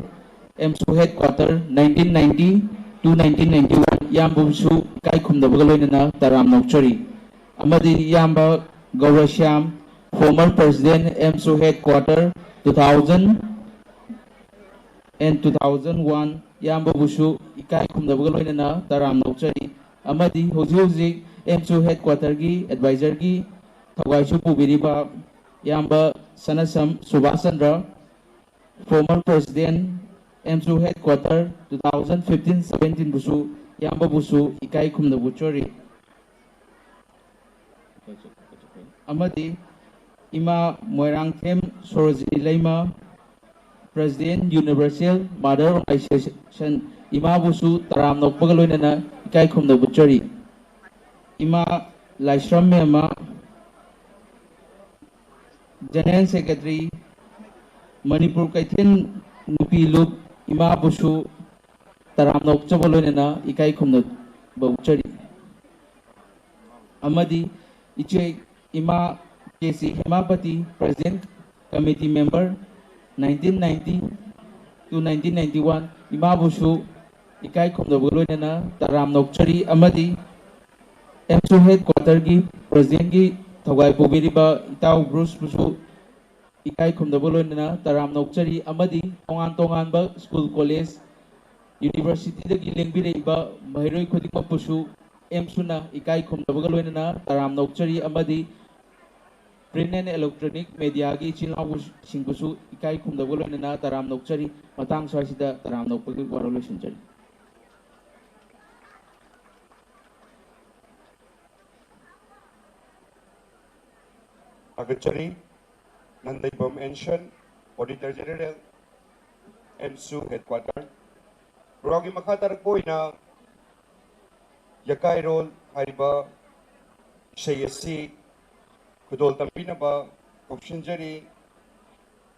ꯑꯦꯝꯁꯨ headquarter, nineteen ninety to nineteen ninety one, ꯏꯌꯥꯝꯕꯕꯨꯁꯨ ꯏꯀꯥꯏ ꯈꯨꯝꯅꯕꯒ ꯂꯣꯏꯅꯅ ꯇꯔꯥꯝꯅ ꯑꯣꯛꯆꯔꯤ꯫ ꯑꯃꯗꯤ ꯏꯌꯥꯝꯕ ꯒꯧꯔꯁ꯭ꯌꯥꯝ, former president, AMSU headquarter, two thousand and two thousand one, ꯏꯌꯥꯝꯕꯕꯨꯁꯨ ꯏꯀꯥꯏ ꯈꯨꯝꯅꯕꯒ ꯂꯣꯏꯅꯅ ꯇꯔꯥꯝꯅ ꯑꯣꯛꯆꯔꯤ꯫ ꯑꯃꯗꯤ ꯍꯧꯖꯤꯛ ꯍꯧꯖꯤꯛ ꯑꯦꯝꯁꯨ headquarterꯒꯤ advisorꯒꯤ ꯊꯧꯒꯥꯏꯁꯨ ꯄꯨꯕꯤꯔꯤꯕ ꯏꯌꯥꯝꯕ ꯁꯅꯁꯝ Subhas Chandra, former president, AMSU headquarter, two thousand fifteen seventeen ꯕꯨꯁꯨ, ꯏꯌꯥꯝꯕꯕꯨꯁꯨ ꯏꯀꯥꯏ ꯈꯨꯝꯅꯕ ꯎꯠꯆꯔꯤ꯫ ꯑꯃꯗꯤ ꯏꯃꯥ ꯃꯣꯏꯔꯥꯡꯊꯦꯝ ꯁꯣꯔꯣꯖꯤꯅꯤ ꯂꯩꯃ, president, Universal Mother Organization, ꯏꯃꯥꯕꯨꯁꯨ ꯇꯔꯥꯝꯅ ꯑꯣꯛꯄꯒ ꯂꯣꯏꯅꯅ ꯏꯀꯥꯏ ꯈꯨꯝꯅꯕ ꯎꯠꯆꯔꯤ꯫ ꯏꯃꯥ ꯂꯥꯏꯁ꯭ꯔꯝ ꯃꯦꯝꯃ, general secretary, ꯃꯅꯤꯄꯨꯔ ꯀꯩꯊꯦꯜ ꯅꯨꯄꯤ ꯂꯨꯞ, ꯏꯃꯥꯕꯨꯁꯨ ꯇꯔꯥꯝꯅ ꯑꯣꯛꯆꯕ ꯂꯣꯏꯅꯅ ꯏꯀꯥꯏ ꯈꯨꯝꯅꯕ ꯎꯠꯆꯔꯤ꯫ ꯑꯃꯗꯤ ꯏꯆꯦ ꯏꯃꯥ K C ꯍꯦꯃꯥꯄꯇꯤ, president, committee member, nineteen ninety to nineteen ninety-one ꯏꯃꯥꯕꯨꯁꯨ ꯏꯀꯥꯏ ꯈꯨꯝꯅꯕꯒ ꯂꯣꯏꯅꯅ ꯇꯔꯥꯝꯅ ꯑꯣꯛꯆꯔꯤ ꯑꯃꯗꯤ ꯑꯦꯝꯁꯨ ꯍꯦꯗ ꯀ꯭ꯋꯥꯇꯔꯒꯤ ꯄ꯭ꯔꯁꯤꯗꯦꯟꯒꯤ ꯊꯧꯒꯥꯏ ꯄꯨꯕꯤꯔꯤꯕ ꯏꯇꯥꯎ ꯕ꯭ꯔꯨꯁꯄꯨꯁꯨ ꯏꯀꯥꯏ ꯈꯨꯝꯅꯕꯒ ꯂꯣꯏꯅꯅ ꯇꯔꯥꯝꯅ ꯑꯣꯛꯆꯔꯤ ꯑꯃꯗꯤ ꯇꯣꯉꯥꯟ ꯇꯣꯉꯥꯟꯕ ꯁ꯭ꯀꯨꯜ, ꯀꯣꯂꯦꯖ, ꯌꯨꯅꯤꯚꯔꯁꯤꯇꯤꯗꯒꯤ ꯂꯦꯡꯕꯤꯔꯛꯏꯕ ꯃꯍꯩꯔꯣꯏ ꯈꯨꯗꯤꯡꯃꯛꯄꯨꯁꯨ ꯑꯦꯝꯁꯨꯅ ꯏꯀꯥꯏ ꯈꯨꯝꯅꯕꯒ ꯂꯣꯏꯅꯅ ꯇꯔꯥꯝꯅ ꯑꯣꯛꯆꯔꯤ ꯑꯃꯗꯤ print and electronic mediaꯒꯤ ꯏꯆꯤꯜ ꯏꯅꯥꯎꯁꯤꯡꯕꯨꯁꯨ ꯏꯀꯥꯏ ꯈꯨꯝꯅꯕꯒ ꯂꯣꯏꯅꯅ ꯇꯔꯥꯝꯅ ꯑꯣꯛꯆꯔꯤ꯫ ꯃꯇꯥꯡ ꯁ꯭ꯋꯥꯏꯁꯤꯗ ꯇꯔꯥꯝꯅ ꯑꯣꯛꯄꯒꯤ ꯋꯥꯔꯣꯜ ꯂꯣꯏꯁꯤꯟꯖꯔꯤ꯫ ꯊꯥꯒꯠꯆꯔꯤ꯫ ꯅꯟꯗꯩꯕꯝ ꯑꯦꯟꯁꯟ, Auditor General, ꯑꯦꯝꯁꯨ Headquarter꯫ ꯄ꯭ꯔꯣꯒ꯭ꯔꯥꯝꯒꯤ ꯃꯈꯥ ꯇꯥꯔꯛꯄ ꯑꯣꯏꯅ ꯌꯀꯥꯏꯔꯣꯜ ꯍꯥꯏꯔꯤꯕ ꯏꯁꯩ ꯑꯁꯤ ꯈꯨꯗꯣꯜ ꯇꯝꯕꯤꯅꯕ ꯀꯧꯁꯤꯟꯖꯔꯤ꯫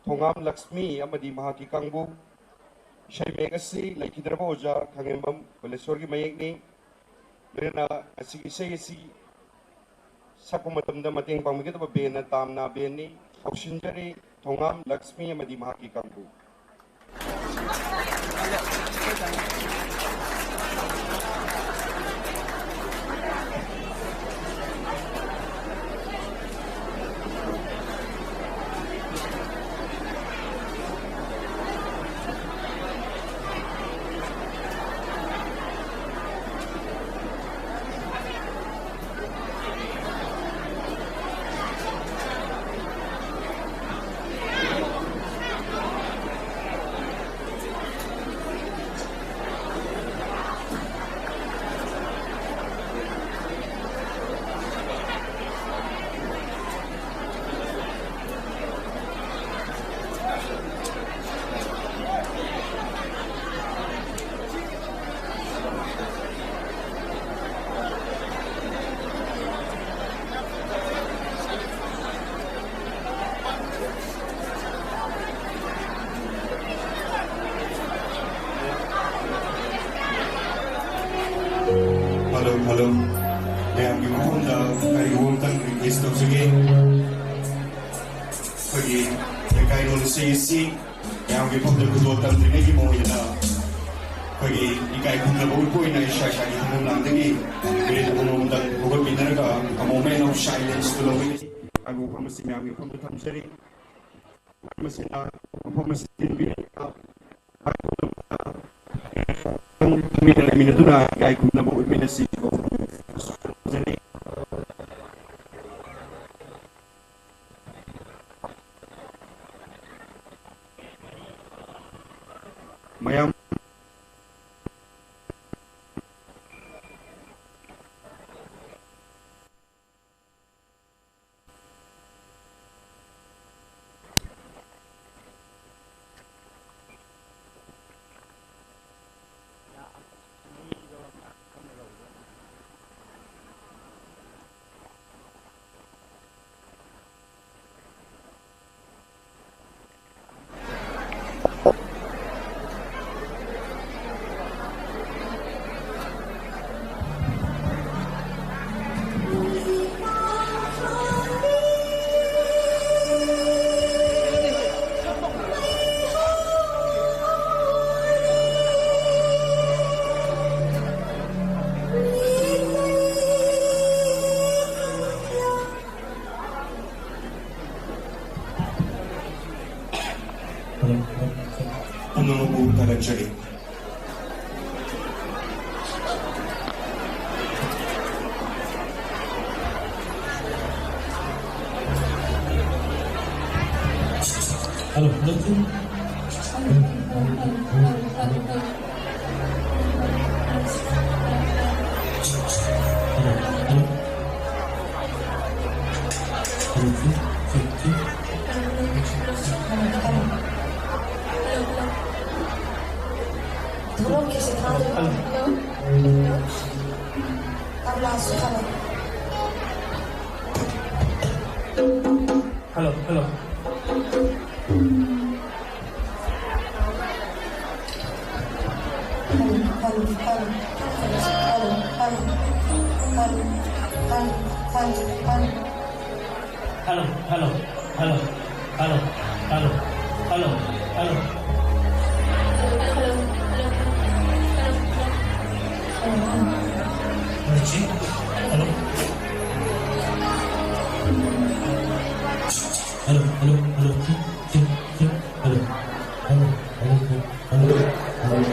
ꯊꯣꯉꯥꯝ ꯂꯛꯁꯃꯤ ꯑꯃꯗꯤ ꯃꯍꯥꯛꯀꯤ ꯀꯥꯡꯕꯨ꯫ ꯏꯁꯩ ꯃꯌꯦꯛ ꯑꯁꯤ ꯂꯩꯈꯤꯗ꯭ꯔꯕ ꯑꯣꯖꯥ ꯈꯥꯉꯦꯝꯕꯝ ꯕꯂꯦꯁꯣꯔꯒꯤ ꯃꯌꯦꯛꯅꯤ꯫ ꯂꯣꯏꯅꯅ ꯉꯁꯤꯒꯤ ꯏꯁꯩ ꯑꯁꯤ ꯁꯛꯄ ꯃꯇꯝꯗ ꯃꯇꯦꯡ ꯄꯥꯡꯕꯤꯒꯗꯕ ꯕꯦꯟꯅ ꯇꯥꯝꯅꯥ ꯕꯦꯟꯅꯤ꯫ ꯀꯧꯁꯤꯟꯖꯔꯤ ꯊꯣꯉꯥꯝ ꯂꯛꯁꯃꯤ ꯑꯃꯗꯤ ꯃꯍꯥꯛꯀꯤ ꯀꯥꯡꯕꯨ꯫ ꯑꯩꯈꯣꯏꯒꯤ ꯂꯩꯀꯥꯏ ꯂꯣꯟ ꯏꯁꯩ ꯑꯁꯤ ꯃꯌꯥꯝꯒꯤ ꯐꯝꯗ ꯈꯨꯗꯣꯜ ꯇꯝꯗ꯭ꯔꯤꯉꯩꯒꯤ ꯃꯑꯣꯡꯗ ꯑꯩꯈꯣꯏꯒꯤ ꯏꯀꯥꯏ ꯈꯨꯝꯅꯕ ꯎꯠꯄ ꯑꯣꯏꯅ ꯏꯁꯥ ꯏꯁꯥꯒꯤ ꯊꯣꯡꯐꯝ ꯂꯥꯡꯗꯒꯤ ꯃꯤꯅꯤꯠ ꯑꯃꯃꯝꯗꯪ ꯍꯧꯒꯠꯃꯤꯟꯅꯔꯒ a moment of silence ꯇꯨ ꯂꯧꯃꯤꯟꯅꯁꯤ ꯍꯥꯏꯕ ꯋꯥꯐꯝ ꯑꯁꯤ ꯃꯌꯥꯝꯒꯤ ꯐꯝꯗ ꯊꯝꯖꯔꯤ꯫ ꯃꯁꯤꯅ ꯃꯐꯝ ꯑꯁꯤ ꯆꯤꯟꯕꯤꯔꯤꯕ ꯂꯩꯃꯤꯟꯅꯗꯨꯅ ꯏꯀꯥꯏ ꯈꯨꯝꯅꯕ ꯎꯠꯃꯤꯟꯅꯁꯤ꯫ ꯃꯌꯥꯝ ꯄꯨꯝꯅꯃꯛꯄꯨ ꯊꯥꯒꯠꯆꯔꯤ꯫ Hello, hello. Hello, hello. Hello, hello, hello. Hello, hello. Hello, hello. Hello, hello. Hello, hello, hello. Hello, hello, hello. Hello, hello, hello, hello. Hello, hello, hello, hello, hello. Hello, hello. Hello, Chi. Hello. Hello, hello, hello, Chi, Chi, Chi. Hello. Hello, hello, hello, hello, hello.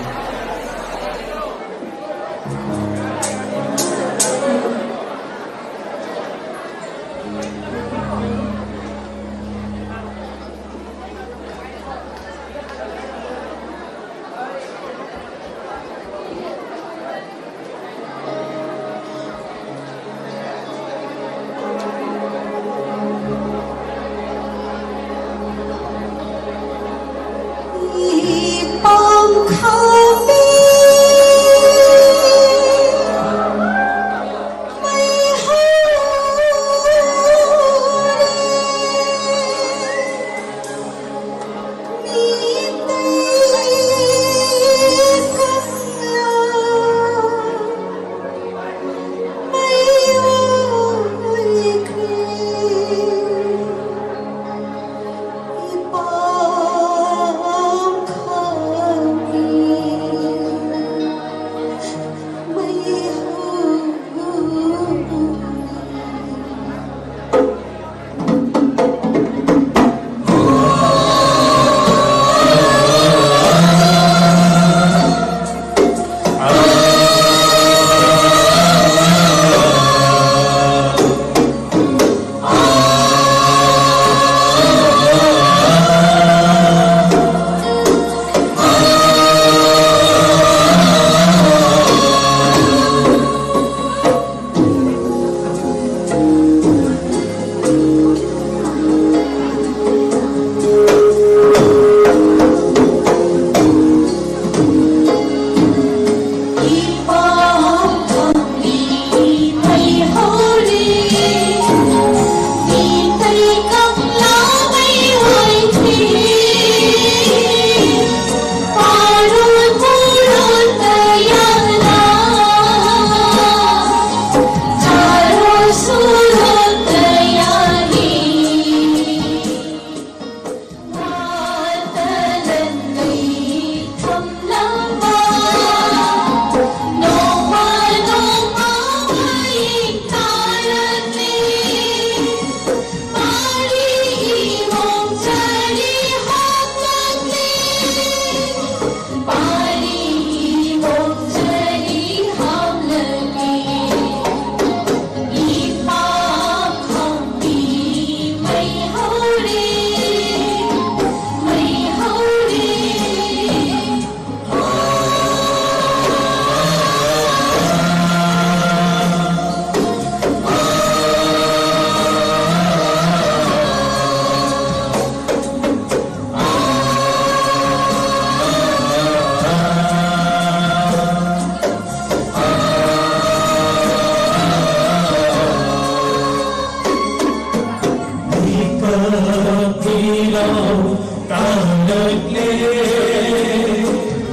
ꯇꯥꯔꯛꯂꯦ꯫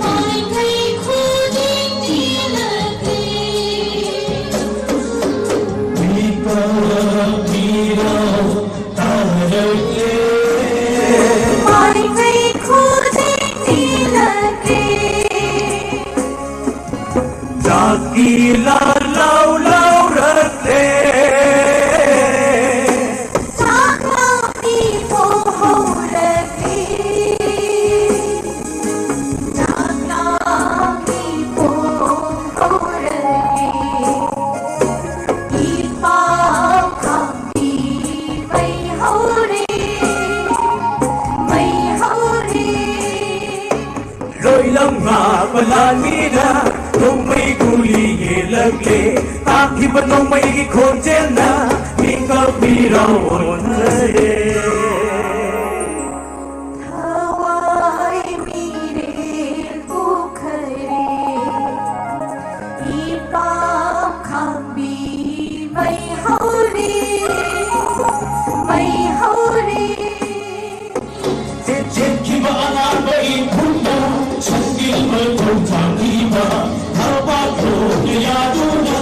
ꯃꯥꯏꯀꯩ ꯈꯨꯗꯤꯡ ꯊꯤꯜꯂꯛꯂꯦ꯫ ꯃꯤꯄꯥꯝ ꯃꯤꯔꯥꯎ ꯇꯥꯔꯛꯂꯦ꯫ ꯃꯥꯏꯀꯩ ꯈꯨꯗꯤꯡ ꯊꯤꯜꯂꯛꯂꯦ꯫ ꯆꯥꯛꯀꯤ ꯂꯥ ꯂꯥꯎ ꯂꯥꯎꯔꯛꯂꯦ꯫ ꯆꯥꯛ ꯂꯥꯝꯃꯤ ꯐꯣꯡꯍꯧꯔꯛꯂꯦ꯫ ꯆꯥꯛ ꯂꯥꯝꯃꯤ ꯐꯣꯡꯍꯧꯔꯛꯂꯦ꯫ ꯏꯄꯥꯝ ꯈꯥꯝꯕꯤ ꯃꯩ ꯍꯧꯔꯦ, ꯃꯩ ꯍꯧꯔꯦ꯫ ꯂꯣꯏꯂꯝ ꯉꯥꯕ ꯂꯥꯟꯃꯤꯅ ꯅꯣꯡꯃꯩ ꯒꯨꯂꯤ ꯌꯦꯜꯂꯛꯂꯦ꯫ ꯇꯥꯈꯤꯕ ꯅꯣꯡꯃꯩꯒꯤ ꯈꯣꯟꯖꯦꯜꯅ ꯃꯤꯀꯞ ꯃꯤꯔꯥꯎ ꯑꯣꯟꯍꯜꯂꯦ꯫ ꯊꯋꯥꯏ ꯃꯤꯔꯦꯜ ꯄꯨꯈꯔꯦ꯫ ꯏꯄꯥꯝ ꯈꯥꯝꯕꯤ ꯃꯩ ꯍꯧꯔꯦ, ꯃꯩ ꯍꯧꯔꯦ꯫ ꯆꯦꯟꯈꯤꯕ ꯑꯉꯥꯡꯕ ꯏꯪꯈꯣꯜꯗ ꯁꯪꯒꯤꯜ ꯃꯊꯧ ꯊꯥꯈꯤꯕ ꯊꯕꯥꯛ ꯂꯣꯏꯅ ꯌꯥꯗꯨꯅ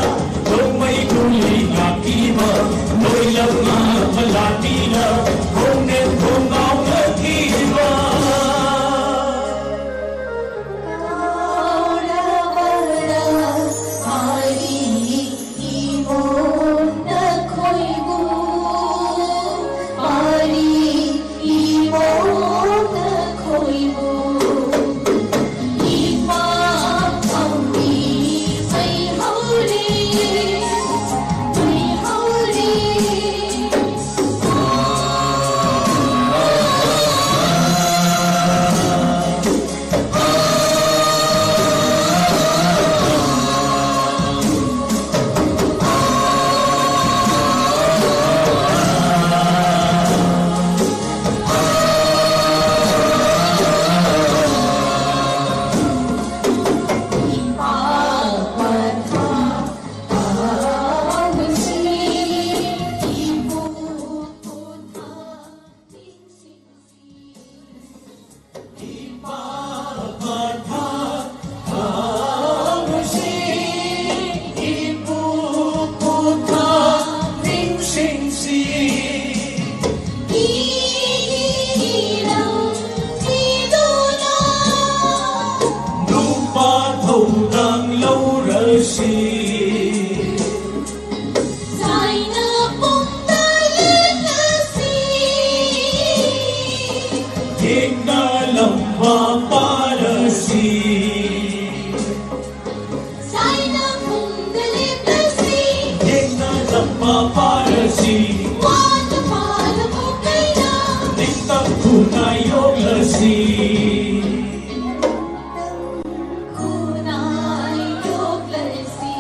ꯅꯣꯡꯃꯩ ꯒꯨꯂꯤ ꯉꯥꯛꯄꯤꯕ ꯂꯣꯏꯂꯝ ꯉꯥꯛꯄ ꯂꯥꯟꯃꯤꯅ ꯈꯣꯡꯅꯦꯝ ꯈꯣꯡꯒꯥꯎꯅꯈꯤꯕ꯫ ꯀꯥꯎꯔꯕꯔꯥ ꯃꯥꯔꯤ ꯏꯃꯣꯝ ꯅꯈꯣꯏꯕꯨ, ꯃꯥꯔꯤ ꯏꯃꯣꯝ ꯅꯈꯣꯏꯕꯨ, ꯏꯄꯥ ꯌꯦꯡꯅ ꯂꯝꯕ ꯄꯥꯔꯁꯤ꯫ ꯁꯥꯏꯅ ꯈꯣꯡꯗ ꯂꯦꯞꯂꯁꯤ꯫ ꯌꯦꯡꯅ ꯂꯝꯕ ꯄꯥꯔꯁꯤ꯫ ꯋꯥꯅ ꯄꯥꯔꯕ ꯀꯩꯅ꯫ ꯅꯤꯡꯇꯝ ꯈꯨꯅꯥꯏ ꯌꯣꯛꯂꯁꯤ꯫ ꯈꯨꯅꯥꯏ ꯌꯣꯛꯂꯁꯤ꯫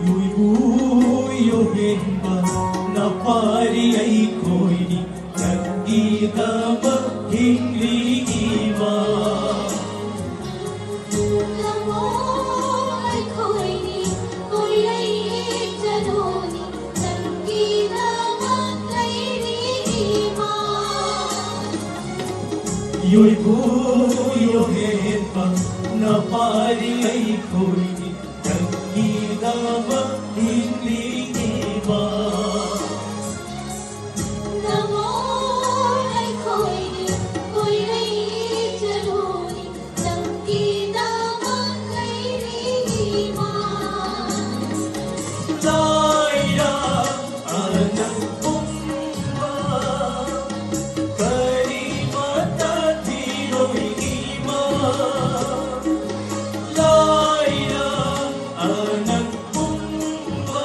ꯌꯣꯏꯕꯨ ꯌꯣꯍꯦꯟꯕ ꯅꯄꯥꯔꯤ ꯑꯩꯈꯣꯏꯅꯤ, ꯅꯪꯒꯤꯗꯃꯛ ꯍꯤꯡꯂꯤ ꯏꯃꯥ꯫ ꯅꯃꯣ ꯑꯩꯈꯣꯏꯅꯤ ꯀꯣꯏꯔꯩ ꯆꯅꯨꯅꯤ, ꯅꯪꯒꯤꯗꯃꯛ ꯂꯩꯔꯤ ꯏꯃꯥ꯫ ꯌꯣꯏꯕꯨ ꯌꯣꯍꯦꯟꯕ ꯅꯄꯥꯔꯤ ꯑꯩꯈꯣꯏꯅꯤ, ꯅꯪꯒꯤꯗꯃꯛ ꯍꯤꯡꯂꯤ ꯏꯃꯥ꯫ ꯅꯃꯣ ꯑꯩꯈꯣꯏꯅꯤ ꯀꯣꯏꯔꯩ ꯆꯅꯨꯅꯤ, ꯅꯪꯒꯤꯗꯃꯛ ꯂꯩꯔꯤ ꯏꯃꯥ꯫ ꯂꯥꯏꯔ ꯑꯅꯪ ꯄꯨꯝꯕ ꯀꯔꯤꯃꯠꯇ ꯊꯤꯔꯣꯏ ꯏꯃꯥ꯫ ꯂꯥꯏꯔ ꯑꯅꯪ ꯄꯨꯝꯕ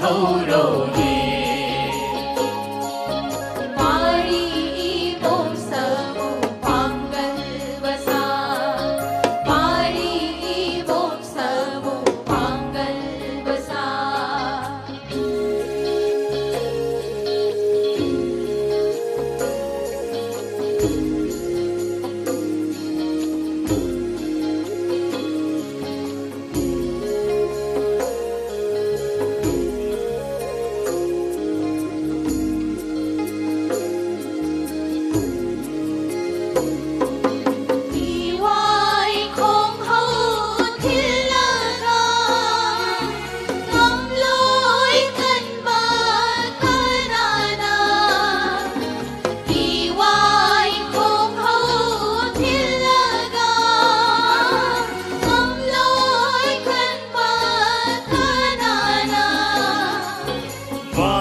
ꯍꯧꯔꯣꯅꯦ꯫ ꯄꯥꯔꯤ ꯏꯕꯣꯝ ꯁꯥꯃꯨ ꯄꯥꯡꯒꯜ ꯕꯖꯥꯔ, ꯄꯥꯔꯤ ꯏꯕꯣꯝ ꯁꯥꯃꯨ ꯄꯥꯡꯒꯜ ꯕꯖꯥꯔ꯫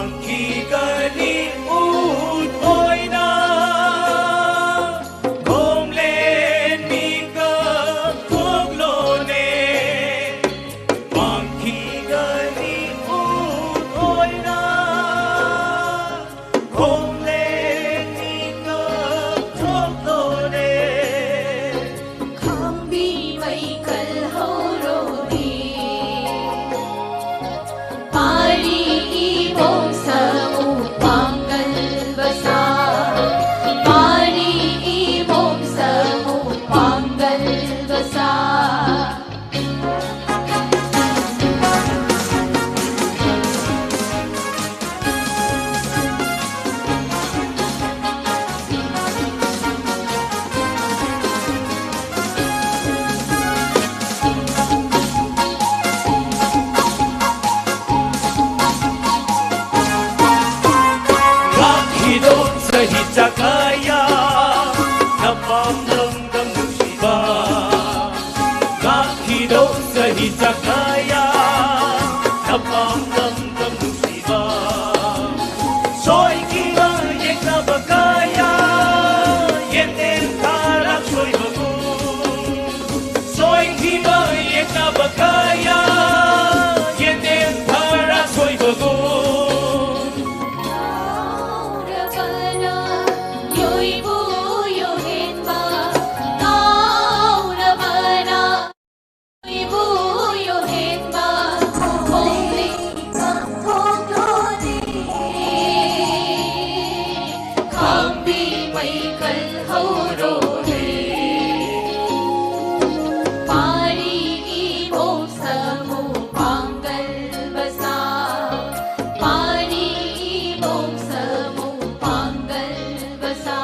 ꯄꯥꯡꯈꯤꯒꯅꯤ ꯎꯠ ꯑꯣꯏꯅ, ꯈꯣꯝꯂꯦꯟ ꯃꯤꯀꯞ ꯊꯣꯛꯂꯣꯅꯦ꯫ ꯄꯥꯡꯈꯤꯒꯅꯤ ꯎꯠ ꯑꯣꯏꯅ, ꯈꯣꯝꯂꯦꯟ ꯃꯤꯀꯞ ꯊꯣꯛꯂꯣꯅꯦ꯫ ꯈꯥꯝꯕꯤ ꯃꯩꯈꯜ ꯍꯧꯔꯣꯅꯦ꯫ ꯄꯥꯔꯤ ꯏꯕꯣꯝ ꯁꯥꯃꯨ ꯄꯥꯡꯒꯜ ꯕꯖꯥꯔ, ꯄꯥꯔꯤ ꯏꯕꯣꯝ ꯁꯥꯃꯨ ꯄꯥꯡꯒꯜ ꯕꯖꯥꯔ꯫ ꯂꯥꯛꯈꯤꯗꯣ ꯆꯍꯤ ꯆꯀꯥꯌꯥ, ꯅꯄꯥꯝ ꯂꯝꯗꯝ ꯅꯨꯡꯁꯤꯕ꯫ ꯂꯥꯛꯈꯤꯗꯣ ꯆꯍꯤ ꯆꯀꯥꯌꯥ, ꯅꯄꯥꯝ ꯂꯝꯗꯝ ꯅꯨꯡꯁꯤꯕ꯫ ꯁꯣꯏꯈꯤꯕ ꯌꯦꯛꯅꯕ ꯀꯌꯥ, ꯌꯦꯟꯗꯦꯝ ꯊꯥꯔ ꯁꯣꯏꯕꯒꯨꯝ꯫ ꯁꯣꯏꯈꯤꯕ ꯌꯦꯛꯅꯕ ꯀꯌꯥ, ꯌꯦꯟꯗꯦꯝ ꯊꯥꯔ ꯁꯣꯏꯕ Pani bong sa mong panggal basa.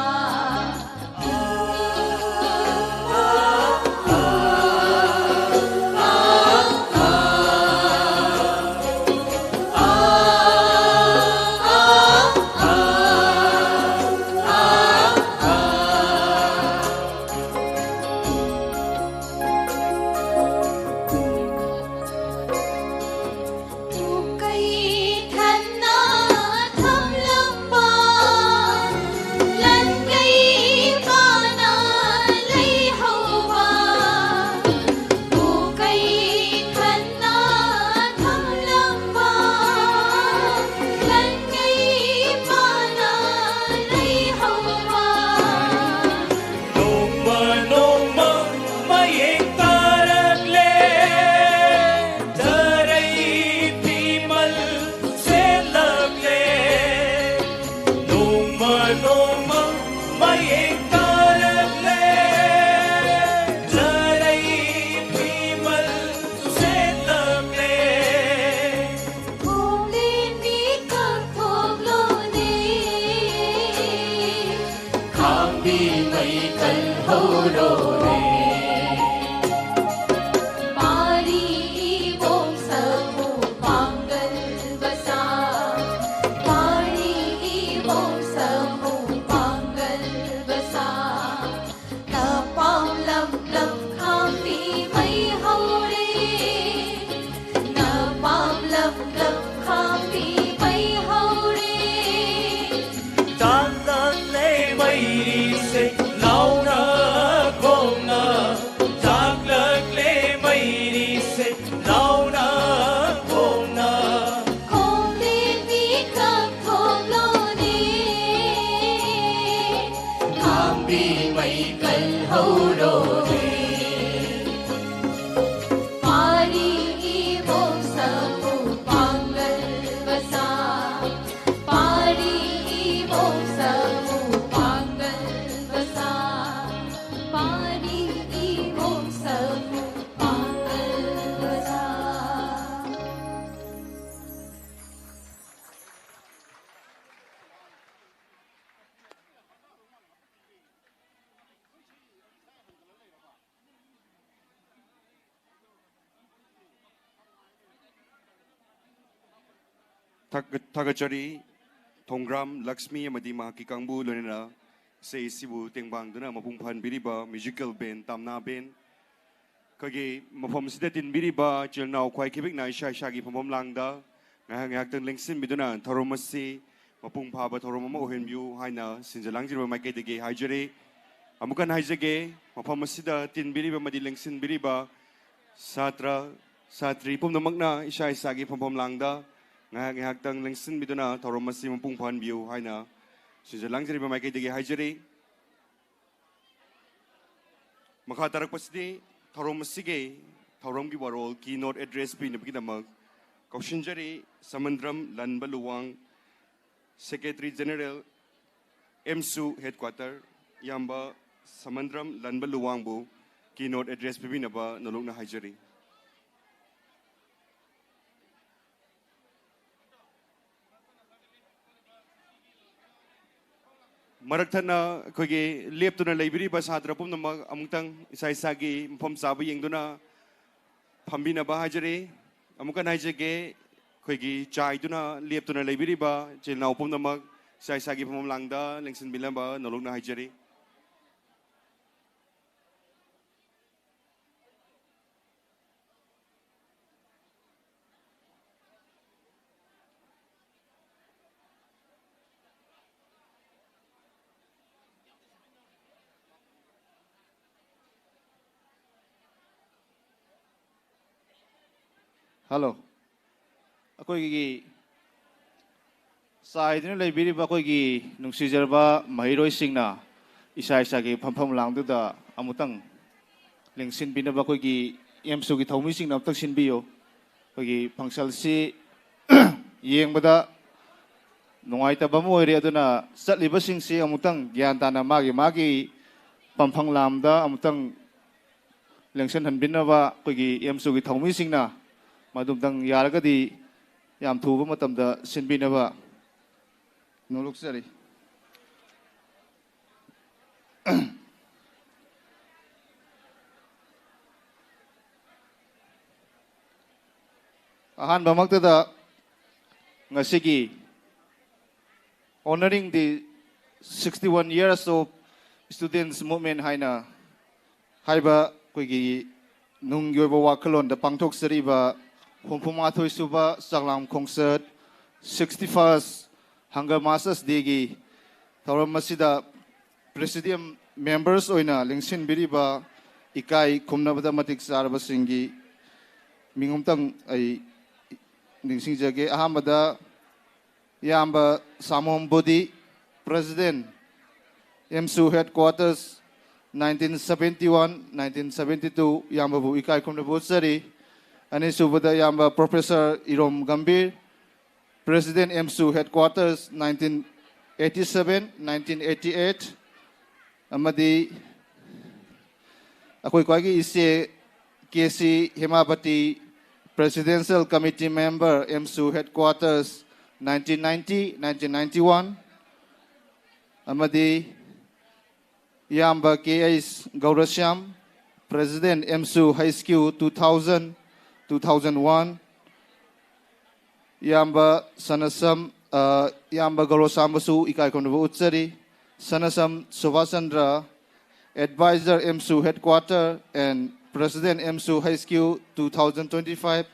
ꯊꯥꯒꯠ-, ꯊꯥꯒꯠꯆꯔꯤ꯫ ꯊꯣꯡꯒ꯭ꯔꯥꯝ ꯂꯛꯁꯃꯤ ꯑꯃꯗꯤ ꯃꯍꯥꯛꯀꯤ ꯀꯥꯡꯕꯨ, ꯂꯣꯏꯅꯅ ꯏꯁꯩ ꯑꯁꯤꯕꯨ ꯇꯦꯡꯕꯥꯡꯗꯨꯅ ꯃꯄꯨꯡ ꯐꯥꯍꯟꯕꯤꯔꯤꯕ ꯃ꯭ꯌꯨꯖꯤꯀꯦꯜ ꯕꯦꯟ ꯇꯥꯝꯅꯥ ꯕꯦꯟ꯫ ꯑꯩꯈꯣꯏꯒꯤ ꯃꯐꯝ ꯑꯁꯤꯗ ꯇꯤꯟꯕꯤꯔꯤꯕ ꯏꯆꯤꯜ ꯏꯅꯥꯎ ꯈ꯭ꯋꯥꯏ ꯈꯤꯕꯤꯛꯅ ꯏꯁꯥ ꯏꯁꯥꯒꯤ ꯐꯝꯐꯝ ꯂꯥꯡꯗ ꯉꯥꯏꯍꯥꯛ ꯉꯥꯏꯍꯥꯛꯇꯪ ꯂꯦꯡꯁꯤꯟꯕꯤꯗꯨꯅ ꯊꯧꯔꯝ ꯑꯁꯤ ꯃꯄꯨꯡ ꯐꯥꯕ ꯊꯧꯔꯝ ꯑꯃ ꯑꯣꯏꯍꯟꯕꯤꯌꯨ ꯍꯥꯏꯅ ꯁꯤꯟꯖ ꯂꯥꯡꯖꯔꯤꯕ ꯃꯥꯏꯀꯩꯗꯒꯤ ꯍꯥꯏꯖꯔꯤ꯫ ꯑꯃꯨꯛꯀ ꯍꯟꯅ ꯍꯥꯏꯖꯒꯦ, ꯃꯐꯝ ꯑꯁꯤꯗ ꯇꯤꯟꯕꯤꯔꯤꯕ ꯑꯃꯗꯤ ꯂꯦꯡꯁꯤꯟꯕꯤꯔꯤꯕ ꯁꯥꯇ꯭ꯔ, ꯁꯥꯇ꯭ꯔꯤ ꯄꯨꯝꯅꯃꯛꯅ ꯏꯁꯥ ꯏꯁꯥꯒꯤ ꯐꯝꯐꯝ ꯂꯥꯡꯗ ꯉꯥꯏꯍꯥꯛ ꯉꯥꯏꯍꯥꯛꯇꯪ ꯂꯦꯡꯁꯤꯟꯕꯤꯗꯨꯅ ꯊꯧꯔꯝ ꯑꯁꯤ ꯃꯄꯨꯡ ꯐꯥꯍꯟꯕꯤꯌꯨ ꯍꯥꯏꯅ ꯁꯤꯟꯖ ꯂꯥꯡꯖꯔꯤꯕ ꯃꯥꯏꯀꯩꯗꯒꯤ ꯍꯥꯏꯖꯔꯤ꯫ ꯃꯈꯥ ꯇꯥꯔꯛꯄꯁꯤꯗꯤ ꯊꯧꯔꯝ ꯑꯁꯤꯒꯤ ꯊꯧꯔꯝꯒꯤ ꯋꯥꯔꯣꯜ, ꯀꯤ ꯅꯣꯠ ꯑꯦꯗ꯭ꯔꯦꯁ ꯄꯤꯅꯕꯒꯤꯗꯃꯛ ꯀꯧꯁꯤꯟꯖꯔꯤ ꯁꯃꯟꯗ꯭ꯔꯝ ꯂꯟꯕ ꯂꯨꯋꯥꯡ, ꯁꯦꯀ꯭ꯔꯦꯇꯔꯤ ꯖꯦꯅꯔꯦꯜ, ꯑꯦꯝꯁꯨ ꯍꯦꯗꯀ꯭ꯋꯥꯇꯔ, ꯏꯌꯥꯝꯕ ꯁꯃꯟꯗ꯭ꯔꯝ ꯂꯟꯕ ꯂꯨꯋꯥꯡꯕꯨ ꯀꯤ ꯅꯣꯠ ꯑꯦꯗ꯭ꯔꯦꯁ ꯄꯤꯕꯤꯅꯕ ꯅꯣꯂꯨꯛꯅ ꯍꯥꯏꯖꯔꯤ꯫ ꯃꯔꯛ ꯊꯠꯅ ꯑꯩꯈꯣꯏꯒꯤ ꯂꯦꯞꯇꯨꯅ ꯂꯩꯕꯤꯔꯤꯕ ꯁꯥꯇ꯭ꯔ ꯄꯨꯝꯅꯃꯛ ꯑꯃꯨꯛꯇꯪ ꯏꯁꯥ ꯏꯁꯥꯒꯤ ꯃꯐꯝ ꯆꯥꯕ ꯌꯦꯡꯗꯨꯅ ꯐꯝꯕꯤꯅꯕ ꯍꯥꯏꯖꯔꯤ꯫ ꯑꯃꯨꯛꯀ ꯍꯟꯅ ꯍꯥꯏꯖꯒꯦ, ꯑꯩꯈꯣꯏꯒꯤ ꯆꯥꯏꯗꯨꯅ ꯂꯦꯞꯇꯨꯅ ꯂꯩꯕꯤꯔꯤꯕ ꯏꯆꯤꯜ ꯏꯅꯥꯎ ꯄꯨꯝꯅꯃꯛ ꯏꯁꯥ ꯏꯁꯥꯒꯤ ꯐꯝꯐꯝ ꯂꯥꯡꯗ ꯂꯦꯡꯁꯤꯟꯕꯤꯅꯕ ꯅꯣꯂꯨꯛꯅ ꯍꯥꯏꯖꯔꯤ꯫ ꯍꯜꯂꯣ꯫ ꯑꯩꯈꯣꯏꯒꯤ ꯆꯥꯏꯗꯨꯅ ꯂꯩꯕꯤꯔꯤꯕ ꯑꯩꯈꯣꯏꯒꯤ ꯅꯨꯡꯁꯤꯖꯔꯕ ꯃꯍꯩꯔꯣꯏꯁꯤꯡꯅ ꯏꯁꯥ ꯏꯁꯥꯒꯤ ꯐꯝꯐꯝ ꯂꯥꯡꯗꯨꯗ ꯑꯃꯨꯛꯇꯪ ꯂꯦꯡꯁꯤꯟꯕꯤꯅꯕ ꯑꯩꯈꯣꯏꯒꯤ ꯑꯦꯝꯁꯨꯒꯤ ꯊꯧꯃꯤꯁꯤꯡꯅ ꯑꯃꯨꯛꯇꯪ ꯁꯤꯟꯕꯤꯌꯨ꯫ ꯑꯩꯈꯣꯏꯒꯤ ꯐꯪꯁꯟꯁꯤ ꯌꯦꯡꯕꯗ ꯅꯨꯡꯉꯥꯏꯇꯕ ꯑꯃ ꯑꯣꯏꯔꯦ꯫ ꯑꯗꯨꯅ ꯆꯠꯂꯤꯕꯁꯤꯡꯁꯤ ꯑꯃꯨꯛꯇꯪ ꯒ꯭ꯌꯥꯟ ꯇꯥꯅ ꯃꯥꯒꯤ ꯃꯥꯒꯤ ꯄꯝꯐꯪ ꯂꯥꯝꯗ ꯑꯃꯨꯛꯇꯪ ꯂꯦꯡꯁꯤꯟꯍꯟꯕꯤꯅꯕ ꯑꯩꯈꯣꯏꯒꯤ ꯑꯦꯝꯁꯨꯒꯤ ꯊꯧꯃꯤꯁꯤꯡꯅ ꯃꯗꯨꯝꯇꯪ ꯌꯥꯔꯒꯗꯤ ꯌꯥꯝ ꯊꯨꯕ ꯃꯇꯝꯗ ꯁꯤꯟꯕꯤꯅꯕ ꯅꯣꯂꯨꯛꯆꯔꯤ꯫ ꯑꯍꯥꯟꯕꯃꯛꯇꯗ ꯉꯁꯤꯒꯤ Honoring the sixty-one years of Students Movement ꯍꯥꯏꯅ ꯍꯥꯏꯕ ꯑꯩꯈꯣꯏꯒꯤ ꯅꯨꯡꯒꯤ ꯑꯣꯏꯕ ꯋꯥꯈꯜꯂꯣꯟꯗ ꯄꯥꯡꯊꯣꯛꯆꯔꯤꯕ ꯍꯨꯝꯐꯨ ꯃꯥꯊꯣꯏ ꯁꯨꯕ ꯆꯥꯛꯂꯥꯝ ꯈꯣꯡꯆꯠ, sixty-first Hunger Masters Dayꯒꯤ ꯊꯧꯔꯝ ꯑꯁꯤꯗ Presidium members ꯑꯣꯏꯅ ꯂꯦꯡꯁꯤꯟꯕꯤꯔꯤꯕ ꯏꯀꯥꯏ ꯈꯨꯝꯅꯕꯗ ꯃꯇꯤꯛ ꯆꯥꯔꯕꯁꯤꯡꯒꯤ ꯃꯤꯡ ꯑꯃꯇꯪ ꯑꯩ ꯅꯤꯡꯁꯤꯡꯖꯒꯦ꯫ ꯑꯍꯥꯟꯕꯗ ꯏꯌꯥꯝꯕ ꯁꯥꯃꯣꯝ ꯕꯨꯗꯤ, President, ꯑꯦꯝꯁꯨ Headquarters, nineteen seventy-one, nineteen seventy-two, ꯏꯌꯥꯝꯕꯕꯨ ꯏꯀꯥꯏ ꯈꯨꯝꯅꯕ ꯎꯠꯆꯔꯤ꯫ ꯑꯅꯤꯁꯨꯕꯗ ꯏꯌꯥꯝꯕ Professor ꯏꯔꯣꯝ Gambhir, President, ꯑꯦꯝꯁꯨ Headquarters, nineteen eighty-seven, nineteen eighty-eight, ꯑꯃꯗꯤ ꯑꯩꯈꯣꯏ ꯈ꯭ꯋꯥꯏꯒꯤ ꯏꯆꯦ K C ꯍꯦꯃꯥꯄꯇꯤ, Presidential Committee Member, ꯑꯦꯝꯁꯨ Headquarters, nineteen ninety, nineteen ninety-one, ꯑꯃꯗꯤ ꯏꯌꯥꯝꯕ K H Gourashyam, President, AMSU H Q, two thousand, two thousand one, ꯏꯌꯥꯝꯕ ꯁꯅꯁꯝ, ꯑ, ꯏꯌꯥꯝꯕ ꯒꯧꯔꯁ꯭ꯌꯥꯝꯕꯨꯁꯨ ꯏꯀꯥꯏ ꯈꯨꯝꯅꯕ ꯎꯠꯆꯔꯤ꯫ ꯁꯅꯁꯝ Subhash Chandra, Advisor, ꯑꯦꯝꯁꯨ Headquarter and President, AMSU H Q, two thousand twenty-five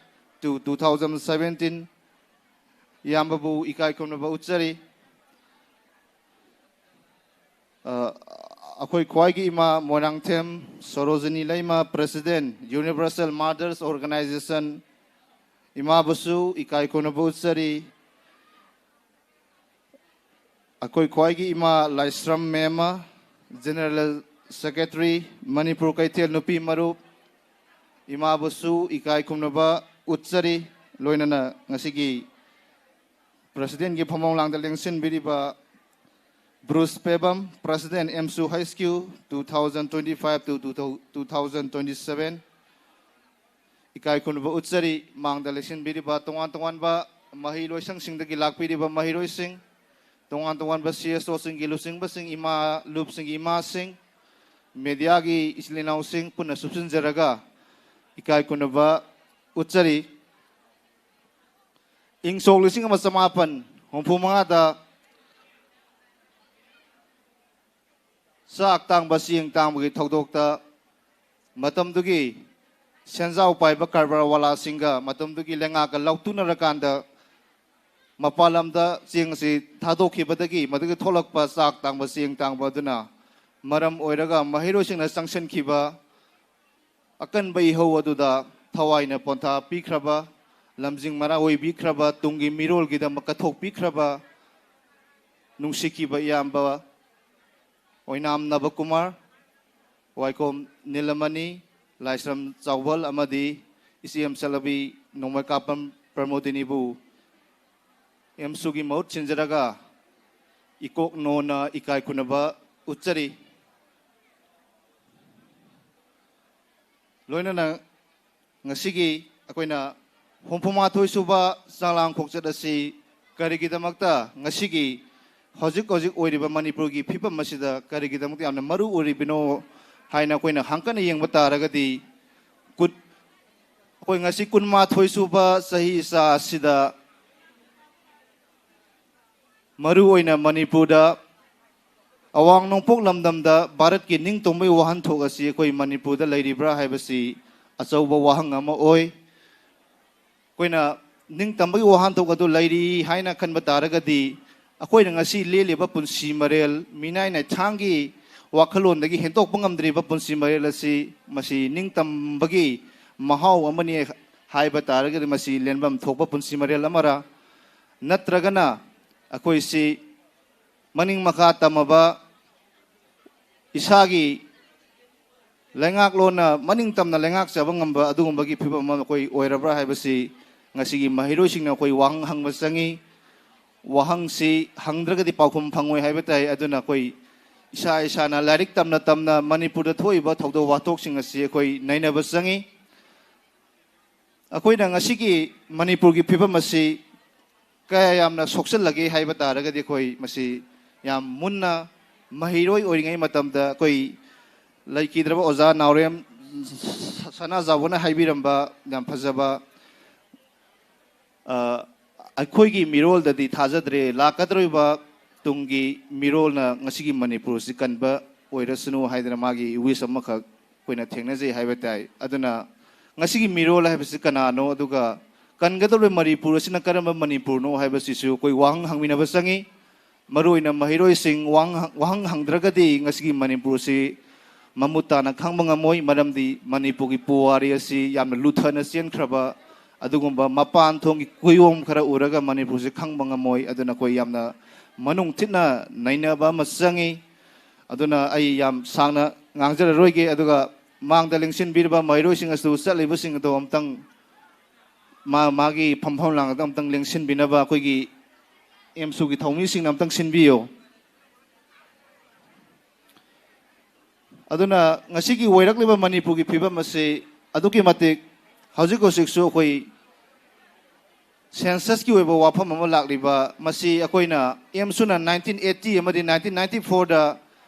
to two thousand seventeen, ꯏꯌꯥꯝꯕꯕꯨ ꯏꯀꯥꯏ ꯈꯨꯝꯅꯕ ꯎꯠꯆꯔꯤ꯫ ꯑ, ꯑꯩꯈꯣꯏ ꯈ꯭ꯋꯥꯏꯒꯤ ꯏꯃꯥ ꯃꯣꯏꯔꯥꯡꯊꯦꯝ ꯁꯣꯔꯣꯖꯤꯅꯤ ꯂꯩꯃ, President, Universal Mothers Organization, ꯏꯃꯥꯕꯨꯁꯨ ꯏꯀꯥꯏ ꯈꯨꯝꯅꯕ ꯎꯠꯆꯔꯤ꯫ ꯑꯩꯈꯣꯏ ꯈ꯭ꯋꯥꯏꯒꯤ ꯏꯃꯥ ꯂꯥꯏꯁ꯭ꯔꯝ ꯃꯦꯝꯃ, General Secretary, ꯃꯅꯤꯄꯨꯔ ꯀꯩꯊꯦꯜ ꯅꯨꯄꯤ ꯃꯔꯨꯞ, ꯏꯃꯥꯕꯨꯁꯨ ꯏꯀꯥꯏ ꯈꯨꯝꯅꯕ ꯎꯠꯆꯔꯤ꯫ ꯂꯣꯏꯅꯅ ꯉꯁꯤꯒꯤ Presidentꯀꯤ ꯐꯝꯐꯝ ꯂꯥꯡꯗ ꯂꯦꯡꯁꯤꯟꯕꯤꯔꯤꯕ Bruce Pebam, President, AMSU H Q, two thousand twenty-five to two thousand twenty-seven, ꯏꯀꯥꯏ ꯈꯨꯝꯅꯕ ꯎꯠꯆꯔꯤ꯫ ꯃꯥꯡꯗ ꯂꯦꯡꯁꯤꯟꯕꯤꯔꯤꯕ ꯇꯣꯉꯥꯟ ꯇꯣꯉꯥꯟꯕ ꯃꯍꯩ ꯂꯣꯏꯁꯪꯁꯤꯡꯗꯒꯤ ꯂꯥꯛꯄꯤꯔꯤꯕ ꯃꯍꯩꯔꯣꯏꯁꯤꯡ, ꯇꯣꯉꯥꯟ ꯇꯣꯉꯥꯟꯕ C S Oꯁꯤꯡꯒꯤ ꯂꯨꯆꯤꯡꯕꯁꯤꯡ, ꯏꯃꯥ ꯂꯨꯞꯁꯤꯡꯒꯤ ꯏꯃꯥꯁꯤꯡ, mediaꯒꯤ ꯏꯆꯤꯜ ꯏꯅꯥꯎꯁꯤꯡ ꯄꯨꯟꯅ ꯁꯨꯞꯆꯤꯟꯖꯔꯒ ꯏꯀꯥꯏ ꯈꯨꯝꯅꯕ ꯎꯠꯆꯔꯤ꯫ ꯏꯪ ꯁꯣꯛ ꯂꯤꯁꯤꯡ ꯑꯃ ꯆꯃꯥꯄꯟ ꯍꯨꯝꯐꯨ ꯃꯉꯥꯗ ꯆꯥꯛ ꯇꯥꯡꯕ ꯆꯦꯡ ꯇꯥꯡꯕꯒꯤ ꯊꯧꯗꯣꯛꯇ ꯃꯇꯝꯗꯨꯒꯤ ꯁꯦꯟꯖꯥꯎ ꯄꯥꯏꯕ ꯀꯔꯕꯥꯔ ꯋꯥꯂꯥꯁꯤꯡꯒ ꯃꯇꯝꯗꯨꯒꯤ ꯂꯩꯉꯥꯛꯀ ꯂꯥꯎꯇꯨꯅꯔꯀꯥꯟꯗ ꯃꯄꯥꯟ ꯂꯝꯗ ꯆꯦꯡ ꯑꯁꯤ ꯊꯥꯗꯣꯛꯈꯤꯕꯗꯒꯤ ꯃꯗꯨꯒꯤ ꯊꯣꯛꯂꯛꯄ ꯆꯥꯛ ꯇꯥꯡꯕ ꯆꯦꯡ ꯇꯥꯡꯕ ꯑꯗꯨꯅ ꯃꯔꯝ ꯑꯣꯏꯔꯒ ꯃꯍꯩꯔꯣꯏꯁꯤꯡꯅ ꯆꯪꯁꯤꯟꯈꯤꯕ ꯑꯀꯟꯕ ꯏꯍꯧ ꯑꯗꯨꯗ ꯊꯋꯥꯏꯅ ꯄꯣꯟꯊꯥ ꯄꯤꯈ꯭ꯔꯕ, ꯂꯝꯖꯤꯡ ꯃꯔꯥ ꯑꯣꯏꯕꯤꯈ꯭ꯔꯕ, ꯇꯨꯡꯒꯤ ꯃꯤꯔꯣꯜꯒꯤꯗꯃꯛ ꯀꯠꯊꯣꯛꯄꯤꯈ꯭ꯔꯕ ꯅꯨꯡꯁꯤꯈꯤꯕ ꯏꯌꯥꯝꯕ ꯑꯣꯏꯅꯥꯝ ꯅꯕꯀꯨꯃꯥꯔ, ꯋꯥꯏꯈꯣꯝ ꯅꯤꯂꯃꯅꯤ, ꯂꯥꯏꯁ꯭ꯔꯝ ꯆꯥꯎꯕꯜ ꯑꯃꯗꯤ ꯏꯆꯦ ꯑꯃ ꯆꯠꯂꯕꯤ ꯅꯣꯡꯃꯩꯀꯥꯞꯄꯝ ꯄ꯭ꯔꯃꯣꯗꯤꯅꯤꯕꯨ ꯑꯦꯝꯁꯨꯒꯤ ꯃꯍꯨꯠ ꯁꯤꯟꯖꯔꯒ ꯏꯀꯣꯛ ꯅꯣꯟꯅ ꯏꯀꯥꯏ ꯈꯨꯝꯅꯕ ꯎꯠꯆꯔꯤ꯫ ꯂꯣꯏꯅꯅ ꯉꯁꯤꯒꯤ ꯑꯩꯈꯣꯏꯅ ꯍꯨꯝꯐꯨꯃꯥꯊꯣꯏ ꯁꯨꯕ ꯆꯥꯂꯥꯡ ꯈꯣꯡꯆꯠ ꯑꯁꯤ ꯀꯔꯤꯒꯤꯗꯃꯛꯇ ꯉꯁꯤꯒꯤ ꯍꯧꯖꯤꯛ ꯍꯧꯖꯤꯛ ꯑꯣꯏꯔꯤꯕ ꯃꯅꯤꯄꯨꯔꯒꯤ ꯐꯤꯕꯝ ꯑꯁꯤꯗ ꯀꯔꯤꯒꯤꯗꯃꯛꯇ ꯌꯥꯝꯅ ꯃꯔꯨ ꯑꯣꯏꯔꯤꯕꯅꯣ ꯍꯥꯏꯅ ꯑꯩꯈꯣꯏꯅ ꯍꯪꯀꯠꯅ ꯌꯦꯡꯕ ꯇꯥꯔꯒꯗꯤ, ꯀꯨꯠ-, ꯑꯩꯈꯣꯏ ꯉꯁꯤ ꯀꯨꯟꯃꯥꯊꯣꯏ ꯁꯨꯕ ꯆꯍꯤ ꯏꯆꯥ ꯑꯁꯤꯗ ꯃꯔꯨꯑꯣꯏꯅ ꯃꯅꯤꯄꯨꯔꯗ ꯑꯋꯥꯡ ꯅꯣꯡꯄꯣꯛ ꯂꯝꯗꯝꯗ ꯚꯥꯔꯠꯀꯤ ꯅꯤꯡꯇꯝꯕꯒꯤ ꯋꯥꯍꯟꯊꯣꯛ ꯑꯁꯤ ꯑꯩꯈꯣꯏ ꯃꯅꯤꯄꯨꯔꯗ ꯂꯩꯔꯤꯕ꯭ꯔꯥ ꯍꯥꯏꯕꯁꯤ ꯑꯆꯧꯕ ꯋꯥꯍꯪ ꯑꯃ ꯑꯣꯏ꯫ ꯑꯩꯈꯣꯏꯅ ꯅꯤꯡꯇꯝꯕꯒꯤ ꯋꯥꯍꯟꯊꯣꯛ ꯑꯗꯨ ꯂꯩꯔꯤ ꯍꯥꯏꯅ ꯈꯟꯕ ꯇꯥꯔꯒꯗꯤ, ꯑꯩꯈꯣꯏꯅ ꯉꯁꯤ ꯂꯦꯜꯂꯤꯕ ꯄꯨꯟꯁꯤ ꯃꯔꯦꯜ, ꯃꯤꯅꯥꯏ ꯅꯥꯏꯊꯥꯡꯒꯤ ꯋꯥꯈꯜꯂꯣꯟꯗꯒꯤ ꯍꯦꯟꯗꯣꯛꯄ ꯉꯝꯗ꯭ꯔꯤꯕ ꯄꯨꯟꯁꯤ ꯃꯔꯦꯜ ꯑꯁꯤ ꯃꯁꯤ ꯅꯤꯡꯇꯝꯕꯒꯤ ꯃꯍꯥꯎ ꯑꯃꯅꯤ ꯍꯥꯏꯕ ꯇꯥꯔꯒꯗꯤ, ꯃꯁꯤ ꯂꯦꯟꯐꯝ ꯊꯣꯛꯄ ꯄꯨꯟꯁꯤ ꯃꯔꯦꯜ ꯑꯃꯔ, ꯅꯠꯇ꯭ꯔꯒꯅ ꯑꯩꯈꯣꯏꯁꯤ ꯃꯅꯤꯡ ꯃꯈꯥ ꯇꯝꯃꯕ, ꯏꯁꯥꯒꯤ ꯂꯩꯉꯥꯛꯂꯣꯟꯅ ꯃꯅꯤꯡ ꯇꯝꯅ ꯂꯩꯉꯥꯛꯆꯕ ꯉꯝꯕ ꯑꯗꯨꯒꯨꯝꯕꯒꯤ ꯐꯤꯕꯝ ꯑꯃ ꯑꯩꯈꯣꯏ ꯑꯣꯏꯔꯕ꯭ꯔꯥ ꯍꯥꯏꯕꯁꯤ ꯉꯁꯤꯒꯤ ꯃꯍꯩꯔꯣꯏꯁꯤꯡꯅ ꯑꯩꯈꯣꯏ ꯋꯥꯍꯪ ꯍꯪꯕ ꯆꯪꯉꯤ꯫ ꯋꯥꯍꯪꯁꯤ ꯍꯪꯗ꯭ꯔꯒꯗꯤ ꯄꯥꯎꯈꯨꯝ ꯐꯪꯉꯣꯏ ꯍꯥꯏꯕ ꯇꯥꯏ꯫ ꯑꯗꯨꯅ ꯑꯩꯈꯣꯏ ꯏꯁꯥ ꯏꯁꯥꯅ ꯂꯥꯏꯔꯤꯛ ꯇꯝꯅ ꯇꯝꯅ ꯃꯅꯤꯄꯨꯔꯗ ꯊꯣꯛꯏꯕ ꯊꯧꯗꯣꯛ ꯋꯥꯊꯣꯛꯁꯤꯡ ꯑꯁꯤ ꯑꯩꯈꯣꯏ ꯅꯩꯅꯕ ꯆꯪꯉꯤ꯫ ꯑꯩꯈꯣꯏꯅ ꯉꯁꯤꯒꯤ ꯃꯅꯤꯄꯨꯔꯒꯤ ꯐꯤꯕꯝ ꯑꯁꯤ ꯀꯌꯥ ꯌꯥꯝꯅ ꯁꯣꯛꯆꯜꯂꯒꯦ ꯍꯥꯏꯕ ꯇꯥꯔꯒꯗꯤ, ꯑꯩꯈꯣꯏ ꯃꯁꯤ ꯌꯥꯝ ꯃꯨꯟꯅ, ꯃꯍꯩꯔꯣꯏ ꯑꯣꯏꯔꯤꯉꯩ ꯃꯇꯝꯗ ꯑꯩꯈꯣꯏ ꯂꯩꯈꯤꯗ꯭ꯔꯕ ꯑꯣꯖꯥ ꯅꯥꯎꯔꯦꯝ ꯁꯅꯥꯖꯥꯎꯕꯅ ꯍꯥꯏꯕꯤꯔꯝꯕ ꯌꯥꯝ ꯐꯖꯕ, ꯑ, ꯑꯩꯈꯣꯏꯒꯤ ꯃꯤꯔꯣꯜꯗꯗꯤ ꯊꯥꯖꯗ꯭ꯔꯦ, ꯂꯥꯛꯀꯗꯧꯔꯤꯕ ꯇꯨꯡꯒꯤ ꯃꯤꯔꯣꯜꯅ ꯉꯁꯤꯒꯤ ꯃꯅꯤꯄꯨꯔꯁꯤ ꯀꯟꯕ ꯑꯣꯏꯔꯁꯅꯨ ꯍꯥꯏꯗꯅ ꯃꯥꯒꯤ wish ꯑꯃꯈꯛ ꯑꯩꯈꯣꯏꯅ ꯊꯦꯡꯅꯖꯩ ꯍꯥꯏꯕ ꯇꯥꯏ꯫ ꯑꯗꯨꯅ ꯉꯁꯤꯒꯤ ꯃꯤꯔꯣꯜ ꯍꯥꯏꯕꯁꯤ ꯀꯅꯥꯅꯣ, ꯑꯗꯨꯒ ꯀꯟꯒꯗꯧꯔꯤꯕ ꯃꯅꯤꯄꯨꯔ ꯑꯁꯤꯅ ꯀꯔꯝꯕ ꯃꯅꯤꯄꯨꯔꯅꯣ ꯍꯥꯏꯕꯁꯤꯁꯨ ꯑꯩꯈꯣꯏ ꯋꯥꯍꯪ ꯍꯪꯃꯤꯟꯅꯕ ꯆꯪꯉꯤ꯫ ꯃꯔꯨꯑꯣꯏꯅ ꯃꯍꯩꯔꯣꯏꯁꯤꯡ ꯋꯥꯍꯪ, ꯋꯥꯍꯪ ꯍꯪꯗ꯭ꯔꯒꯗꯤ ꯉꯁꯤꯒꯤ ꯃꯅꯤꯄꯨꯔꯁꯤ ꯃꯃꯨꯠ ꯇꯥꯅ ꯈꯪꯕ ꯉꯝꯃꯣꯏ꯫ ꯃꯔꯝꯗꯤ ꯃꯅꯤꯄꯨꯔꯒꯤ ꯄꯨꯋꯥꯔꯤ ꯑꯁꯤ ꯌꯥꯝꯅ ꯂꯨꯊꯅ ꯆꯦꯟꯈ꯭ꯔꯕ, ꯑꯗꯨꯒꯨꯝꯕ ꯃꯄꯥꯟ ꯊꯣꯡꯒꯤ ꯀꯨꯌꯣꯝ ꯈꯔ ꯎꯔꯒ ꯃꯅꯤꯄꯨꯔꯁꯤ ꯈꯪꯕ ꯉꯝꯃꯣꯏ꯫ ꯑꯗꯨꯅ ꯑꯩꯈꯣꯏ ꯌꯥꯝꯅ ꯃꯅꯨꯡ ꯊꯤꯠꯅ ꯅꯩꯅꯕ ꯑꯃ ꯆꯪꯉꯤ꯫ ꯑꯗꯨꯅ ꯑꯩ ꯌꯥꯝ ꯁꯥꯡꯅ ꯉꯥꯡꯖꯔꯔꯣꯏꯒꯦ꯫ ꯑꯗꯨꯒ ꯃꯥꯡꯗ ꯂꯦꯡꯁꯤꯟꯕꯤꯔꯤꯕ ꯃꯍꯩꯔꯣꯏꯁꯤꯡ ꯑꯁꯤꯗ ꯆꯠꯂꯤꯕꯁꯤꯡ ꯑꯗꯣ ꯑꯃꯨꯛꯇꯪ ꯃꯥ ꯃꯥꯒꯤ ꯐꯝꯐꯝ ꯂꯥꯡꯗ ꯑꯃꯨꯛꯇꯪ ꯂꯦꯡꯁꯤꯟꯕꯤꯅꯕ ꯑꯩꯈꯣꯏꯒꯤ ꯑꯦꯝꯁꯨꯒꯤ ꯊꯧꯃꯤꯁꯤꯡꯅ ꯑꯃꯨꯛꯇꯪ ꯁꯤꯟꯕꯤꯌꯨ꯫ ꯑꯗꯨꯅ ꯉꯁꯤꯒꯤ ꯑꯣꯏꯔꯛꯂꯤꯕ ꯃꯅꯤꯄꯨꯔꯒꯤ ꯐꯤꯕꯝ ꯑꯁꯤ ꯑꯗꯨꯛꯀꯤ ꯃꯇꯤꯛ ꯍꯧꯖꯤꯛ ꯍꯧꯖꯤꯛꯁꯨ ꯑꯩꯈꯣꯏ censusꯀꯤ ꯑꯣꯏꯕ ꯋꯥꯐꯝ ꯑꯃ ꯂꯥꯛꯂꯤꯕ, ꯃꯁꯤ ꯑꯩꯈꯣꯏꯅ ꯑꯦꯝꯁꯨꯅ nineteen eighty ꯑꯃꯗꯤ nineteen ninety fourꯗ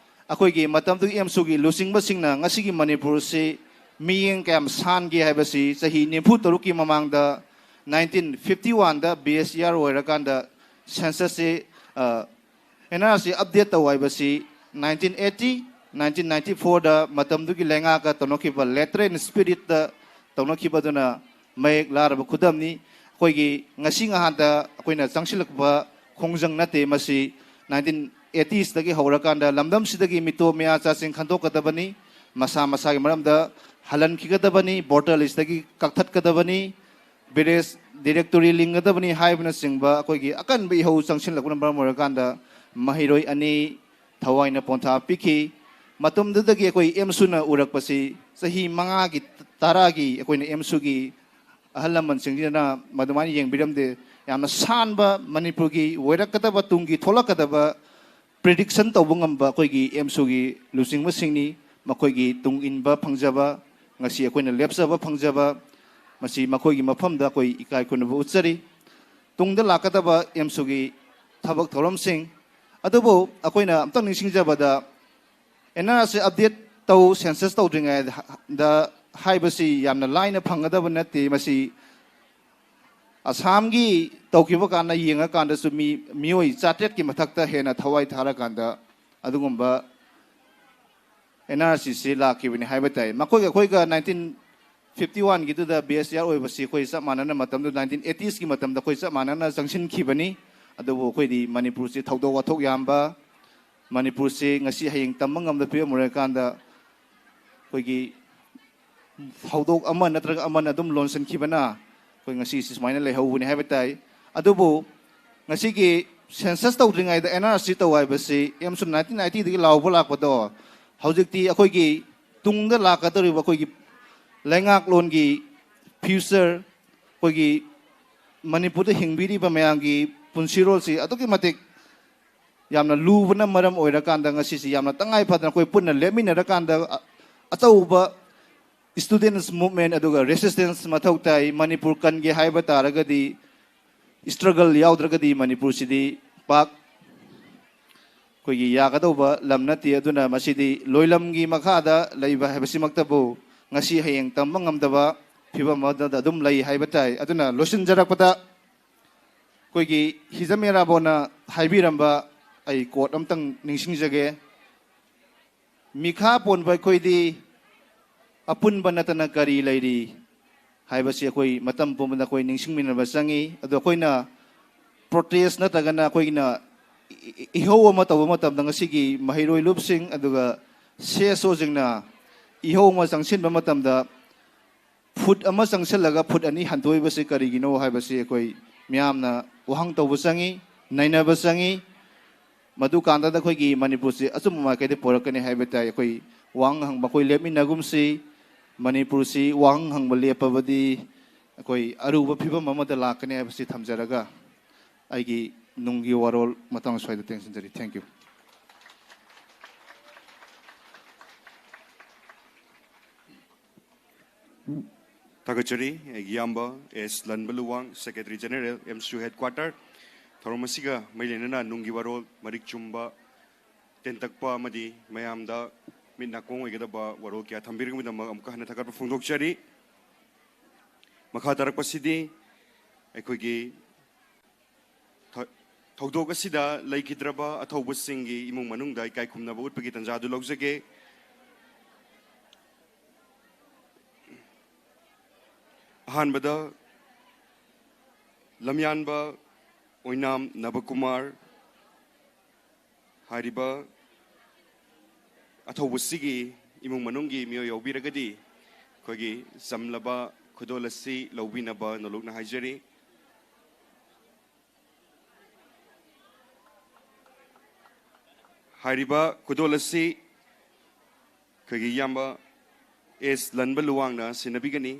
ꯑꯩꯈꯣꯏꯒꯤ ꯃꯇꯝꯗꯨꯒꯤ ꯑꯦꯝꯁꯨꯒꯤ ꯂꯨꯆꯤꯡꯕꯁꯤꯡꯅ ꯉꯁꯤꯒꯤ ꯃꯅꯤꯄꯨꯔꯁꯤ ꯃꯤꯠꯌꯦꯡ ꯀꯌꯥꯝ ꯁꯥꯟꯒꯦ ꯍꯥꯏꯕꯁꯤ ꯆꯍꯤ ꯅꯤꯐꯨ ꯇꯔꯨꯛꯀꯤ ꯃꯃꯥꯡꯗ nineteen fifty oneꯗ BSER ꯑꯣꯏꯔꯀꯥꯟꯗ censusꯁꯤ, ꯑ, NRC update ꯇꯧ ꯍꯥꯏꯕꯁꯤ nineteen eighty, nineteen ninety fourꯗ ꯃꯇꯝꯗꯨꯒꯤ ꯂꯩꯉꯥꯛꯀ ꯇꯧꯅꯈꯤꯕ letter and spiritꯇ ꯇꯧꯅꯈꯤꯕꯗꯨꯅ ꯃꯌꯦꯛ ꯂꯥꯔꯕ ꯈꯨꯗꯝꯅꯤ꯫ ꯑꯩꯈꯣꯏꯒꯤ ꯉꯁꯤ ꯉꯍꯥꯟꯗ ꯑꯩꯈꯣꯏꯅ ꯆꯪꯁꯤꯜꯂꯛꯄ ꯈꯣꯡꯖꯪ ꯅꯠꯇꯦ꯫ ꯃꯁꯤ nineteen eightiesꯇꯒꯤ ꯍꯧꯔꯀꯥꯟꯗ ꯂꯝꯗꯝꯁꯤꯗꯒꯤ ꯃꯤꯇꯣꯞ ꯃꯤꯌꯥꯆꯥꯁꯤꯡ ꯈꯟꯗꯣꯛꯀꯗꯕꯅꯤ, ꯃꯁꯥ ꯃꯁꯥꯒꯤ ꯃꯔꯝꯗ ꯍꯜꯍꯟꯈꯤꯒꯗꯕꯅꯤ, voter listꯇꯒꯤ ꯀꯛꯊꯠꯀꯗꯕꯅꯤ, village directory ꯂꯤꯡꯒꯗꯕꯅꯤ ꯍꯥꯏꯕꯅꯆꯤꯡꯕ ꯑꯩꯈꯣꯏꯒꯤ ꯑꯀꯟꯕ ꯏꯍꯧ ꯆꯪꯁꯤꯜꯂꯛꯄꯅ ꯃꯔꯝ ꯑꯣꯏꯔꯀꯥꯟꯗ ꯃꯍꯩꯔꯣꯏ ꯑꯅꯤ ꯊꯋꯥꯏꯅ ꯄꯣꯟꯊꯥ ꯄꯤꯈꯤ꯫ ꯃꯇꯝꯗꯨꯗꯒꯤ ꯑꯩꯈꯣꯏ ꯑꯦꯝꯁꯨꯅ ꯎꯔꯛꯄꯁꯤ ꯆꯍꯤ ꯃꯉꯥꯒꯤ, ꯇꯔꯥꯒꯤ ꯑꯩꯈꯣꯏꯅ ꯑꯦꯝꯁꯨꯒꯤ ꯑꯍꯜ ꯂꯃꯟꯁꯤꯡꯁꯤꯅ ꯃꯗꯨꯃꯥꯏꯅ ꯌꯦꯡꯕꯤꯔꯝꯗꯦ꯫ ꯌꯥꯝꯅ ꯁꯥꯟꯕ ꯃꯅꯤꯄꯨꯔꯒꯤ ꯑꯣꯏꯔꯛꯀꯗꯕ ꯇꯨꯡꯒꯤ ꯊꯣꯛꯂꯛꯀꯗꯕ prediction ꯇꯧꯕ ꯉꯝꯕ ꯑꯩꯈꯣꯏꯒꯤ ꯑꯦꯝꯁꯨꯒꯤ ꯂꯨꯆꯤꯡꯕꯁꯤꯡꯅꯤ꯫ ꯃꯈꯣꯏꯒꯤ ꯇꯨꯡ ꯏꯟꯕ ꯐꯪꯖꯕ, ꯉꯁꯤ ꯑꯩꯈꯣꯏꯅ ꯂꯦꯞꯆꯕ ꯐꯪꯖꯕ, ꯃꯁꯤ ꯃꯈꯣꯏꯒꯤ ꯃꯐꯝꯗ ꯑꯩꯈꯣꯏ ꯏꯀꯥꯏ ꯈꯨꯝꯅꯕ ꯎꯠꯆꯔꯤ꯫ ꯇꯨꯡꯗ ꯂꯥꯛꯀꯗꯕ ꯑꯦꯝꯁꯨꯒꯤ ꯊꯕꯛ ꯊꯧꯔꯝꯁꯤꯡ ꯑꯗꯨꯕꯨ ꯑꯩꯈꯣꯏꯅ ꯑꯝꯇꯪ ꯅꯤꯡꯁꯤꯡꯖꯕꯗ, NRC update ꯇꯧ, census ꯇꯧꯗ꯭ꯔꯤꯉꯩꯗ ꯍꯥꯏꯕꯁꯤ ꯌꯥꯝꯅ ꯂꯥꯏꯅ ꯐꯪꯒꯗꯕ ꯅꯠꯇꯦ꯫ ꯃꯁꯤ ꯑꯁꯥꯝꯒꯤ ꯇꯧꯈꯤꯕ ꯀꯥꯟꯗ ꯌꯦꯡꯉꯀꯥꯟꯗꯁꯨ ꯃꯤ, ꯃꯤꯑꯣꯏ ꯆꯥꯇ꯭ꯔꯦꯠꯀꯤ ꯃꯊꯛꯇ ꯍꯦꯟꯅ ꯊꯋꯥꯏ ꯊꯥꯔꯀꯥꯟꯗ ꯑꯗꯨꯒꯨꯝꯕ ꯑꯦꯟ ꯑꯥꯔ ꯁꯤꯁꯤ ꯂꯥꯛꯈꯤꯕꯅꯤ ꯍꯥꯏꯕ ꯇꯥꯏ꯫ ꯃꯈꯣꯏꯒ ꯑꯩꯈꯣꯏꯒ ꯅꯥꯏꯟꯇꯤꯟ ꯐꯤꯐꯇꯤ ꯋꯥꯟꯒꯤꯗꯨꯗ ꯕꯤ ꯑꯦꯁ ꯑꯥꯔ ꯑꯣꯏꯕꯁꯤ ꯑꯩꯈꯣꯏ ꯆꯞ ꯃꯥꯟꯅꯅ ꯃꯇꯝꯗꯨ ꯅꯥꯏꯟꯇꯤꯟ ꯑꯩꯠꯇꯤꯁꯀꯤ ꯃꯇꯝꯗ ꯑꯩꯈꯣꯏ ꯆꯞ ꯃꯥꯟꯅꯅ ꯆꯪꯁꯤꯟꯈꯤꯕꯅꯤ꯫ ꯑꯗꯨꯕꯨ ꯑꯩꯈꯣꯏꯗꯤ ꯃꯅꯤꯄꯨꯔꯁꯤ ꯊꯧꯗꯣꯛ ꯋꯥꯊꯣꯛ ꯌꯥꯝꯕ, ꯃꯅꯤꯄꯨꯔꯁꯤ ꯉꯁꯤ ꯍꯌꯦꯡ ꯇꯝꯕ ꯉꯝꯗ ꯐꯤꯕꯝ ꯑꯣꯏꯔꯀꯥꯟꯗ ꯑꯩꯈꯣꯏꯒꯤ ꯊꯧꯗꯣꯛ ꯑꯃ ꯅꯠꯇ꯭ꯔꯒ ꯑꯃꯅ ꯑꯗꯨꯝ ꯂꯣꯟꯁꯤꯟꯈꯤꯕꯅ ꯑꯩꯈꯣꯏ ꯉꯁꯤꯁꯤ ꯁꯨꯃꯥꯏꯅ ꯂꯩꯍꯧꯕꯅꯤ ꯍꯥꯏꯕ ꯇꯥꯏ꯫ ꯑꯗꯨꯕꯨ ꯉꯁꯤꯒꯤ ꯁꯦꯟꯁꯁ ꯇꯧꯗ꯭ꯔꯤꯉꯩꯗ ꯑꯦꯟ ꯑꯥꯔ ꯁꯤ ꯇꯧ ꯍꯥꯏꯕꯁꯤ ꯑꯦꯝꯁꯨ ꯅꯥꯏꯟꯇꯤꯟ ꯅꯥꯏꯟꯇꯤꯗꯒꯤ ꯂꯥꯎꯕ ꯂꯥꯛꯄꯗꯣ ꯍꯧꯖꯤꯛꯇꯤ ꯑꯩꯈꯣꯏꯒꯤ ꯇꯨꯡꯗ ꯂꯥꯛꯀꯗꯧꯔꯤꯕ ꯑꯩꯈꯣꯏꯒꯤ ꯂꯩꯉꯥꯛꯂꯣꯟꯒꯤ ꯐ꯭ꯌꯨꯆꯔ, ꯑꯩꯈꯣꯏꯒꯤ ꯃꯅꯤꯄꯨꯔꯗ ꯍꯤꯡꯕꯤꯔꯤꯕ ꯃꯌꯥꯝꯒꯤ ꯄꯨꯟꯁꯤꯔꯣꯜꯁꯤ ꯑꯗꯨꯛꯀꯤ ꯃꯇꯤꯛ ꯌꯥꯝꯅ ꯂꯨꯕꯅ ꯃꯔꯝ ꯑꯣꯏꯔꯀꯥꯟꯗ ꯉꯁꯤꯁꯤ ꯌꯥꯝꯅ ꯇꯉꯥꯏ ꯐꯗꯅ ꯑꯩꯈꯣꯏ ꯄꯨꯟꯅ ꯂꯦꯞꯃꯤꯟꯅꯔꯀꯥꯟꯗ ꯑ-, ꯑꯆꯧꯕ ꯏꯁꯇꯨꯗꯦꯟꯁ ꯃꯨꯚꯃꯦꯟ ꯑꯗꯨꯒ ꯔꯦꯁꯤꯁꯇꯦꯟꯁ ꯃꯊꯧ ꯇꯥꯏ꯫ ꯃꯅꯤꯄꯨꯔ ꯀꯟꯒꯦ ꯍꯥꯏꯕ ꯇꯥꯔꯒꯗꯤ ꯏꯁꯇ꯭ꯔꯒꯜ ꯌꯥꯎꯗ꯭ꯔꯒꯗꯤ ꯃꯅꯤꯄꯨꯔꯁꯤꯗꯤ ꯄꯥꯛ ꯑꯩꯈꯣꯏꯒꯤ ꯌꯥꯒꯗꯧꯕ ꯂꯝ ꯅꯠꯇꯦ꯫ ꯑꯗꯨꯅ ꯃꯁꯤꯗꯤ ꯂꯣꯏꯂꯝꯒꯤ ꯃꯈꯥꯗ ꯂꯩꯕ ꯍꯥꯏꯕꯁꯤꯃꯛꯇꯕꯨ ꯉꯁꯤ ꯍꯌꯦꯡ ꯇꯝꯕ ꯉꯝꯗꯕ ꯐꯤꯕꯝ ꯑꯃꯗ ꯑꯗꯨꯝ ꯂꯩ ꯍꯥꯏꯕ ꯇꯥꯏ꯫ ꯑꯗꯨꯅ ꯂꯣꯏꯁꯤꯟꯖꯔꯛꯄꯗ ꯑꯩꯈꯣꯏꯒꯤ ꯍꯤꯖꯝ ꯏꯔꯥꯕꯣꯠꯅ ꯍꯥꯏꯕꯤꯔꯝꯕ ꯑꯩ ꯀꯣꯠ ꯑꯝꯇꯪ ꯅꯤꯡꯁꯤꯡꯖꯒꯦ꯫ ꯃꯤꯈꯥ ꯄꯣꯟꯕ ꯑꯩꯈꯣꯏꯗꯤ ꯑꯄꯨꯟꯕ ꯅꯠꯇꯅ ꯀꯔꯤ ꯂꯩꯔꯤ ꯍꯥꯏꯕꯁꯤ ꯑꯩꯈꯣꯏ ꯃꯇꯝ ꯄꯨꯝꯕꯗ ꯑꯩꯈꯣꯏ ꯅꯤꯡꯁꯤꯡꯃꯤꯟꯅꯕ ꯆꯪꯉꯤ꯫ ꯑꯗꯣ ꯑꯩꯈꯣꯏꯅ ꯄ꯭ꯔꯣꯇꯦꯁ ꯅꯠꯇ꯭ꯔꯒꯅ ꯑꯩꯈꯣꯏꯅ ꯏ-, ꯏ-, ꯏꯍꯧ ꯑꯃ ꯇꯧꯕ ꯃꯇꯝꯗ ꯉꯁꯤꯒꯤ ꯃꯍꯩꯔꯣꯏ ꯂꯨꯞꯁꯤꯡ ꯑꯗꯨꯒ ꯁꯤ ꯑꯦꯁ ꯑꯣꯁꯤꯡꯅ ꯏꯍꯧ ꯑꯃ ꯆꯪꯁꯤꯟꯕ ꯃꯇꯝꯗ ꯐꯨꯠ ꯑꯃ ꯆꯪꯁꯤꯜꯂꯒ ꯐꯨꯠ ꯑꯅꯤ ꯍꯟꯗꯣꯛꯏꯕꯁꯤ ꯀꯔꯤꯒꯤꯅꯣ ꯍꯥꯏꯕꯁꯤ ꯑꯩꯈꯣꯏ ꯃꯤꯌꯥꯝꯅ ꯋꯥꯍꯪ ꯇꯧꯕ ꯆꯪꯉꯤ, ꯅꯩꯅꯕ ꯆꯪꯉꯤ꯫ ꯃꯗꯨ ꯀꯥꯟꯗꯗ ꯑꯩꯈꯣꯏꯒꯤ ꯃꯅꯤꯄꯨꯔꯁꯤ ꯑꯆꯨꯝꯕ ꯃꯥꯏꯀꯩꯗ ꯄꯨꯔꯛꯀꯅꯤ ꯍꯥꯏꯕ ꯇꯥꯏ꯫ ꯑꯩꯈꯣꯏ ꯋꯥꯍꯪ ꯍꯪꯕ ꯑꯩꯈꯣꯏ ꯂꯦꯞꯃꯤꯟꯅꯒꯨꯝꯁꯤ꯫ ꯃꯅꯤꯄꯨꯔꯁꯤ ꯋꯥꯍꯪ ꯍꯪꯕ ꯂꯦꯞꯄꯕꯗꯤ ꯑꯩꯈꯣꯏ ꯑꯔꯨꯕ ꯐꯤꯕꯝ ꯑꯃꯗ ꯂꯥꯛꯀꯅꯤ ꯍꯥꯏꯕꯁꯤ ꯊꯝꯖꯔꯒ ꯑꯩꯒꯤ ꯅꯨꯡꯒꯤ ꯋꯥꯔꯣꯜ ꯃꯇꯥꯡ ꯁ꯭ꯋꯥꯏꯗ ꯇꯦꯟꯁꯤꯟꯖꯔꯤ꯫ Thank you꯫ ꯊꯥꯒꯠꯆꯔꯤ ꯑꯩꯒꯤ ꯏꯌꯥꯝꯕ ꯑꯦꯁ ꯂꯟꯕ ꯂꯨꯋꯥꯡ, Secretary General, ꯑꯦꯝꯁꯨ Headquarter꯫ ꯊꯧꯔꯝ ꯑꯁꯤꯒ ꯃꯔꯤ ꯂꯩꯅꯅ ꯅꯨꯡꯒꯤ ꯋꯥꯔꯣꯜ, ꯃꯔꯤꯛ ꯆꯨꯝꯕ, ꯇꯦꯟꯇꯛꯄ ꯑꯃꯗꯤ ꯃꯌꯥꯝꯗ ꯃꯤꯠ ꯅꯥꯀꯣꯡ ꯑꯣꯏꯒꯗꯕ ꯋꯥꯔꯣꯜ ꯀꯌꯥ ꯊꯝꯕꯤꯔꯕꯒꯤꯗꯃꯛ ꯑꯃꯨꯛꯀ ꯍꯟꯅ ꯊꯥꯒꯠꯄ ꯐꯣꯡꯗꯣꯛꯆꯔꯤ꯫ ꯃꯈꯥ ꯇꯥꯔꯛꯄꯁꯤꯗꯤ ꯑꯩꯈꯣꯏꯒꯤ ꯊ-, ꯊꯧꯗꯣꯛ ꯑꯁꯤꯗ ꯂꯩꯈꯤꯗ꯭ꯔꯕ ꯑꯊꯧꯕꯁꯤꯡꯒꯤ ꯏꯃꯨꯡ ꯃꯅꯨꯡꯗ ꯏꯀꯥꯏ ꯈꯨꯝꯅꯕ ꯎꯠꯄꯒꯤ ꯇꯥꯟꯖꯥꯗꯨ ꯂꯧꯖꯒꯦ꯫ ꯑꯍꯥꯟꯕꯗ ꯂꯝꯌꯥꯟꯕ ꯑꯣꯏꯅꯥꯝ ꯅꯕꯀꯨꯃꯥꯔ, ꯍꯥꯏꯔꯤꯕ ꯑꯊꯧꯕꯁꯤꯒꯤ ꯏꯃꯨꯡ ꯃꯅꯨꯡꯒꯤ ꯃꯤꯑꯣꯏ ꯌꯥꯎꯕꯤꯔꯒꯗꯤ ꯑꯩꯈꯣꯏꯒꯤ ꯆꯝꯂꯕ ꯈꯨꯗꯣꯜ ꯑꯁꯤ ꯂꯧꯕꯤꯅꯕ ꯅꯣꯂꯨꯛꯅ ꯍꯥꯏꯖꯔꯤ꯫ ꯍꯥꯏꯔꯤꯕ ꯈꯨꯗꯣꯜ ꯑꯁꯤ ꯑꯩꯈꯣꯏꯒꯤ ꯏꯌꯥꯝꯕ ꯑꯦꯁ ꯂꯟꯕ ꯂꯨꯋꯥꯡꯅ ꯁꯤꯟꯅꯕꯤꯒꯅꯤ꯫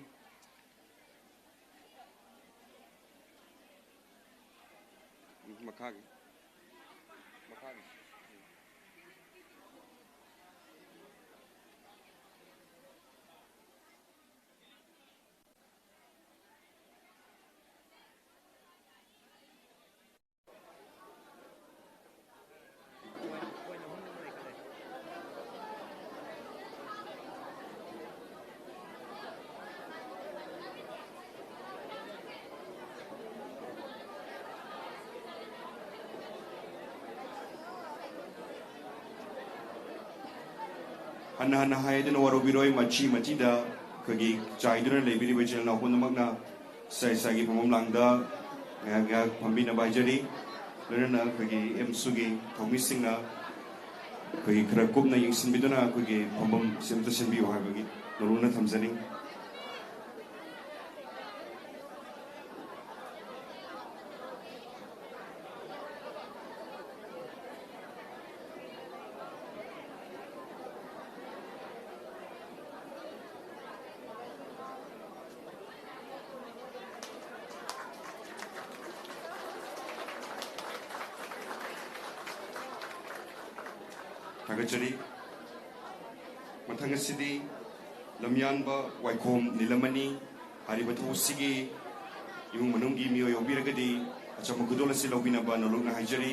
ꯎꯝ, ꯃꯈꯥꯒꯤ꯫ ꯃꯈꯥꯒꯤ꯫ ꯍꯟꯅ ꯍꯟꯅ ꯍꯥꯏꯗꯨꯅ ꯋꯥꯔꯧꯕꯤꯔꯣꯏ, ꯃꯆꯤ ꯃꯆꯤꯗ ꯑꯩꯈꯣꯏꯒꯤ ꯆꯥꯏꯗꯨꯅ ꯂꯩꯕꯤꯔꯤꯕ ꯏꯆꯤꯜ ꯏꯅꯥꯎ ꯄꯨꯝꯅꯃꯛꯅ ꯏꯁꯥ ꯏꯁꯥꯒꯤ ꯐꯝꯐꯝ ꯂꯥꯡꯗ ꯉꯥꯏꯍꯥꯛ ꯉꯥꯏꯍꯥꯛ ꯐꯝꯕꯤꯅꯕ ꯍꯥꯏꯖꯔꯤ꯫ ꯂꯣꯏꯅꯅ ꯑꯩꯈꯣꯏꯒꯤ ꯑꯦꯝꯁꯨꯒꯤ ꯊꯧꯃꯤꯁꯤꯡꯅ ꯑꯩꯈꯣꯏꯒꯤ ꯈꯔ ꯀꯨꯞꯅ ꯌꯦꯡꯁꯤꯟꯕꯤꯗꯨꯅ ꯑꯩꯈꯣꯏꯒꯤ ꯐꯝꯐꯝ ꯁꯤ ꯑꯝꯇ ꯁꯤꯟꯕꯤꯌꯨ ꯍꯥꯏꯕꯒꯤ ꯅꯣꯂꯨꯛꯅ ꯊꯝꯖꯔꯤ꯫ ꯊꯥꯒꯠꯆꯔꯤ꯫ ꯃꯊꯪ ꯑꯁꯤꯗꯤ ꯂꯝꯌꯥꯟꯕ ꯋꯥꯏꯈꯣꯝ ꯅꯤꯂꯃꯅꯤ꯫ ꯍꯥꯏꯔꯤꯕ ꯊꯧꯁꯤꯒꯤ ꯏꯃꯨꯡ ꯃꯅꯨꯡꯒꯤ ꯃꯤꯑꯣꯏ ꯌꯥꯎꯕꯤꯔꯒꯗꯤ ꯑꯆꯝꯕ ꯈꯨꯗꯣꯜ ꯑꯁꯤ ꯂꯧꯕꯤꯅꯕ ꯅꯣꯂꯨꯛꯅ ꯍꯥꯏꯖꯔꯤ꯫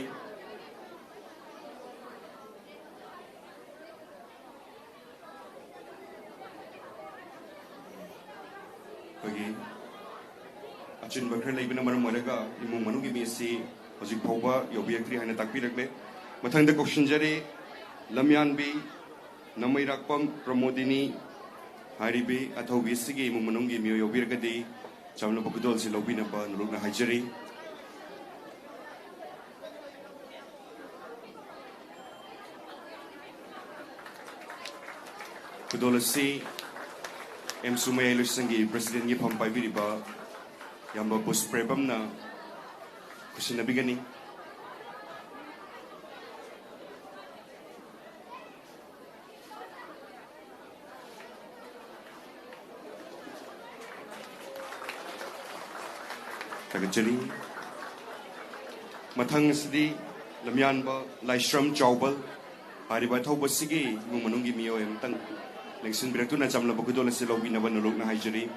ꯑꯩꯈꯣꯏꯒꯤ ꯑꯆꯤꯟꯕ ꯂꯩꯕꯅ ꯃꯔꯝ ꯑꯣꯏꯔꯒ ꯏꯃꯨꯡ ꯃꯅꯨꯡꯒꯤ ꯃꯤ ꯑꯁꯤ ꯍꯧꯖꯤꯛ ꯐꯥꯎꯕ ꯌꯧꯕꯤꯔꯛꯇ꯭ꯔꯤ ꯍꯥꯏꯅ ꯇꯥꯛꯄꯤꯔꯛꯂꯦ꯫ ꯃꯊꯪꯗ ꯀꯧꯁꯤꯟꯖꯔꯤ, ꯂꯝꯌꯥꯟꯕꯤ ꯅꯃꯩꯔꯥꯛꯄꯝ ꯄ꯭ꯔꯃꯣꯗꯤꯅꯤ ꯍꯥꯏꯔꯤꯕꯤ ꯑꯊꯧꯕꯤ ꯑꯁꯤꯒꯤ ꯏꯃꯨꯡ ꯃꯅꯨꯡꯒꯤ ꯃꯤꯑꯣꯏ ꯌꯧꯕꯤꯔꯒꯗꯤ ꯆꯝꯂꯕ ꯈꯨꯗꯣꯜꯁꯤ ꯂꯧꯕꯤꯅꯕ ꯅꯣꯂꯨꯛꯅ ꯍꯥꯏꯖꯔꯤ꯫ ꯈꯨꯗꯣꯜ ꯑꯁꯤ ꯑꯦꯝꯁꯨ ꯃꯌꯥꯏ ꯂꯣꯏꯁꯪꯒꯤ ꯄ꯭ꯔꯦꯁꯤꯗꯦꯟꯒꯤ ꯐꯝ ꯄꯥꯏꯕꯤꯔꯤꯕ ꯏꯌꯥꯝꯕ ꯄꯨꯁꯄ꯭ꯔꯦꯕꯝꯅ ꯈꯨꯠꯁꯤꯟꯅꯕꯤꯒꯅꯤ꯫ ꯊꯥꯒꯠꯆꯔꯤ꯫ ꯃꯊꯪ ꯑꯁꯤꯗꯤ ꯂꯝꯌꯥꯟꯕ ꯂꯥꯏꯁ꯭ꯔꯝ ꯆꯥꯎꯕꯜ ꯍꯥꯏꯔꯤꯕ ꯑꯊꯧꯕꯁꯤꯒꯤ ꯏꯃꯨꯡ ꯃꯅꯨꯡꯒꯤ ꯃꯤꯑꯣꯏ ꯑꯃꯇꯪ ꯂꯦꯡꯁꯤꯟꯕꯤꯔꯛꯇꯨꯅ ꯆꯝꯂꯕ ꯈꯨꯗꯣꯜ ꯑꯁꯤ ꯂꯧꯕꯤꯅꯕ ꯅꯣꯂꯨꯛꯅ ꯍꯥꯏꯖꯔꯤ꯫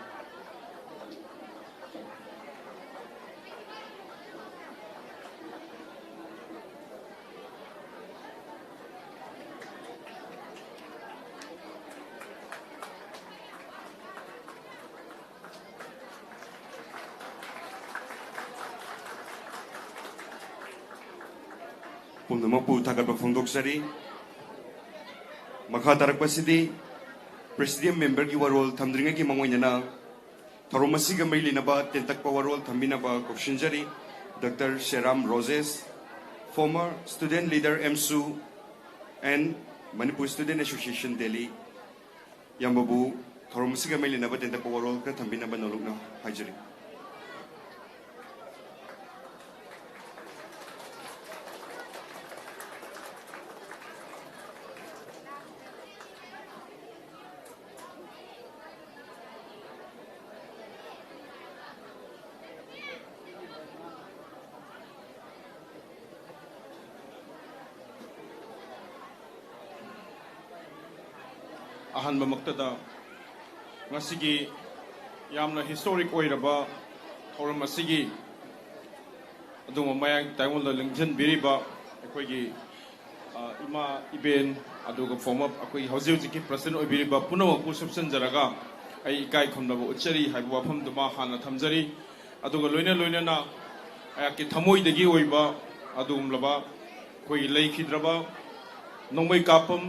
ꯄꯨꯝꯅꯃꯛꯄꯨ ꯊꯥꯒꯠꯄ ꯐꯣꯡꯗꯣꯛꯆꯔꯤ꯫ ꯃꯈꯥ ꯇꯥꯔꯛꯄꯁꯤꯗꯤ ꯄ꯭ꯔꯦꯁꯤꯗꯤꯌꯝ ꯃꯦꯝꯕꯔꯒꯤ ꯋꯥꯔꯣꯜ ꯊꯝꯗ꯭ꯔꯤꯉꯩꯒꯤ ꯃꯥꯡꯑꯣꯏꯅꯅ ꯊꯧꯔꯝ ꯑꯁꯤꯒ ꯃꯔꯤ ꯂꯩꯅꯕ ꯇꯦꯟꯇꯛꯄ ꯋꯥꯔꯣꯜ ꯊꯝꯕꯤꯅꯕ ꯀꯧꯁꯤꯟꯖꯔꯤ꯫ Doctor Seram Rojesh, former student leader, AMSU and Manipur Student Association, Delhi, ꯏꯌꯥꯝꯕꯕꯨ ꯊꯧꯔꯝ ꯑꯁꯤꯒ ꯃꯔꯤ ꯂꯩꯅꯕ ꯇꯦꯟꯇꯛꯄ ꯋꯥꯔꯣꯜ ꯈꯔ ꯊꯝꯕꯤꯅꯕ ꯅꯣꯂꯨꯛꯅ ꯍꯥꯏꯖꯔꯤ꯫ ꯑꯍꯥꯟꯕꯃꯛꯇꯗ ꯉꯁꯤꯒꯤ ꯌꯥꯝꯅ historic ꯑꯣꯏꯔꯕ ꯊꯧꯔꯝ ꯑꯁꯤꯒꯤ ꯑꯗꯨꯒꯨꯝꯕ ꯃꯌꯥꯏ ꯇꯥꯏꯉꯣꯟꯗ ꯂꯦꯡꯁꯤꯟꯕꯤꯔꯤꯕ ꯑꯩꯈꯣꯏꯒꯤ, ꯑ, ꯏꯃꯥ ꯏꯕꯦꯟ, ꯑꯗꯨꯒ former ꯑꯩꯈꯣꯏꯒꯤ ꯍꯧꯖꯤꯛ ꯍꯧꯖꯤꯛꯀꯤ president ꯑꯣꯏꯕꯤꯔꯤꯕ ꯄꯨꯝꯅꯃꯛꯄꯨ ꯁꯨꯞꯆꯟꯖꯔꯒ ꯑꯩ ꯏꯀꯥꯏ ꯈꯨꯝꯅꯕ ꯎꯠꯆꯔꯤ ꯍꯥꯏꯕ ꯋꯥꯐꯝꯗꯨꯃ ꯍꯥꯟꯅ ꯊꯝꯖꯔꯤ꯫ ꯑꯗꯨꯒ ꯂꯣꯏꯅ ꯂꯣꯏꯅꯅ ꯑꯩꯍꯥꯛꯀꯤ ꯊꯃꯣꯏꯗꯒꯤ ꯑꯣꯏꯕ ꯑꯗꯨꯒꯨꯝꯂꯕ ꯑꯩꯈꯣꯏꯒꯤ ꯂꯩꯈꯤꯗ꯭ꯔꯕ ꯅꯣꯡꯃꯩ ꯀꯥꯞꯄꯝ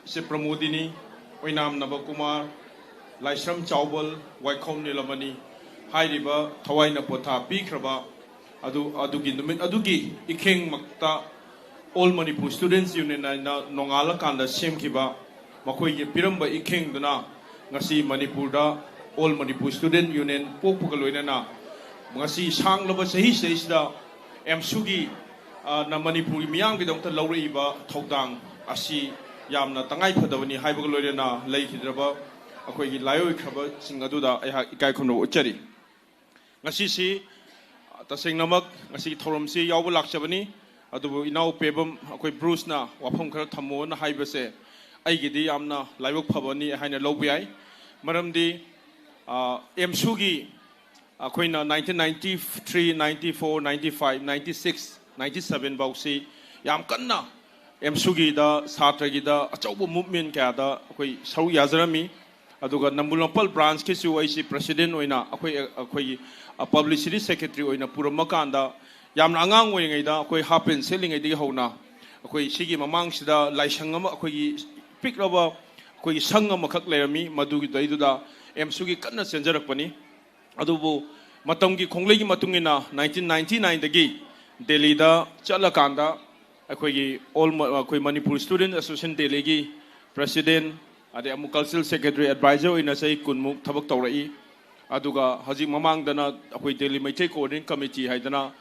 ꯏꯆꯦ ꯄ꯭ꯔꯃꯣꯗꯤꯅꯤ, ꯑꯣꯏꯅꯥꯝ ꯅꯕꯀꯨꯃꯥꯔ, ꯂꯥꯏꯁ꯭ꯔꯝ ꯆꯥꯎꯕꯜ, ꯋꯥꯏꯈꯣꯝ ꯅꯤꯂꯃꯅꯤ ꯍꯥꯏꯔꯤꯕ ꯊꯋꯥꯏꯅ ꯄꯣꯊꯥ ꯄꯤꯈ꯭ꯔꯕ ꯑꯗꯨ, ꯑꯗꯨꯒꯤ ꯅꯨꯃꯤꯠ ꯑꯗꯨꯒꯤ ꯏꯈꯦꯡꯃꯛꯇ All Manipur Students Union ꯍꯥꯏꯅ ꯅꯣꯡꯉꯥꯜꯂꯀꯥꯟꯗ ꯁꯦꯝꯈꯤꯕ ꯃꯈꯣꯏꯒꯤ ꯄꯤꯔꯝꯕ ꯏꯈꯦꯡꯗꯨꯅ ꯉꯁꯤ ꯃꯅꯤꯄꯨꯔꯗ All Manipur Student Union ꯄꯣꯛꯄꯒ ꯂꯣꯏꯅꯅ ꯉꯁꯤ ꯁꯥꯡꯂꯕ ꯆꯍꯤꯁꯤꯗꯩꯁꯤꯗ ꯑꯦꯝꯁꯨꯒꯤ, ꯑ, ꯅ ꯃꯅꯤꯄꯨꯔꯒꯤ ꯃꯤꯌꯥꯝꯒꯤꯗꯃꯛꯇ ꯂꯧꯔꯛꯏꯕ ꯊꯧꯗꯥꯡ ꯑꯁꯤ ꯌꯥꯝꯅ ꯇꯉꯥꯏ ꯐꯗꯕꯅꯤ ꯍꯥꯏꯕꯒ ꯂꯣꯏꯅꯅ ꯂꯩꯈꯤꯗ꯭ꯔꯕ ꯑꯩꯈꯣꯏꯒꯤ ꯂꯥꯏꯑꯣꯏꯈ꯭ꯔꯕꯁꯤꯡ ꯑꯗꯨꯗ ꯑꯩꯍꯥꯛ ꯏꯀꯥꯏ ꯈꯨꯝꯅꯕ ꯎꯠꯆꯔꯤ꯫ ꯉꯁꯤꯁꯤ ꯇꯁꯦꯡꯅꯃꯛ ꯉꯁꯤꯒꯤ ꯊꯧꯔꯝꯁꯤ ꯌꯥꯎꯕ ꯂꯥꯛꯆꯕꯅꯤ, ꯑꯗꯨꯕꯨ ꯏꯅꯥꯎ ꯄꯦꯕꯝ ꯑꯩꯈꯣꯏ ꯕ꯭ꯔꯨꯁꯅ ꯋꯥꯐꯝ ꯈꯔ ꯊꯝꯃꯣꯅ ꯍꯥꯏꯕꯁꯦ ꯑꯩꯒꯤꯗꯤ ꯌꯥꯝꯅ ꯂꯥꯏꯕꯛ ꯐꯕꯅꯤ ꯍꯥꯏꯅ ꯂꯧꯕ ꯌꯥꯏ꯫ ꯃꯔꯝꯗꯤ, ꯑ, ꯑꯦꯝꯁꯨꯒꯤ ꯑꯩꯈꯣꯏꯅ nineteen ninety three, ninety four, ninety five, ninety six, ninety seven ꯐꯥꯎꯁꯤ ꯌꯥꯝ ꯀꯟꯅ ꯑꯦꯝꯁꯨꯒꯤꯗ ꯁꯥꯇ꯭ꯔꯒꯤꯗ ꯑꯆꯧꯕ movement ꯀꯌꯥꯗ ꯑꯩꯈꯣꯏ ꯁꯔꯨꯛ ꯌꯥꯖꯔꯝꯃꯤ꯫ ꯑꯗꯨꯒ ꯅꯝꯕꯨꯜ ꯂꯝꯄꯥꯜ branchꯀꯤꯁꯨ ꯑꯩꯁꯤ president ꯑꯣꯏꯅ ꯑꯩꯈꯣꯏ, ꯑꯩꯈꯣꯏꯒꯤ, ꯑ, publicity secretary ꯑꯣꯏꯅ ꯄꯨꯔꯝꯕ ꯀꯥꯟꯗ ꯌꯥꯝꯅ ꯑꯉꯥꯡ ꯑꯣꯏꯔꯤꯉꯩꯗ ꯑꯩꯈꯣꯏ half pant ꯁꯦꯠꯂꯤꯉꯩꯗꯒꯤ ꯍꯧꯅ ꯑꯩꯈꯣꯏ ꯁꯤꯒꯤ ꯃꯃꯥꯡꯁꯤꯗ ꯂꯥꯏꯁꯪ ꯑꯃ, ꯑꯩꯈꯣꯏꯒꯤ ꯄꯤꯛꯂꯕ ꯑꯩꯈꯣꯏꯒꯤ ꯁꯪ ꯑꯃꯈꯛ ꯂꯩꯔꯝꯃꯤ꯫ ꯃꯗꯨꯒꯤꯗꯩꯗꯨꯗ ꯑꯦꯝꯁꯨꯒꯤ ꯀꯟꯅ ꯆꯦꯟꯖꯔꯛꯄꯅꯤ꯫ ꯑꯗꯨꯕꯨ ꯃꯇꯝꯒꯤ ꯈꯣꯡꯂꯩꯒꯤ ꯃꯇꯨꯡ ꯏꯟꯅ nineteen ninety nineꯗꯒꯤ ꯗꯦꯜꯂꯤꯗ ꯆꯠꯂꯀꯥꯟꯗ ꯑꯩꯈꯣꯏꯒꯤ All Ma-, ꯑꯩꯈꯣꯏ Manipur Student Association Delhiꯒꯤ president, ꯑꯗꯩ ꯑꯃꯨꯛ cultural secretary, advisor ꯑꯣꯏꯅ ꯆꯍꯤ ꯀꯨꯟꯃꯨꯛ ꯊꯕꯛ ꯇꯧꯔꯛꯏ꯫ ꯑꯗꯨꯒ ꯍꯧꯖꯤꯛ ꯃꯃꯥꯡꯗꯅ ꯑꯩꯈꯣꯏ ꯗꯦꯜꯂꯤ ꯃꯩꯇꯩ coordinating committee ꯍꯥꯏꯗꯅ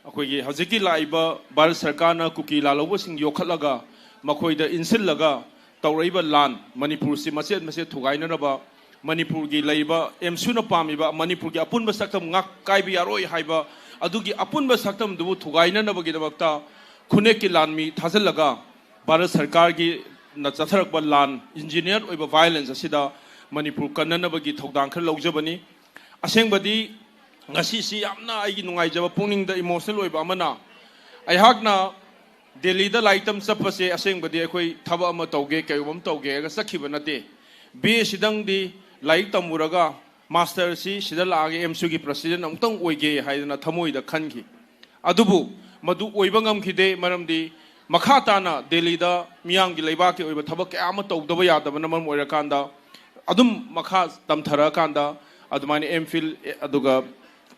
ꯑꯩꯈꯣꯏꯒꯤ ꯍꯧꯖꯤꯛꯀꯤ ꯂꯥꯛꯏꯕ ꯚꯥꯔꯠ ꯁꯔꯀꯥꯔꯅ ꯀꯨꯀꯤ ꯂꯥꯜꯍꯧꯕꯁꯤꯡ ꯌꯣꯛꯈꯠꯂꯒ ꯃꯈꯣꯏꯗ ꯏꯟꯁꯤꯜꯂꯒ ꯇꯧꯔꯛꯏꯕ ꯂꯥꯟ, ꯃꯅꯤꯄꯨꯔꯁꯤ ꯃꯆꯦꯠ ꯃꯆꯦꯠ ꯊꯨꯒꯥꯏꯅꯅꯕ, ꯃꯅꯤꯄꯨꯔꯒꯤ ꯂꯩꯔꯤꯕ ꯑꯦꯝꯁꯨꯅ ꯄꯥꯝꯃꯤꯕ ꯃꯅꯤꯄꯨꯔꯒꯤ ꯑꯄꯨꯟꯕ ꯁꯛꯇꯝ ꯉꯥꯛ ꯀꯥꯏꯕ ꯌꯥꯔꯣꯏ ꯍꯥꯏꯕ ꯑꯗꯨꯒꯤ ꯑꯄꯨꯟꯕ ꯁꯛꯇꯝꯗꯨꯕꯨ ꯊꯨꯒꯥꯏꯅꯅꯕꯒꯤꯗꯃꯛꯇ ꯈꯨꯟꯅꯦꯛꯀꯤ ꯂꯥꯟꯃꯤ ꯊꯥꯖꯤꯜꯂꯒ ꯚꯥꯔꯠ ꯁꯔꯀꯥꯔꯒꯤꯅ ꯆꯠꯊꯔꯛꯄ ꯂꯥꯟ, engineer ꯑꯣꯏꯕ violence ꯑꯁꯤꯗ ꯃꯅꯤꯄꯨꯔ ꯀꯟꯅꯅꯕꯒꯤ ꯊꯧꯗꯥꯡ ꯈꯔ ꯂꯧꯖꯕꯅꯤ꯫ ꯑꯁꯦꯡꯕꯗꯤ ꯉꯁꯤꯁꯤ ꯌꯥꯝꯅ ꯑꯩꯒꯤ ꯅꯨꯡꯉꯥꯏꯖꯕ, ꯄꯨꯛꯅꯤꯡꯗ emotional ꯑꯣꯏꯕ ꯑꯃꯅ, ꯑꯩꯍꯥꯛꯅ ꯗꯦꯜꯂꯤꯗ ꯂꯥꯏꯔꯤꯛ ꯇꯝ ꯆꯠꯄꯁꯦ ꯑꯁꯦꯡꯕꯗꯤ ꯑꯩꯈꯣꯏ ꯊꯕꯛ ꯑꯃ ꯇꯧꯒꯦ, ꯀꯩꯒꯨꯝꯕ ꯑꯃ ꯇꯧꯒꯦ ꯍꯥꯏꯔꯒ ꯆꯠꯈꯤꯕ ꯅꯠꯇꯦ꯫ B A ꯁꯤꯗꯪꯗꯤ ꯂꯥꯏꯔꯤꯛ ꯇꯝꯃꯨꯔꯒ ꯃꯥꯁꯇꯔꯁꯤ ꯁꯤꯗ ꯂꯥꯛꯑꯒ ꯑꯦꯝꯁꯨꯒꯤ ꯄ꯭ꯔꯁꯤꯗꯦꯟ ꯑꯃꯨꯛꯇꯪ ꯑꯣꯏꯒꯦ ꯍꯥꯏꯗꯅ ꯊꯃꯣꯏꯗ ꯈꯟꯈꯤ꯫ ꯑꯗꯨꯕꯨ ꯃꯗꯨ ꯑꯣꯏꯕ ꯉꯝꯈꯤꯗꯦ, ꯃꯔꯝꯗꯤ ꯃꯈꯥ ꯇꯥꯅ ꯗꯦꯜꯂꯤꯗ ꯃꯤꯌꯥꯝꯒꯤ ꯂꯩꯕꯥꯛꯀꯤ ꯑꯣꯏꯕ ꯊꯕꯛ ꯀꯌꯥ ꯑꯃ ꯇꯧꯗꯕ ꯌꯥꯗꯕꯅ ꯃꯔꯝ ꯑꯣꯏꯔꯀꯥꯟꯗ, ꯑꯗꯨꯝ ꯃꯈꯥ ꯇꯝꯊꯔꯛꯑꯀꯥꯟꯗ ꯑꯗꯨꯃꯥꯏꯅ ꯑꯦꯝ ꯐꯤꯜ, ꯑꯗꯨꯒ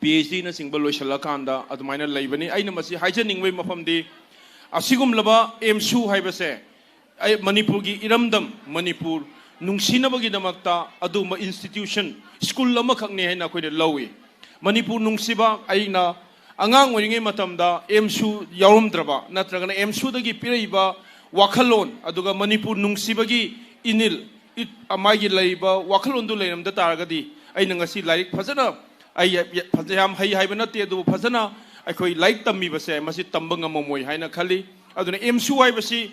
ꯄꯤ ꯑꯩꯆ ꯗꯤꯅꯆꯤꯡꯕ ꯂꯣꯏꯁꯤꯜꯂꯀꯥꯟꯗ ꯑꯗꯨꯃꯥꯏꯅ ꯂꯩꯕꯅꯤ꯫ ꯑꯩꯅ ꯃꯁꯤ ꯍꯥꯏꯖꯅꯤꯡꯕꯒꯤ ꯃꯐꯝꯗꯤ, ꯑꯁꯤꯒꯨꯝꯂꯕ ꯑꯦꯝꯁꯨ ꯍꯥꯏꯕꯁꯦ ꯑꯩ ꯃꯅꯤꯄꯨꯔꯒꯤ ꯏꯔꯝꯗꯝ ꯃꯅꯤꯄꯨꯔ ꯅꯨꯡꯁꯤꯅꯕꯒꯤꯗꯃꯛꯇ ꯑꯗꯨꯒꯨꯝꯕ ꯏꯟꯁꯇꯤꯇ꯭ꯌꯨꯁꯟ, ꯁ꯭ꯀꯨꯜ ꯑꯃꯈꯛꯅꯤ ꯍꯥꯏꯅ ꯑꯩꯈꯣꯏꯅ ꯂꯧꯏ꯫ ꯃꯅꯤꯄꯨꯔ ꯅꯨꯡꯁꯤꯕ, ꯑꯩꯅ ꯑꯉꯥꯡ ꯑꯣꯏꯔꯤꯉꯩ ꯃꯇꯝꯗ ꯑꯦꯝꯁꯨ ꯌꯥꯎꯔꯝꯗ꯭ꯔꯕ, ꯅꯠꯇ꯭ꯔꯒꯅ ꯑꯦꯝꯁꯨꯗꯒꯤ ꯄꯤꯔꯛꯏꯕ ꯋꯥꯈꯜꯂꯣꯟ, ꯑꯗꯨꯒ ꯃꯅꯤꯄꯨꯔ ꯅꯨꯡꯁꯤꯕꯒꯤ ꯏꯅꯤꯜ, ꯏꯠ-, ꯃꯥꯒꯤ ꯂꯩꯔꯤꯕ ꯋꯥꯈꯜꯂꯣꯟꯗꯨ ꯂꯩꯔꯝꯗ ꯇꯥꯔꯒꯗꯤ, ꯑꯩꯅ ꯉꯁꯤ ꯂꯥꯏꯔꯤꯛ ꯐꯖꯅ, ꯑꯩ ꯌꯥꯝ ꯍꯩ ꯍꯥꯏꯕ ꯅꯠꯇꯦ, ꯑꯗꯨꯕꯨ ꯐꯖꯅ ꯑꯩꯈꯣꯏ ꯂꯥꯏꯔꯤꯛ ꯇꯝꯃꯤꯕꯁꯦ ꯃꯁꯤ ꯇꯝꯕ ꯉꯝꯃꯝꯃꯣꯏ ꯍꯥꯏꯅ ꯈꯜꯂꯤ꯫ ꯑꯗꯨꯅ ꯑꯦꯝꯁꯨ ꯍꯥꯏꯕꯁꯤ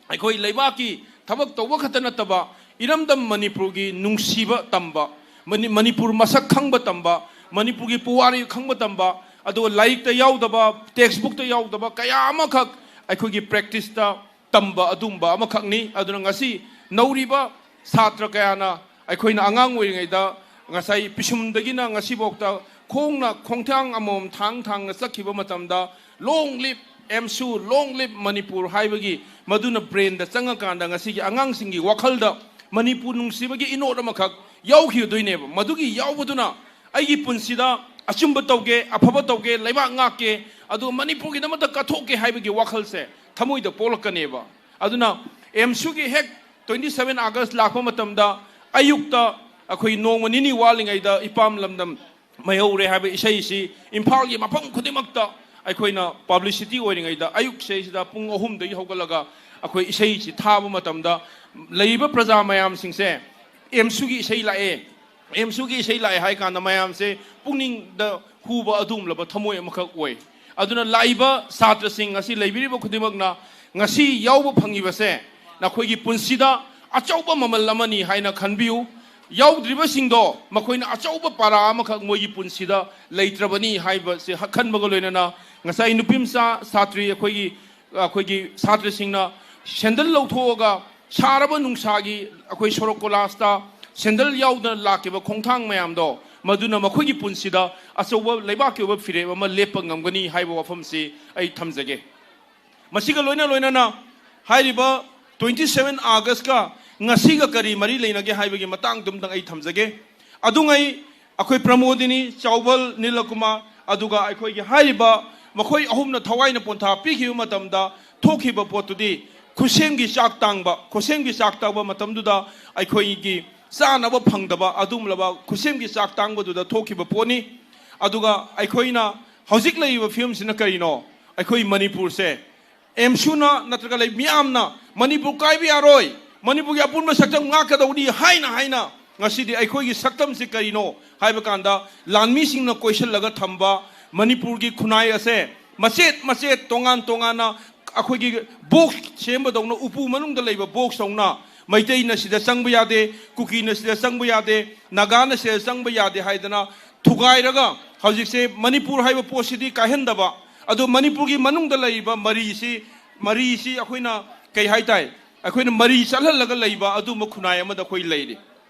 ꯑꯩꯈꯣꯏ ꯂꯩꯕꯥꯛꯀꯤ ꯊꯕꯛ ꯇꯧꯕ ꯈꯛꯇ ꯅꯠꯇꯕ, ꯏꯔꯝꯗꯝ ꯃꯅꯤꯄꯨꯔꯒꯤ ꯅꯨꯡꯁꯤꯕ ꯇꯝꯕ, ꯃꯅꯤ-, ꯃꯅꯤꯄꯨꯔ ꯃꯁꯛ ꯈꯪꯕ ꯇꯝꯕ, ꯃꯅꯤꯄꯨꯔꯒꯤ ꯄꯨꯋꯥꯔꯤ ꯈꯪꯕ ꯇꯝꯕ, ꯑꯗꯨꯒ ꯂꯥꯏꯔꯤꯛꯇ ꯌꯥꯎꯗꯕ, ꯇꯦꯛꯁꯕꯨꯛꯇ ꯌꯥꯎꯗꯕ ꯀꯌꯥ ꯑꯃꯈꯛ ꯑꯩꯈꯣꯏꯒꯤ ꯄ꯭ꯔꯦꯛꯇꯤꯁꯇ ꯇꯝꯕ ꯑꯗꯨꯒꯨꯝꯕ ꯑꯃꯈꯛꯅꯤ꯫ ꯑꯗꯨꯅ ꯉꯁꯤ ꯅꯧꯔꯤꯕ ꯁꯥꯇ꯭ꯔ ꯀꯌꯥꯅ, ꯑꯩꯈꯣꯏꯅ ꯑꯉꯥꯡ ꯑꯣꯏꯔꯤꯉꯩꯗ ꯉꯁꯥꯏ ꯄꯤꯁꯨꯝꯗꯒꯤꯅ ꯉꯁꯤꯐꯥꯎꯗ ꯈꯣꯡꯅ ꯈꯣꯡꯊꯥꯡ ꯑꯃꯃꯝ ꯊꯥꯡ ꯊꯥꯡꯅ ꯆꯠꯈꯤꯕ ꯃꯇꯝꯗ, "Long live ꯑꯦꯝꯁꯨ, long live Manipur" ꯍꯥꯏꯕꯒꯤ ꯃꯗꯨꯅ ꯕ꯭ꯔꯦꯟꯗ ꯆꯪꯉꯀꯥꯟꯗ ꯉꯁꯤꯒꯤ ꯑꯉꯥꯡꯁꯤꯡꯒꯤ ꯋꯥꯈꯜꯗ ꯃꯅꯤꯄꯨꯔ ꯅꯨꯡꯁꯤꯕꯒꯤ ꯏꯅꯣꯠ ꯑꯃꯈꯛ ꯌꯥꯎꯈꯤꯗꯣꯏꯅꯦꯕ꯫ ꯃꯗꯨꯒꯤ ꯌꯥꯎꯕꯗꯨꯅ ꯑꯩꯒꯤ ꯄꯨꯟꯁꯤꯗ ꯑꯆꯨꯝꯕ ꯇꯧꯒꯦ, ꯑꯐꯕ ꯇꯧꯒꯦ, ꯂꯩꯕꯥꯛ ꯉꯥꯛꯀꯦ, ꯑꯗꯨꯒ ꯃꯅꯤꯄꯨꯔꯒꯤꯗꯃꯛꯇ ꯀꯠꯊꯣꯛꯀꯦ ꯍꯥꯏꯕꯒꯤ ꯋꯥꯈꯜꯁꯦ ꯊꯃꯣꯏꯗ ꯄꯣꯛꯂꯛꯀꯅꯦꯕ꯫ ꯑꯗꯨꯅ ꯑꯦꯝꯁꯨꯒꯤ ꯍꯦꯛ twenty seven August ꯂꯥꯛꯄ ꯃꯇꯝꯗ, ꯑꯌꯨꯛꯇ ꯑꯩꯈꯣꯏ ꯅꯣꯡꯃ ꯅꯤꯅꯤ ꯋꯥꯠꯂꯤꯉꯩꯗ "ꯏꯄꯥꯝ ꯂꯝꯗꯝ ꯃꯩꯍꯧꯔꯦ" ꯍꯥꯏꯕ ꯏꯁꯩꯁꯤ ꯏꯝꯐꯥꯜꯒꯤ ꯃꯐꯝ ꯈꯨꯗꯤꯡꯃꯛꯇ ꯑꯩꯈꯣꯏꯅ ꯄꯕ꯭ꯂꯤꯁꯤꯇꯤ ꯑꯣꯏꯔꯤꯉꯩꯗ, ꯑꯌꯨꯛꯁꯤꯗꯩꯁꯤꯗ ꯄꯨꯡ ꯑꯍꯨꯝꯗꯒꯤ ꯍꯧꯒꯠꯂꯒ ꯑꯩꯈꯣꯏ ꯏꯁꯩꯁꯤ ꯊꯥꯕ ꯃꯇꯝꯗ, ꯂꯩꯔꯤꯕ ꯄ꯭ꯔꯖꯥ ꯃꯌꯥꯝꯁꯤꯡꯁꯦ, "ꯑꯦꯝꯁꯨꯒꯤ ꯏꯁꯩ ꯂꯥꯛꯑꯦ, ꯑꯦꯝꯁꯨꯒꯤ ꯏꯁꯩ ꯂꯥꯛꯑꯦ" ꯍꯥꯏ ꯀꯥꯟꯗ ꯃꯌꯥꯝꯁꯦ ꯄꯨꯛꯅꯤꯡꯗ ꯍꯨꯕ ꯑꯗꯨꯒꯨꯝꯂꯕ ꯊꯃꯣꯏ ꯑꯃꯈꯛ ꯑꯣꯏ꯫ ꯑꯗꯨꯅ ꯂꯥꯛꯏꯕ ꯁꯥꯇ꯭ꯔꯁꯤꯡ, ꯉꯁꯤ ꯂꯩꯕꯤꯔꯤꯕ ꯈꯨꯗꯤꯡꯃꯛꯅ ꯉꯁꯤ ꯌꯥꯎꯕ ꯐꯪꯉꯤꯕꯁꯦ ꯅꯈꯣꯏꯒꯤ ꯄꯨꯟꯁꯤꯗ ꯑꯆꯧꯕ ꯃꯃꯜ ꯑꯃꯅꯤ ꯍꯥꯏꯅ ꯈꯟꯕꯤꯌꯨ꯫ ꯌꯥꯎꯗ꯭ꯔꯤꯕꯁꯤꯡꯗꯣ ꯃꯈꯣꯏꯅ ꯑꯆꯧꯕ ꯄꯥꯔꯥ ꯑꯃꯈꯛ ꯃꯣꯏꯒꯤ ꯄꯨꯟꯁꯤꯗ ꯂꯩꯇ꯭ꯔꯕꯅꯤ ꯍꯥꯏꯕꯁꯦ ꯈꯟꯕꯒ ꯂꯣꯏꯅꯅ, ꯉꯁꯥꯏ ꯅꯨꯄꯤ ꯃꯆꯥ ꯁꯥꯇ꯭ꯔꯤ, ꯑꯩꯈꯣꯏꯒꯤ, ꯑꯩꯈꯣꯏꯒꯤ ꯁꯥꯇ꯭ꯔꯁꯤꯡꯅ ꯁꯦꯟꯗꯜ ꯂꯧꯊꯣꯛꯑꯒ ꯁꯥꯔꯕ ꯅꯨꯡꯁꯥꯒꯤ ꯑꯩꯈꯣꯏ ꯁꯣꯔꯣꯛ ꯀꯣꯂꯥꯁꯇ ꯁꯦꯟꯗꯜ ꯌꯥꯎꯗꯅ ꯂꯥꯛꯈꯤꯕ ꯈꯣꯡꯊꯥꯡ ꯃꯌꯥꯝꯗꯣ, ꯃꯗꯨꯅ ꯃꯈꯣꯏꯒꯤ ꯄꯨꯟꯁꯤꯗ ꯑꯆꯧꯕ ꯂꯩꯕꯥꯛꯀꯤ ꯑꯣꯏꯕ ꯐꯤꯔꯦꯞ ꯑꯃ ꯂꯦꯞꯄ ꯉꯝꯒꯅꯤ ꯍꯥꯏꯕ ꯋꯥꯐꯝꯁꯤ ꯑꯩ ꯊꯝꯖꯒꯦ꯫ ꯃꯁꯤꯒ ꯂꯣꯏꯅ ꯂꯣꯏꯅꯅ ꯍꯥꯏꯔꯤꯕ twenty seven Augustꯀ ꯉꯁꯤꯒ ꯀꯔꯤ ꯃꯔꯤ ꯂꯩꯅꯒꯦ ꯍꯥꯏꯕꯒꯤ ꯃꯇꯥꯡꯗꯨꯝꯇꯪ ꯑꯩ ꯊꯝꯖꯒꯦ꯫ ꯑꯗꯨꯉꯩ ꯑꯩꯈꯣꯏ ꯄ꯭ꯔꯃꯣꯗꯤꯅꯤ, ꯆꯥꯎꯕꯜ, ꯅꯤꯂꯀꯨꯃꯥꯔ, ꯑꯗꯨꯒ ꯑꯩꯈꯣꯏꯒꯤ ꯍꯥꯏꯔꯤꯕ ꯃꯈꯣꯏ ꯑꯍꯨꯝꯅ ꯊꯋꯥꯏꯅ ꯄꯣꯟꯊꯥ ꯄꯤꯈꯤꯕ ꯃꯇꯝꯗ ꯊꯣꯛꯈꯤꯕ ꯄꯣꯠꯇꯨꯗꯤ ꯈꯨꯠꯁꯦꯝꯒꯤ ꯆꯥꯛ ꯇꯥꯡꯕ, ꯈꯨꯠꯁꯦꯝꯒꯤ ꯆꯥꯛ ꯇꯥꯡꯕ ꯃꯇꯝꯗꯨꯗ ꯑꯩꯈꯣꯏꯒꯤ ꯆꯥꯅꯕ ꯐꯪꯗꯕ ꯑꯗꯨꯒꯨꯝꯂꯕ ꯈꯨꯠꯁꯦꯝꯒꯤ ꯆꯥꯛ ꯇꯥꯡꯕꯗꯨꯗ ꯊꯣꯛꯈꯤꯕ ꯄꯣꯠꯅꯤ꯫ ꯑꯗꯨꯒ ꯑꯩꯈꯣꯏꯅ ꯍꯧꯖꯤꯛ ꯂꯩꯔꯤꯕ ꯐꯤꯕꯝꯁꯤꯅ ꯀꯔꯤꯅꯣ? ꯑꯩꯈꯣꯏ ꯃꯅꯤꯄꯨꯔꯁꯦ ꯑꯦꯝꯁꯨꯅ ꯅꯠꯇ꯭ꯔꯒ ꯂꯩ ꯃꯤꯌꯥꯝꯅ ꯃꯅꯤꯄꯨꯔ ꯀꯥꯏꯕ ꯌꯥꯔꯣꯏ, ꯃꯅꯤꯄꯨꯔꯒꯤ ꯑꯄꯨꯟꯕ ꯁꯛꯇꯝ ꯉꯥꯛꯀꯗꯧꯅꯤ ꯍꯥꯏꯅ ꯍꯥꯏꯅ ꯉꯁꯤꯗꯤ ꯑꯩꯈꯣꯏꯒꯤ ꯁꯛꯇꯝꯁꯤ ꯀꯔꯤꯅꯣ ꯍꯥꯏꯕ ꯀꯥꯟꯗ ꯂꯥꯟꯃꯤꯁꯤꯡꯅ ꯀꯣꯏꯁꯤꯜꯂꯒ ꯊꯝꯕ ꯃꯅꯤꯄꯨꯔꯒꯤ ꯈꯨꯟꯅꯥꯏ ꯑꯁꯦ ꯃꯆꯦꯠ ꯃꯆꯦꯠ ꯇꯣꯉꯥꯟ ꯇꯣꯉꯥꯟꯅ ꯑꯩꯈꯣꯏꯒꯤ ꯕꯣꯛꯁ ꯁꯦꯝꯕꯗꯧꯅ ꯎꯄꯨ ꯃꯅꯨꯡꯗ ꯂꯩꯕ ꯕꯣꯛꯁ ꯇꯧꯅ ꯃꯩꯇꯩꯅ ꯁꯤꯗ ꯆꯪꯕ ꯌꯥꯗꯦ, ꯀꯨꯀꯤꯅ ꯁꯤꯗ ꯆꯪꯕ ꯌꯥꯗꯦ, ꯅꯥꯒꯥꯅ ꯁꯤꯗ ꯆꯪꯕ ꯌꯥꯗꯦ ꯍꯥꯏꯗꯅ ꯊꯨꯒꯥꯏꯔꯒ ꯍꯧꯖꯤꯛꯁꯦ ꯃꯅꯤꯄꯨꯔ ꯍꯥꯏꯕ ꯄꯣꯠꯁꯤꯗꯤ ꯀꯥꯏꯍꯟꯗꯕ, ꯑꯗꯣ ꯃꯅꯤꯄꯨꯔꯒꯤ ꯃꯅꯨꯡꯗ ꯂꯩꯔꯤꯕ ꯃꯔꯤꯁꯤ, ꯃꯔꯤꯁꯤ ꯑꯩꯈꯣꯏꯅ ꯀꯩ ꯍꯥꯏꯇꯥꯏ, ꯑꯩꯈꯣꯏꯅ ꯃꯔꯤ ꯆꯠꯍꯜꯂꯒ ꯂꯩꯕ ꯑꯗꯨꯝꯕ ꯈꯨꯟꯅꯥꯏ ꯑꯃꯗ ꯑꯩꯈꯣꯏ ꯂꯩꯔꯤ꯫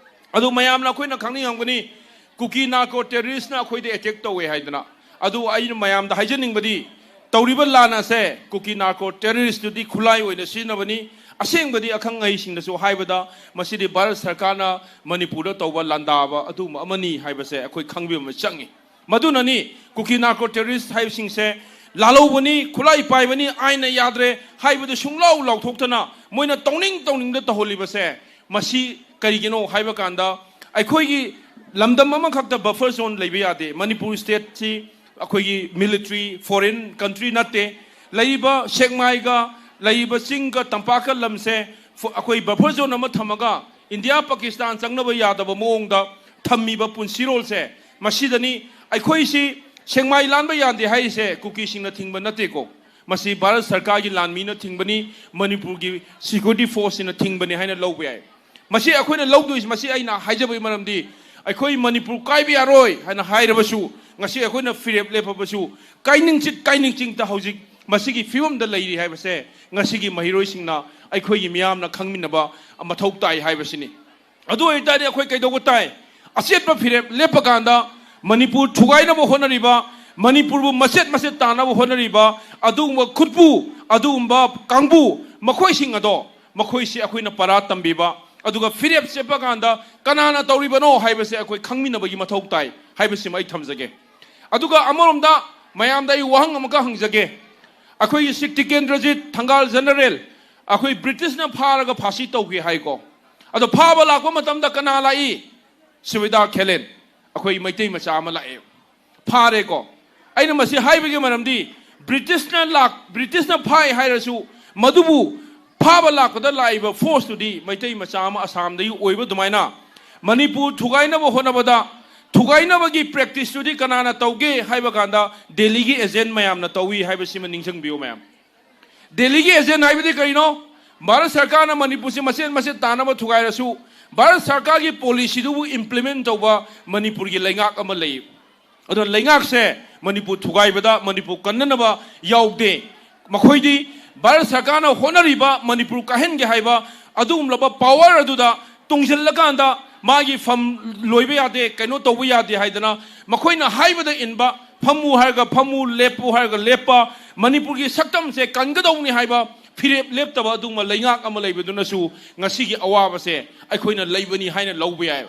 ꯑꯗꯨ ꯃꯌꯥꯝꯅ ꯑꯩꯈꯣꯏꯅ ꯈꯪꯅꯤꯡꯉꯝꯒꯅꯤ, ꯀꯨꯀꯤ ꯅꯥꯔꯀꯣ ꯇꯦꯔꯣꯔꯤꯁꯅ ꯑꯩꯈꯣꯏꯗ ꯑꯦꯇꯦꯛ ꯇꯧꯋꯦ ꯍꯥꯏꯗꯅ꯫ ꯑꯗꯨ ꯑꯩꯅ ꯃꯌꯥꯝꯗ ꯍꯥꯏꯖꯅꯤꯡꯕꯗꯤ, ꯇꯧꯔꯤꯕ ꯂꯥꯟ ꯑꯁꯦ ꯀꯨꯀꯤ ꯅꯥꯔꯀꯣ ꯇꯦꯔꯣꯔꯤꯁꯇꯨꯗꯤ ꯈꯨꯠꯂꯥꯏ ꯑꯣꯏꯅ ꯁꯤꯖꯤꯟꯅꯕꯅꯤ꯫ ꯑꯁꯦꯡꯕꯗꯤ ꯑꯈꯪ ꯑꯍꯩꯁꯤꯡꯅꯁꯨ ꯍꯥꯏꯕꯗ ꯃꯁꯤꯗꯤ ꯚꯥꯔꯠ ꯁꯔꯀꯥꯔꯅ ꯃꯅꯤꯄꯨꯔꯗ ꯇꯧꯕ ꯂꯥꯟꯗꯥꯕ ꯑꯗꯨꯒꯨꯝꯕ ꯑꯃꯅꯤ ꯍꯥꯏꯕꯁꯦ ꯑꯩꯈꯣꯏ ꯈꯪꯕꯤꯕ ꯑꯃ ꯆꯪꯉꯤ꯫ ꯃꯗꯨꯅꯅꯤ ꯀꯨꯀꯤ ꯅꯥꯔꯀꯣ ꯇꯦꯔꯣꯔꯤꯁ ꯍꯥꯏꯕꯁꯤꯡꯁꯦ ꯂꯥꯜꯍꯧꯕꯅꯤ, ꯈꯨꯠꯂꯥꯏ ꯄꯥꯏꯕꯅꯤ, ꯑꯥꯏꯟꯅ ꯌꯥꯗ꯭ꯔꯦ ꯍꯥꯏꯕꯗꯨ ꯁꯨꯡꯂꯥꯎ ꯂꯥꯎꯊꯣꯛꯇꯅ ꯃꯣꯏꯅ ꯇꯧꯅꯤꯡ ꯇꯧꯅꯤꯡꯗ ꯇꯧꯍꯜꯂꯤꯕꯁꯦ꯫ ꯃꯁꯤ ꯀꯔꯤꯒꯤꯅꯣ ꯍꯥꯏꯕ ꯀꯥꯟꯗ ꯑꯩꯈꯣꯏꯒꯤ ꯂꯝꯗꯝ ꯑꯃꯈꯛꯇ ꯕꯐꯔ ꯖꯣꯟ ꯂꯩꯕ ꯌꯥꯗꯦ꯫ ꯃꯅꯤꯄꯨꯔ ꯁ꯭ꯇꯦꯠꯁꯤ ꯑꯩꯈꯣꯏꯒꯤ ꯃꯤꯂꯤꯇꯔꯤ ꯐꯣꯔꯦꯟ ꯀꯟꯇ꯭ꯔꯤ ꯅꯠꯇꯦ꯫ ꯂꯩꯔꯤꯕ ꯁꯦꯛꯃꯥꯏꯒ ꯂꯩꯔꯤꯕ ꯆꯤꯡꯒ ꯇꯝꯄꯥꯛꯀ ꯂꯝꯁꯦ ꯐꯣ-, ꯑꯩꯈꯣꯏ ꯕꯐꯔ ꯖꯣꯟ ꯑꯃ ꯊꯝꯃꯒ ꯏꯟꯗꯤꯌꯥ ꯄꯥꯀꯤꯁꯇꯥꯟ ꯆꯪꯅꯕ ꯌꯥꯗꯕ ꯃꯑꯣꯡꯗ ꯊꯝꯃꯤꯕ ꯄꯨꯟꯁꯤꯔꯣꯜꯁꯦ ꯃꯁꯤꯗꯅꯤ꯫ ꯑꯩꯈꯣꯏꯁꯤ ꯁꯦꯛꯃꯥꯏ ꯂꯥꯟꯕ ꯌꯥꯗꯦ ꯍꯥꯏꯔꯤꯁꯦ ꯀꯨꯀꯤꯁꯤꯡꯅ ꯊꯤꯡꯕ ꯅꯠꯇꯦꯀꯣ꯫ ꯃꯁꯤ ꯚꯥꯔꯠ ꯁꯔꯀꯥꯔꯒꯤ ꯂꯥꯟꯃꯤꯅ ꯊꯤꯡꯕꯅꯤ, ꯃꯅꯤꯄꯨꯔꯒꯤ ꯁꯤꯀ꯭ꯌꯨꯔꯤꯇꯤ ꯐꯣꯔꯁꯁꯤꯅ ꯊꯤꯡꯕꯅꯤ ꯍꯥꯏꯅ ꯂꯧꯕ ꯌꯥꯏ꯫ ꯃꯁꯤ ꯑꯩꯈꯣꯏꯅ ꯂꯧꯗꯣꯏꯁꯤ, ꯃꯁꯤ ꯑꯩꯅ ꯍꯥꯏꯖꯕꯒꯤ ꯃꯔꯝꯗꯤ ꯑꯩꯈꯣꯏ ꯃꯅꯤꯄꯨꯔ ꯀꯥꯏꯕ ꯌꯥꯔꯣꯏ ꯍꯥꯏꯅ ꯍꯥꯏꯔꯕꯁꯨ ꯉꯁꯤ ꯑꯩꯈꯣꯏꯅ ꯐꯤꯔꯦꯞ ꯂꯦꯞꯄꯕꯁꯨ ꯀꯥꯏꯅꯤꯡꯆꯤꯠ ꯀꯥꯏꯅꯤꯡꯆꯤꯡꯇ ꯍꯧꯖꯤꯛ ꯃꯁꯤꯒꯤ ꯐꯤꯕꯝꯗ ꯂꯩꯔꯤ ꯍꯥꯏꯕꯁꯦ ꯉꯁꯤꯒꯤ ꯃꯍꯩꯔꯣꯏꯁꯤꯡꯅ ꯑꯩꯈꯣꯏꯒꯤ ꯃꯤꯌꯥꯝꯅ ꯈꯪꯃꯤꯟꯅꯕ ꯃꯊꯧ ꯇꯥꯏ ꯍꯥꯏꯕꯁꯤꯅꯤ꯫ ꯑꯗꯨ ꯑꯣꯏꯇꯥꯔꯗꯤ ꯑꯩꯈꯣꯏ ꯀꯩꯗꯧꯕ ꯇꯥꯏ? ꯑꯆꯦꯠꯄ ꯐꯤꯔꯦꯞ ꯂꯦꯞꯄ ꯀꯥꯟꯗ ꯃꯅꯤꯄꯨꯔ ꯊꯨꯒꯥꯏꯅꯕ ꯍꯣꯠꯅꯔꯤꯕ, ꯃꯅꯤꯄꯨꯔꯕꯨ ꯃꯆꯦꯠ ꯃꯆꯦꯠ ꯇꯥꯅꯕ ꯍꯣꯠꯅꯔꯤꯕ ꯑꯗꯨꯒꯨꯝꯕ ꯈꯨꯠꯄꯨ, ꯑꯗꯨꯒꯨꯝꯕ ꯀꯥꯡꯕꯨ, ꯃꯈꯣꯏꯁꯤꯡ ꯑꯗꯣ, ꯃꯈꯣꯏꯁꯤ ꯑꯩꯈꯣꯏꯅ ꯄꯔꯥ ꯇꯝꯕꯤꯕ, ꯑꯗꯨꯒ ꯐꯤꯔꯦꯞ ꯆꯦꯠꯄ ꯀꯥꯟꯗ ꯀꯅꯥꯅ ꯇꯧꯔꯤꯕꯅꯣ ꯍꯥꯏꯕꯁꯦ ꯑꯩꯈꯣꯏ ꯈꯪꯃꯤꯟꯅꯕꯒꯤ ꯃꯊꯧ ꯇꯥꯏ ꯍꯥꯏꯕꯁꯤꯃ ꯑꯩ ꯊꯝꯖꯒꯦ꯫ ꯑꯗꯨꯒ ꯑꯃꯔꯣꯝꯗ ꯃꯌꯥꯝꯗ ꯑꯩ ꯋꯥꯍꯪ ꯑꯃꯒ ꯍꯪꯖꯒꯦ꯫ ꯑꯩꯈꯣꯏꯒꯤ ꯁꯤꯛ ꯇꯤꯀꯦꯟꯗ꯭ꯔꯖꯤꯠ ꯊꯪꯒꯥꯜ ꯖꯦꯅꯔꯦꯜ, ꯑꯩꯈꯣꯏ ꯕ꯭ꯔꯤꯇꯤꯁꯅ ꯐꯥꯔꯒ ꯐꯥꯁꯤ ꯇꯧꯈꯤ ꯍꯥꯏꯀꯣ꯫ ꯑꯗꯣ ꯐꯥꯕ ꯂꯥꯛꯄ ꯃꯇꯝꯗ ꯀꯅꯥ ꯂꯥꯛꯏ? ꯁꯨꯕꯦꯗꯥꯔ ꯈꯦꯂꯦꯟ, ꯑꯩꯈꯣꯏ ꯃꯩꯇꯩ ꯃꯆꯥ ꯑꯃ ꯂꯥꯛꯑꯦ, ꯐꯥꯔꯦꯀꯣ꯫ ꯑꯩꯅ ꯃꯁꯤ ꯍꯥꯏꯕꯒꯤ ꯃꯔꯝꯗꯤ ꯕ꯭ꯔꯤꯇꯤꯁꯅ ꯂꯥꯛ-, ꯕ꯭ꯔꯤꯇꯤꯁꯅ ꯐꯥꯏ ꯍꯥꯏꯔꯁꯨ, ꯃꯗꯨꯕꯨ ꯐꯥꯕ ꯂꯥꯛꯄꯗ ꯂꯥꯛꯏꯕ ꯐꯣꯔꯁꯇꯨꯗꯤ ꯃꯩꯇꯩ ꯃꯆꯥ ꯑꯃ ꯑꯁꯥꯝꯗꯒꯤ ꯑꯣꯏꯕ ꯑꯗꯨꯃꯥꯏꯅ ꯃꯅꯤꯄꯨꯔ ꯊꯨꯒꯥꯏꯅꯕ ꯍꯣꯠꯅꯕꯗ ꯊꯨꯒꯥꯏꯅꯕꯒꯤ ꯄ꯭ꯔꯦꯛꯇꯤꯁꯇꯨꯗꯤ ꯀꯅꯥꯅ ꯇꯧꯒꯦ ꯍꯥꯏꯕ ꯀꯥꯟꯗ ꯗꯦꯜꯂꯤꯒꯤ ꯑꯦꯖꯦꯟ ꯃꯌꯥꯝꯅ ꯇꯧꯏ ꯍꯥꯏꯕꯁꯤꯃ ꯅꯤꯡꯁꯤꯡꯕꯤꯌꯨ ꯃꯌꯥꯝ꯫ ꯗꯦꯜꯂꯤꯒꯤ ꯑꯦꯖꯦꯟ ꯍꯥꯏꯕꯗꯤ ꯀꯔꯤꯅꯣ? ꯚꯥꯔꯠ ꯁꯔꯀꯥꯔꯅ ꯃꯅꯤꯄꯨꯔꯁꯤ ꯃꯆꯦꯠ ꯃꯆꯦꯠ ꯇꯥꯅꯕ ꯊꯨꯒꯥꯏꯔꯁꯨ, ꯚꯥꯔꯠ ꯁꯔꯀꯥꯔꯒꯤ ꯄꯣꯂꯤꯁꯤꯗꯨꯕꯨ ꯏꯝꯄ꯭ꯂꯤꯃꯦꯟ ꯇꯧꯕ ꯃꯅꯤꯄꯨꯔꯒꯤ ꯂꯩꯉꯥꯛ ꯑꯃ ꯂꯩ꯫ ꯑꯗꯨꯅ ꯂꯩꯉꯥꯛꯁꯦ ꯃꯅꯤꯄꯨꯔ ꯊꯨꯒꯥꯏꯕꯗ ꯃꯅꯤꯄꯨꯔ ꯀꯟꯅꯅꯕ ꯌꯥꯎꯗꯦ꯫ ꯃꯈꯣꯏꯗꯤ ꯚꯥꯔꯠ ꯁꯔꯀꯥꯔꯅ ꯍꯣꯠꯅꯔꯤꯕ ꯃꯅꯤꯄꯨꯔ ꯀꯥꯏꯍꯟꯒꯦ ꯍꯥꯏꯕ ꯑꯗꯨꯒꯨꯝꯂꯕ ꯄꯥꯋꯔ ꯑꯗꯨꯗ ꯇꯨꯡꯁꯤꯜꯂꯀꯥꯟꯗ ꯃꯥꯒꯤ ꯐꯝ ꯂꯣꯏꯕ ꯌꯥꯗꯦ, ꯀꯩꯅꯣ ꯇꯧꯕ ꯌꯥꯗꯦ ꯍꯥꯏꯗꯅ ꯃꯈꯣꯏꯅ ꯍꯥꯏꯕꯗ ꯏꯟꯕ, ꯐꯝꯃꯨ ꯍꯥꯏꯔꯒ ꯐꯝꯃꯨ, ꯂꯦꯞꯄꯨ ꯍꯥꯏꯔꯒ ꯂꯦꯞꯄ, ꯃꯅꯤꯄꯨꯔꯒꯤ ꯁꯛꯇꯝꯁꯦ ꯀꯟꯒꯗꯧꯕꯅꯤ ꯍꯥꯏꯕ ꯐꯤꯔꯦꯞ ꯂꯦꯞꯇꯕ ꯑꯗꯨꯒꯨꯝꯕ ꯂꯩꯉꯥꯛ ꯑꯃ ꯂꯩꯕꯗꯨꯅꯁꯨ ꯉꯁꯤꯒꯤ ꯑꯋꯥꯕꯁꯦ ꯑꯩꯈꯣꯏꯅ ꯂꯩꯕꯅꯤ ꯍꯥꯏꯅ ꯂꯧꯕ ꯌꯥꯏ꯫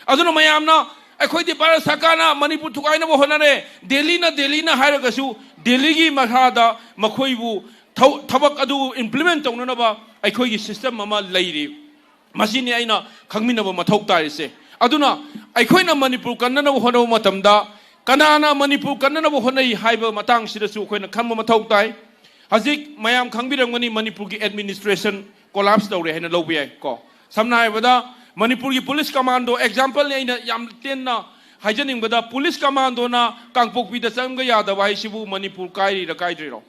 ꯑꯗꯨꯅ ꯃꯌꯥꯝꯅ ꯑꯩꯈꯣꯏꯗꯤ ꯚꯥꯔꯠ ꯁꯔꯀꯥꯔꯅ ꯃꯅꯤꯄꯨꯔ ꯊꯨꯒꯥꯏꯅꯕ ꯍꯣꯠꯅꯔꯦ, ꯗꯦꯜꯂꯤꯅ, ꯗꯦꯜꯂꯤꯅ ꯍꯥꯏꯔꯒꯁꯨ ꯗꯦꯜꯂꯤꯒꯤ ꯃꯈꯥꯗ ꯃꯈꯣꯏꯕꯨ ꯊꯧ-, ꯊꯕꯛ ꯑꯗꯨ ꯏꯝꯄ꯭ꯂꯤꯃꯦꯟ ꯇꯧꯅꯅꯕ ꯑꯩꯈꯣꯏꯒꯤ ꯁꯤꯁꯇꯦꯝ ꯑꯃ ꯂꯩꯔꯤ꯫ ꯃꯁꯤꯅꯤ ꯑꯩꯅ ꯈꯪꯃꯤꯟꯅꯕ ꯃꯊꯧ ꯇꯥꯔꯤꯁꯦ꯫ ꯑꯗꯨꯅ ꯑꯩꯈꯣꯏꯅ ꯃꯅꯤꯄꯨꯔ ꯀꯟꯅꯅꯕ ꯍꯣꯠꯅꯕ ꯃꯇꯝꯗ ꯀꯅꯥꯅ ꯃꯅꯤꯄꯨꯔ ꯀꯟꯅꯅꯕ ꯍꯣꯠꯅꯩ ꯍꯥꯏꯕ ꯃꯇꯥꯡꯁꯤꯗꯁꯨ ꯑꯩꯈꯣꯏꯅ ꯈꯪꯕ ꯃꯊꯧ ꯇꯥꯏ꯫ ꯍꯧꯖꯤꯛ ꯃꯌꯥꯝ ꯈꯪꯕꯤꯔꯝꯒꯅꯤ, ꯃꯅꯤꯄꯨꯔꯒꯤ ꯑꯦꯗꯃꯤꯅꯤꯁꯇ꯭ꯔꯦꯁꯟ ꯀꯣꯂꯥꯞꯁ ꯇꯧꯔꯦ ꯍꯥꯏꯅ ꯂꯧꯕ ꯌꯥꯏ ꯀꯣ꯫ ꯁꯝꯅ ꯍꯥꯏꯔꯕꯗ, ꯃꯅꯤꯄꯨꯔꯒꯤ ꯄꯨꯂꯤꯁ ꯀꯃꯥꯟꯗꯣ ꯑꯦꯛꯖꯥꯝꯄꯜꯅꯤ ꯑꯩꯅ ꯌꯥꯝ ꯇꯦꯟꯅ ꯍꯥꯏꯖꯅꯤꯡꯕꯗ, ꯄꯨꯂꯤꯁ ꯀꯃꯥꯟꯗꯣꯅ ꯀꯥꯡꯄꯣꯛꯄꯤꯗ ꯆꯪꯕ ꯌꯥꯗꯕ ꯍꯥꯏꯁꯤꯕꯨ ꯃꯅꯤꯄꯨꯔ ꯀꯥꯏꯔꯤꯔ ꯀꯥꯏꯗ꯭ꯔꯤꯔꯣ?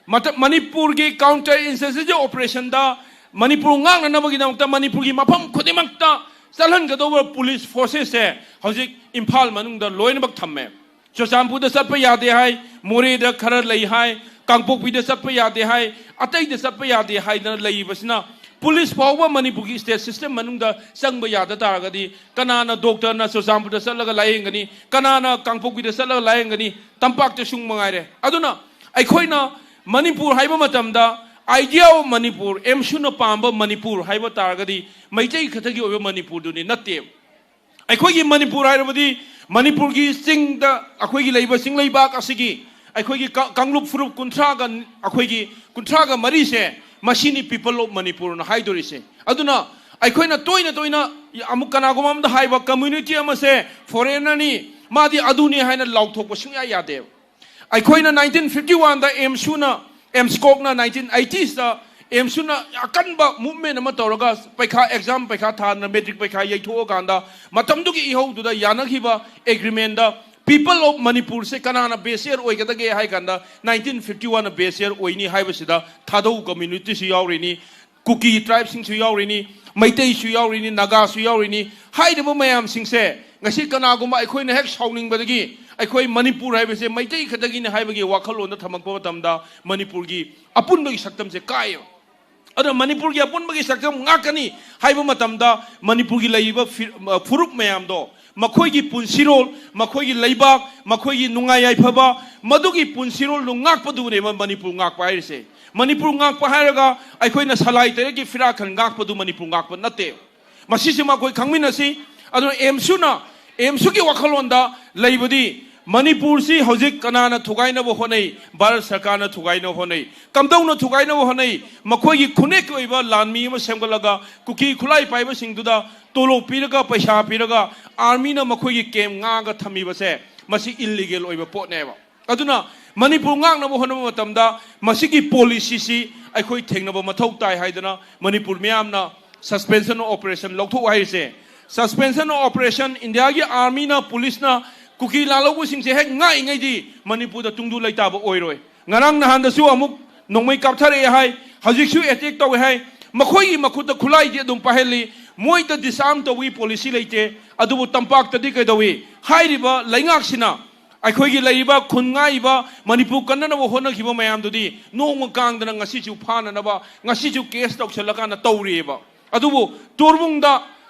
ꯃꯇ-, ꯃꯅꯤꯄꯨꯔꯒꯤ ꯀꯥꯎꯟꯇꯔ ꯏꯟꯁꯔꯖꯦꯟꯁꯤ ꯑꯣꯄꯔꯦꯁꯟꯗ ꯃꯅꯤꯄꯨꯔ ꯉꯥꯛꯅꯅꯕꯒꯤꯗꯃꯛꯇ ꯃꯅꯤꯄꯨꯔꯒꯤ ꯃꯐꯝ ꯈꯨꯗꯤꯡꯃꯛꯇ ꯆꯠꯍꯟꯒꯗꯧꯕ ꯄꯨꯂꯤꯁ ꯐꯣꯔꯁꯦꯁꯁꯦ ꯍꯧꯖꯤꯛ ꯏꯝꯐꯥꯜ ꯃꯅꯨꯡꯗ ꯂꯣꯏꯅꯃꯛ ꯊꯝꯃꯦ꯫ ꯆꯨꯔꯆꯥꯟꯄꯨꯔꯗ ꯆꯠꯄ ꯌꯥꯗꯦ ꯍꯥꯏ, ꯃꯣꯔꯦꯗ ꯈꯔ ꯂꯩ ꯍꯥꯏ, ꯀꯥꯡꯄꯣꯛꯄꯤꯗ ꯆꯠꯄ ꯌꯥꯗꯦ ꯍꯥꯏ, ꯑꯇꯩꯗ ꯆꯠꯄ ꯌꯥꯗꯦ ꯍꯥꯏꯗꯅ ꯂꯩꯔꯤꯕꯁꯤꯅ ꯄꯨꯂꯤꯁ ꯐꯥꯎꯕ ꯃꯅꯤꯄꯨꯔꯒꯤ ꯁ꯭ꯇꯦꯠ ꯁꯤꯁꯇꯦꯝ ꯃꯅꯨꯡꯗ ꯆꯪꯕ ꯌꯥꯗ ꯇꯥꯔꯒꯗꯤ, ꯀꯅꯥꯅ ꯗꯣꯛꯇꯔꯅ ꯆꯨꯔꯆꯥꯟꯄꯨꯔꯗ ꯆꯠꯂꯒ ꯂꯥꯌꯦꯡꯒꯅꯤ? ꯀꯅꯥꯅ ꯀꯥꯡꯄꯣꯛꯄꯤꯗ ꯆꯠꯂꯒ ꯂꯥꯌꯦꯡꯒꯅꯤ? ꯇꯝꯄꯥꯛꯇ ꯁꯨꯡ ꯃꯉꯥꯏꯔꯦ꯫ ꯑꯗꯨꯅ ꯑꯩꯈꯣꯏꯅ ꯃꯅꯤꯄꯨꯔ ꯍꯥꯏꯕ ꯃꯇꯝꯗ, idea of ꯃꯅꯤꯄꯨꯔ, ꯑꯦꯝꯁꯨꯅ ꯄꯥꯝꯕ ꯃꯅꯤꯄꯨꯔ ꯍꯥꯏꯕ ꯇꯥꯔꯒꯗꯤ, ꯃꯩꯇꯩ ꯈꯛꯇꯒꯤ ꯑꯣꯏꯕ ꯃꯅꯤꯄꯨꯔꯗꯨꯅꯤ ꯅꯠꯇꯦ꯫ ꯑꯩꯈꯣꯏꯒꯤ ꯃꯅꯤꯄꯨꯔ ꯍꯥꯏꯔꯕꯗꯤ, ꯃꯅꯤꯄꯨꯔꯒꯤ ꯆꯤꯡꯗ ꯑꯩꯈꯣꯏꯒꯤ ꯂꯩꯕ ꯆꯤꯡꯂꯩꯕꯥꯛ ꯑꯁꯤꯒꯤ, ꯑꯩꯈꯣꯏꯒꯤ ꯀ-, ꯀꯥꯡꯂꯨꯞ ꯐꯨꯔꯨꯞ ꯀꯨꯟꯊ꯭ꯔꯥꯒ, ꯑꯩꯈꯣꯏꯒꯤ ꯀꯨꯟꯊ꯭ꯔꯥꯒ ꯃꯔꯤꯁꯦ, ꯃꯁꯤꯅꯤ people of ꯃꯅꯤꯄꯨꯔꯅ ꯍꯥꯏꯗꯣꯔꯤꯁꯦ꯫ ꯑꯗꯨꯅ ꯑꯩꯈꯣꯏꯅ ꯇꯣꯏꯅ ꯇꯣꯏꯅ ꯑꯃꯨꯛ ꯀꯅꯥꯒꯨꯝꯕ ꯑꯃꯗ ꯍꯥꯏꯕ, community ꯑꯃꯁꯦ foreignerꯅꯤ, ꯃꯥꯗꯤ ꯑꯗꯨꯅꯤ ꯍꯥꯏꯅ ꯂꯥꯎꯊꯣꯛꯄ ꯁꯨꯡꯌꯥ ꯌꯥꯗꯦꯕ꯫ ꯑꯩꯈꯣꯏꯅ nineteen fifty oneꯗ ꯑꯦꯝꯁꯨꯅ, ꯑꯦꯝꯁꯀꯣꯛꯅ nineteen eightysꯇ ꯑꯦꯝꯁꯨꯅ ꯑꯀꯟꯕ movement ꯑꯃ ꯇꯧꯔꯒ, ꯄꯩꯈꯥ, exam ꯄꯩꯈꯥ ꯊꯥꯗꯅ, matric ꯄꯩꯈꯥ ꯌꯩꯊꯣꯛꯑꯀꯥꯟꯗ, ꯃꯇꯝꯗꯨꯒꯤ ꯏꯍꯧꯗꯨꯗ ꯌꯥꯅꯈꯤꯕ agreementꯗ, people of ꯃꯅꯤꯄꯨꯔꯁꯦ ꯀꯅꯥꯅ best year ꯑꯣꯏꯒꯗꯒꯦ ꯍꯥꯏ ꯀꯥꯟꯗ, nineteen fifty oneꯅ best year ꯑꯣꯏꯅꯤ ꯍꯥꯏꯕꯁꯤꯗ ꯊꯥꯗꯧ communityꯁꯨ ꯌꯥꯎꯔꯤꯅꯤ, ꯀꯨꯀꯤ tribeꯁꯤꯡꯁꯨ ꯌꯥꯎꯔꯤꯅꯤ, ꯃꯩꯇꯩꯁꯨ ꯌꯥꯎꯔꯤꯅꯤ, ꯅꯥꯒꯥꯁꯨ ꯌꯥꯎꯔꯤꯅꯤ꯫ ꯍꯥꯏꯔꯤꯕ ꯃꯌꯥꯝꯁꯤꯡꯁꯦ ꯉꯁꯤ ꯀꯅꯥꯒꯨꯝꯕ ꯑꯩꯈꯣꯏꯅ ꯍꯦꯛ ꯁꯥꯎꯅꯤꯡꯕꯗꯒꯤ, ꯑꯩꯈꯣꯏ ꯃꯅꯤꯄꯨꯔ ꯍꯥꯏꯕꯁꯦ ꯃꯩꯇꯩ ꯈꯛꯇꯒꯤꯅꯤ ꯍꯥꯏꯕꯒꯤ ꯋꯥꯈꯜꯂꯣꯟꯗ ꯊꯝꯃꯛꯄ ꯃꯇꯝꯗ, ꯃꯅꯤꯄꯨꯔꯒꯤ ꯑꯄꯨꯟꯕꯒꯤ ꯁꯛꯇꯝꯁꯦ ꯀꯥꯏꯌꯦꯕ꯫ ꯑꯗꯨꯅ ꯃꯅꯤꯄꯨꯔꯒꯤ ꯑꯄꯨꯟꯕꯒꯤ ꯁꯛꯇꯝ ꯉꯥꯛꯀꯅꯤ ꯍꯥꯏꯕ ꯃꯇꯝꯗ, ꯃꯅꯤꯄꯨꯔꯒꯤ ꯂꯩꯔꯤꯕ ꯐꯤ-, ꯐꯨꯔꯨꯞ ꯃꯌꯥꯝꯗꯣ, ꯃꯈꯣꯏꯒꯤ ꯄꯨꯟꯁꯤꯔꯣꯜ, ꯃꯈꯣꯏꯒꯤ ꯂꯩꯕꯥꯛ, ꯃꯈꯣꯏꯒꯤ ꯅꯨꯡꯉꯥꯏ ꯌꯥꯏꯐꯕ, ꯃꯗꯨꯒꯤ ꯄꯨꯟꯁꯤꯔꯣꯜꯗꯨ ꯉꯥꯛꯄꯗꯨꯅꯦꯕ ꯃꯅꯤꯄꯨꯔ ꯉꯥꯛꯄ ꯍꯥꯏꯔꯤꯁꯦ꯫ ꯃꯅꯤꯄꯨꯔ ꯉꯥꯛꯄ ꯍꯥꯏꯔꯒ ꯑꯩꯈꯣꯏꯅ ꯁꯂꯥꯏ ꯇꯔꯦꯠꯀꯤ ꯐꯤꯔꯥꯈꯟ ꯉꯥꯛꯄꯗꯨ ꯃꯅꯤꯄꯨꯔ ꯉꯥꯛꯄ ꯅꯠꯇꯦ꯫ ꯃꯁꯤꯁꯤꯃ ꯑꯩꯈꯣꯏ ꯈꯪꯃꯤꯟꯅꯁꯤ꯫ ꯑꯗꯨꯅ ꯑꯦꯝꯁꯨꯅ, ꯑꯦꯝꯁꯨꯒꯤ ꯋꯥꯈꯜꯂꯣꯟꯗ ꯂꯩꯕꯗꯤ, ꯃꯅꯤꯄꯨꯔꯁꯤ ꯍꯧꯖꯤꯛ ꯀꯅꯥꯅ ꯊꯨꯒꯥꯏꯅꯕ ꯍꯣꯠꯅꯩ? ꯚꯥꯔꯠ ꯁꯔꯀꯥꯔꯅ ꯊꯨꯒꯥꯏꯅꯕ ꯍꯣꯠꯅꯩ꯫ ꯀꯝꯗꯧꯅ ꯊꯨꯒꯥꯏꯅꯕ ꯍꯣꯠꯅꯩ? ꯃꯈꯣꯏꯒꯤ ꯈꯨꯟꯅꯦꯛꯀꯤ ꯑꯣꯏꯕ ꯂꯥꯟꯃꯤ ꯑꯃ ꯁꯦꯝꯒꯠꯂꯒ, ꯀꯨꯀꯤ ꯈꯨꯠꯂꯥꯏ ꯄꯥꯏꯕꯁꯤꯡꯗꯨꯗ ꯇꯣꯂꯣꯞ ꯄꯤꯔꯒ, ꯄꯩꯁꯥ ꯄꯤꯔꯒ, ꯑꯥꯔꯃꯤꯅ ꯃꯈꯣꯏꯒꯤ ꯀꯦꯝ ꯉꯥꯛꯑꯒ ꯊꯝꯃꯤꯕꯁꯦ, ꯃꯁꯤ ꯏꯜꯂꯤꯒꯦꯜ ꯑꯣꯏꯕ ꯄꯣꯠꯅꯦꯕ꯫ ꯑꯗꯨꯅ ꯃꯅꯤꯄꯨꯔ ꯉꯥꯛꯅꯕ ꯍꯣꯠꯅꯕ ꯃꯇꯝꯗ ꯃꯁꯤꯒꯤ ꯄꯣꯂꯤꯁꯤꯁꯤ ꯑꯩꯈꯣꯏ ꯊꯦꯡꯅꯕ ꯃꯊꯧ ꯇꯥꯏ ꯍꯥꯏꯗꯅ ꯃꯅꯤꯄꯨꯔ ꯃꯤꯌꯥꯝꯅ suspension of operation ꯂꯧꯊꯣꯛꯎ ꯍꯥꯏꯔꯤꯁꯦ꯫ Suspension of operation, ꯏꯟꯗꯤꯌꯥꯒꯤ ꯑꯥꯔꯃꯤꯅ, ꯄꯨꯂꯤꯁꯅ ꯀꯨꯀꯤ ꯂꯥꯜꯍꯧꯕꯁꯤꯡꯁꯦ ꯍꯦꯛ ꯉꯥꯛꯏꯉꯩꯗꯤ ꯃꯅꯤꯄꯨꯔꯗ ꯇꯨꯡꯗꯨ ꯂꯩꯇꯥꯕ ꯑꯣꯏꯔꯣꯏ꯫ ꯉꯔꯥꯡ ꯅꯍꯥꯟꯗꯁꯨ ꯑꯃꯨꯛ ꯅꯣꯡꯃꯩ ꯀꯥꯞꯊꯔꯛꯑꯦ ꯍꯥꯏ, ꯍꯧꯖꯤꯛꯁꯨ attack ꯇꯧꯋꯦ ꯍꯥꯏ꯫ ꯃꯈꯣꯏꯒꯤ ꯃꯈꯨꯠꯇ ꯈꯨꯠꯂꯥꯏꯗꯤ ꯑꯗꯨꯝ ꯄꯥꯏꯍꯜꯂꯤ꯫ ꯃꯣꯏꯗ disarm ꯇꯧꯕꯒꯤ ꯄꯣꯂꯤꯁꯤ ꯂꯩꯇꯦ꯫ ꯑꯗꯨꯕꯨ ꯇꯝꯄꯥꯛꯇꯗꯤ ꯀꯩꯗꯧꯏ? ꯍꯥꯏꯔꯤꯕ ꯂꯩꯉꯥꯛꯁꯤꯅ ꯑꯩꯈꯣꯏꯒꯤ ꯂꯩꯔꯤꯕ ꯈꯨꯟ ꯉꯥꯛꯏꯕ, ꯃꯅꯤꯄꯨꯔ ꯀꯟꯅꯅꯕ ꯍꯣꯠꯅꯈꯤꯕ ꯃꯌꯥꯝꯗꯨꯗꯤ ꯅꯣꯡꯃ ꯀꯥꯡꯗꯅ ꯉꯁꯤꯁꯨ ꯐꯥꯅꯅꯕ, ꯉꯁꯤꯁꯨ ꯀꯦꯁ ꯇꯧꯁꯜꯂꯀꯥꯟꯗ ꯇꯧꯔꯤꯑꯕ꯫ ꯑꯗꯨꯕꯨ ꯇꯣꯔꯕꯨꯡꯗ,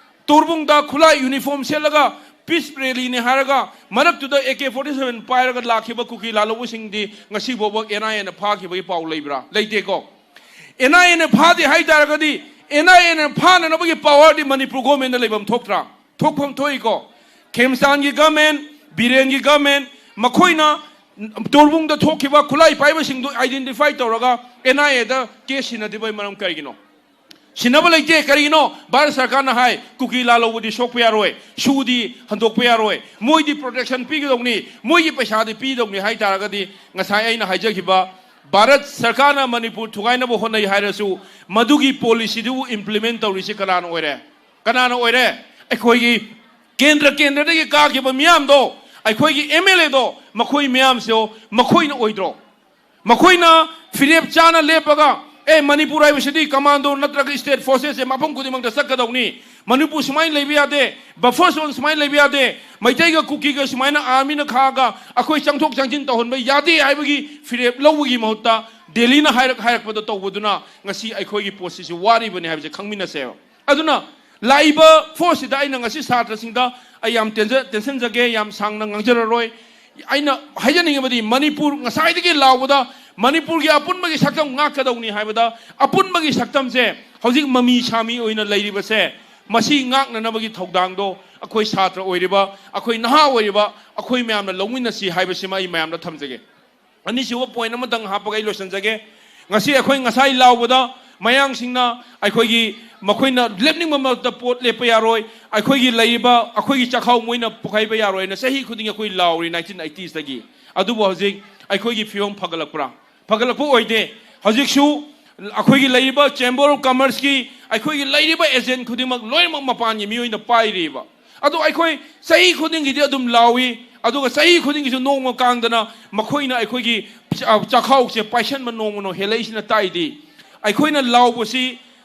ꯇꯣꯔꯕꯨꯡꯗ ꯈꯨꯠꯂꯥꯏ ꯌꯨꯅꯤꯐꯣꯔꯝ ꯁꯦꯠꯂꯒ ꯄꯤꯁ ꯔꯦꯂꯤꯅꯤ ꯍꯥꯏꯔꯒ ꯃꯔꯛꯇꯨꯗ ꯑꯦ ꯀꯦ ꯐꯣꯔꯇꯤ ꯁꯚꯦꯟ ꯄꯥꯏꯔꯒ ꯂꯥꯛꯈꯤꯕ ꯀꯨꯀꯤ ꯂꯥꯜꯍꯧꯕꯁꯤꯡꯗꯤ ꯉꯁꯤ ꯐꯥꯎꯕ ꯑꯦꯟ ꯑꯥꯏ ꯑꯦꯅ ꯐꯥꯈꯤꯕꯒꯤ ꯄꯥꯎ ꯂꯩꯕ꯭ꯔꯥ? ꯂꯩꯇꯦꯀꯣ꯫ ꯑꯦꯟ ꯑꯥꯏ ꯑꯦꯅ ꯐꯥꯗꯦ ꯍꯥꯏ ꯇꯥꯔꯒꯗꯤ, ꯑꯦꯟ ꯑꯥꯏ ꯑꯦꯅ ꯐꯥꯅꯅꯕꯒꯤ ꯄꯋꯥꯔꯗꯤ ꯃꯅꯤꯄꯨꯔ ꯒꯣꯔꯃꯦꯟꯗ ꯂꯩꯐꯝ ꯊꯣꯛꯇ꯭ꯔꯥ? ꯊꯣꯛꯐꯝ ꯊꯣꯛꯏꯀꯣ꯫ ꯈꯦꯝꯆꯥꯟꯒꯤ ꯒꯃꯦꯟ, ꯕꯤꯔꯦꯟꯒꯤ ꯒꯃꯦꯟ, ꯃꯈꯣꯏꯅ ꯇꯣꯔꯕꯨꯡꯗ ꯊꯣꯛꯈꯤꯕ ꯈꯨꯠꯂꯥꯏ ꯄꯥꯏꯕꯁꯤꯡꯗꯨ ꯑꯥꯏꯗꯦꯟꯇꯤꯐꯥꯏ ꯇꯧꯔꯒ ꯑꯦꯟ ꯑꯥꯏ ꯑꯦꯗ ꯀꯦꯁ ꯁꯤꯟꯅꯗꯕꯒꯤ ꯃꯔꯝ ꯀꯔꯤꯒꯤꯅꯣ? ꯁꯤꯟꯅꯕ ꯂꯩꯇꯦ꯫ ꯀꯔꯤꯒꯤꯅꯣ? ꯚꯥꯔꯠ ꯁꯔꯀꯥꯔꯅ ꯍꯥꯏ, ꯀꯨꯀꯤ ꯂꯥꯜꯍꯧꯕꯗꯤ ꯁꯣꯛꯄ ꯌꯥꯔꯣꯏ, ꯁꯨꯗꯤ ꯍꯟꯗꯣꯛꯄ ꯌꯥꯔꯣꯏ, ꯃꯣꯏꯗꯤ ꯄ꯭ꯔꯣꯇꯦꯛꯁꯟ ꯄꯤꯒꯗꯧꯅꯤ, ꯃꯣꯏꯒꯤ ꯄꯩꯁꯥꯗꯤ ꯄꯤꯗꯧꯅꯤ ꯍꯥꯏ ꯇꯥꯔꯒꯗꯤ, ꯉꯁꯥꯏ ꯑꯩꯅ ꯍꯥꯏꯖꯈꯤꯕ ꯚꯥꯔꯠ ꯁꯔꯀꯥꯔꯅ ꯃꯅꯤꯄꯨꯔ ꯊꯨꯒꯥꯏꯅꯕ ꯍꯣꯠꯅꯩ ꯍꯥꯏꯔꯁꯨ, ꯃꯗꯨꯒꯤ ꯄꯣꯂꯤꯁꯤꯗꯨꯕꯨ ꯏꯝꯄ꯭ꯂꯤꯃꯦꯟ ꯇꯧꯔꯤꯁꯤ ꯀꯅꯥꯅ ꯑꯣꯏꯔꯦ? ꯀꯅꯥꯅ ꯑꯣꯏꯔꯦ? ꯑꯩꯈꯣꯏꯒꯤ ꯀꯦꯟꯗ꯭ꯔ ꯀꯦꯟꯗ꯭ꯔꯗꯒꯤ ꯀꯥꯈꯤꯕ ꯃꯤꯌꯥꯝꯗꯣ, ꯑꯩꯈꯣꯏꯒꯤ ꯑꯦꯝ ꯑꯦꯜ ꯑꯦꯗꯣ, ꯃꯈꯣꯏ ꯃꯌꯥꯝꯁꯦ ꯃꯈꯣꯏꯅ ꯑꯣꯏꯗ꯭ꯔꯣ? ꯃꯈꯣꯏꯅ ꯐꯤꯔꯦꯞ ꯆꯥꯅ ꯂꯦꯞꯄꯒ, "ꯑꯦ, ꯃꯅꯤꯄꯨꯔ ꯍꯥꯏꯕꯁꯤꯗꯤ ꯀꯃꯥꯟꯗꯣ ꯅꯠꯇ꯭ꯔꯒ ꯁ꯭ꯇꯦꯠ ꯐꯣꯔꯁꯦꯁꯁꯦ ꯃꯐꯝ ꯈꯨꯗꯤꯡꯃꯛꯇ ꯆꯠꯀꯗꯧꯅꯤ, ꯃꯅꯤꯄꯨꯔ ꯁꯨꯃꯥꯏꯅ ꯂꯩꯕ ꯌꯥꯗꯦ, ꯕꯐꯔ ꯖꯣꯟ ꯁꯨꯃꯥꯏꯅ ꯂꯩꯕ ꯌꯥꯗꯦ, ꯃꯩꯇꯩꯒ ꯀꯨꯀꯤꯒ ꯁꯨꯃꯥꯏꯅ ꯑꯥꯔꯃꯤꯅ ꯈꯥꯛꯑꯒ ꯑꯩꯈꯣꯏ ꯆꯪꯊꯣꯛ ꯆꯪꯁꯤꯟ ꯇꯧꯍꯟꯕ ꯌꯥꯗꯦ" ꯍꯥꯏꯕꯒꯤ ꯐꯤꯔꯦꯞ ꯂꯧꯕꯒꯤ ꯃꯍꯨꯠꯇ, ꯗꯦꯜꯂꯤꯅ ꯍꯥꯏꯔꯛ ꯍꯥꯏꯔꯛꯄꯗ ꯇꯧꯕꯗꯨꯅ ꯉꯁꯤ ꯑꯩꯈꯣꯏꯒꯤ ꯄꯣꯠꯁꯤꯁꯨ ꯋꯥꯔꯤꯕꯅꯤ ꯍꯥꯏꯕꯁꯦ ꯈꯪꯃꯤꯟꯅꯁꯦꯕ꯫ ꯑꯗꯨꯅ ꯂꯥꯛꯏꯕ ꯐꯣꯔꯁꯁꯤꯗ ꯑꯩꯅ ꯉꯁꯤ ꯁꯥꯇ꯭ꯔꯁꯤꯡꯗ ꯑꯩ ꯌꯥꯝ ꯇꯦꯟꯖ-, ꯇꯦꯟꯁꯤꯟꯖꯒꯦ, ꯌꯥꯝ ꯁꯥꯡꯅ ꯉꯥꯡꯖꯔꯔꯣꯏ꯫ ꯑꯩꯅ ꯍꯥꯏꯖꯅꯤꯡꯉꯤꯕꯗꯤ, ꯃꯅꯤꯄꯨꯔ ꯉꯁꯥꯏꯗꯒꯤ ꯂꯥꯎꯕꯗ ꯃꯅꯤꯄꯨꯔꯒꯤ ꯑꯄꯨꯟꯕꯒꯤ ꯁꯛꯇꯝ ꯉꯥꯛꯀꯗꯧꯅꯤ ꯍꯥꯏꯕꯗ, ꯑꯄꯨꯟꯕꯒꯤ ꯁꯛꯇꯝꯁꯦ ꯍꯧꯖꯤꯛ ꯃꯃꯤ ꯁꯥꯃꯤ ꯑꯣꯏꯅ ꯂꯩꯔꯤꯕꯁꯦ, ꯃꯁꯤ ꯉꯥꯛꯅꯅꯕꯒꯤ ꯊꯧꯗꯥꯡꯗꯣ ꯑꯩꯈꯣꯏ ꯁꯥꯇ꯭ꯔ ꯑꯣꯏꯔꯤꯕ, ꯑꯩꯈꯣꯏ ꯅꯍꯥ ꯑꯣꯏꯔꯤꯕ, ꯑꯩꯈꯣꯏ ꯃꯌꯥꯝꯅ ꯂꯧꯃꯤꯟꯅꯁꯤ ꯍꯥꯏꯕꯁꯤꯃ ꯑꯩ ꯃꯌꯥꯝꯗ ꯊꯝꯖꯒꯦ꯫ ꯑꯅꯤꯁꯨꯕ ꯄꯣꯏꯟ ꯑꯃꯇꯪ ꯍꯥꯞꯄꯒ ꯑꯩ ꯂꯣꯏꯁꯤꯟꯖꯒꯦ꯫ ꯉꯁꯤ ꯑꯩꯈꯣꯏ ꯉꯁꯥꯏ ꯂꯥꯎꯕꯗ ꯃꯌꯥꯡꯁꯤꯡꯅ ꯑꯩꯈꯣꯏꯒꯤ, ꯃꯈꯣꯏꯅ ꯂꯦꯞꯅꯤꯡꯕ ꯃꯔꯛꯇ ꯄꯣꯠ ꯂꯦꯞꯄ ꯌꯥꯔꯣꯏ, ꯑꯩꯈꯣꯏꯒꯤ ꯂꯩꯔꯤꯕ, ꯑꯩꯈꯣꯏꯒꯤ ꯆꯥꯛꯈꯥꯎ ꯃꯣꯏꯅ ꯄꯨꯈꯥꯏꯕ ꯌꯥꯔꯣꯏꯅ ꯆꯍꯤ ꯈꯨꯗꯤꯡꯒꯤ ꯑꯩꯈꯣꯏ ꯂꯥꯎꯔꯤ ꯅꯥꯏꯟꯇꯤꯟ ꯑꯩꯇꯤꯁꯇꯒꯤ꯫ ꯑꯗꯨꯕꯨ ꯍꯧꯖꯤꯛ ꯑꯩꯈꯣꯏꯒꯤ ꯐꯤꯕꯝ ꯐꯒꯠꯂꯛꯄ꯭ꯔꯥ? ꯐꯒꯠꯂꯛꯄ ꯑꯣꯏꯗꯦ꯫ ꯍꯧꯖꯤꯛꯁꯨ ꯑꯩꯈꯣꯏꯒꯤ ꯂꯩꯔꯤꯕ ꯆꯦꯝꯕꯔ ꯑꯣꯐ ꯀꯃꯔꯁꯀꯤ ꯑꯩꯈꯣꯏꯒꯤ ꯂꯩꯔꯤꯕ ꯑꯦꯖꯦꯟ ꯈꯨꯗꯤꯡꯃꯛ ꯂꯣꯏꯅꯃꯛ ꯃꯄꯥꯟꯒꯤ ꯃꯤꯑꯣꯏꯅ ꯄꯥꯏꯔꯤꯕ꯫ ꯑꯗꯣ ꯑꯩꯈꯣꯏ ꯆꯍꯤ ꯈꯨꯗꯤꯡꯒꯤꯗꯤ ꯑꯗꯨꯝ ꯂꯥꯎꯏ, ꯑꯗꯨꯒ ꯆꯍꯤ ꯈꯨꯗꯤꯡꯒꯤꯁꯨ ꯅꯣꯡꯃ ꯀꯥꯡꯗꯅ ꯃꯈꯣꯏꯅ ꯑꯩꯈꯣꯏꯒꯤ ꯆ-, ꯆꯥꯛꯈꯥꯎꯁꯦ ꯄꯥꯏꯁꯟꯕ ꯅꯣꯡꯃ ꯅꯣꯡꯃ ꯍꯦꯜꯂꯛꯏꯁꯤꯅ ꯇꯥꯛꯏꯗꯤ, ꯑꯩꯈꯣꯏꯅ ꯂꯥꯎꯕꯁꯤ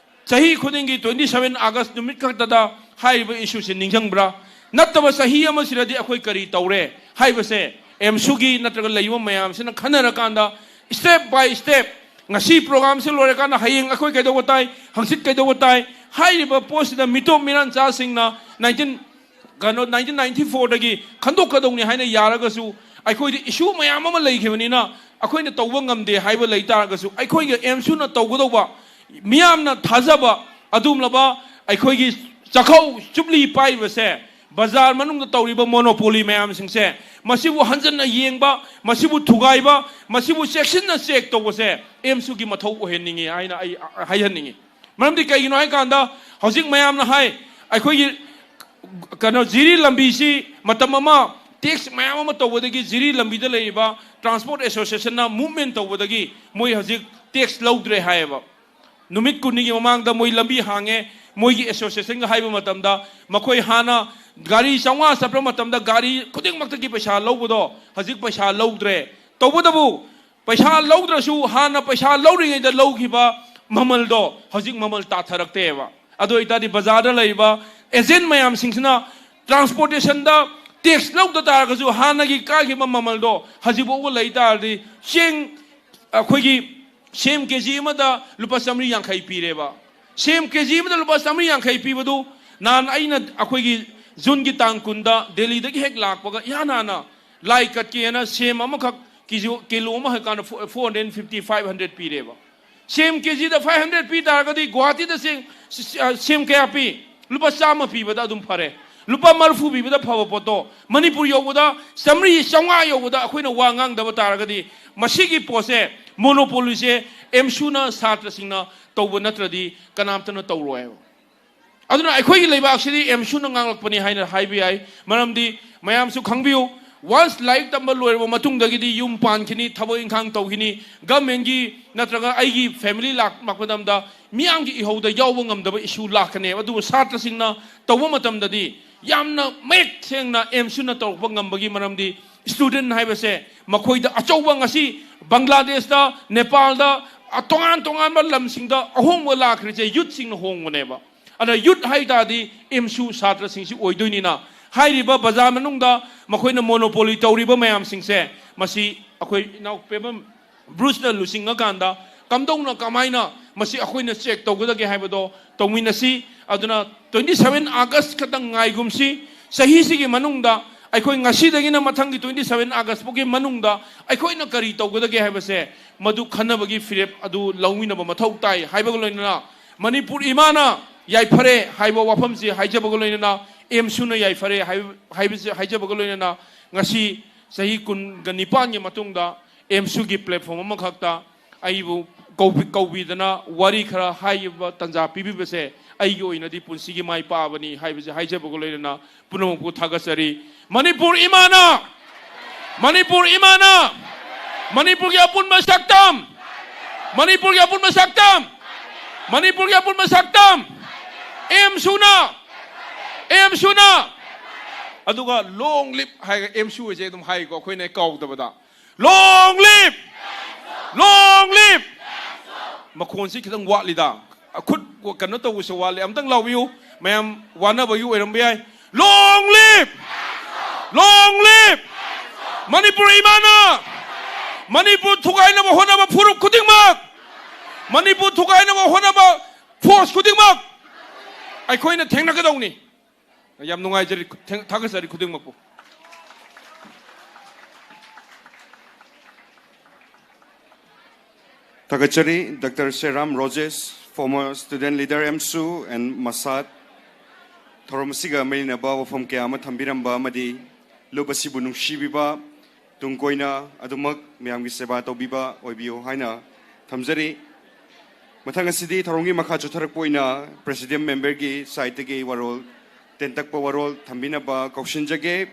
ꯆꯍꯤ ꯈꯨꯗꯤꯡꯒꯤ ꯇ꯭ꯋꯦꯟꯇꯤ ꯁꯚꯦꯟ ꯑꯥꯒꯁ ꯅꯨꯃꯤꯠ ꯈꯛꯇꯗ ꯍꯥꯏꯔꯤꯕ ꯏꯁꯨꯁꯤ ꯅꯤꯡꯁꯤꯡꯕ꯭ꯔꯥ? ꯅꯠꯇꯕ ꯆꯍꯤ ꯑꯃꯁꯤꯗꯗꯤ ꯑꯩꯈꯣꯏ ꯀꯔꯤ ꯇꯧꯔꯦ ꯍꯥꯏꯕꯁꯦ ꯑꯦꯝꯁꯨꯒꯤ ꯅꯠꯇ꯭ꯔꯒ ꯂꯩꯔꯤꯕ ꯃꯌꯥꯝꯁꯤꯅ ꯈꯟꯅꯔꯀꯥꯟꯗ step by step, ꯉꯁꯤ programꯁꯦ ꯂꯣꯏꯔꯀꯥꯟꯗ ꯍꯌꯦꯡ ꯑꯩꯈꯣꯏ ꯀꯩꯗꯧꯕ ꯇꯥꯏ, ꯍꯪꯆꯤꯠ ꯀꯩꯗꯧꯕ ꯇꯥꯏ, ꯍꯥꯏꯔꯤꯕ ꯄꯣꯠꯁꯤꯗ ꯃꯤꯇꯣꯞ ꯃꯤꯔꯥꯟꯆꯥꯁꯤꯡꯅ nineteen, ꯀꯩꯅꯣ, nineteen ninety fourꯗꯒꯤ ꯈꯟꯗꯣꯛꯀꯗꯧꯅꯤ ꯍꯥꯏꯅ ꯌꯥꯔꯒꯁꯨ, ꯑꯩꯈꯣꯏꯗ issue ꯃꯌꯥꯝ ꯑꯃ ꯂꯩꯈꯤꯕꯅꯤꯅ ꯑꯩꯈꯣꯏꯅ ꯇꯧꯕ ꯉꯝꯗꯦ ꯍꯥꯏꯕ ꯂꯩ ꯇꯥꯔꯒꯁꯨ, ꯑꯩꯈꯣꯏꯒꯤ ꯑꯦꯝꯁꯨꯅ ꯇꯧꯒꯗꯧꯕ, ꯃꯤꯌꯥꯝꯅ ꯊꯥꯖꯕ ꯑꯗꯨꯒꯨꯝꯂꯕ ꯑꯩꯈꯣꯏꯒꯤ ꯆꯥꯛꯈꯥꯎ ꯆꯨꯞꯂꯤ ꯄꯥꯏꯔꯤꯕꯁꯦ, ꯕꯖꯥꯔ ꯃꯅꯨꯡꯗ ꯇꯧꯔꯤꯕ monopoly ꯃꯌꯥꯝꯁꯤꯡꯁꯦ, ꯃꯁꯤꯕꯨ ꯍꯟꯖꯟꯅ ꯌꯦꯡꯕ, ꯃꯁꯤꯕꯨ ꯊꯨꯒꯥꯏꯕ, ꯃꯁꯤꯕꯨ ꯆꯦꯛꯁꯤꯟꯅ check ꯇꯧꯕꯁꯦ ꯑꯦꯝꯁꯨꯒꯤ ꯃꯊꯧ ꯑꯣꯏꯍꯟꯅꯤꯡꯉꯤ ꯍꯥꯏꯅ ꯑꯩ ꯍꯥꯏꯍꯟꯅꯤꯡꯉꯤ꯫ ꯃꯔꯝꯗꯤ ꯀꯩꯒꯤꯅꯣ ꯍꯥꯏꯀꯥꯟꯗ, ꯍꯧꯖꯤꯛ ꯃꯌꯥꯝꯅ ꯍꯥꯏ, ꯑꯩꯈꯣꯏꯒꯤ ꯀꯩꯅꯣ, ꯖꯤꯔꯤ ꯂꯝꯕꯤꯁꯤ ꯃꯇꯝ ꯑꯃ tax ꯃꯌꯥꯝ ꯑꯃ ꯇꯧꯕꯗꯒꯤ ꯖꯤꯔꯤ ꯂꯝꯕꯤꯗ ꯂꯩꯔꯤꯕ transport associationꯅ movement ꯇꯧꯕꯗꯒꯤ ꯃꯣꯏ ꯍꯧꯖꯤꯛ tax ꯂꯧꯗ꯭ꯔꯦ ꯍꯥꯏꯌꯦꯕ꯫ ꯅꯨꯃꯤꯠ ꯀꯨꯟꯅꯤꯒꯤ ꯃꯃꯥꯡꯗ ꯃꯣꯏ ꯂꯝꯕꯤ ꯍꯥꯡꯉꯦ꯫ ꯃꯣꯏꯒꯤ associationꯒ ꯍꯥꯏꯕ ꯃꯇꯝꯗ, ꯃꯈꯣꯏ ꯍꯥꯟꯅ ꯒꯥꯔꯤ ꯆꯥꯝꯃꯉꯥ ꯆꯠꯄ ꯃꯇꯝꯗ ꯒꯥꯔꯤ ꯈꯨꯗꯤꯡꯃꯛꯇꯒꯤ ꯄꯩꯁꯥ ꯂꯧꯕꯗꯣ ꯍꯧꯖꯤꯛ ꯄꯩꯁꯥ ꯂꯧꯗ꯭ꯔꯦ꯫ ꯇꯧꯕꯇꯕꯨ, ꯄꯩꯁꯥ ꯂꯧꯗ꯭ꯔꯁꯨ ꯍꯥꯟꯅ ꯄꯩꯁꯥ ꯂꯧꯔꯤꯉꯩꯗ ꯂꯧꯈꯤꯕ ꯃꯃꯜꯗꯣ ꯍꯧꯖꯤꯛ ꯃꯃꯜ ꯇꯥꯊꯔꯛꯇꯦꯕ꯫ ꯑꯗꯨ ꯑꯣꯏꯇꯥꯔꯗꯤ ꯕꯖꯥꯔꯗ ꯂꯩꯔꯤꯕ agent ꯃꯌꯥꯝꯁꯤꯡꯁꯤꯅ transportationꯗ tax ꯂꯧꯗ ꯇꯥꯔꯒꯁꯨ ꯍꯥꯟꯅꯒꯤ ꯀꯥꯈꯤꯕ ꯃꯃꯜꯗꯣ ꯍꯧꯖꯤꯛ ꯐꯥꯎꯕ ꯂꯩ ꯇꯥꯔꯗꯤ, ꯆꯦꯡ, ꯑꯩꯈꯣꯏꯒꯤ ꯁꯦꯝ ꯀꯦ ꯖꯤ ꯑꯃꯗ ꯂꯨꯄꯥ ꯆꯥꯃꯔꯤ ꯌꯥꯡꯈꯩ ꯄꯤꯔꯦꯕ꯫ ꯁꯦꯝ ꯀꯦ ꯖꯤ ꯑꯃꯗ ꯂꯨꯄꯥ ꯆꯥꯃꯔꯤ ꯌꯥꯡꯈꯩ ꯄꯤꯕꯗꯨ, ꯅꯍꯥꯟ ꯑꯩꯅ ꯑꯩꯈꯣꯏꯒꯤ Juneꯒꯤ ꯇꯥꯡ ꯀꯨꯟꯗ ꯗꯦꯜꯂꯤꯗꯒꯤ ꯍꯦꯛ ꯂꯥꯛꯄꯒ ꯏꯍꯥꯟ ꯍꯥꯟꯅ ꯂꯥꯏ ꯀꯠꯀꯦꯅ ꯁꯦꯝ ꯑꯃꯈꯛ ꯀꯤꯖꯤ, ꯀꯤꯂꯣ ꯑꯃ ꯍꯥꯏꯀꯥꯟꯗ four hundred fifty, five hundred ꯄꯤꯔꯦꯕ꯫ ꯁꯦꯝ ꯀꯦ ꯖꯤꯗ five hundred ꯄꯤ ꯇꯥꯔꯒꯗꯤ ꯒꯨꯋꯥꯍꯥꯇꯤꯗ ꯁꯦꯝ, ꯁꯦꯝ ꯀꯌꯥ ꯄꯤ? ꯂꯨꯄꯥ ꯆꯥꯝꯃ ꯄꯤꯕꯗ ꯑꯗꯨꯝ ꯐꯔꯦ꯫ ꯂꯨꯄꯥ ꯃꯔꯤꯐꯨ ꯄꯤꯕꯗ ꯐꯕ ꯄꯣꯠꯇꯣ ꯃꯅꯤꯄꯨꯔ ꯌꯧꯕꯗ ꯆꯥꯃꯔꯤ, ꯆꯥꯝꯃꯉꯥ ꯌꯧꯕꯗ ꯑꯩꯈꯣꯏꯅ ꯋꯥ ꯉꯥꯡꯗꯕ ꯇꯥꯔꯒꯗꯤ, ꯃꯁꯤꯒꯤ ꯄꯣꯠꯁꯦ, monopolyꯁꯦ ꯑꯦꯝꯁꯨꯅ, ꯁꯥꯇ꯭ꯔꯁꯤꯡꯅ ꯇꯧꯕ ꯅꯠꯇ꯭ꯔꯗꯤ ꯀꯅꯥꯝꯇꯅ ꯇꯧꯔꯣꯏꯕ꯫ ꯑꯗꯨꯅ ꯑꯩꯈꯣꯏꯒꯤ ꯂꯩꯕꯥꯛꯁꯤꯗꯤ ꯑꯦꯝꯁꯨꯅ ꯉꯥꯡꯂꯛꯄꯅꯤ ꯍꯥꯏꯅ ꯍꯥꯏꯕ ꯌꯥꯏ꯫ ꯃꯔꯝꯗꯤ ꯃꯌꯥꯝꯁꯨ ꯈꯪꯕꯤꯌꯨ, once ꯂꯥꯏꯔꯤꯛ ꯇꯝꯕ ꯂꯣꯏꯔꯕ ꯃꯇꯨꯡꯗꯒꯤꯗꯤ ꯌꯨꯝ ꯄꯥꯟꯈꯤꯅꯤ, ꯊꯕꯛ ꯏꯪꯈꯥꯡ ꯇꯧꯈꯤꯅꯤ, governmentꯀꯤ ꯅꯠꯇ꯭ꯔꯒ ꯑꯩꯒꯤ family ꯂꯥꯛꯄ ꯃꯇꯝꯗ ꯃꯤꯌꯥꯝꯒꯤ ꯏꯍꯧꯗ ꯌꯥꯎꯕ ꯉꯝꯗꯕ issue ꯂꯥꯛꯀꯅꯦꯕ꯫ ꯑꯗꯨꯕꯨ ꯁꯥꯇ꯭ꯔꯁꯤꯡꯅ ꯇꯧꯕ ꯃꯇꯝꯗꯗꯤ ꯌꯥꯝꯅ ꯃꯌꯦꯛ ꯁꯦꯡꯅ ꯑꯦꯝꯁꯨꯅ ꯇꯧꯔꯛꯄ ꯉꯝꯕꯒꯤ ꯃꯔꯝꯗꯤ student ꯍꯥꯏꯕꯁꯦ ꯃꯈꯣꯏꯗ ꯑꯆꯧꯕ, ꯉꯁꯤ ꯕꯪꯒ꯭ꯂꯥꯗꯦꯁꯇ, ꯅꯦꯄꯥꯜꯗ, ꯑ, ꯇꯣꯉꯥꯟ ꯇꯣꯉꯥꯟꯕ ꯂꯝꯁꯤꯡꯗ ꯑꯍꯣꯡꯕ ꯂꯥꯛꯈ꯭ꯔꯤꯁꯦ youthꯁꯤꯡꯅ ꯍꯣꯡꯕꯅꯦꯕ꯫ ꯑꯗ youth ꯍꯥꯏ ꯇꯥꯔꯗꯤ ꯑꯦꯝꯁꯨ ꯁꯥꯇ꯭ꯔꯁꯤꯡꯁꯤ ꯑꯣꯏꯗꯣꯏꯅꯤꯅ, ꯍꯥꯏꯔꯤꯕ ꯕꯖꯥꯔ ꯃꯅꯨꯡꯗ ꯃꯈꯣꯏꯅ ꯃꯣꯅꯣꯄꯣꯂꯤ ꯇꯧꯔꯤꯕ ꯃꯌꯥꯝꯁꯤꯡꯁꯦ, ꯃꯁꯤ ꯑꯩꯈꯣꯏ ꯏꯅꯥꯎ ꯄꯦꯕꯝ ꯕ꯭ꯔꯨꯁꯅ ꯂꯨꯆꯤꯡꯉꯀꯥꯟꯗ ꯀꯝꯗꯧꯅ, ꯀꯃꯥꯏꯅ ꯃꯁꯤ ꯑꯩꯈꯣꯏꯅ ꯆꯦꯛ ꯇꯧꯒꯗꯒꯦ ꯍꯥꯏꯕꯗꯣ ꯇꯧꯃꯤꯟꯅꯁꯤ꯫ ꯑꯗꯨꯅ twenty seven August ꯈꯛꯇꯪ ꯉꯥꯏꯒꯨꯝꯁꯤ꯫ ꯆꯍꯤꯁꯤꯒꯤ ꯃꯅꯨꯡꯗ ꯑꯩꯈꯣꯏ ꯉꯁꯤꯗꯒꯤꯅ ꯃꯊꯪꯒꯤ twenty seven August ꯐꯥꯎꯒꯤ ꯃꯅꯨꯡꯗ ꯑꯩꯈꯣꯏꯅ ꯀꯔꯤ ꯇꯧꯒꯗꯒꯦ ꯍꯥꯏꯕꯁꯦ, ꯃꯗꯨ ꯈꯟꯅꯕꯒꯤ ꯐꯤꯔꯦꯞ ꯑꯗꯨ ꯂꯧꯃꯤꯟꯅꯕ ꯃꯊꯧ ꯇꯥꯏ ꯍꯥꯏꯕꯒ ꯂꯣꯏꯅꯅ, ꯃꯅꯤꯄꯨꯔ ꯏꯃꯥꯅ ꯌꯥꯏꯐꯔꯦ ꯍꯥꯏꯕ ꯋꯥꯐꯝꯁꯤ ꯍꯥꯏꯖꯕꯒ ꯂꯣꯏꯅꯅ, ꯑꯦꯝꯁꯨꯅ ꯌꯥꯏꯐꯔꯦ ꯍꯥꯏꯕ-, ꯍꯥꯏꯕꯁꯤ ꯍꯥꯏꯖꯕꯒ ꯂꯣꯏꯅꯅ, ꯉꯁꯤ ꯆꯍꯤ ꯀꯨꯟꯒ ꯅꯤꯄꯥꯟꯒꯤ ꯃꯇꯨꯡꯗ ꯑꯦꯝꯁꯨꯒꯤ platform ꯑꯃꯈꯛꯇ ꯑꯩꯕꯨ ꯀꯧꯕꯤ-, ꯀꯧꯕꯤꯗꯅ ꯋꯥꯔꯤ ꯈꯔ ꯍꯥꯏꯕ ꯇꯥꯟꯖꯥ ꯄꯤꯕꯤꯕꯁꯦ ꯑꯩꯒꯤ ꯑꯣꯏꯅꯗꯤ ꯄꯨꯟꯁꯤꯒꯤ ꯃꯥꯏ ꯄꯥꯛꯑꯕꯅꯤ ꯍꯥꯏꯕꯁꯦ ꯍꯥꯏꯖꯕꯒ ꯂꯣꯏꯅꯅ ꯄꯨꯝꯅꯃꯛꯄꯨ ꯊꯥꯒꯠꯆꯔꯤ꯫ ꯃꯅꯤꯄꯨꯔ ꯏꯃꯥꯅ, ꯃꯅꯤꯄꯨꯔ ꯏꯃꯥꯅ, ꯃꯅꯤꯄꯨꯔꯒꯤ ꯑꯄꯨꯟꯕ ꯁꯛꯇꯝ, ꯃꯅꯤꯄꯨꯔꯒꯤ ꯑꯄꯨꯟꯕ ꯁꯛꯇꯝ, ꯃꯅꯤꯄꯨꯔꯒꯤ ꯑꯄꯨꯟꯕ ꯁꯛꯇꯝ, ꯑꯦꯝꯁꯨꯅ, ꯑꯦꯝꯁꯨꯅ꯫ ꯑꯗꯨꯒ long live ꯍꯥꯏꯔꯒ ꯑꯦꯝꯁꯨ ꯍꯥꯏꯁꯦ ꯑꯗꯨꯝ ꯍꯥꯏꯀꯣ, ꯑꯩꯈꯣꯏꯅ ꯀꯥꯎꯗꯕꯗ꯫ Long live! Long live! ꯃꯈꯣꯟꯁꯤ ꯈꯤꯇꯪ ꯋꯥꯠꯂꯤꯗ꯫ ꯈꯨꯠ ꯀꯩꯅꯣ ꯇꯧꯕꯁꯨ ꯋꯥꯠꯂꯤ꯫ ꯑꯝꯇꯪ ꯂꯥꯎꯕꯤꯌꯨ꯫ ꯃꯌꯥꯝ ꯋꯥꯅꯕꯒꯤ ꯑꯣꯏꯔꯝꯕ ꯌꯥꯏ꯫ Long live! Long live! Manipur ꯏꯃꯥꯅ ꯃꯅꯤꯄꯨꯔ ꯊꯨꯒꯥꯏꯅꯕ ꯍꯣꯠꯅꯕ ꯐꯨꯔꯨꯞ ꯈꯨꯗꯤꯡꯃꯛ, ꯃꯅꯤꯄꯨꯔ ꯊꯨꯒꯥꯏꯅꯕ ꯍꯣꯠꯅꯕ force ꯈꯨꯗꯤꯡꯃꯛ ꯑꯩꯈꯣꯏꯅ ꯊꯦꯡꯅꯒꯗꯧꯅꯤ꯫ ꯌꯥꯝ ꯅꯨꯡꯉꯥꯏꯖꯔꯤ, ꯊꯦꯡ-, ꯊꯥꯒꯠꯆꯔꯤ ꯈꯨꯗꯤꯡꯃꯛꯄꯨ꯫ ꯊꯥꯒꯠꯆꯔꯤ, Doctor ꯁꯦꯔꯥꯝ Rojesh, former student leader AMSU and ꯃꯁꯥꯠ, ꯊꯧꯔꯝ ꯑꯁꯤꯒ ꯃꯔꯤ ꯂꯩꯅꯕ ꯋꯥꯐꯝ ꯀꯌꯥ ꯑꯃ ꯊꯝꯕꯤꯔꯝꯕ ꯑꯃꯗꯤ ꯂꯨꯞ ꯑꯁꯤꯕꯨ ꯅꯨꯡꯁꯤꯕꯤꯕ ꯇꯨꯡ ꯀꯣꯏꯅ ꯑꯗꯨꯃꯛ ꯃꯌꯥꯝꯒꯤ ꯁꯦꯕꯥ ꯇꯧꯕꯤꯕ ꯑꯣꯏꯕꯤꯌꯨ ꯍꯥꯏꯅ ꯊꯝꯖꯔꯤ꯫ ꯃꯊꯪ ꯑꯁꯤꯗꯤ ꯊꯧꯔꯝꯒꯤ ꯃꯈꯥ ꯆꯠꯊꯔꯛꯄ ꯑꯣꯏꯅ Presidium memberꯒꯤ sideꯇꯒꯤ ꯋꯥꯔꯣꯜ, ꯇꯦꯟꯇꯛꯄ ꯋꯥꯔꯣꯜ ꯊꯝꯕꯤꯅꯕ ꯀꯧꯁꯤꯟꯖꯒꯦ꯫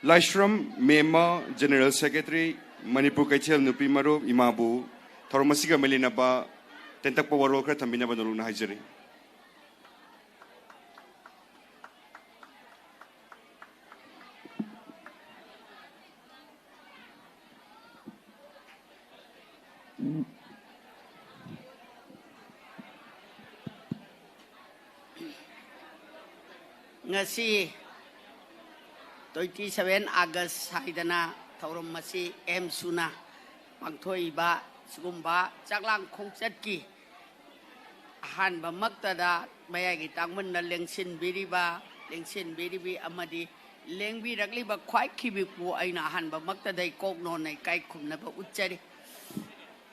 ꯂꯥꯏꯁ꯭ꯔꯝ ꯃꯦꯝꯃ, General Secretary, ꯃꯅꯤꯄꯨꯔ ꯀꯩꯊꯦꯜ ꯅꯨꯄꯤ ꯃꯔꯨꯞ, ꯏꯃꯥꯕꯨ ꯊꯧꯔꯝ ꯑꯁꯤꯒ ꯃꯔꯤ ꯂꯩꯅꯕ ꯇꯦꯟꯇꯛꯄ ꯋꯥꯔꯣꯜ ꯈꯔ ꯊꯝꯕꯤꯅꯕ ꯅꯣꯂꯨꯛꯅ ꯍꯥꯏꯖꯔꯤ꯫ ꯉꯁꯤ Twenty seven August ꯍꯥꯏꯗꯅ ꯊꯧꯔꯝ ꯑꯁꯤ ꯑꯦꯝꯁꯨꯅ ꯄꯥꯡꯊꯣꯛꯏꯕ ꯁꯤꯒꯨꯝꯕ ꯆꯥꯛꯂꯥꯡ ꯈꯣꯡꯆꯠꯀꯤ ꯑꯍꯥꯟꯕꯃꯛꯇꯗ ꯃꯌꯥꯏꯒꯤ ꯇꯥꯡꯕꯟꯗ ꯂꯦꯡꯁꯤꯟꯕꯤꯔꯤꯕ, ꯂꯦꯡꯁꯤꯟꯕꯤꯔꯤꯕꯤ ꯑꯃꯗꯤ ꯂꯦꯡꯕꯤꯔꯛꯂꯤꯕ ꯈ꯭ꯋꯥꯏ ꯈꯤꯕꯤꯛꯄꯨ ꯑꯩꯅ ꯑꯍꯥꯟꯕꯃꯛꯇꯗ ꯏꯀꯣꯛ ꯅꯣꯟꯅ ꯏꯀꯥꯏ ꯈꯨꯝꯅꯕ ꯎꯠꯆꯔꯤ꯫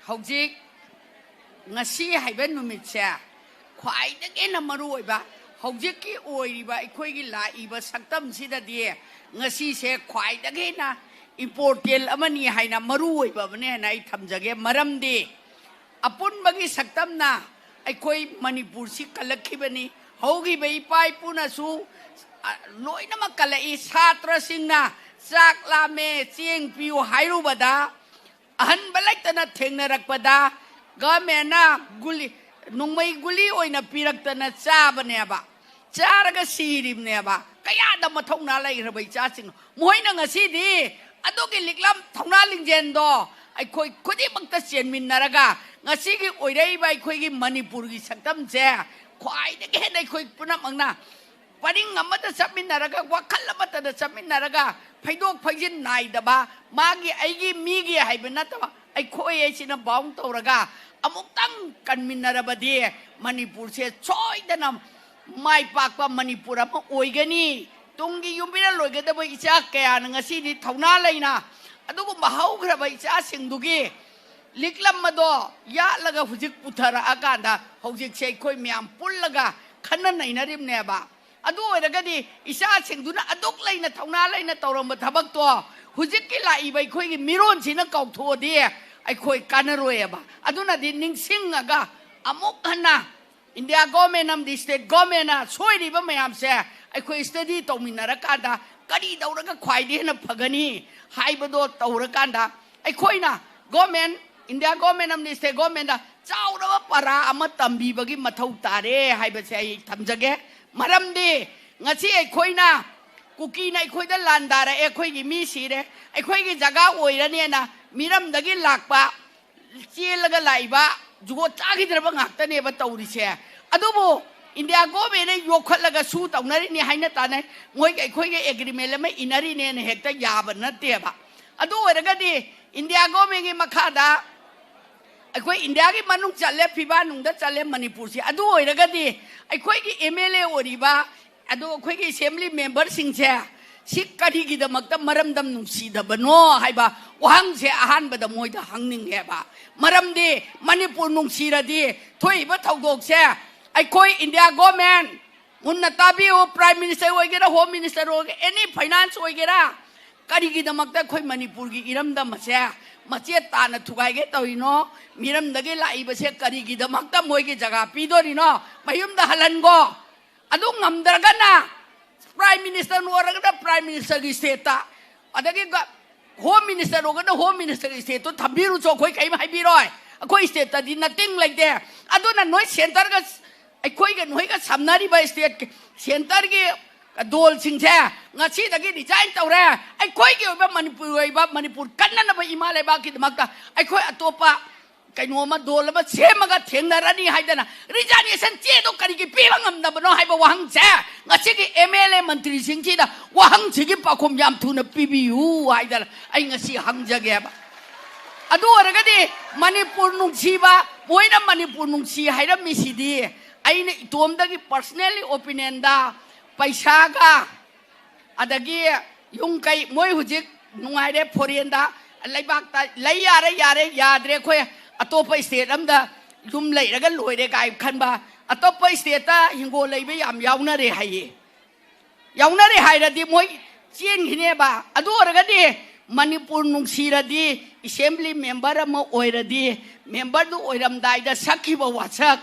ꯍꯧꯖꯤꯛ ꯉꯁꯤ ꯍꯥꯏꯕ ꯅꯨꯃꯤꯠꯁꯦ ꯈ꯭ꯋꯥꯏꯗꯒꯤ ꯍꯦꯟꯅ ꯃꯔꯨ ꯑꯣꯏꯕ, ꯍꯧꯖꯤꯛꯀꯤ ꯑꯣꯏꯔꯤꯕ ꯑꯩꯈꯣꯏꯒꯤ ꯂꯥꯛꯏꯕ ꯁꯛꯇꯝꯁꯤꯗꯗꯤ ꯉꯁꯤꯁꯦ ꯈ꯭ꯋꯥꯏꯗꯒꯤ ꯍꯦꯟꯅ important ꯑꯃꯅꯤ ꯍꯥꯏꯅ, ꯃꯔꯨ ꯑꯣꯏꯕ ꯑꯃꯅꯤ ꯍꯥꯏꯅ ꯑꯩ ꯊꯝꯖꯒꯦ꯫ ꯃꯔꯝꯗꯤ ꯑꯄꯨꯟꯕꯒꯤ ꯁꯛꯇꯝꯅ ꯑꯩꯈꯣꯏ ꯃꯅꯤꯄꯨꯔꯁꯤ ꯀꯜꯂꯛꯈꯤꯕꯅꯤ꯫ ꯍꯧꯈꯤꯕ ꯏꯄꯥ ꯏꯄꯨꯅꯁꯨ, ꯑ, ꯂꯣꯏꯅꯃꯛ ꯀꯜꯂꯛꯏ꯫ ꯁꯥꯇ꯭ꯔꯁꯤꯡꯅ ꯆꯥꯛ ꯂꯥꯝꯃꯦ, ꯆꯦꯡ ꯄꯤꯌꯨ ꯍꯥꯏꯔꯨꯕꯗ ꯑꯍꯟꯕ ꯂꯩꯇꯅ ꯊꯦꯡꯅꯔꯛꯄꯗ ꯒꯚꯔꯟꯃꯦꯟꯅ ꯒꯨꯂꯤ, ꯅꯣꯡꯃꯩ ꯒꯨꯂꯤ ꯑꯣꯏꯅ ꯄꯤꯔꯛꯇꯅ ꯆꯥꯕꯅꯦꯕ, ꯆꯥꯔꯒ ꯁꯤꯔꯤꯕꯅꯦꯕ꯫ ꯀꯌꯥꯗ ꯃꯊꯧꯅꯥ ꯂꯩꯈ꯭ꯔꯕ ꯏꯆꯥꯁꯤꯡꯅꯣ꯫ ꯃꯈꯣꯏꯅ ꯉꯁꯤꯗꯤ ꯑꯗꯨꯒꯤ ꯂꯤꯛꯂꯝ ꯊꯧꯅꯥ ꯂꯤꯡꯖꯦꯜꯗꯣ ꯑꯩꯈꯣꯏ ꯈꯨꯗꯤꯡꯃꯛꯇ ꯆꯦꯟꯃꯤꯟꯅꯔꯒ ꯉꯁꯤꯒꯤ ꯑꯣꯏꯔꯛꯏꯕ ꯑꯩꯈꯣꯏꯒꯤ ꯃꯅꯤꯄꯨꯔꯒꯤ ꯁꯛꯇꯝꯁꯦ ꯈ꯭ꯋꯥꯏꯗꯒꯤ ꯍꯦꯟꯅ ꯑꯩꯈꯣꯏ ꯄꯨꯝꯅꯃꯛꯅ ꯄꯔꯤꯡ ꯑꯃꯗ ꯆꯠꯃꯤꯟꯅꯔꯒ, ꯋꯥꯈꯜ ꯑꯃꯠꯇꯗ ꯆꯠꯃꯤꯟꯅꯔꯒ, ꯐꯩꯗꯣꯛ ꯐꯩꯖꯤꯟ ꯅꯥꯏꯗꯕ, ꯃꯥꯒꯤ, ꯑꯩꯒꯤ, ꯃꯤꯒꯤ ꯍꯥꯏꯕ ꯅꯠꯇꯕ, ꯑꯩꯈꯣꯏ ꯍꯥꯏꯁꯤꯅ ꯕꯥꯎꯟ ꯇꯧꯔꯒ ꯑꯃꯨꯛꯇꯪ ꯀꯟꯃꯤꯟꯅꯔꯕꯗꯤ ꯃꯅꯤꯄꯨꯔꯁꯦ ꯁꯣꯏꯗꯅ ꯃꯥꯏ ꯄꯥꯛꯄ ꯃꯅꯤꯄꯨꯔ ꯑꯃ ꯑꯣꯏꯒꯅꯤ꯫ ꯇꯨꯡꯒꯤ ꯌꯨꯝꯕꯤꯔꯦꯜ ꯑꯣꯏꯒꯗꯕ ꯏꯆꯥ ꯀꯌꯥꯅ ꯉꯁꯤꯗꯤ ꯊꯧꯅꯥ ꯂꯩꯅ ꯑꯗꯨꯒꯨꯝꯕ ꯍꯧꯈ꯭ꯔꯕ ꯏꯆꯥꯁꯤꯡꯗꯨꯒꯤ ꯂꯤꯛꯂꯝ ꯑꯗꯣ ꯌꯥꯠꯂꯒ ꯍꯧꯖꯤꯛ ꯄꯨꯊꯔꯛꯑꯀꯥꯟꯗ ꯍꯧꯖꯤꯛꯁꯦ ꯑꯩꯈꯣꯏ ꯃꯌꯥꯝ ꯄꯨꯜꯂꯒ ꯈꯟꯅ ꯅꯩꯅꯔꯤꯕꯅꯦꯕ꯫ ꯑꯗꯨ ꯑꯣꯏꯔꯒꯗꯤ ꯏꯆꯥꯁꯤꯡꯗꯨꯅ ꯑꯗꯨꯛ ꯂꯩꯅ ꯊꯧꯅꯥ ꯂꯩꯅ ꯇꯧꯔꯝꯕ ꯊꯕꯛꯇꯣ ꯍꯧꯖꯤꯛꯀꯤ ꯂꯥꯛꯏꯕ ꯑꯩꯈꯣꯏꯒꯤ ꯃꯤꯔꯣꯟꯁꯤꯅ ꯀꯥꯎꯊꯣꯛꯑꯗꯤ ꯑꯩꯈꯣꯏ ꯀꯥꯟꯅꯔꯣꯏꯑꯕ꯫ ꯑꯗꯨꯅꯗꯤ ꯅꯤꯡꯁꯤꯡꯉꯒ ꯑꯃꯨꯛ ꯍꯟꯅ ꯏꯟꯗꯤꯌꯥ ꯒꯣꯔꯃꯦꯟ ꯑꯃꯗꯤ ꯁ꯭ꯇꯦꯠ ꯒꯣꯔꯃꯦꯟꯅ ꯁꯣꯏꯔꯤꯕ ꯃꯌꯥꯝꯁꯦ ꯑꯩꯈꯣꯏ ꯁ꯭ꯇꯗꯤ ꯇꯧꯃꯤꯟꯅꯔꯀꯥꯟꯗ ꯀꯔꯤ ꯇꯧꯔꯒ ꯈ꯭ꯋꯥꯏꯗꯒꯤ ꯍꯦꯟꯅ ꯐꯒꯅꯤ ꯍꯥꯏꯕꯗꯣ ꯇꯧꯔꯀꯥꯟꯗ ꯑꯩꯈꯣꯏꯅ ꯒꯣꯔꯃꯦꯟ, ꯏꯟꯗꯤꯌꯥ ꯒꯣꯔꯃꯦꯟ ꯑꯃꯗꯤ ꯁ꯭ꯇꯦꯠ ꯒꯣꯔꯃꯦꯟꯗ ꯆꯥꯎꯔꯕ ꯄꯔꯥ ꯑꯃ ꯇꯝꯕꯤꯕꯒꯤ ꯃꯊꯧ ꯇꯥꯔꯦ ꯍꯥꯏꯕꯁꯦ ꯑꯩ ꯊꯝꯖꯒꯦ꯫ ꯃꯔꯝꯗꯤ ꯉꯁꯤ ꯑꯩꯈꯣꯏꯅ ꯀꯨꯀꯤꯅ ꯑꯩꯈꯣꯏꯗ ꯂꯥꯟꯗꯥꯔꯛꯑꯦ, ꯑꯩꯈꯣꯏꯒꯤ ꯃꯤ ꯁꯤꯔꯦ, ꯑꯩꯈꯣꯏꯒꯤ ꯖꯒꯥ ꯑꯣꯏꯔꯅꯦꯅ ꯃꯤꯔꯝꯗꯒꯤ ꯂꯥꯛꯄ, ꯆꯦꯜꯂꯒ ꯂꯥꯛꯏꯕ ꯖꯨꯒꯣꯠ ꯆꯥꯈꯤꯗ꯭ꯔꯕ ꯉꯥꯛꯇꯅꯦꯕ ꯇꯧꯔꯤꯁꯦ꯫ ꯑꯗꯨꯕꯨ ꯏꯟꯗꯤꯌꯥ ꯒꯣꯔꯃꯦꯟꯅ ꯌꯣꯛꯈꯠꯂꯒ ꯁꯨ ꯇꯧꯅꯔꯤꯅꯤ ꯍꯥꯏꯅ ꯇꯥꯟꯅꯩ꯫ ꯃꯣꯏꯒ ꯑꯩꯈꯣꯏꯒ ꯑꯦꯒ꯭ꯔꯤꯃꯦꯟ ꯑꯃ ꯏꯟꯅꯔꯤꯅꯦꯅ ꯍꯦꯛꯇ ꯌꯥꯕ ꯅꯠꯇꯦꯕ꯫ ꯑꯗꯨ ꯑꯣꯏꯔꯒꯗꯤ ꯏꯟꯗꯤꯌꯥ ꯒꯣꯔꯃꯦꯟꯒꯤ ꯃꯈꯥꯗ ꯑꯩꯈꯣꯏ ꯏꯟꯗꯤꯌꯥꯒꯤ ꯃꯅꯨꯡ ꯆꯜꯂꯦ, ꯐꯤꯕꯥ ꯅꯨꯡꯗ ꯆꯜꯂꯦ ꯃꯅꯤꯄꯨꯔꯁꯦ꯫ ꯑꯗꯨ ꯑꯣꯏꯔꯒꯗꯤ ꯑꯩꯈꯣꯏꯒꯤ ꯑꯦꯝ ꯑꯦꯜ ꯑꯦ ꯑꯣꯏꯔꯤꯕ, ꯑꯗꯣ ꯑꯩꯈꯣꯏꯒꯤ ꯑꯦꯁꯦꯝꯕ꯭ꯂꯤ ꯃꯦꯝꯕꯔꯁꯤꯡꯁꯦ ꯁꯤ ꯀꯔꯤꯒꯤꯗꯃꯛꯇ ꯃꯔꯝꯗꯝ ꯅꯨꯡꯁꯤꯗꯕꯅꯣ ꯍꯥꯏꯕ ꯋꯥꯍꯪꯁꯦ ꯑꯍꯥꯟꯕꯗ ꯃꯣꯏꯗ ꯍꯪꯅꯤꯡꯉꯦꯕ꯫ ꯃꯔꯝꯗꯤ ꯃꯅꯤꯄꯨꯔ ꯅꯨꯡꯁꯤꯔꯗꯤ ꯊꯣꯛꯏꯕ ꯊꯧꯗꯣꯛꯁꯦ ꯑꯩꯈꯣꯏ ꯏꯟꯗꯤꯌꯥ ꯒꯣꯔꯃꯦꯟ ꯃꯨꯟꯅ ꯇꯥꯕꯤꯌꯨ, ꯄ꯭ꯔꯥꯏꯝ ꯃꯤꯅꯤꯁꯇꯔ ꯑꯣꯏꯒꯦꯔꯥ, ꯍꯣꯝ ꯃꯤꯅꯤꯁꯇꯔ ꯑꯣꯏꯒꯦꯔꯥ, ꯑꯦꯅꯤ ꯐꯥꯏꯅꯥꯟꯁ ꯑꯣꯏꯒꯦꯔꯥ, ꯀꯔꯤꯒꯤꯗꯃꯛꯇ ꯑꯩꯈꯣꯏ ꯃꯅꯤꯄꯨꯔꯒꯤ ꯏꯔꯝꯗꯝ ꯑꯁꯦ ꯃꯆꯦꯠ ꯇꯥꯅ ꯊꯨꯒꯥꯏꯒꯦ ꯇꯧꯔꯤꯅꯣ? ꯃꯤꯔꯝꯗꯒꯤ ꯂꯥꯛꯏꯕꯁꯦ ꯀꯔꯤꯒꯤꯗꯃꯛꯇ ꯃꯣꯏꯒꯤ ꯖꯒꯥ ꯄꯤꯗꯣꯔꯤꯅꯣ? ꯃꯌꯨꯝꯗ ꯍꯜꯍꯟꯒꯣ꯫ ꯑꯗꯨ ꯉꯝꯗ꯭ꯔꯒꯅ ꯄ꯭ꯔꯥꯏꯝ ꯃꯤꯅꯤꯁꯇꯔ ꯑꯣꯏꯔꯒꯅ ꯄ꯭ꯔꯥꯏꯝ ꯃꯤꯅꯤꯁꯇꯔꯒꯤ ꯁ꯭ꯇꯦꯠꯇ, ꯑꯗꯒꯤ ꯒ-, ꯍꯣꯝ ꯃꯤꯅꯤꯁꯇꯔ ꯑꯣꯏꯔꯒꯅ ꯍꯣꯝ ꯃꯤꯅꯤꯁꯇꯔꯒꯤ ꯁ꯭ꯇꯦꯠꯇꯣ ꯊꯝꯕꯤꯔꯨꯆꯣ, ꯑꯩꯈꯣꯏ ꯀꯔꯤꯝ ꯍꯥꯏꯕꯤꯔꯣꯏ꯫ ꯑꯩꯈꯣꯏ ꯁ꯭ꯇꯦꯠꯇꯗꯤ ꯅꯠꯇꯤꯡ ꯂꯩꯇꯦ꯫ ꯑꯗꯨꯅ ꯅꯣꯏ ꯁꯦꯟꯇꯔꯒ, ꯑꯩꯈꯣꯏꯒ ꯅꯣꯏꯒ ꯁꯝꯅꯔꯤꯕ ꯁ꯭ꯇꯦꯠꯀꯤ, ꯁꯦꯟꯇꯔꯒꯤ ꯗꯣꯜꯁꯤꯡꯁꯦ ꯉꯁꯤꯗꯒꯤ ꯔꯤꯖꯥꯏꯟ ꯇꯧꯔꯦ꯫ ꯑꯩꯈꯣꯏꯒꯤ ꯑꯣꯏꯕ ꯃꯅꯤꯄꯨꯔꯒꯤ ꯑꯣꯏꯕ, ꯃꯅꯤꯄꯨꯔ ꯀꯟꯅꯅꯕ ꯏꯃꯥ ꯂꯩꯕꯥꯛꯀꯤꯗꯃꯛꯇ ꯑꯩꯈꯣꯏ ꯑꯇꯣꯞꯄ ꯀꯩꯅꯣ ꯑꯃ, ꯗꯣꯜ ꯑꯃ ꯁꯦꯝꯃꯒ ꯊꯦꯡꯅꯔꯅꯤ ꯍꯥꯏꯗꯅ ꯔꯤꯖꯥꯏꯅꯦꯁꯟ ꯆꯦꯗꯣ ꯀꯔꯤꯒꯤ ꯄꯤꯕ ꯉꯝꯗꯕꯅꯣ ꯍꯥꯏꯕ ꯋꯥꯍꯪꯁꯦ ꯉꯁꯤꯒꯤ ꯑꯦꯝ ꯑꯦꯜ ꯑꯦ ꯃꯟꯇ꯭ꯔꯤꯁꯤꯡꯁꯤꯗ ꯋꯥꯍꯪꯁꯤꯒꯤ ꯄꯥꯎꯈꯨꯝ ꯌꯥꯝ ꯊꯨꯅ ꯄꯤꯕꯤꯌꯨ ꯍꯥꯏꯗꯅ ꯑꯩ ꯉꯁꯤ ꯍꯪꯖꯒꯦꯕ꯫ ꯑꯗꯨ ꯑꯣꯏꯔꯒꯗꯤ ꯃꯅꯤꯄꯨꯔ ꯅꯨꯡꯁꯤꯕ, ꯃꯣꯏꯅ ꯃꯅꯤꯄꯨꯔ ꯅꯨꯡꯁꯤ ꯍꯥꯏꯔꯝꯃꯤꯁꯤꯗꯤ ꯑꯩꯅ ꯏꯇꯣꯝꯗꯒꯤ ꯄꯔꯁꯅꯦꯜꯂꯤ ꯑꯣꯄꯤꯅꯤꯌꯟꯗ ꯄꯩꯁꯥꯒ ꯑꯗꯒꯤ ꯌꯨꯝ ꯀꯩ, ꯃꯣꯏ ꯍꯧꯖꯤꯛ ꯅꯨꯡꯉꯥꯏꯔꯦ ꯐꯣꯔꯦꯟꯗ, ꯂꯩꯕꯥꯛꯇ ꯂꯩ ꯌꯥꯔꯦ, ꯌꯥꯔꯦ, ꯌꯥꯗ꯭ꯔꯦ, ꯑꯩꯈꯣꯏ ꯑꯇꯣꯞꯄ ꯁ꯭ꯇꯦꯠ ꯑꯃꯗ ꯌꯨꯝ ꯂꯩꯔꯒ ꯂꯣꯏꯔꯦ ꯀꯥꯏ ꯈꯟꯕ, ꯑꯇꯣꯞꯄ ꯁ꯭ꯇꯦꯠꯇ ꯍꯤꯡꯒꯣꯜ ꯂꯩꯕ ꯌꯥꯝ ꯌꯥꯎꯅꯔꯦ ꯍꯥꯏꯌꯦ꯫ ꯌꯥꯎꯅꯔꯦ ꯍꯥꯏꯔꯗꯤ ꯃꯣꯏ ꯆꯦꯟꯈꯤꯅꯦꯕ꯫ ꯑꯗꯨ ꯑꯣꯏꯔꯒꯗꯤ ꯃꯅꯤꯄꯨꯔ ꯅꯨꯡꯁꯤꯔꯗꯤ, ꯑꯦꯁꯦꯝꯕ꯭ꯂꯤ ꯃꯦꯝꯕꯔ ꯑꯃ ꯑꯣꯏꯔꯗꯤ, ꯃꯦꯝꯕꯔꯗꯨ ꯑꯣꯏꯔꯝꯗꯥꯏꯗ ꯁꯛꯈꯤꯕ ꯋꯥꯁꯛ,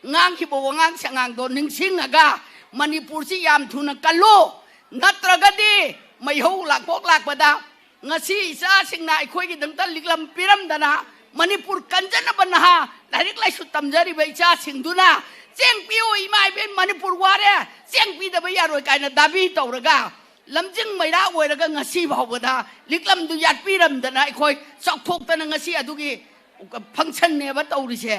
ꯉꯥꯡꯈꯤꯕ ꯋꯥꯉꯥꯡ ꯁꯉꯥꯡꯗꯣ ꯅꯤꯡꯁꯤꯡꯉꯒ ꯃꯅꯤꯄꯨꯔꯁꯤ ꯌꯥꯝ ꯊꯨꯅ ꯀꯜꯂꯨ, ꯅꯠꯇ꯭ꯔꯒꯗꯤ ꯃꯩꯍꯧ ꯂꯥꯡꯄꯣꯛ ꯂꯥꯛꯄꯗ ꯉꯁꯤ ꯏꯆꯥꯁꯤꯡꯅ ꯑꯩꯈꯣꯏꯒꯤꯗꯃꯛꯇ ꯂꯤꯛꯂꯝ ꯄꯤꯔꯝꯗꯅ ꯃꯅꯤꯄꯨꯔ ꯀꯟꯖꯅꯕ ꯅꯍꯥ ꯂꯥꯏꯔꯤꯛ ꯂꯥꯏꯁꯨ ꯇꯝꯖꯔꯤꯕ ꯏꯆꯥꯁꯤꯡꯗꯨꯅ "ꯆꯦꯡ ꯄꯤꯌꯨ ꯏꯃꯥ ꯏꯕꯦꯟ, ꯃꯅꯤꯄꯨꯔ ꯋꯥꯔꯦ, ꯆꯦꯡ ꯄꯤꯗꯕ ꯌꯥꯔꯣꯏ" ꯀꯥꯏꯅ ꯗꯥꯕꯤ ꯇꯧꯔꯒ ꯂꯝꯖꯤꯡ ꯃꯩꯔꯥ ꯑꯣꯏꯔꯒ ꯉꯁꯤ ꯐꯥꯎꯕꯗ ꯂꯤꯛꯂꯝꯗꯨ ꯌꯥꯠꯄꯤꯔꯝꯗꯅ ꯑꯩꯈꯣꯏ ꯆꯥꯎꯊꯣꯛꯇꯅ ꯉꯁꯤ ꯑꯗꯨꯒꯤ ꯐꯪꯁꯟꯅꯦꯕ ꯇꯧꯔꯤꯁꯦ꯫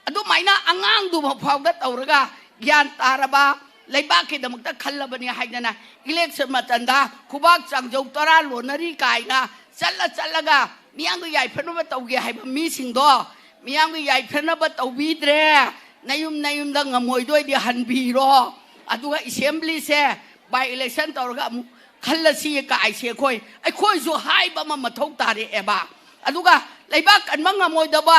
ꯑꯗꯨꯃꯥꯏꯅ ꯑꯉꯥꯡꯗꯨ ꯐꯥꯎꯗ ꯇꯧꯔꯒ ꯒ꯭ꯌꯥꯟ ꯇꯥꯔꯕ, ꯂꯩꯕꯥꯛꯀꯤꯗꯃꯛꯇ ꯈꯜꯂꯕꯅꯤ ꯍꯥꯏꯗꯅ ꯏꯂꯦꯛꯁꯟ ꯃꯇꯝꯗ ꯈꯨꯕꯥꯛ ꯆꯥꯡꯖꯧ ꯇꯔꯥ ꯂꯣꯟꯅꯔꯤ ꯀꯥꯏꯅ ꯆꯠꯂ ꯆꯠꯂꯒ ꯃꯤꯌꯥꯝꯒꯤ ꯌꯥꯏꯐꯅꯕ ꯇꯧꯒꯦ ꯍꯥꯏꯕ ꯃꯤꯁꯤꯡꯗꯣ ꯃꯤꯌꯥꯝꯒꯤ ꯌꯥꯏꯐꯅꯕ ꯇꯧꯕꯤꯗ꯭ꯔꯦ꯫ ꯅꯌꯨꯝ ꯅꯌꯨꯝꯗ ꯉꯝꯃꯣꯏꯗꯣꯏꯗꯤ ꯍꯟꯕꯤꯔꯣ, ꯑꯗꯨꯒ ꯑꯦꯁꯦꯝꯕ꯭ꯂꯤꯁꯦ ꯕꯥꯏ ꯏꯂꯦꯛꯁꯟ ꯇꯧꯔꯒ ꯑꯃꯨꯛ ꯈꯜꯂꯁꯤ ꯀꯥꯏꯁꯦ ꯑꯩꯈꯣꯏ, ꯑꯩꯈꯣꯏꯁꯨ ꯍꯥꯏꯕ ꯑꯃ ꯃꯊꯧ ꯇꯥꯔꯛꯑꯦꯕ꯫ ꯑꯗꯨꯒ ꯂꯩꯕꯥꯛ ꯀꯟꯕ ꯉꯝꯃꯣꯏꯗꯕ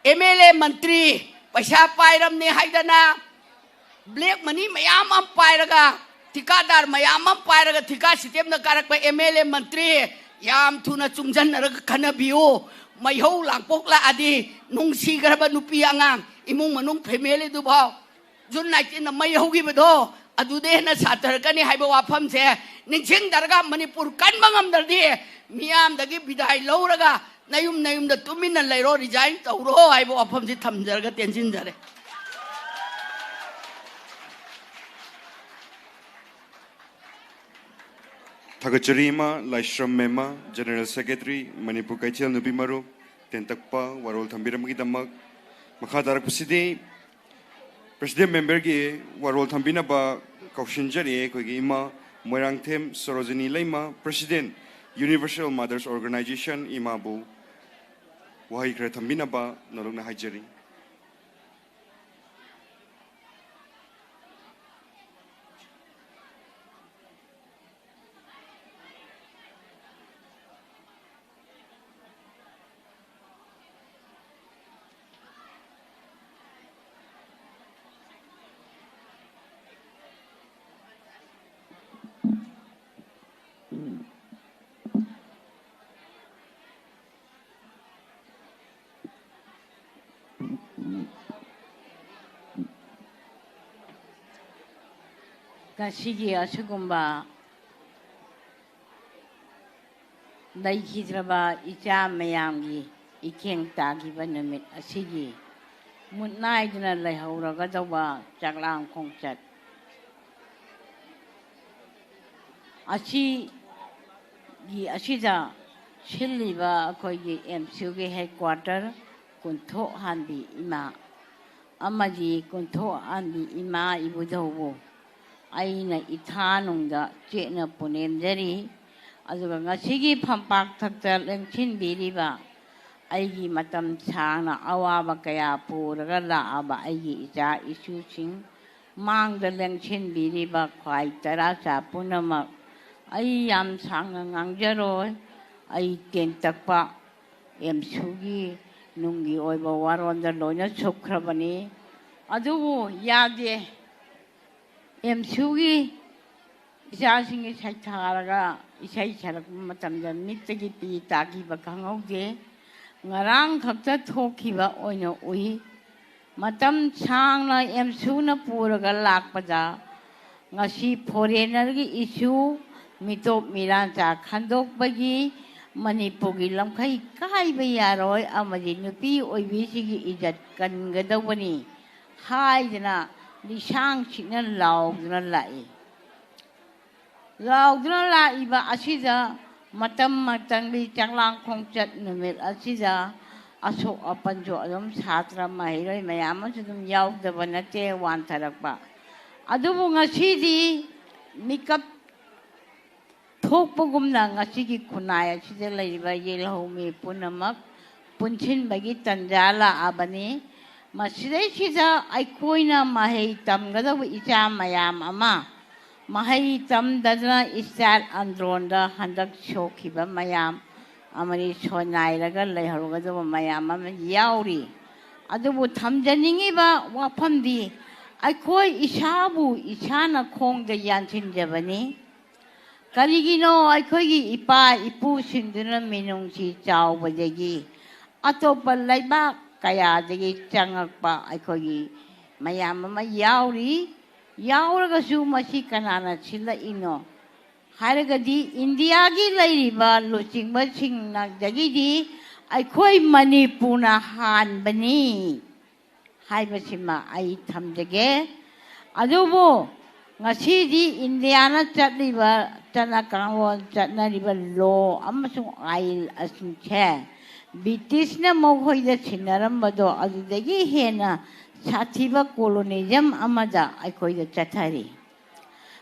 ꯑꯦꯝ ꯑꯦꯜ ꯑꯦ, ꯃꯟꯇ꯭ꯔꯤ, ꯄꯩꯁꯥ ꯄꯥꯏꯔꯝꯅꯤ ꯍꯥꯏꯗꯅ ꯕ꯭ꯂꯦꯛ ꯃꯅꯤ ꯃꯌꯥꯝ ꯑꯃ ꯄꯥꯏꯔꯒ, ꯊꯤꯀꯥꯗꯥꯔ ꯃꯌꯥꯝ ꯑꯃ ꯄꯥꯏꯔꯒ ꯊꯤꯀꯥ ꯁꯤꯁꯇꯦꯝꯗ ꯀꯥꯔꯛꯄ ꯑꯦꯝ ꯑꯦꯜ ꯑꯦ, ꯃꯟꯇ꯭ꯔꯤ, ꯌꯥꯝ ꯊꯨꯅ ꯆꯨꯡꯁꯤꯟꯅꯔꯒ ꯈꯟꯅꯕꯤꯌꯨ꯫ ꯃꯩꯍꯧ ꯂꯥꯡꯄꯣꯛꯂꯛꯑꯗꯤ ꯅꯨꯡꯁꯤꯈ꯭ꯔꯕ ꯅꯨꯄꯤ ꯑꯉꯥꯡ, ꯏꯃꯨꯡ ꯃꯅꯨꯡ ꯐꯦꯃꯤꯂꯤꯗꯨꯐꯥꯎ ꯖꯨꯟ ꯅꯥꯏꯟꯇꯤꯟꯗ ꯃꯩ ꯍꯧꯈꯤꯕꯗꯣ ꯑꯗꯨꯗ ꯍꯦꯟꯅ ꯁꯥꯊꯔꯛꯀꯅꯤ ꯍꯥꯏꯕ ꯋꯥꯐꯝꯁꯦ ꯅꯤꯡꯁꯤꯡꯗꯔꯒ, ꯃꯅꯤꯄꯨꯔ ꯀꯟꯕ ꯉꯝꯗ꯭ꯔꯗꯤ ꯃꯤꯌꯥꯝꯗꯒꯤ ꯕꯤꯗꯥꯏ ꯂꯧꯔꯒ ꯅꯌꯨꯝ ꯅꯌꯨꯝꯗ ꯇꯨꯃꯤꯟꯅ ꯂꯩꯔꯣ, ꯔꯤꯖꯥꯏꯟ ꯇꯧꯔꯣ ꯍꯥꯏꯕ ꯋꯥꯐꯝꯁꯤ ꯊꯝꯖꯔꯒ ꯇꯦꯟꯁꯤꯟꯖꯔꯦ꯫ ꯊꯥꯒꯠꯆꯔꯤ ꯏꯃꯥ ꯂꯥꯏꯁ꯭ꯔꯝ ꯃꯦꯝꯃ, ꯖꯦꯅꯔꯦꯜ ꯁꯦꯀ꯭ꯔꯦꯇꯔꯤ, ꯃꯅꯤꯄꯨꯔ ꯀꯩꯊꯦꯜ ꯅꯨꯄꯤ ꯃꯔꯨꯞ, ꯇꯦꯟꯇꯛꯄ ꯋꯥꯔꯣꯜ ꯊꯝꯕꯤꯔꯝꯕꯒꯤꯗꯃꯛ꯫ ꯃꯈꯥ ꯇꯥꯔꯛꯄꯁꯤꯗꯤ ꯄ꯭ꯔꯦꯁꯤꯗꯦꯟ ꯃꯦꯝꯕꯔꯒꯤ ꯋꯥꯔꯣꯜ ꯊꯝꯕꯤꯅꯕ ꯀꯧꯁꯤꯟꯖꯔꯤ ꯑꯩꯈꯣꯏꯒꯤ ꯏꯃꯥ ꯃꯣꯏꯔꯥꯡꯊꯦꯝ ꯁꯣꯔꯣꯖꯤꯅꯤ ꯂꯩꯃ, ꯄ꯭ꯔꯦꯁꯤꯗꯦꯟ, ꯌꯨꯅꯤꯚꯔꯁꯦꯜ ꯃꯥꯗꯔꯁ ꯑꯣꯔꯒꯅꯥꯏꯖꯦꯁꯟ, ꯏꯃꯥꯕꯨ ꯋꯥꯍꯩ ꯈꯔ ꯊꯝꯕꯤꯅꯕ ꯅꯣꯂꯨꯛꯅ ꯍꯥꯏꯖꯔꯤ꯫ ꯉꯁꯤꯒꯤ ꯑꯁꯤꯒꯨꯝꯕ ꯂꯩꯈꯤꯗ꯭ꯔꯕ ꯏꯆꯥ ꯃꯌꯥꯝꯒꯤ ꯏꯈꯦꯡ ꯇꯥꯈꯤꯕ ꯅꯨꯃꯤꯠ ꯑꯁꯤꯒꯤ ꯃꯨꯠ ꯅꯥꯏꯗꯅ ꯂꯩꯍꯧꯔꯒꯗꯧꯕ ꯆꯥꯛꯂꯥꯡ ꯈꯣꯡꯆꯠ ꯑꯁꯤꯒꯤ, ꯑꯁꯤꯗ ꯁꯤꯜꯂꯤꯕ ꯑꯩꯈꯣꯏꯒꯤ ꯑꯦꯝ ꯁꯤ ꯌꯨꯒꯤ ꯍꯦꯗꯀ꯭ꯋꯥꯇꯔ ꯀꯨꯟꯊꯣꯛ ꯍꯥꯟꯕꯤ ꯏꯃꯥ ꯑꯃꯗꯤ ꯀꯨꯟꯊꯣꯛ ꯑꯍꯟꯕꯤ ꯏꯃꯥ ꯏꯕꯨꯙꯧꯕꯨ ꯑꯩꯅ ꯏꯊꯥꯅꯨꯡꯗ ꯆꯦꯠꯅ ꯄꯨꯅꯦꯝꯖꯔꯤ꯫ ꯑꯗꯨꯒ ꯉꯁꯤꯒꯤ ꯐꯝꯄꯥꯛ ꯊꯛꯇ ꯂꯦꯡꯁꯤꯟꯕꯤꯔꯤꯕ, ꯑꯩꯒꯤ ꯃꯇꯝ ꯁꯥꯡꯅ ꯑꯋꯥꯕ ꯀꯌꯥ ꯄꯨꯔꯒ ꯂꯥꯛꯑꯕ ꯑꯩꯒꯤ ꯏꯆꯥ ꯏꯁꯨꯁꯤꯡ, ꯃꯥꯡꯗ ꯂꯦꯡꯁꯤꯟꯕꯤꯔꯤꯕ ꯈ꯭ꯋꯥꯏ ꯇꯔꯥ ꯆꯥ ꯄꯨꯝꯅꯃꯛ, ꯑꯩ ꯌꯥꯝ ꯁꯥꯡꯅ ꯉꯥꯡꯖꯔꯣꯏ꯫ ꯑꯩ ꯇꯦꯟꯇꯛꯄ ꯑꯦꯝꯁꯨꯒꯤ ꯅꯨꯡꯒꯤ ꯑꯣꯏꯕ ꯋꯥꯔꯣꯜꯗ ꯂꯣꯏꯅ ꯁꯨꯞꯈ꯭ꯔꯕꯅꯤ꯫ ꯑꯗꯨꯕꯨ ꯌꯥꯗꯦ꯫ ꯑꯦꯝꯁꯨꯒꯤ ꯏꯆꯥꯁꯤꯡꯒꯤ ꯁꯩꯊꯥꯔꯒ ꯏꯁꯩ ꯁꯛꯂꯛꯄ ꯃꯇꯝꯗ ꯃꯤꯠꯇꯒꯤ ꯄꯤ ꯇꯥꯈꯤꯕ ꯈꯪꯍꯧꯗꯦ꯫ ꯉꯔꯥꯡ ꯈꯛꯇ ꯊꯣꯛꯈꯤꯕ ꯑꯣꯏꯅ ꯎꯏ꯫ ꯃꯇꯝ ꯁꯥꯡꯅ ꯑꯦꯝꯁꯨꯅ ꯄꯨꯔꯒ ꯂꯥꯛꯄꯗ, ꯉꯁꯤ ꯐꯣꯔꯦꯅꯔꯒꯤ ꯏꯁꯨ, ꯃꯤꯇꯣꯞ ꯃꯤꯔꯥꯟꯆꯥ ꯈꯟꯗꯣꯛꯄꯒꯤ, ꯃꯅꯤꯄꯨꯔꯒꯤ ꯂꯝꯈꯩ ꯀꯥꯏꯕ ꯌꯥꯔꯣꯏ ꯑꯃꯗꯤ ꯅꯨꯄꯤ ꯑꯣꯏꯕꯤꯁꯤꯡꯒꯤ ꯏꯖꯠ ꯀꯟꯒꯗꯧꯕꯅꯤ ꯍꯥꯏꯗꯅ ꯂꯤꯁꯥꯡ ꯁꯤꯠꯅ ꯂꯥꯎꯗꯨꯅ ꯂꯥꯛꯏ꯫ ꯂꯥꯎꯗꯨꯅ ꯂꯥꯛꯏꯕ ꯑꯁꯤꯗ ꯃꯇꯝ ꯃꯇꯝꯒꯤ ꯆꯥꯛꯂꯥꯡ ꯈꯣꯡꯆꯠ ꯅꯨꯃꯤꯠ ꯑꯁꯤꯗ ꯑꯁꯣꯛ ꯑꯄꯟꯁꯨ ꯑꯗꯨꯝ ꯁꯥꯇ꯭ꯔ ꯃꯍꯩꯔꯣꯏ ꯃꯌꯥꯝ ꯑꯃꯁꯨ ꯑꯗꯨꯝ ꯌꯥꯎꯗꯕ ꯅꯠꯇꯦ ꯋꯥꯟꯊꯔꯛꯄ꯫ ꯑꯗꯨꯕꯨ ꯉꯁꯤꯗꯤ ꯃꯤꯀꯞ ꯊꯣꯛꯄꯒꯨꯝꯅ ꯉꯁꯤꯒꯤ ꯈꯨꯟꯅꯥꯏ ꯑꯁꯤꯗ ꯂꯩꯔꯤꯕ ꯌꯦꯜꯍꯧꯃꯤ ꯄꯨꯝꯅꯃꯛ ꯄꯨꯟꯁꯤꯟꯕꯒꯤ ꯇꯟꯖꯥ ꯂꯥꯛꯑꯕꯅꯤ꯫ ꯃꯁꯤꯗꯩꯁꯤꯗ ꯑꯩꯈꯣꯏꯅ ꯃꯍꯩ ꯇꯝꯒꯗꯧꯕ ꯏꯆꯥ ꯃꯌꯥꯝ ꯑꯃ ꯃꯍꯩ ꯇꯝꯗꯗꯅ ꯏꯁꯇꯥꯏꯜ ꯑꯟꯗ꯭ꯔꯣꯟꯗ ꯍꯟꯗꯛ ꯁꯣꯛꯈꯤꯕ ꯃꯌꯥꯝ ꯑꯃꯗꯤ ꯁꯣꯏꯅꯥꯏꯔꯒ ꯂꯩꯍꯧꯒꯗꯕ ꯃꯌꯥꯝ ꯑꯃ ꯌꯥꯎꯔꯤ꯫ ꯑꯗꯨꯕꯨ ꯊꯝꯖꯅꯤꯡꯉꯤꯕ ꯋꯥꯐꯝꯗꯤ ꯑꯩꯈꯣꯏ ꯏꯁꯥꯕꯨ ꯏꯁꯥꯅ ꯈꯣꯡꯗ ꯌꯥꯟꯁꯤꯟꯖꯕꯅꯤ꯫ ꯀꯔꯤꯒꯤꯅꯣ ꯑꯩꯈꯣꯏꯒꯤ ꯏꯄꯥ ꯏꯄꯨꯁꯤꯡꯗꯨꯅ ꯃꯤꯅꯨꯡꯁꯤ ꯆꯥꯎꯕꯗꯒꯤ ꯑꯇꯣꯞꯄ ꯂꯩꯕꯥꯛ ꯀꯌꯥꯗꯒꯤ ꯆꯪꯉꯛꯄ ꯑꯩꯈꯣꯏꯒꯤ ꯃꯌꯥꯝ ꯑꯃ ꯌꯥꯎꯔꯤ꯫ ꯌꯥꯎꯔꯒꯁꯨ ꯃꯁꯤ ꯀꯅꯥꯅ ꯁꯤꯜꯂꯛꯏꯅꯣ ꯍꯥꯏꯔꯒꯗꯤ ꯏꯟꯗꯤꯌꯥꯒꯤ ꯂꯩꯔꯤꯕ ꯂꯨꯆꯤꯡꯕꯁꯤꯡꯅꯗꯒꯤꯗꯤ ꯑꯩꯈꯣꯏ ꯃꯅꯤꯄꯨꯔꯅ ꯍꯥꯟꯕꯅꯤ ꯍꯥꯏꯕꯁꯤꯃ ꯑꯩ ꯊꯝꯖꯒꯦ꯫ ꯑꯗꯨꯕꯨ ꯉꯁꯤꯗꯤ ꯏꯟꯗꯤꯌꯥꯅ ꯆꯠꯂꯤꯕ ꯆꯠꯅ ꯀꯥꯡꯂꯣꯟ, ꯆꯠꯅꯔꯤꯕ ꯂꯣ ꯑꯃꯁꯨꯡ ꯑꯥꯏꯟ ꯑꯁꯤꯁꯦ ꯕ꯭ꯔꯤꯇꯤꯁꯅ ꯃꯈꯣꯏꯗ ꯁꯤꯟꯅꯔꯝꯕꯗꯣ ꯑꯗꯨꯗꯒꯤ ꯍꯦꯟꯅ ꯁꯥꯊꯤꯕ ꯀꯣꯂꯣꯅꯤꯖꯝ ꯑꯃꯗ ꯑꯩꯈꯣꯏꯗ ꯆꯠꯊꯔꯤ꯫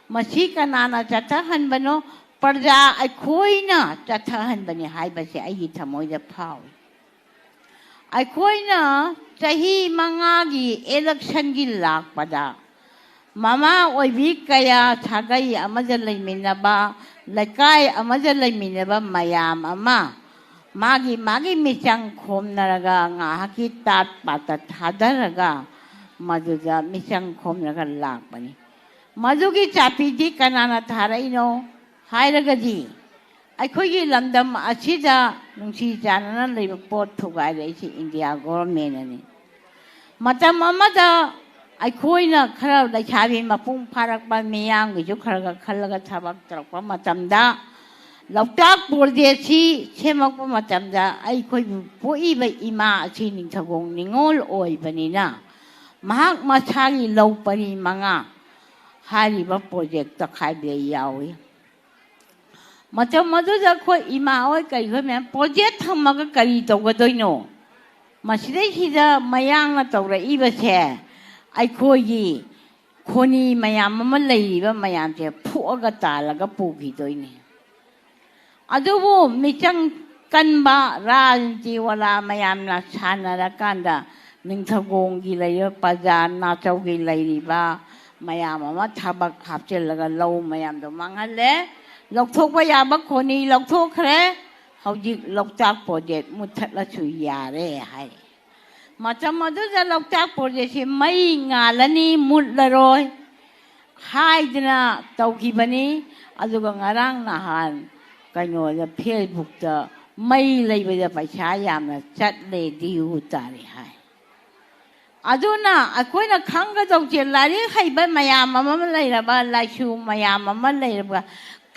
ꯃꯁꯤ ꯀꯅꯥꯅ ꯆꯠꯊꯍꯟꯕꯅꯣ? ꯄ꯭ꯔꯖꯥ ꯑꯩꯈꯣꯏꯅ ꯆꯠꯊꯍꯟꯕꯅꯤ ꯍꯥꯏꯕꯁꯦ ꯑꯩꯒꯤ ꯊꯃꯣꯏꯗ ꯐꯥꯎꯏ꯫ ꯑꯩꯈꯣꯏꯅ ꯆꯍꯤ ꯃꯉꯥꯒꯤ ꯏꯂꯦꯛꯁꯟꯒꯤ ꯂꯥꯛꯄꯗ ꯃꯃꯥ ꯑꯣꯏꯕꯤ ꯀꯌꯥ ꯁꯥꯒꯩ ꯑꯃꯗ ꯂꯩꯃꯤꯟꯅꯕ, ꯂꯩꯀꯥꯏ ꯑꯃꯗ ꯂꯩꯃꯤꯟꯅꯕ ꯃꯌꯥꯝ ꯑꯃ ꯃꯥꯒꯤ ꯃꯥꯒꯤ ꯃꯤꯆꯪ ꯈꯣꯝꯅꯔꯒ ꯉꯥꯏꯍꯥꯛꯀꯤ ꯇꯥꯠ ꯄꯥꯠꯇ ꯊꯥꯗꯔꯒ ꯃꯗꯨꯗ ꯃꯤꯆꯪ ꯈꯣꯝꯅꯔꯒ ꯂꯥꯛꯄꯅꯤ꯫ ꯃꯗꯨꯒꯤ ꯆꯥꯕꯤꯗꯤ ꯀꯅꯥꯅ ꯊꯥꯔꯛꯏꯅꯣ ꯍꯥꯏꯔꯒꯗꯤ ꯑꯩꯈꯣꯏꯒꯤ ꯂꯝꯗꯝ ꯑꯁꯤꯗ ꯅꯨꯡꯁꯤ ꯆꯥꯟꯅꯅ ꯂꯩꯕ ꯄꯣꯠ ꯊꯨꯒꯥꯏꯔꯛꯏꯁꯤ ꯏꯟꯗꯤꯌꯥ ꯒꯣꯔꯃꯦꯟꯅꯅꯤ꯫ ꯃꯇꯝ ꯑꯃꯗ ꯑꯩꯈꯣꯏꯅ ꯈꯔ ꯂꯩꯁꯥꯕꯤ ꯃꯄꯨꯡ ꯐꯥꯔꯛꯄ ꯃꯤꯌꯥꯝꯒꯤꯁꯨ ꯈꯔ ꯈꯔ ꯈꯜꯂꯒ ꯊꯕꯛ ꯇꯧꯔꯛꯄ ꯃꯇꯝꯗ ꯂꯣꯛꯇꯥꯛ ꯄ꯭ꯔꯣꯖꯦꯛꯁꯤ ꯁꯦꯝꯃꯛꯄ ꯃꯇꯝꯗ ꯑꯩꯈꯣꯏꯕꯨ ꯄꯣꯛꯏꯕ ꯏꯃꯥ ꯑꯁꯤ ꯅꯤꯡꯊꯧꯈꯣꯡ ꯅꯤꯉꯣꯜ ꯑꯣꯏꯕꯅꯤꯅ ꯃꯍꯥꯛ ꯃꯁꯥꯒꯤ ꯂꯧ ꯄꯔꯤ ꯃꯉꯥ ꯍꯥꯏꯔꯤꯕ ꯄ꯭ꯔꯣꯖꯦꯛ ꯇꯛꯈꯥꯏꯕꯗ ꯌꯥꯎꯏ꯫ ꯃꯇꯝ ꯑꯗꯨꯗ ꯑꯩꯈꯣꯏ ꯏꯃꯥ ꯍꯣꯏ ꯀꯔꯤ ꯍꯣꯏ ꯃꯌꯥꯝ ꯄ꯭ꯔꯣꯖꯦꯛ ꯊꯝꯃꯒ ꯀꯔꯤ ꯇꯧꯒꯗꯣꯏꯅꯣ? ꯃꯁꯤꯗꯩꯁꯤꯗ ꯃꯌꯥꯡꯅ ꯇꯧꯔꯛꯏꯕꯁꯦ ꯑꯩꯈꯣꯏꯒꯤ ꯈꯣꯅꯤ ꯃꯌꯥꯝ ꯑꯃ ꯂꯩꯔꯤꯕ ꯃꯌꯥꯝꯁꯦ ꯐꯨꯛꯑꯒ ꯇꯥꯜꯂꯒ ꯄꯨꯈꯤꯗꯣꯏꯅꯦ꯫ ꯑꯗꯨꯕꯨ ꯃꯤꯆꯪ ꯀꯟꯕ ꯔꯥꯖꯅꯤꯇꯤ ꯋꯥꯂꯥ ꯃꯌꯥꯝꯅ ꯁꯥꯟꯅꯔꯀꯥꯟꯗ ꯅꯤꯡꯊꯧꯈꯣꯡꯒꯤ ꯂꯩꯔꯤꯕ ꯄ꯭ꯔꯖꯥ ꯅꯥꯆꯧꯒꯤ ꯂꯩꯔꯤꯕ ꯃꯌꯥꯝ ꯑꯃ ꯊꯕꯛ ꯍꯥꯞꯆꯤꯜꯂꯒ ꯂꯧ ꯃꯌꯥꯝꯗꯣ ꯃꯥꯡꯍꯜꯂꯦ꯫ ꯂꯧꯊꯣꯛꯄ ꯌꯥꯕ ꯈꯣꯅꯤ ꯂꯧꯊꯣꯛꯈ꯭ꯔꯦ꯫ ꯍꯧꯖꯤꯛ ꯂꯣꯛꯇꯥꯛ ꯄ꯭ꯔꯣꯖꯦꯛ ꯃꯨꯠꯊꯠꯂꯁꯨ ꯌꯥꯔꯦ ꯍꯥꯏ꯫ ꯃꯇꯝ ꯑꯗꯨꯗ ꯂꯣꯛꯇꯥꯛ ꯄ꯭ꯔꯣꯖꯦꯛꯁꯤ ꯃꯩ ꯉꯥꯜꯂꯅꯤ, ꯃꯨꯠꯂꯔꯣꯏ ꯍꯥꯏꯗꯅ ꯇꯧꯈꯤꯕꯅꯤ꯫ ꯑꯗꯨꯒ ꯉꯔꯥꯡ ꯅꯍꯥꯟ ꯀꯩꯅꯣꯗ, ꯐꯦꯁꯕꯨꯛꯇ ꯃꯩ ꯂꯩꯕꯗ ꯄꯩꯁꯥ ꯌꯥꯝꯅ ꯆꯠꯂꯦ, ꯗꯤꯌꯨ ꯇꯥꯔꯦ ꯍꯥꯏ꯫ ꯑꯗꯨꯅ ꯑꯩꯈꯣꯏꯅ ꯈꯪꯒꯗꯧꯁꯦ, ꯂꯥꯏꯔꯤꯛ ꯍꯩꯕ ꯃꯌꯥꯝ ꯑꯃ ꯂꯩꯔꯕ, ꯂꯥꯏꯁꯨ ꯃꯌꯥꯝ ꯑꯃ ꯂꯩꯔꯕ,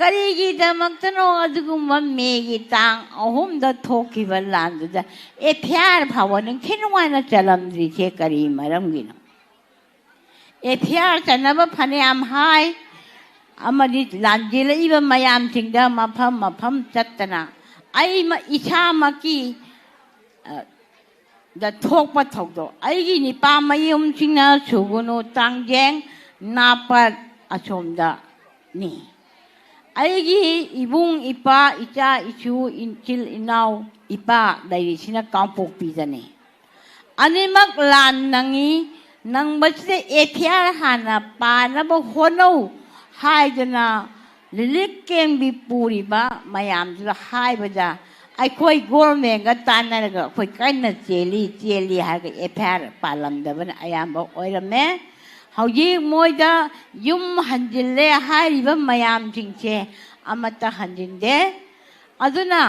ꯀꯔꯤꯒꯤꯗꯃꯛꯇꯅꯣ ꯑꯗꯨꯒꯨꯝꯕ ꯃꯦꯒꯤ ꯇꯥꯡ ꯑꯍꯨꯝꯗ ꯊꯣꯛꯈꯤꯕ ꯂꯥꯟꯗꯨꯗ ꯑꯦꯐ ꯑꯥꯏ ꯑꯥꯔ ꯐꯥꯎꯕ ꯅꯤꯡꯊꯤ ꯅꯨꯡꯉꯥꯏꯅ ꯆꯜꯂꯝꯗ꯭ꯔꯤꯁꯦ ꯀꯔꯤ ꯃꯔꯝꯒꯤꯅꯣ? ꯑꯦꯐ ꯑꯥꯏ ꯑꯥꯔ ꯆꯟꯅꯕ ꯐꯅꯌꯥꯝ ꯍꯥꯏ, ꯑꯃꯗꯤ ꯂꯥꯟꯖꯦꯜꯂꯛꯏꯕ ꯃꯌꯥꯝꯁꯤꯡꯗ ꯃꯐꯝ ꯃꯐꯝ ꯆꯠꯇꯅ ꯑꯩ ꯃ-, ꯏꯁꯥꯃꯛꯀꯤ ꯗ ꯊꯣꯛꯄ ꯊꯧꯗꯣꯛ꯫ ꯑꯩꯒꯤ ꯅꯤꯄꯥ ꯃꯌꯨꯝꯁꯤꯡꯅ ꯁꯨꯒꯨꯅꯨ, ꯇꯥꯡꯖꯦꯡ, ꯅꯥꯄꯠ ꯑꯁꯣꯝꯗꯅꯤ꯫ ꯑꯩꯒꯤ ꯏꯕꯨꯡ, ꯏꯄꯥ, ꯏꯆꯥ, ꯏꯁꯨ, ꯏꯆꯤꯜ ꯏꯅꯥꯎ, ꯏꯄꯥ ꯂꯩꯔꯤꯁꯤꯅ ꯀꯥꯡꯄꯣꯛꯄꯤꯗꯅꯤ꯫ ꯑꯅꯤꯃꯛ ꯂꯥꯟ ꯅꯪꯉꯤ꯫ ꯅꯪꯕꯁꯤꯗ ꯑꯦꯐ ꯑꯥꯏ ꯑꯥꯔ ꯍꯥꯟꯅ ꯄꯥꯅꯕ ꯍꯣꯠꯅꯧ ꯍꯥꯏꯗꯅ ꯔꯤꯂꯤꯐ ꯀꯦꯝꯒꯤ ꯄꯨꯔꯤꯕ ꯃꯌꯥꯝꯗꯨꯗ ꯍꯥꯏꯕꯗ, ꯑꯩꯈꯣꯏ ꯒꯣꯔꯃꯦꯟꯒ ꯇꯥꯟꯅꯔꯒ ꯑꯩꯈꯣꯏ ꯀꯟꯅ ꯆꯦꯜꯂꯤ, ꯆꯦꯜꯂꯤ ꯍꯥꯏꯔꯒ ꯑꯦꯐ ꯑꯥꯏ ꯑꯥꯔ ꯄꯥꯜꯂꯝꯗꯕꯅ ꯑꯌꯥꯝꯕ ꯑꯣꯏꯔꯝꯃꯦ꯫ ꯍꯧꯖꯤꯛ ꯃꯣꯏꯗ ꯌꯨꯝ ꯍꯟꯖꯤꯜꯂꯦ ꯍꯥꯏꯔꯤꯕ ꯃꯌꯥꯝꯁꯤꯡꯁꯦ ꯑꯃꯠꯇ ꯍꯟꯖꯤꯟꯗꯦ꯫ ꯑꯗꯨꯅ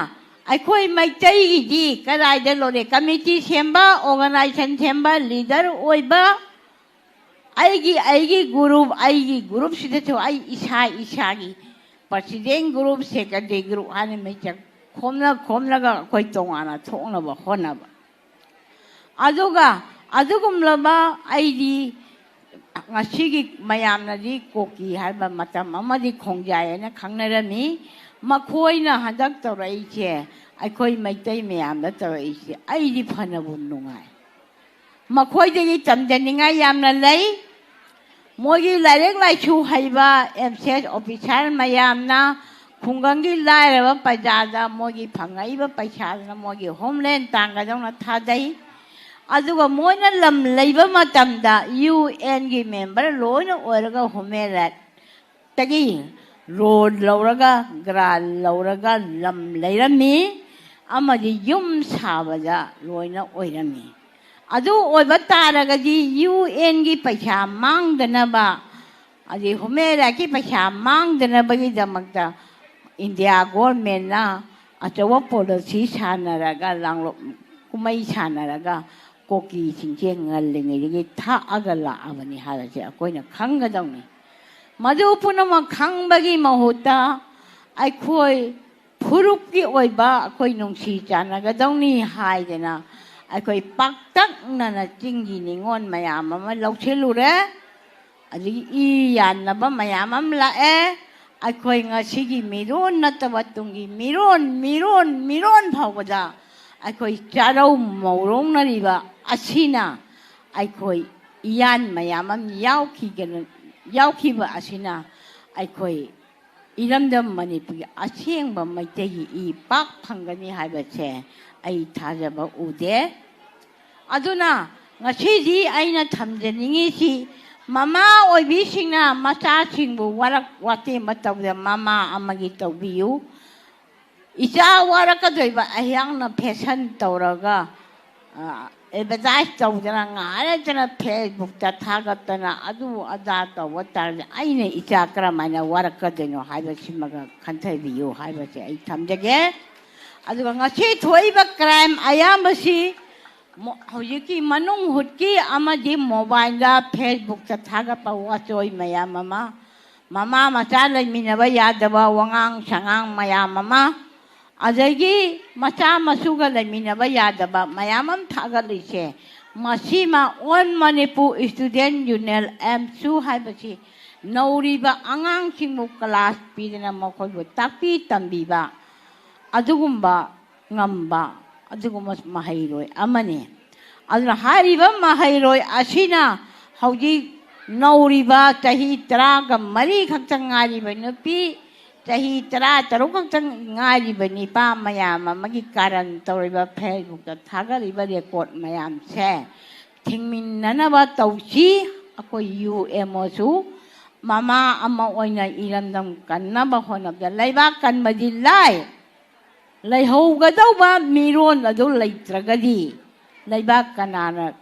ꯑꯩꯈꯣꯏ ꯃꯩꯇꯩꯒꯤꯗꯤ ꯀꯗꯥꯏꯗ ꯂꯣꯏꯔꯦ? ꯀꯃꯤꯇꯤ ꯁꯦꯝꯕ, ꯑꯣꯔꯒꯅꯥꯏꯖꯦꯁꯟ ꯁꯦꯝꯕ, ꯂꯤꯗꯔ ꯑꯣꯏꯕ, ꯑꯩꯒꯤ, ꯑꯩꯒꯤ ꯒ꯭ꯔꯨꯞ, ꯑꯩꯒꯤ ꯒ꯭ꯔꯨꯞꯁꯤꯗꯁꯨ ꯑꯩ ꯏꯁꯥ ꯏꯁꯥꯒꯤ ꯄ꯭ꯔꯁꯤꯗꯦꯟ ꯒ꯭ꯔꯨꯞ, ꯁꯦꯀ꯭ꯔꯦꯇꯔꯤ ꯒ꯭ꯔꯨꯞ ꯍꯥꯏꯅ ꯃꯩꯆꯪ ꯈꯣꯝꯅ ꯈꯣꯝꯂꯒ ꯑꯩꯈꯣꯏ ꯇꯣꯉꯥꯟꯅ ꯊꯣꯛꯅꯕ ꯍꯣꯠꯅꯕ꯫ ꯑꯗꯨꯒ ꯑꯗꯨꯒꯨꯝꯂꯕ ꯑꯩꯗꯤ ꯉꯁꯤꯒꯤ ꯃꯌꯥꯝꯅꯗꯤ ꯀꯣꯀꯤ ꯍꯥꯏꯕ ꯃꯇꯝ ꯑꯃꯗꯤ ꯈꯣꯡꯖꯥꯏ ꯍꯥꯏꯅ ꯈꯪꯅꯔꯝꯃꯤ꯫ ꯃꯈꯣꯏꯅ ꯍꯟꯗꯛ ꯇꯧꯔꯛꯏꯁꯦ, ꯑꯩꯈꯣꯏ ꯃꯩꯇꯩ ꯃꯌꯥꯝꯗ ꯇꯧꯔꯛꯏꯁꯦ, ꯑꯩꯗꯤ ꯐꯅꯕꯨ ꯅꯨꯡꯉꯥꯏ꯫ ꯃꯈꯣꯏꯗꯒꯤ ꯇꯝꯖꯅꯤꯡꯉꯥꯏ ꯌꯥꯝꯅ ꯂꯩ꯫ ꯃꯣꯏꯒꯤ ꯂꯥꯏꯔꯤꯛ ꯂꯥꯏꯁꯨ ꯍꯩꯕ ꯑꯦꯝ ꯁꯤ ꯑꯦꯁ ꯑꯣꯐꯤꯁꯥꯔ ꯃꯌꯥꯝꯅ ꯈꯨꯡꯒꯪꯒꯤ ꯂꯥꯏꯔꯕ ꯄ꯭ꯔꯖꯥꯗ ꯃꯣꯏꯒꯤ ꯐꯪꯉꯛꯏꯕ ꯄꯩꯁꯥꯗꯨꯅ ꯃꯣꯏꯒꯤ ꯍꯣꯝꯂꯦꯟ ꯇꯥꯡꯒꯗꯧꯅ ꯊꯥꯗꯩ꯫ ꯑꯗꯨꯒ ꯃꯣꯏꯅ ꯂꯝ ꯂꯩꯕ ꯃꯇꯝꯗ ꯌꯨ ꯑꯦꯟꯒꯤ ꯃꯦꯝꯕꯔ ꯂꯣꯏꯅ ꯑꯣꯏꯔꯒ ꯍ꯭ꯌꯨꯃꯦꯟ ꯔꯥꯏꯠꯇꯒꯤ ꯂꯣꯟ ꯂꯧꯔꯒ, ꯒ꯭ꯔꯥꯟ ꯂꯧꯔꯒ ꯂꯝ ꯂꯩꯔꯝꯃꯤ ꯑꯃꯗꯤ ꯌꯨꯝ ꯁꯥꯕꯗ ꯂꯣꯏꯅ ꯑꯣꯏꯔꯝꯃꯤ꯫ ꯑꯗꯨ ꯑꯣꯏꯕ ꯇꯥꯔꯒꯗꯤ ꯌꯨ ꯑꯦꯟꯒꯤ ꯄꯩꯁꯥ ꯃꯥꯡꯗꯅꯕ, ꯑꯗꯩ ꯍ꯭ꯌꯨꯃꯦꯟ ꯔꯥꯏꯠꯀꯤ ꯄꯩꯁꯥ ꯃꯥꯡꯗꯅꯕꯒꯤꯗꯃꯛꯇ ꯏꯟꯗꯤꯌꯥ ꯒꯣꯔꯃꯦꯟꯅ ꯑꯆꯧꯕ ꯄꯣꯂꯤꯁꯤ ꯁꯥꯟꯅꯔꯒ, ꯂꯥꯡꯂꯣꯞ ꯀꯨꯝꯍꯩ ꯁꯥꯟꯅꯔꯒ ꯀꯣꯀꯤꯁꯤꯡꯁꯦ ꯉꯜꯂꯤꯉꯩꯗꯒꯤ ꯊꯥꯛꯑꯒ ꯂꯥꯛꯑꯕꯅꯤ ꯍꯥꯏꯕꯁꯦ ꯑꯩꯈꯣꯏꯅ ꯈꯪꯒꯗꯧꯅꯤ꯫ ꯃꯗꯨ ꯄꯨꯝꯅꯃꯛ ꯈꯪꯕꯒꯤ ꯃꯍꯨꯠꯇ ꯑꯩꯈꯣꯏ ꯐꯨꯔꯨꯞꯀꯤ ꯑꯣꯏꯕ ꯑꯩꯈꯣꯏ ꯅꯨꯡꯁꯤ ꯆꯥꯟꯅꯒꯗꯧꯅꯤ ꯍꯥꯏꯗꯅ ꯑꯩꯈꯣꯏ ꯄꯥꯛꯇꯛꯅꯅ ꯆꯤꯡꯒꯤ ꯅꯤꯉꯣꯜ ꯃꯌꯥꯝ ꯑꯃ ꯂꯧꯁꯤꯜꯂꯨꯔꯦ꯫ ꯑꯗꯒꯤ ꯏ ꯌꯥꯟꯅꯕ ꯃꯌꯥꯝ ꯑꯃ ꯂꯥꯛꯑꯦ꯫ ꯑꯩꯈꯣꯏ ꯉꯁꯤꯒꯤ ꯃꯤꯔꯣꯟ ꯅꯠꯇꯕ ꯇꯨꯡꯒꯤ ꯃꯤꯔꯣꯟ, ꯃꯤꯔꯣꯟ, ꯃꯤꯔꯣꯟ ꯐꯥꯎꯕꯗ ꯑꯩꯈꯣꯏ ꯆꯥꯔꯧ ꯃꯧꯔꯧꯅꯔꯤꯕ ꯑꯁꯤꯅ ꯑꯩꯈꯣꯏ ꯏꯌꯥꯟ ꯃꯌꯥꯝ ꯑꯃ ꯌꯥꯎꯈꯤꯒꯅ-, ꯌꯥꯎꯈꯤꯕ ꯑꯁꯤꯅ ꯑꯩꯈꯣꯏ ꯏꯔꯝꯗꯝ ꯃꯅꯤꯄꯨꯔꯒꯤ ꯑꯁꯦꯡꯕ ꯃꯩꯇꯩꯒꯤ ꯏ ꯄꯥꯛ ꯐꯪꯒꯅꯤ ꯍꯥꯏꯕꯁꯦ ꯑꯩ ꯊꯥꯖꯕ ꯎꯗꯦ꯫ ꯑꯗꯨꯅ ꯉꯁꯤꯗꯤ ꯑꯩꯅ ꯊꯝꯖꯅꯤꯡꯉꯤꯁꯤ, ꯃꯃꯥ ꯑꯣꯏꯕꯤꯁꯤꯡꯅ ꯃꯆꯥꯁꯤꯡꯕꯨ ꯋꯥꯔꯛ ꯋꯥꯇꯦꯝꯕ ꯇꯧꯕꯗ ꯃꯃꯥ ꯑꯃꯒꯤ ꯇꯧꯕꯤꯌꯨ꯫ ꯏꯆꯥ ꯋꯥꯔꯛꯀꯗꯣꯏꯕ ꯑꯩꯍꯥꯛꯅ ꯐꯦꯁꯟ ꯇꯧꯔꯒ, ꯑ, ꯑꯦꯗꯚꯔꯇꯥꯏꯁ ꯇꯧꯗꯅ, ꯉꯥꯏꯔꯗꯅ ꯐꯦꯁꯕꯨꯛꯇ ꯊꯥꯒꯠꯇꯅ ꯑꯗꯨ ꯑꯗꯥ ꯇꯧꯕ ꯇꯥꯔꯗꯤ ꯑꯩꯅ ꯏꯆꯥ ꯀꯔꯝꯍꯥꯏꯅ ꯋꯥꯔꯛꯀꯗꯣꯏꯅꯣ ꯍꯥꯏꯕꯁꯤꯃꯒ ꯈꯟꯊꯕꯤꯌꯨ ꯍꯥꯏꯕꯁꯦ ꯑꯩ ꯊꯝꯖꯒꯦ꯫ ꯑꯗꯨꯒ ꯉꯁꯤ ꯊꯣꯛꯏꯕ ꯀ꯭ꯔꯥꯏꯝ ꯑꯌꯥꯝꯕꯁꯤ ꯃꯣ-, ꯍꯧꯖꯤꯛꯀꯤ ꯃꯅꯨꯡ ꯍꯨꯠꯀꯤ ꯑꯃꯗꯤ ꯃꯣꯕꯥꯏꯜꯗ, ꯐꯦꯁꯕꯨꯛꯇ ꯊꯥꯒꯠꯄ ꯋꯥꯆꯣꯏ ꯃꯌꯥꯝ ꯑꯃ, ꯃꯃꯥ ꯃꯆꯥ ꯂꯩꯃꯤꯟꯅꯕ ꯌꯥꯗꯕ ꯋꯥꯉꯥꯡ ꯁꯉꯥꯡ ꯃꯌꯥꯝ ꯑꯃ, ꯑꯗꯒꯤ ꯃꯆꯥ ꯃꯁꯨꯒ ꯂꯩꯃꯤꯟꯅꯕ ꯌꯥꯗꯕ ꯃꯌꯥꯝ ꯑꯃ ꯊꯥꯒꯠꯂꯤꯁꯦ, ꯃꯁꯤꯃ All Manipur Student Union, ꯑꯦꯝꯁꯨ ꯍꯥꯏꯕꯁꯤ ꯅꯧꯔꯤꯕ ꯑꯉꯥꯡꯁꯤꯡꯕꯨ ꯀ꯭ꯂꯥꯁ ꯄꯤꯗꯅ ꯃꯈꯣꯏꯕꯨ ꯇꯥꯛꯄꯤ ꯇꯝꯕꯤꯕ ꯑꯗꯨꯒꯨꯝꯕ ꯉꯝꯕ ꯑꯗꯨꯒꯨꯝꯕ ꯃꯍꯩꯔꯣꯏ ꯑꯃꯅꯤ꯫ ꯑꯗꯨꯅ ꯍꯥꯏꯔꯤꯕ ꯃꯍꯩꯔꯣꯏ ꯑꯁꯤꯅ ꯍꯧꯖꯤꯛ ꯅꯧꯔꯤꯕ ꯆꯍꯤ ꯇꯔꯥꯒ ꯃꯔꯤ ꯈꯛꯇ ꯉꯥꯏꯔꯤꯕ ꯅꯨꯄꯤ, ꯆꯍꯤ ꯇꯔꯥ ꯇꯔꯨꯛ ꯈꯛꯇ ꯉꯥꯏꯔꯤꯕ ꯅꯤꯄꯥ ꯃꯌꯥꯝ ꯑꯃꯒꯤ ꯀꯥꯔꯟ ꯇꯧꯔꯤꯕ, ꯐꯦꯁꯕꯨꯛꯇ ꯊꯥꯒꯠꯂꯤꯕ ꯔꯦꯀꯣꯔꯠ ꯃꯌꯥꯝꯁꯦ ꯊꯤꯡꯃꯤꯟꯅꯅꯕ ꯇꯧꯁꯤ꯫ ꯑꯩꯈꯣꯏ ꯌꯨ ꯑꯦꯝ ꯑꯣꯁꯨ ꯃꯃꯥ ꯑꯃ ꯑꯣꯏꯅ ꯏꯔꯝꯗꯝ ꯀꯟꯅꯕ ꯍꯣꯠꯅꯕꯗ, ꯂꯩꯕꯥꯛ ꯀꯟꯕꯗꯤ ꯂꯥꯏ, ꯂꯩꯍꯧꯒꯗꯧꯕ ꯃꯤꯔꯣꯜ ꯑꯗꯨ ꯂꯩꯇ꯭ꯔꯒꯗꯤ ꯂꯩꯕꯥꯛ ꯀꯅꯥꯅ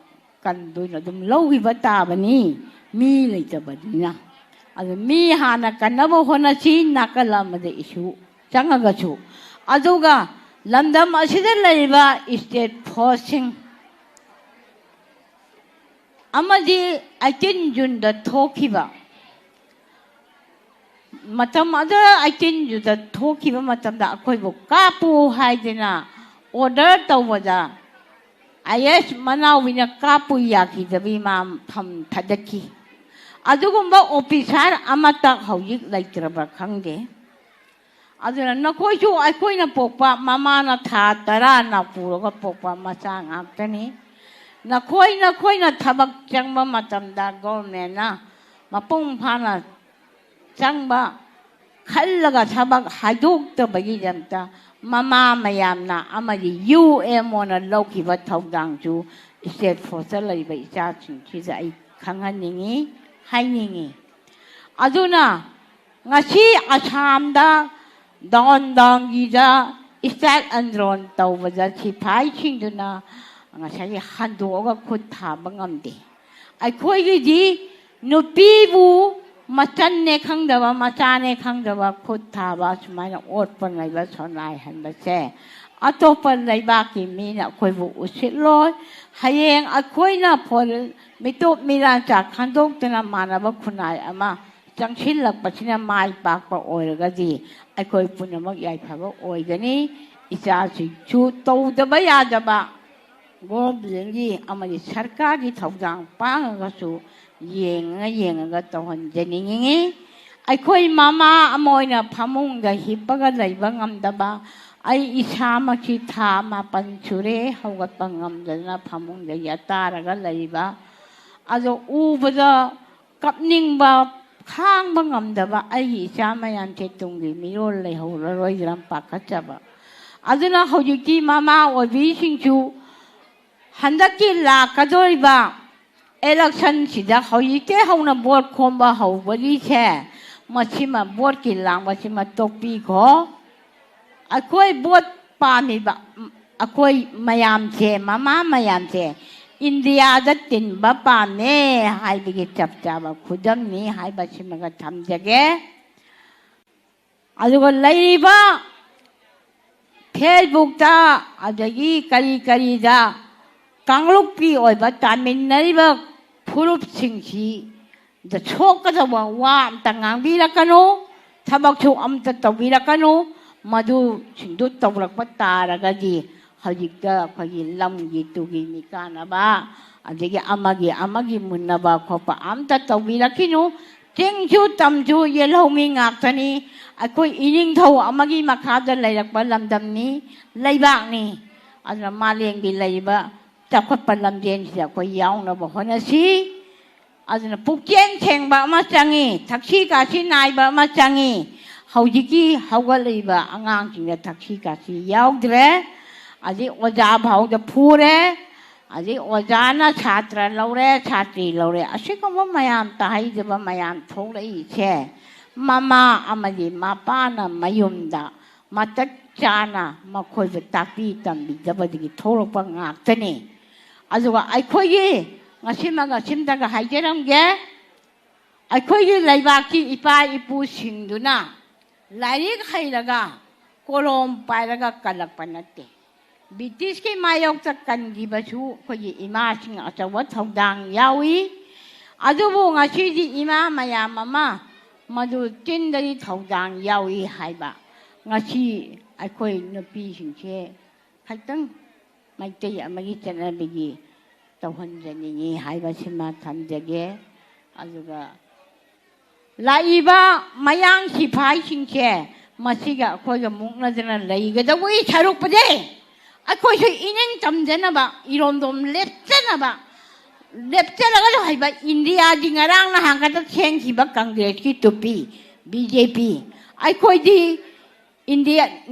ꯀꯟꯗꯣꯏꯅꯣ? ꯑꯗꯨꯝ ꯂꯧꯈꯤꯕ ꯇꯥꯕꯅꯤ, ꯃꯤ ꯂꯩꯇꯕꯅꯤꯅ꯫ ꯑꯗꯨ ꯃꯤ ꯍꯥꯟꯅ ꯀꯟꯅꯕ ꯍꯣꯠꯅꯁꯤ, ꯅꯥꯀꯜ ꯑꯃꯗ ꯏꯁꯨ ꯆꯪꯉꯒꯁꯨ꯫ ꯑꯗꯨꯒ ꯂꯝꯗꯝ ꯑꯁꯤꯗ ꯂꯩꯔꯤꯕ ꯁ꯭ꯇꯦꯠ ꯐꯣꯔꯁꯁꯤꯡ ꯑꯃꯗꯤ ꯑꯩꯠꯇꯤꯟ ꯖꯨꯟꯗ ꯊꯣꯛꯈꯤꯕ ꯃꯇꯝ ꯑꯗꯨ, ꯑꯩꯠꯇꯤꯟ ꯖꯨꯟꯗ ꯊꯣꯛꯈꯤꯕ ꯃꯇꯝꯗ ꯑꯩꯈꯣꯏꯕꯨ ꯀꯥꯞꯄꯨ ꯍꯥꯏꯗꯅ ꯑꯣꯔꯗꯔ ꯇꯧꯕꯗ, ꯑꯥꯏ ꯑꯦꯁ ꯃꯅꯥꯎꯕꯤꯅ ꯀꯥꯞꯄꯨ ꯌꯥꯈꯤꯗꯕꯤ ꯃꯥ ꯐꯝ ꯊꯥꯗꯠꯈꯤ꯫ ꯑꯗꯨꯒꯨꯝꯕ ꯑꯣꯐꯤꯁꯥꯔ ꯑꯃꯠꯇ ꯍꯧꯖꯤꯛ ꯂꯩꯇ꯭ꯔꯕ꯭ꯔꯥ ꯈꯪꯗꯦ꯫ ꯑꯗꯨꯅ ꯅꯈꯣꯏꯁꯨ ꯑꯩꯈꯣꯏꯅ ꯄꯣꯛꯄ ꯃꯃꯥꯅ ꯊꯥ ꯇꯔꯥꯅ ꯄꯨꯔꯒ ꯄꯣꯛꯄ ꯃꯆꯥ ꯉꯥꯛꯇꯅꯤ꯫ ꯅꯈꯣꯏ ꯅꯈꯣꯏꯅ ꯊꯕꯛ ꯆꯪꯕ ꯃꯇꯝꯗ ꯒꯣꯔꯃꯦꯟꯅ ꯃꯄꯨꯡ ꯐꯥꯅ ꯆꯪꯕ ꯈꯜꯂꯒ ꯊꯕꯛ ꯍꯥꯏꯗꯣꯛꯇꯕꯒꯤꯗꯃꯛꯇ ꯃꯃꯥ ꯃꯌꯥꯝꯅ ꯑꯃꯗꯤ ꯌꯨ ꯑꯦꯝ ꯑꯣꯅ ꯂꯧꯈꯤꯕ ꯊꯧꯗꯥꯡꯁꯨ ꯏꯁꯇꯦꯠ ꯐꯣꯔꯁꯇ ꯂꯩꯕ ꯏꯆꯥꯁꯤꯡꯁꯤꯗ ꯑꯩ ꯈꯪꯍꯟꯅꯤꯡꯉꯤ, ꯍꯥꯏꯅꯤꯡꯉꯤ꯫ ꯑꯗꯨꯅ ꯉꯁꯤ ꯑꯁꯥꯝꯗ ꯗꯥꯎꯟ ꯗꯥꯎꯟꯒꯤꯗ ꯏꯁꯇꯥꯏꯜ ꯑꯟꯗ꯭ꯔꯣꯟ ꯇꯧꯕꯗ ꯁꯤꯐꯥꯏꯁꯤꯡꯗꯨꯅ ꯉꯁꯥꯏꯒꯤ ꯍꯟꯗꯣꯛꯑꯒ ꯈꯨꯠ ꯊꯥꯕ ꯉꯝꯗꯦ꯫ ꯑꯩꯈꯣꯏꯒꯤꯗꯤ ꯅꯨꯄꯤꯕꯨ ꯃꯆꯟꯅꯦ ꯈꯪꯗꯕ, ꯃꯆꯥꯅꯦ ꯈꯪꯗꯕ ꯈꯨꯠ ꯊꯥꯕ, ꯁꯨꯃꯥꯏꯅ ꯑꯣꯠꯄ ꯅꯩꯕ ꯁꯣꯟꯅꯥꯏꯍꯟꯕꯁꯦ ꯑꯇꯣꯞꯄ ꯂꯩꯕꯥꯛꯀꯤ ꯃꯤꯅ ꯑꯩꯈꯣꯏꯕꯨ ꯎꯁꯤꯠꯂꯣꯏ꯫ ꯍꯌꯦꯡ ꯑꯩꯈꯣꯏꯅ ꯐꯣꯔꯦꯟ ꯃꯤꯇꯣꯞ ꯃꯤꯔꯥꯟꯆꯥ ꯈꯟꯗꯣꯛꯇꯅ ꯃꯥꯟꯅꯕ ꯈꯨꯟꯅꯥꯏ ꯑꯃ ꯆꯪꯁꯤꯜꯂꯛꯄꯁꯤꯅ ꯃꯥꯏ ꯄꯥꯛꯄ ꯑꯣꯏꯔꯒꯗꯤ ꯑꯩꯈꯣꯏ ꯄꯨꯝꯅꯃꯛ ꯌꯥꯏꯐꯕ ꯑꯣꯏꯒꯅꯤ꯫ ꯏꯆꯥꯁꯤꯡꯁꯨ ꯇꯧꯗꯕ ꯌꯥꯗꯕ ꯒꯣꯔꯃꯦꯟꯒꯤ ꯑꯃꯗꯤ ꯁꯔꯀꯥꯔꯒꯤ ꯊꯧꯗꯥꯡ ꯄꯥꯡꯉꯒꯁꯨ ꯌꯦꯡꯉ ꯌꯦꯡꯉꯒ ꯇꯧꯍꯟꯖꯅꯤꯡꯉꯤ꯫ ꯑꯩꯈꯣꯏ ꯃꯃꯥ ꯑꯃ ꯑꯣꯏꯅ ꯐꯃꯨꯡꯗ ꯍꯤꯞꯄꯒ ꯂꯩꯕ ꯉꯝꯗꯕ, ꯑꯩ ꯏꯁꯥꯃꯛꯁꯤ ꯊꯥ ꯃꯥꯄꯟ ꯁꯨꯔꯦ ꯍꯧꯒꯠꯄ ꯉꯝꯗꯗꯅ ꯐꯃꯨꯡꯗ ꯌꯥꯇꯥꯔꯒ ꯂꯩꯕ, ꯑꯗꯣ ꯎꯕꯗ ꯀꯞꯅꯤꯡꯕ, ꯈꯥꯡꯕ ꯉꯝꯗꯕ ꯑꯩꯒꯤ ꯏꯆꯥ ꯃꯌꯥꯝꯁꯦ ꯇꯨꯡꯒꯤ ꯃꯤꯔꯣꯜ ꯂꯩꯍꯧꯔꯔꯣꯏꯗ꯭ꯔꯥ ꯄꯥꯈꯠꯆꯕ꯫ ꯑꯗꯨꯅ ꯍꯧꯖꯤꯛꯇꯤ ꯃꯃꯥ ꯑꯣꯏꯕꯤꯁꯤꯡꯁꯨ ꯍꯟꯗꯛꯀꯤ ꯂꯥꯛꯀꯗꯧꯔꯤꯕ ꯏꯂꯦꯛꯁꯟꯁꯤꯗ ꯍꯧꯖꯤꯛꯇꯤ ꯍꯧꯅ ꯚꯣꯠ ꯈꯣꯝꯕ ꯍꯧꯕꯒꯤꯁꯦ, ꯃꯁꯤꯃ, ꯚꯣꯠꯀꯤ ꯂꯥꯡꯕꯁꯤꯃ ꯇꯣꯛꯄꯤꯈꯣ꯫ ꯑꯩꯈꯣꯏ ꯚꯣꯠ ꯄꯥꯝꯃꯤꯕ, ꯑꯩꯈꯣꯏ ꯃꯌꯥꯝꯁꯦ, ꯃꯃꯥ ꯃꯌꯥꯝꯁꯦ ꯏꯟꯗꯤꯌꯥꯗ ꯇꯤꯟꯕ ꯄꯥꯝꯃꯦ ꯍꯥꯏꯕꯒꯤ ꯆꯞ ꯆꯥꯕ ꯈꯨꯗꯝꯅꯤ ꯍꯥꯏꯕꯁꯤꯃꯒ ꯊꯝꯖꯒꯦ꯫ ꯑꯗꯨꯒ ꯂꯩꯔꯤꯕ ꯐꯦꯁꯕꯨꯛꯇ ꯑꯗꯒꯤ ꯀꯔꯤ ꯀꯔꯤꯗ ꯀꯥꯡꯂꯨꯞꯀꯤ ꯑꯣꯏꯕ ꯇꯥꯃꯤꯟꯅꯔꯤꯕ ꯐꯨꯔꯨꯞꯁꯤꯡꯁꯤꯗ ꯁꯣꯛꯀꯗꯧꯕ ꯋꯥ ꯑꯝꯇ ꯉꯥꯡꯕꯤꯔꯛꯀꯅꯨ, ꯊꯕꯛꯁꯨ ꯑꯝꯇ ꯇꯧꯕꯤꯔꯛꯀꯅꯨ꯫ ꯃꯗꯨꯁꯤꯡꯗꯨ ꯇꯧꯔꯛꯄ ꯇꯥꯔꯒꯗꯤ ꯍꯧꯖꯤꯛꯇ ꯑꯩꯈꯣꯏꯒꯤ ꯂꯝꯒꯤ ꯇꯨꯒꯤ ꯃꯤ ꯀꯥꯟꯅꯕ, ꯑꯗꯒꯤ ꯑꯃꯒꯤ ꯑꯃꯒꯤ ꯃꯨꯟꯅꯕ ꯈꯣꯠꯄ ꯑꯝꯇ ꯇꯧꯕꯤꯔꯛꯈꯤꯅꯨ꯫ ꯆꯤꯡꯁꯨ ꯇꯝꯁꯨ ꯌꯦꯜꯍꯧꯃꯤ ꯉꯥꯛꯇꯅꯤ꯫ ꯑꯩꯈꯣꯏ ꯏꯅꯤꯡꯊꯧ ꯑꯃꯒꯤ ꯃꯈꯥꯗ ꯂꯩꯔꯛꯄ ꯂꯝꯗꯝꯅꯤ, ꯂꯩꯕꯥꯛꯅꯤ꯫ ꯑꯗꯨꯅ ꯃꯥꯂꯦꯝꯒꯤ ꯂꯩꯔꯤꯕ ꯆꯥꯎꯈꯠꯄ ꯂꯝꯖꯦꯟꯁꯤꯗ ꯑꯩꯈꯣꯏ ꯌꯥꯎꯅꯕ ꯍꯣꯠꯅꯁꯤ꯫ ꯑꯗꯨꯅ ꯄꯨꯛꯆꯦꯜ ꯁꯦꯡꯕ ꯑꯃ ꯆꯪꯉꯤ, ꯊꯛꯁꯤ ꯈꯥꯁꯤ ꯅꯥꯏꯕ ꯑꯃ ꯆꯪꯉꯤ꯫ ꯍꯧꯖꯤꯛꯀꯤ ꯍꯧꯒꯠꯂꯛꯏꯕ ꯑꯉꯥꯡꯁꯤꯡꯗ ꯊꯛꯁꯤ ꯈꯥꯁꯤ ꯌꯥꯎꯗ꯭ꯔꯦ꯫ ꯑꯗꯩ ꯑꯣꯖꯥ ꯐꯥꯎꯗ ꯐꯨꯔꯦ꯫ ꯑꯗꯩ ꯑꯣꯖꯥꯅ ꯁꯥꯇ꯭ꯔ ꯂꯧꯔꯦ, ꯁꯥꯇ꯭ꯔꯤ ꯂꯧꯔꯦ꯫ ꯑꯁꯤꯒꯨꯝꯕ ꯃꯌꯥꯝ, ꯇꯥꯍꯩꯗꯕ ꯃꯌꯥꯝ ꯊꯣꯛꯂꯛꯏꯁꯦ ꯃꯃꯥ ꯑꯃꯗꯤ ꯃꯄꯥꯅ ꯃꯌꯨꯝꯗ ꯃꯇꯤꯛ ꯆꯥꯅ ꯃꯈꯣꯏꯕꯨ ꯇꯥꯛꯄꯤ ꯇꯝꯕꯤꯗꯕꯗꯒꯤ ꯊꯣꯛꯂꯛꯄ ꯉꯥꯛꯇꯅꯤ꯫ ꯑꯗꯨꯒ ꯑꯩꯈꯣꯏꯒꯤ ꯉꯁꯤꯃꯒ ꯁꯤꯝꯇꯒ ꯍꯥꯏꯖꯔꯝꯒꯦ, ꯑꯩꯈꯣꯏꯒꯤ ꯂꯩꯕꯥꯛꯀꯤ ꯏꯄꯥ ꯏꯄꯨꯁꯤꯡꯗꯨꯅ ꯂꯥꯏꯔꯤꯛ ꯍꯩꯔꯒ ꯀꯣꯂꯣꯝ ꯄꯥꯏꯔꯒ ꯀꯜꯂꯛꯄ ꯅꯠꯇꯦ꯫ ꯕ꯭ꯔꯤꯇꯤꯁꯀꯤ ꯃꯥꯌꯣꯛꯇ ꯀꯟꯈꯤꯕꯁꯨ ꯑꯩꯈꯣꯏꯒꯤ ꯏꯃꯥꯁꯤꯡ ꯑꯆꯧꯕ ꯊꯧꯗꯥꯡ ꯌꯥꯎꯏ꯫ ꯑꯗꯨꯕꯨ ꯉꯁꯤꯗꯤ ꯏꯃꯥ ꯃꯌꯥꯝ ꯑꯃ ꯃꯗꯨ ꯆꯤꯟꯗꯗꯤ ꯊꯧꯗꯥꯡ ꯌꯥꯎꯏ ꯍꯥꯏꯕ ꯉꯁꯤ ꯑꯩꯈꯣꯏ ꯅꯨꯄꯤꯁꯤꯡꯁꯦ ꯈꯛꯇꯪ ꯃꯩꯇꯩ ꯑꯃꯒꯤ ꯆꯠꯅꯕꯤꯒꯤ ꯇꯧꯍꯟꯖꯅꯤꯡꯉꯤ ꯍꯥꯏꯕꯁꯤꯃ ꯊꯝꯖꯒꯦ꯫ ꯑꯗꯨꯒ ꯂꯥꯛꯏꯕ ꯃꯌꯥꯡ ꯁꯤꯐꯥꯏꯁꯤꯡꯁꯦ ꯃꯁꯤꯒ ꯑꯩꯈꯣꯏꯒ ꯃꯨꯛꯅꯗꯅ ꯂꯩꯒꯗꯧꯕꯒꯤ ꯁꯔꯨꯛꯄꯨꯗꯤ ꯑꯩꯈꯣꯏꯁꯨ ꯏꯅꯤꯡ ꯇꯝꯖꯅꯕ, ꯏꯔꯣꯝꯗꯣꯝ ꯂꯦꯞꯆꯅꯕ, ꯂꯦꯞꯆꯔꯒꯁꯨ ꯍꯩꯕ ꯏꯟꯗꯤꯌꯥꯗꯤ ꯉꯔꯥꯡ ꯅꯍꯥꯟ ꯈꯛꯇ ꯁꯦꯝꯈꯤꯕ ꯀꯪꯒ꯭ꯔꯦꯁꯀꯤ ꯇꯨꯄꯤ, ꯕꯤ ꯖꯦ ꯄꯤ꯫ ꯑꯩꯈꯣꯏꯗꯤ ꯏꯟꯗꯤꯌꯥ,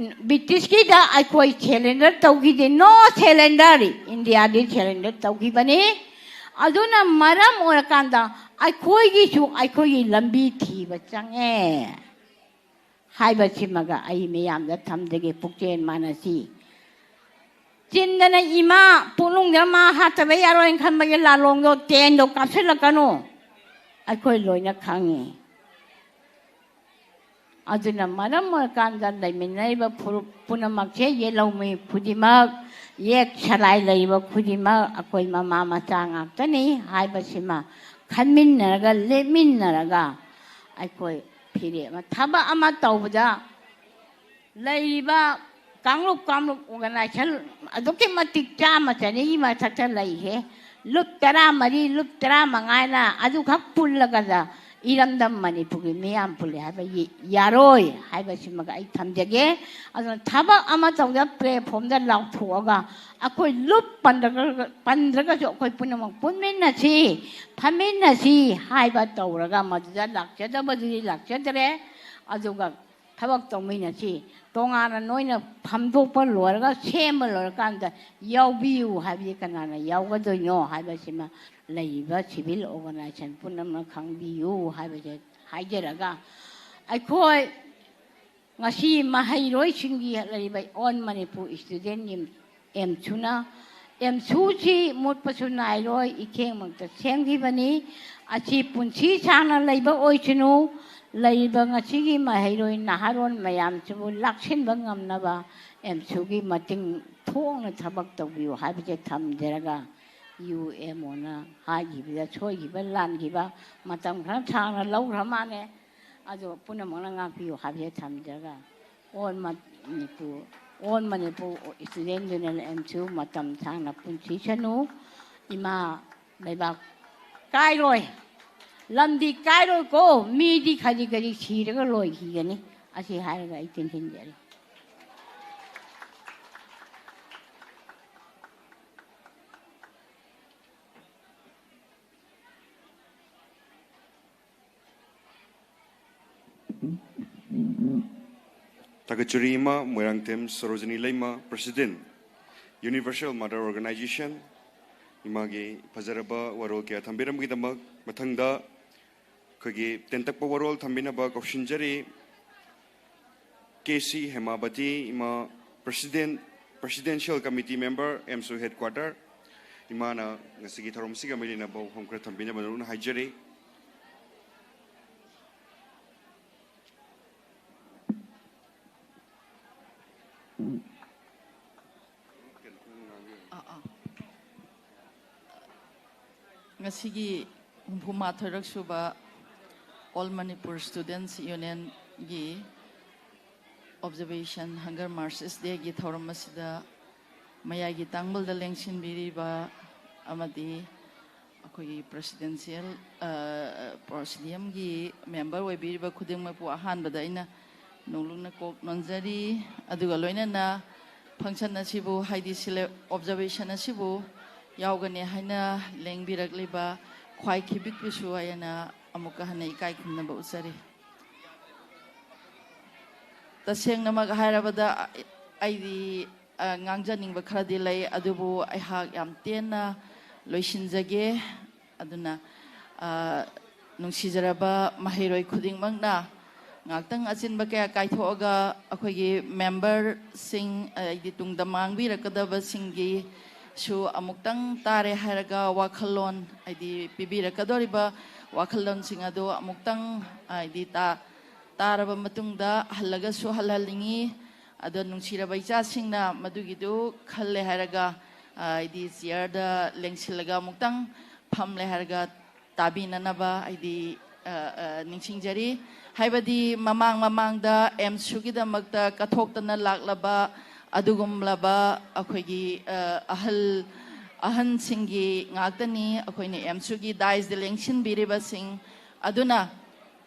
ꯕ꯭ꯔꯤꯇꯤꯁꯀꯤꯗ ꯑꯩꯈꯣꯏ ꯁꯦꯂꯦꯟꯗꯔ ꯇꯧꯈꯤꯗꯦ꯫ No surrender꯫ ꯏꯟꯗꯤꯌꯥꯗꯤ ꯁꯦꯂꯦꯟꯗꯔ ꯇꯧꯈꯤꯕꯅꯤ꯫ ꯑꯗꯨꯅ ꯃꯔꯝ ꯑꯣꯏꯔꯀꯥꯟꯗ ꯑꯩꯈꯣꯏꯒꯤꯁꯨ ꯑꯩꯈꯣꯏꯒꯤ ꯂꯝꯕꯤ ꯊꯤꯕ ꯆꯪꯉꯦ ꯍꯥꯏꯕꯁꯤꯃꯒ ꯑꯩ ꯃꯌꯥꯝꯗ ꯊꯝꯖꯒꯦ꯫ ꯄꯨꯛꯆꯦꯜ ꯃꯥꯟꯅꯁꯤ꯫ ꯆꯤꯟꯗꯅ ꯏꯃꯥ ꯄꯨꯛꯅꯨꯡꯗ ꯃꯥ ꯍꯥꯠꯇꯕ ꯌꯥꯔꯣꯏꯅ ꯈꯟꯕꯒꯤ ꯂꯥꯂꯣꯡꯗꯣ ꯇꯦꯟꯗꯣ ꯀꯥꯞꯁꯤꯜꯂꯛꯀꯅꯨ꯫ ꯑꯩꯈꯣꯏ ꯂꯣꯏꯅ ꯈꯪꯉꯤ꯫ ꯑꯗꯨꯅ ꯃꯔꯝ ꯑꯣꯏꯔꯀꯥꯟꯗ ꯂꯩꯃꯤꯟꯅꯔꯤꯕ ꯐꯨꯔꯨꯞ ꯄꯨꯝꯅꯃꯛꯁꯦ, ꯌꯦꯜꯍꯧꯃꯤ ꯈꯨꯗꯤꯡꯃꯛ, ꯌꯦꯛ ꯁꯂꯥꯏ ꯂꯩꯔꯤꯕ ꯈꯨꯗꯤꯡꯃꯛ ꯑꯩꯈꯣꯏ ꯃꯃꯥ ꯃꯆꯥ ꯉꯥꯛꯇꯅꯤ ꯍꯥꯏꯕꯁꯤꯃ ꯈꯟꯃꯤꯟꯅꯔꯒ, ꯂꯦꯞꯃꯤꯟꯅꯔꯒ ꯑꯩꯈꯣꯏ ꯐꯤꯔꯦꯞ ꯑꯃ, ꯊꯕꯛ ꯑꯃ ꯇꯧꯕꯗ ꯂꯩꯔꯤꯕ ꯀꯥꯡꯂꯨꯞ ꯀꯥꯡꯂꯨꯞ ꯑꯣꯔꯒꯅꯥꯏꯖꯦꯁꯟ ꯑꯗꯨꯛꯀꯤ ꯃꯇꯤꯛ ꯆꯥꯝꯃ ꯆꯅꯤꯒꯤ ꯃꯊꯛꯇ ꯂꯩꯈ꯭ꯔꯦ꯫ ꯂꯨꯞ ꯇꯔꯥꯃꯔꯤ, ꯂꯨꯞ ꯇꯔꯥꯃꯉꯥꯅ ꯑꯗꯨꯈꯛ ꯄꯨꯜꯂꯒꯗ ꯏꯔꯝꯗꯝ ꯃꯅꯤꯄꯨꯔꯒꯤ ꯃꯤꯌꯥꯝ ꯄꯨꯜꯂꯤ ꯍꯥꯏꯕ ꯌꯥꯔꯣꯏ ꯍꯥꯏꯕꯁꯤꯃꯒ ꯑꯩ ꯊꯝꯖꯒꯦ꯫ ꯑꯗꯨꯅ ꯊꯕꯛ ꯑꯃ ꯇꯧꯗ platformꯗ ꯂꯥꯎꯊꯣꯛꯑꯒ ꯑꯩꯈꯣꯏ ꯂꯨꯞ ꯄꯟꯗ꯭ꯔꯒ-, ꯄꯟꯗ꯭ꯔꯒꯁꯨ ꯑꯩꯈꯣꯏ ꯄꯨꯝꯅꯃꯛ ꯄꯨꯟꯃꯤꯟꯅꯁꯤ, ꯐꯝꯃꯤꯟꯅꯁꯤ ꯍꯥꯏꯕ ꯇꯧꯔꯒ ꯃꯗꯨꯗ ꯂꯥꯛꯆꯗꯕꯗꯨꯗꯤ ꯂꯥꯛꯆꯗ꯭ꯔꯦ꯫ ꯑꯗꯨꯒ ꯊꯕꯛ ꯇꯧꯃꯤꯟꯅꯁꯤ꯫ ꯇꯣꯉꯥꯟꯅ ꯅꯣꯏꯅ ꯐꯝꯗꯣꯛꯄ ꯂꯣꯏꯔꯒ ꯁꯦꯝꯕ ꯂꯣꯏꯔꯀꯥꯟꯗ ꯌꯥꯎꯕꯤꯌꯨ ꯍꯥꯏꯕꯗꯤ ꯀꯅꯥꯅ ꯌꯥꯎꯒꯗꯣꯏꯅꯣ ꯍꯥꯏꯕꯁꯤꯃ ꯂꯩꯔꯤꯕ civil organization ꯄꯨꯝꯅꯃꯛꯅ ꯈꯪꯕꯤꯌꯨ ꯍꯥꯏꯕꯁꯦ ꯍꯥꯏꯖꯔꯒ, ꯑꯩꯈꯣꯏ ꯉꯁꯤ ꯃꯍꯩꯔꯣꯏꯁꯤꯡꯒꯤ ꯂꯩꯔꯤꯕ All Manipur Student ꯑꯦꯝꯁꯨꯅ, ꯑꯦꯝꯁꯨꯁꯤ ꯃꯨꯠꯄꯁꯨ ꯅꯥꯏꯔꯣꯏ, ꯏꯊꯦꯡꯃꯛꯇ ꯁꯦꯝꯈꯤꯕꯅꯤ꯫ ꯑꯁꯤ ꯄꯨꯟꯁꯤ ꯁꯥꯡꯅ ꯂꯩꯕ ꯑꯣꯏꯁꯅꯨ꯫ ꯂꯩꯔꯤꯕ ꯉꯁꯤꯒꯤ ꯃꯍꯩꯔꯣꯏ ꯅꯍꯥꯔꯣꯜ ꯃꯌꯥꯝꯁꯤꯕꯨ ꯂꯥꯛꯁꯤꯟꯕ ꯉꯝꯅꯕ ꯑꯦꯝꯁꯨꯒꯤ ꯃꯇꯤꯡ ꯊꯣꯛꯅ ꯊꯕꯛ ꯇꯧꯕꯤꯌꯨ ꯍꯥꯏꯕꯁꯦ ꯊꯝꯖꯔꯒ, ꯌꯨ ꯑꯦꯝ ꯑꯣꯅ ꯍꯥꯏꯈꯤꯕꯗ ꯁꯣꯏꯈꯤꯕ ꯂꯥꯟꯈꯤꯕ ꯃꯇꯝ ꯈꯔ ꯁꯥꯡꯅ ꯂꯧꯈ꯭ꯔ ꯃꯥꯜꯂꯦ꯫ ꯑꯗꯣ ꯄꯨꯝꯅꯃꯛꯅ ꯉꯥꯛꯄꯤꯌꯨ ꯍꯥꯏꯕꯁꯦ ꯊꯝꯖꯔꯒ, All Manipur, All Manipur Student Union ꯑꯦꯝꯁꯨ ꯃꯇꯝ ꯁꯥꯡꯅ ꯄꯨꯟꯁꯤꯁꯅꯨ꯫ ꯏꯃꯥ ꯂꯩꯕꯥꯛ ꯀꯥꯏꯔꯣꯏ, ꯂꯝꯗꯤ ꯀꯥꯏꯔꯣꯏꯀꯣ, ꯃꯤꯗꯤ ꯈꯖꯤꯛ ꯈꯖꯤꯛ ꯁꯤꯔꯒ ꯂꯣꯏꯈꯤꯒꯅꯤ꯫ ꯑꯁꯤ ꯍꯥꯏꯔꯒ ꯑꯩ ꯇꯦꯟꯁꯤꯟꯖꯔꯦ꯫ ꯊꯥꯒꯠꯆꯔꯤ ꯏꯃꯥ ꯃꯣꯏꯔꯥꯡꯊꯦꯝ ꯁꯣꯔꯣꯖꯤꯅꯤ ꯂꯩꯃ, President, Universal Mother Organization, ꯏꯃꯥꯒꯤ ꯐꯖꯔꯕ ꯋꯥꯔꯣꯜ ꯀꯌꯥ ꯊꯝꯕꯤꯔꯝꯕꯒꯤꯗꯃꯛ꯫ ꯃꯊꯪꯗ ꯑꯩꯈꯣꯏꯒꯤ ꯇꯦꯟꯇꯛꯄ ꯋꯥꯔꯣꯜ ꯊꯝꯕꯤꯅꯕ ꯀꯧꯁꯤꯟꯖꯔꯤ꯫ ꯀꯦ ꯁꯤ ꯍꯦꯃꯥꯕꯇꯤ ꯏꯃꯥ, President, Presidential Committee Member, ꯑꯦꯝꯁꯨ Headquarter, ꯏꯃꯥꯅ ꯉꯁꯤꯒꯤ ꯊꯧꯔꯝꯁꯤꯒ ꯃꯔꯤ ꯂꯩꯅꯕ ꯋꯥꯐꯝ ꯈꯔ ꯊꯝꯕꯤꯅꯕ ꯅꯧꯅ ꯍꯥꯏꯖꯔꯤ꯫ ꯑꯥ, ꯑꯥ꯫ ꯉꯁꯤꯒꯤ ꯍꯨꯝꯐꯨ ꯃꯥꯊꯣꯏꯔꯛ ꯁꯨꯕ All Manipur Students Union ꯒꯤ Observation Hunger Marches Day ꯒꯤ ꯊꯧꯔꯝ ꯑꯁꯤꯗ ꯃꯌꯥꯏꯒꯤ ꯇꯥꯡꯕꯜꯗ ꯂꯦꯡꯁꯤꯟꯕꯤꯔꯤꯕ ꯑꯃꯗꯤ ꯑꯩꯈꯣꯏꯒꯤ ꯄ꯭ꯔꯦꯁꯤꯗꯦꯟꯁꯤꯌꯦꯜ ꯄ꯭ꯔꯣꯁꯤꯗꯤꯌꯝꯒꯤ ꯃꯦꯝꯕꯔ ꯑꯣꯏꯕꯤꯔꯤꯕ ꯈꯨꯗꯤꯡꯃꯛꯄꯨ ꯑꯍꯥꯟꯕꯗ ꯑꯩꯅ ꯅꯣꯡꯂꯨꯛꯅ ꯀꯣꯛ ꯅꯣꯟꯖꯔꯤ꯫ ꯑꯗꯨꯒ ꯂꯣꯏꯅꯅ ꯐꯪꯁꯟ ꯑꯁꯤꯕꯨ, ꯍꯥꯏꯗꯤ ꯁꯤꯂꯦ ꯑꯣꯕꯖꯥꯔꯕꯦꯁꯟ ꯑꯁꯤꯕꯨ ꯌꯥꯎꯒꯅꯤ ꯍꯥꯏꯅ ꯂꯦꯡꯕꯤꯔꯛꯂꯤꯕ ꯈ꯭ꯋꯥꯏ ꯈꯤꯕꯤꯛꯄꯨꯁꯨ ꯑꯩꯅ ꯑꯃꯨꯛꯀ ꯍꯟꯅ ꯏꯀꯥꯏ ꯈꯨꯝꯅꯕ ꯎꯠꯆꯔꯤ꯫ ꯇꯁꯦꯡꯅꯃꯛ ꯍꯥꯏꯔꯕꯗ, ꯑꯩꯗꯤ ꯉꯥꯡꯖꯅꯤꯡꯕ ꯈꯔꯗꯤ ꯂꯩ, ꯑꯗꯨꯕꯨ ꯑꯩꯍꯥꯛ ꯌꯥꯝ ꯇꯦꯟꯅ ꯂꯣꯏꯁꯤꯟꯖꯒꯦ꯫ ꯑꯗꯨꯅ ꯅꯨꯡꯁꯤꯖꯔꯕ ꯃꯍꯩꯔꯣꯏ ꯈꯨꯗꯤꯡꯃꯛꯅ ꯉꯥꯛꯇꯪ ꯑꯆꯤꯟꯕ ꯀꯌꯥ ꯀꯥꯏꯊꯣꯛꯑꯒ ꯑꯩꯈꯣꯏꯒꯤ ꯃꯦꯝꯕꯔꯁꯤꯡ, ꯍꯥꯏꯗꯤ ꯇꯨꯡꯗ ꯃꯥꯡꯕꯤꯔꯛꯀꯗꯕꯁꯤꯡꯒꯤꯁꯨ ꯑꯃꯨꯛꯇꯪ ꯇꯥꯔꯦ ꯍꯥꯏꯔꯒ ꯋꯥꯈꯜꯂꯣꯟ, ꯍꯥꯏꯗꯤ ꯄꯤꯕꯤꯔꯛꯀꯗꯧꯔꯤꯕ ꯋꯥꯈꯜꯂꯣꯟꯁꯤꯡ ꯑꯗꯨ ꯑꯃꯨꯛꯇꯪ, ꯍꯥꯏꯗꯤ ꯇꯥ-, ꯇꯥꯔꯕ ꯃꯇꯨꯡꯗ ꯍꯜꯂꯒꯁꯨ ꯍꯜꯍꯟꯅꯤꯡꯉꯤ꯫ ꯑꯗꯣ ꯅꯨꯡꯁꯤꯔꯕ ꯏꯆꯥꯁꯤꯡꯅ ꯃꯗꯨꯒꯤꯗꯨ ꯈꯜꯂꯦ ꯍꯥꯏꯔꯒ, ꯍꯥꯏꯗꯤ ꯆꯤꯌꯔꯗ ꯂꯦꯡꯁꯤꯜꯂꯒ ꯑꯃꯨꯛꯇꯪ ꯐꯝꯂꯦ ꯍꯥꯏꯔꯒ ꯇꯥꯕꯤꯅꯅꯕ ꯍꯥꯏꯗꯤ ꯅꯤꯡꯁꯤꯡꯖꯔꯤ꯫ ꯍꯥꯏꯕꯗꯤ ꯃꯃꯥꯡ ꯃꯃꯥꯡꯗ ꯑꯦꯝꯁꯨꯒꯤꯗꯃꯛꯇ ꯀꯠꯊꯣꯛꯇꯅ ꯂꯥꯛꯂꯕ ꯑꯗꯨꯒꯨꯝꯂꯕ ꯑꯩꯈꯣꯏꯒꯤ ꯑꯍꯜ ꯑꯍꯟꯁꯤꯡꯒꯤ ꯉꯥꯛꯇꯅꯤ ꯑꯩꯈꯣꯏꯅ ꯑꯦꯝꯁꯨꯒꯤ ꯗꯥꯏꯁꯗ ꯂꯦꯡꯁꯤꯟꯕꯤꯔꯤꯕꯁꯤꯡ꯫ ꯑꯗꯨꯅ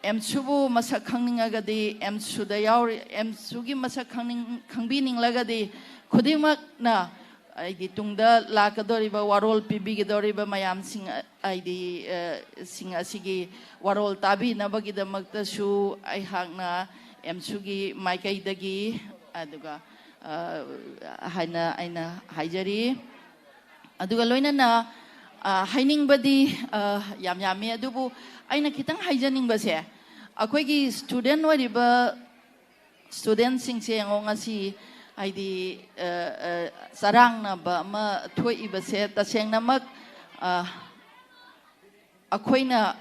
ꯑꯦꯝꯁꯨꯕꯨ ꯃꯁꯛ ꯈꯪꯅꯤꯡꯉꯒꯗꯤ, ꯑꯦꯝꯁꯨꯗ ꯌꯥꯎꯔꯤ, ꯑꯦꯝꯁꯨꯒꯤ ꯃꯁꯛ ꯈꯪꯅꯤꯡ-, ꯈꯪꯕꯤꯅꯤꯡꯂꯒꯗꯤ, ꯈꯨꯗꯤꯡꯃꯛꯅ ꯍꯥꯏꯗꯤ ꯇꯨꯡꯗ ꯂꯥꯛꯀꯗꯧꯔꯤꯕ ꯋꯥꯔꯣꯜ ꯄꯤꯕꯤꯒꯗꯧꯔꯤꯕ ꯃꯌꯥꯝꯁꯤꯡ, ꯍꯥꯏꯗꯤ, ꯑ, ꯁꯤꯡ ꯑꯁꯤꯒꯤ ꯋꯥꯔꯣꯜ ꯇꯥꯕꯤꯅꯕꯒꯤꯗꯃꯛꯇꯁꯨ ꯑꯩꯍꯥꯛꯅ ꯑꯦꯝꯁꯨꯒꯤ ꯃꯥꯏꯀꯩꯗꯒꯤ, ꯑꯗꯨꯒ, ꯑ, ꯍꯥꯏꯅ ꯑꯩꯅ ꯍꯥꯏꯖꯔꯤ꯫ ꯑꯗꯨꯒ ꯂꯣꯏꯅꯅ, ꯑ, ꯍꯥꯏꯅꯤꯡꯕꯗꯤ, ꯑ, ꯌꯥꯝ ꯌꯥꯝꯃꯤ, ꯑꯗꯨꯕꯨ ꯑꯩꯅ ꯈꯤꯇꯪ ꯍꯥꯏꯖꯅꯤꯡꯕꯁꯦ, ꯑꯩꯈꯣꯏꯒꯤ ꯁ꯭ꯇꯨꯗꯦꯟ ꯑꯣꯏꯔꯤꯕ ꯁ꯭ꯇꯨꯗꯦꯟꯁꯤꯡꯁꯦ ꯌꯦꯡꯉꯣ, ꯉꯁꯤ ꯍꯥꯏꯗꯤ, ꯑ, ꯑ, ꯆꯔꯥꯡꯅꯕ ꯑꯃ ꯊꯣꯛꯏꯕꯁꯦ ꯇꯁꯦꯡꯅꯃꯛ, ꯑ, ꯑꯩꯈꯣꯏꯅ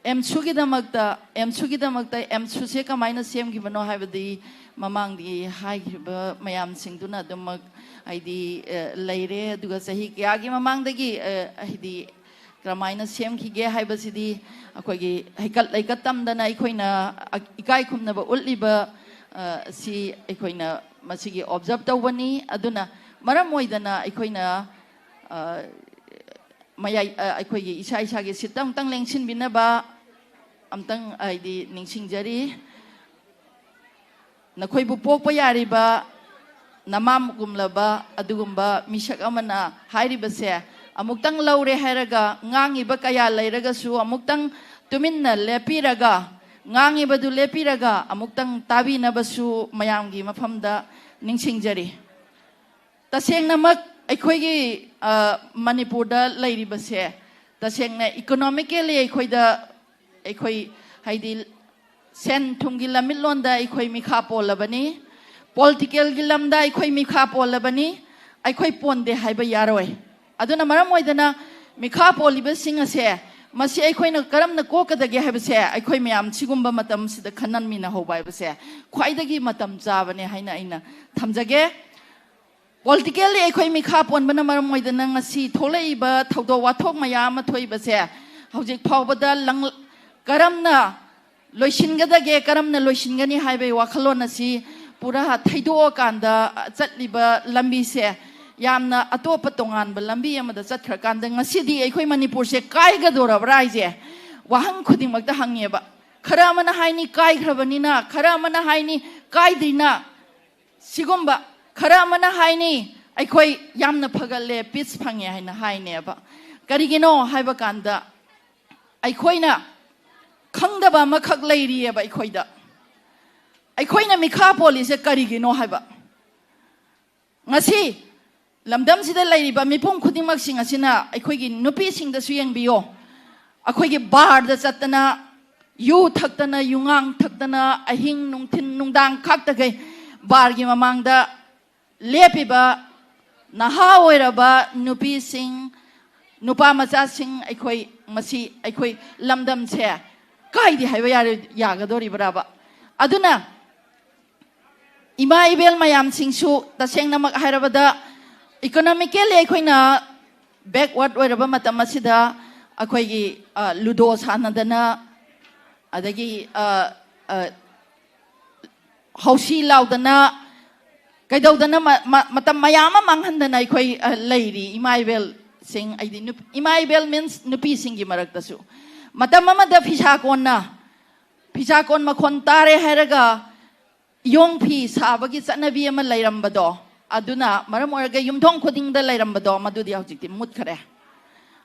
ꯑꯦꯝꯁꯨꯒꯤꯗꯃꯛꯇ, ꯑꯦꯝꯁꯨꯒꯤꯗꯃꯛꯇ ꯑꯦꯝꯁꯨꯁꯦ ꯀꯃꯥꯏꯅ ꯁꯦꯝꯈꯤꯕꯅꯣ ꯍꯥꯏꯕꯗꯤ ꯃꯃꯥꯡꯗꯤ ꯍꯥꯏꯈꯤꯕ ꯃꯌꯥꯝꯁꯤꯡꯗꯨꯅ ꯑꯗꯨꯃꯛ ꯍꯥꯏꯗꯤ, ꯑ, ꯂꯩꯔꯦ꯫ ꯑꯗꯨꯒ ꯆꯍꯤ ꯀꯌꯥꯒꯤ ꯃꯃꯥꯡꯗꯒꯤ, ꯑ, ꯍꯥꯏꯗꯤ ꯀꯔꯝꯍꯥꯏꯅ ꯁꯦꯝꯈꯤꯒꯦ ꯍꯥꯏꯕꯁꯤꯗꯤ ꯑꯩꯈꯣꯏꯒꯤ ꯍꯩꯀꯠ ꯂꯩꯀꯠ ꯇꯝꯗꯅ ꯑꯩꯈꯣꯏꯅ ꯏꯀꯥꯏ ꯈꯨꯝꯅꯕ ꯎꯠꯂꯤꯕ, ꯑ, ꯁꯤ ꯑꯩꯈꯣꯏꯅ ꯃꯁꯤꯒꯤ observe ꯇꯧꯕꯅꯤ꯫ ꯑꯗꯨꯅ ꯃꯔꯝ ꯑꯣꯏꯗꯅ ꯑꯩꯈꯣꯏꯅ, ꯑ, ꯃꯌꯥꯏ, ꯑ, ꯑꯩꯈꯣꯏꯒꯤ ꯏꯁꯥ ꯏꯁꯥꯒꯤ seat ꯑꯃꯨꯛꯇꯪ ꯂꯦꯡꯁꯤꯟꯕꯤꯅꯕ ꯑꯝꯇꯪ ꯍꯥꯏꯗꯤ ꯅꯤꯡꯁꯤꯡꯖꯔꯤ꯫ ꯅꯈꯣꯏꯕꯨ ꯄꯣꯛꯄ ꯌꯥꯔꯤꯕ ꯅꯃꯥꯒꯨꯝꯂꯕ ꯑꯗꯨꯒꯨꯝꯕ ꯃꯤꯁꯛ ꯑꯃꯅ ꯍꯥꯏꯔꯤꯕꯁꯦ, ꯑꯃꯨꯛꯇꯪ ꯂꯧꯔꯦ ꯍꯥꯏꯔꯒ ꯉꯥꯡꯉꯤꯕ ꯀꯌꯥ ꯂꯩꯔꯒꯁꯨ ꯑꯃꯨꯛꯇꯪ ꯇꯨꯃꯤꯟꯅ ꯂꯦꯞꯄꯤꯔꯒ, ꯉꯥꯡꯉꯤꯕꯗꯨ ꯂꯦꯞꯄꯤꯔꯒ ꯑꯃꯨꯛꯇꯪ ꯇꯥꯕꯤꯅꯕꯁꯨ ꯃꯌꯥꯝꯒꯤ ꯃꯐꯝꯗ ꯅꯤꯡꯁꯤꯡꯖꯔꯤ꯫ ꯇꯁꯦꯡꯅꯃꯛ ꯑꯩꯈꯣꯏꯒꯤ, ꯑ, ꯃꯅꯤꯄꯨꯔꯗ ꯂꯩꯔꯤꯕꯁꯦ ꯇꯁꯦꯡꯅ economically ꯑꯩꯈꯣꯏꯗ, ꯑꯩꯈꯣꯏ ꯍꯥꯏꯗꯤ ꯁꯦꯟ ꯊꯨꯝꯒꯤ ꯂꯝꯃꯤꯠꯂꯣꯟꯗ ꯑꯩꯈꯣꯏ ꯃꯤꯈꯥ ꯄꯣꯜꯂꯕꯅꯤ, politicalꯒꯤ ꯂꯝꯗ ꯑꯩꯈꯣꯏ ꯃꯤꯈꯥ ꯄꯣꯜꯂꯕꯅꯤ, ꯑꯩꯈꯣꯏ ꯄꯣꯟꯗꯦ ꯍꯥꯏꯕ ꯌꯥꯔꯣꯏ꯫ ꯑꯗꯨꯅ ꯃꯔꯝ ꯑꯣꯏꯗꯅ ꯃꯤꯈꯥ ꯄꯣꯜꯂꯤꯕꯁꯤꯡ ꯑꯁꯦ ꯃꯁꯤ ꯑꯩꯈꯣꯏꯅ ꯀꯔꯝꯅ ꯀꯣꯛꯀꯗꯒꯦ ꯍꯥꯏꯕꯁꯦ ꯑꯩꯈꯣꯏ ꯃꯌꯥꯝ ꯁꯤꯒꯨꯝꯕ ꯃꯇꯝꯁꯤꯗ ꯈꯟꯅꯃꯤꯟꯅꯍꯧꯕ ꯍꯥꯏꯕꯁꯦ ꯈ꯭ꯋꯥꯏꯗꯒꯤ ꯃꯇꯝ ꯆꯥꯕꯅꯦ ꯍꯥꯏꯅ ꯑꯩꯅ ꯊꯝꯖꯒꯦ꯫ Politically ꯑꯩꯈꯣꯏ ꯃꯤꯈꯥ ꯄꯣꯟꯕꯅ ꯃꯔꯝ ꯑꯣꯏꯗꯅ ꯉꯁꯤ ꯊꯣꯛꯂꯛꯏꯕ ꯊꯧꯗꯣꯛ ꯋꯥꯊꯣꯛ ꯃꯌꯥꯝ ꯑꯃ ꯊꯣꯛꯏꯕꯁꯦ ꯍꯧꯖꯤꯛ ꯐꯥꯎꯕꯗ ꯂꯪ-, ꯀꯔꯝꯅ ꯂꯣꯏꯁꯤꯟꯒꯗꯒꯦ, ꯀꯔꯝꯅ ꯂꯣꯏꯁꯤꯟꯒꯅꯤ ꯍꯥꯏꯕꯒꯤ ꯋꯥꯈꯜꯂꯣꯟ ꯑꯁꯤ ꯄꯨꯔꯥ ꯊꯩꯗꯣꯛꯑꯀꯥꯟꯗ ꯆꯠꯂꯤꯕ ꯂꯝꯕꯤꯁꯦ ꯌꯥꯝꯅ ꯑꯇꯣꯞꯄ ꯇꯣꯉꯥꯟꯕ ꯂꯝꯕꯤ ꯑꯃꯗ ꯆꯠꯈ꯭ꯔꯀꯥꯟꯗ ꯉꯁꯤꯗꯤ ꯑꯩꯈꯣꯏ ꯃꯅꯤꯄꯨꯔꯁꯦ ꯀꯥꯏꯒꯗꯧꯔꯕ꯭ꯔꯥ ꯍꯥꯏꯁꯦ ꯋꯥꯍꯪ ꯈꯨꯗꯤꯡꯃꯛꯇ ꯍꯪꯉꯦꯕ꯫ ꯈꯔ ꯑꯃꯅ ꯍꯥꯏꯅꯤ ꯀꯥꯏꯈ꯭ꯔꯕꯅꯤꯅ, ꯈꯔ ꯑꯃꯅ ꯍꯥꯏꯅꯤ ꯀꯥꯏꯗ꯭ꯔꯤꯅ, ꯁꯤꯒꯨꯝꯕ ꯈꯔ ꯑꯃꯅ ꯍꯥꯏꯅꯤ ꯑꯩꯈꯣꯏ ꯌꯥꯝꯅ ꯐꯒꯠꯂꯦ, peace ꯐꯪꯉꯦ ꯍꯥꯏꯅ ꯍꯥꯏꯅꯦꯕ꯫ ꯀꯔꯤꯒꯤꯅꯣ ꯍꯥꯏꯕ ꯀꯥꯟꯗ ꯑꯩꯈꯣꯏꯅ ꯈꯪꯗꯕ ꯑꯃꯈꯛ ꯂꯩꯔꯤꯑꯕ ꯑꯩꯈꯣꯏꯗ꯫ ꯑꯩꯈꯣꯏꯅ ꯃꯤꯈꯥ ꯄꯣꯜꯂꯤꯁꯦ ꯀꯔꯤꯒꯤꯅꯣ ꯍꯥꯏꯕ꯫ ꯉꯁꯤ ꯂꯝꯗꯝꯁꯤꯗ ꯂꯩꯔꯤꯕ ꯃꯤꯄꯨꯝ ꯈꯨꯗꯤꯡꯃꯛꯁꯤꯡ ꯑꯁꯤꯅ ꯑꯩꯈꯣꯏꯒꯤ ꯅꯨꯄꯤꯁꯤꯡꯗꯁꯨ ꯌꯦꯡꯕꯤꯌꯣ꯫ ꯑꯩꯈꯣꯏꯒꯤ ꯕꯥꯔꯗ ꯆꯠꯇꯅ, ꯌꯨ ꯊꯛꯇꯅ, ꯌꯨꯉꯥꯡ ꯊꯛꯇꯅ, ꯑꯍꯤꯡ ꯅꯨꯡꯊꯤꯟ ꯅꯨꯡꯗꯥꯡ ꯈꯥꯛꯇꯈꯩ ꯕꯥꯔꯒꯤ ꯃꯃꯥꯡꯗ ꯂꯦꯞꯄꯤꯕ ꯅꯍꯥ ꯑꯣꯏꯔꯕ ꯅꯨꯄꯤꯁꯤꯡ, ꯅꯨꯄꯥ ꯃꯆꯥꯁꯤꯡ, ꯑꯩꯈꯣꯏ ꯃꯁꯤ ꯑꯩꯈꯣꯏ ꯂꯝꯗꯝꯁꯦ ꯀꯥꯏꯗꯦ ꯍꯥꯏꯕ ꯌꯥꯔꯣꯏ-, ꯌꯥꯒꯗꯧꯔꯤꯕ꯭ꯔꯥꯕ? ꯑꯗꯨꯅ ꯏꯃꯥ ꯏꯕꯦꯜ ꯃꯌꯥꯝꯁꯤꯡꯁꯨ ꯇꯁꯦꯡꯅꯃꯛ ꯍꯥꯏꯔꯕꯗ economically ꯑꯩꯈꯣꯏꯅ backward ꯑꯣꯏꯔꯕ ꯃꯇꯝ ꯑꯁꯤꯗ ꯑꯩꯈꯣꯏꯒꯤ ꯑ, ꯂꯨꯗꯣ ꯁꯥꯟꯅꯗꯅ, ꯑꯗꯒꯤ ꯑ, ꯑ, ꯍꯧꯁꯤ ꯂꯥꯎꯗꯅ, ꯀꯩꯗꯧꯗꯅ ꯃ- ꯃ- ꯃꯇꯝ ꯃꯌꯥꯝ ꯑꯃ ꯃꯥꯡꯍꯟꯗꯅ ꯑꯩꯈꯣꯏ ꯑ, ꯂꯩꯔꯤ꯫ ꯏꯃꯥ ꯏꯕꯦꯜꯁꯤꯡ, ꯑꯩꯗꯤ ꯅꯨꯞ- ꯏꯃꯥ ꯏꯕꯦꯜ ꯃꯤꯟꯁ ꯅꯨꯄꯤꯁꯤꯡꯒꯤ ꯃꯔꯛꯇꯁꯨ꯫ ꯃꯇꯝ ꯑꯃꯗ ꯐꯤꯁꯥ ꯀꯣꯟꯅ, ꯐꯤꯁꯥ ꯀꯣꯟ ꯃꯈꯣꯟ ꯇꯥꯔꯦ ꯍꯥꯏꯔꯒ ꯏꯌꯣꯡ ꯐꯤ ꯁꯥꯕꯒꯤ ꯆꯠꯅꯕꯤ ꯑꯃ ꯂꯩꯔꯝꯕꯗꯣ, ꯑꯗꯨꯅ ꯃꯔꯝ ꯑꯣꯏꯔꯒ ꯌꯨꯝꯊꯣꯡ ꯈꯨꯗꯤꯡꯗ ꯂꯩꯔꯝꯕꯗꯣ, ꯃꯗꯨꯗꯤ ꯍꯧꯖꯤꯛꯇꯤ ꯃꯨꯠꯈꯔꯦ꯫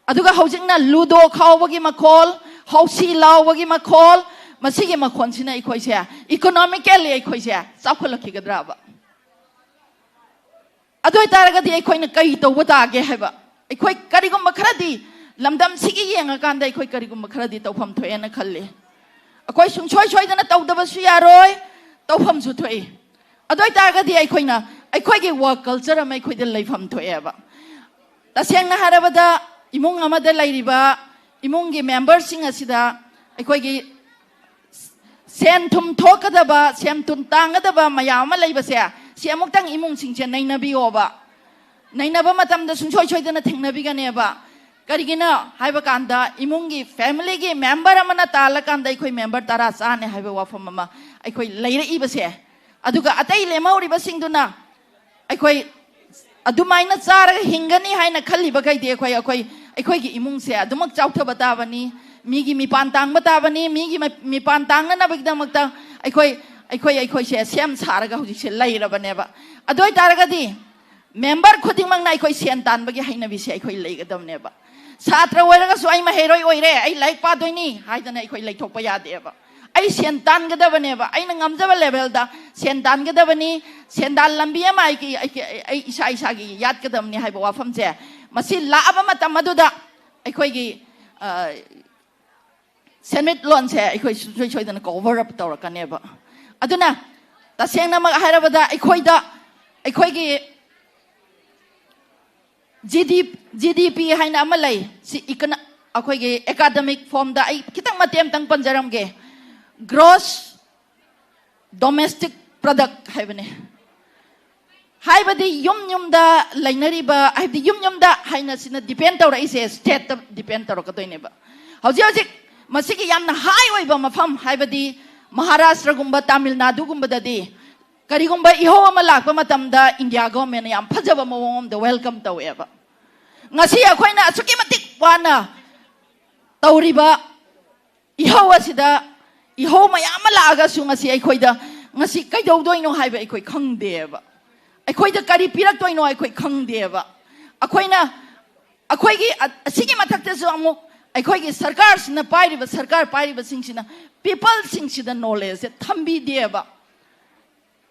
ꯑꯗꯨꯒ ꯍꯧꯖꯤꯛꯅ ꯂꯨꯗꯣ ꯈꯥꯎꯕꯒꯤ ꯃꯈꯣꯜ, ꯍꯧꯁꯤ ꯂꯥꯎꯕꯒꯤ ꯃꯈꯣꯜ, ꯃꯁꯤꯒꯤ ꯃꯈꯣꯟꯁꯤꯅ ꯑꯩꯈꯣꯏꯁꯦ, ꯏꯀꯣꯅꯣꯃꯤꯀꯦꯜꯂꯤ ꯑꯩꯈꯣꯏꯁꯦ ꯆꯥꯎꯈꯠꯂꯛꯈꯤꯒꯗ꯭ꯔꯕ? ꯑꯗꯨ ꯑꯣꯏꯇꯥꯔꯒꯗꯤ ꯑꯩꯈꯣꯏꯅ ꯀꯔꯤ ꯇꯧꯕ ꯇꯥꯒꯦ ꯍꯥꯏꯕ? ꯑꯩꯈꯣꯏ ꯀꯔꯤꯒꯨꯝꯕ ꯈꯔꯗꯤ, ꯂꯝꯗꯝꯁꯤꯒꯤ ꯌꯦꯡꯉꯀꯥꯟꯗ ꯑꯩꯈꯣꯏ ꯀꯔꯤꯒꯨꯝꯕ ꯈꯔꯗꯤ ꯇꯧꯐꯝ ꯊꯣꯛꯑꯦꯅ ꯈꯜꯂꯤ꯫ ꯑꯩꯈꯣꯏ ꯁꯨꯡꯁꯣꯏ ꯁꯣꯏꯗꯅ ꯇꯧꯗꯕꯁꯨ ꯌꯥꯔꯣꯏ, ꯇꯧꯐꯝꯁꯨ ꯊꯣꯛꯏ꯫ ꯑꯗꯨ ꯑꯣꯏꯇꯥꯔꯒꯗꯤ ꯑꯩꯈꯣꯏꯅ, ꯑꯩꯈꯣꯏꯒꯤ ꯋꯥꯔꯛ ꯀꯜꯆꯔ ꯑꯃ ꯑꯩꯈꯣꯏꯗ ꯂꯩꯐꯝ ꯊꯣꯛꯑꯦꯕ꯫ ꯇꯁꯦꯡꯅ ꯍꯥꯏꯔꯕꯗ, ꯏꯃꯨꯡ ꯑꯃꯗ ꯂꯩꯔꯤꯕ ꯏꯃꯨꯡꯒꯤ ꯃꯦꯝꯕꯔꯁꯤꯡ ꯑꯁꯤꯗ ꯑꯩꯈꯣꯏꯒꯤ ꯁꯦꯟ ꯊꯨꯝ ꯊꯣꯛꯀꯗꯕ, ꯁꯦꯟ ꯊꯨꯝ ꯇꯥꯡꯒꯗꯕ ꯃꯌꯥꯝ ꯑꯃ ꯂꯩꯕꯁꯦ, ꯁꯤ ꯑꯃꯨꯛꯇꯪ ꯏꯃꯨꯡꯁꯤꯡꯁꯦ ꯅꯩꯅꯕꯤꯌꯣꯕ꯫ ꯅꯩꯅꯕ ꯃꯇꯝꯗ ꯁꯨꯡꯁꯣꯏ ꯁꯣꯏꯗꯅ ꯊꯦꯡꯅꯕꯤꯒꯅꯦꯕ꯫ ꯀꯔꯤꯒꯤꯅꯣ ꯍꯥꯏꯕ ꯀꯥꯟꯗ, ꯏꯃꯨꯡꯒꯤ, ꯐꯦꯃꯤꯂꯤꯒꯤ ꯃꯦꯝꯕꯔ ꯑꯃꯅ ꯇꯥꯜꯂꯀꯥꯟꯗ ꯑꯩꯈꯣꯏ ꯃꯦꯝꯕꯔ ꯇꯔꯥ ꯆꯥꯅꯤ ꯍꯥꯏꯕ ꯋꯥꯐꯝ ꯑꯃ ꯑꯩꯈꯣꯏ ꯂꯩꯔꯛꯏꯕꯁꯦ, ꯑꯗꯨꯒ ꯑꯇꯩ ꯂꯦꯝꯍꯧꯔꯤꯕꯁꯤꯡꯗꯨꯅ ꯑꯩꯈꯣꯏ ꯑꯗꯨꯃꯥꯏꯅ ꯆꯥꯔꯒ ꯍꯤꯡꯒꯅꯤ ꯍꯥꯏꯅ ꯈꯜꯂꯤꯕꯈꯩꯗꯤ, ꯑꯩꯈꯣꯏ, ꯑꯩꯈꯣꯏ, ꯑꯩꯈꯣꯏꯒꯤ ꯏꯃꯨꯡꯁꯦ ꯑꯗꯨꯃꯛ ꯆꯥꯎꯊꯕ ꯇꯥꯕꯅꯤ, ꯃꯤꯒꯤ ꯃꯤꯄꯥꯟ ꯇꯥꯡꯕ ꯇꯥꯕꯅꯤ, ꯃꯤꯒꯤ ꯃ- ꯃꯤꯄꯥꯟ ꯇꯥꯡꯅꯅꯕꯒꯤꯗꯃꯛꯇ ꯑꯩꯈꯣꯏ, ꯑꯩꯈꯣꯏ, ꯑꯩꯈꯣꯏꯁꯦ ꯁꯦꯝ ꯁꯥꯔꯒ ꯍꯧꯖꯤꯛꯁꯦ ꯂꯩꯔꯕꯅꯦꯕ꯫ ꯑꯗꯨ ꯑꯣꯏꯇꯥꯔꯒꯗꯤ ꯃꯦꯝꯕꯔ ꯈꯨꯗꯤꯡꯃꯛꯅ ꯑꯩꯈꯣꯏ ꯁꯦꯟ ꯇꯥꯟꯕꯒꯤ ꯍꯩꯅꯕꯤꯁꯦ ꯑꯩꯈꯣꯏ ꯂꯩꯒꯗꯕꯅꯦꯕ꯫ ꯁꯥꯇ꯭ꯔ ꯑꯣꯏꯔꯒꯁꯨ "ꯑꯩ ꯃꯍꯩꯔꯣꯏ ꯑꯣꯏꯔꯦ, ꯑꯩ ꯂꯥꯏꯔꯤꯛ ꯄꯥꯗꯣꯏꯅꯤ" ꯍꯥꯏꯗꯅ ꯑꯩꯈꯣꯏ ꯂꯩꯊꯣꯛꯄ ꯌꯥꯗꯦꯕ꯫ ꯑꯩ ꯁꯦꯟ ꯇꯥꯟꯒꯗꯕꯅꯦꯕ, ꯑꯩꯅ ꯉꯝꯖꯕ ꯂꯦꯚꯦꯜꯗ ꯁꯦꯟ ꯇꯥꯟꯒꯗꯕꯅꯤ, ꯁꯦꯟꯗꯥꯟ ꯂꯝꯕꯤ ꯑꯃ ꯑꯩꯒꯤ, ꯑꯩꯒꯤ, ꯑꯩ ꯏꯁꯥ ꯏꯁꯥꯒꯤ ꯌꯥꯠꯀꯗꯕꯅꯤ ꯍꯥꯏꯕ ꯋꯥꯐꯝꯁꯦ, ꯃꯁꯤ ꯂꯥꯛꯑꯕ ꯃꯇꯝ ꯑꯗꯨꯗ ꯑꯩꯈꯣꯏꯒꯤ, ꯑ, ꯁꯦꯟꯃꯤꯠꯂꯣꯟꯁꯦ ꯑꯩꯈꯣꯏ ꯁꯨꯡꯁꯣꯏ ꯁꯣꯏꯗꯅ ꯀꯣꯚꯔ ꯑꯞ ꯇꯧꯔꯛꯀꯅꯦꯕ꯫ ꯑꯗꯨꯅ ꯇꯁꯦꯡꯅꯃꯛ ꯍꯥꯏꯔꯕꯗ, ꯑꯩꯈꯣꯏꯗ, ꯑꯩꯈꯣꯏꯒꯤ ꯖꯤ ꯗꯤ, ꯖꯤ ꯗꯤ ꯄꯤ ꯍꯥꯏꯅ ꯑꯃ ꯂꯩ꯫ ꯁꯤ ꯏꯀꯅ-, ꯑꯩꯈꯣꯏꯒꯤ ꯑꯦꯀꯥꯗꯃꯤꯛ ꯐꯣꯝꯗ ꯑꯩ ꯈꯤꯇꯪ ꯃꯇꯦꯛ ꯑꯃꯇꯪ ꯄꯟꯖꯔꯝꯒꯦ꯫ ꯒ꯭ꯔꯣꯁ ꯗꯣꯃꯦꯁꯇꯤꯛ ꯄ꯭ꯔꯗꯛ ꯍꯥꯏꯕꯅꯦ꯫ ꯍꯥꯏꯕꯗꯤ ꯌꯨꯝ ꯌꯨꯝꯗ ꯂꯩꯅꯔꯤꯕ, ꯍꯥꯏꯕꯗꯤ ꯌꯨꯝ ꯌꯨꯝꯗ ꯍꯥꯏꯅ ꯁꯤꯅ ꯗꯤꯄꯦꯟ ꯇꯧꯔꯛꯏꯁꯦ, ꯁ꯭ꯇꯦꯠꯇ ꯗꯤꯄꯦꯟ ꯇꯧꯔꯛꯀꯗꯣꯏꯅꯦꯕ꯫ ꯍꯧꯖꯤꯛ ꯍꯧꯖꯤꯛ ꯃꯁꯤꯒꯤ ꯌꯥꯝꯅ ꯍꯥꯏ ꯑꯣꯏꯕ ꯃꯐꯝ, ꯍꯥꯏꯕꯗꯤ ꯃꯍꯥꯔꯥꯁꯇ꯭ꯔꯒꯨꯝꯕ, ꯇꯥꯃꯤꯜ ꯅꯥꯗꯨꯒꯨꯝꯕꯗꯗꯤ ꯀꯔꯤꯒꯨꯝꯕ ꯏꯍꯧ ꯑꯃ ꯂꯥꯛꯄ ꯃꯇꯝꯗ ꯏꯟꯗꯤꯌꯥ ꯒꯣꯔꯃꯦꯟꯅ ꯌꯥꯝ ꯐꯖꯕ ꯃꯑꯣꯡ ꯑꯃꯗ ꯋꯦꯜꯀꯝ ꯇꯧꯋꯦꯕ꯫ ꯉꯁꯤ ꯑꯩꯈꯣꯏꯅ ꯑꯁꯨꯛꯀꯤ ꯃꯇꯤꯛ ꯋꯥꯅ ꯇꯧꯔꯤꯕ ꯏꯍꯧ ꯑꯁꯤꯗ, ꯏꯍꯧ ꯃꯌꯥꯝ ꯑꯃ ꯂꯥꯛꯑꯒꯁꯨ ꯉꯁꯤ ꯑꯩꯈꯣꯏꯗ, ꯉꯁꯤ ꯀꯩꯗꯧꯗꯣꯏꯅꯣ ꯍꯥꯏꯕ ꯑꯩꯈꯣꯏ ꯈꯪꯗꯦꯕ꯫ ꯑꯩꯈꯣꯏꯗ ꯀꯔꯤ ꯄꯤꯔꯛꯇꯣꯏꯅꯣ ꯑꯩꯈꯣꯏ ꯈꯪꯗꯦꯕ꯫ ꯑꯩꯈꯣꯏꯅ, ꯑꯩꯈꯣꯏꯒꯤ ꯑ-, ꯑꯁꯤꯒꯤ ꯃꯊꯛꯇꯁꯨ ꯑꯃꯨꯛ ꯑꯩꯈꯣꯏꯒꯤ ꯁꯔꯀꯥꯔꯁꯤꯅ, ꯄꯥꯏꯔꯤꯕ ꯁꯔꯀꯥꯔ ꯄꯥꯏꯔꯤꯕꯁꯤꯡꯁꯤꯅ ꯄꯤꯄꯜꯁꯤꯡꯁꯤꯗ ꯅꯣꯂꯦꯖꯁꯦ ꯊꯝꯕꯤꯗꯦꯕ꯫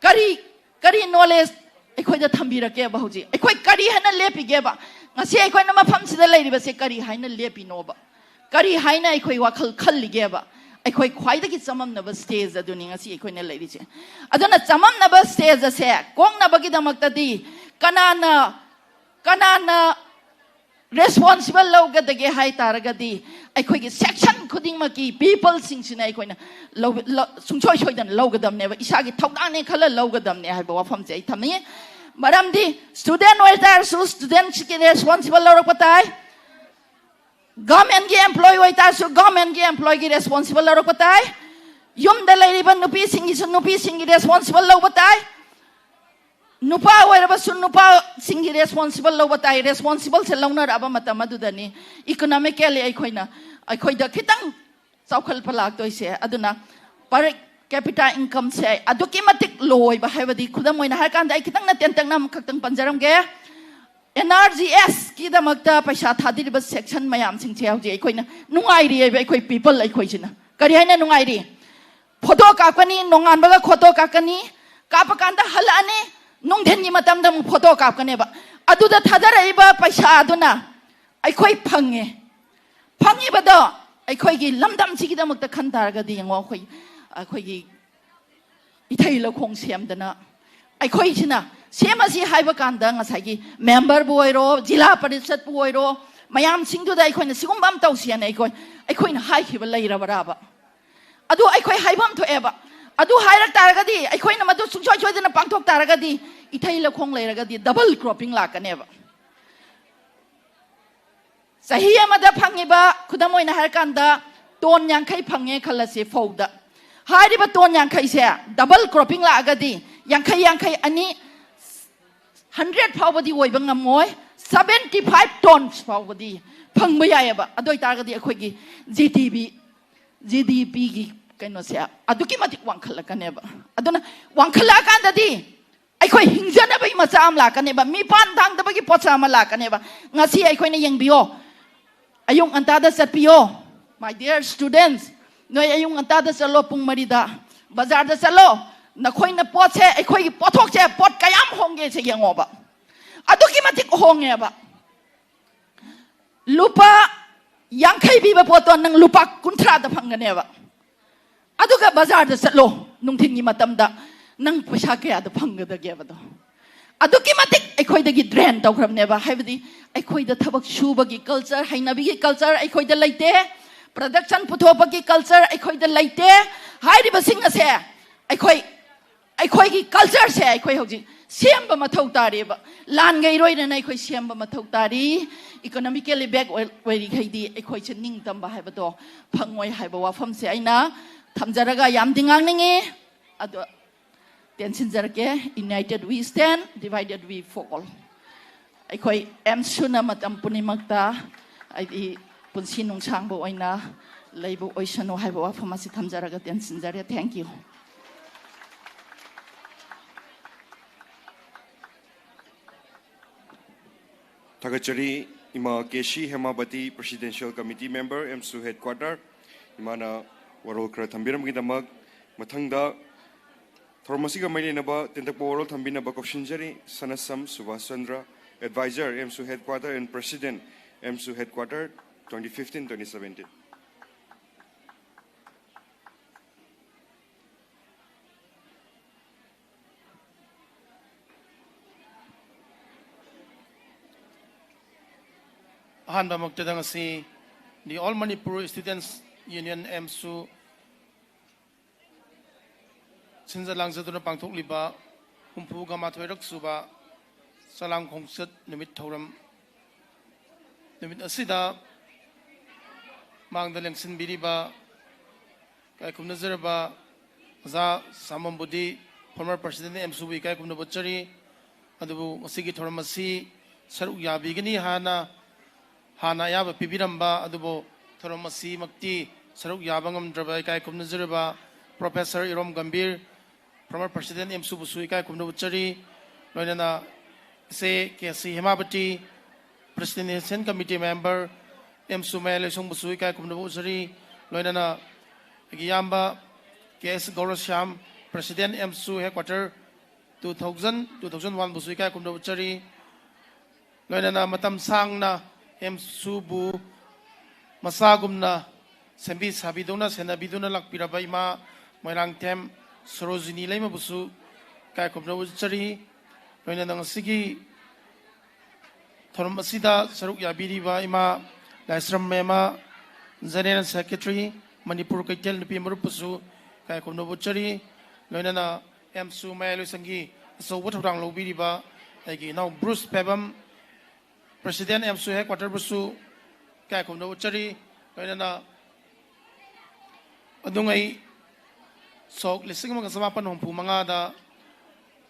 ꯀꯔꯤ, ꯀꯔꯤ ꯅꯣꯂꯦꯖ ꯑꯩꯈꯣꯏꯗ ꯊꯝꯕꯤꯔꯛꯀꯦꯕ? ꯍꯧꯖꯤꯛ ꯑꯩꯈꯣꯏ ꯀꯔꯤ ꯍꯥꯏꯅ ꯂꯦꯞꯄꯤꯒꯦꯕ? ꯉꯁꯤ ꯑꯩꯈꯣꯏꯅ ꯃꯐꯝꯁꯤꯗ ꯂꯩꯔꯤꯕꯁꯦ ꯀꯔꯤ ꯍꯥꯏꯅ ꯂꯦꯞꯄꯤꯅꯣꯕ? ꯀꯔꯤ ꯍꯥꯏꯅ ꯑꯩꯈꯣꯏ ꯋꯥꯈꯜ ꯈꯜꯂꯤꯒꯦꯕ? ꯑꯩꯈꯣꯏ ꯈ꯭ꯋꯥꯏꯗꯒꯤ ꯆꯃꯝꯅꯕ ꯁ꯭ꯇꯦꯖ ꯑꯗꯨꯅꯤ ꯉꯁꯤ ꯑꯩꯈꯣꯏꯅ ꯂꯩꯔꯤꯁꯦ꯫ ꯑꯗꯨꯅ ꯆꯃꯝꯅꯕ ꯁ꯭ꯇꯦꯖ ꯑꯁꯦ ꯀꯣꯛꯅꯕꯒꯤꯗꯃꯛꯇꯗꯤ ꯀꯅꯥꯅ, ꯀꯅꯥꯅ ꯔꯦꯁꯄꯣꯟꯁꯤꯕꯜ ꯂꯧꯒꯗꯒꯦ ꯍꯥꯏ ꯇꯥꯔꯒꯗꯤ, ꯑꯩꯈꯣꯏꯒꯤ ꯁꯦꯛꯁꯟ ꯈꯨꯗꯤꯡꯃꯛꯀꯤ ꯄꯤꯄꯜꯁꯤꯡꯁꯤꯅ ꯑꯩꯈꯣꯏꯅ ꯂꯧ-, ꯂꯧ-, ꯁꯨꯡꯁꯣꯏ ꯁꯣꯏꯗꯅ ꯂꯧꯒꯗꯕꯅꯦꯕ, ꯏꯁꯥꯒꯤ ꯊꯧꯗꯥꯡꯅꯦ ꯈꯜꯂ ꯂꯧꯒꯗꯕꯅꯦ ꯍꯥꯏꯕ ꯋꯥꯐꯝꯁꯦ ꯑꯩ ꯊꯝꯅꯤꯡꯉꯤ꯫ ꯃꯔꯝꯗꯤ ꯁ꯭ꯇꯨꯗꯦꯟ ꯑꯣꯏꯇꯥꯔꯁꯨ ꯁ꯭ꯇꯨꯗꯦꯟꯁꯤꯒꯤ ꯔꯦꯁꯄꯣꯟꯁꯤꯕꯜ ꯂꯧꯔꯛꯄ ꯇꯥꯏ, ꯒꯚꯔꯟꯃꯦꯟꯒꯤ ꯑꯦꯝꯄ꯭ꯂꯣꯏ ꯑꯣꯏꯇꯥꯔꯁꯨ ꯒꯚꯔꯟꯃꯦꯟꯒꯤ ꯑꯦꯝꯄ꯭ꯂꯣꯏꯒꯤ ꯔꯦꯁꯄꯣꯟꯁꯤꯕꯜ ꯂꯧꯔꯛꯄ ꯇꯥꯏ, ꯌꯨꯝꯗ ꯂꯩꯔꯤꯕ ꯅꯨꯄꯤꯁꯤꯡꯒꯤꯁꯨ ꯅꯨꯄꯤꯁꯤꯡꯒꯤ ꯔꯦꯁꯄꯣꯟꯁꯤꯕꯜ ꯂꯧꯕ ꯇꯥꯏ, ꯅꯨꯄꯥ ꯑꯣꯏꯔꯕꯁꯨ ꯅꯨꯄꯥꯁꯤꯡꯒꯤ ꯔꯦꯁꯄꯣꯟꯁꯤꯕꯜ ꯂꯧꯕ ꯇꯥꯏ꯫ ꯔꯦꯁꯄꯣꯟꯁꯤꯕꯜꯁꯦ ꯂꯧꯅꯔꯛꯑꯕ ꯃꯇꯝ ꯑꯗꯨꯗꯅꯤ ꯏꯀꯣꯅꯣꯃꯤꯀꯦꯜꯂꯤ ꯑꯩꯈꯣꯏꯅ, ꯑꯩꯈꯣꯏꯗ ꯈꯤꯇꯪ ꯆꯥꯎꯈꯠꯄ ꯂꯥꯛꯇꯣꯏꯁꯦ꯫ ꯑꯗꯨꯅ per capita incomeꯁꯦ ꯑꯗꯨꯛꯀꯤ ꯃꯇꯤꯛ ꯂꯣ ꯑꯣꯏꯕ, ꯍꯥꯏꯕꯗꯤ ꯈꯨꯗꯝ ꯑꯣꯏꯅ ꯍꯥꯏꯔꯀꯥꯟꯗ ꯑꯩ ꯈꯤꯇꯪꯅ ꯇꯦꯟꯇꯛꯅ ꯑꯃꯈꯛꯇꯪ ꯄꯟꯖꯔꯝꯒꯦ꯫ ꯑꯦꯟ ꯑꯥꯔ ꯖꯤ ꯑꯦꯁꯀꯤꯗꯃꯛꯇ ꯄꯩꯁꯥ ꯊꯥꯗꯔꯤꯕ ꯁꯦꯛꯁꯟ ꯃꯌꯥꯝꯁꯤꯡꯁꯦ ꯍꯧꯖꯤꯛ ꯑꯩꯈꯣꯏꯅ ꯅꯨꯡꯉꯥꯏꯔꯤꯑꯕ, ꯑꯩꯈꯣꯏ ꯄꯤꯄꯜ ꯑꯩꯈꯣꯏꯁꯤꯅ꯫ ꯀꯔꯤ ꯍꯥꯏꯅ ꯅꯨꯡꯉꯥꯏꯔꯤ? ꯐꯣꯇꯣ ꯀꯥꯞꯀꯅꯤ, ꯅꯣꯡꯉꯥꯟꯕꯒ ꯐꯣꯇꯣ ꯀꯥꯞꯀꯅꯤ, ꯀꯥꯞꯄꯀꯥꯟꯗ ꯍꯜꯂꯛꯑꯅꯤ, ꯅꯨꯡꯊꯤꯟꯒꯤ ꯃꯇꯝꯗ ꯑꯃꯨꯛ ꯐꯣꯇꯣ ꯀꯥꯞꯀꯅꯦꯕ꯫ ꯑꯗꯨꯗ ꯊꯥꯗꯔꯛꯏꯕ ꯄꯩꯁꯥ ꯑꯗꯨꯅ ꯑꯩꯈꯣꯏ ꯐꯪꯉꯦ꯫ ꯐꯪꯉꯤꯕꯗꯣ ꯑꯩꯈꯣꯏꯒꯤ ꯂꯝꯗꯝꯁꯤꯒꯤꯗꯃꯛꯇ ꯈꯟ ꯇꯥꯔꯒꯗꯤ ꯌꯦꯡꯉꯣ, ꯑꯩꯈꯣꯏ, ꯑꯩꯈꯣꯏꯒꯤ ꯏꯊꯩ ꯂꯧꯈꯣꯡ ꯁꯦꯝꯗꯅ ꯑꯩꯈꯣꯏꯁꯤꯅ ꯁꯦꯝꯃꯁꯤ ꯍꯥꯏꯕ ꯀꯥꯟꯗ ꯉꯁꯥꯏꯒꯤ ꯃꯦꯝꯕꯔꯕꯨ ꯑꯣꯏꯔꯣ, ꯖꯤꯂꯥ ꯄꯔꯤꯁꯠꯄꯨ ꯑꯣꯏꯔꯣ, ꯃꯌꯥꯝꯁꯤꯡꯗꯨꯗ ꯑꯩꯈꯣꯏꯅ ꯁꯤꯒꯨꯝꯕ ꯑꯃ ꯇꯧꯁꯤ ꯍꯥꯏꯅ ꯑꯩꯈꯣꯏ, ꯑꯩꯈꯣꯏꯅ ꯍꯥꯏꯈꯤꯕ ꯂꯩꯔꯕ꯭ꯔꯥꯕ? ꯑꯗꯨ ꯑꯩꯈꯣꯏ ꯍꯥꯏꯐꯝ ꯊꯣꯛꯑꯦꯕ꯫ ꯑꯗꯨ ꯍꯥꯏꯔꯛ ꯇꯥꯔꯒꯗꯤ, ꯑꯩꯈꯣꯏꯅ ꯃꯗꯨ ꯁꯨꯡꯁꯣꯏ ꯁꯣꯏꯗꯅ ꯄꯥꯡꯊꯣꯛ ꯇꯥꯔꯒꯗꯤ, ꯏꯊꯩ ꯂꯧꯈꯣꯡ ꯂꯩꯔꯒꯗꯤ ꯗꯕꯜ ꯀ꯭ꯔꯣꯞꯄꯤꯡ ꯂꯥꯛꯀꯅꯦꯕ꯫ ꯆꯍꯤ ꯑꯃꯗ ꯐꯪꯉꯤꯕ, ꯈꯨꯗꯝ ꯑꯣꯏꯅ ꯍꯥꯏꯔꯀꯥꯟꯗ, ꯇꯣꯟ ꯌꯥꯡꯈꯩ ꯐꯪꯉꯦ ꯈꯜꯂꯁꯤ ꯐꯧꯗ꯫ ꯍꯥꯏꯔꯤꯕ ꯇꯣꯟ ꯌꯥꯡꯈꯩꯁꯦ ꯗꯕꯜ ꯀ꯭ꯔꯣꯞꯄꯤꯡ ꯂꯥꯛꯑꯒꯗꯤ ꯌꯥꯡꯈꯩ, ꯌꯥꯡꯈꯩ ꯑꯅꯤ, ꯍꯟꯗ꯭ꯔꯦꯠ ꯐꯥꯎꯕꯗꯤ ꯑꯣꯏꯕ ꯉꯝꯃꯣꯏ, ꯁꯕꯦꯟꯇꯤ ꯐꯥꯏꯚ ꯇꯣꯟꯁ ꯐꯥꯎꯕꯗꯤ ꯐꯪꯕ ꯌꯥꯏꯑꯕ꯫ ꯑꯗꯨ ꯑꯣꯏꯇꯥꯔꯒꯗꯤ ꯑꯩꯈꯣꯏꯒꯤ ꯖꯤ ꯗꯤ ꯄꯤ, ꯖꯤ ꯗꯤ ꯄꯤꯒꯤ ꯀꯩꯅꯣꯁꯦ ꯑꯗꯨꯛꯀꯤ ꯃꯇꯤꯛ ꯋꯥꯡꯈꯠꯂꯛꯀꯅꯦꯕ꯫ ꯑꯗꯨꯅ ꯋꯥꯡꯈꯠꯂꯛꯑꯀꯥꯟꯗꯗꯤ ꯑꯩꯈꯣꯏ ꯍꯤꯡꯖꯅꯕꯒꯤ ꯃꯆꯥꯛ ꯑꯃ ꯂꯥꯛꯀꯅꯦꯕ, ꯃꯤꯄꯥꯟ ꯊꯥꯡꯗꯕꯒꯤ ꯄꯣꯠꯁꯛ ꯑꯃ ꯂꯥꯛꯀꯅꯦꯕ꯫ ꯉꯁꯤ ꯑꯩꯈꯣꯏꯅ ꯌꯦꯡꯕꯤꯌꯣ, ꯑꯌꯨꯛ ꯉꯟꯇꯥꯗ ꯆꯠꯄꯤꯌꯣ, my dear students, ꯅꯣꯏ ꯑꯌꯨꯛ ꯉꯟꯇꯥꯗ ꯆꯠꯂꯣ, ꯄꯨꯡ ꯃꯔꯤꯗ ꯕꯖꯥꯔꯗ ꯆꯠꯂꯣ꯫ ꯅꯈꯣꯏꯅ ꯄꯣꯠꯁꯦ, ꯑꯩꯈꯣꯏꯒꯤ ꯄꯣꯠꯊꯣꯛꯁꯦ ꯄꯣꯠ ꯀꯌꯥꯝ ꯍꯣꯡꯒꯦꯁꯦ ꯌꯦꯡꯉꯣꯕ꯫ ꯑꯗꯨꯛꯀꯤ ꯃꯇꯤꯛ ꯍꯣꯡꯉꯦꯕ꯫ ꯂꯨꯄꯥ ꯌꯥꯡꯈꯩ ꯄꯤꯕ ꯄꯣꯠꯇꯣ ꯅꯪ ꯂꯨꯄꯥ ꯀꯨꯟꯊ꯭ꯔꯥꯗ ꯐꯪꯒꯅꯦꯕ꯫ ꯑꯗꯨꯒ ꯕꯖꯥꯔꯗ ꯆꯠꯂꯣ, ꯅꯨꯡꯊꯤꯟꯒꯤ ꯃꯇꯝꯗ ꯅꯪ ꯄꯩꯁꯥ ꯀꯌꯥꯗ ꯐꯪꯒꯗꯒꯦꯕꯗꯣ? ꯑꯗꯨꯛꯀꯤ ꯃꯇꯤꯛ ꯑꯩꯈꯣꯏꯗꯒꯤ ꯗ꯭ꯔꯦꯟ ꯇꯧꯈ꯭ꯔꯕꯅꯦꯕ꯫ ꯍꯥꯏꯕꯗꯤ ꯑꯩꯈꯣꯏꯗ ꯊꯕꯛ ꯁꯨꯕꯒꯤ ꯀꯜꯆꯔ, ꯍꯩꯅꯕꯤꯒꯤ ꯀꯜꯆꯔ ꯑꯩꯈꯣꯏꯗ ꯂꯩꯇꯦ, ꯄ꯭ꯔꯗꯛꯁꯟ ꯄꯨꯊꯣꯛꯄꯒꯤ ꯀꯜꯆꯔ ꯑꯩꯈꯣꯏꯗ ꯂꯩꯇꯦ꯫ ꯍꯥꯏꯔꯤꯕꯁꯤꯡ ꯑꯁꯦ ꯑꯩꯈꯣꯏ, ꯑꯩꯈꯣꯏꯒꯤ ꯀꯜꯆꯔꯁꯦ ꯑꯩꯈꯣꯏ ꯍꯧꯖꯤꯛ ꯁꯦꯝꯕ ꯃꯊꯧ ꯇꯥꯔꯤꯕ꯫ ꯂꯥꯟꯒ ꯏꯔꯣꯏꯅꯅ ꯑꯩꯈꯣꯏ ꯁꯦꯝꯕ ꯃꯊꯧ ꯇꯥꯔꯤ꯫ ꯏꯀꯣꯅꯣꯃꯤꯀꯦꯜꯂꯤ ꯕꯦꯛ ꯑꯣꯏꯔꯤꯈꯩꯗꯤ ꯑꯩꯈꯣꯏꯁꯦ ꯅꯤꯡꯇꯝꯕ ꯍꯥꯏꯕꯗꯣ ꯐꯪꯉꯣꯏ ꯍꯥꯏꯕ ꯋꯥꯐꯝꯁꯦ ꯑꯩꯅ ꯊꯝꯖꯔꯒ ꯌꯥꯝꯗꯤ ꯉꯥꯡꯅꯤꯡꯉꯤ꯫ ꯑꯗꯣ ꯇꯦꯟꯁꯤꯟꯖꯔꯛꯀꯦ, United we stand, divided we fall꯫ ꯑꯩꯈꯣꯏ ꯑꯦꯝꯁꯨꯅ ꯃꯇꯝ ꯄꯨꯝꯅꯃꯛꯇ ꯍꯥꯏꯗꯤ ꯄꯨꯟꯁꯤ ꯅꯨꯡꯁꯥꯡꯕ ꯑꯣꯏꯅ ꯂꯩꯕ ꯑꯣꯏꯁꯅꯨ ꯍꯥꯏꯕ ꯋꯥꯐꯝ ꯑꯁꯤ ꯊꯝꯖꯔꯒ ꯇꯦꯟꯁꯤꯟꯖꯔꯦ꯫ Thank you꯫ ꯊꯥꯒꯠꯆꯔꯤ꯫ ꯏꯃꯥ K C ꯍꯦꯃꯥꯕꯇꯤ, Presidential Committee Member, ꯑꯦꯝꯁꯨ Headquarter, ꯏꯃꯥꯅ ꯋꯥꯔꯣꯜ ꯈꯔ ꯊꯝꯕꯤꯔꯝꯕꯒꯤꯗꯃꯛ꯫ ꯃꯊꯪꯗ ꯊꯧꯔꯝ ꯑꯁꯤꯒ ꯃꯔꯤ ꯂꯩꯅꯕ ꯇꯦꯟꯇꯛꯄ ꯋꯥꯔꯣꯜ ꯊꯝꯕꯤꯅꯕ ꯀꯧꯁꯤꯟꯖꯔꯤ, ꯁꯅꯥꯁꯝ Subhas Chandra, Advisor, ꯑꯦꯝꯁꯨ Headquarter and President, AMSU Headquarter, twenty fifteen, twenty seventeen꯫ ꯑꯍꯥꯟꯕꯃꯛꯇꯗ ꯉꯁꯤ the All Manipur Students Union, ꯑꯦꯝꯁꯨ, ꯁꯤꯟꯖ ꯂꯥꯡꯖꯗꯨꯅ ꯄꯥꯡꯊꯣꯛꯂꯤꯕ ꯍꯨꯝꯐꯨꯒ ꯃꯥꯊꯣꯏꯔꯛ ꯁꯨꯕ ꯆꯂꯥꯡ ꯈꯣꯡꯆꯠ ꯅꯨꯃꯤꯠ ꯊꯧꯔꯝ ꯅꯨꯃꯤꯠ ꯑꯁꯤꯗ ꯃꯥꯡꯗ ꯂꯦꯡꯁꯤꯟꯕꯤꯔꯤꯕ ꯏꯀꯥꯏ ꯈꯨꯝꯅꯖꯔꯕ ꯑꯣꯖꯥ ꯁꯥꯃꯝꯕꯨꯗꯤ former president ꯑꯦꯝꯁꯨꯕꯨ ꯏꯀꯥꯏ ꯈꯨꯝꯅꯕ ꯎꯠꯆꯔꯤ꯫ ꯑꯗꯨꯕꯨ ꯉꯁꯤꯒꯤ ꯊꯧꯔꯝ ꯑꯁꯤ ꯁꯔꯨꯛ ꯌꯥꯕꯤꯒꯅꯤ ꯍꯥꯏꯅ ꯍꯥꯟꯅ ꯑꯌꯥꯕ ꯄꯤꯕꯤꯔꯝꯕ ꯑꯗꯨꯕꯨ ꯊꯧꯔꯝ ꯑꯁꯤꯃꯛꯇꯤ ꯁꯔꯨꯛ ꯌꯥꯕ ꯉꯝꯗ꯭ꯔꯕ ꯏꯀꯥꯏ ꯈꯨꯝꯅꯖꯔꯕ Professor ꯏꯔꯣꯝ ꯒꯝꯚꯤꯔ, former president ꯑꯦꯝꯁꯨꯕꯨꯁꯨ ꯏꯀꯥꯏ ꯈꯨꯝꯅꯕ ꯎꯠꯆꯔꯤ꯫ ꯂꯣꯏꯅꯅ ꯏꯆꯦ K C ꯍꯦꯃꯥꯕꯇꯤ, president committee member ꯑꯦꯝꯁꯨ ꯃꯌꯥꯏ ꯂꯣꯏꯁꯪꯕꯨꯁꯨ ꯏꯀꯥꯏ ꯈꯨꯝꯅꯕ ꯎꯠꯆꯔꯤ꯫ ꯂꯣꯏꯅꯅ ꯑꯩꯒꯤ ꯏꯌꯥꯝꯕ ꯀꯦ S Gourashyam, president AMSU headquarter two thousand, two thousand one ꯕꯨꯁꯨ ꯏꯀꯥꯏ ꯈꯨꯝꯅꯕ ꯎꯠꯆꯔꯤ꯫ ꯂꯣꯏꯅꯅ ꯃꯇꯝ ꯁꯥꯡꯅ ꯑꯦꯝꯁꯨꯕꯨ ꯃꯆꯥꯒꯨꯝꯅ ꯁꯦꯝꯕꯤ ꯁꯥꯕꯤꯗꯨꯅ ꯁꯦꯟꯅꯕꯤꯗꯨꯅ ꯂꯥꯛꯄꯤꯔꯕ ꯏꯃꯥ ꯃꯣꯏꯔꯥꯡꯊꯦꯝ ꯁꯣꯔꯣꯖꯤꯅꯤ ꯂꯩꯃꯕꯨꯁꯨ ꯏꯀꯥꯏ ꯈꯨꯝꯅꯕ ꯎꯠꯆꯔꯤ꯫ ꯂꯣꯏꯅꯅ ꯉꯁꯤꯒꯤ ꯊꯧꯔꯝ ꯑꯁꯤꯗ ꯁꯔꯨꯛ ꯌꯥꯕꯤꯔꯤꯕ ꯏꯃꯥ ꯂꯥꯏꯁ꯭ꯔꯝ ꯃꯦꯃ, general secretary, ꯃꯅꯤꯄꯨꯔ ꯀꯩꯊꯦꯜ ꯅꯨꯄꯤ ꯃꯔꯨꯞꯄꯨꯁꯨ ꯏꯀꯥꯏ ꯈꯨꯝꯅꯕ ꯎꯠꯆꯔꯤ꯫ ꯂꯣꯏꯅꯅ ꯑꯦꯝꯁꯨ ꯃꯌꯥꯏ ꯂꯣꯏꯁꯪꯒꯤ ꯑꯆꯧꯕ ꯊꯧꯗꯥꯡ ꯂꯧꯕꯤꯔꯤꯕ ꯑꯩꯒꯤ ꯏꯅꯥꯎ brush Pebam, president AMSU headquarter ꯕꯨꯁꯨ ꯏꯀꯥꯏ ꯈꯨꯝꯅꯕ ꯎꯠꯆꯔꯤ꯫ ꯂꯣꯏꯅꯅ ꯑꯗꯨꯉꯩ ꯁꯣꯛ ꯂꯤꯁꯤꯡ ꯑꯃꯒ ꯆꯃꯥꯄꯟ ꯍꯨꯝꯐꯨ ꯃꯉꯥꯗ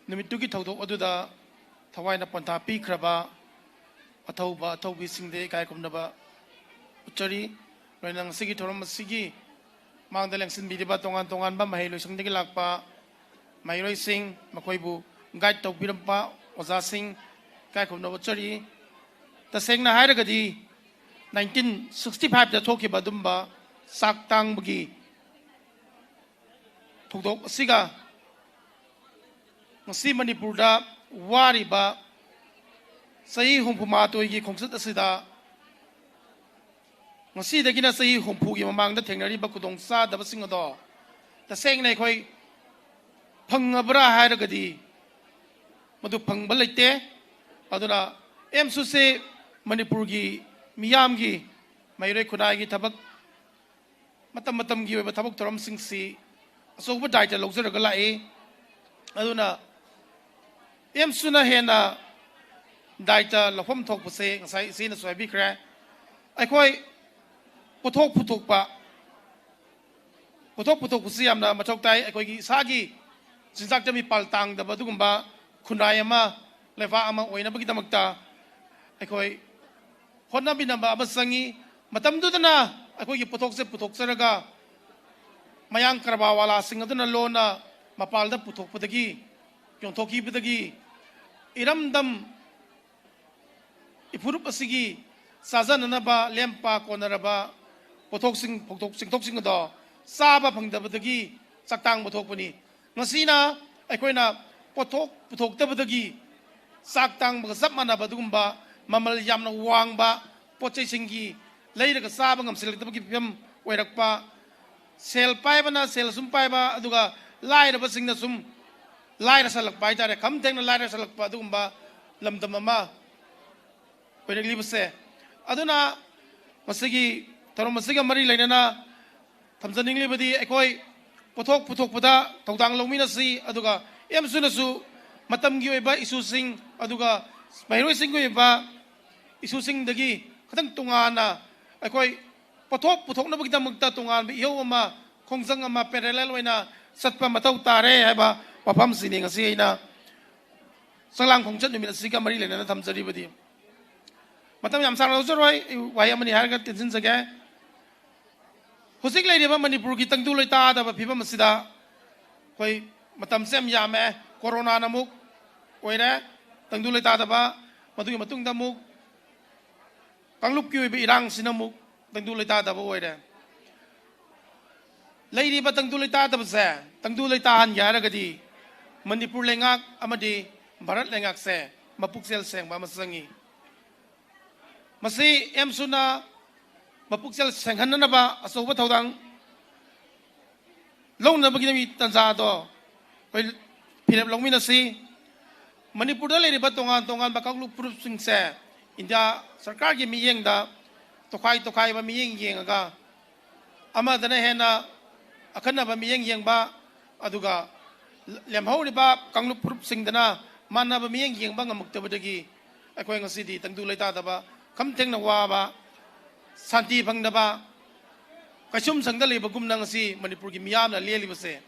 ꯅꯨꯃꯤꯠꯇꯨꯒꯤ ꯊꯧꯗꯣꯛ ꯑꯗꯨꯗ ꯊꯋꯥꯏꯅ ꯄꯣꯟꯊꯥ ꯄꯤꯈ꯭ꯔꯕ ꯑꯊꯧꯕ ꯑꯊꯧꯕꯤꯁꯤꯡꯗ ꯏꯀꯥꯏ ꯈꯨꯝꯅꯕ ꯎꯠꯆꯔꯤ꯫ ꯂꯣꯏꯅꯅ ꯉꯁꯤꯒꯤ ꯊꯧꯔꯝ ꯑꯁꯤꯒꯤ ꯃꯥꯡꯗ ꯂꯦꯡꯁꯤꯟꯕꯤꯔꯤꯕ ꯇꯣꯉꯥꯟ ꯇꯣꯉꯥꯟꯕ ꯃꯍꯩ ꯂꯣꯏꯁꯪꯗꯒꯤ ꯂꯥꯛꯄ ꯃꯍꯩꯔꯣꯏꯁꯤꯡ, ꯃꯈꯣꯏꯕꯨ guide ꯇꯧꯕꯤꯔꯝꯕ ꯑꯣꯖꯥꯁꯤꯡ ꯏꯀꯥꯏ ꯈꯨꯝꯅꯕ ꯎꯠꯆꯔꯤ꯫ ꯇꯁꯦꯡꯅ ꯍꯥꯏꯔꯒꯗꯤ nineteen sixty five ꯗ ꯊꯣꯛꯈꯤꯕ ꯑꯗꯨꯝꯕ ꯆꯥꯛ ꯇꯥꯡꯕꯒꯤ ꯊꯧꯗꯣꯛ ꯑꯁꯤꯒ ꯉꯁꯤ ꯃꯅꯤꯄꯨꯔꯗ ꯋꯥꯔꯤꯕ ꯆꯍꯤ ꯍꯨꯝꯐꯨ ꯃꯥꯊꯣꯏꯒꯤ ꯈꯣꯡꯆꯠ ꯑꯁꯤꯗ ꯉꯁꯤꯗꯒꯤꯅ ꯆꯍꯤ ꯍꯨꯝꯐꯨꯒꯤ ꯃꯃꯥꯡꯗ ꯊꯦꯡꯅꯔꯤꯕ ꯈꯨꯗꯣꯡ ꯆꯥꯗꯕꯁꯤꯡ ꯑꯗꯣ ꯇꯁꯦꯡꯅ ꯑꯩꯈꯣꯏ ꯐꯪꯉꯕ꯭ꯔꯥ ꯍꯥꯏꯔꯒꯗꯤ ꯃꯗꯨ ꯐꯪꯕ ꯂꯩꯇꯦ꯫ ꯑꯗꯨꯅ ꯑꯦꯝꯁꯨꯁꯦ ꯃꯅꯤꯄꯨꯔꯒꯤ ꯃꯤꯌꯥꯝꯒꯤ ꯃꯍꯩꯔꯣꯏ ꯈꯨꯟꯅꯥꯏꯒꯤ ꯊꯕꯛ ꯃꯇꯝ ꯃꯇꯝꯒꯤ ꯑꯣꯏꯕ ꯊꯕꯛ ꯊꯧꯔꯝꯁꯤꯡꯁꯤ ꯑꯆꯧꯕ ꯗꯥꯏꯇ ꯂꯧꯖꯔꯒ ꯂꯥꯛꯏ꯫ ꯑꯗꯨꯅ ꯑꯦꯝꯁꯨꯅ ꯍꯦꯟꯅ ꯗꯥꯏꯇ ꯂꯧꯐꯝ ꯊꯣꯛꯄꯁꯦ ꯉꯁꯥꯏ ꯏꯆꯦꯅꯁꯨ ꯍꯥꯏꯕꯤꯈ꯭ꯔꯦ꯫ ꯑꯩꯈꯣꯏ ꯄꯣꯠꯊꯣꯛ ꯄꯨꯊꯣꯛꯄ, ꯄꯣꯠꯊꯣꯛ ꯄꯨꯊꯣꯛꯄꯁꯤ ꯌꯥꯝꯅ ꯃꯊꯧ ꯇꯥꯏ꯫ ꯑꯩꯈꯣꯏꯒꯤ ꯏꯁꯥꯒꯤ ꯆꯤꯟꯖꯥꯛꯇ ꯃꯤꯄꯥꯜ ꯇꯥꯡꯗꯕ ꯑꯗꯨꯒꯨꯝꯕ ꯈꯨꯟꯅꯥꯏ ꯑꯃ, ꯂꯩꯕꯥꯛ ꯑꯃ ꯑꯣꯏꯅꯕꯒꯤꯗꯃꯛꯇ ꯑꯩꯈꯣꯏ ꯍꯣꯠꯅꯕꯤꯅꯕ ꯑꯃ ꯆꯪꯉꯤ꯫ ꯃꯇꯝꯗꯨꯗꯅ ꯑꯩꯈꯣꯏꯒꯤ ꯄꯣꯠꯊꯣꯛꯁꯦ ꯄꯨꯊꯣꯛꯆꯔꯒ ꯃꯌꯥꯡ ꯀꯔꯕꯥꯔ ꯋꯥꯂꯥꯁꯤꯡ ꯑꯗꯨꯅ ꯂꯣꯟꯅ ꯃꯄꯥꯜꯗ ꯄꯨꯊꯣꯛꯄꯗꯒꯤ, ꯌꯣꯟꯊꯣꯛꯈꯤꯕꯗꯒꯤ ꯏꯔꯝꯗꯝ ꯏꯐꯨꯔꯨꯞ ꯑꯁꯤꯒꯤ ꯆꯥꯖꯅꯅꯕ ꯂꯦꯝꯄꯥ ꯀꯣꯟꯅꯔꯕ ꯄꯣꯠꯊꯣꯛꯁꯤꯡ, ꯄꯣꯠꯊꯣꯛ ꯆꯤꯡꯊꯣꯛꯁꯤꯡ ꯑꯗꯣ ꯆꯥꯕ ꯐꯪꯗꯕꯗꯒꯤ ꯆꯥꯛꯇꯥꯡꯕ ꯊꯣꯛꯄꯅꯤ꯫ ꯉꯁꯤꯅ ꯑꯩꯈꯣꯏꯅ ꯄꯣꯠꯊꯣꯛ ꯄꯨꯊꯣꯛꯇꯕꯗꯒꯤ ꯆꯥꯛ ꯇꯥꯡꯕꯒ ꯆꯞ ꯃꯥꯟꯅꯕ ꯑꯗꯨꯒꯨꯝꯕ ꯃꯃꯜ ꯌꯥꯝꯅ ꯋꯥꯡꯕ ꯄꯣꯠ ꯆꯩꯁꯤꯡꯒꯤ ꯂꯩꯔꯒ ꯆꯥꯕ ꯉꯝꯁꯤꯜꯂꯛꯇꯕꯒꯤ ꯐꯤꯕꯝ ꯑꯣꯏꯔꯛꯄ, ꯁꯦꯜ ꯄꯥꯏꯕꯅ ꯁꯦꯜ ꯁꯨꯝ ꯄꯥꯏꯕ, ꯑꯗꯨꯒ ꯂꯥꯏꯔꯕꯁꯤꯡꯅ ꯁꯨꯝ ꯂꯥꯏꯔꯁꯜꯂꯛꯄ ꯍꯥꯏꯇꯥꯔꯦ, ꯈꯝ ꯊꯦꯡꯅ ꯂꯥꯏꯔꯁꯜꯂꯛꯄ ꯑꯗꯨꯒꯨꯝꯕ ꯂꯝꯗꯝ ꯑꯃ ꯑꯣꯏꯔꯛꯂꯤꯕꯁꯦ꯫ ꯑꯗꯨꯅ ꯃꯁꯤꯒꯤ ꯊꯧꯔꯝ ꯑꯁꯤꯒ ꯃꯔꯤ ꯂꯩꯅꯅ ꯊꯝꯖꯅꯤꯡꯂꯤꯕꯗꯤ ꯑꯩꯈꯣꯏ ꯄꯣꯠꯊꯣꯛ ꯄꯨꯊꯣꯛꯄꯗ ꯊꯧꯗꯥꯡ ꯂꯧꯃꯤꯟꯅꯁꯤ, ꯑꯗꯨꯒ ꯑꯦꯝꯁꯨꯅꯁꯨ ꯃꯇꯝꯒꯤ ꯑꯣꯏꯕ ꯏꯁꯨꯁꯤꯡ, ꯑꯗꯨꯒ ꯃꯍꯩꯔꯣꯏꯁꯤꯡꯒꯤ ꯑꯣꯏꯕ ꯏꯁꯨꯁꯤꯡꯗꯒꯤ ꯈꯤꯇꯪ ꯇꯣꯉꯥꯟꯅ ꯑꯩꯈꯣꯏ ꯄꯣꯠꯊꯣꯛ ꯄꯨꯊꯣꯛꯅꯕꯒꯤꯗꯃꯛꯇ ꯇꯣꯉꯥꯟꯕ ꯏꯍꯧ ꯑꯃ, ꯈꯣꯡꯖꯪ ꯑꯃ parallel ꯑꯣꯏꯅ ꯆꯠꯄ ꯃꯊꯧ ꯇꯥꯔꯦ ꯍꯥꯏꯕ ꯋꯥꯐꯝꯁꯤꯅꯤ ꯉꯁꯤ ꯑꯩꯅ ꯆꯥꯛꯂꯥꯡ ꯈꯣꯡꯆꯠ ꯅꯨꯃꯤꯠ ꯑꯁꯤꯒ ꯃꯔꯤ ꯂꯩꯅꯅ ꯊꯝꯖꯔꯤꯕꯗꯤ꯫ ꯃꯇꯝ ꯌꯥꯝ ꯁꯥꯡꯅ ꯂꯧꯖꯔꯣꯏ, ꯑꯩ ꯋꯥꯍꯩ ꯑꯃꯅꯤ ꯍꯥꯏꯔꯒ ꯇꯦꯟꯁꯤꯟꯖꯒꯦ꯫ ꯍꯧꯖꯤꯛ ꯂꯩꯔꯤꯕ ꯃꯅꯤꯄꯨꯔꯒꯤ ꯇꯪꯗꯨ ꯂꯩꯇꯥꯗꯕ ꯐꯤꯕꯝ ꯑꯁꯤꯗ ꯑꯩꯈꯣꯏ ꯃꯇꯝꯁꯦ ꯌꯥꯝ ꯌꯥꯝꯃꯦ꯫ ꯀꯣꯔꯣꯅꯥꯅ ꯑꯃꯨꯛ ꯑꯣꯏꯔꯦ ꯇꯪꯗꯨ ꯂꯩꯇꯥꯗꯕ, ꯃꯗꯨꯒꯤ ꯃꯇꯨꯡꯗ ꯑꯃꯨꯛ ꯀꯥꯡꯂꯨꯞꯀꯤ ꯑꯣꯏꯕ ꯏꯔꯥꯡꯁꯤꯅ ꯑꯃꯨꯛ ꯇꯪꯗꯨ ꯂꯩꯇꯥꯗꯕ ꯑꯣꯏꯔꯦ꯫ ꯂꯩꯔꯤꯕ ꯇꯪꯗꯨ ꯂꯩꯇꯥꯗꯕꯁꯦ ꯇꯪꯗꯨ ꯂꯩꯇꯥꯍꯟꯒꯦ ꯍꯥꯏꯔꯒꯗꯤ ꯃꯅꯤꯄꯨꯔ ꯂꯩꯉꯥꯛ ꯑꯃꯗꯤ ꯚꯥꯔꯠ ꯂꯩꯉꯥꯛꯁꯦ ꯃꯄꯨꯛꯆꯦꯜ ꯁꯦꯡꯕ ꯑꯃ ꯆꯪꯉꯤ꯫ ꯃꯁꯤ ꯑꯦꯝꯁꯨꯅ ꯃꯄꯨꯛꯆꯦꯜ ꯁꯦꯡꯍꯟꯅꯅꯕ ꯑꯆꯧꯕ ꯊꯧꯗꯥꯡ ꯂꯧꯅꯕꯒꯤ ꯇꯥꯟꯖꯥꯗꯣ ꯑꯩꯈꯣꯏ ꯐꯤꯔꯦꯞ ꯂꯧꯃꯤꯟꯅꯁꯤ꯫ ꯃꯅꯤꯄꯨꯔꯗ ꯂꯩꯔꯤꯕ ꯇꯣꯉꯥꯟ ꯇꯣꯉꯥꯟꯕ ꯀꯥꯡꯂꯨꯞ ꯐꯨꯔꯨꯞꯁꯤꯡꯁꯦ ꯏꯟꯗꯤꯌꯥ ꯁꯔꯀꯥꯔꯒꯤ ꯃꯤꯠꯌꯦꯡꯗ ꯇꯣꯈꯥꯏ ꯇꯣꯈꯥꯏꯕ ꯃꯤꯠꯌꯦꯡ ꯌꯦꯡꯉꯒ ꯑꯃꯗꯅ ꯍꯦꯟꯅ ꯑꯈꯟꯅꯕ ꯃꯤꯠꯌꯦꯡ ꯌꯦꯡꯕ, ꯑꯗꯨꯒ ꯂꯦꯝꯍꯧꯔꯤꯕ ꯀꯥꯡꯂꯨꯞ ꯐꯨꯔꯨꯞꯁꯤꯡꯗꯅ ꯃꯥꯟꯅꯕ ꯃꯤꯠꯌꯦꯡ ꯌꯦꯡꯕ ꯉꯝꯃꯛꯇꯕꯗꯒꯤ ꯑꯩꯈꯣꯏ ꯉꯁꯤꯗꯤ ꯇꯪꯗꯨ ꯂꯩꯇꯥꯗꯕ, ꯈꯝ ꯊꯦꯡꯅ ꯋꯥꯕ, ꯁꯥꯟꯇꯤ ꯐꯪꯗꯕ, ꯀꯩꯁꯨꯝꯁꯪꯗ ꯂꯩꯕꯒꯨꯝꯅ ꯉꯁꯤ ꯃꯅꯤꯄꯨꯔꯒꯤ ꯃꯤꯌꯥꯝꯅ ꯂꯦꯜꯂꯤꯕꯁꯦ꯫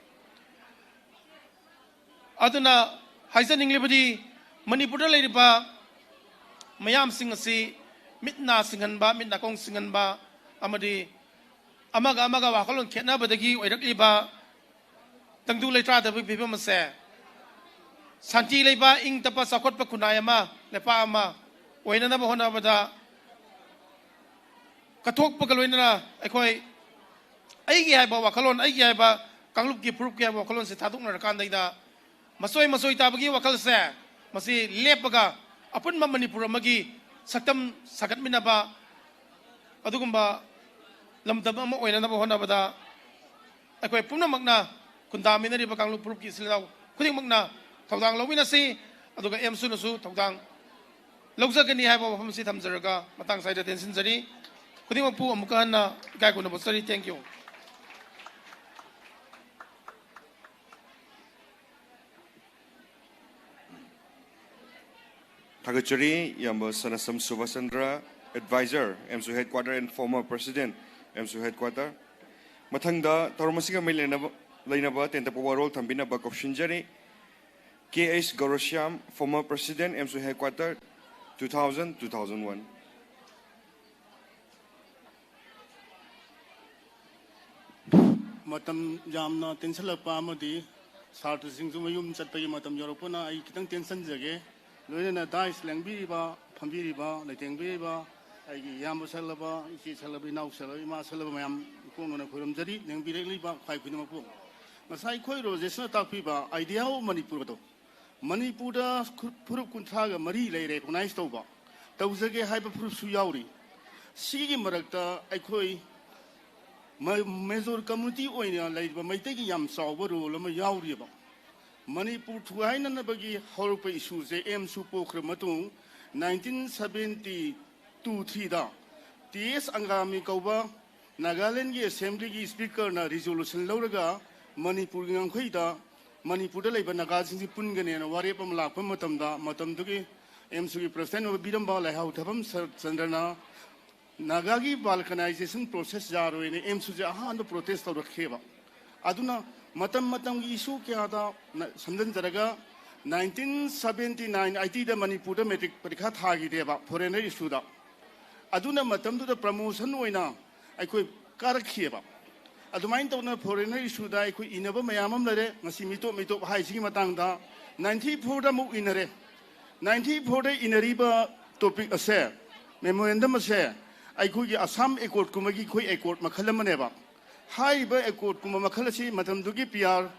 ꯑꯗꯨꯅ ꯍꯥꯏꯖꯅꯤꯡꯂꯤꯕꯗꯤ, ꯃꯅꯤꯄꯨꯔꯗ ꯂꯩꯔꯤꯕ ꯃꯌꯥꯝꯁꯤꯡ ꯑꯁꯤ ꯃꯤꯠ ꯅꯥ ꯁꯤꯡꯍꯟꯕ, ꯃꯤꯠ ꯅꯥꯀꯣꯡ ꯁꯤꯡꯍꯟꯕ ꯑꯃꯗꯤ ꯑꯃꯒ ꯑꯃꯒ ꯋꯥꯈꯜꯂꯣꯟ ꯈꯦꯠꯅꯕꯗꯒꯤ ꯑꯣꯏꯔꯛꯂꯤꯕ ꯇꯪꯗꯨ ꯂꯩꯇꯥꯗꯕꯒꯤ ꯐꯤꯕꯝ ꯑꯁꯦ ꯁꯥꯟꯇꯤ ꯂꯩꯕ, ꯏꯪ ꯇꯞꯄ, ꯆꯥꯎꯈꯠꯄ ꯈꯨꯟꯅꯥꯏ ꯑꯃ, ꯂꯩꯄꯥꯛ ꯑꯃ ꯑꯣꯏꯅꯅꯕ ꯍꯣꯠꯅꯕꯗ ꯀꯠꯊꯣꯛꯄꯒ ꯂꯣꯏꯅꯅ ꯑꯩꯈꯣꯏ ꯑꯩꯒꯤ ꯍꯥꯏꯕ ꯋꯥꯈꯜꯂꯣꯟ, ꯑꯩꯒꯤ ꯍꯥꯏꯕ ꯀꯥꯡꯂꯨꯞꯀꯤ ꯐꯨꯔꯨꯞꯀꯤ ꯍꯥꯏꯕ ꯋꯥꯈꯜꯂꯣꯟꯁꯦ ꯊꯥꯗꯣꯛꯅꯔꯀꯥꯟꯗꯩꯗ ꯃꯆꯣꯏ ꯃꯆꯣꯏ ꯇꯥꯕꯒꯤ ꯋꯥꯈꯜꯁꯦ ꯃꯁꯤ ꯂꯦꯞꯄꯒ ꯑꯄꯨꯟꯕ ꯃꯅꯤꯄꯨꯔ ꯑꯃꯒꯤ ꯁꯛꯇꯝ ꯁꯥꯒꯠꯃꯤꯟꯅꯕ ꯑꯗꯨꯒꯨꯝꯕ ꯂꯝꯗꯝ ꯑꯃ ꯑꯣꯏꯅꯅꯕ ꯍꯣꯠꯅꯕꯗ ꯑꯩꯈꯣꯏ ꯄꯨꯝꯅꯃꯛꯅ, ꯈꯨꯟꯗꯥꯃꯤꯟꯅꯔꯤꯕ ꯀꯥꯡꯂꯨꯞ ꯐꯨꯔꯨꯞꯀꯤ ꯏꯆꯤꯜ ꯏꯅꯥꯎ ꯈꯨꯗꯤꯡꯃꯛꯅ ꯊꯧꯗꯥꯡ ꯂꯧꯃꯤꯟꯅꯁꯤ, ꯑꯗꯨꯒ ꯑꯦꯝꯁꯨꯅꯁꯨ ꯊꯧꯗꯥꯡ ꯂꯧꯖꯒꯅꯤ ꯍꯥꯏꯕ ꯋꯥꯐꯝ ꯑꯁꯤ ꯊꯝꯖꯔꯒ ꯃꯇꯥꯡ ꯆꯥꯏꯗ ꯇꯦꯟꯁꯤꯟꯖꯔꯤ꯫ ꯈꯨꯗꯤꯡꯃꯛꯄꯨ ꯑꯃꯨꯛꯀ ꯍꯟꯅ ꯏꯀꯥꯏ ꯈꯨꯝꯅꯕ ꯎꯠꯆꯔꯤ꯫ Thank you꯫ ꯊꯥꯒꯠꯆꯔꯤ, ꯏꯌꯥꯝꯕ ꯁꯅꯥꯁꯝ Subhas Chandra, Advisor, AMSU Headquarter and former President, AMSU Headquarter꯫ ꯃꯊꯪꯗ ꯊꯧꯔꯝ ꯑꯁꯤꯒ ꯃꯔꯤ ꯂꯩꯅꯕ, ꯂꯩꯅꯕ ꯇꯦꯟꯇꯛꯄ ꯋꯥꯔꯣꯜ ꯊꯝꯕꯤꯅꯕ ꯀꯧꯁꯤꯟꯖꯔꯤ꯫ ꯀꯦ H Gourashyam, former President, AMSU Headquarter, two thousand, two thousand one꯫ ꯃꯇꯝ ꯌꯥꯝꯅ ꯇꯦꯟꯁꯤꯜꯂꯛꯄ ꯑꯃꯗꯤ ꯁꯥꯇ꯭ꯔꯁꯤꯡꯁꯨ ꯃꯌꯨꯝ ꯆꯠꯄꯒꯤ ꯃꯇꯝ ꯌꯧꯔꯛꯄꯅ ꯑꯩ ꯈꯤꯇꯪ ꯇꯦꯟꯁꯟꯖꯒꯦ꯫ ꯂꯣꯏꯅꯅ ꯗꯥꯏꯁ ꯂꯦꯡꯕꯤꯔꯤꯕ, ꯐꯝꯕꯤꯔꯤꯕ, ꯂꯩꯇꯦꯡꯕꯤꯔꯤꯕ ꯑꯩꯒꯤ ꯏꯌꯥꯝꯕ ꯁꯛꯂꯕ, ꯏꯆꯦ ꯁꯛꯂꯕ, ꯏꯅꯥꯎ ꯁꯛꯂꯕ, ꯏꯃꯥ ꯁꯛꯂꯕ ꯃꯌꯥꯝ ꯏꯀꯣꯛꯅꯅ ꯈꯣꯏꯔꯝꯖꯔꯤ꯫ ꯂꯦꯡꯕꯤꯔꯛꯂꯤꯕ ꯈ꯭ꯋꯥꯏ ꯈꯨꯗꯤꯡꯃꯛꯄꯨ꯫ ꯉꯁꯥꯏ ꯑꯩꯈꯣꯏ ꯔꯣꯖꯦꯁꯅ ꯇꯥꯛꯄꯤꯕ Idea of ꯃꯅꯤꯄꯨꯔ ꯑꯗꯣ ꯃꯅꯤꯄꯨꯔꯗ ꯈꯨ-, ꯐꯨꯔꯨꯞ ꯀꯨꯟꯊ꯭ꯔꯥꯒ ꯃꯔꯤ ꯂꯩ recognize ꯇꯧꯕ, ꯇꯧꯖꯒꯦ ꯍꯥꯏꯕ ꯐꯨꯔꯨꯞꯁꯨ ꯌꯥꯎꯔꯤ꯫ ꯁꯤꯒꯤ ꯃꯔꯛꯇ ꯑꯩꯈꯣꯏ ꯃ-, major community ꯑꯣꯏꯅ ꯂꯩꯔꯤꯕ ꯃꯩꯇꯩꯒꯤ ꯌꯥꯝ ꯆꯥꯎꯕ role ꯑꯃ ꯌꯥꯎꯔꯤꯑꯕ꯫ ꯃꯅꯤꯄꯨꯔ ꯊꯨꯒꯥꯏꯅꯅꯕꯒꯤ ꯍꯧꯔꯛꯄ issue ꯁꯦ ꯑꯦꯝꯁꯨ ꯄꯣꯛꯈ꯭ꯔ ꯃꯇꯨꯡ nineteen seventy two three ꯗ ꯇꯤ ꯑꯦꯁ ꯑꯪꯒꯥꯃꯤ ꯀꯧꯕ ꯅꯥꯒꯥꯂꯦꯟꯒꯤ assembly ꯒꯤ speaker ꯅ resolution ꯂꯧꯔꯒ ꯃꯅꯤꯄꯨꯔꯒꯤ ꯉꯝꯈꯩꯗ ꯃꯅꯤꯄꯨꯔꯗ ꯂꯩꯕ ꯅꯥꯒꯥꯁꯤꯡꯁꯤ ꯄꯨꯟꯒꯅꯦꯅ ꯋꯥꯔꯦꯞ ꯑꯃ ꯂꯥꯛꯄ ꯃꯇꯝꯗ, ꯃꯇꯝꯗꯨꯒꯤ ꯑꯦꯝꯁꯨꯒꯤ ꯄ꯭ꯔꯁꯤꯗꯦꯟ ꯑꯣꯏꯕ ꯕꯤꯔꯝꯕ ꯂꯩꯍꯥꯎ ꯊꯕꯝ ꯁꯔꯠꯆꯟꯗ꯭ꯔꯅ ꯅꯥꯒꯥꯒꯤ ꯕꯥꯜꯀꯅꯥꯏꯖꯦꯁꯟ ꯄ꯭ꯔꯣꯁꯦꯁ ꯌꯥꯔꯣꯏꯅ ꯑꯦꯝꯁꯨꯁꯦ ꯑꯍꯥꯟꯕ ꯄ꯭ꯔꯣꯇꯦꯁ ꯇꯧꯔꯛꯈꯤꯑꯕ꯫ ꯑꯗꯨꯅ ꯃꯇꯝ ꯃꯇꯝꯒꯤ ꯏꯁꯨ ꯀꯌꯥꯗ ꯅ-, ꯁꯝꯖꯤꯟꯖꯔꯒ, ꯅꯥꯏꯟꯇꯤꯟ ꯁꯕꯦꯟꯇꯤ ꯅꯥꯏꯟ ꯑꯩꯇꯤꯗ ꯃꯅꯤꯄꯨꯔꯗ ꯃꯦꯇ꯭ꯔꯤꯛ ꯄꯔꯤꯈꯥ ꯊꯥꯈꯤꯗꯦꯕ, ꯐꯣꯔꯦꯟꯅꯔ ꯏꯁꯨꯗ꯫ ꯑꯗꯨꯅ ꯃꯇꯝꯗꯨꯗ ꯄ꯭ꯔꯃꯣꯁꯟ ꯑꯣꯏꯅ ꯑꯩꯈꯣꯏ ꯀꯥꯔꯛꯈꯤꯑꯕ꯫ ꯑꯗꯨꯃꯥꯏꯅ ꯇꯧꯗꯅ ꯐꯣꯔꯦꯟꯅꯔ ꯏꯁꯨꯗ ꯑꯩꯈꯣꯏ ꯏꯟꯅꯕ ꯃꯌꯥꯝ ꯑꯃ ꯂꯩꯔꯦ, ꯉꯁꯤ ꯃꯤꯇꯣꯞ ꯃꯤꯇꯣꯞ ꯍꯥꯏꯁꯤꯒꯤ ꯃꯇꯥꯡꯗ꯫ ꯅꯥꯏꯟꯇꯤ ꯐꯣꯔꯗ ꯑꯃꯨꯛ ꯏꯟꯅꯔꯦ꯫ ꯅꯥꯏꯟꯇꯤ ꯐꯣꯔꯗ ꯏꯟꯅꯔꯤꯕ ꯇꯣꯄꯤꯛ ꯑꯁꯦ, ꯃꯦꯃꯣꯔꯦꯟꯗꯝ ꯑꯁꯦ, ꯑꯩꯈꯣꯏꯒꯤ ꯑꯁꯥꯝ ꯑꯦꯀꯣꯔꯗꯀꯨꯝꯕꯒꯤ ꯑꯩꯈꯣꯏ ꯑꯦꯀꯣꯔꯗ ꯃꯈꯜ ꯑꯃꯅꯦꯕ꯫ ꯍꯥꯏꯔꯤꯕ ꯑꯦꯀꯣꯔꯗꯀꯨꯝꯕ ꯃꯈꯜ ꯑꯁꯤ ꯃꯇꯝꯗꯨꯒꯤ ꯄꯤ ꯑꯥꯔ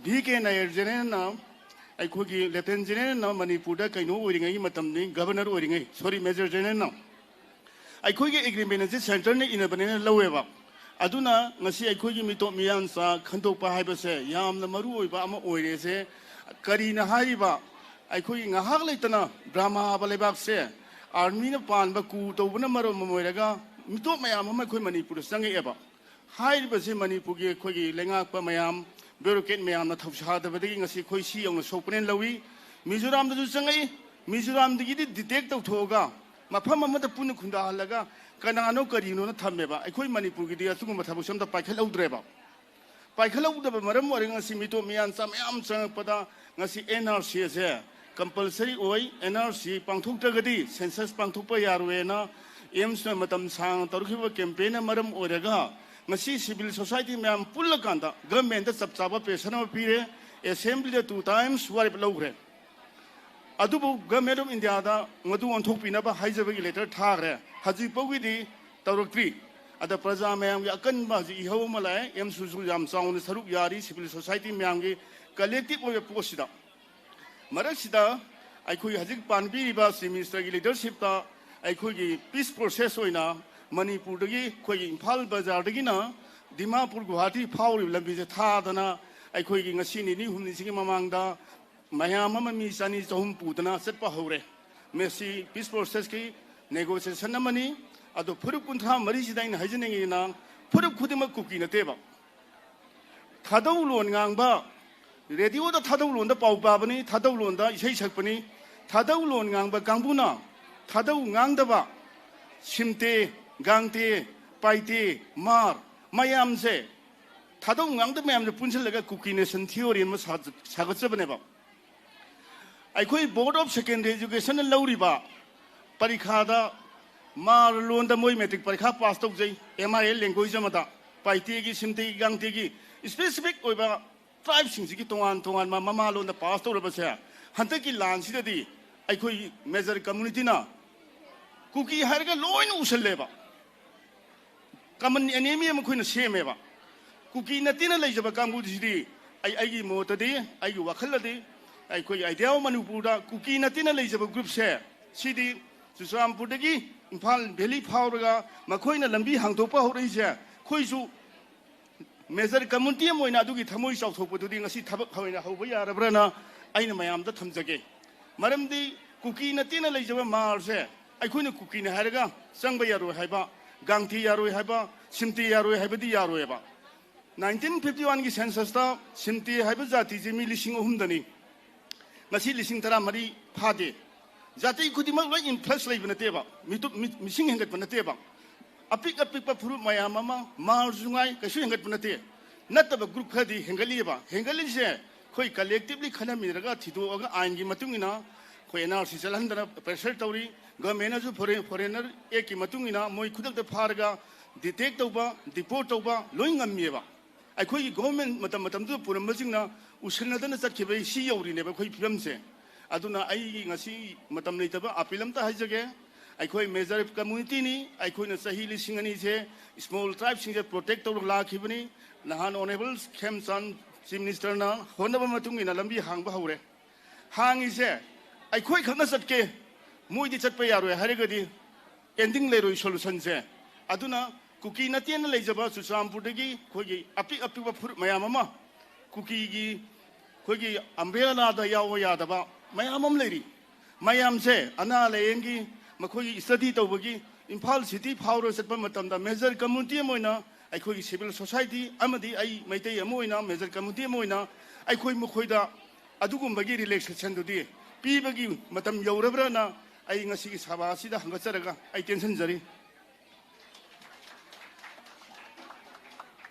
ꯚꯤ ꯀꯦ ꯅꯥꯌꯔ ꯖꯦꯅꯔꯦꯜꯅ, ꯑꯩꯈꯣꯏꯒꯤ ꯂꯦꯐꯇꯦꯅꯦꯟ ꯖꯦꯅꯔꯦꯜꯅ ꯃꯅꯤꯄꯨꯔꯗ ꯀꯩꯅꯣ ꯑꯣꯏꯔꯤꯉꯩꯒꯤ ꯃꯇꯝꯅꯤ, ꯒꯕꯔꯅꯔ ꯑꯣꯏꯔꯤꯉꯩ, ꯁꯣꯔꯤ, ꯃꯦꯖꯔ ꯖꯦꯅꯔꯦꯜꯅ꯫ ꯑꯩꯈꯣꯏꯒꯤ ꯑꯦꯒ꯭ꯔꯤꯃꯦꯟ ꯑꯁꯤ ꯁꯦꯟꯇꯔꯅ ꯏꯟꯅꯕꯅꯦꯅ ꯂꯧꯋꯦꯕ꯫ ꯑꯗꯨꯅ ꯉꯁꯤ ꯑꯩꯈꯣꯏꯒꯤ ꯃꯤꯇꯣꯞ ꯃꯤꯌꯥꯟꯆꯥ ꯈꯟꯗꯣꯛꯄ ꯍꯥꯏꯕꯁꯦ ꯌꯥꯝꯅ ꯃꯔꯨ ꯑꯣꯏꯕ ꯑꯃ ꯑꯣꯏꯔꯦꯁꯦ꯫ ꯀꯔꯤꯅ ꯍꯥꯏꯔꯤꯕ? ꯑꯩꯈꯣꯏꯒꯤ ꯉꯥꯏꯍꯥꯛ ꯂꯩꯇꯅ ꯕ꯭ꯔꯍꯃꯥꯕ ꯂꯩꯕꯥꯛꯁꯦ ꯑꯥꯔꯃꯤꯅ ꯄꯥꯟꯕ ꯀꯨ ꯇꯧꯕꯅ ꯃꯔꯝ ꯑꯣꯏꯔꯒ ꯃꯤꯇꯣꯞ ꯃꯌꯥꯝ ꯑꯃ ꯑꯩꯈꯣꯏ ꯃꯅꯤꯄꯨꯔꯗ ꯆꯪꯉꯛꯑꯦꯕ꯫ ꯍꯥꯏꯔꯤꯕꯁꯤ ꯃꯅꯤꯄꯨꯔꯒꯤ ꯑꯩꯈꯣꯏꯒꯤ ꯂꯩꯉꯥꯛꯄ ꯃꯌꯥꯝ, ꯕ꯭ꯌꯨꯔꯣꯀ꯭ꯔꯦꯠ ꯃꯌꯥꯝꯅ ꯊꯧꯁꯥꯗꯕꯗꯒꯤ ꯉꯁꯤ ꯑꯩꯈꯣꯏ ꯁꯤ ꯌꯧꯅ ꯁꯣꯛꯄꯅꯦꯅ ꯂꯧꯏ꯫ ꯃꯤꯖꯣꯔꯥꯝꯗꯁꯨ ꯆꯪꯉꯛꯏ꯫ ꯃꯤꯖꯣꯔꯥꯝꯗꯒꯤꯗꯤ ꯗꯤꯇꯦꯛ ꯇꯧꯊꯣꯛꯑꯒ ꯃꯐꯝ ꯑꯃꯗ ꯄꯨꯟꯅ ꯈꯨꯟꯗꯥꯍꯜꯂꯒ ꯀꯅꯥꯅꯣ ꯀꯔꯤꯅꯣꯅ ꯊꯝꯃꯦꯕ꯫ ꯑꯩꯈꯣꯏ ꯃꯅꯤꯄꯨꯔꯒꯤꯗꯤ ꯑꯗꯨꯒꯨꯝꯕ ꯊꯕꯛꯁꯦ ꯑꯝꯇ ꯄꯥꯏꯈꯠꯍꯧꯗ꯭ꯔꯦꯕ꯫ ꯄꯥꯏꯈꯠꯍꯧꯗꯕ ꯃꯔꯝ ꯑꯣꯏꯔꯒ ꯉꯁꯤ ꯃꯤꯇꯣꯞ ꯃꯤꯌꯥꯟꯆꯥ ꯃꯌꯥꯝ ꯆꯪꯉꯛꯄꯗ ꯉꯁꯤ ꯑꯦꯟ ꯑꯥꯔ ꯁꯤ ꯑꯁꯦ ꯀꯝꯄꯜꯁꯔꯤ ꯑꯣꯏ, ꯑꯦꯟ ꯑꯥꯔ ꯁꯤ ꯄꯥꯡꯊꯣꯛꯇ꯭ꯔꯒꯗꯤ ꯁꯦꯟꯁꯁ ꯄꯥꯡꯊꯣꯛꯄ ꯌꯥꯔꯣꯏꯅ ꯑꯦꯝꯁꯅ ꯃꯇꯝ ꯁꯥꯡꯅ ꯇꯧꯔꯛꯈꯤꯕ ꯀꯦꯝꯄꯦꯟꯅ ꯃꯔꯝ ꯑꯣꯏꯔꯒ ꯉꯁꯤ ꯁꯤꯚꯤꯜ ꯁꯣꯁꯥꯏꯇꯤ ꯃꯌꯥꯝ ꯄꯨꯜꯂꯀꯥꯟꯗ ꯒꯃꯦꯟꯗ ꯆꯞ ꯆꯥꯕ ꯄ꯭ꯔꯦꯁꯔ ꯑꯃ ꯄꯤꯔꯦ꯫ ꯑꯦꯁꯦꯝꯕ꯭ꯂꯤꯗ ꯇꯨ ꯇꯥꯏꯝꯁ ꯋꯥꯔꯦꯞ ꯂꯧꯈ꯭ꯔꯦ꯫ ꯑꯗꯨꯕꯨ ꯒꯃꯦꯟ ꯑꯣꯐ ꯏꯟꯗꯤꯌꯥꯗ ꯃꯗꯨ ꯑꯣꯟꯊꯣꯛꯄꯤꯅꯕ ꯍꯥꯏꯖꯕꯒꯤ ꯂꯦꯇꯔ ꯊꯥꯈ꯭ꯔꯦ꯫ ꯍꯧꯖꯤꯛ ꯐꯥꯎꯒꯤꯗꯤ ꯇꯧꯔꯛꯇ꯭ꯔꯤ꯫ ꯑꯗ ꯄ꯭ꯔꯖꯥ ꯃꯌꯥꯝꯒꯤ ꯑꯀꯟꯕ ꯍꯧꯖꯤꯛ ꯏꯍꯧ ꯑꯃ ꯂꯥꯛꯑꯦ꯫ ꯑꯦꯝꯁꯨꯁꯨ ꯌꯥꯝ ꯆꯥꯎꯅ ꯁꯔꯨꯛ ꯌꯥꯔꯤ, ꯁꯤꯚꯤꯜ ꯁꯣꯁꯥꯏꯇꯤ ꯃꯌꯥꯝꯒꯤ ꯀꯂꯦꯛꯇꯤꯞ ꯑꯣꯏꯕ ꯄꯣꯠꯁꯤꯗ꯫ ꯃꯔꯛꯁꯤꯗ ꯑꯩꯈꯣꯏ ꯍꯧꯖꯤꯛ ꯄꯥꯟꯕꯤꯔꯤꯕ ꯆꯤꯐ ꯃꯤꯅꯤꯁꯇꯔꯒꯤ ꯂꯤꯗꯔꯁꯤꯞꯇ ꯑꯩꯈꯣꯏꯒꯤ ꯄꯤꯁ ꯄ꯭ꯔꯣꯁꯦꯁ ꯑꯣꯏꯅ ꯃꯅꯤꯄꯨꯔꯗꯒꯤ ꯑꯩꯈꯣꯏꯒꯤ ꯏꯝꯐꯥꯜ ꯕꯖꯥꯔꯗꯒꯤꯅ ꯗꯤꯃꯥꯄꯨꯔ ꯒꯨꯋꯥꯍꯥꯇꯤ ꯐꯥꯎꯔꯤꯕ ꯂꯝꯕꯤꯁꯦ ꯊꯥꯗꯅ ꯑꯩꯈꯣꯏꯒꯤ ꯉꯁꯤ ꯅꯤꯅꯤ ꯍꯨꯝꯅꯤꯁꯤꯒꯤ ꯃꯃꯥꯡꯗ ꯃꯌꯥꯝ ꯑꯃ ꯃꯤ ꯆꯅꯤ ꯆꯍꯨꯝ ꯄꯨꯗꯅ ꯆꯠꯄ ꯍꯧꯔꯦ꯫ ꯃꯁꯤ ꯄꯤꯁ ꯄ꯭ꯔꯣꯁꯦꯁꯀꯤ ꯅꯦꯒꯣꯁꯤꯌꯦꯁꯟ ꯑꯃꯅꯤ꯫ ꯑꯗꯣ ꯐꯨꯔꯨꯞ ꯀꯨꯟꯊ꯭ꯔꯥ ꯃꯔꯤꯁꯤꯗ ꯑꯩꯅ ꯍꯥꯏꯖꯅꯤꯡꯉꯤꯅ, ꯐꯨꯔꯨꯞ ꯈꯨꯗꯤꯡꯃꯛ ꯀꯨꯀꯤ ꯅꯠꯇꯦꯕ꯫ ꯊꯥꯗꯧ ꯂꯣꯟ ꯉꯥꯡꯕ, ꯔꯦꯗꯤꯑꯣꯗ ꯊꯥꯗꯧ ꯂꯣꯟꯗ ꯄꯥꯎ ꯄꯥꯕꯅꯤ, ꯊꯥꯗꯧ ꯂꯣꯟꯗ ꯏꯁꯩ ꯁꯛꯄꯅꯤ꯫ ꯊꯥꯗꯧ ꯂꯣꯟ ꯉꯥꯡꯕ ꯀꯥꯡꯕꯨꯅ ꯊꯥꯗꯧ ꯉꯥꯡꯗꯕ ꯁꯤꯝꯇꯦ, ꯒꯥꯡꯇꯦ, ꯄꯥꯏꯇꯦ, ꯃꯥꯔ ꯃꯌꯥꯝꯁꯦ, ꯊꯥꯗꯧ ꯉꯥꯡꯗꯕ ꯃꯌꯥꯝꯁꯦ ꯄꯨꯟꯁꯤꯜꯂꯒ ꯀꯨꯀꯤ ꯅꯦꯁꯟ ꯊꯤꯑꯣꯔꯤ ꯑꯃ ꯁꯥ-, ꯁꯥꯒꯠꯆꯕꯅꯦꯕ꯫ ꯑꯩꯈꯣꯏ Board of Secondary Educationꯅ ꯂꯧꯔꯤꯕ ꯄꯔꯤꯈꯥꯗ ꯃꯥꯔ ꯂꯣꯟꯗ ꯃꯣꯏ ꯃꯦꯇ꯭ꯔꯤꯛ ꯄꯔꯤꯈꯥ ꯄꯥꯁ ꯇꯧꯖꯩ, ꯑꯦꯝ ꯑꯥꯏ ꯑꯦꯜ ꯂꯦꯡꯒ꯭ꯋꯦꯖ ꯑꯃꯗ꯫ ꯄꯥꯏꯇꯦꯒꯤ, ꯁꯤꯝꯇꯦꯒꯤ, ꯒꯥꯡꯇꯦꯒꯤ ꯁ꯭ꯄꯦꯁꯤꯐꯤꯛ ꯑꯣꯏꯕ ꯇ꯭ꯔꯥꯏꯕꯁꯤꯡꯁꯤꯒꯤ ꯇꯣꯉꯥꯟ ꯇꯣꯉꯥꯟꯕ ꯃꯃꯥ ꯂꯣꯟꯗ ꯄꯥꯁ ꯇꯧꯔꯕꯁꯦ, ꯍꯟꯗꯛꯀꯤ ꯂꯥꯟꯁꯤꯗꯗꯤ ꯑꯩꯈꯣꯏ ꯃꯦꯖꯔ ꯀꯝꯃꯨꯅꯤꯇꯤꯅ ꯀꯨꯀꯤ ꯍꯥꯏꯔꯒ ꯂꯣꯏꯅ ꯎꯁꯜꯂꯦꯕ꯫ ꯀꯃꯟ ꯑꯦꯅꯦꯃꯤ ꯑꯃ ꯑꯩꯈꯣꯏꯅ ꯁꯦꯝꯃꯦꯕ꯫ ꯀꯨꯀꯤ ꯅꯠꯇꯦꯅ ꯂꯩꯖꯕ ꯀꯥꯡꯕꯨꯁꯤꯗꯤ, ꯑꯩ, ꯑꯩꯒꯤ ꯃꯣꯠꯇꯗꯤ, ꯑꯩꯒꯤ ꯋꯥꯈꯜꯗꯗꯤ, ꯑꯩꯈꯣꯏ ꯑꯥꯏꯗꯤꯌꯥ ꯑꯣꯐ ꯃꯅꯤꯄꯨꯔꯗ ꯀꯨꯀꯤ ꯅꯠꯇꯦꯅ ꯂꯩꯖꯕ ꯒ꯭ꯔꯨꯞꯁꯦ, ꯁꯤꯗꯤ ꯆꯨꯔꯆꯥꯟꯄꯨꯔꯗꯒꯤ ꯏꯝꯐꯥꯜ ꯚꯦꯂꯤ ꯐꯥꯎꯔꯒ ꯃꯈꯣꯏꯅ ꯂꯝꯕꯤ ꯍꯥꯡꯗꯣꯛꯄ ꯍꯧꯔꯛꯏꯁꯦ, ꯑꯩꯈꯣꯏꯁꯨ ꯃꯦꯖꯔ ꯀꯝꯃꯨꯅꯤꯇꯤ ꯑꯃ ꯑꯣꯏꯅ ꯑꯗꯨꯒꯤ ꯊꯃꯣꯏ ꯆꯥꯎꯊꯣꯛꯄꯗꯨꯗꯤ ꯉꯁꯤ ꯊꯕꯛ ꯑꯣꯏꯅ ꯍꯧꯕ ꯌꯥꯔꯕ꯭ꯔꯥꯅ ꯑꯩꯅ ꯃꯌꯥꯝꯗ ꯊꯝꯖꯒꯦ꯫ ꯃꯔꯝꯗꯤ ꯀꯨꯀꯤ ꯅꯠꯇꯦꯅ ꯂꯩꯖꯕ ꯃꯥꯔꯁꯦ ꯑꯩꯈꯣꯏꯅ ꯀꯨꯀꯤꯅꯤ ꯍꯥꯏꯔꯒ ꯆꯪꯕ ꯌꯥꯔꯣꯏ ꯍꯥꯏꯕ, ꯒꯥꯡꯇꯤ ꯌꯥꯔꯣꯏ ꯍꯥꯏꯕ, ꯁꯤꯝꯇꯤ ꯌꯥꯔꯣꯏ ꯍꯥꯏꯕꯗꯤ ꯌꯥꯔꯣꯏꯕ꯫ ꯅꯥꯏꯟꯇꯤꯟ ꯐꯤꯐꯇꯤ ꯋꯥꯟꯒꯤ ꯁꯦꯟꯁꯁꯇ ꯁꯤꯝꯇꯤ ꯍꯥꯏꯕ ꯖꯥꯇꯤꯁꯦ ꯃꯤ ꯂꯤꯁꯤꯡ ꯑꯍꯨꯝꯗꯅꯤ꯫ ꯉꯁꯤ ꯂꯤꯁꯤꯡ ꯇꯔꯥꯃꯔꯤ ꯐꯥꯗꯦ꯫ ꯖꯥꯇꯤ ꯈꯨꯗꯤꯡꯃꯛ ꯂꯣꯏ ꯏꯟꯐ꯭ꯂꯛꯁ ꯂꯩꯕ ꯅꯠꯇꯦꯕ, ꯃꯤꯇꯨꯞ-, ꯃꯤ-, ꯃꯤꯁꯤꯡ ꯍꯦꯟꯒꯠꯄ ꯅꯠꯇꯦꯕ꯫ ꯑꯄꯤꯛ ꯑꯄꯤꯛꯄ ꯐꯨꯔꯨꯞ ꯃꯌꯥꯝ ꯑꯃ ꯃꯥꯔꯁꯨ ꯉꯥꯏ ꯀꯩꯁꯨ ꯍꯦꯟꯒꯠꯄ ꯅꯠꯇꯦ꯫ ꯅꯠꯇꯕ ꯒ꯭ꯔꯨꯞ ꯈꯔꯗꯤ ꯍꯦꯟꯒꯠꯂꯤꯑꯕ꯫ ꯍꯦꯟꯒꯠꯂꯤꯁꯦ ꯑꯩꯈꯣꯏ ꯀꯂꯦꯛꯇꯤꯞꯂꯤ ꯈꯟꯅꯃꯤꯟꯅꯔꯒ ꯊꯤꯗꯣꯛꯑꯒ ꯑꯥꯏꯟꯒꯤ ꯃꯇꯨꯡ ꯏꯟꯅ ꯑꯩꯈꯣꯏ ꯑꯦꯟ ꯑꯥꯔ ꯁꯤ ꯆꯠꯍꯟꯗꯅ ꯄ꯭ꯔꯦꯁꯔ ꯇꯧꯔꯤ꯫ ꯒꯚꯔꯟꯃꯦꯟꯅꯁꯨ ꯐꯣꯔꯦ-, ꯐꯣꯔꯦꯅꯔ ꯑꯦꯛꯀꯤ ꯃꯇꯨꯡ ꯏꯟꯅ ꯃꯣꯏ ꯈꯨꯗꯛꯇ ꯐꯥꯔꯒ ꯗꯤꯇꯦꯛ ꯇꯧꯕ, ꯗꯤꯄꯣꯔꯠ ꯇꯧꯕ ꯂꯣꯏ ꯉꯝꯃꯤꯑꯕ꯫ ꯑꯩꯈꯣꯏꯒꯤ ꯒꯣꯚꯔꯟꯃꯦꯟ ꯃꯇꯝ ꯃꯇꯝꯗꯨꯗ ꯄꯨꯔꯝꯕꯁꯤꯡꯅ ꯎꯁꯤꯟꯅꯗꯅ ꯆꯠꯈꯤꯕꯒꯤ ꯁꯤ ꯌꯧꯔꯤꯅꯦꯕ ꯑꯩꯈꯣꯏ ꯐꯤꯕꯝꯁꯦ꯫ ꯑꯗꯨꯅ ꯑꯩꯒꯤ ꯉꯁꯤ ꯃꯇꯝ ꯂꯩꯇꯕ ꯑꯄꯤꯜ ꯑꯝꯇ ꯍꯥꯏꯖꯒꯦ꯫ ꯑꯩꯈꯣꯏ ꯃꯦꯖꯔ ꯀꯝꯃꯨꯅꯤꯇꯤꯅꯤ, ꯑꯩꯈꯣꯏꯅ ꯆꯍꯤ ꯂꯤꯁꯤꯡ ꯑꯅꯤꯁꯦ ꯁ꯭ꯃꯣꯜ ꯇ꯭ꯔꯥꯏꯕꯁꯤꯡꯁꯦ ꯄ꯭ꯔꯣꯇꯦꯛ ꯇꯧꯔꯒ ꯂꯥꯛꯈꯤꯕꯅꯤ꯫ ꯅꯍꯥꯟ ꯑꯣꯅꯔꯦꯕꯜ ꯈꯦꯝꯆꯥꯟ ꯆꯤꯐ ꯃꯤꯅꯤꯁꯇꯔꯅ ꯍꯣꯠꯅꯕ ꯃꯇꯨꯡ ꯏꯟꯅ ꯂꯝꯕꯤ ꯍꯥꯡꯕ ꯍꯧꯔꯦ꯫ ꯍꯥꯡꯉꯤꯁꯦ ꯑꯩꯈꯣꯏ ꯈꯛꯅ ꯆꯠꯀꯦ, ꯃꯣꯏꯗꯤ ꯆꯠꯄ ꯌꯥꯔꯣꯏ ꯍꯥꯏꯔꯒꯗꯤ ꯑꯦꯟꯗꯤꯡ ꯂꯩꯔꯣꯏ ꯁꯣꯂꯨꯁꯟꯁꯦ꯫ ꯑꯗꯨꯅ ꯀꯨꯀꯤ ꯅꯠꯇꯦꯅ ꯂꯩꯖꯕ ꯆꯨꯔꯆꯥꯟꯄꯨꯔꯗꯒꯤ ꯑꯩꯈꯣꯏꯒꯤ ꯑꯄꯤꯛ ꯑꯄꯤꯛꯄ ꯐꯨꯔꯨꯞ ꯃꯌꯥꯝ ꯑꯃ ꯀꯨꯀꯤꯒꯤ ꯑꯩꯈꯣꯏꯒꯤ ꯑꯝꯕ꯭ꯔꯦꯂꯥꯗ ꯌꯥꯎꯕ ꯌꯥꯗꯕ ꯃꯌꯥꯝ ꯑꯃ ꯂꯩꯔꯤ꯫ ꯃꯌꯥꯝꯁꯦ ꯑꯅꯥ ꯂꯥꯌꯦꯡꯒꯤ, ꯃꯈꯣꯏꯒꯤ ꯁ꯭ꯇꯗꯤ ꯇꯧꯕꯒꯤ ꯏꯝꯐꯥꯜ ꯁꯤꯇꯤ ꯐꯥꯎꯔ ꯆꯠꯄ ꯃꯇꯝꯗ ꯃꯦꯖꯔ ꯀꯝꯃꯨꯅꯤꯇꯤ ꯑꯃ ꯑꯣꯏꯅ ꯑꯩꯈꯣꯏꯒꯤ ꯁꯤꯚꯤꯜ ꯁꯣꯁꯥꯏꯇꯤ ꯑꯃꯗꯤ ꯑꯩ ꯃꯩꯇꯩ ꯑꯃ ꯑꯣꯏꯅ, ꯃꯦꯖꯔ ꯀꯝꯃꯨꯅꯤꯇꯤ ꯑꯃ ꯑꯣꯏꯅ ꯑꯩꯈꯣꯏ ꯃꯈꯣꯏꯗ ꯑꯗꯨꯒꯨꯝꯕꯒꯤ ꯔꯤꯂꯦꯛꯁꯦꯁꯟꯗꯨꯗꯤ ꯄꯤꯕꯒꯤ ꯃꯇꯝ ꯌꯧꯔꯕ꯭ꯔꯅ ꯑꯩ ꯉꯁꯤꯒꯤ ꯁꯚꯥ ꯑꯁꯤꯗ ꯍꯪꯒꯠꯆꯔꯒ ꯑꯩ ꯇꯦꯟꯁꯤꯟꯖꯔꯤ꯫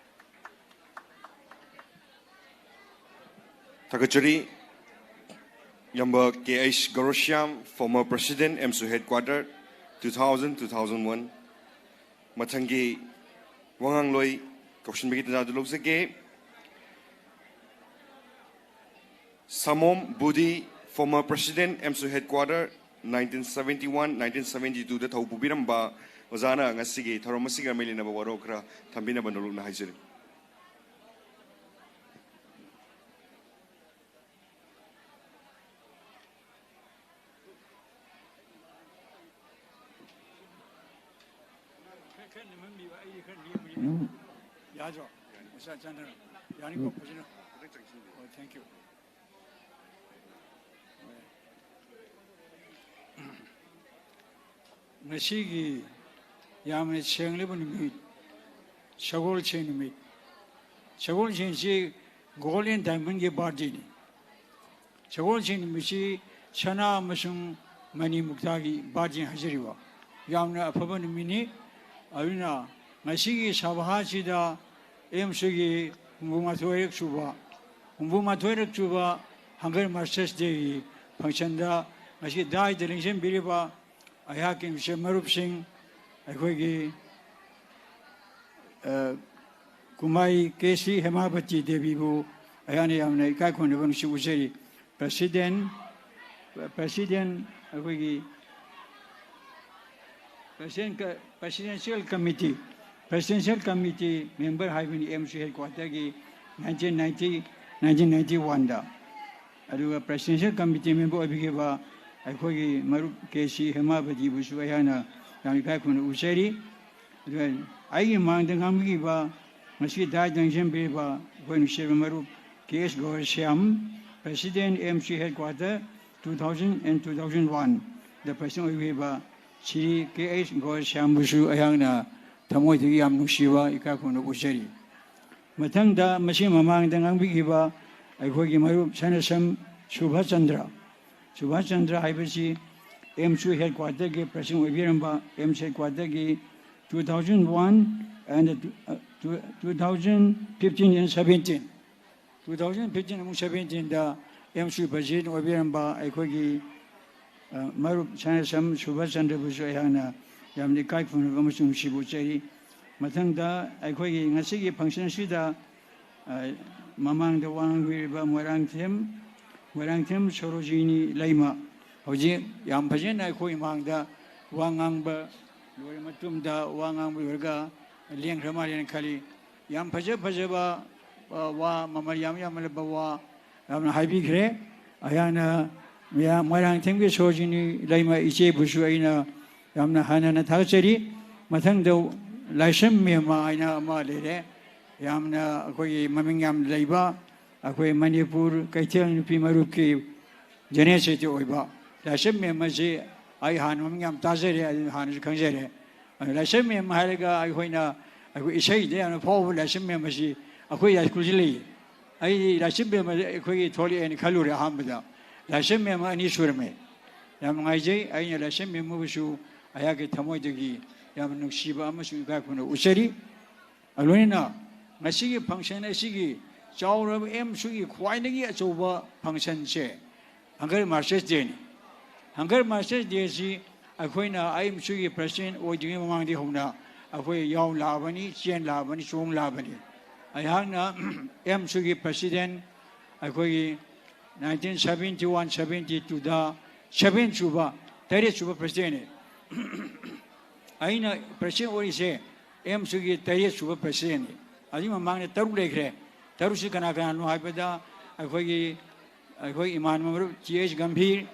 ꯊꯥꯒꯠꯆꯔꯤ꯫ ꯏꯌꯥꯝꯕ K H Gourashyam, former president, AMSU headquarter, two thousand, two thousand one꯫ ꯃꯊꯪꯒꯤ ꯋꯥꯉꯥꯡꯂꯣꯏ ꯀꯧꯁꯤꯟꯕꯒꯤ ꯇꯥꯟꯖꯥꯗꯨ ꯂꯧꯖꯒꯦ꯫ ꯁꯥꯃꯣꯝ ꯕꯨꯙꯤ, former president, AMSU headquarter, nineteen seventy one, nineteen seventy two ꯗ ꯊꯧ ꯄꯨꯕꯤꯔꯝꯕ ꯑꯣꯖꯥꯅ ꯉꯁꯤꯒꯤ ꯊꯧꯔꯝ ꯑꯁꯤꯒ ꯃꯔꯤ ꯂꯩꯅꯕ ꯋꯥꯔꯣꯜ ꯈꯔ ꯊꯝꯕꯤꯅꯕ ꯅꯣꯂꯨꯛꯅ ꯍꯥꯏꯖꯔꯤ꯫ ꯈꯔ ꯈꯔ ꯅꯦꯝꯍꯟꯕꯤꯌꯨ, ꯑꯩꯗꯤ ꯈꯔ ꯅꯦꯝꯕꯅꯤꯅ꯫ ꯎꯝ꯫ ꯌꯥꯗ꯭ꯔꯣ? ꯃꯁꯥ ꯆꯥꯟꯅꯔꯣ? ꯌꯥꯅꯤꯀꯣ? ꯐꯖꯅ? ꯑꯣ, thank you꯫ ꯉꯁꯤꯒꯤ ꯌꯥꯝꯅ ꯁꯦꯡꯂꯕ ꯅꯨꯃꯤꯠ, ꯁꯒꯣꯜꯁꯦꯟ ꯅꯨꯃꯤꯠ꯫ ꯁꯒꯣꯜꯁꯦꯟꯁꯤ gold and diamondꯒꯤ birthdayꯅꯤ꯫ ꯁꯒꯣꯜꯁꯦꯟ ꯅꯨꯃꯤꯠꯁꯤ ꯁꯅꯥ ꯑꯃꯁꯨꯡ ꯃꯅꯤ ꯃꯨꯛꯇꯥꯒꯤ birthday ꯍꯥꯏꯖꯔꯤꯕ ꯌꯥꯝꯅ ꯑꯐꯕ ꯅꯨꯃꯤꯠꯅꯤ꯫ ꯑꯗꯨꯅ ꯉꯁꯤꯒꯤ ꯁꯚꯥꯁꯤꯗ ꯑꯦꯝꯁꯨꯒꯤ ꯍꯨꯝꯐꯨ ꯃꯥꯊꯣꯏꯔꯛ ꯁꯨꯕ, ꯍꯨꯝꯐꯨ ꯃꯥꯊꯣꯏꯔꯛ ꯁꯨꯕ hunger martyrs dayꯒꯤ functionꯗ ꯉꯁꯤ ꯗꯥꯏꯗ ꯂꯦꯡꯁꯤꯟꯕꯤꯔꯤꯕ ꯑꯩꯍꯥꯛꯀꯤ ꯃꯤꯁꯦ ꯃꯔꯨꯞꯁꯤꯡ, ꯑꯩꯈꯣꯏꯒꯤ ꯀꯨꯃꯥꯔꯤ ꯀꯦ ꯁꯤ ꯍꯦꯃꯥꯕꯇꯤ ꯗꯦꯕꯤꯕꯨ ꯑꯩꯍꯥꯛꯅ ꯌꯥꯝꯅ ꯏꯀꯥꯏ ꯈꯨꯝꯅꯕ ꯅꯨꯡꯁꯤ ꯎꯠꯆꯔꯤ꯫ President, President, ꯑꯩꯈꯣꯏꯒꯤ Presidential Committee, Presidential Committee member ꯍꯥꯏꯕꯅꯤ ꯑꯦꯝꯁꯨ headquarterꯒꯤ nineteen ninety, nineteen ninety oneꯗ꯫ ꯑꯗꯨꯒ Presidential Committee member ꯑꯣꯏꯕꯤꯈꯤꯕ ꯑꯩꯈꯣꯏꯒꯤ ꯃꯔꯨꯞ ꯀꯦ ꯁꯤ ꯍꯦꯃꯥꯕꯇꯤꯕꯨꯁꯨ ꯑꯩꯍꯥꯛꯅ ꯌꯥꯝ ꯏꯀꯥꯏ ꯈꯨꯝꯅ ꯎꯠꯆꯔꯤ꯫ ꯑꯗꯨꯒ ꯑꯩꯒꯤ ꯃꯥꯡꯗ ꯉꯥꯡꯕꯤꯈꯤꯕ, ꯉꯁꯤ ꯗꯥꯏꯗ ꯂꯦꯡꯁꯤꯟꯕꯤꯔꯤꯕ ꯑꯩꯈꯣꯏ ꯅꯨꯡꯁꯤꯕ ꯃꯔꯨꯞ K S Gourashyam, President AMSU headquarter two thousand and two thousand oneꯗ President ꯑꯣꯏꯕꯤꯔꯤꯕ ꯁ꯭ꯔꯤ ꯀꯦ ꯑꯩꯆ ꯒꯧꯔꯁ꯭ꯌꯥꯝꯕꯨꯁꯨ ꯑꯩꯍꯥꯛꯅ ꯊꯃꯣꯏꯗꯒꯤ ꯌꯥꯝ ꯅꯨꯡꯁꯤꯕ ꯏꯀꯥꯏ ꯈꯨꯝꯅꯕ ꯎꯠꯆꯔꯤ꯫ ꯃꯊꯪꯗ ꯃꯁꯤ ꯃꯃꯥꯡꯗ ꯉꯥꯡꯕꯤꯈꯤꯕ ꯑꯩꯈꯣꯏꯒꯤ ꯃꯔꯨꯞ ꯁꯅꯥꯁꯝ ꯁꯨꯚꯥꯁ ꯆꯟꯗ꯭ꯔ, ꯁꯨꯚꯥꯁ ꯆꯟꯗ꯭ꯔ ꯍꯥꯏꯕꯁꯤ ꯑꯦꯝꯁꯨ ꯍꯦꯗꯀ꯭ꯋꯥꯇꯔꯒꯤ ꯄ꯭ꯔꯁꯤꯗꯦꯟ ꯑꯣꯏꯕꯤꯔꯝꯕ, ꯑꯦꯝꯁ ꯍꯦꯗꯀ꯭ꯋꯥꯇꯔꯒꯤ two thousand one and two thousand fifteen and seventeen, two thousand fifteen ꯑꯃꯁꯨꯡ seventeenꯗ ꯑꯦꯝꯁꯨ ꯄ꯭ꯔꯁꯤꯗꯦꯟ ꯑꯣꯏꯕꯤꯔꯝꯕ ꯑꯩꯈꯣꯏꯒꯤ ꯃꯔꯨꯞ ꯁꯅꯥꯁꯝ ꯁꯨꯚꯥꯁ ꯆꯟꯗ꯭ꯔꯕꯨꯁꯨ ꯑꯩꯍꯥꯛꯅ ꯌꯥꯝꯅ ꯏꯀꯥꯏ ꯈꯨꯝꯅꯕ ꯑꯃꯁꯨꯡ ꯅꯨꯡꯁꯤꯕ ꯎꯠꯆꯔꯤ꯫ ꯃꯊꯪꯗ ꯑꯩꯈꯣꯏꯒꯤ ꯉꯁꯤꯒꯤ function ꯑꯁꯤꯗ ꯃꯃꯥꯡꯗ ꯋꯥ ꯉꯥꯡꯕꯤꯔꯤꯕ ꯃꯣꯏꯔꯥꯡꯊꯦꯝ, ꯃꯣꯏꯔꯥꯡꯊꯦꯝ ꯁꯣꯔꯣꯖꯤꯅꯤ ꯂꯩꯃ ꯍꯧꯖꯤꯛ ꯌꯥꯝ ꯐꯖꯅ ꯑꯩꯈꯣꯏ ꯃꯃꯥꯡꯗ ꯋꯥ ꯉꯥꯡꯕ ꯂꯣꯏꯔ ꯃꯇꯨꯡꯗ, ꯋꯥ ꯉꯥꯡꯕ ꯂꯣꯏꯔꯒ ꯂꯦꯡꯈ꯭ꯔ ꯃꯥꯜꯂꯦꯅ ꯈꯜꯂꯤ꯫ ꯌꯥꯝ ꯐꯖ ꯐꯖꯕ, ꯑ, ꯋꯥ, ꯃꯃꯜ ꯌꯥꯝ ꯌꯥꯝꯂꯕ ꯋꯥ ꯌꯥꯝꯅ ꯍꯥꯏꯕꯤꯈ꯭ꯔꯦ꯫ ꯑꯩꯍꯥꯛꯅ ꯃꯌꯥꯝ ꯃꯣꯏꯔꯥꯡꯊꯦꯝꯒꯤ ꯁꯣꯔꯣꯖꯤꯅꯤ ꯂꯩꯃ ꯏꯆꯦꯕꯨꯁꯨ ꯑꯩꯅ ꯌꯥꯝꯅ ꯍꯟꯅ ꯍꯟꯅ ꯊꯥꯒꯠꯆꯔꯤ꯫ ꯃꯊꯪꯗ ꯂꯥꯏꯁ꯭ꯔꯝ ꯃꯦꯝꯃ ꯍꯥꯏꯅ ꯑꯃ ꯂꯩꯔꯦ, ꯌꯥꯝꯅ ꯑꯩꯈꯣꯏꯒꯤ ꯃꯃꯤꯡ ꯌꯥꯝ ꯂꯩꯕ, ꯑꯩꯈꯣꯏ ꯃꯅꯤꯄꯨꯔ ꯀꯩꯊꯦꯜ ꯅꯨꯄꯤ ꯃꯔꯨꯞꯀꯤ ꯖꯦꯅꯔꯦꯜ ꯁꯦꯀ꯭ꯔꯦꯇꯔꯤ ꯑꯣꯏꯕ ꯂꯥꯏꯁ꯭ꯔꯝ ꯃꯦꯝ ꯑꯁꯤ ꯑꯩ ꯍꯥꯟꯅ ꯃꯃꯤꯡ ꯌꯥꯝ ꯇꯥꯖꯔꯦ, ꯑꯗꯨ ꯍꯥꯟꯅꯁꯨ ꯈꯪꯖꯔꯦ꯫ ꯑꯗꯨ ꯂꯥꯏꯁ꯭ꯔꯝ ꯃꯦꯝ ꯍꯥꯏꯔꯒ ꯑꯩꯈꯣꯏꯅ, ꯑꯩꯈꯣꯏ ꯏꯁꯩꯗ ꯌꯥꯝꯅ ꯐꯥꯎꯕ ꯂꯥꯏꯁ꯭ꯔꯝ ꯃꯦꯝ ꯑꯁꯤ ꯑꯩꯈꯣꯏ ꯍꯥꯏ ꯁ꯭ꯀꯨꯜꯁꯤ ꯂꯩꯌꯦ꯫ ꯑꯩꯗꯤ ꯂꯥꯏꯁ꯭ꯔꯝ ꯃꯦꯝ ꯑꯁꯤ ꯑꯩꯈꯣꯏꯒꯤ ꯊꯣꯛꯂꯛꯑꯦꯅ ꯈꯜꯂꯨꯔꯦ ꯑꯍꯥꯟꯕꯗ꯫ ꯂꯥꯏꯁ꯭ꯔꯝ ꯃꯦꯝ ꯑꯅꯤ ꯁꯨꯔꯝꯃꯦ꯫ ꯌꯥꯝ ꯅꯨꯡꯉꯥꯏꯖꯩ꯫ ꯑꯩꯅ ꯂꯥꯏꯁ꯭ꯔꯝ ꯃꯦꯝꯕꯨꯁꯨ ꯑꯩꯍꯥꯛꯀꯤ ꯊꯃꯣꯏꯗꯒꯤ ꯌꯥꯝꯅ ꯅꯨꯡꯁꯤꯕ ꯑꯃꯁꯨꯡ ꯏꯀꯥꯏ ꯈꯨꯝꯅꯕ ꯎꯠꯆꯔꯤ꯫ ꯂꯣꯏꯅꯅ ꯉꯁꯤꯒꯤ function ꯑꯁꯤꯒꯤ ꯆꯥꯎꯔꯕ ꯑꯦꯝꯁꯨꯒꯤ ꯈ꯭ꯋꯥꯏꯗꯒꯤ ꯑꯆꯧꯕ functionꯁꯦ Hunger Martyrs Dayꯅꯤ꯫ Hunger Martyrs Day ꯑꯁꯤ ꯑꯩꯈꯣꯏꯅ ꯑꯦꯝꯁꯨꯒꯤ president ꯑꯣꯏꯗ꯭ꯔꯤꯉꯩ ꯃꯃꯥꯡꯗꯒꯤ ꯍꯧꯅ ꯑꯩꯈꯣꯏ ꯌꯥꯎ ꯂꯥꯛꯑꯕꯅꯤ, ꯆꯦꯟ ꯂꯥꯛꯑꯕꯅꯤ, ꯆꯣꯡ ꯂꯥꯛꯑꯕꯅꯤ꯫ ꯑꯩꯍꯥꯛꯅ ꯑꯦꯝꯁꯨꯒꯤ president ꯑꯩꯈꯣꯏꯒꯤ nineteen seventy one seventy twoꯗ seven ꯁꯨꯕ, ꯇꯔꯦꯠ ꯁꯨꯕ presidentꯅꯤ꯫ ꯑꯩꯅ president ꯑꯣꯏꯔꯤꯁꯦ ꯑꯦꯝꯁꯨꯒꯤ ꯇꯔꯦꯠ ꯁꯨꯕ presidentꯅꯤ꯫ ꯑꯗꯨꯒꯤ ꯃꯃꯥꯡꯗ ꯇꯔꯨꯛ ꯂꯩꯈ꯭ꯔꯦ꯫ ꯇꯔꯨꯛꯁꯤ ꯀꯅꯥ ꯀꯅꯥꯅꯣ ꯍꯥꯏꯕꯗ ꯑꯩꯈꯣꯏꯒꯤ, ꯑꯩꯈꯣꯏ ꯏꯃꯥꯟꯅꯕ ꯃꯔꯨꯞ ꯇꯤ ꯑꯩꯆ ꯒꯝꯚꯤꯔ,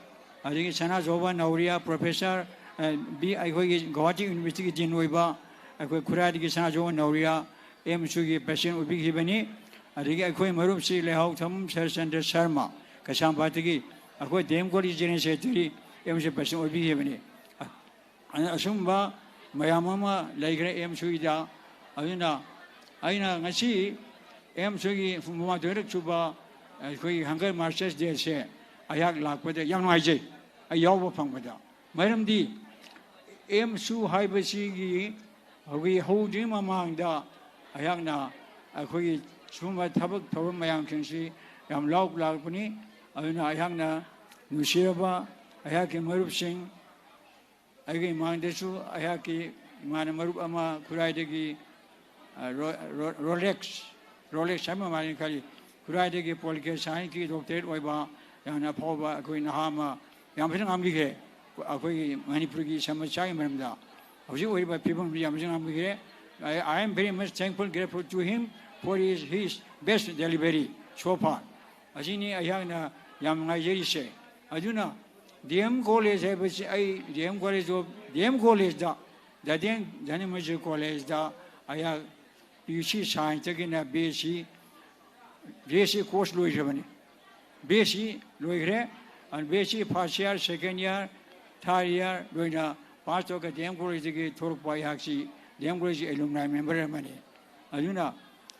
ꯑꯗꯒꯤ ꯁꯅꯥꯖꯣꯕ ꯅꯧꯔꯤꯌꯥ, professor, ꯑ, ꯕꯤ, ꯑꯩꯈꯣꯏꯒꯤ ꯒꯧꯍꯥꯇꯤ universityꯒꯤ dean ꯑꯣꯏꯕ ꯑꯩꯈꯣꯏ ꯈꯨꯔꯥꯏꯗꯒꯤ ꯁꯅꯥꯖꯣꯕ ꯅꯧꯔꯤꯌꯥ ꯑꯦꯝꯁꯨꯒꯤ president ꯑꯣꯏꯕꯤꯈꯤꯕꯅꯤ꯫ ꯑꯗꯒꯤ ꯑꯩꯈꯣꯏ ꯃꯔꯨꯞꯁꯤ ꯂꯩꯍꯥꯎꯊꯝ ꯁꯔꯆꯟꯗ꯭ꯔ ꯁꯔꯃ, ꯀꯩꯁꯥꯝꯄꯥꯠꯇꯒꯤ ꯑꯩꯈꯣꯏ ꯗꯤ M college general secretary ꯑꯦꯝꯁꯨ president ꯑꯣꯏꯕꯤꯈꯤꯕꯅꯤ꯫ ꯑ-, ꯑꯁꯨꯝꯕ ꯃꯌꯥꯝ ꯑꯃ ꯂꯩꯈ꯭ꯔꯦ ꯑꯦꯝꯁꯨꯒꯤꯗ꯫ ꯑꯗꯨꯅ ꯑꯩꯅ ꯉꯁꯤ ꯑꯦꯝꯁꯨꯒꯤ ꯍꯨꯝꯐꯨ ꯃꯥꯊꯣꯏꯔꯛ ꯁꯨꯕ ꯑꯩꯈꯣꯏꯒꯤ ꯍꯪꯒꯔ ꯃꯥꯔꯆꯔꯁ ꯗꯦꯁꯦ ꯑꯩꯍꯥꯛ ꯂꯥꯛꯄꯗ ꯌꯥꯝ ꯅꯨꯡꯉꯥꯏꯖꯩ, ꯑꯩ ꯌꯥꯎꯕ ꯐꯪꯕꯗ꯫ ꯃꯔꯝꯗꯤ ꯑꯦꯝꯁꯨ ꯍꯥꯏꯕꯁꯤꯒꯤ ꯍꯧꯖꯤꯛ ꯍꯧꯗ꯭ꯔꯤꯉꯩ ꯃꯃꯥꯡꯗ ꯑꯩꯍꯥꯛꯅ ꯑꯩꯈꯣꯏꯒꯤ ꯁꯨꯝꯕ ꯊꯕꯛ ꯊꯧꯔꯝ ꯃꯌꯥꯝꯁꯤꯡꯁꯤ ꯌꯥꯝ ꯂꯥꯎ ꯂꯥꯛꯄꯅꯤ꯫ ꯑꯗꯨꯅ ꯑꯩꯍꯥꯛꯅ ꯅꯨꯡꯁꯤꯔꯕ ꯑꯩꯍꯥꯛꯀꯤ ꯃꯔꯨꯞꯁꯤꯡ, ꯑꯩꯒꯤ ꯏꯃꯥꯡꯗꯁꯨ ꯑꯩꯍꯥꯛꯀꯤ ꯏꯃꯥꯟꯅꯕ ꯃꯔꯨꯞ ꯑꯃ ꯈꯨꯔꯥꯏꯗꯒꯤ, ꯑ, ꯔꯣ-, ꯔꯣ-, ꯔꯣꯂꯦꯛꯁ, ꯔꯣꯂꯦꯛꯁ ꯍꯥꯏꯕ ꯃꯥꯜꯂꯤ ꯈꯜꯂꯤ, ꯈꯨꯔꯥꯏꯗꯒꯤ ꯄꯣꯂꯤꯇꯤꯀꯦꯜ ꯁꯥꯏꯟꯁꯀꯤ ꯗꯣꯛꯇꯔꯦꯠ ꯑꯣꯏꯕ ꯌꯥꯝꯅ ꯐꯥꯎꯕ ꯑꯩꯈꯣꯏ ꯅꯍꯥ ꯑꯃ ꯌꯥꯝ ꯐꯖꯅ ꯉꯥꯡꯕꯤꯈ꯭ꯔꯦ꯫ ꯑꯩꯈꯣꯏꯒꯤ ꯃꯅꯤꯄꯨꯔꯒꯤ ꯁꯃꯁ꯭ꯌꯥꯒꯤ ꯃꯔꯝꯗ ꯍꯧꯖꯤꯛ ꯑꯣꯏꯔꯤꯕ ꯐꯤꯕꯝꯁꯤ ꯌꯥꯝ ꯐꯖꯅ ꯉꯥꯡꯕꯤꯈ꯭ꯔꯦ꯫ I, I am very much thankful, grateful to him for his, his best delivery so far. ꯑꯁꯤꯅꯤ ꯑꯩꯍꯥꯛꯅ ꯌꯥꯝ ꯅꯨꯡꯉꯥꯏꯖꯔꯤꯁꯦ꯫ ꯑꯗꯨꯅ ꯗꯤ ꯑꯦꯝ ꯀꯣꯂꯦꯖ ꯍꯥꯏꯕꯁꯤ ꯑꯩ ꯗꯤ M college of, D M ꯀꯣꯂꯦꯖꯇ, ꯗꯥꯗꯦꯟ ꯙꯅꯃꯟꯖꯨ ꯀꯣꯂꯦꯖꯇ ꯑꯩꯍꯥꯛ ꯄꯤ ꯌꯨ ꯁꯤ ꯁꯥꯏꯟꯁꯇꯒꯤꯅ ꯕꯤ ꯑꯦꯁ ꯁꯤ, ꯕꯤ ꯑꯦꯁ ꯁꯤ ꯀꯣꯔꯁ ꯂꯣꯏꯈ꯭ꯔꯕꯅꯤ꯫ ꯕꯤ ꯑꯦꯁ ꯁꯤ ꯂꯣꯏꯈ꯭ꯔꯦ꯫ ꯑꯗꯨ B S C first year, second year, third year ꯂꯣꯏꯅ ꯄꯥꯁ ꯇꯧꯔꯒ ꯗꯤ ꯑꯦꯝ ꯀꯣꯂꯦꯖꯇꯒꯤ ꯊꯣꯛꯂꯛꯄ ꯑꯩꯍꯥꯛꯁꯤ ꯗꯤ ꯑꯦꯝ ꯀꯣꯂꯦꯖꯀꯤ ꯑꯦꯂꯨꯝꯅꯥꯏ ꯃꯦꯝꯕꯔ ꯑꯃꯅꯤ꯫ ꯑꯗꯨꯅ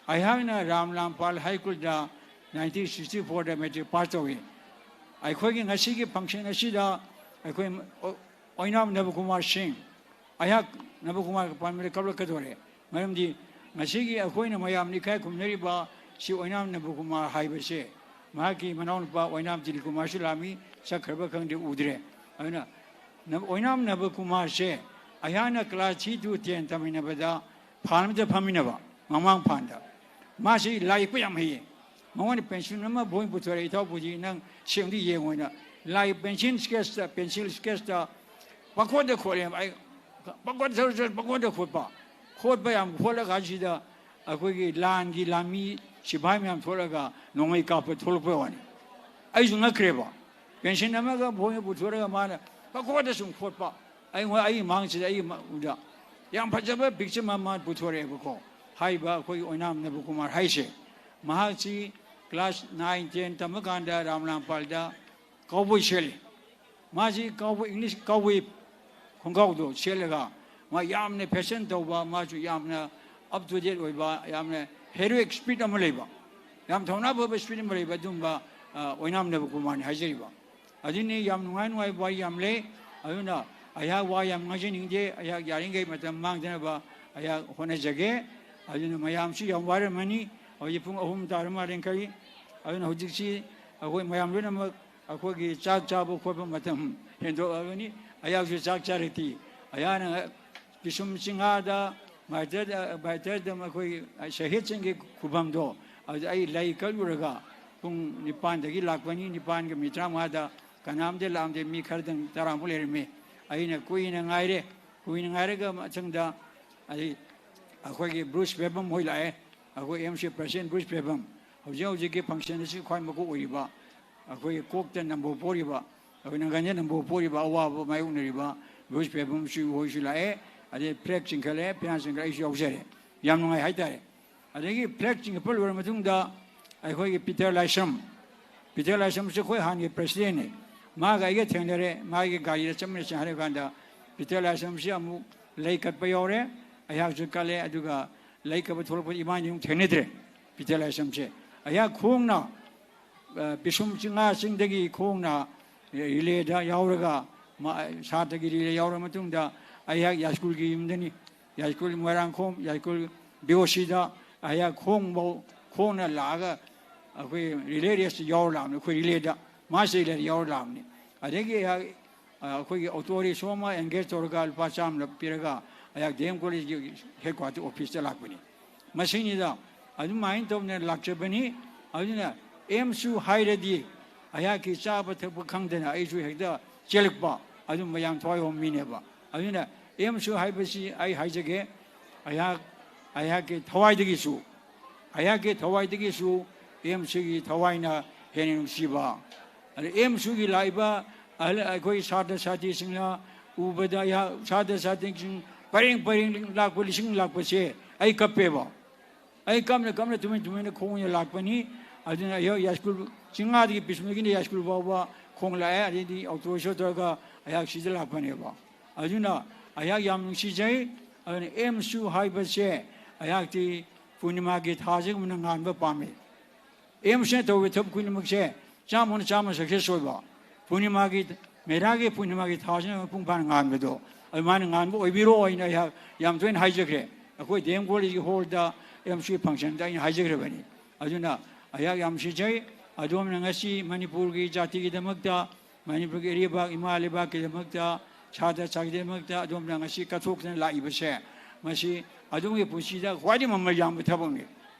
ꯑꯩꯍꯥꯛꯅ ꯔꯥꯝ ꯂꯥꯝꯄꯥꯜ ꯍꯥꯏ ꯁ꯭ꯀꯨꯜꯗ ꯅꯥꯏꯟꯇꯤꯟ ꯁꯤꯛꯁꯇꯤ ꯐꯣꯔꯗ ꯃꯦꯇ꯭ꯔꯤꯛ ꯄꯥꯁ ꯇꯧꯏ꯫ ꯑꯩꯈꯣꯏꯒꯤ ꯉꯁꯤꯒꯤ ꯐꯪꯁꯟ ꯑꯁꯤꯗ ꯑꯩꯈꯣꯏ ꯑꯣꯏꯅꯥꯝ ꯅꯕꯀꯨꯃꯥꯔ ꯁꯤꯡ, ꯑꯩꯍꯥꯛ ꯅꯕꯀꯨꯃꯥꯔ ꯄꯥꯟꯕꯗ ꯀꯞꯂꯛꯀꯗꯣꯔꯦ꯫ ꯃꯔꯝꯗꯤ ꯉꯁꯤꯒꯤ ꯑꯩꯈꯣꯏꯅ ꯃꯌꯥꯝꯅ ꯏꯀꯥꯏ ꯈꯨꯝꯅꯔꯤꯕ ꯁꯤ ꯑꯣꯏꯅꯥꯝ ꯅꯕꯀꯨꯃꯥꯔ ꯍꯥꯏꯕꯁꯦ, ꯃꯍꯥꯛꯀꯤ ꯃꯅꯥꯎꯅꯨꯄꯥ ꯑꯣꯏꯅꯥꯝ ꯗꯤꯂꯤꯞ ꯀꯨꯃꯥꯔꯁꯨ ꯂꯥꯛꯑꯝꯃꯤ, ꯆꯠꯈ꯭ꯔꯕ ꯈꯪꯗꯦ, ꯎꯗ꯭ꯔꯦ꯫ ꯑꯗꯨꯅ ꯅꯕ-, ꯑꯣꯏꯅꯥꯝ ꯅꯕꯀꯨꯃꯥꯔꯁꯦ ꯑꯩꯍꯥꯛꯅ ꯀ꯭ꯂꯥꯁ ꯊ꯭ꯔꯤ ꯇꯨ ꯇꯦꯟ ꯇꯝꯃꯤꯟꯅꯕꯗ ꯐꯥꯟ ꯑꯃꯗ ꯐꯝꯃꯤꯟꯅꯕ, ꯃꯃꯥꯡ ꯐꯥꯟꯗ꯫ ꯃꯥꯁꯤ ꯂꯥꯏ ꯌꯦꯛꯄ ꯌꯥꯝ ꯍꯩꯌꯦ꯫ ꯃꯉꯣꯟꯗ ꯄꯦꯟꯁꯤꯜ ꯑꯃ ꯕꯣꯏ ꯄꯨꯊꯣꯔꯛꯑꯦ, "ꯏꯇꯥꯎ ꯕꯨꯖꯤ, ꯅꯪ ꯁꯤ ꯑꯝꯇ ꯌꯦꯡꯉꯣꯅ"꯫ ꯂꯥꯏ ꯄꯦꯟꯁꯤꯜ ꯁ꯭ꯀꯦꯠꯁꯇ, ꯄꯦꯟꯁꯤꯜ ꯁ꯭ꯀꯦꯠꯁꯇ ꯄꯪꯈꯣꯠꯇ ꯈꯣꯠꯂꯦ꯫ ꯑꯩ ꯄꯪꯈꯣꯠꯇ ꯁꯔꯨ ꯁꯔꯨ ꯄꯪꯈꯣꯠꯇ ꯈꯣꯠꯄ꯫ ꯈꯣꯠꯄ ꯌꯥꯝ ꯈꯣꯠꯂꯀꯥꯟꯁꯤꯗ ꯑꯩꯈꯣꯏꯒꯤ ꯂꯥꯟꯒꯤ ꯂꯥꯟꯃꯤ ꯁꯤꯐꯥꯏ ꯃꯌꯥꯝ ꯊꯣꯛꯂꯒ ꯅꯣꯡꯃꯩ ꯀꯥꯞꯄ ꯊꯣꯛꯂꯛꯄ ꯋꯥꯅꯤ꯫ ꯑꯩꯁꯨ ꯉꯛꯈ꯭ꯔꯦꯕ꯫ ꯄꯦꯟꯁꯤꯜ ꯑꯃꯒ ꯕꯣꯏ ꯑꯃ ꯄꯨꯊꯣꯔꯒ ꯃꯥꯅ ꯄꯪꯈꯣꯠꯇ ꯁꯨꯝ ꯈꯣꯠꯄ꯫ ꯑꯩꯉꯣꯟ-, ꯑꯩꯒꯤ ꯃꯥꯡꯁꯤꯗ ꯑꯩꯒꯤ ꯃ-, ꯎꯗ ꯌꯥꯝ ꯐꯖꯕ ꯄꯤꯛꯆꯔ ꯑꯃ ꯃꯥꯅ ꯄꯨꯊꯣꯔꯛꯑꯦꯕꯀꯣ꯫ ꯍꯥꯏꯔꯤꯕ ꯑꯩꯈꯣꯏꯒꯤ ꯑꯣꯏꯅꯥꯝ ꯅꯕꯀꯨꯃꯥꯔ ꯍꯥꯏꯁꯦ, ꯃꯍꯥꯛꯁꯤ ꯀ꯭ꯂꯥꯁ ꯅꯥꯏꯟ ꯇꯦꯟ ꯇꯝꯕ ꯀꯥꯟꯗ ꯔꯥꯝꯂꯥꯝꯄꯥꯜꯗ ꯀꯥꯎꯕꯣꯏ ꯁꯦꯠꯂꯤ꯫ ꯃꯥꯁꯤ ꯀꯥꯎꯕꯣꯏ, ꯏꯪꯂꯤꯁ ꯀꯥꯎꯕꯣꯏ ꯈꯣꯡꯒ꯭ꯔꯥꯎꯗꯣ ꯁꯦꯠꯂꯒ ꯃꯥ ꯌꯥꯝꯅ ꯐꯦꯁꯟ ꯇꯧꯕ, ꯃꯥꯁꯨ ꯌꯥꯝꯅ ꯑꯞ ꯇꯨ ꯗꯦꯠ ꯑꯣꯏꯕ, ꯌꯥꯝꯅ ꯍꯦꯔꯣꯏꯛ ꯁ꯭ꯄꯤꯔꯤꯠ ꯑꯃ ꯂꯩꯕ꯫ ꯌꯥꯝ ꯊꯧꯅꯥ ꯐꯕ, ꯁ꯭ꯄꯤꯔꯤꯠ ꯑꯃ ꯂꯩꯕ ꯑꯗꯨꯒꯨꯝꯕ, ꯑ, ꯑꯣꯏꯅꯥꯝ ꯅꯕꯀꯨꯃꯥꯔꯅꯤ ꯍꯥꯏꯖꯔꯤꯕ꯫ ꯑꯗꯨꯅꯤ, ꯌꯥꯝ ꯅꯨꯡꯉꯥꯏ ꯅꯨꯡꯉꯥꯏꯕ ꯋꯥꯔꯤ ꯌꯥꯝ ꯂꯩ꯫ ꯑꯗꯨꯅ ꯑꯩꯍꯥꯛ ꯋꯥ ꯌꯥꯝ ꯉꯥꯡꯖꯅꯤꯡꯗꯦ꯫ ꯑꯩꯍꯥꯛ ꯌꯥꯔꯤꯈꯩ ꯃꯇꯝ ꯃꯥꯡꯗꯅꯕ ꯑꯩꯍꯥꯛ ꯍꯣꯠꯅꯖꯒꯦ꯫ ꯑꯗꯨꯅ ꯃꯌꯥꯝꯁꯨ ꯌꯥꯝ ꯋꯥꯔꯝꯃꯅꯤ꯫ ꯍꯧꯖꯤꯛ ꯄꯨꯡ ꯑꯍꯨꯝ ꯇꯥꯔ ꯃꯥꯜꯂꯦ ꯈꯜꯂꯤ꯫ ꯑꯗꯨꯅ ꯍꯧꯖꯤꯛꯁꯤ ꯑꯩꯈꯣꯏ ꯃꯌꯥꯝ ꯂꯣꯏꯅꯃꯛ ꯑꯩꯈꯣꯏꯒꯤ ꯆꯥꯛ ꯆꯥꯕ ꯈꯣꯠꯄ ꯃꯇꯝ ꯍꯦꯟꯗꯣꯛꯑꯕꯅꯤ꯫ ꯑꯩꯍꯥꯛꯁꯨ ꯆꯥꯛ ꯆꯥꯔꯛꯇꯤ꯫ ꯑꯩꯍꯥꯛꯅ ꯄꯤꯁꯨꯝ ꯆꯤꯡꯉꯥꯗ ꯃꯥꯏꯇꯔꯗ, ꯃꯥꯏꯇꯔꯗ ꯃꯈꯣꯏ ꯁꯍꯤꯗꯁꯤꯡꯒꯤ ꯈꯨꯕꯝꯗꯣ, ꯑꯗꯨꯗ ꯑꯩ ꯂꯩ ꯀꯠꯂꯨꯔꯒ ꯄꯨꯡ ꯅꯤꯄꯥꯟꯗꯒꯤ ꯂꯥꯛꯄꯅꯤ꯫ ꯅꯤꯄꯥꯟꯒ ꯃꯤꯅꯤꯠ ꯇꯔꯥꯃꯉꯥꯗ ꯀꯅꯥꯝꯇ ꯂꯥꯛꯑꯝꯗꯦ, ꯃꯤ ꯈꯔꯗꯪ ꯇꯔꯥꯃꯨꯛ ꯂꯩꯔꯝꯃꯤ꯫ ꯑꯩꯅ ꯀꯨꯏꯅ ꯉꯥꯏꯔꯦ꯫ ꯀꯨꯏꯅ ꯉꯥꯏꯔꯒ ꯃꯊꯪꯗ ꯑꯩ, ꯑꯩꯈꯣꯏꯒꯤ ꯕ꯭ꯔꯨꯁ ꯕꯦꯕꯝ ꯍꯣꯏ ꯂꯥꯛꯑꯦ꯫ ꯑꯩꯈꯣꯏ ꯑꯦꯝ ꯁꯤ ꯄ꯭ꯔꯁꯤꯗꯦꯟ ꯕ꯭ꯔꯨꯁ ꯕꯦꯕꯝ, ꯍꯧꯖꯤꯛ ꯍꯧꯖꯤꯛꯀꯤ ꯐꯪꯁꯟ ꯑꯁꯤ ꯈ꯭ꯋꯥꯏ ꯃꯀꯣꯛ ꯑꯣꯏꯔꯤꯕ, ꯑꯩꯈꯣꯏꯒꯤ ꯀꯣꯛꯇ ꯅꯝꯕꯣ ꯄꯣꯔꯤꯕ, ꯑꯩꯈꯣꯏ ꯅꯪꯒꯟꯗ ꯅꯝꯕꯣ ꯄꯣꯔꯤꯕ, ꯑꯋꯥꯕ ꯃꯥꯌꯣꯛꯅꯔꯤꯕ ꯕ꯭ꯔꯨꯁ ꯕꯦꯕꯝꯁꯨ ꯍꯣꯏꯁꯨ ꯂꯥꯛꯑꯦ꯫ ꯑꯗꯩ ꯐ꯭ꯂꯦꯒ ꯆꯤꯡꯈꯠꯂꯦ, ꯐꯤꯔꯥꯟ ꯆꯤꯡꯈꯠꯂꯦ, ꯑꯩꯁꯨ ꯌꯥꯎꯖꯔꯦ꯫ ꯌꯥꯝ ꯅꯨꯡꯉꯥꯏ ꯍꯥꯏꯇꯥꯔꯦ꯫ ꯑꯗꯒꯤ ꯐ꯭ꯂꯦꯒ ꯆꯤꯡꯈꯠꯄ ꯂꯣꯏꯔ ꯃꯇꯨꯡꯗ ꯑꯩꯈꯣꯏꯒꯤ ꯄꯤꯇꯔ ꯂꯥꯏꯁ꯭ꯔꯝ, ꯄꯤꯇꯔ ꯂꯥꯏꯁ꯭ꯔꯝꯁꯤ ꯑꯩꯈꯣꯏ ꯍꯥꯟꯅꯒꯤ ꯄ꯭ꯔꯁꯤꯗꯦꯟꯅꯤ꯫ ꯃꯥꯒ ꯑꯩꯒ ꯊꯦꯡꯅꯔꯦ, ꯃꯥꯒꯤ ꯒꯥꯔꯤꯗ ꯆꯠꯃꯤꯟꯅꯁꯦ ꯍꯥꯏꯔ ꯀꯥꯟꯗ ꯄꯤꯇꯔ ꯂꯥꯏꯁ꯭ꯔꯝꯁꯤ ꯑꯃꯨꯛ ꯂꯩ ꯀꯠꯄ ꯌꯥꯎꯔꯦ, ꯑꯩꯍꯥꯛꯁꯨ ꯀꯠꯂꯦ꯫ ꯑꯗꯨꯒ ꯂꯩ ꯀꯠꯄ ꯊꯣꯛꯂꯛꯄꯗ ꯏꯕꯥꯅꯤ ꯑꯃꯨꯛ ꯊꯦꯡꯅꯗ꯭ꯔꯦ꯫ ꯄꯤꯇꯔ ꯂꯥꯏꯁ꯭ꯔꯝꯁꯦ ꯑꯩꯍꯥꯛ ꯈꯣꯡꯅ, ꯑ, ꯄꯤꯁꯨꯝ ꯆꯤꯡꯉꯥ ꯆꯤꯡꯗꯒꯤ ꯈꯣꯡꯅ ꯔꯤꯂꯦꯗ ꯌꯥꯎꯔꯒ, ꯃꯥ-, ꯁꯥꯇ꯭ꯔꯒꯤ ꯔꯤꯂꯦ ꯌꯥꯎꯔ ꯃꯇꯨꯡꯗ ꯑꯩꯍꯥꯛ ꯌꯥꯏꯁ꯭ꯀꯨꯜꯒꯤ ꯌꯨꯝꯗꯅꯤ, ꯌꯥꯏꯁ꯭ꯀꯨꯜ ꯃꯣꯏꯔꯥꯡꯈꯣꯝ, ꯌꯥꯏꯁ꯭ꯀꯨꯜ ꯕꯤ ꯑꯣ ꯁꯤꯗ ꯑꯩꯍꯥꯛ ꯈꯣꯡꯐꯧ, ꯈꯣꯡꯅ ꯂꯥꯛꯑꯒ ꯑꯩꯈꯣꯏ ꯔꯤꯂꯦ ꯔꯦꯁꯇ ꯌꯥꯎꯔ ꯂꯥꯛꯑꯕꯅꯤ, ꯑꯩꯈꯣꯏ ꯔꯤꯂꯦꯗ, ꯃꯥꯁ ꯔꯤꯂꯦꯗ ꯌꯥꯎꯔ ꯂꯥꯛꯑꯕꯅꯤ꯫ ꯑꯗꯒꯤ ꯑꯩꯍꯥꯛ, ꯑ, ꯑꯩꯈꯣꯏꯒꯤ ꯑꯣꯇꯣ ꯔꯤꯛꯁꯣ ꯑꯃ ꯑꯦꯡꯒꯦꯖ ꯇꯧꯔꯒ ꯂꯨꯄꯥ ꯆꯥꯝꯃ ꯄꯤꯔꯒ ꯑꯩꯍꯥꯛ ꯗꯤ ꯑꯦꯝ ꯀꯣꯂꯦꯖꯀꯤ ꯍꯦꯗ ꯀ꯭ꯋꯥꯇꯔ ꯑꯣꯐꯤꯁꯇ ꯂꯥꯛꯄꯅꯤ꯫ ꯃꯁꯤꯅꯤꯗ ꯑꯗꯨꯃꯥꯏꯅ ꯇꯧꯗꯅ ꯂꯥꯛꯆꯕꯅꯤ꯫ ꯑꯗꯨꯅ ꯑꯦꯝꯁꯨ ꯍꯥꯏꯔꯗꯤ ꯑꯩꯍꯥꯛꯀꯤ ꯆꯥꯕ ꯊꯛꯄ ꯈꯪꯗꯅ ꯑꯩꯁꯨ ꯍꯦꯛꯇ ꯆꯦꯜꯂꯛꯄ ꯑꯗꯨꯝꯕ ꯌꯥꯝ ꯊꯋꯥꯏ ꯍꯣꯡꯕ ꯃꯤꯅꯦꯕ꯫ ꯑꯗꯨꯅ ꯑꯦꯝꯁꯨ ꯍꯥꯏꯕꯁꯤ ꯑꯩ ꯍꯥꯏꯖꯒꯦ, ꯑꯩꯍꯥꯛ, ꯑꯩꯍꯥꯛꯀꯤ ꯊꯋꯥꯏꯗꯒꯤꯁꯨ, ꯑꯩꯍꯥꯛꯀꯤ ꯊꯋꯥꯏꯗꯒꯤꯁꯨ ꯑꯦꯝꯁꯨꯒꯤ ꯊꯋꯥꯏꯅ ꯍꯦꯟꯅ ꯅꯨꯡꯁꯤꯕ꯫ ꯑꯗ ꯑꯦꯝꯁꯨꯒꯤ ꯂꯥꯛꯏꯕ ꯑꯍꯜ, ꯑꯩꯈꯣꯏ ꯁꯥꯇ꯭ꯔ ꯁꯥꯇ꯭ꯔꯤꯁꯤꯡꯅ ꯎꯕꯗ ꯑꯩꯍꯥꯛ ꯁꯥꯇ꯭ꯔ ꯁꯥꯇ꯭ꯔꯤꯁꯤꯡ ꯄꯔꯦꯡ ꯄꯔꯦꯡ ꯂꯥꯛꯄ, ꯂꯤꯁꯤꯡ ꯂꯥꯛꯄꯁꯦ ꯑꯩ ꯀꯞꯄꯦꯕ꯫ ꯑꯩ ꯀꯞꯅ ꯀꯞꯅ ꯇꯨꯃꯤꯟ ꯇꯨꯃꯤꯟꯅ ꯈꯣꯡꯅ ꯂꯥꯛꯄꯅꯤ꯫ ꯑꯗꯨꯅ ꯑꯩꯍꯥꯛ ꯌꯥꯏꯁ꯭ꯀꯨꯜ, ꯆꯤꯡꯉꯥꯗꯒꯤ ꯄꯤꯁꯨꯝꯗꯒꯤꯅ ꯌꯥꯏꯁ꯭ꯀꯨꯜ ꯐꯥꯎꯕ ꯈꯣꯡ ꯂꯥꯛꯑꯦ, ꯑꯗꯩꯗꯤ ꯑꯣꯇꯣ ꯔꯤꯛꯁꯣ ꯇꯧꯔꯒ ꯑꯩꯍꯥꯛ ꯁꯤꯗ ꯂꯥꯛꯄꯅꯦꯕ꯫ ꯑꯗꯨꯅ ꯑꯩꯍꯥꯛ ꯌꯥꯝ ꯅꯨꯡꯁꯤꯖꯩ꯫ ꯑꯗꯨꯅ ꯑꯦꯝꯁꯨ ꯍꯥꯏꯕꯁꯦ ꯑꯩꯍꯥꯛꯇꯤ ꯄꯨꯔꯅꯤꯃꯥꯒꯤ ꯊꯥꯁꯤꯒꯨꯝꯅ ꯉꯥꯟꯕ ꯄꯥꯝꯃꯤ꯫ ꯑꯦꯝꯁꯅ ꯇꯧꯕ ꯊꯕꯛ ꯈꯨꯗꯤꯡꯃꯛꯁꯦ ꯆꯥꯝꯃꯅ ꯆꯥꯝꯃ ꯁꯛꯁꯦꯁ ꯑꯣꯏꯕ, ꯄꯨꯔꯅꯤꯃꯥꯒꯤ, ꯃꯦꯔꯥꯒꯤ ꯄꯨꯔꯅꯤꯃꯥꯒꯤ ꯊꯥꯁꯤꯅ ꯃꯄꯨꯡ ꯐꯥꯅ ꯉꯥꯟꯕꯗꯣ, ꯑꯗꯨꯃꯥꯏꯅ ꯉꯥꯟꯕ ꯑꯣꯏꯕꯤꯔꯣ ꯍꯥꯏꯅ ꯑꯩꯍꯥꯛ ꯌꯥꯝ ꯇꯣꯏꯅ ꯍꯥꯏꯖꯈ꯭ꯔꯦ꯫ ꯑꯩꯈꯣꯏ ꯗꯤ ꯑꯦꯝ ꯀꯣꯂꯦꯖꯀꯤ ꯍꯣꯜꯗ ꯑꯦꯝꯁꯀꯤ ꯐꯪꯁꯟꯗ ꯑꯩꯅ ꯍꯥꯏꯖꯈ꯭ꯔꯕꯅꯤ꯫ ꯑꯗꯨꯅ ꯑꯩꯍꯥꯛ ꯌꯥꯝ ꯁꯤꯖꯩ꯫ ꯑꯗꯣꯝꯅ ꯉꯁꯤ ꯃꯅꯤꯄꯨꯔꯒꯤ ꯖꯥꯇꯤꯒꯤꯗꯃꯛꯇ, ꯃꯅꯤꯄꯨꯔꯒꯤ ꯏꯔꯩꯕꯥꯛ ꯏꯃꯥ ꯂꯩꯕꯥꯛꯀꯤꯗꯃꯛꯇ, ꯁꯥꯇ꯭ꯔ ꯁꯥꯇ꯭ꯔꯤꯗꯃꯛꯇ ꯑꯗꯣꯝꯅ ꯉꯁꯤ ꯀꯠꯊꯣꯛꯇꯅ ꯂꯥꯛꯏꯕꯁꯦ, ꯃꯁꯤ ꯑꯗꯣꯝꯒꯤ ꯄꯨꯟꯁꯤꯗ ꯈ꯭ꯋꯥꯏꯗꯒꯤ ꯃꯃꯜ ꯌꯥꯝꯕ ꯊꯕꯛꯅꯤ꯫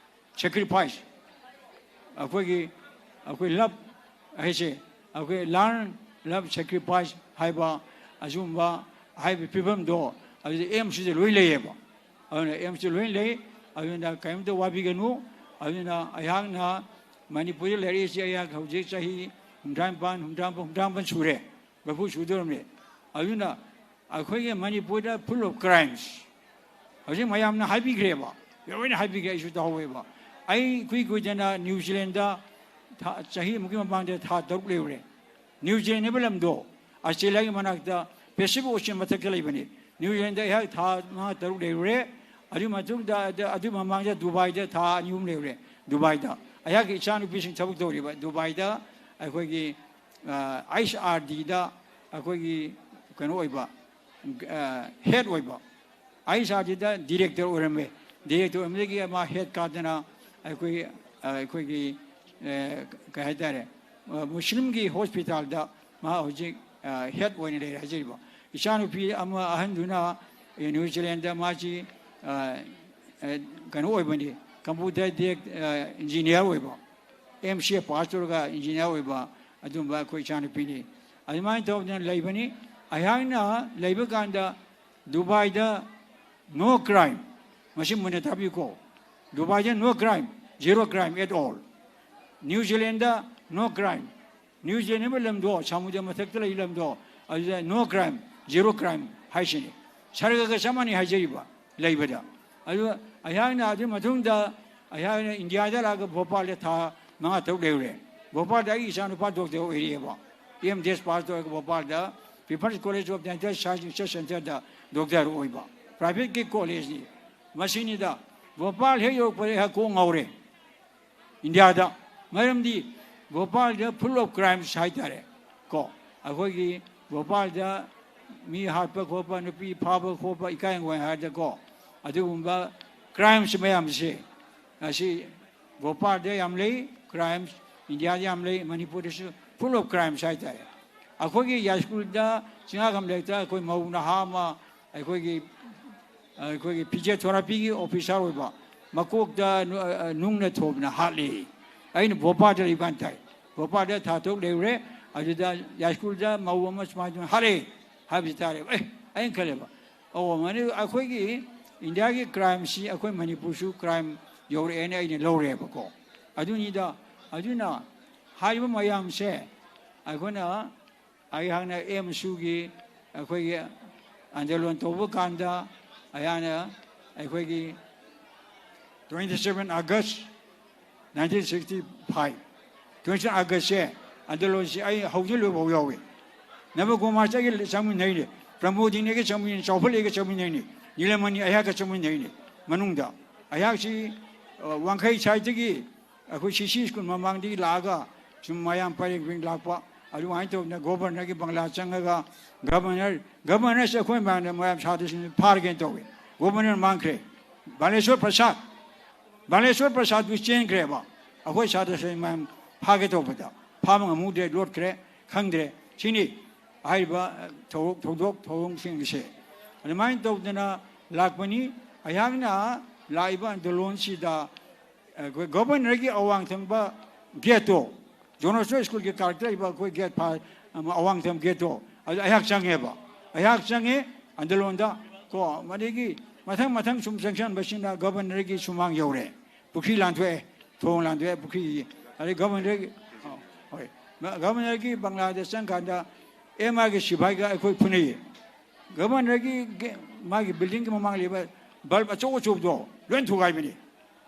ꯁꯦꯀ꯭ꯔꯤꯐꯥꯏꯁ꯫ ꯑꯩꯈꯣꯏꯒꯤ, ꯑꯩꯈꯣꯏ ꯂꯞ ꯍꯥꯏꯁꯦ, ꯑꯩꯈꯣꯏ ꯂꯔꯟ, ꯂꯞ, ꯁꯦꯀ꯭ꯔꯤꯐꯥꯏꯁ ꯍꯥꯏꯕ ꯑꯁꯤꯒꯨꯝꯕ ꯍꯥꯏꯕ ꯐꯤꯕꯝꯗꯣ ꯑꯗꯨꯗ ꯑꯦꯝꯁꯤꯗ ꯂꯣꯏ ꯂꯩꯌꯦꯕ꯫ ꯑꯗꯨꯅ ꯑꯦꯝꯁꯤꯗ ꯂꯣꯏ ꯂꯩ꯫ ꯑꯗꯨꯅ ꯀꯔꯤꯝꯇ ꯋꯥꯕꯤꯒꯅꯨ꯫ ꯑꯗꯨꯅ ꯑꯩꯍꯥꯛꯅ ꯃꯅꯤꯄꯨꯔꯗ ꯂꯩꯔꯛꯏꯁꯤ ꯑꯩꯍꯥꯛ ꯍꯧꯖꯤꯛ ꯆꯍꯤ ꯍꯨꯝꯗ꯭ꯔꯥ ꯅꯤꯄꯥꯟ, ꯍꯨꯝꯗ꯭ꯔꯥ ꯃꯥꯄꯟ, ꯍꯨꯝꯗ꯭ꯔꯥ ꯃꯥꯄꯟ ꯁꯨꯔꯦ꯫ ꯃꯔꯐꯨ ꯁꯨꯗꯧꯔꯕꯅꯤ꯫ ꯑꯗꯨꯅ ꯑꯩꯈꯣꯏꯒꯤ ꯃꯅꯤꯄꯨꯔꯗ full of crimes꯫ ꯍꯧꯖꯤꯛ ꯃꯌꯥꯝꯅ ꯍꯥꯏꯕꯤꯈ꯭ꯔꯦꯕ, ꯂꯣꯏꯅ ꯍꯥꯏꯕꯤꯈ꯭ꯔꯦ, ꯑꯩꯁꯨ ꯇꯧꯍꯧꯋꯦꯕ꯫ ꯑꯩ ꯏꯀꯨꯏ ꯀꯨꯏꯗꯅ ꯅ꯭ꯌꯨ ꯖꯤꯂꯦꯟꯗ ꯊꯥ, ꯆꯍꯤꯃꯨꯛꯀꯤ ꯃꯃꯥꯡꯗ ꯊꯥ ꯇꯔꯨꯛ ꯂꯩꯔꯨꯔꯦ꯫ ꯅ꯭ꯌꯨ ꯖꯤꯂꯦꯟ ꯍꯥꯏꯕ ꯂꯝꯗꯣ ꯑꯁꯇ꯭ꯔꯦꯂꯤꯌꯥꯒꯤ ꯃꯅꯥꯛꯇ ꯄꯦꯁꯤꯐꯤꯛ ꯑꯣꯁꯤꯌꯟ ꯃꯊꯛꯇ ꯂꯩꯕꯅꯤ꯫ ꯅ꯭ꯌꯨ ꯖꯤꯂꯦꯟꯗ ꯑꯩꯍꯥꯛ ꯊꯥ ꯃꯉꯥ ꯇꯔꯨꯛ ꯂꯩꯔꯨꯔꯦ꯫ ꯑꯗꯨꯒꯤ ꯃꯇꯨꯡꯗ, ꯑꯗ-, ꯑꯗꯨꯒꯤ ꯃꯃꯥꯡꯗ ꯗꯨꯕꯥꯏꯗ ꯊꯥ ꯑꯅꯤ ꯑꯍꯨꯝ ꯂꯩꯔꯨꯔꯦ꯫ ꯗꯨꯕꯥꯏꯗ ꯑꯩꯍꯥꯛꯀꯤ ꯏꯆꯥꯅꯨꯄꯤꯁꯤꯡ ꯊꯕꯛ ꯇꯧꯔꯤꯕ ꯗꯨꯕꯥꯏꯗ ꯑꯩꯈꯣꯏꯒꯤ, ꯑ, ꯑꯩꯆ ꯑꯥꯔ ꯗꯤꯗ ꯑꯩꯈꯣꯏꯒꯤ ꯀꯩꯅꯣ ꯑꯣꯏꯕ, ꯑ, ꯍꯦꯗ ꯑꯣꯏꯕ꯫ ꯑꯩꯆ ꯑꯥꯔ ꯗꯤꯗ ꯗꯤꯔꯦꯛꯇꯔ ꯑꯣꯏꯔꯝꯃꯦ꯫ ꯗꯤꯔꯦꯛꯇꯔ ꯑꯣꯏꯔꯝꯕꯗꯒꯤ ꯃꯥ ꯍꯦꯗ ꯀꯥꯗꯅ ꯑꯩꯈꯣꯏ, ꯑ, ꯑꯩꯈꯣꯏꯒꯤ, ꯑ, ꯀꯩ ꯍꯥꯏꯇꯥꯔꯦ, ꯑ, ꯃꯨꯁꯂꯤꯝꯒꯤ ꯍꯣꯁꯄꯤꯇꯥꯜꯗ ꯃꯥ ꯍꯧꯖꯤꯛ, ꯑ, ꯍꯦꯗ ꯑꯣꯏꯅ ꯂꯩꯔꯦ ꯍꯥꯏꯖꯔꯤꯕ꯫ ꯏꯆꯥꯅꯨꯄꯤ ꯑꯃ ꯑꯍꯟꯗꯨꯅ, ꯑ, ꯅ꯭ꯌꯨ ꯖꯤꯂꯦꯟꯗ ꯃꯥꯁꯤ, ꯑ, ꯑ, ꯀꯩꯅꯣ ꯑꯣꯏꯕꯅꯤ, ꯀꯝꯄ꯭ꯌꯨꯇꯔ ꯗꯤꯔꯦꯛ-, ꯑ, ꯏꯟꯖꯤꯅꯤꯌꯥꯔ ꯑꯣꯏꯕ, ꯑꯦꯝ ꯁꯤ ꯑꯦ ꯄꯥꯁ ꯇꯧꯔꯒ ꯏꯟꯖꯤꯅꯤꯌꯥꯔ ꯑꯣꯏꯕ ꯑꯗꯨꯝꯕ ꯑꯩꯈꯣꯏ ꯏꯆꯥꯅꯨꯄꯤꯅꯤ꯫ ꯑꯗꯨꯃꯥꯏꯅ ꯇꯧꯗꯅ ꯂꯩꯕꯅꯤ꯫ ꯑꯩꯍꯥꯛꯅ ꯂꯩꯕ ꯀꯥꯟꯗ ꯗꯨꯕꯥꯏꯗ no crime꯫ ꯃꯁꯤ ꯃꯨꯟꯅ ꯇꯥꯕꯤꯌꯨꯀꯣ꯫ ꯗꯨꯕꯥꯏꯗ no crime, zero crime at all꯫ New Zealand no crime꯫ New Zealand ꯍꯥꯏꯕ ꯂꯝꯗꯣ, ꯁꯃꯨꯗ꯭ꯔ ꯃꯊꯛꯇ ꯂꯩꯕ ꯂꯝꯗꯣ, ꯑꯗꯨꯗ no crime, zero crime ꯍꯥꯏꯁꯤꯅꯤ꯫ ꯁꯔꯒꯒ ꯆꯞ ꯃꯥꯟꯅꯩ ꯍꯥꯏꯖꯔꯤꯕ ꯂꯩꯕꯗ꯫ ꯑꯗꯨ ꯑꯩꯍꯥꯛꯅ ꯑꯗꯨꯒꯤ ꯃꯇꯨꯡꯗ ꯑꯩꯍꯥꯛꯅ ꯏꯟꯗꯤꯌꯥꯗ ꯂꯥꯛꯑꯒ ꯚꯣꯄꯥꯜꯗ ꯊꯥ ꯃꯉꯥ ꯇꯔꯨꯛ ꯂꯩꯔꯨꯔꯦ꯫ ꯚꯣꯄꯥꯜꯗ ꯑꯩꯒꯤ ꯏꯆꯥꯅꯨꯄꯥ ꯗꯣꯛꯇꯔ ꯑꯣꯏꯔꯤꯑꯕ꯫ ꯑꯦꯝ ꯗꯤ ꯑꯦꯁ ꯄꯥꯁ ꯇꯧꯔꯒ ꯚꯣꯄꯥꯜꯗ People's College of Dental Science Research Centerꯗ ꯗꯣꯛꯇꯔ ꯑꯣꯏꯕ꯫ ꯄ꯭ꯔꯥꯏꯚꯦꯠꯀꯤ ꯀꯣꯂꯦꯖꯅꯤ꯫ ꯃꯁꯤꯅꯤꯗ ꯚꯣꯄꯥꯜ ꯍꯦꯛ ꯌꯧꯔꯛꯄꯗ ꯑꯩꯍꯥꯛ ꯀꯣꯛ ꯉꯥꯎꯔꯦ꯫ ꯏꯟꯗꯤꯌꯥꯗ ꯃꯔꯝꯗꯤ ꯚꯣꯄꯥꯜꯗ full of crimes ꯍꯥꯏꯇꯥꯔꯦ ꯀꯣ꯫ ꯑꯩꯈꯣꯏꯒꯤ ꯚꯣꯄꯥꯜꯗ ꯃꯤ ꯍꯥꯠꯄ ꯈꯣꯠꯄ, ꯅꯨꯄꯤ ꯐꯥꯕ ꯈꯣꯠꯄ, ꯏꯀꯥꯏ ꯍꯪꯒꯣꯏ ꯍꯥꯏꯔꯗꯀꯣ, ꯑꯗꯨꯒꯨꯝꯕ crimes ꯃꯌꯥꯝꯁꯦ ꯑꯁꯤ ꯚꯣꯄꯥꯜꯗ ꯌꯥꯝ ꯂꯩ꯫ Crimes ꯏꯟꯗꯤꯌꯥꯗ ꯌꯥꯝ ꯂꯩ, ꯃꯅꯤꯄꯨꯔꯗꯁꯨ full of crimes ꯍꯥꯏꯇꯥꯔꯦ꯫ ꯑꯩꯈꯣꯏꯒꯤ ꯌꯥꯏꯁ꯭ꯀꯨꯜꯗ ꯆꯤꯡꯉꯥꯈꯝ ꯂꯩꯔꯛꯇ ꯑꯩꯈꯣꯏ ꯃꯧ ꯅꯍꯥ ꯑꯃ ꯑꯩꯈꯣꯏꯒꯤ ꯑꯩꯈꯣꯏꯒꯤ physiotherapyꯒꯤ officer ꯑꯣꯏꯕ ꯃꯀꯣꯛꯇ ꯅꯨ- ꯑ- ꯅꯨꯡꯅ ꯊꯣꯝꯅ ꯍꯥꯠꯂꯤ꯫ ꯑꯩꯅ ꯚꯣꯄꯥꯜꯗ ꯂꯩꯕ ꯀꯥꯟ ꯇꯥꯏ꯫ ꯚꯣꯄꯥꯜꯗ ꯊꯥ ꯇꯔꯨꯛ ꯂꯩꯔꯨꯔꯦ꯫ ꯑꯗꯨꯗ ꯌꯥꯏꯁ꯭ꯀꯨꯜꯗ ꯃꯧ ꯑꯃ ꯁꯨꯃꯥꯏꯅ ꯍꯥꯠꯂꯦ ꯍꯥꯏꯕꯁꯤ ꯇꯥꯔꯦ꯫ ꯑꯦ, ꯑꯩꯅ ꯈꯜꯂꯦꯕ, ꯑꯣ, ꯃꯅꯤ ꯑꯩꯈꯣꯏꯒꯤ ꯏꯟꯗꯤꯌꯥꯒꯤ crimeꯁꯤ ꯑꯩꯈꯣꯏ ꯃꯅꯤꯄꯨꯔꯁꯨ crime ꯌꯧꯔꯛꯑꯦꯅ ꯑꯩꯅ ꯂꯧꯔꯦꯕꯀꯣ꯫ ꯑꯗꯨꯅꯤꯗ, ꯑꯗꯨꯅ ꯍꯥꯏꯔꯤꯕ ꯃꯌꯥꯝꯁꯦ ꯑꯩꯈꯣꯏꯅ ꯑꯩꯍꯥꯛꯅ ꯑꯦꯝ ꯁꯨꯒꯤ ꯑꯩꯈꯣꯏꯒꯤ ꯑꯟꯗꯣꯂꯟ ꯇꯧꯕ ꯀꯥꯟꯗ ꯑꯩꯍꯥꯛꯅ ꯑꯩꯈꯣꯏꯒꯤ twenty seven August nineteen sixty five, twenty seven Augustꯁꯦ ꯑꯟꯗꯣꯂꯟꯁꯤ ꯑꯩ ꯍꯧꯖꯤꯛ ꯂꯣꯏꯐꯥꯎ ꯌꯥꯎꯏ꯫ ꯅꯕ ꯀꯨꯃꯥꯔꯁꯤ ꯑꯩꯒ ꯆꯪꯃꯤꯟꯅꯩꯅꯤ, ꯄ꯭ꯔꯃꯣꯗꯤꯅꯤꯒ ꯆꯪꯃꯤꯟꯅꯩ, ꯆꯥꯎꯈꯠꯂꯤꯒ ꯆꯪꯃꯤꯟꯅꯩꯅꯤ, ꯅꯤꯂꯃꯅꯤ ꯑꯩꯍꯥꯛꯀ ꯆꯪꯃꯤꯟꯅꯩꯅꯤ꯫ ꯃꯅꯨꯡꯗ ꯑꯩꯍꯥꯛꯁꯤ ꯑ, ꯋꯥꯡꯈꯩ ꯁꯥꯏꯠꯇꯒꯤ ꯑꯩꯈꯣꯏ ꯁꯤ ꯁꯤ ꯁ꯭ꯀꯨꯜ ꯃꯃꯥꯡꯗꯒꯤ ꯂꯥꯛꯑꯒ ꯁꯨꯝ ꯃꯌꯥꯝ ꯄꯔꯦꯡ ꯄꯔꯦꯡ ꯂꯥꯛꯄ, ꯑꯗꯨꯃꯥꯏꯅ ꯇꯧꯗꯅ ꯒꯣꯕꯔꯅꯔꯒꯤ ꯕꯪꯒ꯭ꯂꯥ ꯆꯪꯉꯒ ꯒꯕꯔꯅꯔ, ꯒꯕꯔꯅꯔꯁꯦ ꯑꯩꯈꯣꯏ ꯃꯌꯥꯝꯅ ꯃꯌꯥꯝ ꯁꯥꯇ꯭ꯔꯁꯤꯡ ꯐꯥꯔꯒꯦꯅ ꯇꯧꯋꯤ꯫ ꯒꯣꯕꯔꯅꯔ ꯃꯥꯡꯈ꯭ꯔꯦ꯫ ꯕꯥꯂꯦꯁꯣꯔ ꯄ꯭ꯔꯁꯥꯗ, ꯕꯥꯂꯦꯁꯣꯔ ꯄ꯭ꯔꯁꯥꯗꯇꯨ ꯆꯦꯟꯈ꯭ꯔꯦꯕ꯫ ꯑꯩꯈꯣꯏ ꯁꯥꯇ꯭ꯔꯁꯤꯡ ꯃꯌꯥꯝ ꯐꯥꯒꯦ ꯇꯧꯕꯗ ꯐꯥꯕ ꯉꯝꯍꯧꯗ꯭ꯔꯦ, ꯂꯣꯠꯈ꯭ꯔꯦ, ꯈꯪꯗ꯭ꯔꯦ꯫ ꯁꯤꯅꯤ ꯍꯥꯏꯔꯤꯕ ꯊꯧ- ꯊꯧꯗꯣꯛ ꯊꯧꯑꯣꯡꯁꯤꯡ ꯑꯁꯦ꯫ ꯑꯗꯨꯃꯥꯏꯅ ꯇꯧꯗꯅ ꯂꯥꯛꯄꯅꯤ꯫ ꯑꯩꯍꯥꯛꯅ ꯂꯥꯛꯏꯕ ꯑꯟꯗꯣꯂꯣꯟꯁꯤꯗ ꯑꯩꯈꯣꯏ ꯒꯣꯕꯔꯅꯔꯒꯤ ꯑꯋꯥꯡ ꯊꯪꯕ ꯒꯦꯠꯇꯣ, ꯖꯣꯅꯣꯁꯣ ꯁ꯭ꯀꯨꯜꯒꯤ ꯀꯥꯔꯛꯇ ꯂꯩꯕ ꯑꯩꯈꯣꯏ ꯒꯦꯠ ꯐꯥ-, ꯑꯃ ꯑꯋꯥꯡ ꯊꯪꯕ ꯒꯦꯠꯇꯣ, ꯑꯗꯨ ꯑꯩꯍꯥꯛ ꯆꯪꯉꯦꯕ꯫ ꯑꯩꯍꯥꯛ ꯆꯪꯉꯦ ꯑꯟꯗꯣꯂꯣꯟꯗ ꯀꯣ, ꯃꯗꯒꯤ ꯃꯊꯪ ꯃꯊꯪ ꯁꯨꯝ ꯆꯪꯁꯤꯟꯕꯁꯤꯅ ꯒꯣꯕꯔꯅꯔꯒꯤ ꯁꯨꯃꯥꯡ ꯌꯧꯔꯦ꯫ ꯄꯨꯈ꯭ꯔꯤ ꯂꯥꯟꯊꯣꯛꯑꯦ, ꯊꯣꯡ ꯂꯥꯟꯊꯣꯛꯑꯦ, ꯄꯨꯈ꯭ꯔꯤ, ꯑꯗꯩ ꯒꯣꯕꯔꯅꯔꯒꯤ, ꯑ, ꯍꯣꯏ, ꯃ-, ꯒꯣꯕꯔꯅꯔꯒꯤ ꯕꯪꯒ꯭ꯂꯥꯗ ꯆꯪꯀꯥꯟꯗ ꯑꯦꯝ ꯑꯥꯔꯒꯤ ꯁꯤꯐꯥꯏꯒ ꯑꯩꯈꯣꯏ ꯐꯨꯅꯩꯌꯦ꯫ ꯒꯣꯕꯔꯅꯔꯒꯤ ꯒꯦ-, ꯃꯥꯒꯤ ꯕꯤꯜꯗꯤꯡꯒꯤ ꯃꯃꯥꯡ ꯂꯩꯕ ꯕꯜꯕ ꯑꯆꯧ ꯑꯆꯧꯕꯗꯣ ꯂꯣꯏ ꯊꯨꯒꯥꯏꯕꯅꯤ꯫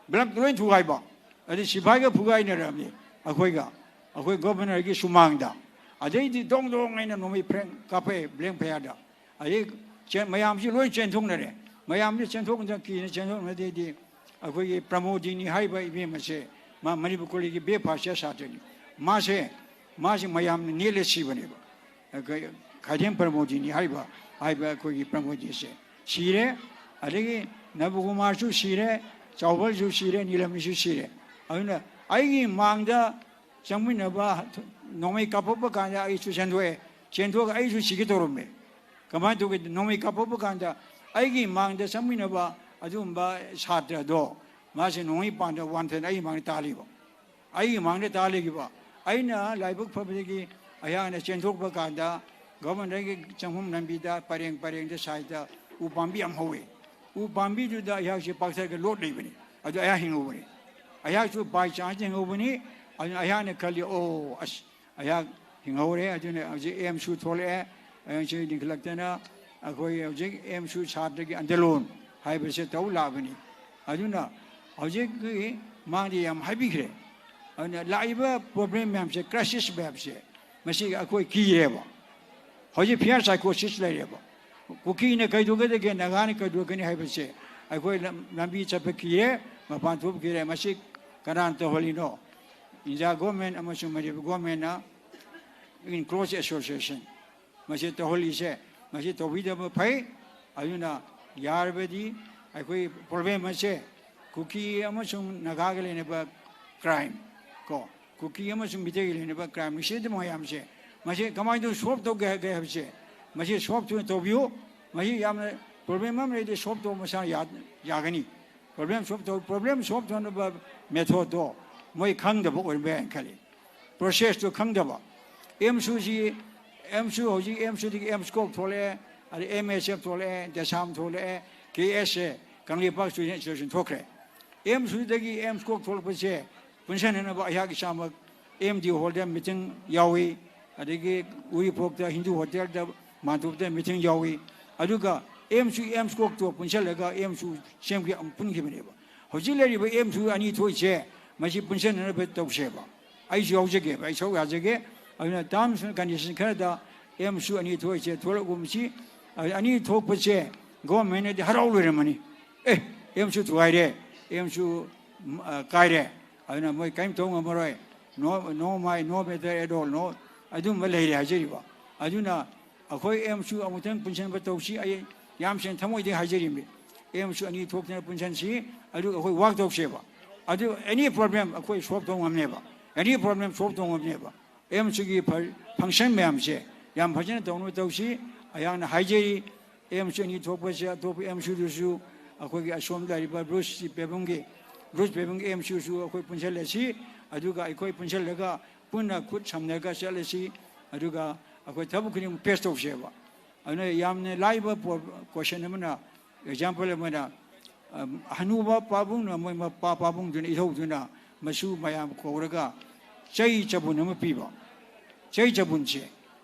ꯕ꯭ꯂꯞ ꯂꯣꯏ ꯊꯨꯒꯥꯏꯕ꯫ ꯑꯗꯩ ꯁꯤꯐꯥꯏꯒ ꯐꯨꯒꯥꯏꯅꯔꯕꯅꯤ ꯑꯩꯈꯣꯏꯒ, ꯑꯩꯈꯣꯏ ꯒꯣꯕꯔꯅꯔꯒꯤ ꯁꯨꯃꯥꯡꯗ꯫ ꯑꯗꯩꯗꯤ ꯗꯣꯡ ꯗꯣꯡ ꯍꯥꯏꯅ ꯅꯣꯡꯃꯩ ꯐ꯭ꯔꯦꯡ ꯀꯥꯞꯄꯛꯑꯦ ꯕ꯭ꯂꯦꯡ ꯐꯌꯥꯔꯗ꯫ ꯑꯗꯩ ꯆꯦꯟ-, ꯃꯌꯥꯝꯁꯤ ꯂꯣꯏ ꯆꯦꯟꯊꯣꯛꯅꯔꯦ꯫ ꯃꯌꯥꯝꯁꯤ ꯆꯦꯟꯊꯣꯛꯅ-, ꯀꯤꯅ ꯆꯦꯟꯊꯣꯛꯅꯗꯩꯗꯤ ꯑꯩꯈꯣꯏꯒꯤ ꯄ꯭ꯔꯃꯣꯗꯤꯅꯤ ꯍꯥꯏꯔꯤꯕ ꯏꯕꯦꯝ ꯑꯁꯦ ꯃꯥ ꯃꯅꯤꯄꯨꯔ ꯀꯣꯂꯦꯖꯀꯤ ꯕꯦ ꯐꯥꯔꯁ ꯏꯌꯥꯔ ꯁꯥꯇ꯭ꯔꯅꯤ꯫ ꯃꯥꯁꯦ, ꯃꯥꯁꯦ ꯃꯌꯥꯝꯅ ꯅꯦꯠꯂ ꯁꯤꯕꯅꯦꯕ꯫ ꯑꯩꯈꯣꯏ ꯈꯥꯏꯗꯦꯝ ꯄ꯭ꯔꯃꯣꯗꯤꯅꯤ ꯍꯥꯏꯕ, ꯍꯥꯏꯕ ꯑꯩꯈꯣꯏꯒꯤ ꯄ꯭ꯔꯃꯣꯗꯤꯁꯦ ꯁꯤꯔꯦ꯫ ꯑꯗꯒꯤ ꯅꯕꯀꯨꯃꯥꯔꯁꯨ ꯁꯤꯔꯦ, ꯆꯥꯎꯕꯜꯁꯨ ꯁꯤꯔꯦ, ꯅꯤꯂꯝꯅꯤꯁꯨ ꯁꯤꯔꯦ꯫ ꯑꯗꯨꯅ ꯑꯩꯒꯤ ꯃꯥꯡꯗ ꯆꯪꯃꯤꯟꯅꯕ ꯅꯣꯡꯃꯩ ꯀꯥꯞꯄꯛꯄ ꯀꯥꯟꯗ ꯑꯩꯁꯨ ꯆꯦꯟꯊꯣꯛꯑꯦ꯫ ꯆꯦꯟꯊꯣꯛꯑꯒ ꯑꯩꯁꯨ ꯁꯤꯒꯦ ꯇꯧꯔꯝꯃꯦ꯫ ꯀꯃꯥꯏꯅ ꯇꯧꯒꯦ? ꯅꯣꯡꯃꯩ ꯀꯥꯞꯄꯛꯄ ꯀꯥꯟꯗ ꯑꯩꯒꯤ ꯃꯥꯡꯗ ꯆꯪꯃꯤꯟꯅꯕ ꯑꯗꯨꯒꯨꯝꯕ ꯁꯥꯇ꯭ꯔꯗꯣ, ꯃꯥꯁꯦ ꯅꯣꯡꯃꯩ ꯄꯥꯟꯗ ꯋꯥꯟꯊꯅ ꯑꯩꯒꯤ ꯃꯥꯡꯗ ꯇꯥ ꯂꯩꯕ꯫ ꯑꯩꯒꯤ ꯃꯥꯡꯗ ꯇꯥ ꯂꯩꯈꯤꯕ꯫ ꯑꯩꯅ ꯂꯥꯏꯕꯛ ꯐꯕꯗꯒꯤ ꯑꯩꯍꯥꯛꯅ ꯆꯦꯟꯊꯣꯛꯄ ꯀꯥꯟꯗ ꯒꯣꯕꯔꯅꯔꯒꯤ ꯆꯪꯐꯝ ꯂꯝꯕꯤꯗ ꯄꯔꯦꯡ ꯄꯔꯦꯡꯗ ꯁꯥꯏꯗ ꯎ ꯄꯥꯝꯕꯤ ꯌꯥꯝ ꯍꯧꯋꯤ꯫ ꯎ ꯄꯥꯝꯕꯤꯗꯨꯗ ꯑꯩꯍꯥꯛꯁꯦ ꯄꯥꯛꯊꯔꯒ ꯂꯣꯠ ꯂꯩꯕꯅꯤ꯫ ꯑꯗꯨ ꯑꯩꯍꯥꯛ ꯍꯤꯡꯍꯧꯕꯅꯤ꯫ ꯑꯩꯍꯥꯛꯁꯨ by chance ꯍꯤꯡꯍꯧꯕꯅꯤ꯫ ꯑꯗꯨꯅ ꯑꯩꯍꯥꯛꯅ ꯈꯜꯂꯤ, "ꯑꯣ, ꯑꯁ, ꯑꯩꯍꯥꯛ ꯍꯤꯡꯍꯧꯔꯦ꯫ ꯑꯗꯨꯅ ꯍꯧꯖꯤꯛ ꯑꯦꯝꯁꯨ ꯊꯣꯛꯂꯛꯑꯦ꯫ ꯑꯦꯝꯁꯨ ꯂꯤꯡꯈꯠꯂꯛꯇꯅ ꯑꯩꯈꯣꯏ ꯍꯧꯖꯤꯛ ꯑꯦꯝꯁꯨ ꯁꯥꯇ꯭ꯔꯒꯤ ꯑꯟꯗꯂꯣꯟ ꯍꯥꯏꯕꯁꯦ ꯇꯧ ꯂꯥꯛꯑꯕꯅꯤ꯫" ꯑꯗꯨꯅ ꯍꯧꯖꯤꯛꯀꯤ ꯃꯥꯡꯗ ꯌꯥꯝ ꯍꯥꯏꯕꯤꯈ꯭ꯔꯦ꯫ ꯑꯗꯨꯅ ꯂꯥꯛꯏꯕ ꯄ꯭ꯔꯣꯕ꯭ꯂꯦꯝ ꯃꯌꯥꯝꯁꯦ, ꯀ꯭ꯔꯥꯏꯁꯤꯁ ꯃꯌꯥꯝꯁꯦ, ꯃꯁꯤ ꯑꯩꯈꯣꯏ ꯀꯤꯔꯦꯕ꯫ ꯍꯧꯖꯤꯛ ꯐꯤꯌꯔ ꯁꯥꯏꯀꯣꯁꯤꯁ ꯂꯩꯔꯦꯕ꯫ ꯀꯨꯀꯤꯅ ꯀꯩꯗꯧꯒꯗꯒꯦ, ꯅꯥꯒꯥꯅ ꯀꯩꯗꯧꯒꯅꯤ ꯍꯥꯏꯕꯁꯦ ꯑꯩꯈꯣꯏ ꯂꯝ-, ꯂꯝꯕꯤ ꯆꯠꯄ ꯀꯤꯔꯦ, ꯃꯄꯥꯟ ꯊꯣꯛꯄ ꯀꯤꯔꯦ꯫ ꯃꯁꯤ ꯀꯅꯥꯅ ꯇꯧꯍꯜꯂꯤꯅꯣ? ꯏꯟꯗꯤꯌꯥ ꯒꯣꯔꯃꯦꯟ ꯑꯃꯁꯨꯡ ꯃꯅꯤꯄꯨꯔ ꯒꯣꯔꯃꯦꯟꯅ in close association ꯃꯁꯤ ꯇꯧꯍꯜꯂꯤꯁꯦ, ꯃꯁꯤ ꯇꯧꯕꯤꯗꯕ ꯐꯩ꯫ ꯑꯗꯨꯅ ꯌꯥꯔꯕꯗꯤ ꯑꯩꯈꯣꯏ ꯄ꯭ꯔꯣꯕ꯭ꯂꯦꯝ ꯑꯁꯦ ꯀꯨꯀꯤ ꯑꯃꯁꯨꯡ ꯅꯥꯒꯥꯒ ꯂꯩꯅꯕ ꯀ꯭ꯔꯥꯏꯝ ꯀꯣ, ꯀꯨꯀꯤ ꯑꯃꯁꯨꯡ ꯃꯤꯇꯩꯒ ꯂꯩꯅꯕ ꯀ꯭ꯔꯥꯏꯝ, ꯅꯨꯡꯁꯤꯠꯇ ꯃꯌꯥꯝꯁꯦ, ꯃꯁꯤ ꯀꯃꯥꯏꯅ ꯇꯧ ꯁꯣꯜꯕ ꯇꯧꯒꯦ ꯍꯥꯏꯒꯦ ꯍꯥꯏꯕꯁꯦ, ꯃꯁꯤ ꯁꯣꯜꯕ ꯊꯨꯅ ꯇꯧꯕꯤꯌꯨ꯫ ꯃꯁꯤ ꯌꯥꯝꯅ ꯄ꯭ꯔꯣꯕ꯭ꯂꯦꯝ ꯑꯃ ꯂꯩꯔꯗꯤ ꯁꯣꯜꯕ ꯇꯧꯕ ꯃꯁꯥꯅ ꯌꯥ-, ꯌꯥꯒꯅꯤ꯫ ꯄ꯭ꯔꯣꯕ꯭ꯂꯦꯝ ꯁꯣꯜꯕ ꯇꯧ-, ꯄ꯭ꯔꯣꯕ꯭ꯂꯦꯝ ꯁꯣꯜꯕ ꯇꯧꯅꯕ ꯃꯦꯊꯣꯗꯇꯣ ꯃꯣꯏ ꯈꯪꯗꯕ ꯑꯣꯏꯔꯝꯕ ꯌꯥꯏꯅ ꯈꯜꯂꯤ꯫ ꯄ꯭ꯔꯣꯁꯦꯁꯇꯣ ꯈꯪꯗꯕ꯫ ꯑꯦꯝꯁꯨ ꯍꯧꯖꯤꯛ, ꯑꯦꯝꯁꯨꯗꯒꯤ ꯑꯦꯝꯁ ꯀꯣꯛ ꯊꯣꯛꯂꯛꯑꯦ, ꯑꯗꯩ ꯑꯦꯝ ꯑꯦꯁ ꯑꯦꯐ ꯊꯣꯛꯂꯛꯑꯦ, ꯗꯦꯁꯥꯝ ꯊꯣꯛꯂꯛꯑꯦ, ꯀꯦ ꯑꯦꯁ ꯑꯦ, ꯀꯪꯂꯩꯄꯥꯛ ꯁ꯭ꯇꯨꯗꯦꯟ ꯑꯦꯁꯣꯁꯤꯌꯦꯁꯟ ꯊꯣꯛꯈ꯭ꯔꯦ꯫ ꯑꯦꯝꯁꯨꯗꯒꯤ ꯑꯦꯝꯁ ꯀꯣꯛ ꯊꯣꯛꯂꯛꯄꯁꯦ ꯄꯨꯟꯁꯤꯟꯅꯅꯕ ꯑꯩꯍꯥꯛ ꯏꯁꯥꯃꯛ ꯑꯦꯝ ꯗꯤ ꯍꯣꯜꯗ ꯃꯤꯇꯤꯡ ꯌꯥꯎꯏ, ꯑꯗꯒꯤ ꯎꯔꯤꯄꯣꯛꯇ ꯍꯤꯟꯗꯨ ꯍꯣꯇꯦꯜꯗ ꯃꯥꯟꯇꯣꯞꯇ ꯃꯤꯇꯤꯡ ꯌꯥꯎꯏ꯫ ꯑꯗꯨꯒ ꯑꯦꯝꯁꯨ, ꯑꯦꯝꯁ ꯀꯣꯛꯇꯣ ꯄꯨꯟꯁꯤꯜꯂꯒ ꯑꯦꯝꯁꯨ ꯁꯦꯝꯈꯤ, ꯑꯃꯨꯛ ꯄꯨꯟꯈꯤꯕꯅꯦꯕ꯫ ꯍꯧꯖꯤꯛ ꯂꯩꯔꯤꯕ ꯑꯦꯝꯁꯨ ꯑꯅꯤ ꯊꯣꯛꯏꯁꯦ, ꯃꯁꯤ ꯄꯨꯟꯁꯤꯟꯅꯅꯕ ꯇꯧꯁꯦꯕ꯫ ꯑꯩꯁꯨ ꯌꯥꯎꯖꯒꯦꯕ, ꯑꯩ ꯁꯔꯨꯛ ꯌꯥꯖꯒꯦ꯫ ꯑꯗꯨꯅ terms and condition ꯈꯔꯗ ꯑꯦꯝꯁꯨ ꯑꯅꯤ ꯊꯣꯛꯏꯁꯦ, ꯊꯣꯛꯂꯛꯎ ꯃꯁꯤ꯫ ꯑꯅꯤ ꯊꯣꯛꯄꯁꯦ ꯒꯣꯔꯃꯦꯟꯅꯗꯤ ꯍꯔꯥꯎ ꯂꯣꯏꯔꯝꯃꯅꯤ꯫ ꯑꯦ, ꯑꯦꯝꯁꯨ ꯊꯨꯒꯥꯏꯔꯦ, ꯑꯦꯝꯁꯨ, ꯎꯝ, ꯑ, ꯀꯥꯏꯔꯦ꯫ ꯑꯗꯨꯅ ꯃꯣꯏ ꯀꯔꯤꯝ ꯇꯧ ꯉꯝꯃꯔꯣꯏ꯫ No, no, my, no matter at all, no. ꯑꯗꯨꯝꯕ ꯂꯩꯔꯦ ꯍꯥꯏꯖꯔꯤꯕ꯫ ꯑꯗꯨꯅ ꯑꯩꯈꯣꯏ ꯑꯦꯝꯁꯨ ꯑꯃꯨꯛꯇꯪ ꯄꯨꯟꯁꯤꯟꯕ ꯇꯧꯁꯤ꯫ ꯑꯩ ꯌꯥꯝ ꯁꯦꯡꯅ ꯊꯃꯣꯏꯗꯒꯤ ꯍꯥꯏꯖꯔꯤꯕꯅꯤ꯫ ꯑꯦꯝꯁꯨ ꯑꯅꯤ ꯊꯣꯛꯇꯅ ꯄꯨꯟꯁꯤꯟꯁꯤ꯫ ꯑꯗꯨꯒ ꯑꯩꯈꯣꯏ ꯋꯥꯛ ꯇꯧꯁꯦꯕ꯫ ꯑꯗꯨ any problem ꯑꯩꯈꯣꯏ ꯁꯣꯜꯕ ꯇꯧ ꯉꯝꯅꯦꯕ꯫ Any problem ꯁꯣꯜꯕ ꯇꯧ ꯉꯝꯅꯦꯕ꯫ ꯑꯦꯝꯁꯨꯒꯤ ꯐꯪꯁꯟ ꯃꯌꯥꯝꯁꯦ ꯌꯥꯝ ꯐꯖꯅ ꯇꯧꯅꯕ ꯇꯧꯁꯤ꯫ ꯑꯩꯍꯥꯛꯅ ꯍꯥꯏꯖꯔꯤ, ꯑꯦꯝꯁꯨ ꯑꯅꯤ ꯊꯣꯛꯄꯁꯦ ꯑꯇꯣꯞꯄ ꯑꯦꯝꯁꯨꯗꯨꯁꯨ ꯑꯩꯈꯣꯏꯒꯤ ꯑꯁꯣꯝꯗ ꯂꯩꯔꯤꯕ ꯕ꯭ꯔꯨꯁ ꯄꯦꯕꯝꯒꯤ, ꯕ꯭ꯔꯨꯁ ꯄꯦꯕꯝꯒꯤ ꯑꯦꯝꯁꯨꯁꯨ ꯑꯩꯈꯣꯏ ꯄꯨꯟꯁꯤꯜꯂꯁꯤ꯫ ꯑꯗꯨꯒ ꯑꯩꯈꯣꯏ ꯄꯨꯟꯁꯤꯜꯂꯒ ꯄꯨꯟꯅ ꯈꯨꯠ ꯁꯝꯅꯔꯒ ꯆꯠꯂꯁꯤ꯫ ꯑꯗꯨꯒ ꯑꯩꯈꯣꯏ ꯊꯕꯛ ꯈꯨꯗꯤꯡꯃꯛ ꯐꯦꯁ ꯇꯧꯁꯦꯕ꯫ ꯑꯗꯨꯅ ꯌꯥꯝꯅ ꯂꯥꯏꯕ ꯀꯣꯏꯁꯟ ꯑꯃꯅ, ꯑꯦꯛꯖꯥꯝꯄꯜ ꯑꯃꯅ, ꯑꯝ, ꯍꯅꯨꯕ ꯄꯥꯕꯨꯡꯅ, ꯃꯣꯏ ꯃꯄꯥ ꯄꯥꯕꯨꯡꯗꯨꯅ, ꯏꯙꯧꯗꯨꯅ ꯃꯁꯨ ꯃꯌꯥꯝ ꯀꯧꯔꯒ ꯆꯩ ꯆꯕꯨꯟ ꯑꯃ ꯄꯤꯕ꯫ ꯆꯩ ꯆꯕꯨꯟꯁꯦ,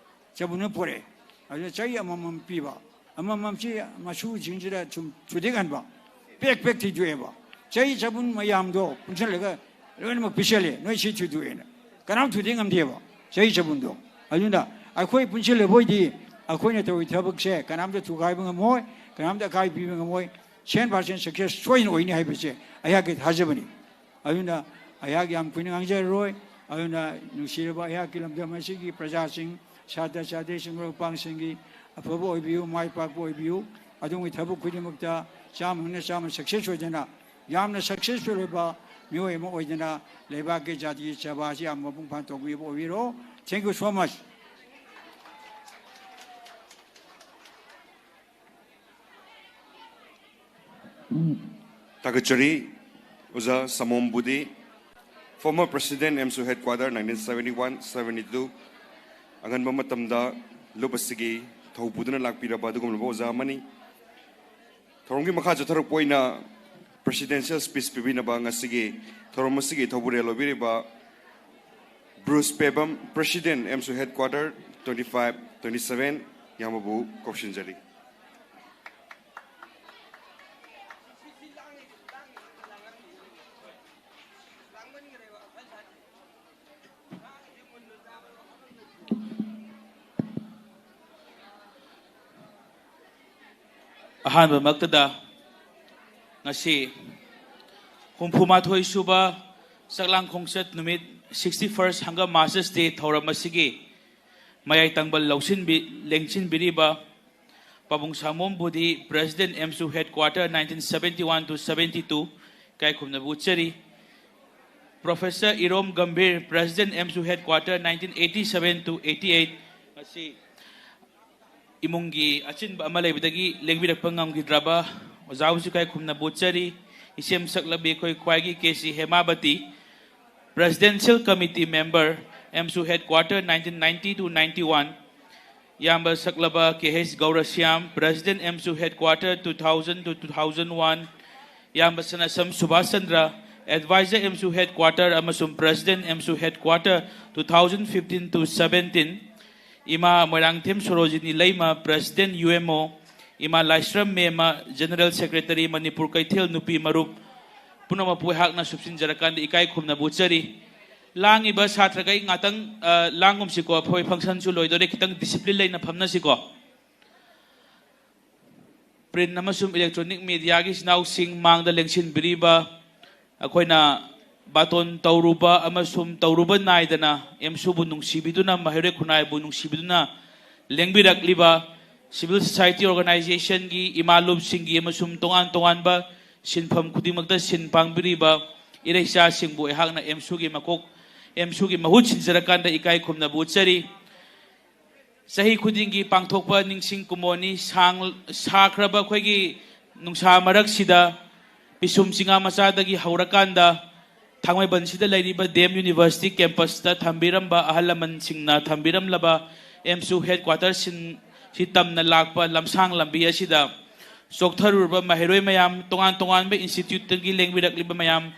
ꯆꯕꯨꯟ ꯑꯃ ꯄꯣꯔꯛꯑꯦ꯫ ꯑꯗꯨꯅ ꯆꯩ ꯑꯃꯃꯝ ꯄꯤꯕ꯫ ꯑꯃꯃꯝꯁꯤ ꯃꯁꯨꯁꯤꯡꯁꯤꯗ ꯁꯨꯝ ꯊꯨꯗꯦꯛꯍꯟꯕ꯫ ꯄꯦꯛ ꯄꯦꯛ ꯊꯤꯗꯣꯛꯑꯦꯕ꯫ ꯆꯩ ꯆꯕꯨꯟ ꯃꯌꯥꯝꯗꯣ ꯄꯨꯟꯁꯤꯜꯂꯒ ꯂꯣꯏꯅꯃꯛ ꯄꯤꯁꯜꯂꯦ꯫ "ꯅꯣꯏ ꯁꯤ ꯊꯨꯗꯣꯛꯑꯦꯅ"꯫ ꯀꯅꯥꯝ ꯊꯨꯗꯦꯛ ꯉꯝꯗꯦꯕ ꯆꯩ ꯆꯕꯨꯟꯗꯣ꯫ ꯑꯗꯨꯅ ꯑꯩꯈꯣꯏ ꯄꯨꯟꯁꯤꯜꯂꯕ ꯑꯣꯏꯗꯤ ꯑꯩꯈꯣꯏꯅ ꯇꯧꯔꯤ ꯊꯕꯛꯁꯦ ꯀꯅꯥꯝꯇ ꯊꯨꯒꯥꯏꯕ ꯉꯝꯃꯣꯏ, ꯀꯅꯥꯝꯇ ꯑꯀꯥꯏꯕ ꯄꯤꯕ ꯉꯝꯃꯣꯏ꯫ ꯁꯦꯟ ꯄꯥꯔꯁꯦꯟ ꯁꯛꯁꯦꯁ ꯁꯣꯏꯗꯅ ꯑꯣꯏꯅꯤ ꯍꯥꯏꯕꯁꯦ ꯑꯩꯍꯥꯛꯀꯤ ꯊꯥꯖꯕꯅꯤ꯫ ꯑꯗꯨꯅ ꯑꯩꯍꯥꯛ ꯌꯥꯝ ꯀꯨꯏꯅ ꯉꯥꯡꯖꯔꯔꯣꯏ꯫ ꯑꯗꯨꯅ ꯅꯨꯡꯁꯤꯔꯕ ꯑꯩꯍꯥꯛꯀꯤ ꯂꯝꯗꯝ ꯑꯁꯤꯒꯤ ꯄ꯭ꯔꯖꯥꯁꯤꯡ, ꯁꯥꯇ꯭ꯔ ꯁꯥꯇ꯭ꯔꯤꯁꯤꯡ, ꯃꯔꯨꯞ ꯃꯄꯥꯡꯁꯤꯡꯒꯤ ꯑꯐꯕ ꯑꯣꯏꯕꯤꯌꯨ, ꯃꯥꯏ ꯄꯥꯛꯄ ꯑꯣꯏꯕꯤꯌꯨ꯫ ꯑꯗꯣꯝꯒꯤ ꯊꯕꯛ ꯈꯨꯗꯤꯡꯃꯛꯇ ꯆꯥꯝꯃ ꯅ ꯆꯥꯝꯃ ꯁꯛꯁꯦꯁ ꯑꯣꯏꯗꯅ ꯌꯥꯝꯅ ꯁꯛꯁꯦꯁꯐꯨꯜ ꯑꯣꯏꯕ ꯃꯤꯑꯣꯏ ꯑꯃ ꯑꯣꯏꯗꯅ ꯂꯩꯕꯥꯛꯀꯤ ꯖꯥꯇꯤꯒꯤ ꯁꯦꯕꯥ ꯑꯁꯤ ꯌꯥꯝ ꯃꯄꯨꯡ ꯐꯥꯅ ꯇꯧꯕꯤꯕ ꯑꯣꯏꯕꯤꯔꯣ꯫ Thank you so much. ꯊꯥꯒꯠꯆꯔꯤ꯫ ꯑꯣꯖꯥ ꯁꯃꯣꯝꯕꯨꯗꯤ former president AMSU headquarter nineteen seventy one seventy two, ꯑꯉꯟꯕ ꯃꯇꯝꯗ ꯂꯨꯞ ꯑꯁꯤꯒꯤ ꯊꯧ ꯄꯨꯗꯨꯅ ꯂꯥꯛꯄꯤꯔꯕ ꯑꯗꯨꯒꯨꯝꯂꯕ ꯑꯣꯖꯥ ꯑꯃꯅꯤ꯫ ꯊꯧꯔꯝꯒꯤ ꯃꯈꯥ ꯆꯠꯊꯔꯛꯄ ꯑꯣꯏꯅ presidential speech ꯄꯤꯕꯤꯅꯕ ꯉꯁꯤꯒꯤ ꯊꯧꯔꯝ ꯑꯁꯤꯒꯤ ꯊꯧꯕꯨꯔꯦꯜ ꯑꯣꯏꯕꯤꯔꯤꯕ Bruce Pebam, president AMSU headquarter twenty five twenty seven, ꯌꯥꯝꯕꯕꯨ ꯀꯧꯁꯤꯟꯖꯔꯤ꯫ ꯑꯍꯥꯟꯕꯃꯛꯇꯗ ꯉꯁꯤ ꯍꯨꯝꯐꯨ ꯃꯥꯊꯣꯏ ꯁꯨꯕ ꯆꯥꯛꯂꯥꯡ ꯈꯣꯡꯆꯠ ꯅꯨꯃꯤꯠ, sixty-first Hunger Martyrs Day ꯊꯧꯔꯝ ꯑꯁꯤꯒꯤ ꯃꯌꯥꯏ ꯇꯪꯕ ꯂꯧꯁꯤꯟꯕꯤ-, ꯂꯦꯡꯁꯤꯟꯕꯤꯔꯤꯕ ꯄꯥꯕꯨꯡ ꯁꯥꯃꯣꯝ ꯕꯨꯙꯤ, President, AMSU Headquarter, nineteen seventy-one to seventy-two, ꯏꯀꯥꯏ ꯈꯨꯝꯅꯕ ꯎꯠꯆꯔꯤ꯫ Professor Irom Gambhir, President, AMSU Headquarter, nineteen eighty-seven to eighty-eight, ꯉꯁꯤ ꯏꯃꯨꯡꯒꯤ ꯑꯆꯤꯟꯕ ꯑꯃ ꯂꯩꯕꯗꯒꯤ ꯂꯦꯡꯕꯤꯔꯛꯄ ꯉꯝꯈꯤꯗ꯭ꯔꯕ ꯑꯣꯖꯥꯕꯨꯁꯨ ꯏꯀꯥꯏ ꯈꯨꯝꯅꯕ ꯎꯠꯆꯔꯤ꯫ ꯏꯆꯦꯝ ꯁꯛꯂꯕꯤ ꯑꯩꯈꯣꯏ ꯈ꯭ꯋꯥꯏꯒꯤ K C ꯍꯦꯃꯥꯕꯇꯤ, Presidential Committee Member, AMSU Headquarter, nineteen ninety to ninety-one, ꯏꯌꯥꯝꯕ ꯁꯛꯂꯕ ꯀꯦ H Gourashyam, President, AMSU Headquarter, two thousand to two thousand one, ꯏꯌꯥꯝꯕ ꯁꯅꯥꯁꯝ Subhas Chandra, Advisor, AMSU Headquarter ꯑꯃꯁꯨꯡ President, AMSU Headquarter, two thousand fifteen to seventeen, ꯏꯃꯥ ꯃꯣꯏꯔꯥꯡꯊꯦꯝ ꯁꯣꯔꯣꯖꯤꯅꯤ ꯂꯩꯃ, President, UMO, ꯏꯃꯥ ꯂꯥꯏꯁ꯭ꯔꯝ ꯃꯦꯝꯃ, General Secretary, ꯃꯅꯤꯄꯨꯔ ꯀꯩꯊꯦꯜ ꯅꯨꯄꯤ ꯃꯔꯨꯞ, ꯄꯨꯝꯅꯃꯛꯄꯨ ꯑꯩꯍꯥꯛꯅ ꯁꯨꯞꯆꯤꯟꯖꯔꯀꯥꯟꯗ ꯏꯀꯥꯏ ꯈꯨꯝꯅꯕ ꯎꯠꯆꯔꯤ꯫ ꯂꯥꯡꯉꯤꯕ ꯁꯥꯇ꯭ꯔꯈꯩ ꯉꯥꯛꯇꯪ, ꯑ, ꯂꯥꯡꯒꯨꯝꯁꯤꯀꯣ, ꯑꯩꯈꯣꯏ function ꯁꯨ ꯂꯣꯏꯗꯣꯔꯦ, ꯈꯤꯇꯪ discipline ꯂꯩꯅ ꯐꯝꯅꯁꯤꯀꯣ꯫ Print ꯑꯃꯁꯨꯡ electronic media ꯒꯤ ꯏꯆꯤꯟ ꯏꯅꯥꯎꯁꯤꯡ, ꯃꯥꯡꯗ ꯂꯦꯡꯁꯤꯟꯕꯤꯔꯤꯕ, ꯑꯩꯈꯣꯏꯅ ꯕꯥꯇꯣꯟ ꯇꯧꯔꯨꯕ ꯑꯃꯁꯨꯡ ꯇꯧꯔꯨꯕ ꯅꯥꯏꯗꯅ AMSU ꯕꯨ ꯅꯨꯡꯁꯤꯕꯤꯗꯨꯅ, ꯃꯍꯩꯔꯣꯏ ꯈꯨꯟꯅꯥꯏꯕꯨ ꯅꯨꯡꯁꯤꯕꯤꯗꯨꯅ ꯂꯦꯡꯕꯤꯔꯛꯂꯤꯕ civil society organization ꯒꯤ ꯏꯃꯥꯂꯣꯞꯁꯤꯡꯒꯤ ꯑꯃꯁꯨꯡ ꯇꯣꯉꯥꯟ ꯇꯣꯉꯥꯟꯕ ꯁꯤꯟꯐꯝ ꯈꯨꯗꯤꯡꯃꯛꯇ ꯁꯤꯟ ꯄꯥꯡꯕꯤꯔꯤꯕ ꯏꯔꯩꯆꯥꯁꯤꯡꯕꯨ ꯑꯩꯍꯥꯛꯅ AMSU ꯒꯤ ꯃꯀꯣꯛ, AMSU ꯒꯤ ꯃꯍꯨꯠ ꯁꯤꯟꯖꯔꯀꯥꯟꯗ ꯏꯀꯥꯏ ꯈꯨꯝꯅꯕ ꯎꯠꯆꯔꯤ꯫ ꯆꯍꯤ ꯈꯨꯗꯤꯡꯒꯤ ꯄꯥꯡꯊꯣꯛꯄ ꯅꯤꯡꯁꯤꯡ ꯀꯨꯝꯑꯣꯟꯅꯤ꯫ ꯁꯥꯡ-, ꯁꯥꯈ꯭ꯔꯕ ꯑꯩꯈꯣꯏꯒꯤ ꯅꯨꯡꯁꯥ ꯃꯔꯛꯁꯤꯗ ꯄꯤꯁꯨꯝ ꯆꯤꯡꯉꯥ ꯃꯆꯥꯗꯒꯤ ꯍꯧꯔꯀꯥꯟꯗ ꯊꯥꯡꯃꯩꯕꯟꯁꯤꯗ ꯂꯩꯔꯤꯕ ꯗꯤ ꯑꯦꯝ University campus ꯇ ꯊꯝꯕꯤꯔꯝꯕ ꯑꯍꯜ ꯂꯃꯟꯁꯤꯡꯅ ꯊꯝꯕꯤꯔꯝꯂꯕ AMSU headquarter ꯁꯤꯡ-, ꯁꯤ ꯇꯝꯅ ꯂꯥꯛꯄ ꯂꯝꯁꯥꯡ ꯂꯝꯕꯤ ꯑꯁꯤꯗ ꯆꯣꯛꯊꯔꯨꯔꯕ ꯃꯍꯩꯔꯣꯏ ꯃꯌꯥꯝ, ꯇꯣꯉꯥꯟ ꯇꯣꯉꯥꯟꯕ institute ꯇꯒꯤ ꯂꯦꯡꯕꯤꯔꯛꯂꯤꯕ ꯃꯌꯥꯝ,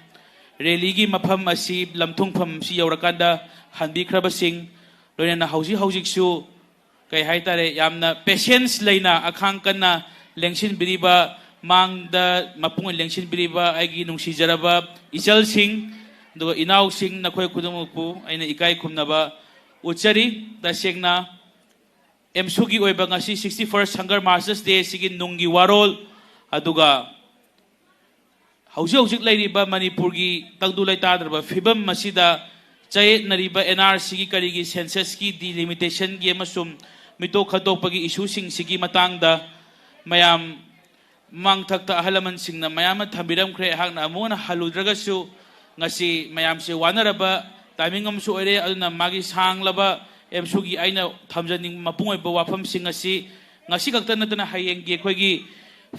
rally ꯒꯤ ꯃꯐꯝ ꯑꯁꯤ, ꯂꯝꯊꯨꯡꯐꯝ ꯑꯁꯤ ꯌꯧꯔꯀꯥꯟꯗ ꯍꯟꯕꯤꯈ꯭ꯔꯕꯁꯤꯡ, ꯂꯣꯏꯅꯅ ꯍꯧꯖꯤꯛ ꯍꯧꯖꯤꯛꯁꯨ ꯀꯩ ꯍꯥꯏꯇꯥꯔꯦ, ꯌꯥꯝꯅ patience ꯂꯩꯅ ꯑꯈꯥꯡ ꯀꯟꯅ ꯂꯦꯡꯁꯤꯟꯕꯤꯔꯤꯕ, ꯃꯥꯡꯗ ꯃꯄꯨꯡ ꯑꯣꯏꯅ ꯂꯦꯡꯁꯤꯟꯕꯤꯔꯤꯕ ꯑꯩꯒꯤ ꯅꯨꯡꯁꯤꯖꯔꯕ ꯏꯆꯜꯁꯤꯡ, ꯑꯗꯨꯒ ꯏꯅꯥꯎꯁꯤꯡ, ꯅꯈꯣꯏ ꯈꯨꯗꯤꯡꯃꯛꯄꯨ ꯑꯩꯅ ꯏꯀꯥꯏ ꯈꯨꯝꯅꯕ ꯎꯠꯆꯔꯤ꯫ ꯇꯁꯦꯡꯅ AMSU ꯒꯤ ꯑꯣꯏꯕ ꯉꯁꯤ sixty-first Hunger Martyrs Day ꯑꯁꯤꯒꯤ ꯅꯨꯡꯒꯤ ꯋꯥꯔꯣꯜ, ꯑꯗꯨꯒ ꯍꯧꯖꯤꯛ ꯍꯧꯖꯤꯛ ꯂꯩꯔꯤꯕ ꯃꯅꯤꯄꯨꯔꯒꯤ ꯇꯪꯗꯨ ꯂꯩꯇꯥꯗ꯭ꯔꯕ ꯐꯤꯕꯝ ꯑꯁꯤꯗ ꯆꯌꯦꯠꯅꯔꯤꯕ ꯑꯦꯟ ꯑꯥꯔ ꯁꯤꯒꯤ ꯀꯔꯤꯒꯤ ꯁꯦꯟꯁꯁꯀꯤ ꯗꯤꯂꯤꯃꯤꯇꯦꯁꯟꯒꯤ ꯑꯃꯁꯨꯡ ꯃꯤꯇꯣꯛ ꯈꯟꯗꯣꯛꯄꯒꯤ ꯏꯁꯨꯁꯤꯡꯁꯤꯒꯤ ꯃꯇꯥꯡꯗ ꯃꯌꯥꯝ ꯃꯃꯥꯡꯊꯛꯇ ꯑꯍꯜ ꯂꯃꯟꯁꯤꯡꯅ ꯃꯌꯥꯝ ꯑꯃ ꯊꯝꯕꯤꯔꯝꯈ꯭ꯔꯦ꯫ ꯑꯩꯍꯥꯛꯅ ꯑꯃꯨꯛ ꯍꯟꯅ ꯍꯜꯂꯨꯗ꯭ꯔꯒꯁꯨ ꯉꯁꯤ ꯃꯌꯥꯝꯁꯦ ꯋꯥꯅꯔꯕ ꯇꯥꯏꯃꯤꯡ ꯑꯃꯁꯨ ꯑꯣꯏꯔꯦ꯫ ꯑꯗꯨꯅ ꯃꯥꯒꯤ ꯁꯥꯡꯂꯕ ꯑꯦꯝꯁꯨꯒꯤ ꯑꯩꯅ ꯊꯝꯖꯅꯤꯡꯕ ꯃꯄꯨꯡ ꯑꯣꯏꯕ ꯋꯥꯐꯝꯁꯤꯡ ꯑꯁꯤ ꯉꯁꯤ ꯈꯛꯇ ꯅꯠꯇꯅ ꯍꯌꯦꯡꯒꯤ ꯑꯩꯈꯣꯏꯒꯤ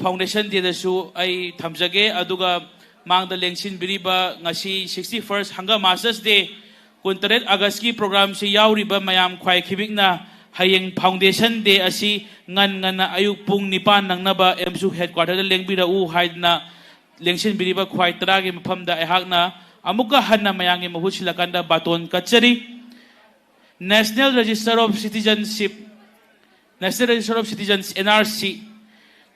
ꯐꯥꯎꯟꯗꯦꯁꯟ ꯗꯦꯗꯁꯨ ꯑꯩ ꯊꯝꯖꯒꯦ꯫ ꯑꯗꯨꯒ ꯃꯥꯡꯗ ꯂꯦꯡꯁꯤꯟꯕꯤꯔꯤꯕ ꯉꯁꯤ sixty first Hunger Masters Day, ꯀꯨꯟꯇꯔꯦꯠ ꯑꯥꯒꯁꯀꯤ ꯄ꯭ꯔꯣꯒ꯭ꯔꯥꯝꯁꯤ ꯌꯥꯎꯔꯤꯕ ꯃꯌꯥꯝ ꯈ꯭ꯋꯥꯏ ꯈꯤꯕꯤꯛꯅ ꯍꯌꯦꯡ ꯐꯥꯎꯟꯗꯦꯁꯟ ꯗꯦ ꯑꯁꯤ ꯉꯟ ꯉꯟꯅ ꯑꯌꯨꯛ ꯄꯨꯡ ꯅꯤꯄꯥꯟ ꯅꯪꯅꯕ ꯑꯦꯝꯁꯨ ꯍꯦꯗꯀ꯭ꯋꯥꯇꯔꯗ ꯂꯦꯡꯕꯤꯔꯛꯎ ꯍꯥꯏꯗꯅ ꯂꯦꯡꯁꯤꯟꯕꯤꯔꯤꯕ ꯈ꯭ꯋꯥꯏ ꯇꯔꯥꯒꯤ ꯃꯐꯝꯗ ꯑꯩꯍꯥꯛꯅ ꯑꯃꯨꯛꯀ ꯍꯟꯅ ꯃꯌꯥꯝꯒꯤ ꯃꯍꯨꯠ ꯁꯤꯜꯂꯀꯥꯟꯗ ꯕꯥꯇꯣꯟ ꯀꯠꯆꯔꯤ꯫ National Register of Citizenship, National Register of Citizens, N R C,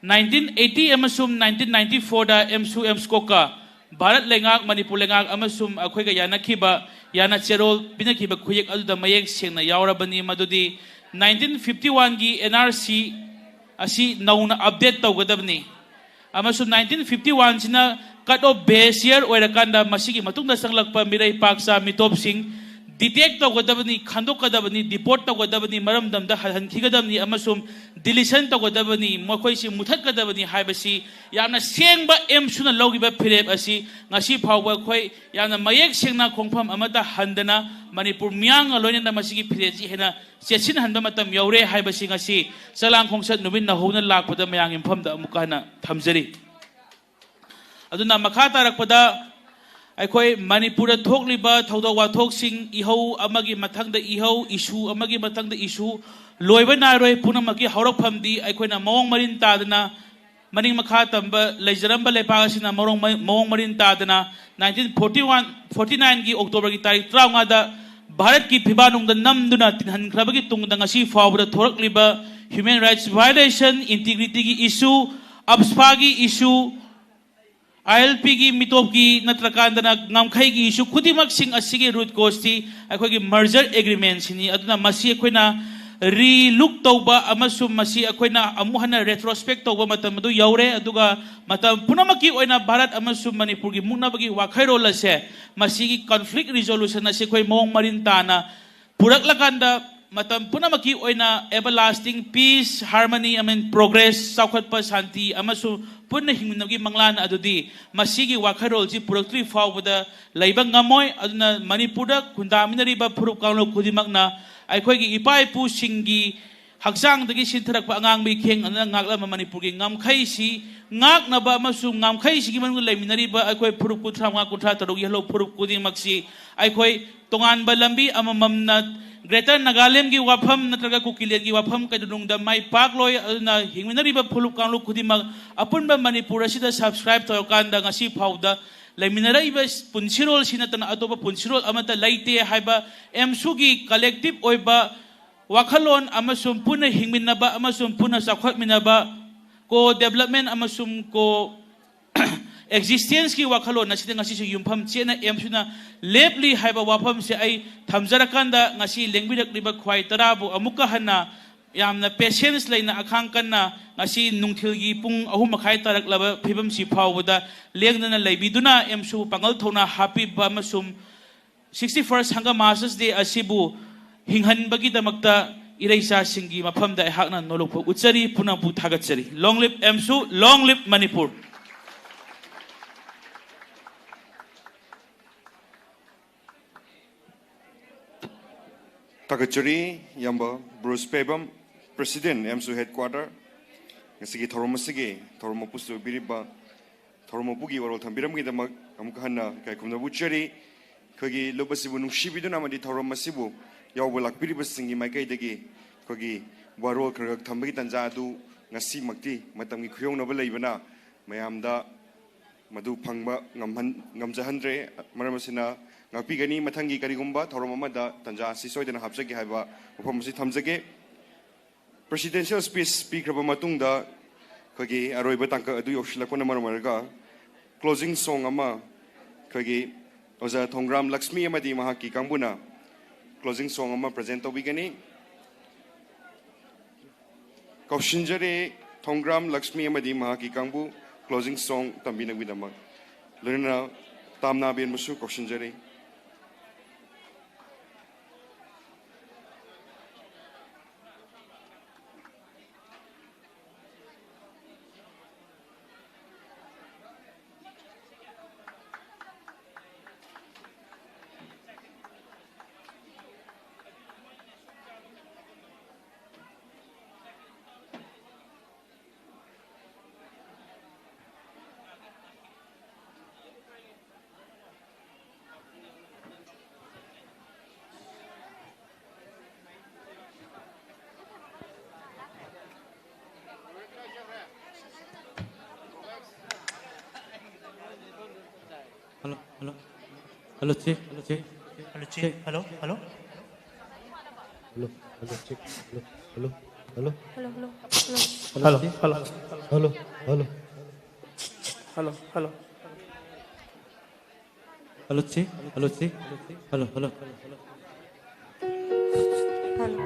nineteen eighty ꯑꯃꯁꯨꯡ nineteen ninety fourꯗ ꯑꯦꯝꯁꯨ ꯑꯦꯝꯁꯀꯣꯛꯀ ꯚꯥꯔꯠ ꯂꯩꯉꯥꯛ, ꯃꯅꯤꯄꯨꯔ ꯂꯩꯉꯥꯛ ꯑꯃꯁꯨꯡ ꯑꯩꯈꯣꯏꯒ ꯌꯥꯅꯈꯤꯕ, ꯌꯥꯅ ꯆꯦꯔꯣꯜ ꯄꯤꯅꯈꯤꯕ ꯈꯨꯌꯦꯛ ꯑꯗꯨꯗ ꯃꯌꯦꯛ ꯁꯦꯡꯅ ꯌꯥꯎꯔꯕꯅꯤ꯫ ꯃꯗꯨꯗꯤ nineteen fifty oneꯒꯤ N R C ꯑꯁꯤ ꯅꯧꯅ ꯑꯞꯗꯦꯠ ꯇꯧꯒꯗꯕꯅꯤ꯫ ꯑꯃꯁꯨꯡ nineteen fifty oneꯁꯤꯅ cut off base year ꯑꯣꯏꯔꯀꯥꯟꯗ ꯃꯁꯤꯒꯤ ꯃꯇꯨꯡꯗ ꯆꯪꯂꯛꯄ ꯃꯤꯔꯩ ꯄꯥꯛꯆꯥ ꯃꯤꯇꯣꯞꯁꯤꯡ detect ꯇꯧꯒꯗꯕꯅꯤ, ꯈꯟꯗꯣꯛꯀꯗꯕꯅꯤ, deport ꯇꯧꯒꯗꯕꯅꯤ, ꯃꯔꯝꯗꯝꯗ ꯍꯜꯍꯟꯈꯤꯒꯗꯕꯅꯤ ꯑꯃꯁꯨꯡ deletion ꯇꯧꯒꯗꯕꯅꯤ, ꯃꯈꯣꯏꯁꯤ ꯃꯨꯊꯠꯀꯗꯕꯅꯤ ꯍꯥꯏꯕꯁꯤ ꯌꯥꯝꯅ ꯁꯦꯡꯕ ꯑꯦꯝꯁꯨꯅ ꯂꯧꯈꯤꯕ ꯐꯤꯔꯦꯞ ꯑꯁꯤ ꯉꯁꯤ ꯐꯥꯎꯕ ꯑꯩꯈꯣꯏ ꯌꯥꯝꯅ ꯃꯌꯦꯛ ꯁꯦꯡꯅ ꯈꯣꯡꯐꯝ ꯑꯃꯗ ꯍꯟꯗꯅ ꯃꯅꯤꯄꯨꯔ ꯃꯤꯌꯥꯝꯒ ꯂꯣꯏꯅꯅ ꯃꯁꯤꯒꯤ ꯐꯤꯔꯦꯞꯁꯤ ꯍꯦꯟꯅ ꯆꯦꯠꯁꯤꯟꯍꯟꯕ ꯃꯇꯝ ꯌꯧꯔꯦ ꯍꯥꯏꯕꯁꯤ ꯉꯁꯤ ꯆꯂꯥꯡ ꯈꯣꯡꯆꯠ ꯅꯨꯃꯤꯠ ꯅꯧꯍꯧꯅ ꯂꯥꯛꯄꯗ ꯃꯌꯥꯝꯒꯤ ꯃꯐꯝꯗ ꯑꯃꯨꯛꯀ ꯍꯟꯅ ꯊꯝꯖꯔꯤ꯫ ꯑꯗꯨꯅ ꯃꯈꯥ ꯇꯥꯔꯛꯄꯗ ꯑꯩꯈꯣꯏ ꯃꯅꯤꯄꯨꯔꯗ ꯊꯣꯛꯂꯤꯕ ꯊꯧꯗꯣꯛ ꯋꯥꯊꯣꯛꯁꯤꯡ, ꯏꯍꯧ ꯑꯃꯒꯤ ꯃꯊꯪꯗ ꯏꯍꯧ, ꯏꯁꯨ ꯑꯃꯒꯤ ꯃꯊꯪꯗ ꯏꯁꯨ, ꯂꯣꯏꯕ ꯅꯥꯏꯔꯣꯏ꯫ ꯄꯨꯝꯅꯃꯛꯀꯤ ꯍꯧꯔꯛꯐꯝꯗꯤ ꯑꯩꯈꯣꯏꯅ ꯃꯑꯣꯡ ꯃꯔꯤꯟ ꯇꯥꯗꯅ ꯃꯅꯤꯡ ꯃꯈꯥ ꯇꯝꯕ ꯂꯩꯖꯔꯝꯕ ꯂꯩꯄꯥꯛ ꯑꯁꯤꯅ ꯃꯔꯣꯡ ꯃ-, ꯃꯑꯣꯡ ꯃꯔꯤꯟ ꯇꯥꯗꯅ nineteen forty one, forty nineꯒꯤ Octoberꯒꯤ ꯇꯥꯔꯤꯛ ꯇꯔꯥꯃꯉꯥꯗ ꯚꯥꯔꯠꯀꯤ ꯐꯤꯕꯥꯅꯨꯡꯗ ꯅꯝꯗꯨꯅ ꯇꯤꯟꯍꯟꯈ꯭ꯔꯕꯒꯤ ꯇꯨꯡꯗ ꯉꯁꯤ ꯐꯥꯎꯕꯗ ꯊꯣꯔꯛꯂꯤꯕ human rights violation, integrityꯒꯤ issue, AFSPAꯒꯤ issue, ILPꯒꯤ ꯃꯤꯇꯣꯞꯀꯤ ꯅꯠꯇ꯭ꯔꯀꯥꯟꯗꯅ ꯉꯝꯈꯩꯒꯤ issue ꯈꯨꯗꯤꯡꯃꯛꯁꯤꯡ ꯑꯁꯤꯒꯤ root causeꯇꯤ ꯑꯩꯈꯣꯏꯒꯤ merger agreementꯁꯤꯅꯤ꯫ ꯑꯗꯨꯅ ꯃꯁꯤ ꯑꯩꯈꯣꯏꯅ ꯔꯤꯂꯨꯛ ꯇꯧꯕ ꯑꯃꯁꯨꯡ ꯃꯁꯤ ꯑꯩꯈꯣꯏꯅ ꯑꯃꯨꯛ ꯍꯟꯅ ꯔꯦꯇ꯭ꯔꯣꯁꯄꯦꯛ ꯇꯧꯕ ꯃꯇꯝ ꯑꯗꯨ ꯌꯧꯔꯦ꯫ ꯑꯗꯨꯒ ꯃꯇꯝ ꯄꯨꯝꯅꯃꯛꯀꯤ ꯑꯣꯏꯅ ꯚꯥꯔꯠ ꯑꯃꯁꯨꯡ ꯃꯅꯤꯄꯨꯔꯒꯤ ꯃꯨꯛꯅꯕꯒꯤ ꯋꯥꯈꯜꯂꯣꯟ ꯑꯁꯦ ꯃꯁꯤꯒꯤ ꯀꯟꯐ꯭ꯂꯤꯛ ꯔꯤꯖꯣꯂꯨꯁꯟ ꯑꯁꯤ ꯑꯩꯈꯣꯏ ꯃꯑꯣꯡ ꯃꯔꯤꯟ ꯇꯥꯅ ꯄꯨꯔꯛꯂꯀꯥꯟꯗ ꯃꯇꯝ ꯄꯨꯝꯅꯃꯛꯀꯤ ꯑꯣꯏꯅ everlasting peace, harmony, I mean progress, ꯆꯥꯎꯈꯠꯄ, ꯁꯥꯟꯇꯤ ꯑꯃꯁꯨꯡ ꯄꯨꯟꯅ ꯍꯤꯡꯃꯤꯟꯅꯕꯒꯤ ꯃꯪꯂꯥꯟ ꯑꯗꯨꯗꯤ ꯃꯁꯤꯒꯤ ꯋꯥꯈꯜꯂꯣꯟꯁꯤ ꯄꯨꯔꯛꯇ꯭ꯔꯤ ꯐꯥꯎꯕꯗ ꯂꯩꯕ ꯉꯝꯃꯣꯏ꯫ ꯑꯗꯨꯅ ꯃꯅꯤꯄꯨꯔꯗ ꯈꯨꯟꯗꯥꯃꯤꯟꯅꯔꯤꯕ ꯐꯨꯔꯨꯞ ꯀꯥꯡꯂꯨꯞ ꯈꯨꯗꯤꯡꯃꯛꯅ ꯑꯩꯈꯣꯏꯒꯤ ꯏꯄꯥ ꯏꯄꯨꯁꯤꯡꯒꯤ ꯍꯛꯆꯥꯡꯗꯒꯤ ꯁꯤꯟꯊꯔꯛꯄ ꯑꯉꯥꯡꯕꯒꯤ ꯈꯦꯡ ꯑꯗꯨꯅ ꯉꯥꯛꯂꯝꯕ ꯃꯅꯤꯄꯨꯔꯒꯤ ꯉꯝꯈꯩꯁꯤ ꯉꯥꯛꯅꯕ ꯑꯃꯁꯨꯡ ꯉꯝꯈꯩꯁꯤꯒꯤ ꯃꯅꯨꯡꯗ ꯂꯩꯃꯤꯟꯅꯔꯤꯕ ꯑꯩꯈꯣꯏ ꯐꯨꯔꯨꯞ ꯀꯨꯟꯊ꯭ꯔꯥ ꯃꯉꯥ, ꯀꯨꯟꯊ꯭ꯔꯥ ꯇꯔꯨꯛ ꯌꯦꯜꯍꯧ ꯐꯨꯔꯨꯞ ꯈꯨꯗꯤꯡꯃꯛꯁꯤ ꯑꯩꯈꯣꯏ ꯇꯣꯉꯥꯟꯕ ꯂꯝꯕꯤ ꯑꯃꯃꯝꯅ Greater Nagaland ꯒꯤ ꯋꯥꯐꯝ ꯅꯠꯇ꯭ꯔꯒ ꯀꯨꯀꯤꯂꯦꯟꯒꯤ ꯋꯥꯐꯝ ꯀꯩꯗꯧꯅꯨꯡꯗ ꯃꯥꯏ ꯄꯥꯛꯂꯣꯏ꯫ ꯑꯗꯨꯅ ꯍꯤꯡꯃꯤꯟꯅꯔꯤꯕ ꯐꯨꯔꯨꯞ ꯀꯥꯡꯂꯨꯞ ꯈꯨꯗꯤꯡꯃꯛ ꯑꯄꯨꯟꯕ ꯃꯅꯤꯄꯨꯔ ꯑꯁꯤꯗ subscribe ꯇꯧꯔꯀꯥꯟꯗ ꯉꯁꯤ ꯐꯥꯎꯗ ꯂꯩꯃꯤꯟꯅꯔꯛꯏꯕ ꯄꯨꯟꯁꯤꯔꯣꯜꯁꯤ ꯅꯠꯇꯅ ꯑꯇꯣꯞꯄ ꯄꯨꯟꯁꯤꯔꯣꯜ ꯑꯃꯠꯇ ꯂꯩꯇꯦ ꯍꯥꯏꯕ ꯑꯦꯝꯁꯨꯒꯤ collective ꯑꯣꯏꯕ ꯋꯥꯈꯜꯂꯣꯟ ꯑꯃꯁꯨꯡ ꯄꯨꯟꯅ ꯍꯤꯡꯃꯤꯟꯅꯕ ꯑꯃꯁꯨꯡ ꯄꯨꯟꯅ ꯆꯥꯎꯈꯠꯃꯤꯟꯅꯕ, co-development ꯑꯃꯁꯨꯡ co existence ꯀꯤ ꯋꯥꯈꯜꯂꯣꯟ ꯑꯁꯤꯗ ꯉꯁꯤꯁꯨ ꯌꯨꯝꯐꯝ ꯆꯦꯠꯅ ꯑꯦꯝꯁꯨꯅ ꯂꯦꯞꯂꯤ ꯍꯥꯏꯕ ꯋꯥꯐꯝꯁꯦ ꯑꯩ ꯊꯝꯖꯔꯀꯥꯟꯗ ꯉꯁꯤ ꯂꯦꯡꯕꯤꯔꯛꯂꯤꯕ ꯈ꯭ꯋꯥꯏ ꯇꯔꯥꯕꯨ ꯑꯃꯨꯛꯀ ꯍꯟꯅ ꯌꯥꯝꯅ patience ꯂꯩꯅ ꯑꯈꯥꯡ ꯀꯟꯅ ꯉꯁꯤ ꯅꯨꯡꯊꯤꯜꯒꯤ ꯄꯨꯡ ꯑꯍꯨꯝ ꯃꯈꯥꯏ ꯇꯥꯔꯛꯂꯕ ꯐꯤꯕꯝꯁꯤ ꯐꯥꯎꯕꯗ ꯂꯦꯡꯗꯅ ꯂꯩꯕꯤꯗꯨꯅ ꯑꯦꯝꯁꯨ ꯄꯥꯡꯒꯜ ꯊꯧꯅꯥ ꯍꯥꯞꯄꯤꯕ ꯑꯃꯁꯨꯡ sixty first Hangama Masters Day ꯑꯁꯤꯕꯨ ꯍꯤꯡꯍꯟꯕꯒꯤꯗꯃꯛꯇ ꯏꯔꯩꯆꯥꯁꯤꯡꯒꯤ ꯃꯐꯝꯗ ꯑꯩꯍꯥꯛꯅ ꯅꯣꯂꯨꯛꯄ ꯎꯠꯆꯔꯤ, ꯄꯨꯝꯅꯃꯛꯄꯨ ꯊꯥꯒꯠꯆꯔꯤ꯫ Long live ꯑꯦꯝꯁꯨ, long live Manipur. ꯊꯥꯒꯠꯆꯔꯤ ꯏꯌꯥꯝꯕ brush Pebam, President AMSU Headquarter꯫ ꯉꯁꯤꯒꯤ ꯊꯧꯔꯝ ꯑꯁꯤꯒꯤ ꯊꯧꯔꯝ ꯃꯄꯨꯁꯨ ꯑꯣꯏꯕꯤꯔꯤꯕ ꯊꯧꯔꯝ ꯃꯄꯨꯒꯤ ꯋꯥꯔꯣꯜ ꯊꯝꯕꯤꯔꯝꯕꯒꯤꯗꯃꯛ ꯑꯃꯨꯛ ꯍꯟꯅ ꯏꯀꯥꯏ ꯈꯨꯝꯅꯕ ꯎꯠꯆꯔꯤ꯫ ꯑꯩꯈꯣꯏꯒꯤ ꯂꯨꯞ ꯑꯁꯤꯕꯨ ꯅꯨꯡꯁꯤꯕꯤꯗꯨꯅ ꯑꯃꯗꯤ ꯊꯧꯔꯝ ꯑꯁꯤꯕꯨ ꯌꯥꯎꯕ ꯂꯥꯛꯄꯤꯔꯤꯕꯁꯤꯡꯒꯤ ꯃꯥꯏꯀꯩꯗꯒꯤ ꯑꯩꯈꯣꯏꯒꯤ ꯋꯥꯔꯣꯜ ꯈꯔ ꯈꯛ ꯊꯝꯕꯒꯤ ꯇꯥꯟꯖꯥ ꯑꯗꯨ ꯉꯁꯤꯃꯛꯇꯤ ꯃꯇꯝꯒꯤ ꯈꯨꯌꯧꯅꯕ ꯂꯩꯕꯅ ꯃꯌꯥꯝꯗ ꯃꯗꯨ ꯐꯪꯕ ꯉꯝꯍꯟ-, ꯉꯝꯖꯍꯟꯗ꯭ꯔꯦ꯫ ꯃꯔꯝ ꯑꯁꯤꯅ ꯉꯥꯛꯄꯤꯒꯅꯤ, ꯃꯊꯪꯒꯤ ꯀꯔꯤꯒꯨꯝꯕ ꯊꯧꯔꯝ ꯑꯃꯗ ꯇꯥꯟꯖꯥ ꯑꯁꯤ ꯁꯣꯏꯗꯅ ꯍꯥꯞꯆꯒꯦ ꯍꯥꯏꯕ ꯋꯥꯐꯝ ꯑꯁꯤ ꯊꯝꯖꯒꯦ꯫ Presidential speech ꯄꯤꯈ꯭ꯔꯕ ꯃꯇꯨꯡꯗ ꯑꯩꯈꯣꯏꯒꯤ ꯑꯔꯣꯏꯕ ꯇꯥꯡꯀꯛ ꯑꯗꯨ ꯌꯧꯁꯤꯜꯂꯛꯄꯅ ꯃꯔꯝ ꯑꯣꯏꯔꯒ closing song ꯑꯃ ꯑꯩꯈꯣꯏꯒꯤ ꯑꯣꯖꯥ ꯊꯣꯡꯒ꯭ꯔꯥꯝ ꯂꯛꯁꯃꯤ ꯑꯃꯗꯤ ꯃꯍꯥꯛꯀꯤ ꯀꯥꯡꯕꯨꯅ closing song ꯑꯃ present ꯇꯧꯕꯤꯒꯅꯤ꯫ ꯀꯧꯁꯤꯟꯖꯔꯤ ꯊꯣꯡꯒ꯭ꯔꯥꯝ ꯂꯛꯁꯃꯤ ꯑꯃꯗꯤ ꯃꯍꯥꯛꯀꯤ ꯀꯥꯡꯕꯨ closing song ꯇꯝꯕꯤꯅꯕꯒꯤꯗꯃꯛ꯫ ꯂꯣꯏꯅꯅ Tamna ꯕꯦꯟꯕꯨꯁꯨ ꯀꯧꯁꯤꯟꯖꯔꯤ꯫ Hello, hello. Hello, check, hello, check. Hello, check. Hello, hello. Hello, hello, check. Hello, hello, hello. Hello, hello. Hello, hello. Hello, hello. Hello, check. Hello, check. Hello, hello. Hello. Hello,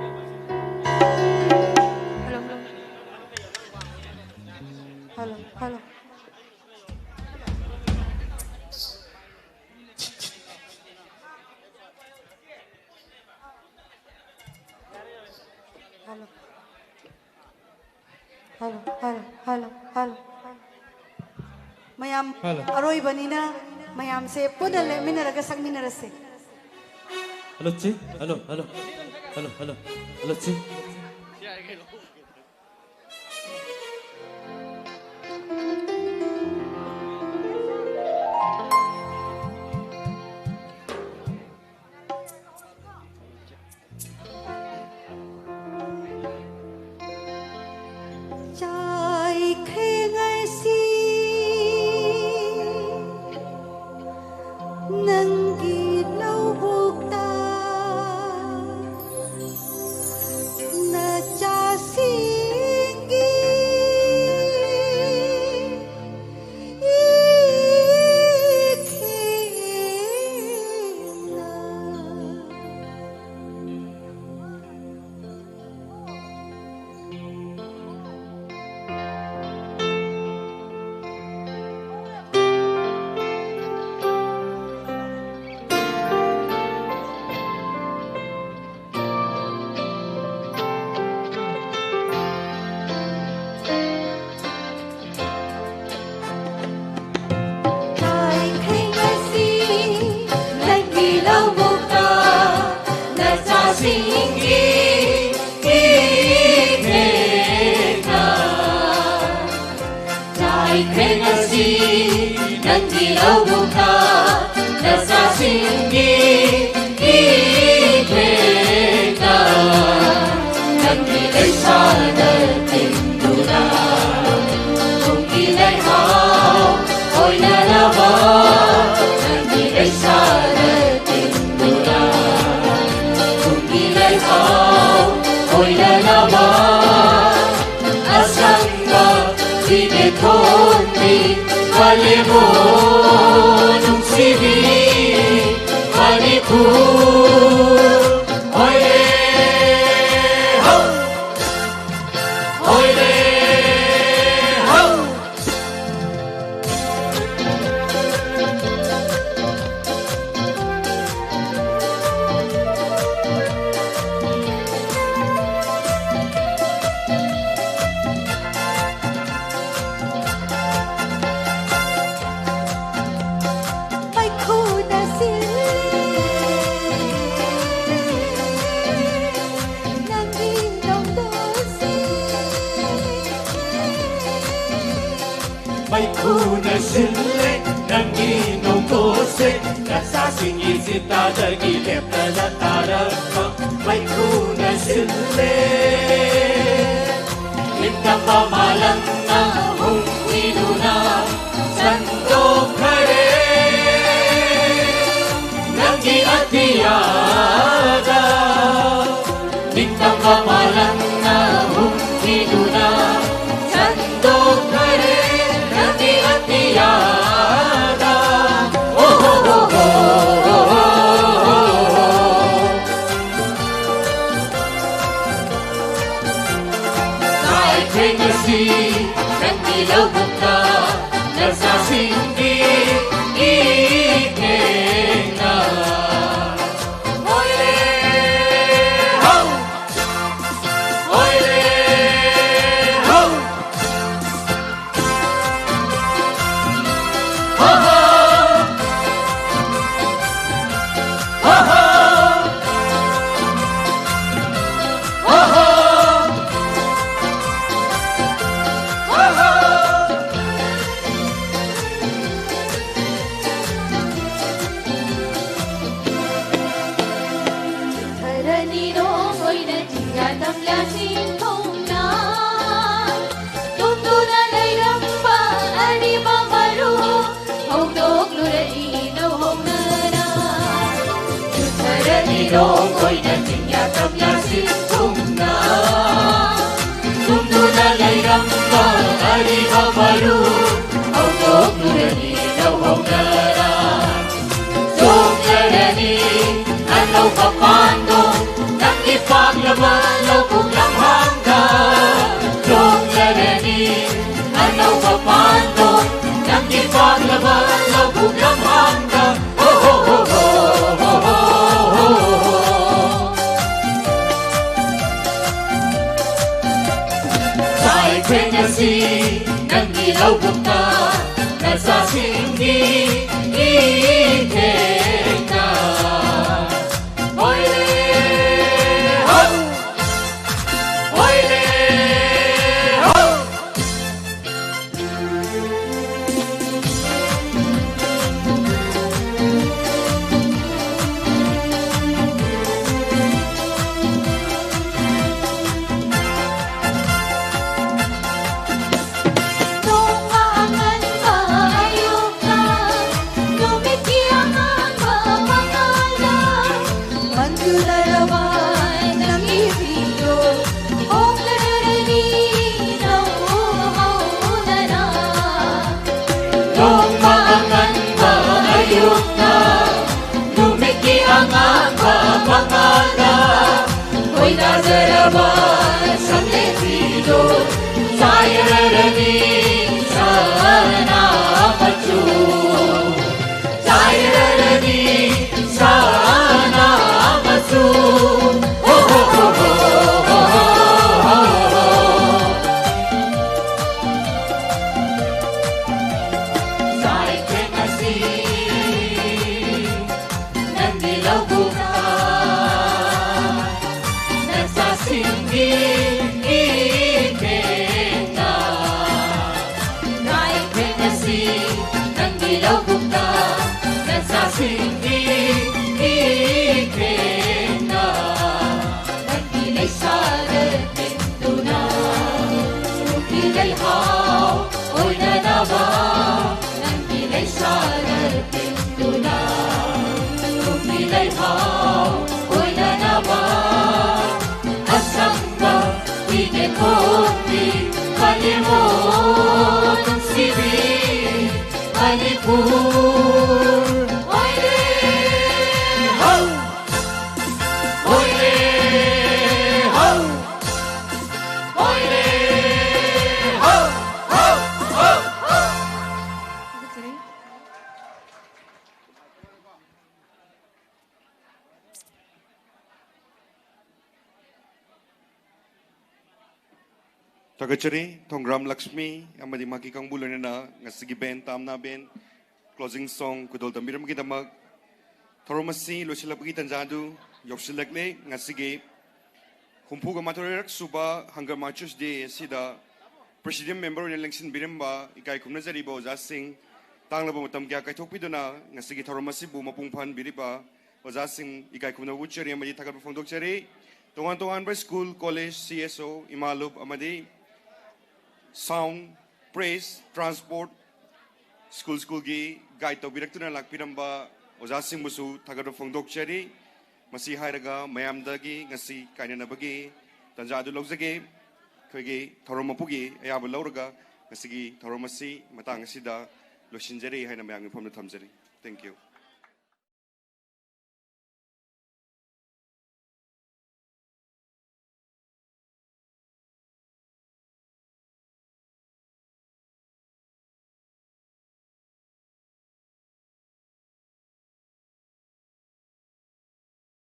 hello. Hello, hello. Hello. Hello, hello, hello, hello. ꯃꯌꯥꯝ, hello. ꯑꯔꯣꯏꯕꯅꯤꯅ ꯃꯌꯥꯝꯁꯦ ꯄꯨꯟꯅ ꯂꯦꯞꯃꯤꯟꯅꯔꯒ ꯁꯛꯃꯤꯟꯅꯔꯁꯦ꯫ Hello, check. Hello, hello. Hello, hello. Hello, check. ꯆꯥꯏꯈ꯭ꯔꯦ ꯉꯁꯤ ꯅꯪꯒꯤ ꯂꯧꯕꯨꯛꯇ ꯅꯆꯥꯁꯤꯡ ꯅꯪꯒꯤ ꯂꯧꯕꯨꯛꯇ ꯅꯆꯥꯁꯤꯡꯒꯤ ꯏꯊꯦꯛꯇ ꯅꯪꯒꯤ ꯂꯩꯁꯥꯗ ꯇꯤꯡꯗꯨꯅ ꯀꯨꯝꯀꯤ ꯂꯩꯍꯥꯎ ꯑꯣꯏꯅꯅꯕ ꯅꯪꯒꯤ ꯂꯩꯁꯥꯗ ꯇꯤꯡꯗꯨꯅ ꯀꯨꯝꯀꯤ ꯂꯩꯍꯥꯎ ꯑꯣꯏꯅꯅꯕ ꯑꯁꯪꯕ ꯐꯤꯅꯦ ꯊꯣꯟꯕꯤ ꯀꯂꯦꯕꯣ ꯅꯨꯡꯁꯤꯕꯤ ꯃꯅꯤꯄꯨꯔ ꯍꯣꯏꯔꯦ ꯍꯧ! ꯍꯣꯏꯔꯦ ꯍꯧ! ꯃꯩꯈꯨꯅ ꯁꯤꯜꯂꯦ ꯅꯪꯒꯤ ꯅꯣꯡꯗꯣꯟꯁꯦ꯫ ꯃꯩꯈꯨꯅ ꯁꯤꯜꯂꯦ ꯅꯪꯒꯤ ꯅꯣꯡꯗꯣꯟꯁꯦ꯫ ꯅꯆꯥꯁꯤꯡꯒꯤ ꯆꯤꯇꯥꯗꯒꯤ ꯂꯦꯞꯇꯅ ꯇꯥꯔꯛꯄ ꯃꯩꯈꯨꯅ ꯁꯤꯜꯂꯦ꯫ ꯅꯤꯡꯇꯝꯕ ꯃꯥꯂꯪꯅ ꯍꯨꯝꯈꯤꯗꯨꯅ ꯁꯟꯗꯣꯛꯈꯔꯦ ꯅꯪꯒꯤ ꯑꯇꯤꯌꯥꯗ꯫ ꯅꯤꯡꯇꯝꯕ ꯃꯥꯂꯪꯅ ꯍꯨꯝꯈꯤꯗꯨꯅ ꯁꯟꯗꯣꯛꯈꯔꯦ ꯅꯪꯒꯤ ꯑꯇꯤꯌꯥꯗ꯫ ꯑꯣ ꯍꯣ ꯍꯣ ꯍꯣ꯫ ꯂꯥꯏꯊꯦꯡ ꯑꯁꯤ ꯅꯪꯒꯤ ꯂꯧꯕꯨꯛꯇ ꯅꯆꯥꯁꯤꯡꯒꯤ ꯏꯊꯦꯡꯅ꯫ ꯍꯣꯏꯔꯦ ꯍꯧ! ꯍꯣꯏꯔꯦ ꯍꯧ! ꯍꯣ ꯍꯣ! ꯍꯣ ꯍꯣ! ꯍꯣ ꯍꯣ! ꯍꯣ ꯍꯣ! ꯌꯥꯁꯤꯟ ꯊꯨꯡꯅ ꯇꯨꯝꯗꯨꯅ ꯂꯩꯔꯝꯕ ꯑꯔꯤꯕ ꯃꯔꯨꯞ ꯍꯧꯗꯣꯛꯂꯨꯔꯅꯤ ꯅꯧꯍꯧꯅꯅ꯫ ꯆꯨꯊꯔꯅꯤ ꯂꯣꯡ ꯑꯣꯏꯅ ꯆꯤꯡꯌꯥ ꯇꯝꯌꯥꯁꯤꯟ ꯊꯨꯡꯅ ꯇꯨꯝꯗꯨꯅ ꯂꯩꯔꯝꯕ ꯑꯔꯤꯕ ꯃꯔꯨꯞ ꯍꯧꯗꯣꯛꯂꯨꯔꯅꯤ ꯅꯧꯍꯧꯅꯅ꯫ ꯆꯣꯡꯂꯔꯅꯤ ꯑꯅꯧꯕ ꯄꯥꯟꯗꯣ ꯅꯪꯒꯤ ꯄꯥꯛꯂꯕ ꯂꯧꯕꯨꯛ ꯂꯝꯍꯥꯡꯗ꯫ ꯆꯣꯡꯂꯔꯅꯤ ꯑꯅꯧꯕ ꯄꯥꯟꯗꯣ ꯅꯪꯒꯤ ꯄꯥꯛꯂꯕ ꯂꯧꯕꯨꯛ ꯂꯝꯍꯥꯡꯗ꯫ ꯍꯣ, ꯍꯣ, ꯍꯣ, ꯍꯣ꯫ ꯆꯥꯏꯈ꯭ꯔꯦ ꯉꯁꯤ ꯅꯪꯒꯤ ꯂꯧꯕꯨꯛꯇ ꯅꯆꯥꯁꯤꯡꯒꯤ ꯏꯊꯦꯡꯅ꯫ ꯍꯣꯏꯔꯦ ꯍꯧ! ꯍꯣꯏꯔꯦ ꯍꯧ! ꯅꯣꯡ ꯑꯉꯟꯕ ꯑꯌꯨꯛꯇ ꯅꯨꯃꯤꯠꯀꯤ ꯑꯉꯥꯟꯕ ꯃꯉꯥꯜꯅ ꯃꯟꯖꯨꯂꯔꯕ ꯅꯪꯒꯤ ꯐꯤꯗꯣ ꯍꯣꯡꯂꯔꯅꯤ ꯅꯧꯍꯧꯅꯅ꯫ ꯅꯣꯡꯃ ꯑꯉꯟꯕ ꯑꯌꯨꯛꯇ ꯅꯨꯃꯤꯠꯀꯤ ꯑꯉꯥꯟꯕ ꯃꯉꯥꯜꯅ ꯈꯣꯏꯗꯥꯖꯔꯕ ꯁꯝꯂꯦꯟ ꯐꯤꯗꯣ ꯆꯥꯏꯔꯔꯅꯤ ꯁꯅꯥ ꯃꯆꯨ꯫ ꯆꯥꯏꯔꯔꯅꯤ ꯁꯅꯥ ꯃꯆꯨ꯫ ꯍꯣ, ꯍꯣ, ꯍꯣ, ꯍꯣ꯫ ꯆꯥꯏꯈ꯭ꯔꯦ ꯉꯁꯤ ꯅꯪꯒꯤ ꯂꯧꯕꯨꯛꯇ ꯅꯆꯥꯁꯤꯡꯒꯤ ꯏꯊꯦꯡꯅ꯫ ꯆꯥꯏꯈ꯭ꯔꯦ ꯉꯁꯤ ꯅꯪꯒꯤ ꯂꯧꯕꯨꯛꯇ ꯅꯆꯥꯁꯤꯡꯒꯤ ꯏꯊꯦꯡꯅ꯫ ꯅꯪꯒꯤ ꯂꯩꯁꯥꯗ ꯊꯥꯒꯠꯆꯔꯤ꯫ ꯊꯣꯡꯒ꯭ꯔꯥꯝ ꯂꯛꯁꯃꯤ ꯑꯃꯗꯤ ꯃꯍꯥꯛꯀꯤ ꯀꯥꯡꯕꯨ ꯂꯣꯏꯅꯅ ꯉꯁꯤꯒꯤ ꯕꯦꯟ, ꯇꯥꯝꯅꯥ ꯕꯦꯟ, closing song ꯈꯨꯗꯣꯜ ꯇꯝꯕꯤꯔꯝꯕꯒꯤꯗꯃꯛ꯫ ꯊꯧꯔꯝ ꯑꯁꯤ ꯂꯣꯏꯁꯤꯜꯂꯛꯄꯒꯤ ꯇꯥꯟꯖꯥ ꯑꯗꯨ ꯌꯧꯁꯤꯜꯂꯛꯂꯦ꯫ ꯉꯁꯤꯒꯤ ꯍꯨꯝꯐꯨꯒ ꯃꯥꯊꯣꯏꯔꯛ ꯁꯨꯕ Hunger Martyrs Day ꯑꯁꯤꯗ president member ꯑꯣꯏꯅ ꯂꯦꯡꯁꯤꯟꯕꯤꯔꯝꯕ ꯏꯀꯥꯏ ꯈꯨꯝꯅꯖꯔꯤꯕ ꯑꯣꯖꯥꯁꯤꯡ, ꯇꯥꯡꯂꯕ ꯃꯇꯝ ꯀꯌꯥ ꯀꯥꯏꯊꯣꯛꯄꯤꯗꯨꯅ ꯉꯁꯤꯒꯤ ꯊꯧꯔꯝ ꯑꯁꯤꯕꯨ ꯃꯄꯨꯡ ꯐꯥꯍꯟꯕꯤꯔꯤꯕ ꯑꯣꯖꯥꯁꯤꯡ ꯏꯀꯥꯏ ꯈꯨꯝꯅꯕ ꯎꯠꯆꯔꯤ ꯑꯃꯗꯤ ꯊꯥꯒꯠꯄ ꯐꯣꯡꯗꯣꯛꯆꯔꯤ꯫ ꯇꯣꯉꯥꯟ ꯇꯣꯉꯥꯟꯕ school, college, C S O, ꯏꯃꯥ ꯂꯨꯞ ꯑꯃꯗꯤ sound, press, transport, school schoolꯒꯤ guide ꯇꯧꯕꯤꯔꯛꯇꯨꯅ ꯂꯥꯛꯄꯤꯔꯝꯕ ꯑꯣꯖꯥꯁꯤꯡꯕꯨꯁꯨ ꯊꯥꯒꯠꯄ ꯐꯣꯡꯗꯣꯛꯆꯔꯤ꯫ ꯃꯁꯤ ꯍꯥꯏꯔꯒ ꯃꯌꯥꯝꯗꯒꯤ ꯉꯁꯤ ꯀꯥꯏꯅꯅꯕꯒꯤ ꯇꯥꯟꯖꯥ ꯑꯗꯨ ꯂꯧꯖꯒꯦ꯫ ꯑꯩꯈꯣꯏꯒꯤ ꯊꯧꯔꯝ ꯃꯄꯨꯒꯤ ꯑꯌꯥꯕ ꯂꯧꯔꯒ ꯉꯁꯤꯒꯤ ꯊꯧꯔꯝ ꯑꯁꯤ ꯃꯇꯥꯡ ꯑꯁꯤꯗ ꯂꯣꯏꯁꯤꯟꯖꯔꯤ ꯍꯥꯏꯅ ꯃꯌꯥꯝꯒꯤ ꯃꯐꯝꯗ ꯊꯝꯖꯔꯤ꯫ Thank you꯫